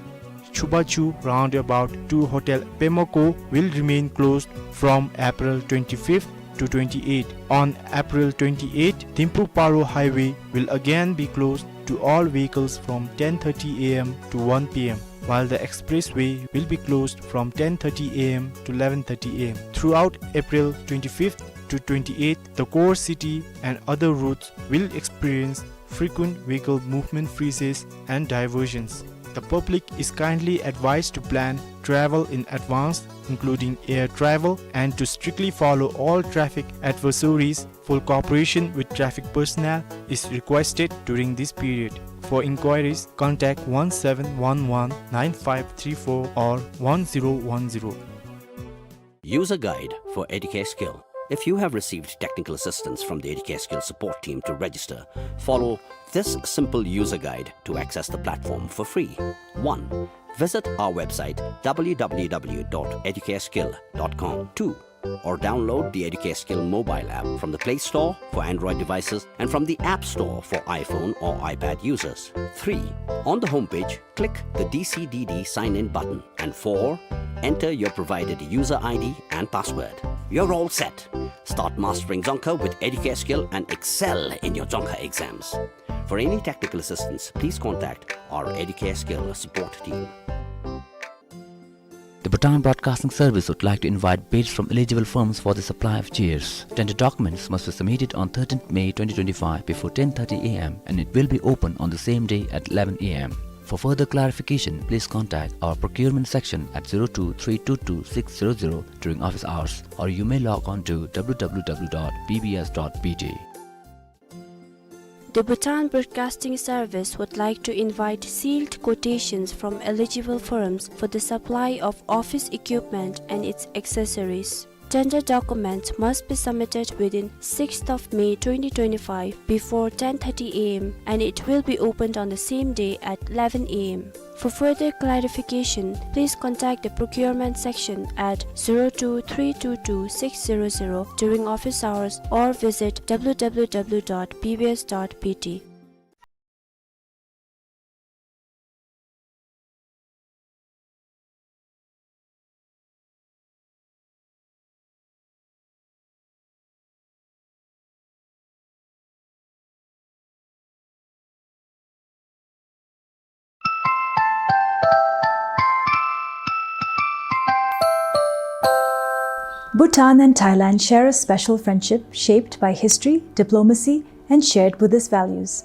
Chubachu roundabout to Hotel Pemako, will remain closed from April twenty-fifth to twenty-eighth. On April twenty-eighth, Thimphu Paro Highway will again be closed to all vehicles from ten thirty A M to one P M, while the expressway will be closed from ten thirty A M to eleven thirty A M. Throughout April twenty-fifth to twenty-eighth, the core city and other routes will experience frequent vehicle movement freezes and diversions. The public is kindly advised to plan travel in advance, including air travel, and to strictly follow all traffic advisories. Full cooperation with traffic personnel is requested during this period. For inquiries, contact one seven one one nine five three four or one zero one zero. User guide for Educare Skill. If you have received technical assistance from the Educare Skill support team to register, follow this simple user guide to access the platform for free. One, visit our website w w w dot educareskill dot com. Two, or download the Educare Skill mobile app from the Play Store for Android devices and from the App Store for iPhone or iPad users. Three, on the homepage, click the D C D D sign-in button. And four, enter your provided user I D and password. You're all set. Start mastering Dzongkha with Educare Skill and excel in your Dzongkha exams. For any technical assistance, please contact our Educare Skill support team. The Bhutan Broadcasting Service would like to invite bids from eligible firms for the supply of chairs. Tender documents must be submitted on thirteenth May twenty twenty-five before ten thirty A M, and it will be open on the same day at eleven A M. For further clarification, please contact our procurement section at zero two three two two six zero zero during office hours, or you may log on to w w w dot b b s dot b t. The Bhutan Broadcasting Service would like to invite sealed quotations from eligible firms for the supply of office equipment and its accessories. Tender documents must be submitted within sixth of May twenty twenty-five before ten thirty A M, and it will be opened on the same day at eleven A M. For further clarification, please contact the procurement section at zero two three two two six zero zero during office hours or visit w w w dot b b s dot b t. Bhutan and Thailand share a special friendship shaped by history, diplomacy, and shared Buddhist values.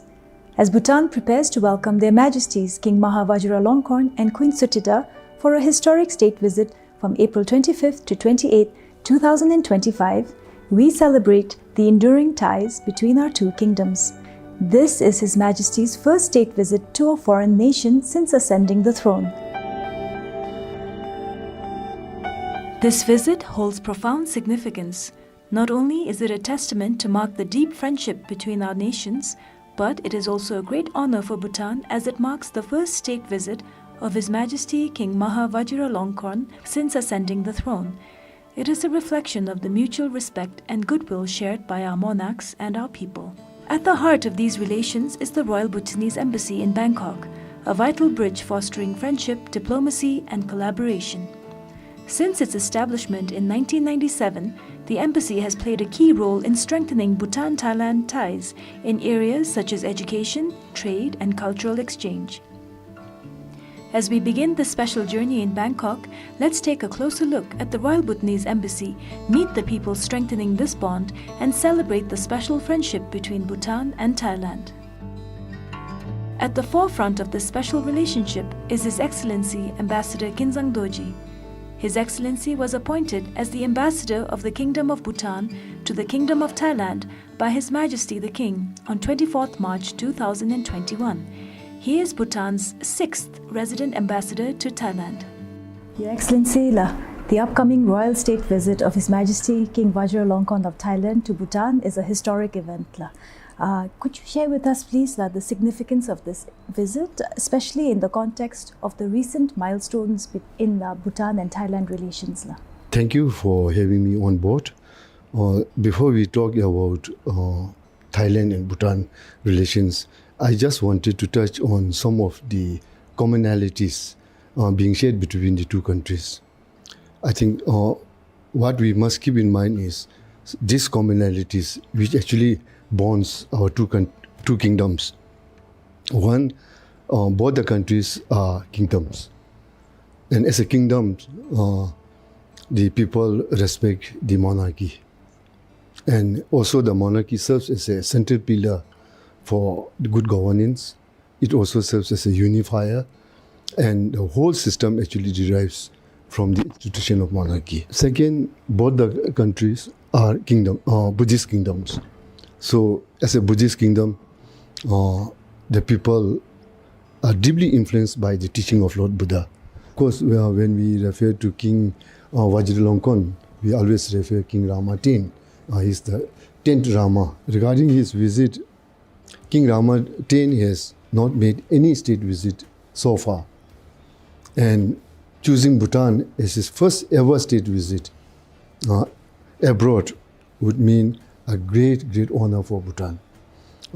As Bhutan prepares to welcome Their Majesties King Maha Vajiralongkorn and Queen Suthida for a historic state visit from April twenty-fifth to twenty-eighth, two thousand twenty-five, we celebrate the enduring ties between our two kingdoms. This is His Majesty's first state visit to a foreign nation since ascending the throne. This visit holds profound significance. Not only is it a testament to mark the deep friendship between our nations, but it is also a great honor for Bhutan as it marks the first state visit of His Majesty King Maha Vajiralongkorn since ascending the throne. It is a reflection of the mutual respect and goodwill shared by our monarchs and our people. At the heart of these relations is the Royal Bhutanese Embassy in Bangkok, a vital bridge fostering friendship, diplomacy, and collaboration. Since its establishment in nineteen ninety-seven, the embassy has played a key role in strengthening Bhutan-Thailand ties in areas such as education, trade, and cultural exchange. As we begin this special journey in Bangkok, let's take a closer look at the Royal Bhutanese Embassy, meet the people strengthening this bond, and celebrate the special friendship between Bhutan and Thailand. At the forefront of this special relationship is His Excellency Ambassador Kinzang Dorji. His Excellency was appointed as the ambassador of the Kingdom of Bhutan to the Kingdom of Thailand by His Majesty the King on twenty-fourth March two thousand and twenty-one. He is Bhutan's sixth resident ambassador to Thailand. Your Excellency la, the upcoming royal state visit of His Majesty King Vajiralongkorn of Thailand to Bhutan is a historic event la. Uh, could you share with us, please, la, the significance of this visit, especially in the context of the recent milestones be-, in, uh, Bhutan and Thailand relations la? Thank you for having me on board. Uh, before we talk about, uh, Thailand and Bhutan relations, I just wanted to touch on some of the commonalities, uh, being shared between the two countries. I think, uh, what we must keep in mind is these commonalities which actually bonds our two coun-, two kingdoms. One, uh, both the countries are kingdoms. And as a kingdom, uh, the people respect the monarchy. And also the monarchy serves as a central pillar for the good governance. It also serves as a unifier, and the whole system actually derives from the institution of monarchy. Second, both the countries are kingdom, uh, Buddhist kingdoms. So, as a Buddhist kingdom, uh, the people are deeply influenced by the teaching of Lord Buddha. Of course, uh, when we refer to King, uh, Vajiralongkorn, we always refer King Rama ten. Uh, he's the tenth Rama. Regarding his visit, King Rama ten has not made any state visit so far. And choosing Bhutan as his first ever state visit, uh, abroad would mean a great, great honor for Bhutan.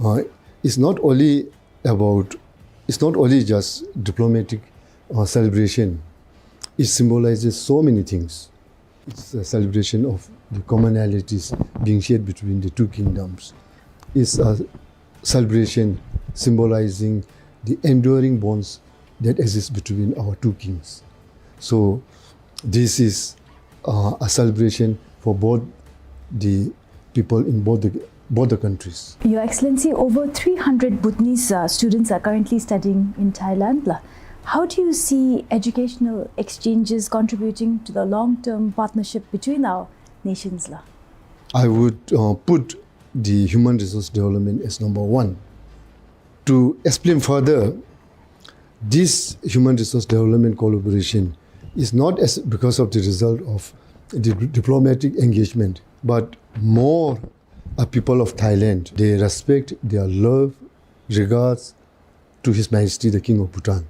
Uh, it's not only about, it's not only just diplomatic, uh, celebration. It symbolizes so many things. It's a celebration of the commonalities being shared between the two kingdoms. It's a celebration symbolizing the enduring bonds that exist between our two kings. So this is, uh, a celebration for both the people in both the, both the countries. Your Excellency, over three hundred Bhutanese, uh, students are currently studying in Thailand la. How do you see educational exchanges contributing to the long-term partnership between our nations la? I would, uh, put the human resource development as number one. To explain further, this human resource development collaboration is not as because of the result of the diplomatic engagement, but more a people of Thailand. They respect, their love, regards to His Majesty the King of Bhutan.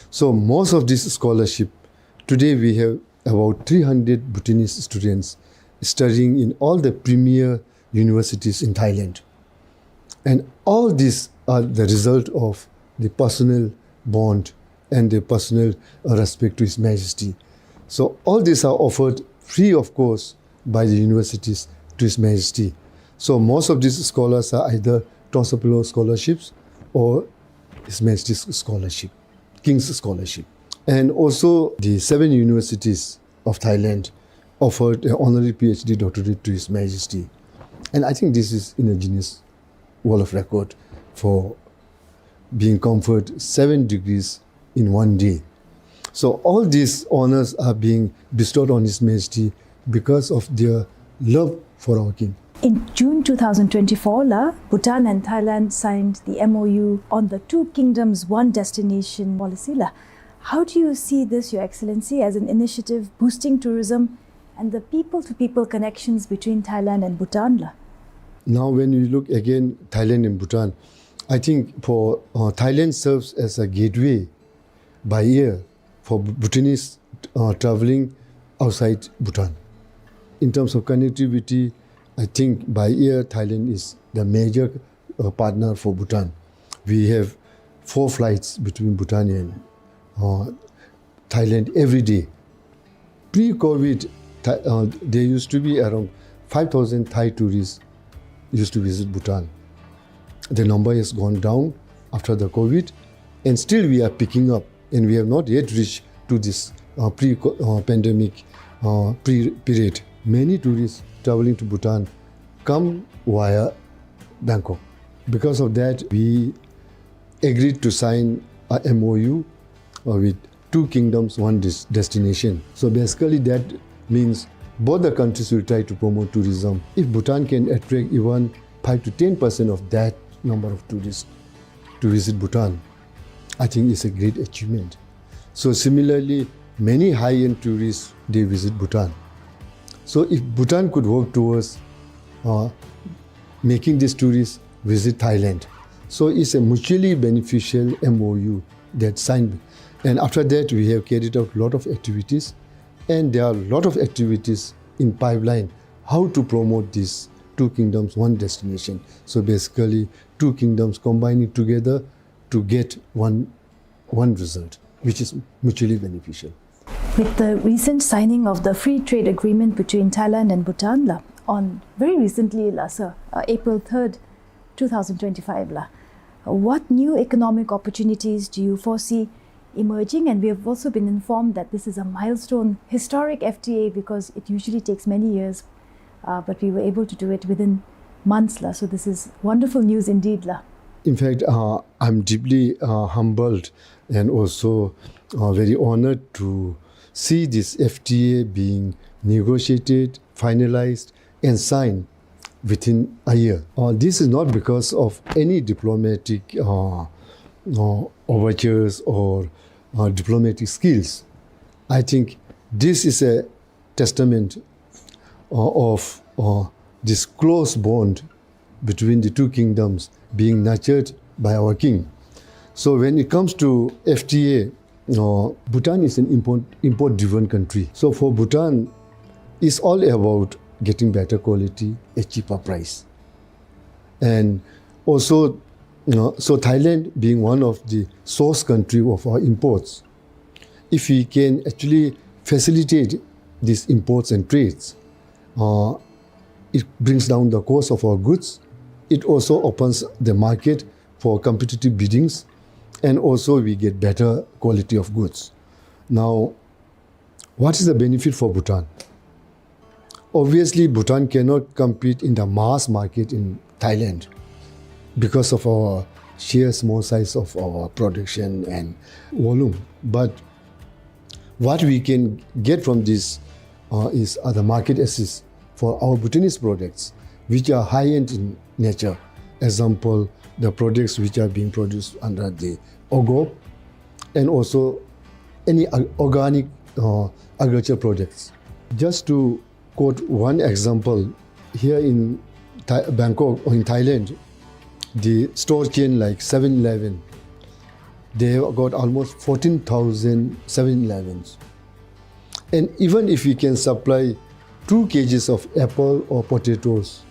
So most of this scholarship, today we have about three hundred Bhutanese students studying in all the premier universities in Thailand. And all these are the result of the personal bond and the personal, uh, respect to His Majesty. So all these are offered free of cost by the universities to His Majesty. So most of these scholars are either Tongsa Pello scholarships or His Majesty's scholarship, King's scholarship. And also the seven universities of Thailand offered an honorary P H D doctorate to His Majesty. And I think this is in a Guinness World of Record for being conferred seven degrees in one day. So all these honors are being bestowed on His Majesty because of their love for our King. In June two thousand twenty-four la, Bhutan and Thailand signed the M O U on the Two Kingdoms, One Destination policy la. How do you see this, Your Excellency, as an initiative boosting tourism and the people-to-people connections between Thailand and Bhutan la? Now, when we look again Thailand and Bhutan, I think for, uh, Thailand serves as a gateway by air for Bhutanese, uh, traveling outside Bhutan. In terms of connectivity, I think by air, Thailand is the major, uh, partner for Bhutan. We have four flights between Bhutan and, uh, Thailand every day. Pre-COVID, Thai, uh, there used to be around five thousand Thai tourists used to visit Bhutan. The number has gone down after the COVID, and still we are picking up, and we have not yet reached to this, uh, pre, uh, pandemic, uh, pre-, period. Many tourists traveling to Bhutan come via Bangkok. Because of that, we agreed to sign a M O U, uh, with Two Kingdoms, One Des-, Destination. So basically, that means both the countries will try to promote tourism. If Bhutan can attract even five to ten percent of that number of tourists to visit Bhutan, I think it's a great achievement. So similarly, many high-end tourists, they visit Bhutan. So if Bhutan could work towards, uh, making these tourists visit Thailand, so it's a mutually beneficial M O U that signed. And after that, we have carried out a lot of activities, and there are a lot of activities in pipeline, how to promote this Two Kingdoms, One Destination. So basically, two kingdoms combining together to get one, one result, which is mutually beneficial. With the recent signing of the free trade agreement between Thailand and Bhutan la, on very recently la, sir, uh, April third, two thousand twenty-five la, what new economic opportunities do you foresee emerging? And we have also been informed that this is a milestone, historic F T A, because it usually takes many years, uh, but we were able to do it within months la. So this is wonderful news indeed la. In fact, uh, I'm deeply, uh, humbled and also, uh, very honored to see this F T A being negotiated, finalized, and signed within a year. Uh, this is not because of any diplomatic, uh, uh, overtures or, uh, diplomatic skills. I think this is a testament, uh, of, uh, this close bond between the two kingdoms being nurtured by our king. So when it comes to F T A, uh, Bhutan is an import, import-driven country. So for Bhutan, it's all about getting better quality at cheaper price. And also, you know, so Thailand being one of the source country of our imports, if we can actually facilitate these imports and trades, uh, it brings down the cost of our goods. It also opens the market for competitive biddings, and also we get better quality of goods. Now, what is the benefit for Bhutan? Obviously, Bhutan cannot compete in the mass market in Thailand because of our sheer small size of our production and volume. But what we can get from this, uh, is, uh, the market access for our Bhutanese products, which are high-end in nature. Example, the products which are being produced under the OGOP, and also any ag-, organic, uh, agriculture products. Just to quote one example, here in Thai-, Bangkok or in Thailand, the store chain like Seven Eleven, they have got almost fourteen thousand Seven Elevens. And even if we can supply two kgs of apple or potatoes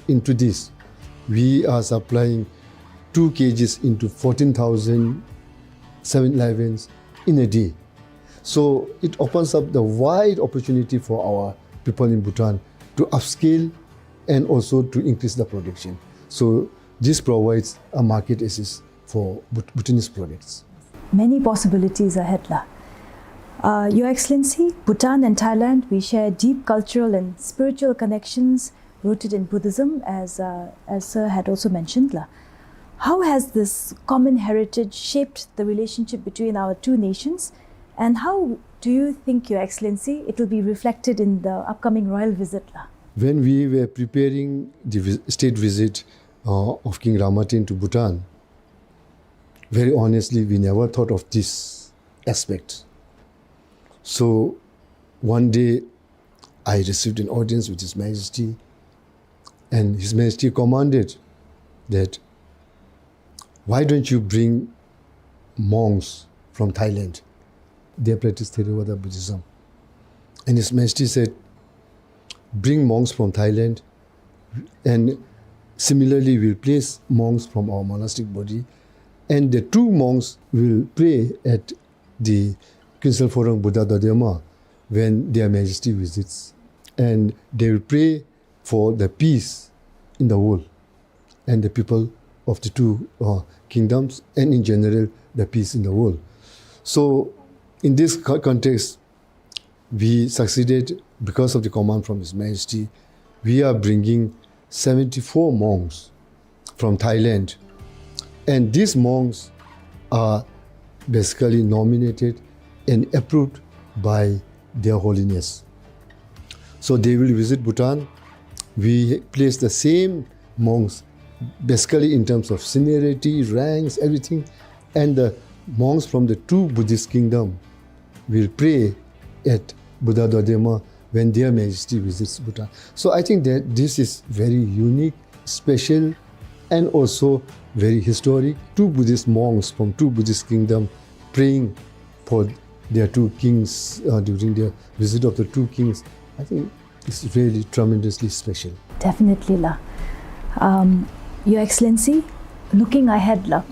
into this, we are supplying two kgs into fourteen thousand Seven Elevens in a day. So it opens up the wide opportunity for our people in Bhutan to upscale and also to increase the production. So this provides a market access for Bhut-, Bhutanese products. Many possibilities ahead la. Uh, Your Excellency, Bhutan and Thailand, we share deep cultural and spiritual connections rooted in Buddhism, as, uh, as Sir had also mentioned la. How has this common heritage shaped the relationship between our two nations, and how do you think, Your Excellency, it will be reflected in the upcoming royal visit la? When we were preparing the vi-, state visit, uh, of King Rama X to Bhutan, very honestly, we never thought of this aspect. So, one day, I received an audience with His Majesty, and His Majesty commanded that, "Why don't you bring monks from Thailand? They practice Theravada Buddhism." And His Majesty said, "Bring monks from Thailand, and similarly we'll place monks from our monastic body, and the two monks will pray at the Kuensel Phorang Buddha Dodema when Their Majesty visits, and they will pray for the peace in the world and the people of the two, uh, kingdoms, and in general, the peace in the world." So, in this co-, context, we succeeded because of the command from His Majesty. We are bringing seventy-four monks from Thailand, and these monks are basically nominated and approved by Their Holiness. So they will visit Bhutan. We place the same monks, basically in terms of seniority, ranks, everything, and the monks from the two Buddhist kingdom will pray at Buddha Dodema when Their Majesty visits Bhutan. So I think that this is very unique, special, and also very historic. Two Buddhist monks from two Buddhist kingdom praying for their two kings, uh, during their visit of the two kings. I think it's really tremendously special. Definitely, la. Um, Your Excellency, looking ahead, la,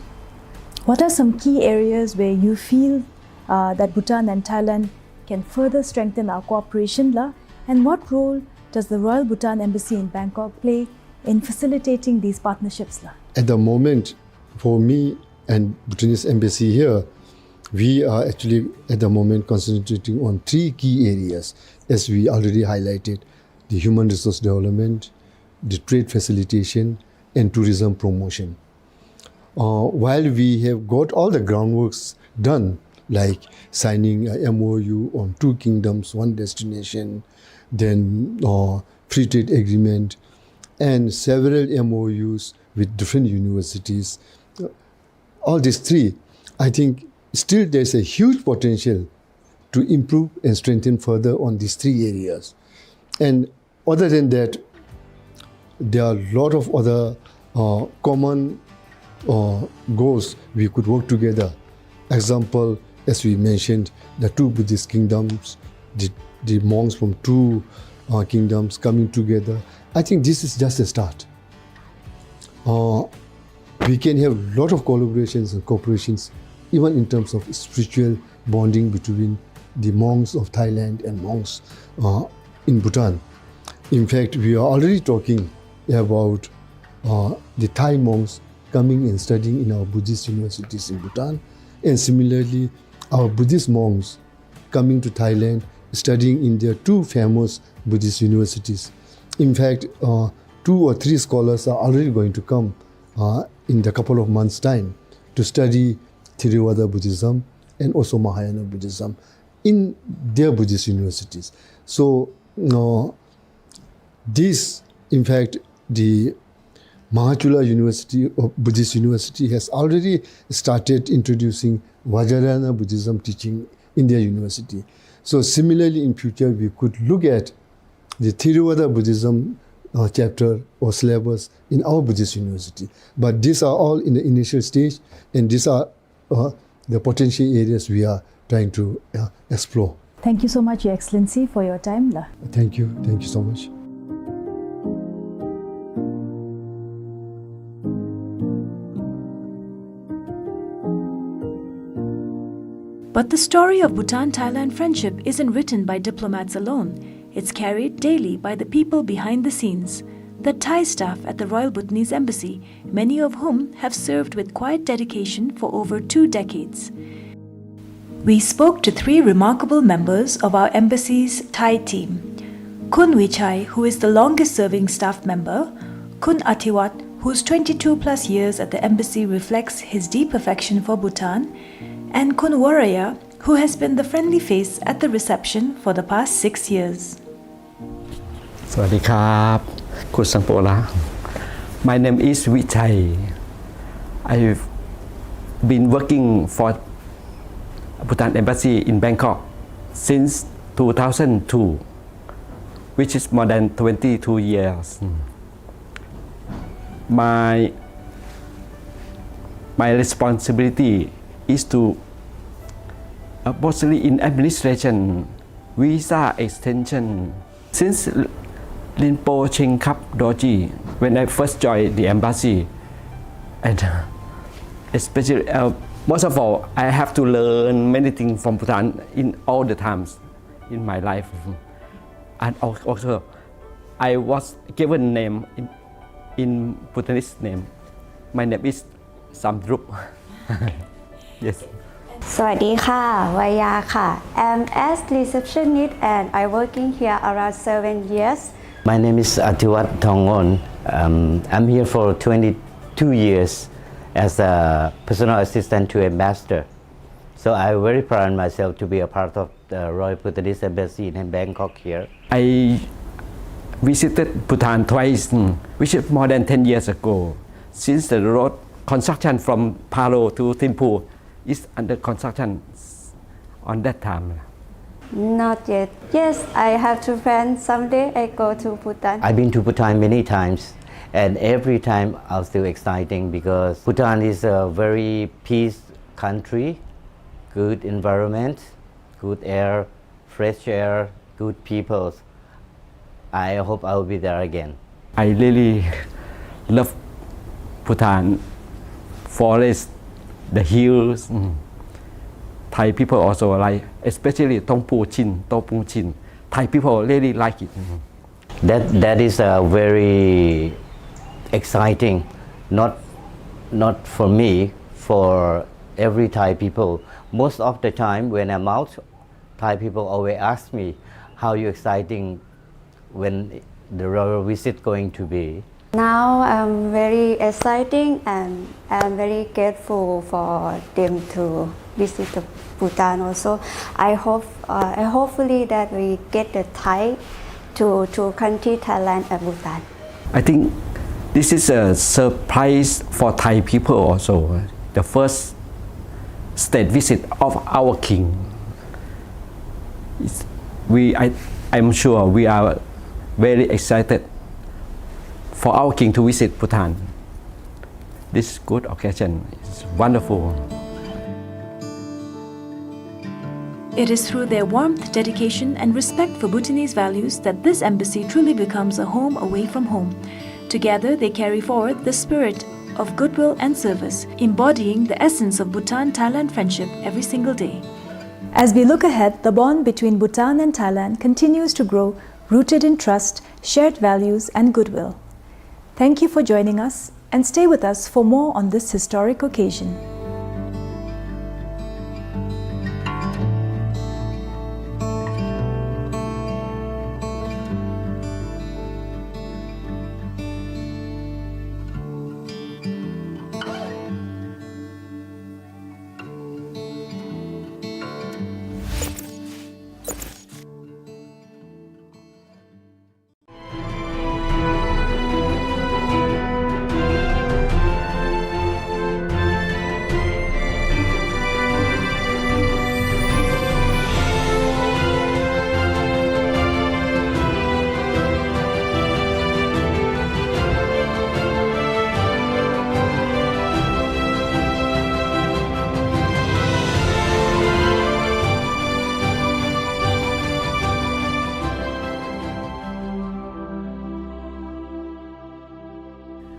what are some key areas where you feel, uh, that Bhutan and Thailand can further strengthen our cooperation, la? And what role does the Royal Bhutan Embassy in Bangkok play in facilitating these partnerships, la? At the moment, for me and Bhutanese Embassy here, we are actually at the moment concentrating on three key areas, as we already highlighted: the human resource development, the trade facilitation, and tourism promotion. Uh, while we have got all the groundworks done, like signing a M O U on two kingdoms, one destination, then, uh, free trade agreement, and several M O Us with different universities, uh, all these three, I think still there's a huge potential to improve and strengthen further on these three areas. And other than that, there are a lot of other, uh, common, uh, goals we could work together. Example, as we mentioned, the two Buddhist kingdoms, the, the monks from two, uh, kingdoms coming together. I think this is just a start. Uh, we can have lot of collaborations and cooperations, even in terms of spiritual bonding between the monks of Thailand and monks, uh, in Bhutan. In fact, we are already talking about, uh, the Thai monks coming and studying in our Buddhist universities in Bhutan, and similarly, our Buddhist monks coming to Thailand, studying in their two famous Buddhist universities. In fact, uh, two or three scholars are already going to come, uh, in the couple of months' time to study Theravada Buddhism and also Mahayana Buddhism in their Buddhist universities. So, uh, this, in fact, the Mahachula University, uh, Buddhist University has already started introducing Vajrayana Buddhism teaching in their university. So similarly, in future, we could look at the Theravada Buddhism, uh, chapter or syllabus in our Buddhist university. But these are all in the initial stage, and these are, uh, the potential areas we are trying to, uh, explore. Thank you so much, Your Excellency, for your time, la. Thank you. Thank you so much. But the story of Bhutan-Thailand friendship isn't written by diplomats alone. It's carried daily by the people behind the scenes, the Thai staff at the Royal Bhutanese Embassy, many of whom have served with quiet dedication for over two decades. We spoke to three remarkable members of our embassy's Thai team. Khun Vichai, who is the longest serving staff member, Khun Athivat, whose twenty-two plus years at the embassy reflects his deep affection for Bhutan, and Khun Voraya, who has been the friendly face at the reception for the past six years. สวัสดีครับ คุณสังโปละ My name is Vichai. I've been working for Bhutan Embassy in Bangkok since two thousand two, which is more than twenty-two years. My, my responsibility is to, uh, mostly in administration, visa extension. Since Rinpo Chingkhap Dorji, when I first joined the embassy, and, uh, especially, uh, most of all, I have to learn many things from Bhutan in all the times in my life. And al-, also, I was given name in, in Bhutanese name. My name is Samdrup. Yes. สวัสดีค่ะ วายาค่ะ I'm as receptionist and I working here around seven years. My name is Atiwat Thongon. Um, I'm here for twenty-two years as a personal assistant to ambassador. So I very proud myself to be a part of the Royal Bhutanese Embassy in Bangkok here. I visited Bhutan twice, mm, which is more than ten years ago, since the road construction from Paro to Thimphu is under construction on that time. Not yet. Yes, I have to plan someday I go to Bhutan. I've been to Bhutan many times, and every time I was still exciting because Bhutan is a very peace country, good environment, good air, fresh air, good peoples. I hope I will be there again. I really love Bhutan, forest, the hills. Mm. Thai people also like, especially Tongpu Chin, Tongpu Chin. Thai people really like it. Mm. That, that is a very exciting, not, not for me, for every Thai people. Most of the time when I'm out, Thai people always ask me, "How you exciting when the royal visit going to be?" Now I'm very exciting and I'm very grateful for them to visit the Bhutan also. I hope, uh, I hopefully that we get the Thai to, to country Thailand and Bhutan. I think this is a surprise for Thai people also. The first state visit of our king. It's, we, I, I'm sure we are very excited for our king to visit Bhutan. This good occasion is wonderful. It is through their warmth, dedication, and respect for Bhutanese values that this embassy truly becomes a home away from home. Together, they carry forward the spirit of goodwill and service, embodying the essence of Bhutan-Thailand friendship every single day. As we look ahead, the bond between Bhutan and Thailand continues to grow, rooted in trust, shared values, and goodwill. Thank you for joining us, and stay with us for more on this historic occasion.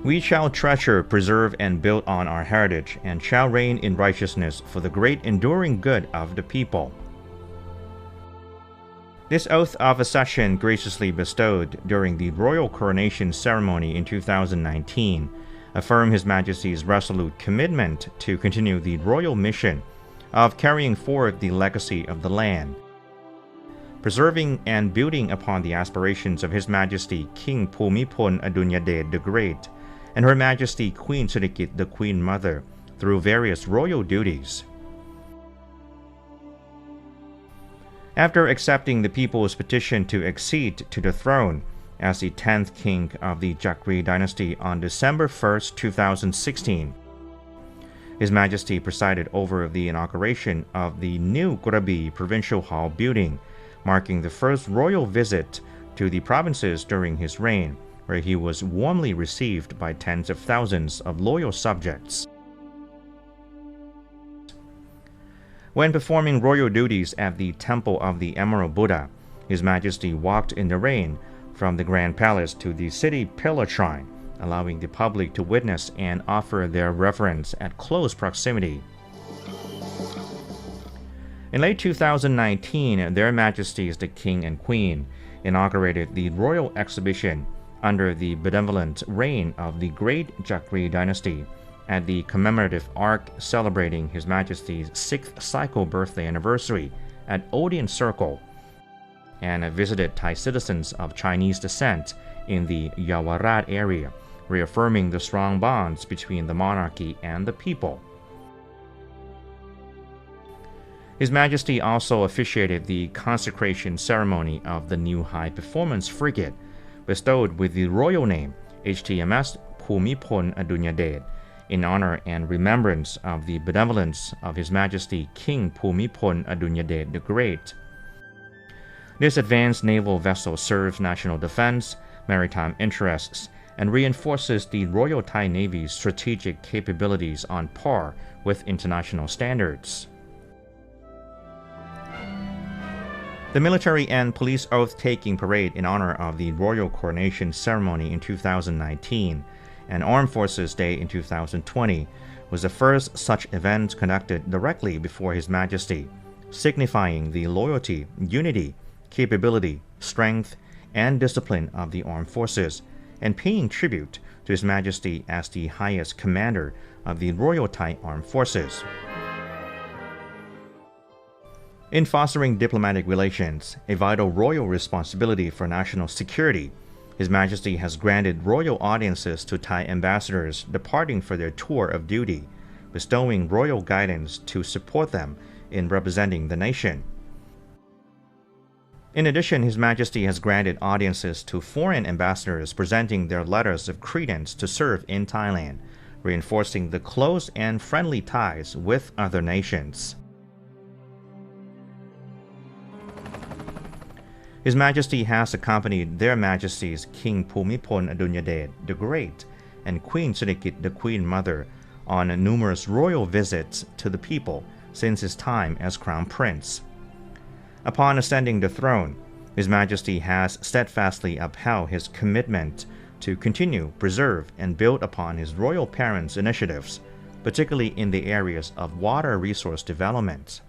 We shall treasure, preserve, and build on our heritage, and shall reign in righteousness for the great enduring good of the people. This oath of accession, graciously bestowed during the royal coronation ceremony in two thousand nineteen, affirm His Majesty's resolute commitment to continue the royal mission of carrying forward the legacy of the land, preserving and building upon the aspirations of His Majesty King Bhumibol Adulyadej the Great and Her Majesty Queen Sirikit, the Queen Mother, through various royal duties. After accepting the people's petition to accede to the throne, as the tenth king of the Chakri dynasty on December first, two thousand sixteen. His Majesty presided over the inauguration of the new Krabi Provincial Hall building, marking the first royal visit to the provinces during his reign, where he was warmly received by tens of thousands of loyal subjects. When performing royal duties at the Temple of the Emerald Buddha, His Majesty walked in the rain from the Grand Palace to the city pillar shrine, allowing the public to witness and offer their reverence at close proximity. In late two thousand nineteen, Their Majesties the King and Queen inaugurated the royal exhibition under the benevolent reign of the Great Chakri dynasty at the commemorative arch celebrating His Majesty's sixth cycle birthday anniversary at Odeon Circle, and visited Thai citizens of Chinese descent in the Yaowarat area, reaffirming the strong bonds between the monarchy and the people. His Majesty also officiated the consecration ceremony of the new high-performance frigate, bestowed with the royal name H T M S Bhumibol Adulyadej, in honor and remembrance of the benevolence of His Majesty King Bhumibol Adulyadej the Great. This advanced naval vessel serves national defense, maritime interests, and reinforces the Royal Thai Navy's strategic capabilities on par with international standards. The military and police oath-taking parade in honor of the royal coronation ceremony in two thousand nineteen and Armed Forces Day in two thousand twenty was the first such event conducted directly before His Majesty, signifying the loyalty, unity, capability, strength, and discipline of the armed forces, and paying tribute to His Majesty as the highest commander of the Royal Thai Armed Forces. In fostering diplomatic relations, a vital royal responsibility for national security, His Majesty has granted royal audiences to Thai ambassadors departing for their tour of duty, bestowing royal guidance to support them in representing the nation. In addition, His Majesty has granted audiences to foreign ambassadors presenting their letters of credence to serve in Thailand, reinforcing the close and friendly ties with other nations. His Majesty has accompanied Their Majesties King Bhumibol Adulyadej the Great and Queen Sirikit the Queen Mother on numerous royal visits to the people since his time as Crown Prince. Upon ascending the throne, His Majesty has steadfastly upheld his commitment to continue, preserve, and build upon his royal parents' initiatives, particularly in the areas of water resource development.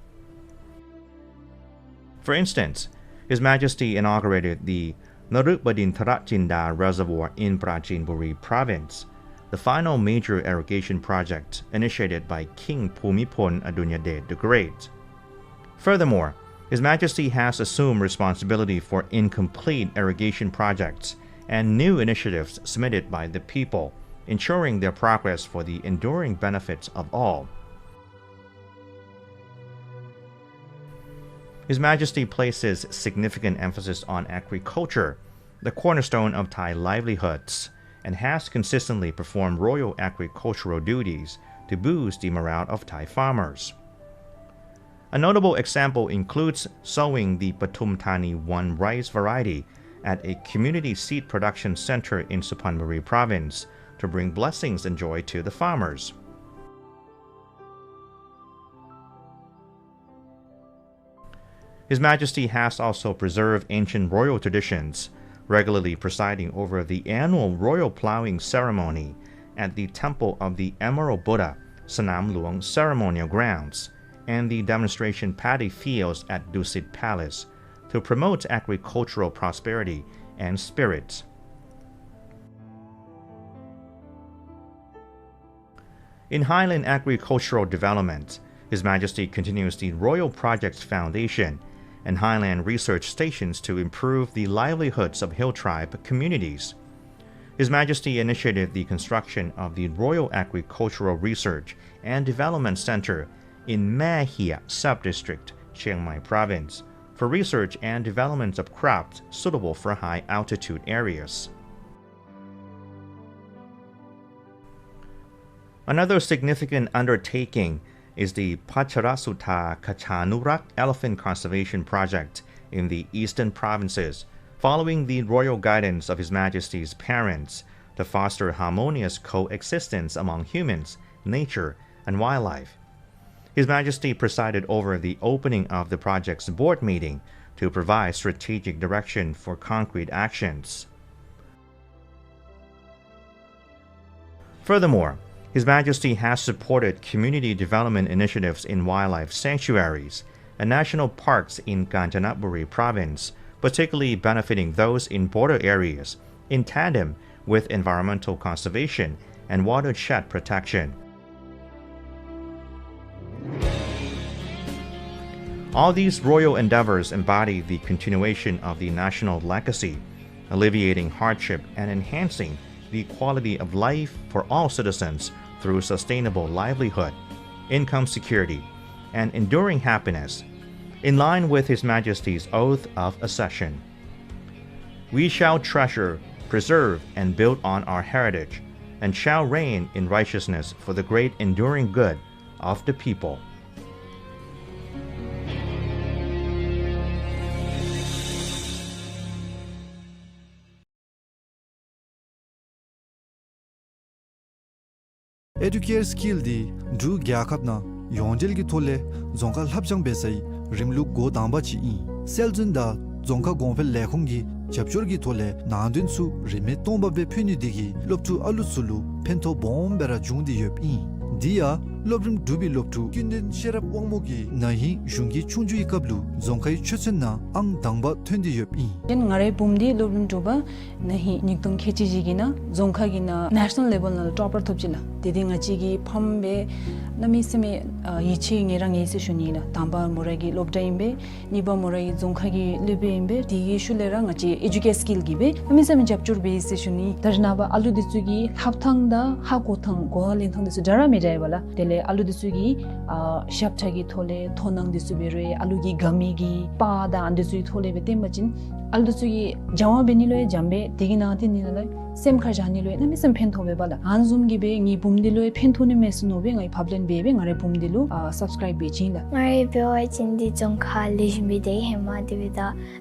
For instance, His Majesty inaugurated the Narupadinthara Jinda Reservoir in Prachin Buri Province, the final major irrigation project initiated by King Bhumibol Adulyadej the Great. Furthermore, His Majesty has assumed responsibility for incomplete irrigation projects and new initiatives submitted by the people, ensuring their progress for the enduring benefits of all. His Majesty places significant emphasis on agriculture, the cornerstone of Thai livelihoods, and has consistently performed royal agricultural duties to boost the morale of Thai farmers. A notable example includes sowing the Pathum Thani one rice variety at a community seed production center in Suphan Buri Province to bring blessings and joy to the farmers. His Majesty has also preserved ancient royal traditions, regularly presiding over the annual royal plowing ceremony at the Temple of the Emerald Buddha, Sanam Luang ceremonial grounds, and the demonstration paddy fields at Dusit Palace to promote agricultural prosperity and spirit. In highland agricultural development, His Majesty continues the Royal Projects Foundation and highland research stations to improve the livelihoods of hill tribe communities. His Majesty initiated the construction of the Royal Agricultural Research and Development Center in Mae Hia Sub-District, Chiang Mai Province, for research and development of crops suitable for high altitude areas. Another significant undertaking is the Pacharasutha Kachanurak Elephant Conservation Project in the eastern provinces, following the royal guidance of His Majesty's parents, to foster harmonious coexistence among humans, nature, and wildlife. His Majesty presided over the opening of the project's board meeting to provide strategic direction for concrete actions. Furthermore, His Majesty has supported community development initiatives in wildlife sanctuaries and national parks in Kanchanaburi Province, particularly benefiting those in border areas, in tandem with environmental conservation and watershed protection. All these royal endeavors embody the continuation of the national legacy, alleviating hardship and enhancing the quality of life for all citizens through sustainable livelihood, income security, and enduring happiness, in line with His Majesty's oath of accession. We shall treasure, preserve, and build on our heritage, and shall reign in righteousness for the great enduring good of the people. ཨེ་ཌུ་ཀེར་སི་ཀིལ་འདི་འབྲུག་རྒྱལ་ཁབ་ནང་ཡོངས་འབྲེལ་གྱི་ཐོག་ལས་རྫོང་ཁ་ལྷབ་སྦྱང་འབད་སའི་རིམ་ལུགས་འགོ་དང་པ་ཅིག་ཨིན། སྲོལ་འཛིན་དང་རྫོང་ཁ་གོང་འཕེལ་ལས་ཁུངས་ཀྱི་རྒྱབ་སྐྱོར་གྱི་ཐོག་ལས་ནང་དོན་ཚུ་རིན་མེད་སྟོང་པ་སྦེ་ཕུལ་ནི་འདི་གིས་སློབ་ཕྲུག་ཨ་ལུ་ཚུ་ལུ་ཕན་ཐོགས་སྦོམ་སྦེ་ར་བྱུང་སྟེ་ཡོདཔ་ཨིན། འདི་ཡང་སློབ་རིམ་དྲུག་པའི་སློབ་ཕྲུག་ཀུན་ལྡན་ཤེས་རབ་དབང་མོ་གིས་ན་ཧིང་གཞུང་གི་ཆོས་རྒྱུགས་ཀྱི་སྐབས་ལུ་རྫོང་ཁའི་ཆོས་ཚན་ནང་ཨང་དང་པ་ཐོན་ཏེ་ཡོདཔ་ཨིན། ཏེ་ང་རའི་བུམོ་འདི་སློབ་རིམ་དྲུག་པ་ན་ཧིང་ཉིས་སྟོང་ཁལ་གཅིག་བཞི་གི་ནང་རྫོང་ཁ་གི་ནང་ནེ་ཤ་ནཱལ་ལེ་བཱལ་ནང་ལུ་ཊོ་པར་ཐོབ་ཅི་ལགས། ཏེ་འདི་ང་བཅས་ཀྱི་ཕམ་སྦེ་གནམ་མེད་ས་མེད་ཨ་ཡིད་ཆེས་ངེ་ར་ངེས་ཟེར་ཞུ་ནི་ལགས། དང་པ་མོ་ར་གི་སློབ་གྲྭ་ཨིན་པས། གཉིས་པ་མོ་ར་གི་རྫོང་ཁ་གི་སློབ་དཔོན་ཨིན་པས། དེ་གི་ཤུལ་ལས་ར་ང་བཅས་ཨེ་ཌུ་ཀེར་སི་ཀིལ་གྱིས་སྦེ་གནམ་མེད་ས་མེད་རྒྱབ་སྐྱོར་འབད་ཟེར་ཞུ་ནི། ད་རེས་ནངས་པ་ཨ་ལུ་འདི་ཚུ་གི་ལྷབ་ཐངས་དང་ཧ་གོ་ཐངས་གོ་བ་ལེན་ཐངས་འདི་ཚུ་འདྲ་ར་མི་འདྲ་བས་ལགས། དེ་ལས་ཨ་ལུ་འདི་ཚུ་གི་ཨ་ཞབས་ཁྲ་གི་ཐོག་ལས་མཐོང་སྣང་འདི་ཚུ་འབད་རུང་ཨ་ལུ་གི་དགའ་མི་གི་པར་དང་ཨ་འདི་ཚུ་གི་ཐོག་ལས་སྦེ་སྟོན་པ་ཅིན་ཨ་ལུ་འདི་ཚུ་གིས་སྦྱང་བ་འབད་ནི་ལུ་ཡང་འཇམ་པས། དེ་གི་ནང་དེ་ནི་ལུ་སེམས་ཁར་བཞག་ནི་ལུ་ཡང་གནམ་མེད་ས་མེད་ཕན་ཐོགས་པས་ལགས། ཨ་ནི་བཟུམ་གྱིས་སྦེ་ངེའི་བུམོ་འདི་ལུ་ཡང་ཕན་ཐོགས་ནི་མས་ཟེར་མནོ་སྦེ་ངེའི་ཕབ་ལེན་འབད་སྦེ་ང་རའི་བུམོ་འདི་ལུ་ཨ་སབ་སི་ཀརའིབ་འབད་བྱིན་ལགས། ང་རའི་འབད་བ་ཅིན་འདི་རྫོང་ཁ་ལེགས་ཤོམ་སྦེ་སྡོད་ཧེ་མ་དེ་སྦེ་ད་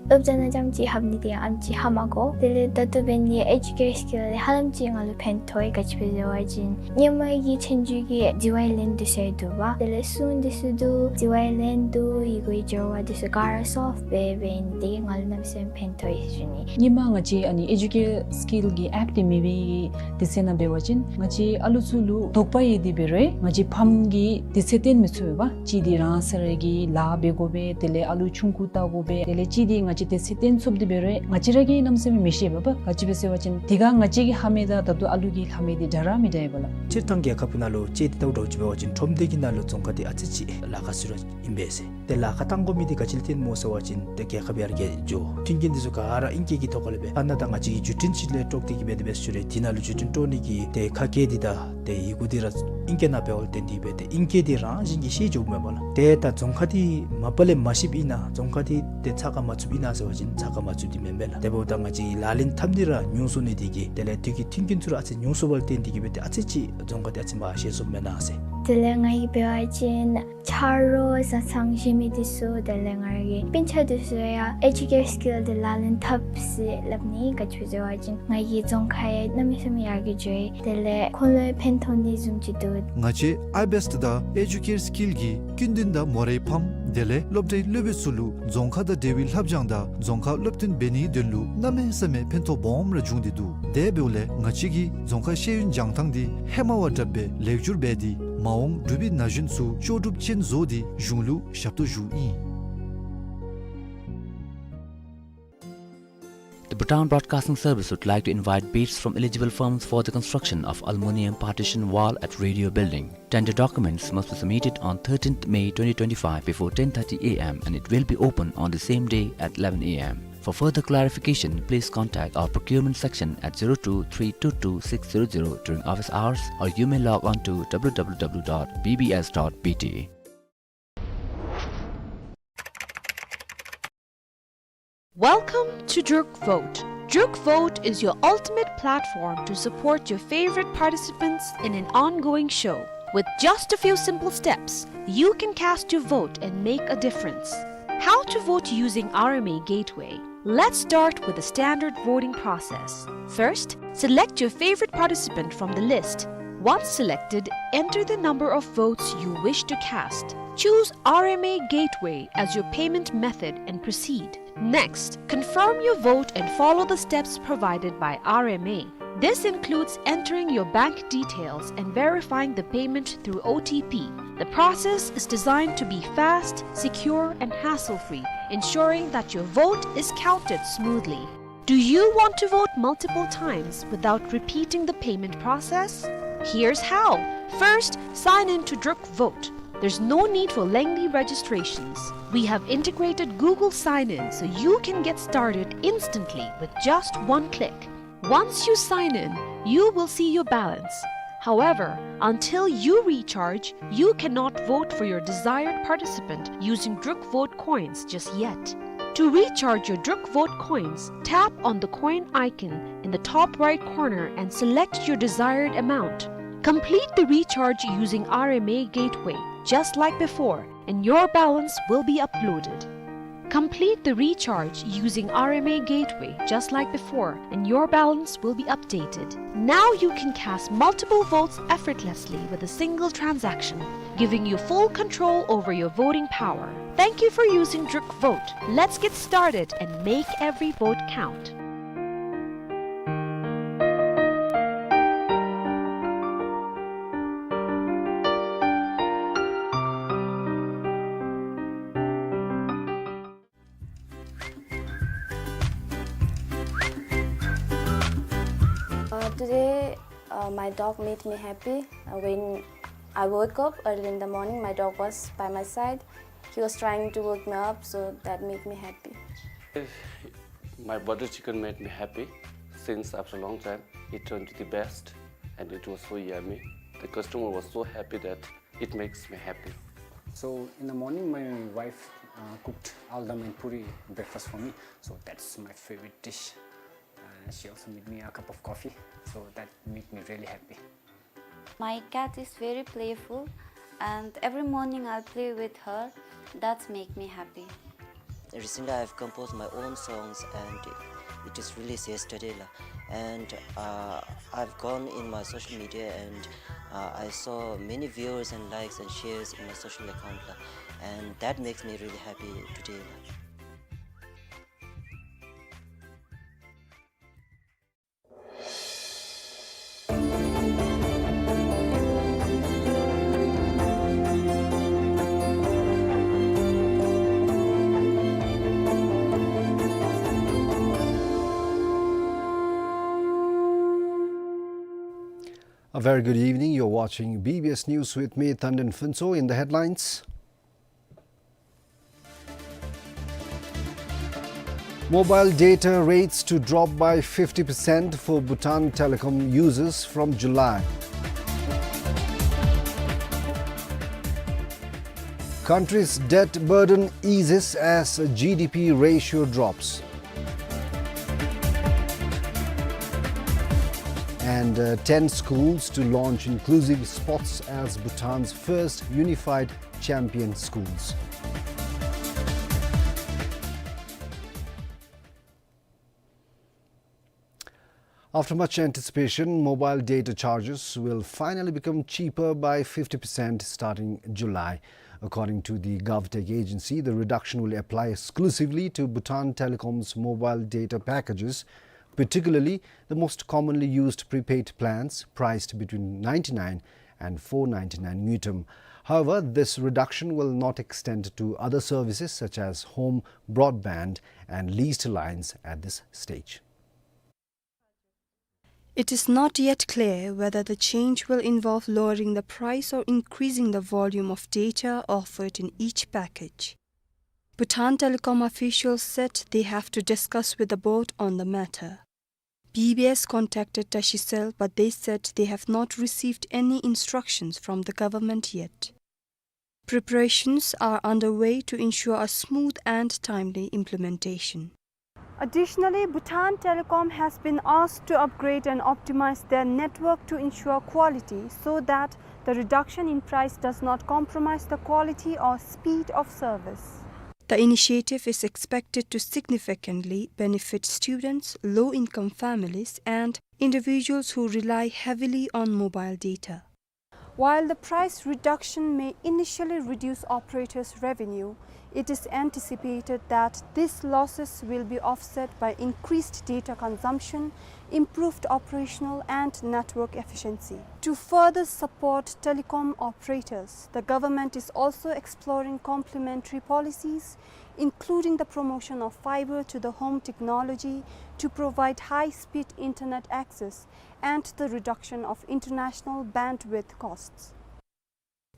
སློབ་གྲྭ་ནང་རྐྱངམ་ཅིག་ལྷབ་ནི་དེ་ཨེམ་ཅིག་ཧ་མ་གོ། དེ་ལས་ད་ལྟོ་འབད་ནི་ཨེ་ཌུ་ཀེར་སི་ཀིལ་ལས་ཧ་ལམ་ཅིག་ང་ལུ་ཕན་ཐོགས་ཡི། ག་ཅི་སྦེ་ཟེར་བ་ཅིན་ཧེ་མ་གི་ཆོས་རྒྱུགས་ཀྱི་ཌི་ཝའི་ལེན་འདི་ཚུ་འདུག་པ། དེ་ལས་སྲུང་འདི་ཚུ་འདུག། ཌི་ཝའི་ལེན་འདུག། ཡི་གུའི་སྦྱོར་བ་འདི་ཚུ་ག་ར་སོལབ་འབད་འབད་ནི་དེ་གིས་ང་ལུ་གནམ་མེད་ས་མེད་ཕན་ཐོགས་ཡི་ཟེར་ཞུ་ནི། ཧེ་མ་ང་བཅས་ཨ་ནི་ཨེ་ཌུ་ཀེར་སི་ཀིལ་གྱི་ཨེཀཊིབ་མེད་པའི་དུས་ཚོད་ནང་འབད་བ་ཅིན་ང་བཅས་ཨ་ལུ་ཚུ་ལུ་དོགས་པ་ཡོད་དེ་འབད་རུང་ང་བཅས་ཕམ་གྱིས་དུས་ཚོད་བཏོན་མི་ཚུགས་པས་པ། གཅིག་འདི་རང་སོ་ར་གི་ལཱ་འབད་དགོ་པས། དེ་ལས་ཨ་ལུ་ཆུང་ཀུ་བལྟ་དགོ་པས། དེ་ལས་གཅིག་འདི་ང་བཅས་དུས་ཚོད་བཏོན་ཚུགསཔ་དེ་འབད་རུང་ང་བཅས་ར་གིས་གནམ་མེད་ས་མེད་མི་ཤེས་པས་པ། ག་ཅི་སྦེ་ཟེར་བ་ཅིན་དེ་སྒང་ང་བཅས་ཀྱིས་ལྷབ་མི་དང་ད་ལྟོ་ཨ་ལུ་གིས་ལྷབ་མི་འདི་འདྲ་ར་མི་འདྲ་བས་ལགས། སྤྱིར་བཏང་རྒྱལ་ཁབ་ནང་ལུ་དཔྱེ་འདི་ལྟ་བུ་འདྲཝ་ཅིག་འབད་བ་ཅིན་ཁྲོམ་སྡེ་གི་ནང་ལུ་རྫོང་ཁ་འདི་ཨ་ཙི་ཅིག་ལཱ་ཁག་ཚུད་ར་ཨིན་པས་ཟེར། ཏེ་ལཱ་ཁག་བཏང་དགོ་མི་འདི་ག་ཅི་ལུ་བརྟེན་སྨོ་ཟེར་བ་ཅིན་ཏེ་རྒྱལ་ཁབ་ཡར་རྒྱས་འགྱོ། མཐུན་རྐྱེན་འདི་ཚུ་ག་ར་ཨིང་སྐད་ཀྱི་ཐོག་ཁ་ལས་སྦེ། ཨ་ནཱ་ད་ང་བཅས་ཀྱིས་བརྒྱུད་འཕྲིན་ཅིག་ལས་དཀྲོག་སྟེ་གི་སྦེ་དེ་སྦེ་ཞུ་རུང་དེ་ནང་ལུ་བརྒྱུད་འཕྲིན་དཀྲོག་ནི་གི་ཏེ་ཁ་སྐད་འདི་དང་ཏེ་ཡི་གུ་འདི་ར་ཨིང་སྐད་ནང་འབདཝ་ལས་བརྟེན་ཏེ་སྦེ་ཏེ་ཨིང་སྐད་འདི་རང་བཞིན་གྱིས་ཤེས་འགྱོཝ་མས་པ་ལགས། ཏེ་ད་རྫོང་ཁ་འདི་མ་པ་ལས་མ་ཤེསཔ་ཨིན་ན་རྫོང་ཁ་འདི་ཏེ་ཚ་ཁ་མ་ཚུདཔ་ཨིན་ན་ཟེར་བ་ཅིན་ཚ་ཁ་མ་ཚུདཔ་འདི་མེན་པས་ལགས། དེ་འབདཝ་ད་ང་བཅས་ཀྱི་ལག་ལེན་འཐབ་ནི་ར་ཉུང་སོང་ནི་དེ་གིས་དེ་ལས་དུས་ཀྱི་མཐུན་རྐྱེན་ཚུ་ར་ཨ་ཙི་ཉུང་སོངམ་ལས་བརྟེན་ཏེ་གི་སྦེ་ཏེ་ཨ་ཙི་ཅིག་རྫོང་ཁ་འདི་ཨ་ཙི་མ་ཤེས་སོངམ་མེན་ན་ཟེར། དེ་ལས་ང་གིས་འབད་བ་ཅིན་ཆ་རོགས་བཟའ་ཚང་གཞན་མི་འདི་ཚུ་དེ་ལས་ང་རའི་སྤུན་ཆ་འདི་ཚུ་ཡང་ཨེ་ཌུ་ཀེར་སི་ཀིལ་འདི་ལག་ལེན་འཐབ་ཟེར་སླབ་ནི། ག་ཅི་སྦེ་ཟེར་བ་ཅིན་ང་གི་རྫོང་ཁ་ཡང་གནམ་མེད་ས་མེད་ཡར་རྒྱས་འགྱོ་ཡི། དེ་ལས་ཁོང་ལུ་ཡང་ཕན་ཐོགས་ནི་བཟུམ་ཅིག་འདུག། ང་བཅས་ཨའི་བེསཊ་དང་ཨེ་ཌུ་ཀེར་སི་ཀིལ་གྱིས་ཀུན་ལྡན་དང་མོ་རའི་ཕམ་དེ་ལས་སློབ་གྲྭའི་སློབ་དཔོན་ཚུ་ལུ་རྫོང་ཁ་དང་འབྲེལ་བའི་ལྷབ་སྦྱང་དང་རྫོང་ཁ་སློབ་སྟོན་འབད་ནིའི་དོན་ལུ་གནམ་མེད་ས་མེད་ཕན་ཐོགས་སྦོམ་ར་བྱུང་སྟེ་འདུག། དེ་འབདཝ་ལས་ང་བཅས་ཀྱིས་རྫོང་ཁ་ཤེས་ཡོན་སྦྱང་ཐངས་འདི་ཧེ་མ་བ་དྲགཔ་སྦེ་ལེགས་བསྒྱུར་འབད་དེ་མ་འོངས་འབྲུག་པའི་ན་གཞོན་ཚུ་ལྕོགས་གྲུབ་ཅན་བཟོ་སྟེ་གཞུང་ལུ་ཞབས་ཏོག་ཞུཝ་ཨིན། The Bhutan Broadcasting Service would like to invite bids from eligible firms for the construction of aluminium partition wall at Radio Building. Tender documents must be submitted on thirteenth May twenty twenty-five before ten thirty A M and it will be open on the same day at eleven A M. For further clarification, please contact our procurement section at zero two three two two six zero zero during office hours, or you may log on to W W W dot B B S dot B T. Welcome to Druk Vote. Druk Vote is your ultimate platform to support your favorite participants in an ongoing show. With just a few simple steps, you can cast your vote and make a difference. How to vote using R M A Gateway. Let's start with the standard voting process. First, select your favorite participant from the list. Once selected, enter the number of votes you wish to cast. Choose R M A Gateway as your payment method and proceed. Next, confirm your vote and follow the steps provided by R M A. This includes entering your bank details and verifying the payment through O T P. The process is designed to be fast, secure, and hassle-free, ensuring that your vote is counted smoothly. Do you want to vote multiple times without repeating the payment process? Here's how. First, sign in to Druk Vote. There's no need for lengthy registrations. We have integrated Google Sign-In so you can get started instantly with just one click. Once you sign in, you will see your balance. However, until you recharge, you cannot vote for your desired participant using Druk Vote coins just yet. To recharge your Druk Vote coins, tap on the coin icon in the top right corner and select your desired amount. Complete the recharge using R M A Gateway, just like before, and your balance will be uploaded. Complete the recharge using R M A Gateway, just like before, and your balance will be updated. Now you can cast multiple votes effortlessly with a single transaction, giving you full control over your voting power. Thank you for using Druk Vote. Let's get started and make every vote count. Uh, today, uh, my dog made me happy. Uh, when I woke up early in the morning, my dog was by my side. He was trying to wake me up, so that made me happy. My butter chicken made me happy since after a long time. It turned to the best and it was so yummy. The customer was so happy that it makes me happy. So in the morning, my wife, uh, cooked aldam and puri breakfast for me. So that's my favorite dish. Uh, she also made me a cup of coffee. So that made me really happy. My cat is very playful, and every morning I play with her. That make me happy. Recently, I've composed my own songs, and it is released yesterday, la. And, uh, I've gone in my social media, and, uh, I saw many viewers and likes and shares in my social account, la. And that makes me really happy today, la. A very good evening. You're watching B B S News with me, Tandon Phuntsho. In the headlines, mobile data rates to drop by fifty percent for Bhutan Telecom users from July. Country's debt burden eases as G D P ratio drops. And, uh, ten schools to launch inclusive sports as Bhutan's first unified champion schools. After much anticipation, mobile data charges will finally become cheaper by fifty percent starting July. According to the GovTech agency, the reduction will apply exclusively to Bhutan Telecom's mobile data packages, particularly the most commonly used prepaid plans priced between ninety-nine and four ninety-nine ngultrum. However, this reduction will not extend to other services such as home broadband and leased lines at this stage. It is not yet clear whether the change will involve lowering the price or increasing the volume of data offered in each package. Bhutan Telecom officials said they have to discuss with the board on the matter. B B S contacted Tashicell, but they said they have not received any instructions from the government yet. Preparations are underway to ensure a smooth and timely implementation. Additionally, Bhutan Telecom has been asked to upgrade and optimize their network to ensure quality so that the reduction in price does not compromise the quality or speed of service. The initiative is expected to significantly benefit students, low-income families, and individuals who rely heavily on mobile data. While the price reduction may initially reduce operators' revenue, it is anticipated that these losses will be offset by increased data consumption, improved operational and network efficiency. To further support telecom operators, the government is also exploring complementary policies, including the promotion of fiber to the home technology to provide high-speed internet access and the reduction of international bandwidth costs.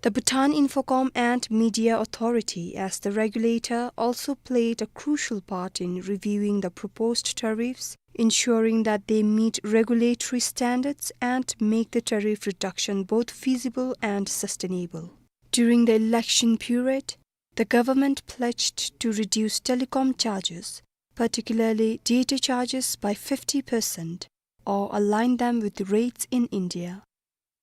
The Bhutan Infocom and Media Authority, as the regulator, also played a crucial part in reviewing the proposed tariffs, ensuring that they meet regulatory standards and make the tariff reduction both feasible and sustainable. During the election period, the government pledged to reduce telecom charges, particularly data charges, by fifty percent or align them with rates in India.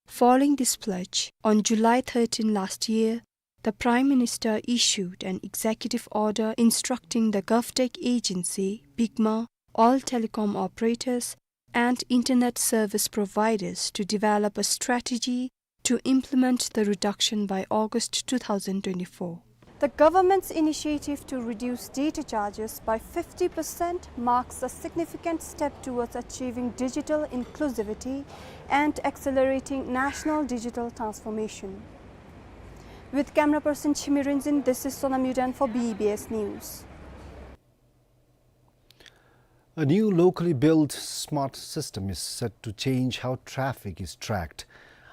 Following this pledge, on July thirteen last year, the Prime Minister issued an executive order instructing the GovTech agency, BIGMA, all telecom operators, and internet service providers to develop a strategy to implement the reduction by August two thousand twenty-four. The government's initiative to reduce data charges by fifty percent marks a significant step towards achieving digital inclusivity and accelerating national digital transformation. With camera person Chimi Rinzin, this is Sonam Yudan for B B S News. A new locally built smart system is set to change how traffic is tracked.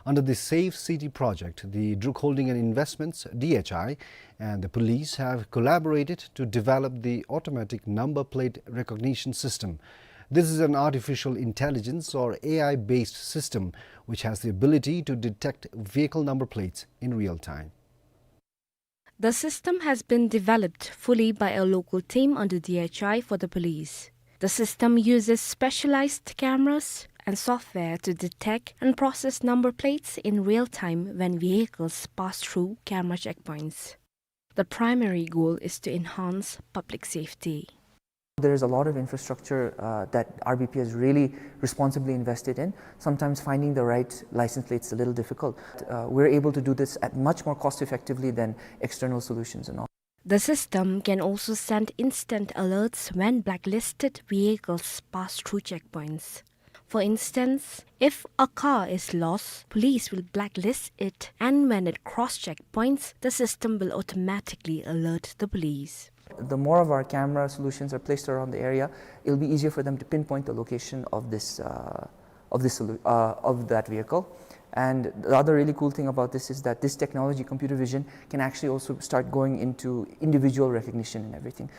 Under the Safe City project, the Druk Holding and Investments, D H I, and the police have collaborated to develop the automatic number plate recognition system. This is an artificial intelligence or A I-based system which has the ability to detect vehicle number plates in real time. The system has been developed fully by a local team under D H I for the police. The system uses specialized cameras and software to detect and process number plates in real time when vehicles pass through camera checkpoints. The primary goal is to enhance public safety. There is a lot of infrastructure, uh, that R B P has really responsibly invested in. Sometimes finding the right license plate is a little difficult. Uh, we're able to do this at much more cost effectively than external solutions and all. The system can also send instant alerts when blacklisted vehicles pass through checkpoints. For instance, if a car is lost, police will blacklist it, and when it cross checkpoints, the system will automatically alert the police. The more of our camera solutions are placed around the area, it'll be easier for them to pinpoint the location of this, uh, of this solu-, uh, of that vehicle. And the other really cool thing about this is that this technology, computer vision, can actually also start going into individual recognition and everything.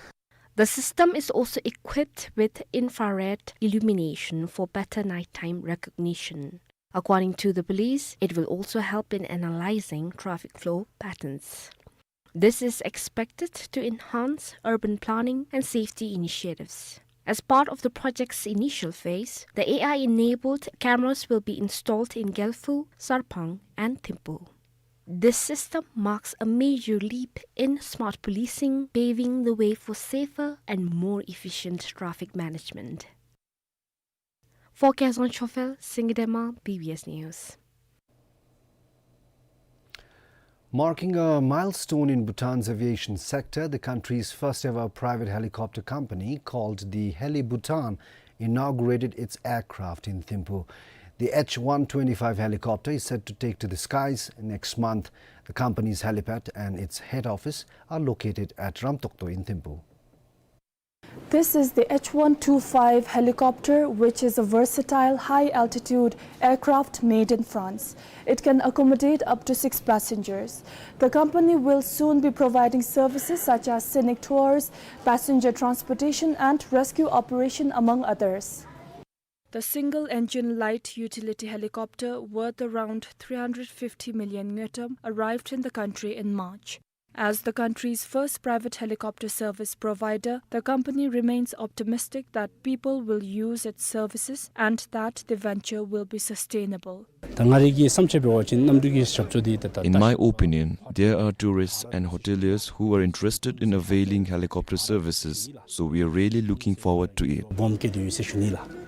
The system is also equipped with infrared illumination for better nighttime recognition. According to the police, it will also help in analyzing traffic flow patterns. This is expected to enhance urban planning and safety initiatives. As part of the project's initial phase, the A I-enabled cameras will be installed in Gelfu, Sarpang, and Thimphu. This system marks a major leap in smart policing, paving the way for safer and more efficient traffic management. For Khazang Chonphel, Singye Dema, B B S News. Marking a milestone in Bhutan's aviation sector, the country's first ever private helicopter company called the Heli Bhutan inaugurated its aircraft in Thimphu. The H one twenty-five helicopter is set to take to the skies next month. The company's helipad and its head office are located at Ramtokto in Thimphu. This is the H one twenty-five helicopter, which is a versatile high-altitude aircraft made in France. It can accommodate up to six passengers. The company will soon be providing services such as scenic tours, passenger transportation, and rescue operation, among others. The single-engine light utility helicopter, worth around three hundred fifty million ngultrum, arrived in the country in March. As the country's first private helicopter service provider, the company remains optimistic that people will use its services and that the venture will be sustainable. ད་ང་རའི་གི་བསམ་འཆར་འབད་བ་ཅིན་གནམ་གྲུ་གི་ཞབས་ཞུ་འདི་ད་ད། In my opinion, there are tourists and hoteliers who are interested in availing helicopter services, so we are really looking forward to it. སྦོམ་སྐྱེ་དོ་ཡོད་ཟེར་ཞུ་ནི་ལགས།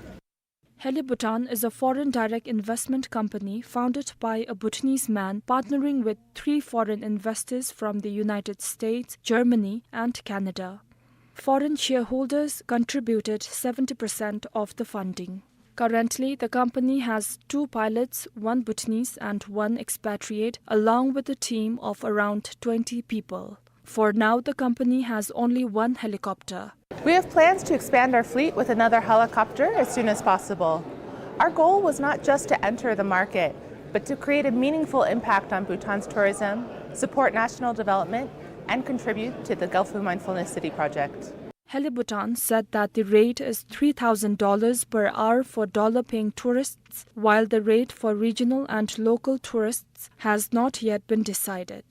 Heli Bhutan is a foreign direct investment company founded by a Bhutanese man partnering with three foreign investors from the United States, Germany, and Canada. Foreign shareholders contributed seventy percent of the funding. Currently, the company has two pilots, one Bhutanese and one expatriate, along with a team of around twenty people. For now, the company has only one helicopter. We have plans to expand our fleet with another helicopter as soon as possible. Our goal was not just to enter the market, but to create a meaningful impact on Bhutan's tourism, support national development, and contribute to the Gulf of Mindfulness City project. Heli Bhutan said that the rate is three thousand dollars per hour for dollar-paying tourists, while the rate for regional and local tourists has not yet been decided.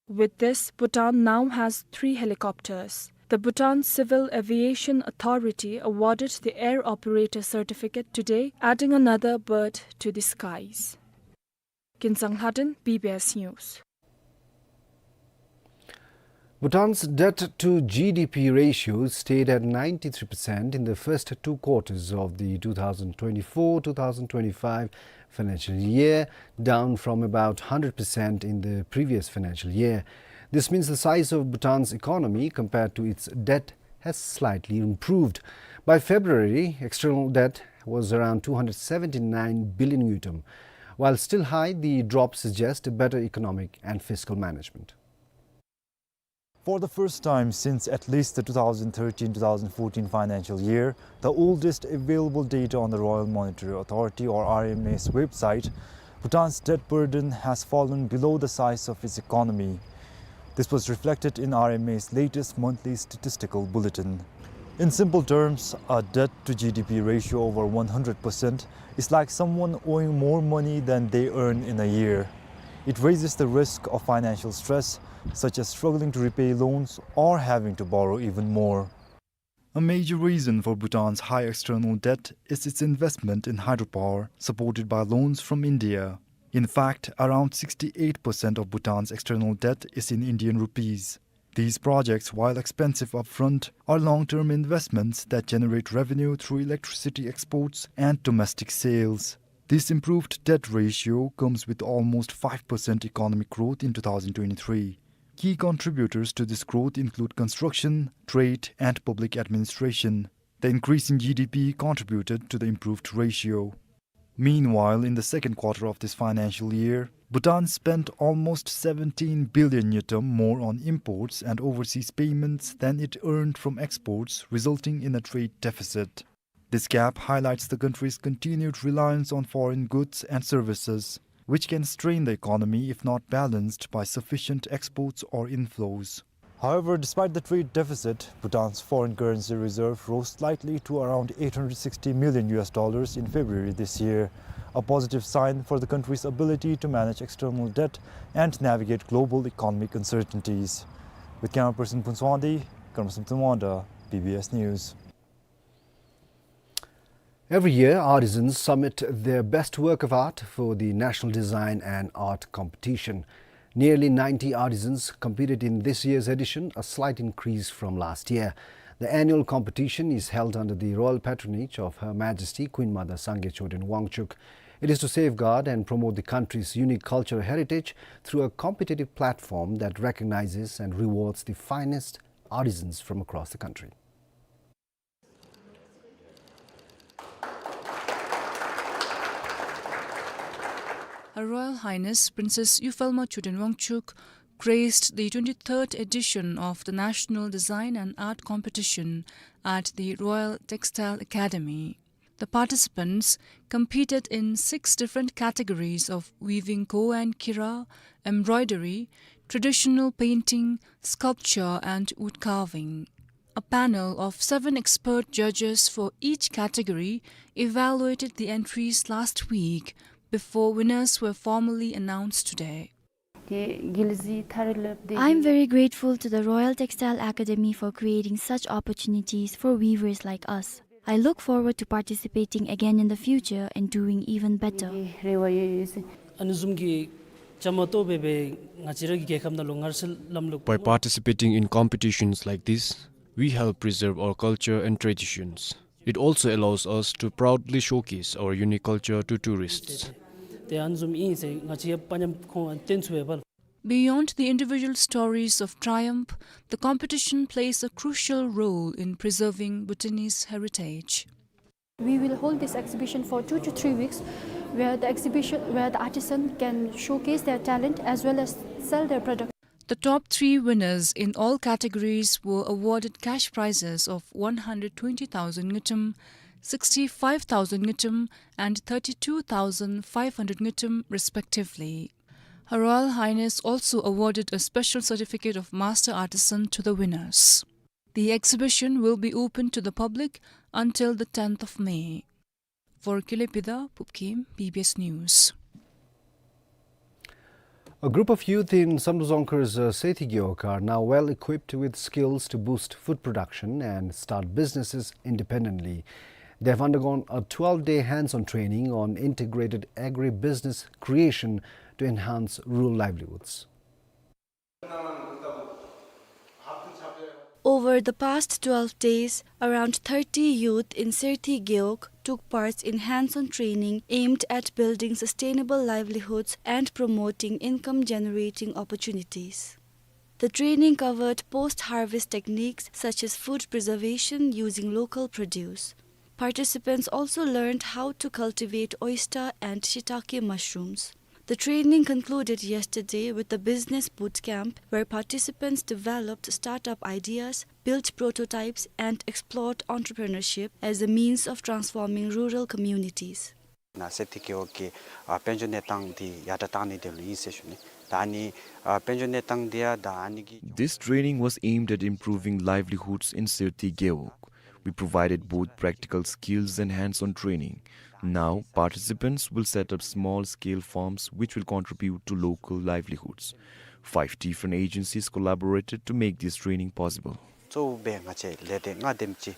With this, Bhutan now has three helicopters. The Bhutan Civil Aviation Authority awarded the air operator certificate today, adding another bird to the skies. Kinsang Lhaden, B B S News. Bhutan's debt to G D P ratio stayed at ninety-three percent in the first two quarters of the two thousand twenty-four two thousand twenty-five financial year, down from about hundred percent in the previous financial year. This means the size of Bhutan's economy compared to its debt has slightly improved. By February, external debt was around two hundred seventy-nine billion ngultrum. While still high, the drop suggests better economic and fiscal management. For the first time since at least the two thousand thirteen two thousand fourteen financial year, the oldest available data on the Royal Monetary Authority, or R M A's, website, Bhutan's debt burden has fallen below the size of its economy. This was reflected in R M A's latest monthly statistical bulletin. In simple terms, a debt to G D P ratio over one hundred percent is like someone owing more money than they earn in a year. It raises the risk of financial stress, such as struggling to repay loans or having to borrow even more. A major reason for Bhutan's high external debt is its investment in hydropower, supported by loans from India. In fact, around sixty-eight percent of Bhutan's external debt is in Indian rupees. These projects, while expensive upfront, are long-term investments that generate revenue through electricity exports and domestic sales. This improved debt ratio comes with almost five percent economic growth in two thousand twenty-three. Key contributors to this growth include construction, trade, and public administration. The increase in G D P contributed to the improved ratio. Meanwhile, in the second quarter of this financial year, Bhutan spent almost seventeen billion ngultrum more on imports and overseas payments than it earned from exports, resulting in a trade deficit. This gap highlights the country's continued reliance on foreign goods and services, which can strain the economy if not balanced by sufficient exports or inflows. However, despite the trade deficit, Bhutan's foreign currency reserve rose slightly to around eight hundred sixty million U S dollars in February this year, a positive sign for the country's ability to manage external debt and navigate global economic uncertainties. With camera person Phuntswangdi, Karmasam Thanwangda, B B S News. Every year, artisans submit their best work of art for the National Design and Art Competition. Nearly ninety artisans competed in this year's edition, a slight increase from last year. The annual competition is held under the royal patronage of Her Majesty Queen Mother Sangay Choden Wangchuck. It is to safeguard and promote the country's unique cultural heritage through a competitive platform that recognizes and rewards the finest artisans from across the country. Her Royal Highness Princess Yufalma Choden Wangchuck graced the twenty-third edition of the National Design and Art Competition at the Royal Textile Academy. The participants competed in six different categories of weaving ko and kira, embroidery, traditional painting, sculpture, and wood carving. A panel of seven expert judges for each category evaluated the entries last week before winners were formally announced today. དེ་དགེ་ལེགས་ཐར་ལབ་དེ། I'm very grateful to the Royal Textile Academy for creating such opportunities for weavers like us. I look forward to participating again in the future and doing even better. རེ་བ་ཡོད་ཡོད་ཟེར། ཨ་ནི་བཟུམ་གྱི་བཅའ་མར་གཏོགས་སྦེ་སྦེ་ང་བཅས་ར་གི་རྒྱལ་ཁབ་ནང་ལུ་ངར་སེལ་ལམ་ལུགས། By participating in competitions like this, we help preserve our culture and traditions. It also allows us to proudly showcase our unique culture to tourists. དེ་ཨ་ནི་བཟུམ་ཨིན་ཟེར་ང་བཅས་ཀྱིས་དཔའ་ཉམས་ཁོང་སྟོན་ཚུགས་པས་པ། Beyond the individual stories of triumph, the competition plays a crucial role in preserving Bhutanese heritage. We will hold this exhibition for two to three weeks, where the exhibition, where the artisan can showcase their talent as well as sell their product. The top three winners in all categories were awarded cash prizes of one hundred twenty thousand ngultrum, sixty-five thousand ngultrum, and thirty-two thousand five hundred ngultrum, respectively. Her Royal Highness also awarded a special certificate of Master Artisan to the winners. The exhibition will be open to the public until the tenth of May. For Kile Pida, Pupkim, B B S News. A group of youth in Samdrup Dzongkhar's, uh, Seithi Gewog are now well equipped with skills to boost food production and start businesses independently. They have undergone a twelve-day hands-on training on integrated agribusiness creation to enhance rural livelihoods. Over the past twelve days, around thirty youth in Seithi Gewog took part in hands-on training aimed at building sustainable livelihoods and promoting income-generating opportunities. The training covered post-harvest techniques such as food preservation using local produce. Participants also learned how to cultivate oyster and shiitake mushrooms. The training concluded yesterday with a business boot camp where participants developed startup ideas, built prototypes, and explored entrepreneurship as a means of transforming rural communities. ནཱ་སེ་ཐི་ཀེ་ཝོག་གི་ཨ་དཔལ་འབྱོར་གནས་སྟངས་འདི་ཡར་དྲག་བཏང་ནི་དེ་ལུ་ཨིན་ཟེར་ཞུ་ནི། ད་ཨ་ནི་ཨ་དཔལ་འབྱོར་གནས་སྟངས་འདི་ཡང་ད་ཨ་ནི་གི། This training was aimed at improving livelihoods in Seithi Gewog. We provided both practical skills and hands-on training. Now, participants will set up small-scale farms which will contribute to local livelihoods. Five different agencies collaborated to make this training possible. གཙོ་བོ་སྦེ་ང་བཅས་ལས་སྡེ་ལྔ་དེམ་ཅིག་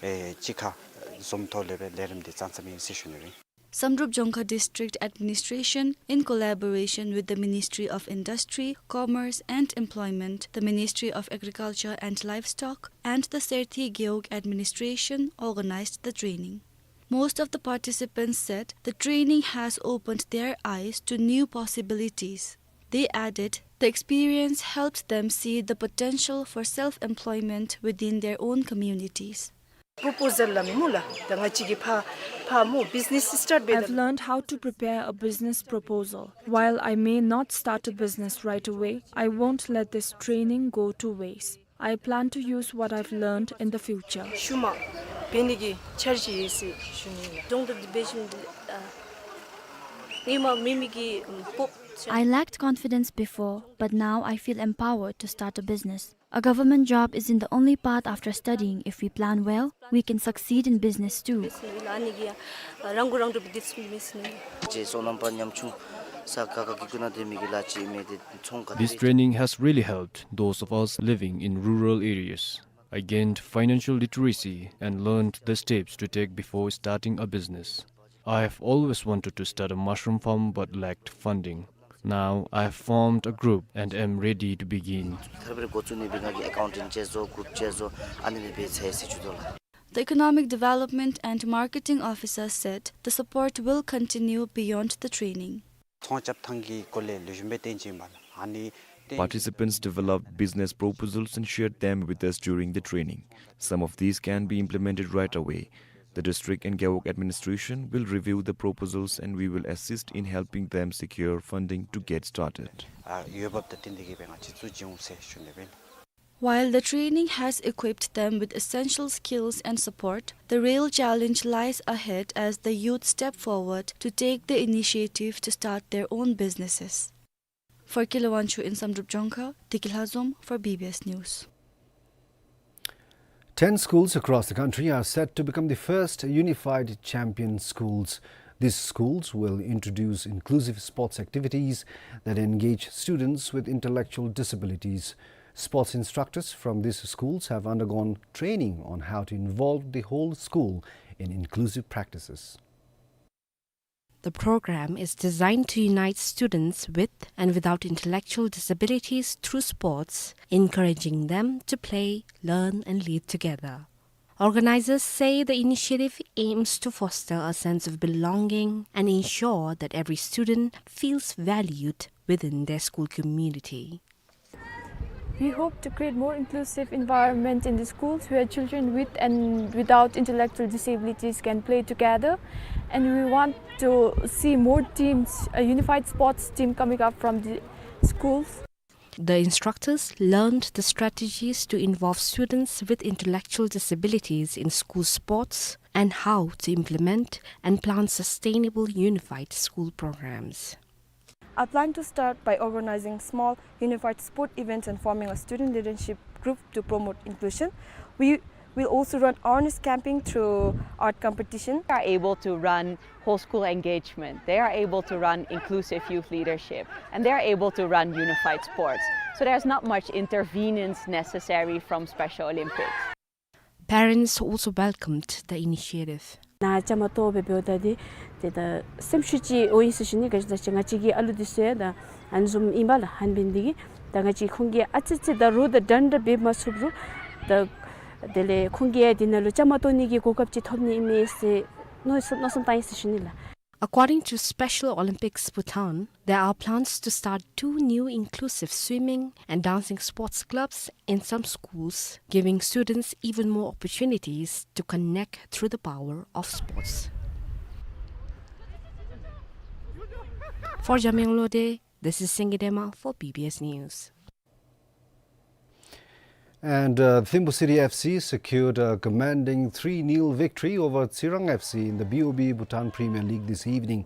ཨེ་གཅིག་ཁར་འཛོམས་ཐོག་ལས་སྦེ་ལས་རིམ་འདི་བརྩམས་བརྩམསཔ་ཨིན་ཟེར་ཞུ་ནི་ཨིན། Samdrup Jongkhar District Administration, in collaboration with the Ministry of Industry, Commerce and Employment, the Ministry of Agriculture and Livestock, and the Seithi Gewog Administration, organized the training. Most of the participants said the training has opened their eyes to new possibilities. They added, the experience helped them see the potential for self-employment within their own communities. Proposal ལ་མེན་སྨོ་ལགས། ད་ང་བཅས་ཀྱིས་ཕར་ཕར་སྨོ་business start འབད། I've learned how to prepare a business proposal. While I may not start a business right away, I won't let this training go to waste. I plan to use what I've learned in the future. ཤུལ་མ་འབད་ནི་གི་འཆར་གཞི་ཡོད་ཟེར་ཞུ་ནི་ཨིན་ལགས། སྦྱོང་བརྡར་འདི་འབད་ཞིནམ་ཨ་ཧེ་མ་མེད་མི་གི་སྤོབས། I lacked confidence before, but now I feel empowered to start a business. A government job isn't the only path after studying. If we plan well, we can succeed in business too. ཨ་ནི་གིས་རང་མགོ་རང་འདྲོངས་འབད་དེ་ཚུགས་མི་ཟེར་ནི། ཅེས་སོ་ནམ་པ་ཉམ་ཆུང་ས་ག་ག་གི་ཀུན་ན་སྡོད་མི་གི་ལཱ་ཅིག་མེད་དེ་ཚོང་ཁང་། This training has really helped those of us living in rural areas. I gained financial literacy and learned the steps to take before starting a business. I have always wanted to start a mushroom farm but lacked funding. Now I have formed a group and am ready to begin. ཐར་པའི་འགོ་བཙུགས་ནི་སྦེ་ང་གིས་ཨེ་ཀའུན་ཊིང་ཅིག་བཟོ། གུརུབ་ཅིག་བཟོ། ཨ་ནི་སྦེ་འབད་ཚར་ཡི་ཟེར་ཞུ་དོ་ལགས། The Economic Development and Marketing Officer said the support will continue beyond the training. ཚོང་རྐྱབ་ཐངས་ཀྱི་སྐོར་ལས་ལེགས་ཤོམ་སྦེ་སྟོན་ཅི་ཨིན་པས་ལགས། ཨ་ནི་སྟོན། Participants developed business proposals and shared them with us during the training. Some of these can be implemented right away. The district and Gewog administration will review the proposals and we will assist in helping them secure funding to get started. ཨ་འོས་འབབ་དང་བསྟུན་ཏེ་གིས་སྦེ་ང་བཅས་བཙུགས་ཅི་འོང་ཟེར་ཞུ་ནི་སྦེ། While the training has equipped them with essential skills and support, the real challenge lies ahead as the youth step forward to take the initiative to start their own businesses. For Kile Wangchuk in Samdrup Jongkhar, Deki Lhazom for B B S News. Ten schools across the country are set to become the first unified champion schools These schools will introduce inclusive sports activities that engage students with intellectual disabilities. Sports instructors from these schools have undergone training on how to involve the whole school in inclusive practices. The program is designed to unite students with and without intellectual disabilities through sports, encouraging them to play, learn, and lead together. Organizers say the initiative aims to foster a sense of belonging and ensure that every student feels valued within their school community. We hope to create more inclusive environment in the schools where children with and without intellectual disabilities can play together. And we want to see more teams, a unified sports team coming up from the schools. The instructors learned the strategies to involve students with intellectual disabilities in school sports and how to implement and plan sustainable unified school programs. I plan to start by organizing small unified sport events and forming a student leadership group to promote inclusion. We will also run awareness campaign through art competition. They are able to run whole school engagement. They are able to run inclusive youth leadership. And they are able to run unified sports. So there's not much intervenence necessary from Special Olympics. Parents also welcomed the initiative. ནཱ་བཅའ་མར་གཏོགས་སྦེ་འབདཝ་ད་འདི་ཏེ་ད་སེམས་ཤུགས་ཅིག་འོང་ཡི་ཟེར་ཞུ་ནི། ག་ཅི་ཟེར་ང་བཅས་ཀྱི་ཨ་ལུ་འདི་ཚུ་ཡང་ད་ཨ་ནི་བཟུམ་ཨིན་པས་ལགས། ཧན་པིན་འདི་གིས་ད་ང་བཅས་ཁོང་གིས་ཨ་ཙི་ཅིག་ད་རོགས་དང་འདྲན་འདྲ་འབད་མ་ཚུགས་རུང་ད་དེ་ལས་ཁོང་གིས་ཡང་འདི་ནང་ལུ་བཅའ་མར་གཏོགས་ནི་གི་གོ་སྐབས་ཅིག་ཐོབ་ནི་ཨིན་མས་ཟེར་མནོ་བསམ་མནོ་བསམ་བཏང་ཡི་ཟེར་ཞུ་ནི་ལགས། According to Special Olympics Bhutan, there are plans to start two new inclusive swimming and dancing sports clubs in some schools, giving students even more opportunities to connect through the power of sports. For Jamyang Lode, this is Singye Dema for B B S News. And, uh, Thimphu City F C secured a commanding three nil victory over Tsirang F C in the B O B Bhutan Premier League this evening.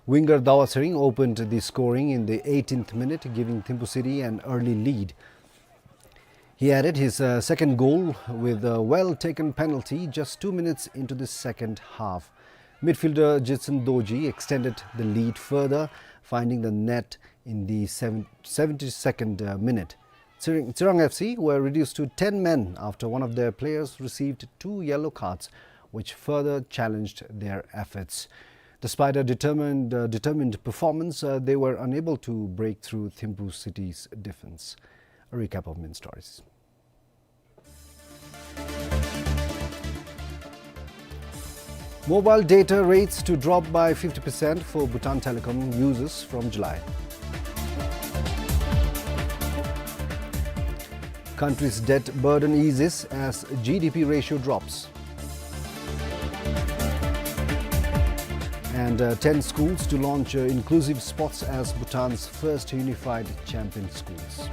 Winger Dawa Tshering opened the scoring in the eighteenth minute, giving Thimphu City an early lead. He added his, uh, second goal with a well-taken penalty just two minutes into the second half. Midfielder Jetson Dorji extended the lead further, finding the net in the seven-, seventy-second, uh, minute. Tsirang, Tsirang F C were reduced to ten men after one of their players received two yellow cards, which further challenged their efforts. Despite a determined, uh, determined performance, uh, they were unable to break through Thimphu City's defense. A recap of main stories. Mobile data rates to drop by fifty percent for Bhutan Telecom users from July. Country's debt burden eases as G D P ratio drops. And, uh, ten schools to launch, uh, inclusive sports as Bhutan's first unified champion schools.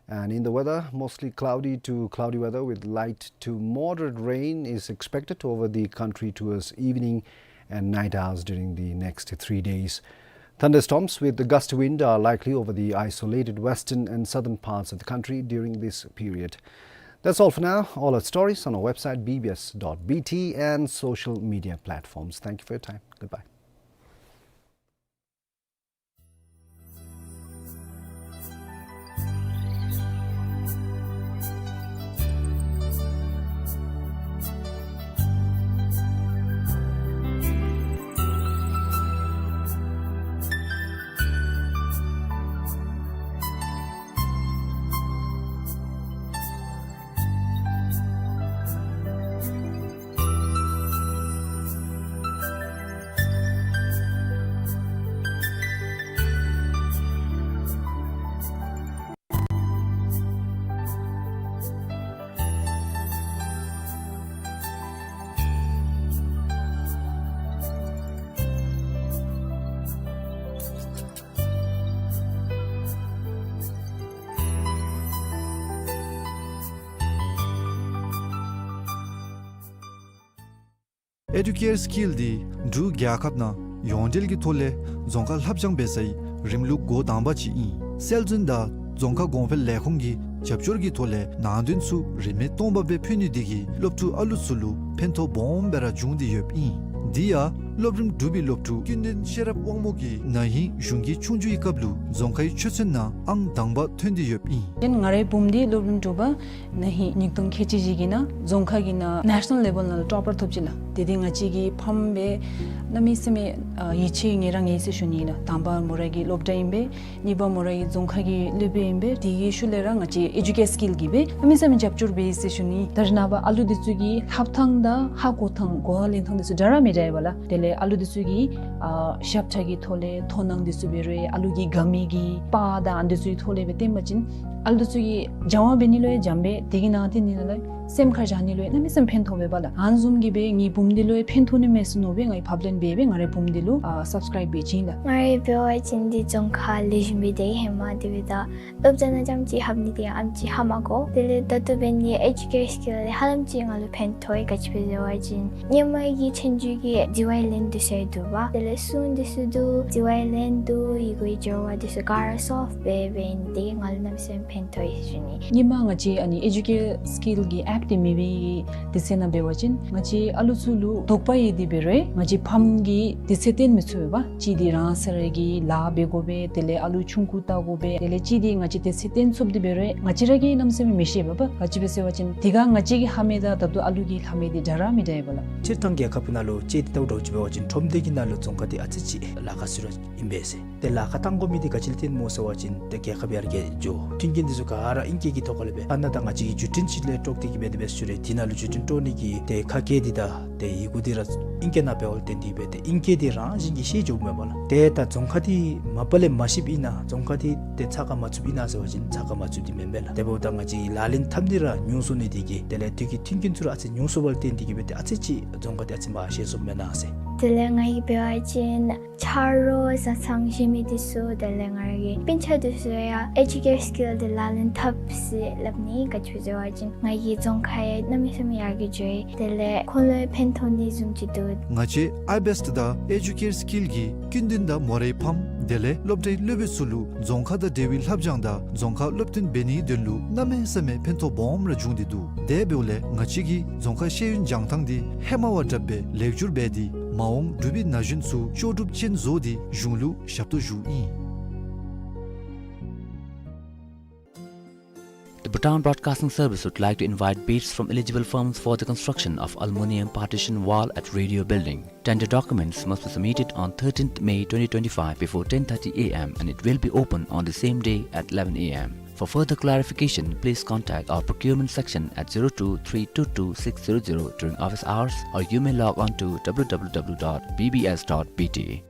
And in the weather, mostly cloudy to cloudy weather with light to moderate rain is expected over the country towards evening and night hours during the next three days. Thunderstorms with gust wind are likely over the isolated western and southern parts of the country during this period. That's all for now. All our stories on our website, B B S dot B T, and social media platforms. Thank you for your time. Goodbye. ཨེ་ཌུ་ཀེར་སི་ཀིལ་འདི་འབྲུག་རྒྱལ་ཁབ་ནང་ཡོངས་འབྲེལ་གྱི་ཐོག་ལས་རྫོང་ཁ་ལྷབ་སྦྱང་འབད་སའི་རིམ་ལུགས་འགོ་དང་པ་ཅིག་ཨིན། སྲོལ་འཛིན་དང་རྫོང་ཁ་གོང་འཕེལ་ལས་ཁུངས་ཀྱིས་ རྒྱབ་སྐྱོར་གྱི་ཐོག་ལས་ནང་དོན་ཚུ་རིན་མེད་སྟོང་པ་སྦེ་ཕུལ་ནི་དེ་གིས་སློབ་ཕྲུག་ཨ་ལུ་ཚུ་ལུ་ཕན་ཐོགས་སྦོམ་སྦེ་ར་བྱུང་སྟེ་ཡོདཔ་ཨིན། དེ་ཡང་སློབ་རིམ་དྲུག་པའི་སློབ་ཕྲུག་ཀུན་ལྡན་ཤེས་རབ་དབང་མོ་གིས་ན་ཧིང་གཞུང་གི་ཆོས་རྒྱུགས་ཀྱི་སྐབས་ལུ་རྫོང་ཁའི་ཆོས་ཚན་ནང་ཨང་དང་པ་ཐོན་ཏེ་ཡོདཔ་ཨིན། ཏེ་ང་རའི་བུམོ་འདི་སློབ་རིམ་དྲུག་པ་ན་ཧིང་ཉིས་སྟོང་ཁལ་གཅིག་བཞི་གི་ནང་རྫོང་ཁ་གི་ནང་ནེ་ཤ་ནཱལ་ལེ་བཱལ་ནང་ལུ་ཊོ་པར་ཐོབ་ཅི་ལགས། ཏེ་འདི་ང་བཅས་ཀྱི་ཕམ་སྦེ་གནམ་མེད་ས་མེད་ཨ་ཡིད་ཆེས་ངེས་ར་ངེས་ཟེར་ཞུ་ནི་ལགས། དང་པ་མོ་ར་གི་སློབ་གྲྭ་ཨིན་པས། གཉིས་པ་མོ་ར་གི་རྫོང་ཁ་གི་སློབ་དཔོན་ཨིན་པས། དེ་གི་ཤུལ་ལས་ར་ང་བཅས་ཨེ་ཇུ་ཀེར་སི་ཀིལ་གྱིས་སྦེ་གནམ་མེད་ས་མེད་རྒྱབ་སྐྱོར་འབད་ཡི་ཟེར་ཞུ་ནི། ད་རེས་ནངས་པ་ཨ་ལུ་འདི་ཚུ་གི་ལྷབ་ཐངས་དང་ཧ་གོ་ཐངས་གོ་བ་ལེན་ཐངས་འདི་ཚུ་འདྲ་ར་མི་འདྲ་བས་ལགས། དེ་ལས་ཨ་ལུ་འདི་ཚུ་གི་ཨ་ཞབས་ཁྲ་གི་ཐོག་ལས་མཐོང་སྣང་འདི་ཚུ་འབད་རུང་ཨ་ལུ་གི་དགའ་མི་གི་པར་དང་ཨ་འདི་ཚུ་གི་ཐོག་ལས་སྦེ་སྟོན་པ་ཅིན་ཨ་ལུ་འདི་ཚུ་གིས་སྦྱང་བ་འབད་ནི་ལུ་ཡང་འཇམ་པས། དེ་གི་ནང་དེ་ནི་ལགས་སེམས་ཁར་བཞག་ནི་ལུ་ཡང་གནམ་མེད་ས་མེད་ཕན་ཐོགས་པས་པ་ལགས། ཨ་ནི་བཟུམ་གྱིས་སྦེ་ངེའི་བུམོ་འདི་ལུ་ཡང་ཕན་ཐོགས་ནི་མས་ཟེར་མནོ་སྦེ་ངེའི་ཕབ་ལེན་འབད་སྦེ་ང་རའི་བུམོ་འདི་ལུ་ཨ་སབ་སི་ཀརའིབ་འབད་བྱིན་ལགས། ང་ར་འབད་བ་ཅིན་འདི་རྫོང་ཁ་ལེགས་ཤོམ་སྦེ་སྡོད་ཧེ་མ་དེ་སྦེ་ད་སློབ་གྲྭ་ནང་རྐྱངམ་ཅིག་ལྷབ་ནི་དེ་ཡང་ཨེམ་ཅིག་ཧ་མ་གོ། དེ་ལས་ད་ལྟོ་འབད་ནི་ཨེ་ཇུ་ཀེར་སི་ཀིལ་ལས་ཧ་ལམ་ཅིག་ང་ལུ་ཕན་ཐོགས་ཡི། ག་ཅི་སྦེ་ཟེར་བ་ཅིན་ཧེ་མ་གི་ཆོས་རྒྱུགས་ཀྱི་རྩིས་པའི་ལན་འདི་ཚུ་ཡང་འདུག་པ། དེ་ལས་སྲུང་འདི་ཚུ་འདུག། རྩིས་པའི་ལན་འདུག། ཡི་གུའི་སྦྱོར་བ་འདི་ཚུ་ག་ར་སོལབ་འབད་འབད་ནི་དེ་གིས་ང་ལུ་གནམ་མེད་ས་མེད་ཕན་ཐོགས་ཡི་ཟེར་ཞུ་ནི། ཧེ་མ་ང་བཅས་ཨ་ནི་ཨེ་ཇུ་ཀེར་སི་ཀིལ་གྱི་ཨེཔ་འདི་མེད་པའི་དུས་ཚོད་ནང་འབད་བ་ཅིན་ང་བཅས་ཨ་ལུ་ཚུ་ལུ་དོགས་པ་ཡོད་དེ་འབད་རུང་ང་བཅས་ཕམ་གྱིས་དུས་ཚོད་བཏོན་མི་ཚུགས་པས་པ། གཅིག་འདི་རང་སོ་ར་གི་ལཱ་འབད་དགོ་པས། དེ་ལས་ཨ་ལུ་ཆུང་ཀུ་བལྟ་དགོ་པས། དེ་ལས་གཅིག་འདི་ང་བཅས་དུས་ཚོད་བཏོན་ཚུགས་ཏེ་འབད་རུང་ང་བཅས་ར་གིས་གནམ་མེད་ས་མེད་མི་ཤེས་པས་པ། ག་ཅི་སྦེ་ཟེར་བ་ཅིན་དེ་སྒང་ང་བཅས་ཀྱིས་ལྷབ་མི་དང་ད་ལྟོ་ཨ་ལུ་གིས་ལྷབ་མི་འདི་འདྲ་ར་མི་འདྲ་བས་པ་ལགས། སྤྱིར་བཏང་རྒྱལ་ཁབ་ནང་ལུ་དཔྱེ་འདི་བལྟཝ་འདྲཝ་ཅིག་འབད་བ་ཅིན་ཁྲོམ་སྡེ་གི་ནང་ལུ་རྫོང་ཁ་འདི་ཨ་ཙི་ཅིག་ལཱ་ཁག་ཚུ་ར་ཨིན་པས་ཟེར། ཏེ་ལཱ་ཁག་བཏང་དགོ་མི་འདི་ག་ཅི་ལས་བརྟེན་སྨོ་ཟེར་བ་ཅིན་ཏེ་རྒྱལ་ཁབ་ཡར་རྒྱས་འགྱོ། མཐུན་རྐྱེན་འདི་ཚུ་ག་ར་ཨིང་སྐད་ཀྱི་ཐོག་ཁ་ལས་སྦེ། ཨ་ནཱ་ད་ང་བཅས་ཀྱིས་བརྒྱུད་འཕྲིན་ཅིག་ལས་དཀྲོགས་ཏེ་གི་སྦེ་དེ་སྦེ་ཞུ་རུང་དེ་ནང་ལུ་བརྒྱུད་འཕྲིན་དཀྲོག་ནི་གི་ཏེ་ཁ་སྐད་འདི་དང་ཏེ་ཡི་གུ་འདི་ར་ཨིང་སྐད་ནང་འབདཝ་ལས་བརྟེན་ཏེ་སྦེ་ཏེ་ཨིང་སྐད་འདི་རང་བཞིན་གྱིས་ཤེས་འགྱོཝ་མས་པ་ལགས། ཏེ་ད་རྫོང་ཁ་འདི་མ་པ་ལས་མ་ཤེསཔ་ཨིན་ན། རྫོང་ཁ་འདི་ཏེ་ཚ་ཁ་མ་ཚུདཔ་ཨིན་ན་ཟེར་བ་ཅིན་ཚ་ཁ་མ་ཚུདཔ་འདི་མེན་པས་ལགས། དེ་འབདཝ་ད་ང་བཅས་ལག་ལེན་འཐབ་ནི་ར་ཉུང་སོང་ནི་དེ་གིས་དེ་ལས་དུས་ཀྱི་མཐུན་རྐྱེན་ཚུ་ར་ཨ་ཙི་ཉུང་སོང་བ་ལས་བརྟེན་ཏེ་གི་སྦེ་ཏེ་ཨ་ཙི་ཅིག་རྫོང་ཁ་འདི་ཨ་ཙི་མ་ཤེས་སོངམ་མེན་ན་ཟེར། དེ་ལས་ང་གིས་འབད་བ་ཅིན་ཆ་རོགས་བཟའ་ཚང་གཞན་མི་འདི་ཚུ་དེ་ལས་ང་ར་གི་སྤུན་ཆ་འདི་ཚུ་ཡང་ཨེ་ཇུ་ཀེར་སི་ཀིལ་འདི་ལག་ལེན་འཐབ་ཟེར་སླབ་ནི། ག་ཅི་སྦེ་ཟེར་བ་ཅིན་ང་གི་རྫོང་ཁ་ཡང་གནམ་མེད་ས་མེད་ཡར་རྒྱས་འགྱོ་ཡི། དེ་ལས་ཁོང་ལུ་ཡང་ཕན་ཐོགས་ནི་བཟུམ་ཅིག་འདུག། ང་བཅས་ཨའི་བེསཊ་དང་ཨེ་ཇུ་ཀེར་སི་ཀིལ་གྱིས་ཀུན་ལྡན་དང་མོ་རའི་ཕམ་དེ་ལས་སློབ་གྲྭའི་སློབ་དཔོན་ཚུ་ལུ་རྫོང་ཁ་དང་འབྲེལ་བའི་ལྷབ་སྦྱང་དང་རྫོང་ཁ་སློབ་སྟོན་འབད་ནིའི་དོན་ལུ་གནམ་མེད་ས་མེད་ཕན་ཐོགས་སྦོམ་ར་བྱུང་སྟེ་འདུག། དེ་འབདཝ་ལས་ང་བཅས་ཀྱིས་རྫོང་ཁ་ཤེས་ཡོན་སྦྱང་ཐངས་འདི་ཧེ་མ་བ་དྲགཔ་སྦེ་ལེགས་བསྒྱུར་འབད་དེ་མ་འོངས་འབྲུག་པའི་ན་གཞོན་ཚུ་ལྕོགས་གྲུབ་ཅན་བཟོ་སྟེ་གཞུང་ལུ་ཞབས་ཏོག་ཞུཝ་ཨིན། The Bhutan Broadcasting Service would like to invite bids from eligible firms for the construction of aluminium partition wall at Radio Building. Tender documents must be submitted on thirteenth May twenty twenty-five before ten thirty A M and it will be open on the same day at eleven A M. For further clarification, please contact our procurement section at zero two three two two six zero zero during office hours, or you may log on to W W W dot B B S dot B T.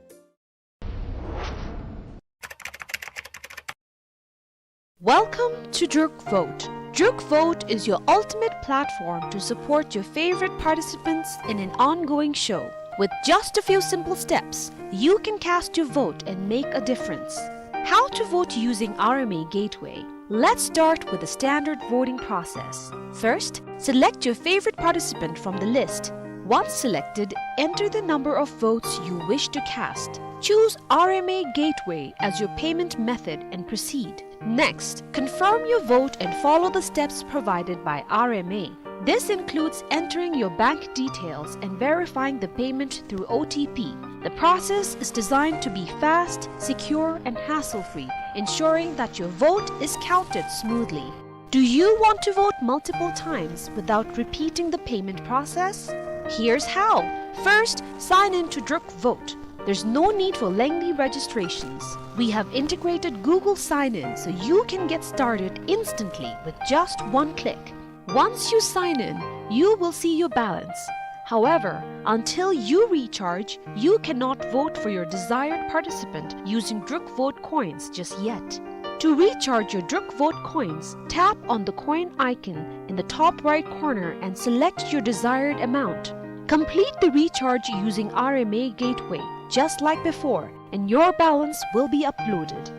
Welcome to Druk Vote. Druk Vote is your ultimate platform to support your favorite participants in an ongoing show. With just a few simple steps, you can cast your vote and make a difference. How to vote using R M A Gateway. Let's start with the standard voting process. First, select your favorite participant from the list. Once selected, enter the number of votes you wish to cast. Choose R M A Gateway as your payment method and proceed. Next, confirm your vote and follow the steps provided by R M A. This includes entering your bank details and verifying the payment through O T P. The process is designed to be fast, secure, and hassle-free, ensuring that your vote is counted smoothly. Do you want to vote multiple times without repeating the payment process? Here's how. First, sign in to Druk Vote. There's no need for lengthy registrations. We have integrated Google Sign-In so you can get started instantly with just one click. Once you sign in, you will see your balance. However, until you recharge, you cannot vote for your desired participant using Druk Vote coins just yet. To recharge your Druk Vote coins, tap on the coin icon in the top right corner and select your desired amount. Complete the recharge using R M A Gateway, just like before, and your balance will be uploaded.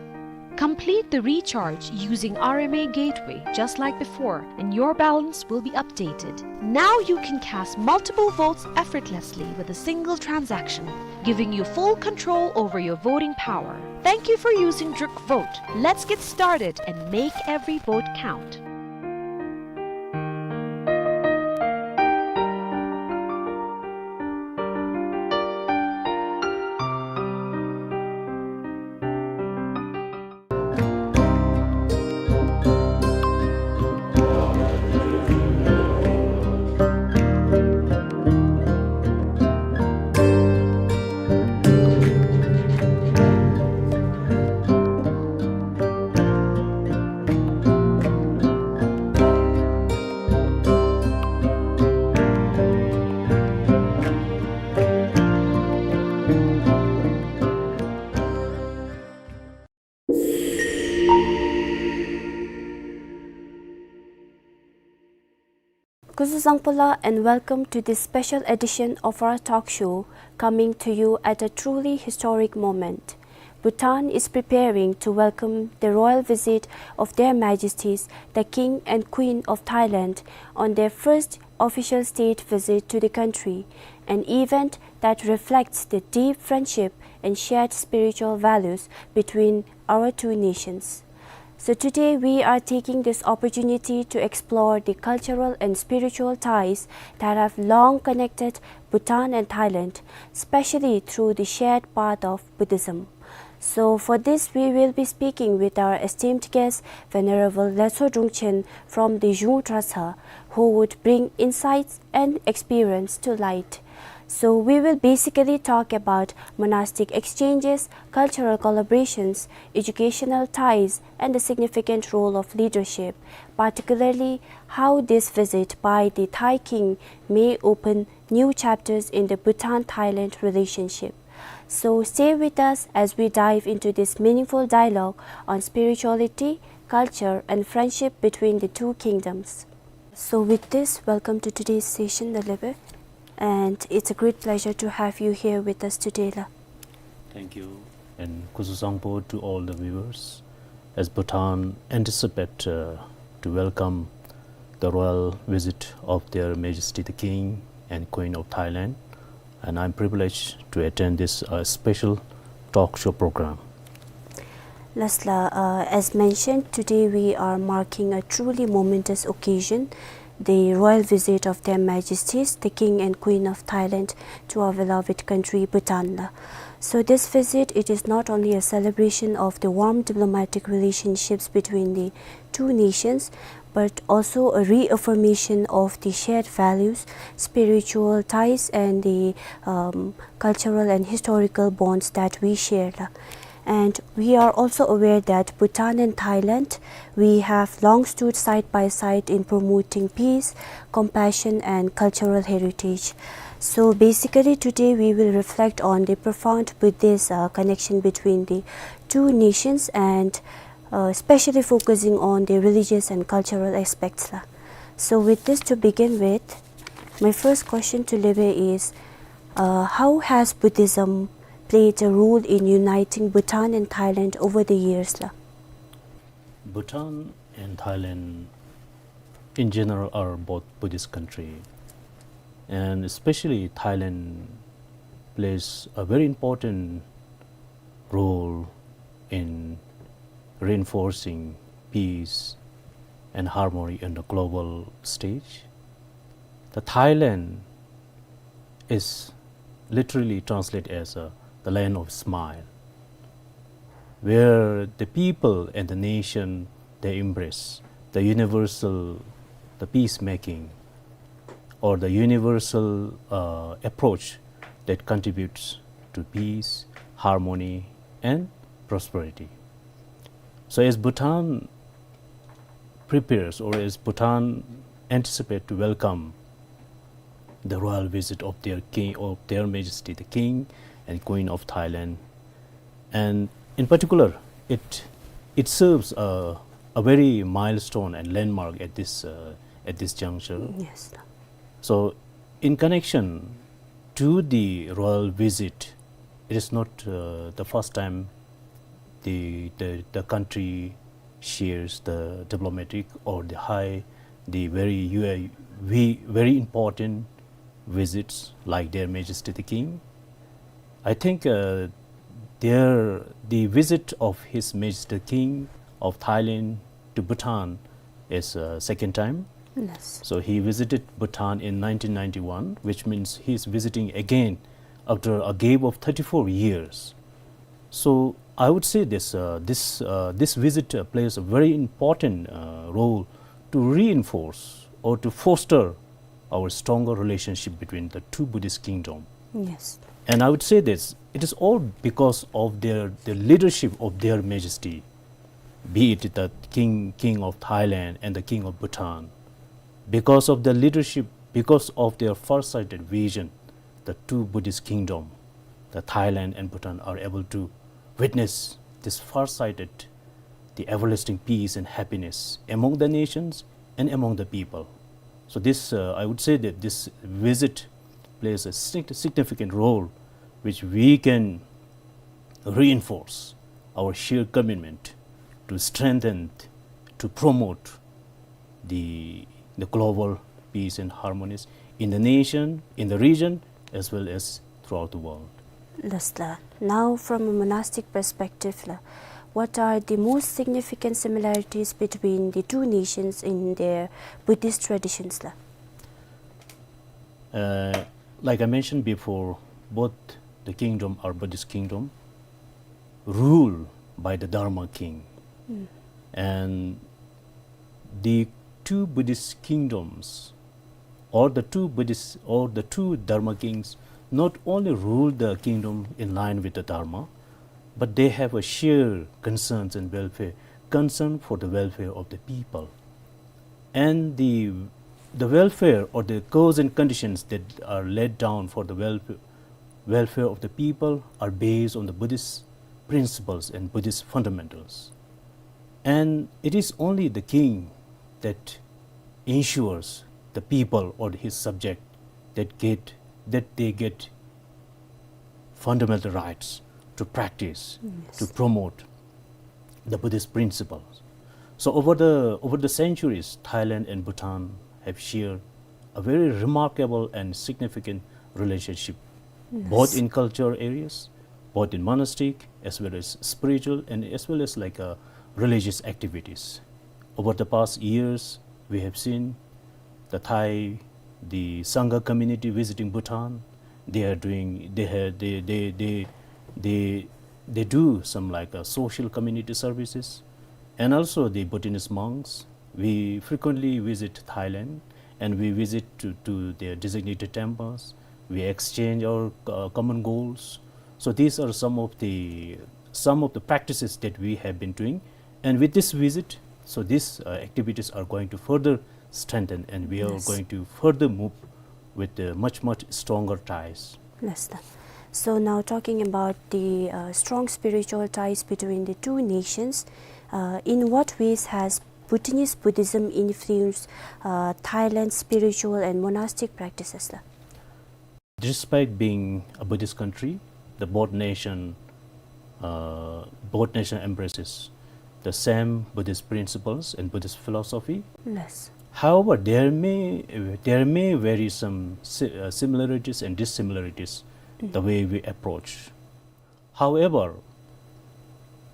Complete the recharge using R M A Gateway just like before, and your balance will be updated. Now you can cast multiple votes effortlessly with a single transaction, giving you full control over your voting power. Thank you for using Druk Vote. Let's get started and make every vote count. Kuzu zangpo la, and welcome to this special edition of our talk show, coming to you at a truly historic moment. Bhutan is preparing to welcome the royal visit of Their Majesties, the King and Queen of Thailand, on their first official state visit to the country, an event that reflects the deep friendship and shared spiritual values between our two nations. So today we are taking this opportunity to explore the cultural and spiritual ties that have long connected Bhutan and Thailand, especially through the shared path of Buddhism. So for this, we will be speaking with our esteemed guest, Venerable Letsho Drungchen from the Zhung Dratshang, who would bring insights and experience to light. So we will basically talk about monastic exchanges, cultural collaborations, educational ties, and the significant role of leadership, particularly how this visit by the Thai king may open new chapters in the Bhutan-Thailand relationship. So stay with us as we dive into this meaningful dialogue on spirituality, culture, and friendship between the two kingdoms. So with this, welcome to today's session, Lebe, and it's a great pleasure to have you here with us today, la. Thank you. And Kuzu zangpo to all the viewers. As Bhutan anticipate, uh, to welcome the royal visit of Their Majesty the King and Queen of Thailand, and I'm privileged to attend this, uh, special talk show program. Last la, uh, as mentioned, today we are marking a truly momentous occasion, the royal visit of Their Majesties, the King and Queen of Thailand, to our beloved country, Bhutan la. So this visit, it is not only a celebration of the warm diplomatic relationships between the two nations, but also a reaffirmation of the shared values, spiritual ties, and the, um, cultural and historical bonds that we share la. And we are also aware that Bhutan and Thailand, we have long stood side by side in promoting peace, compassion, and cultural heritage. So basically, today we will reflect on the profound Buddhist, uh, connection between the two nations and, uh, especially focusing on the religious and cultural aspects la. So with this to begin with, my first question to Lebe is, uh, how has Buddhism played a role in uniting Bhutan and Thailand over the years la? Bhutan and Thailand in general are both Buddhist country, and especially Thailand plays a very important role in reinforcing peace and harmony on the global stage. The Thailand is literally translated as, uh, the land of smile, where the people and the nation, they embrace the universal, the peacemaking, or the universal, uh, approach that contributes to peace, harmony, and prosperity. So as Bhutan prepares, or as Bhutan anticipate to welcome the royal visit of their king, of Their Majesty the King and Queen of Thailand, and in particular, it, it serves a, a very milestone and landmark at this, uh, at this juncture. Yes. So, in connection to the royal visit, it is not, uh, the first time the, the, the country shares the diplomatic or the high, the very U A V, very important visits like Their Majesty the King. I think, uh, their, the visit of His Majesty the King of Thailand to Bhutan is, uh, second time. Yes. So he visited Bhutan in nineteen ninety-one, which means he is visiting again after a gap of thirty-four years. So I would say this, uh, this, uh, this visit, uh, plays a very important, uh, role to reinforce or to foster our stronger relationship between the two Buddhist kingdom. Yes. And I would say this, it is all because of their, the leadership of Their Majesty, be it the King, King of Thailand and the King of Bhutan. Because of their leadership, because of their far-sighted vision, the two Buddhist kingdom, the Thailand and Bhutan, are able to witness this far-sighted, the everlasting peace and happiness among the nations and among the people. So this, uh, I would say that this visit plays a sig-, significant role, which we can reinforce our shared commitment to strengthen, to promote the, the global peace and harmonies in the nation, in the region, as well as throughout the world. Yes, la. Now, from a monastic perspective, la, what are the most significant similarities between the two nations in their Buddhist traditions, la? Uh, like I mentioned before, both the kingdom are Buddhist kingdom, ruled by the Dharma king. Mm. And the two Buddhist kingdoms, or the two Buddhist, or the two Dharma kings, not only rule the kingdom in line with the Dharma, but they have a shared concerns and welfare, concern for the welfare of the people. And the, the welfare or the cause and conditions that are laid down for the welf-, welfare of the people are based on the Buddhist principles and Buddhist fundamentals. And it is only the king that ensures the people or his subject that get, that they get fundamental rights to practice, yes, to promote the Buddhist principles. So over the, over the centuries, Thailand and Bhutan have shared a very remarkable and significant relationship, yes, both in cultural areas, both in monastic, as well as spiritual, and as well as, like, uh, religious activities. Over the past years, we have seen the Thai, the Sangha community visiting Bhutan. They are doing, they have, they, they, they, they, they do some, like, uh, social community services. And also the Bhutanese monks, we frequently visit Thailand and we visit to, to their designated temples. We exchange our, uh, common goals. So these are some of the, some of the practices that we have been doing. And with this visit, so these, uh, activities are going to further strengthen, and we are, yes, going to further move with, uh, much, much stronger ties. Yes, sir. So now talking about the, uh, strong spiritual ties between the two nations, uh, in what ways has Bhutanese Buddhism influenced, uh, Thailand's spiritual and monastic practices, sir? Despite being a Buddhist country, the both nation, uh, both nation embraces the same Buddhist principles and Buddhist philosophy. Yes. However, there may, there may vary some si-, uh, similarities and dissimilarities, mm, the way we approach. However,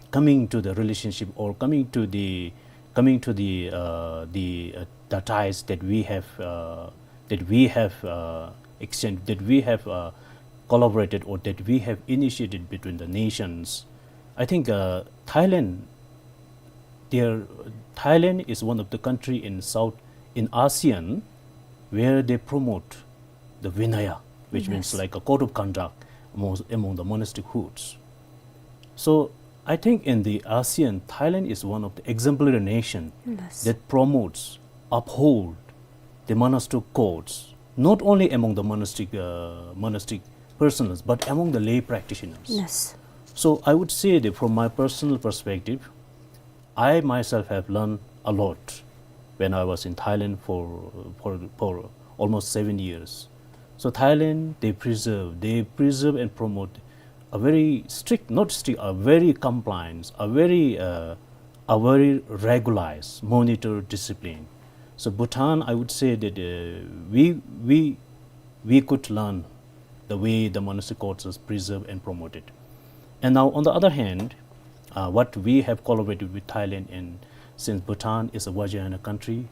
coming to the relationship or coming to the, coming to the, uh, the, uh, the ties that we have, uh, that we have, uh, exchanged, that we have, uh, collaborated or that we have initiated between the nations, I think, uh, Thailand, there, Thailand is one of the country in South, in ASEAN, where they promote the Vinaya, which means, yes, like, a code of conduct among, among the monastic hoods. So I think in the ASEAN, Thailand is one of the exemplary nation, yes, that promotes, uphold the monastic codes, not only among the monastic, uh, monastic personnel, but among the lay practitioners. Yes. So I would say that from my personal perspective, I myself have learned a lot when I was in Thailand for, for, for almost seven years. So Thailand, they preserve, they preserve and promote a very strict, not strict, a very compliance, a very, uh, a very regularized, monitor, discipline. So Bhutan, I would say that, uh, we, we, we could learn the way the monastic culture is preserved and promoted. And now, on the other hand, uh, what we have collaborated with Thailand, and since Bhutan is a Vajrayana country,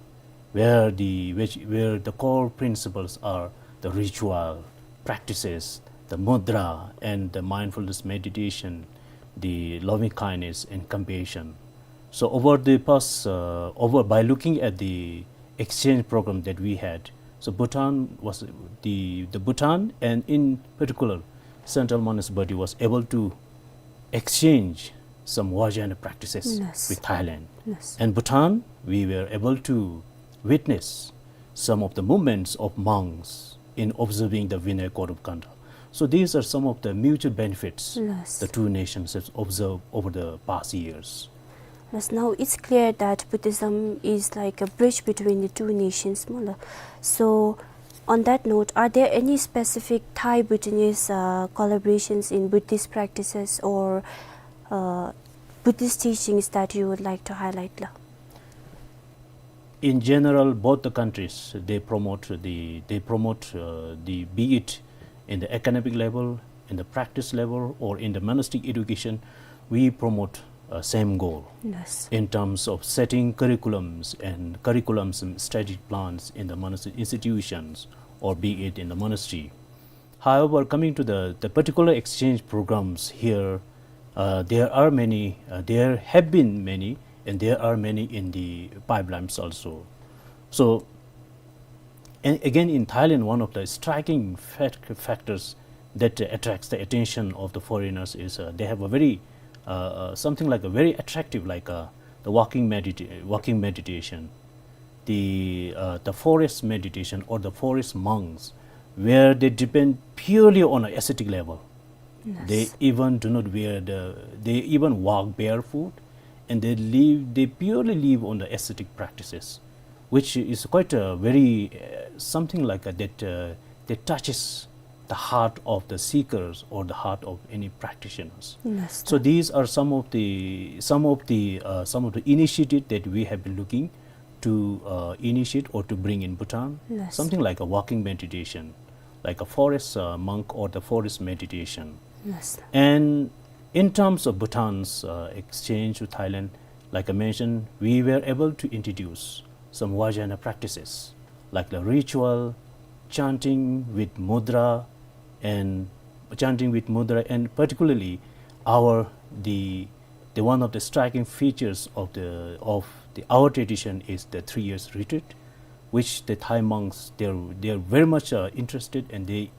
where the, which, where the core principles are the ritual practices, the mudra, and the mindfulness meditation, the loving kindness and compassion. So over the past, uh, over, by looking at the exchange program that we had, so Bhutan was the, the Bhutan, and in particular, Central Monastic Body was able to exchange some Vajrayana practices, yes, with Thailand. Yes. And Bhutan, we were able to witness some of the movements of monks in observing the Vinaya Code of Conduct. So these are some of the mutual benefits, yes, the two nations have observed over the past years. Yes, now it's clear that Buddhism is like a bridge between the two nations, mo la. So, on that note, are there any specific Thai Bhutanese, uh, collaborations in Buddhist practices or, uh, Buddhist teachings that you would like to highlight, la? In general, both the countries, they promote the, they promote, uh, the, be it in the academic level, in the practice level, or in the monastic education, we promote, uh, same goal, yes, in terms of setting curriculums and curriculums and strategic plans in the monastic institutions, or be it in the monastery. However, coming to the, the particular exchange programs here, uh, there are many, uh, there have been many, and there are many in the pipelines also. So, and again, in Thailand, one of the striking fact-, factors that attracts the attention of the foreigners is, uh, they have a very, uh, uh, something like a very attractive, like, uh, the walking medita-, walking meditation, the, uh, the forest meditation or the forest monks, where they depend purely on an ascetic level. Yes. They even do not wear the, they even walk barefoot, and they live, they purely live on the ascetic practices, which is quite a very, uh, something like a, that, uh, that touches the heart of the seekers or the heart of any practitioners. Yes, so sir, these are some of the, some of the, uh, some of the initiative that we have been looking to, uh, initiate or to bring in Bhutan. Yes. Something like a walking meditation, like a forest, uh, monk or the forest meditation. Yes. And in terms of Bhutan's, uh, exchange with Thailand, like I mentioned, we were able to introduce some Vajrayana practices, like the ritual, chanting with mudra, and chanting with mudra, and particularly our, the, the one of the striking features of the, of the, our tradition is the three years retreat, which the Thai monks, they're, they're very much, uh, interested, and they,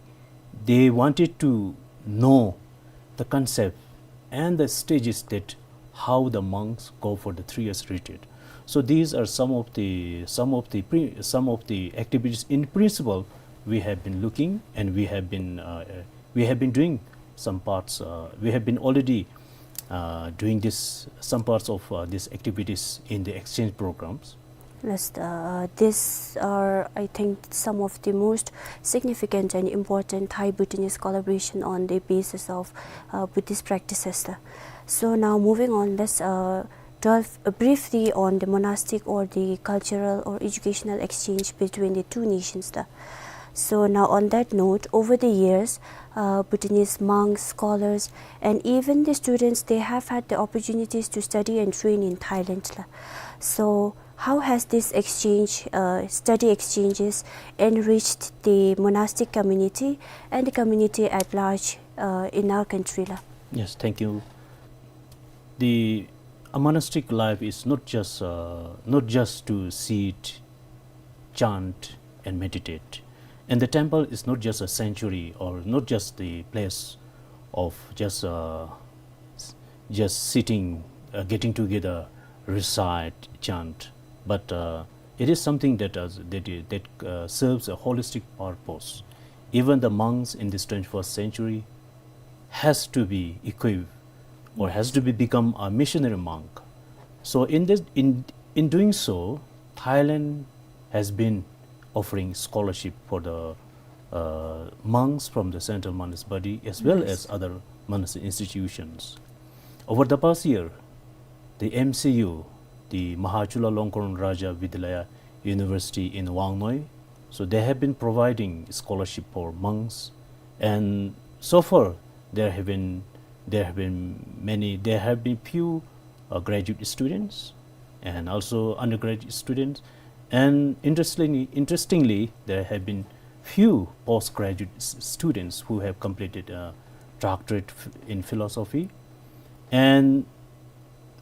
they wanted to know the concept and the stages that how the monks go for the three years retreat. So these are some of the, some of the pre-, some of the activities in principle we have been looking, and we have been, uh, uh, we have been doing some parts, uh, we have been already, uh, doing this, some parts of, uh, these activities in the exchange programs. Yes, uh, these are, I think, some of the most significant and important Thai-Bhutanese collaboration on the basis of, uh, Buddhist practices. So now moving on, let's, uh, dwell, uh, briefly on the monastic or the cultural or educational exchange between the two nations. So now on that note, over the years, uh, Bhutanese monks, scholars, and even the students, they have had the opportunities to study and train in Thailand, la. So how has this exchange, uh, study exchanges enriched the monastic community and the community at large, uh, in our country, la? Yes, thank you. The, a monastic life is not just, uh, not just to sit, chant, and meditate. And the temple is not just a sanctuary or not just the place of just, uh, s-, just sitting, uh, getting together, recite, chant, but, uh, it is something that, uh, that, that, uh, serves a holistic purpose. Even the monks in this twenty-first century has to be equipped or has to be become a missionary monk. So in this, in, in doing so, Thailand has been offering scholarship for the, uh, monks from the Central Monastic Body as well, yes, as other Manasik institutions. Over the past year, the M C U, the Maha Chulalongkorn Raja Vidyalaya University in Wangnoi, so they have been providing scholarship for monks, and so far there have been, there have been many, there have been few, uh, graduate students and also undergraduate students, and interestingly, interestingly, there have been few postgraduate s-, students who have completed a doctorate f-, in philosophy. And,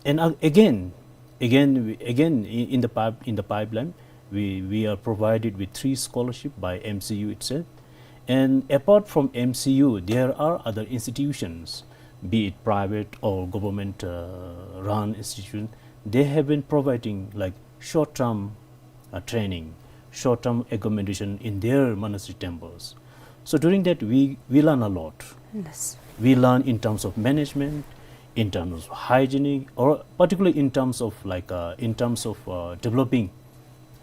and a-, again, again, we, again, i-, in the pip-, in the pipeline, we, we are provided with three scholarship by M C U itself. And apart from M C U, there are other institutions, be it private or government, uh, run institution, they have been providing, like, short-term, uh, training, short-term accommodation in their monastery temples. So during that, we, we learn a lot. Yes. We learn in terms of management, in terms of hygienic, or particularly in terms of, like, uh, in terms of, uh, developing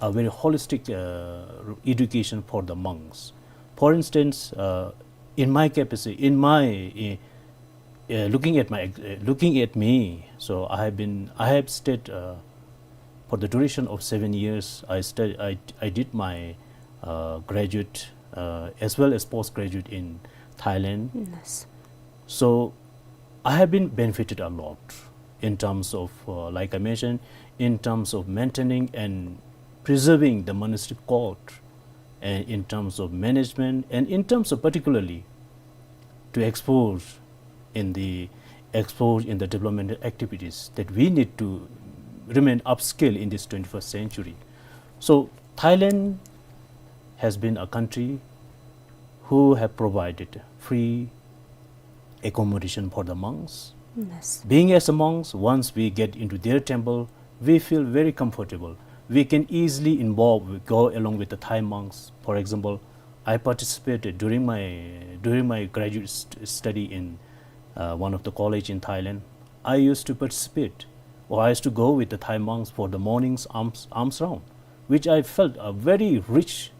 a very holistic, uh, education for the monks. For instance, uh, in my capacity, in my, uh, uh, looking at my ex-, uh, looking at me, so I have been, I have stayed, uh, for the duration of seven years. I stud-, I, I did my, uh, graduate, uh, as well as postgraduate in Thailand. Yes. So I have been benefited a lot in terms of, uh, like I mentioned, in terms of maintaining and preserving the monastic code, and in terms of management, and in terms of particularly to expose in the, expose in the developmental activities that we need to remain upscale in this twenty-first century. So Thailand has been a country who have provided free accommodation for the monks. Yes. Being as a monks, once we get into their temple, we feel very comfortable. We can easily involve, go along with the Thai monks. For example, I participated during my, during my graduate st-, study in, uh, one of the college in Thailand. I used to participate, or I used to go with the Thai monks for the morning's alms, alms round, which I felt a very rich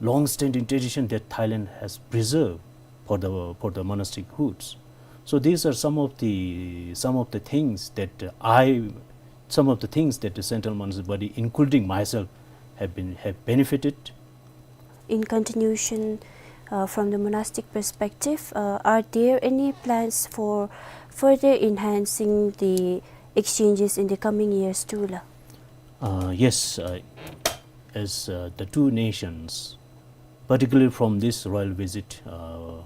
long-standing tradition that Thailand has preserved for the, for the monastic hoods. So these are some of the, some of the things that, uh, I, some of the things that the central monastic body, including myself, have been, have benefited. In continuation, uh, from the monastic perspective, uh, are there any plans for further enhancing the exchanges in the coming years too, la? Uh, yes, uh, as, uh, the two nations, particularly from this royal visit, uh,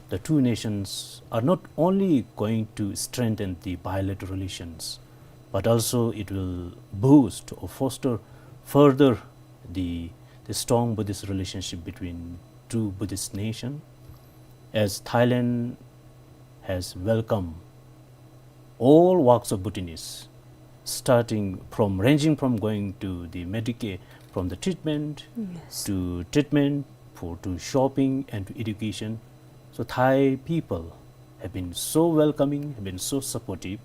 the two nations are not only going to strengthen the bilateral relations, but also it will boost or foster further the, the strong Buddhist relationship between two Buddhist nation, as Thailand has welcomed all walks of Bhutanese, starting from, ranging from going to the Medicaid, from the treatment, yes, to treatment, for, to shopping and to education. So Thai people have been so welcoming, have been so supportive.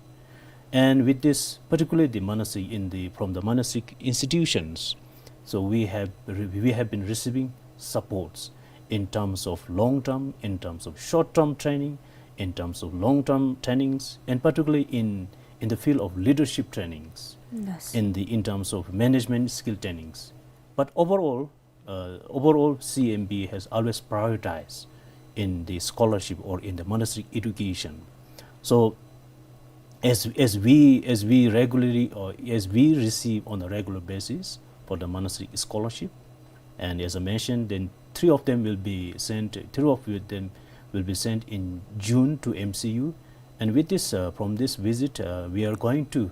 And with this, particularly the monastic in the, from the monastic institutions, so we have re-, we have been receiving supports in terms of long term, in terms of short term training, in terms of long term trainings, and particularly in, in the field of leadership trainings, yes, in the, in terms of management skill trainings. But overall, uh, overall, C M B has always prioritized in the scholarship or in the monastic education. So as, as we, as we regularly, or as we receive on a regular basis for the monastic scholarship, and as I mentioned, then three of them will be sent, three of them will be sent in June to M C U. And with this, uh, from this visit, uh, we are going to,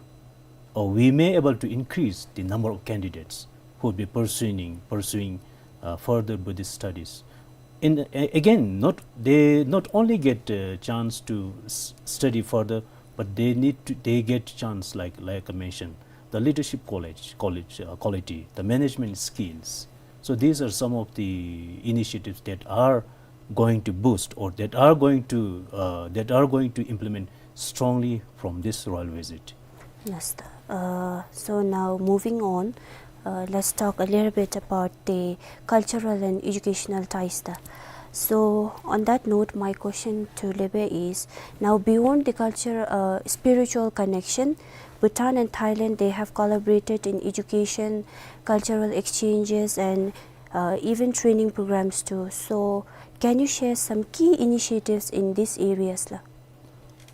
or we may able to increase the number of candidates who will be pursuing, pursuing, uh, further Buddhist studies. In, a-, again, not, they not only get a chance to s-, study further, but they need to, they get chance, like, like I mentioned, the leadership college, college, uh, quality, the management skills. So these are some of the initiatives that are going to boost, or that are going to, uh, that are going to implement strongly from this royal visit. Yes, uh, so now moving on, uh, let's talk a little bit about the cultural and educational ties, the, So, on that note, my question to Lebe is, now beyond the culture, uh, spiritual connection, Bhutan and Thailand, they have collaborated in education, cultural exchanges, and, uh, even training programs too. So, can you share some key initiatives in these areas, la?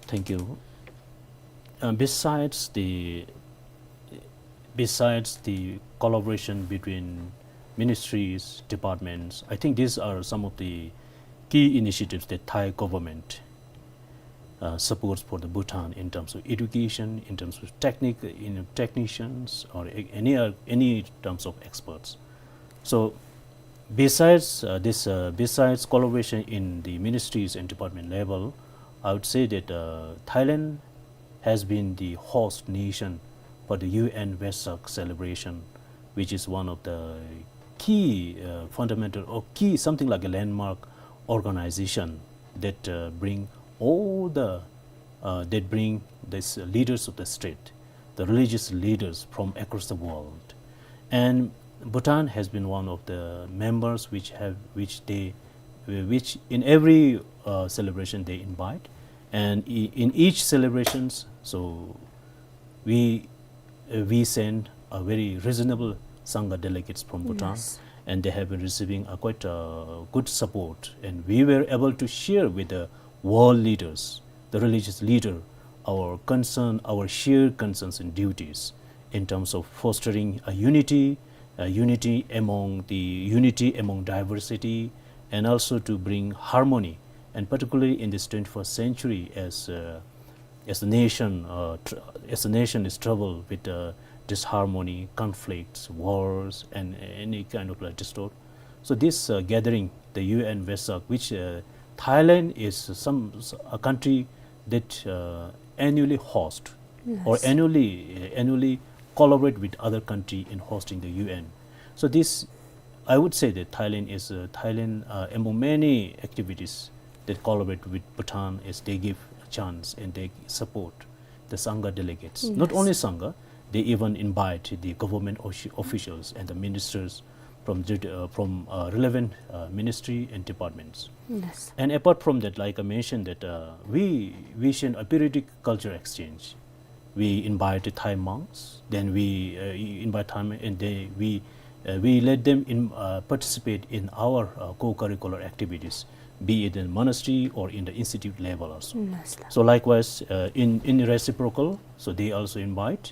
Thank you. Uh, besides the, besides the collaboration between ministries, departments, I think these are some of the key initiatives that Thai government, uh, supports for the Bhutan in terms of education, in terms of technic-, in technicians, or a-, any oth-, any terms of experts. So besides, uh, this, uh, besides collaboration in the ministries and department level, I would say that, uh, Thailand has been the host nation for the U N Vesak celebration, which is one of the key, uh, fundamental or key, something like a landmark organization that, uh, bring all the, uh, that bring these leaders of the state, the religious leaders from across the world. And Bhutan has been one of the members which have, which they, which in every, uh, celebration they invite. And i-, in each celebrations, so we, uh, we send a very reasonable Sangha delegates from Bhutan, yes, and they have been receiving a quite, uh, good support. And we were able to share with the world leaders, the religious leader, our concern, our shared concerns and duties in terms of fostering a unity, a unity among the, unity among diversity, and also to bring harmony, and particularly in this twenty-first century, as, uh, as the nation, uh, tr-, as the nation is troubled with, uh, disharmony, conflicts, wars, and any kind of, like, discord. So this, uh, gathering, the U N Vesak, which, uh, Thailand is some, a country that, uh, annually host or, yes, annually, uh, annually collaborate with other country in hosting the U N. So this, I would say that Thailand is, uh, Thailand, uh, among many activities that collaborate with Bhutan, is they give a chance and they support the Sangha delegates. Not, yes, only Sangha, they even invite the government offi-, officials and the ministers from the, uh, from, uh, relevant, uh, ministry and departments. Yes. And apart from that, like I mentioned, that, uh, we, we send a periodic culture exchange. We invite Thai monks, then we, uh, invite Thai mon-, and then we, uh, we let them in, uh, participate in our, uh, co-curricular activities, be it in monastery or in the institute level also. Mm, yes, sir. So likewise, uh, in, in reciprocal, so they also invite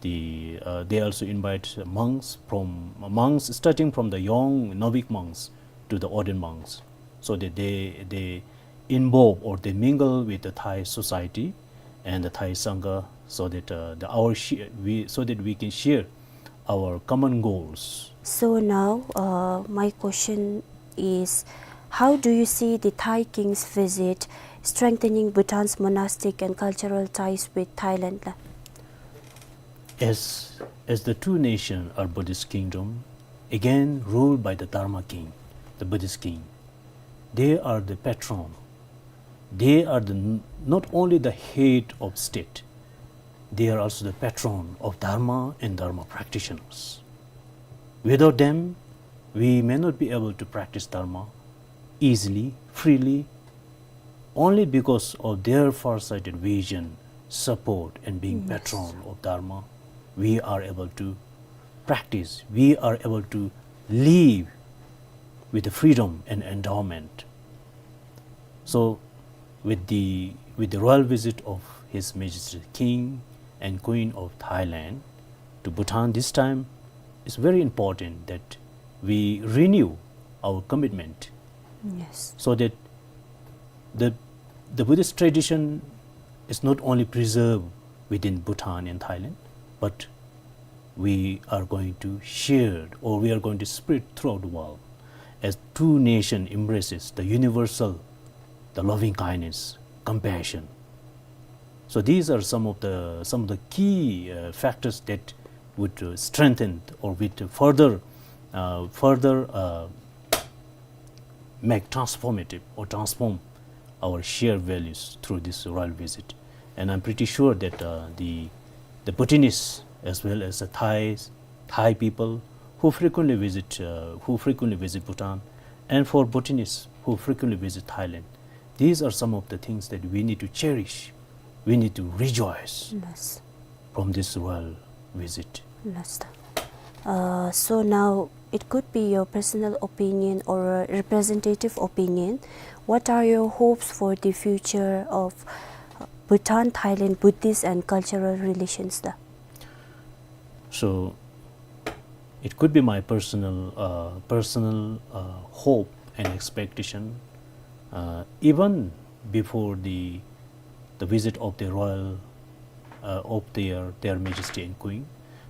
the, uh, they also invite monks from, monks starting from the young Novik monks to the ordained monks, so that they, they involve or they mingle with the Thai society and the Thai Sangha, so that, uh, the, our shi-, we, so that we can share our common goals. So now, uh, my question is, how do you see the Thai king's visit strengthening Bhutan's monastic and cultural ties with Thailand, la? As, as the two nations are Buddhist kingdom, again ruled by the Dharma king, the Buddhist king, they are the patron. They are the n-, not only the head of state, they are also the patron of Dharma and Dharma practitioners. Without them, we may not be able to practice Dharma easily, freely. Only because of their far-sighted vision, support, and being, yes, patron of Dharma, we are able to practice, we are able to live with the freedom and endowment. So, with the, with the royal visit of His Majesty King and Queen of Thailand to Bhutan this time, it's very important that we renew our commitment, yes, so that the, the Buddhist tradition is not only preserved within Bhutan and Thailand, but we are going to share, or we are going to spread throughout the world, as two nation embraces the universal, the loving kindness, compassion. So these are some of the, some of the key, uh, factors that would, uh, strengthen or would further, uh, further, uh, make transformative or transform our shared values through this royal visit. And I'm pretty sure that, uh, the, the Bhutanese as well as the Thais, Thai people who frequently visit, uh, who frequently visit Bhutan, And for Bhutanese who frequently visit Thailand, these are some of the things that we need to cherish. We need to rejoice, yes, from this royal visit. Yes. Uh, so now it could be your personal opinion or a representative opinion. What are your hopes for the future of Bhutan-Thailand Buddhist and cultural relations, da? So, it could be my personal, uh, personal, uh, hope and expectation, uh, even before the, the visit of the royal, uh, of their, their Majesty and Queen.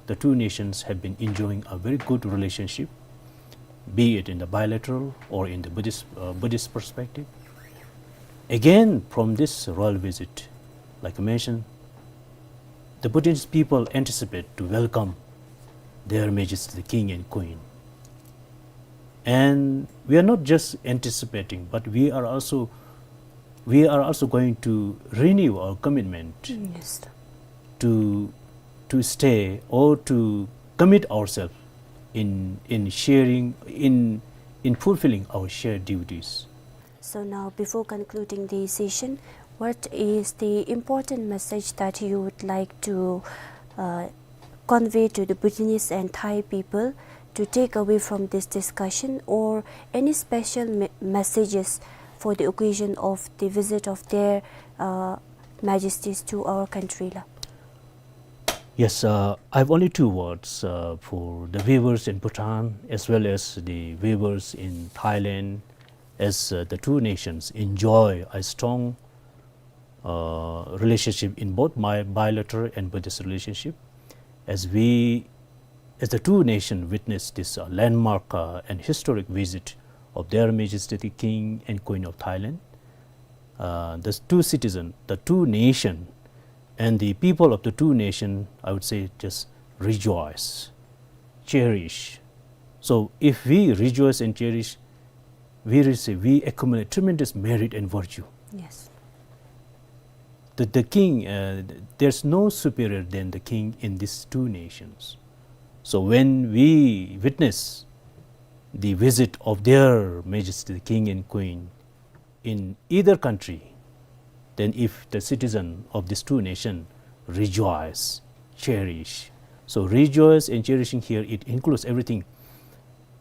The two nations have been enjoying a very good relationship, be it in the bilateral or in the Buddhist, uh, Buddhist perspective. Again, from this royal visit, like I mentioned, the Bhutanese people anticipate to welcome their Majesty the King and Queen. And we are not just anticipating, but we are also, we are also going to renew our commitment, yes, to, to stay or to commit ourselves in, in sharing, in, in fulfilling our shared duties. So now, before concluding the session, what is the important message that you would like to, uh, convey to the Bhutanese and Thai people to take away from this discussion, or any special me-, messages for the occasion of the visit of their, uh, Majesties to our country, la? Yes, uh, I have only two words, uh, for the viewers in Bhutan as well as the viewers in Thailand, as, uh, the two nations enjoy a strong, uh, relationship in both mi-, bilateral and Buddhist relationship. As we, as the two nations witness this, uh, landmark, uh, and historic visit of Their Majesty the King and Queen of Thailand, uh, the two citizen, the two nation, and the people of the two nation, I would say, just rejoice, cherish. So if we rejoice and cherish, we receive, we accumulate tremendous merit and virtue. Yes. The, the king, uh, there's no superior than the king in these two nations. So when we witness the visit of Their Majesty the King and Queen in either country, then if the citizen of these two nations rejoice, cherish. So rejoice and cherishing here, it includes everything,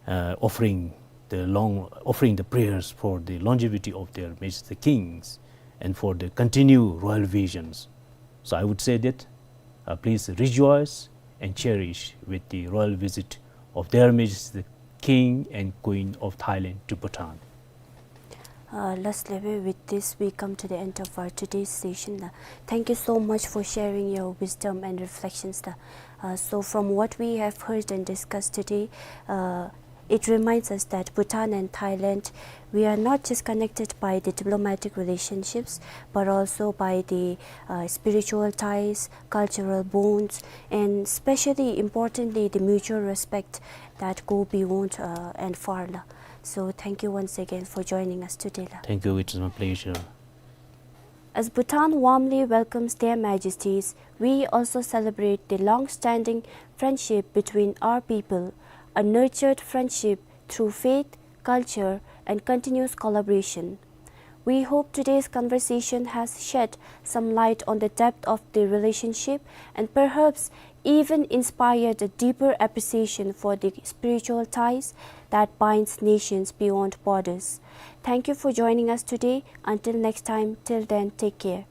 uh, offering the long, offering the prayers for the longevity of Their Majesty the Kings and for the continued royal visions. So I would say that, uh, please rejoice and cherish with the royal visit of Their Majesty the King and Queen of Thailand to Bhutan. Uh, lastly, with this, we come to the end of our today's session, da. Thank you so much for sharing your wisdom and reflections, da. Uh, so from what we have heard and discussed today, uh, it reminds us that Bhutan and Thailand, we are not just connected by the diplomatic relationships, but also by the, uh, spiritual ties, cultural bonds, and especially importantly, the mutual respect that go beyond, uh, and far, la. So thank you once again for joining us today, la. Thank you. It is my pleasure. As Bhutan warmly welcomes Their Majesties, we also celebrate the long-standing friendship between our people, a nurtured friendship through faith, culture, and continuous collaboration. We hope today's conversation has shed some light on the depth of the relationship and perhaps even inspired a deeper appreciation for the spiritual ties that binds nations beyond borders. Thank you for joining us today. Until next time, till then, take care.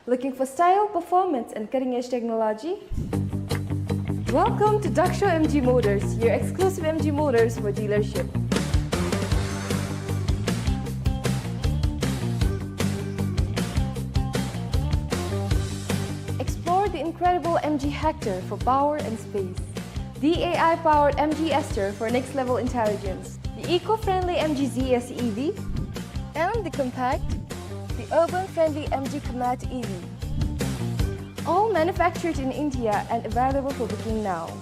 Looking for style, performance, and cutting-edge technology? Welcome to Daksho M G Motors, your exclusive M G Motors for dealership. Explore the incredible M G Hector for power and space, the A I-powered M G Aster for next-level intelligence, the eco-friendly M G Z S E V, and the compact, the urban-friendly M G Comet E V. All manufactured in India and available for booking now.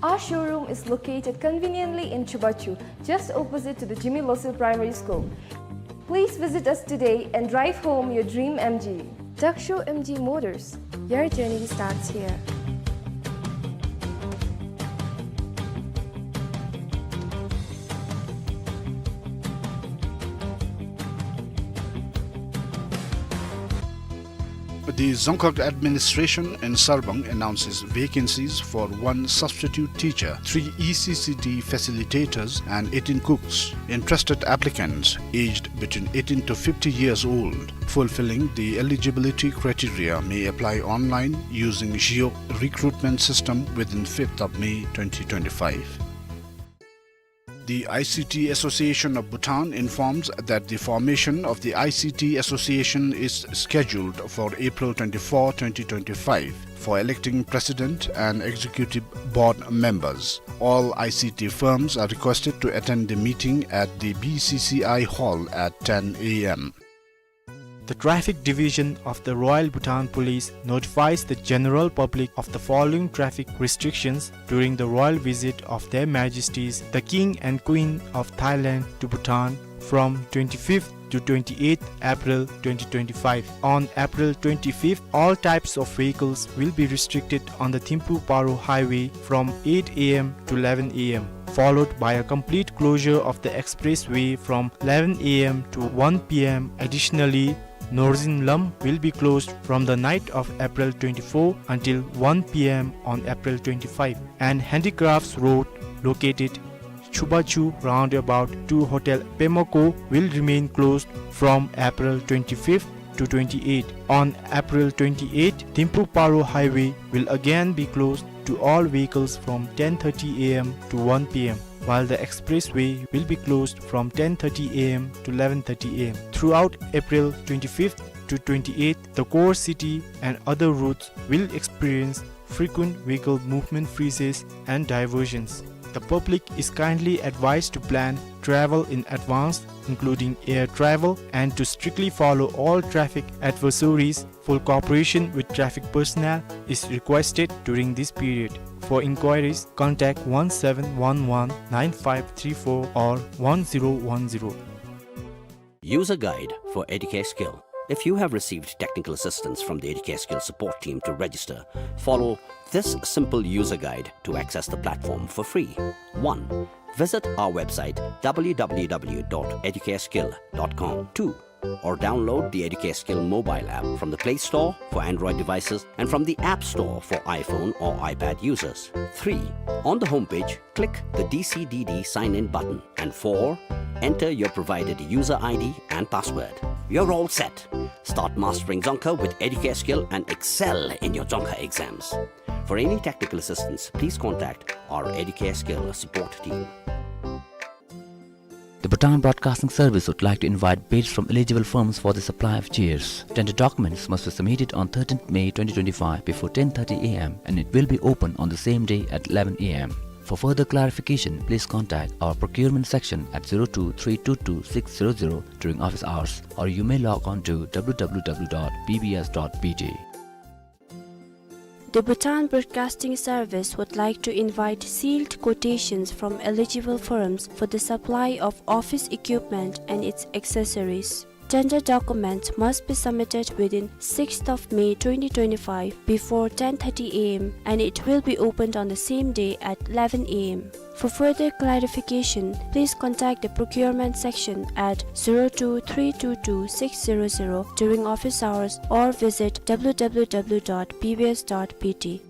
Our showroom is located conveniently in Chubachu, just opposite to the Jigme Losel Primary School. Please visit us today and drive home your dream M G. Daksho M G Motors, your journey starts here. The Dzongkhag Administration in Sarbang announces vacancies for one substitute teacher, three E C C D facilitators, and eighteen cooks. Interested applicants aged between eighteen to fifty years old, fulfilling the eligibility criteria, may apply online using Zhiyog recruitment system within fifth of May twenty twenty-five. The I C T Association of Bhutan informs that the formation of the I C T Association is scheduled for April twenty-four, twenty twenty-five. For electing president and executive board members, all I C T firms are requested to attend the meeting at the B C C I hall at ten A M. The Traffic Division of the Royal Bhutan Police notifies the general public of the following traffic restrictions during the royal visit of Their Majesties the King and Queen of Thailand to Bhutan from twenty-fifth to twenty-eighth April twenty twenty-five. On April twenty-fifth, all types of vehicles will be restricted on the Thimphu Paro Highway from eight A M to eleven A M, followed by a complete closure of the expressway from eleven A M to one P M. Additionally, Northern Lam will be closed from the night of April twenty-four until one P M on April twenty-five, and Handicrafts Road, located Chubachu roundabout to Hotel Pemako, will remain closed from April twenty-fifth to twenty-eighth. On April twenty-eighth, Thimphu Paro Highway will again be closed to all vehicles from ten thirty A M to one P M, while the expressway will be closed from ten thirty A M to eleven thirty A M. Throughout April twenty-fifth to twenty-eighth, the core city and other routes will experience frequent vehicle movement freezes and diversions. The public is kindly advised to plan travel in advance, including air travel, and to strictly follow all traffic advisories. Full cooperation with traffic personnel is requested during this period. For inquiries, contact one seven one one nine five three four or one zero one zero. User guide for Educare Skill. If you have received technical assistance from the Educare Skill support team to register, follow this simple user guide to access the platform for free. One, visit our website, W W W dot educareskill dot com. Two, or download the Educare Skill mobile app from the Play Store for Android devices and from the App Store for iPhone or iPad users. Three, on the homepage, click the D C D D sign-in button. And four, enter your provided user I D and password. You're all set. Start mastering Dzongkha with Educare Skill and excel in your Dzongkha exams. For any technical assistance, please contact our Educare Skill support team. The Bhutan Broadcasting Service would like to invite bids from eligible firms for the supply of chairs. Tender documents must be submitted on thirteenth May twenty twenty-five before ten thirty A M and it will be open on the same day at eleven A M. For further clarification, please contact our procurement section at zero two three two two six zero zero during office hours, or you may log on to W W W dot B B S dot B T. The Bhutan Broadcasting Service would like to invite sealed quotations from eligible firms for the supply of office equipment and its accessories. Tender documents must be submitted within sixth of May twenty twenty-five before ten thirty A M and it will be opened on the same day at eleven A M. For further clarification, please contact the procurement section at zero two three two two six zero zero during office hours or visit W W W dot B B S dot B T.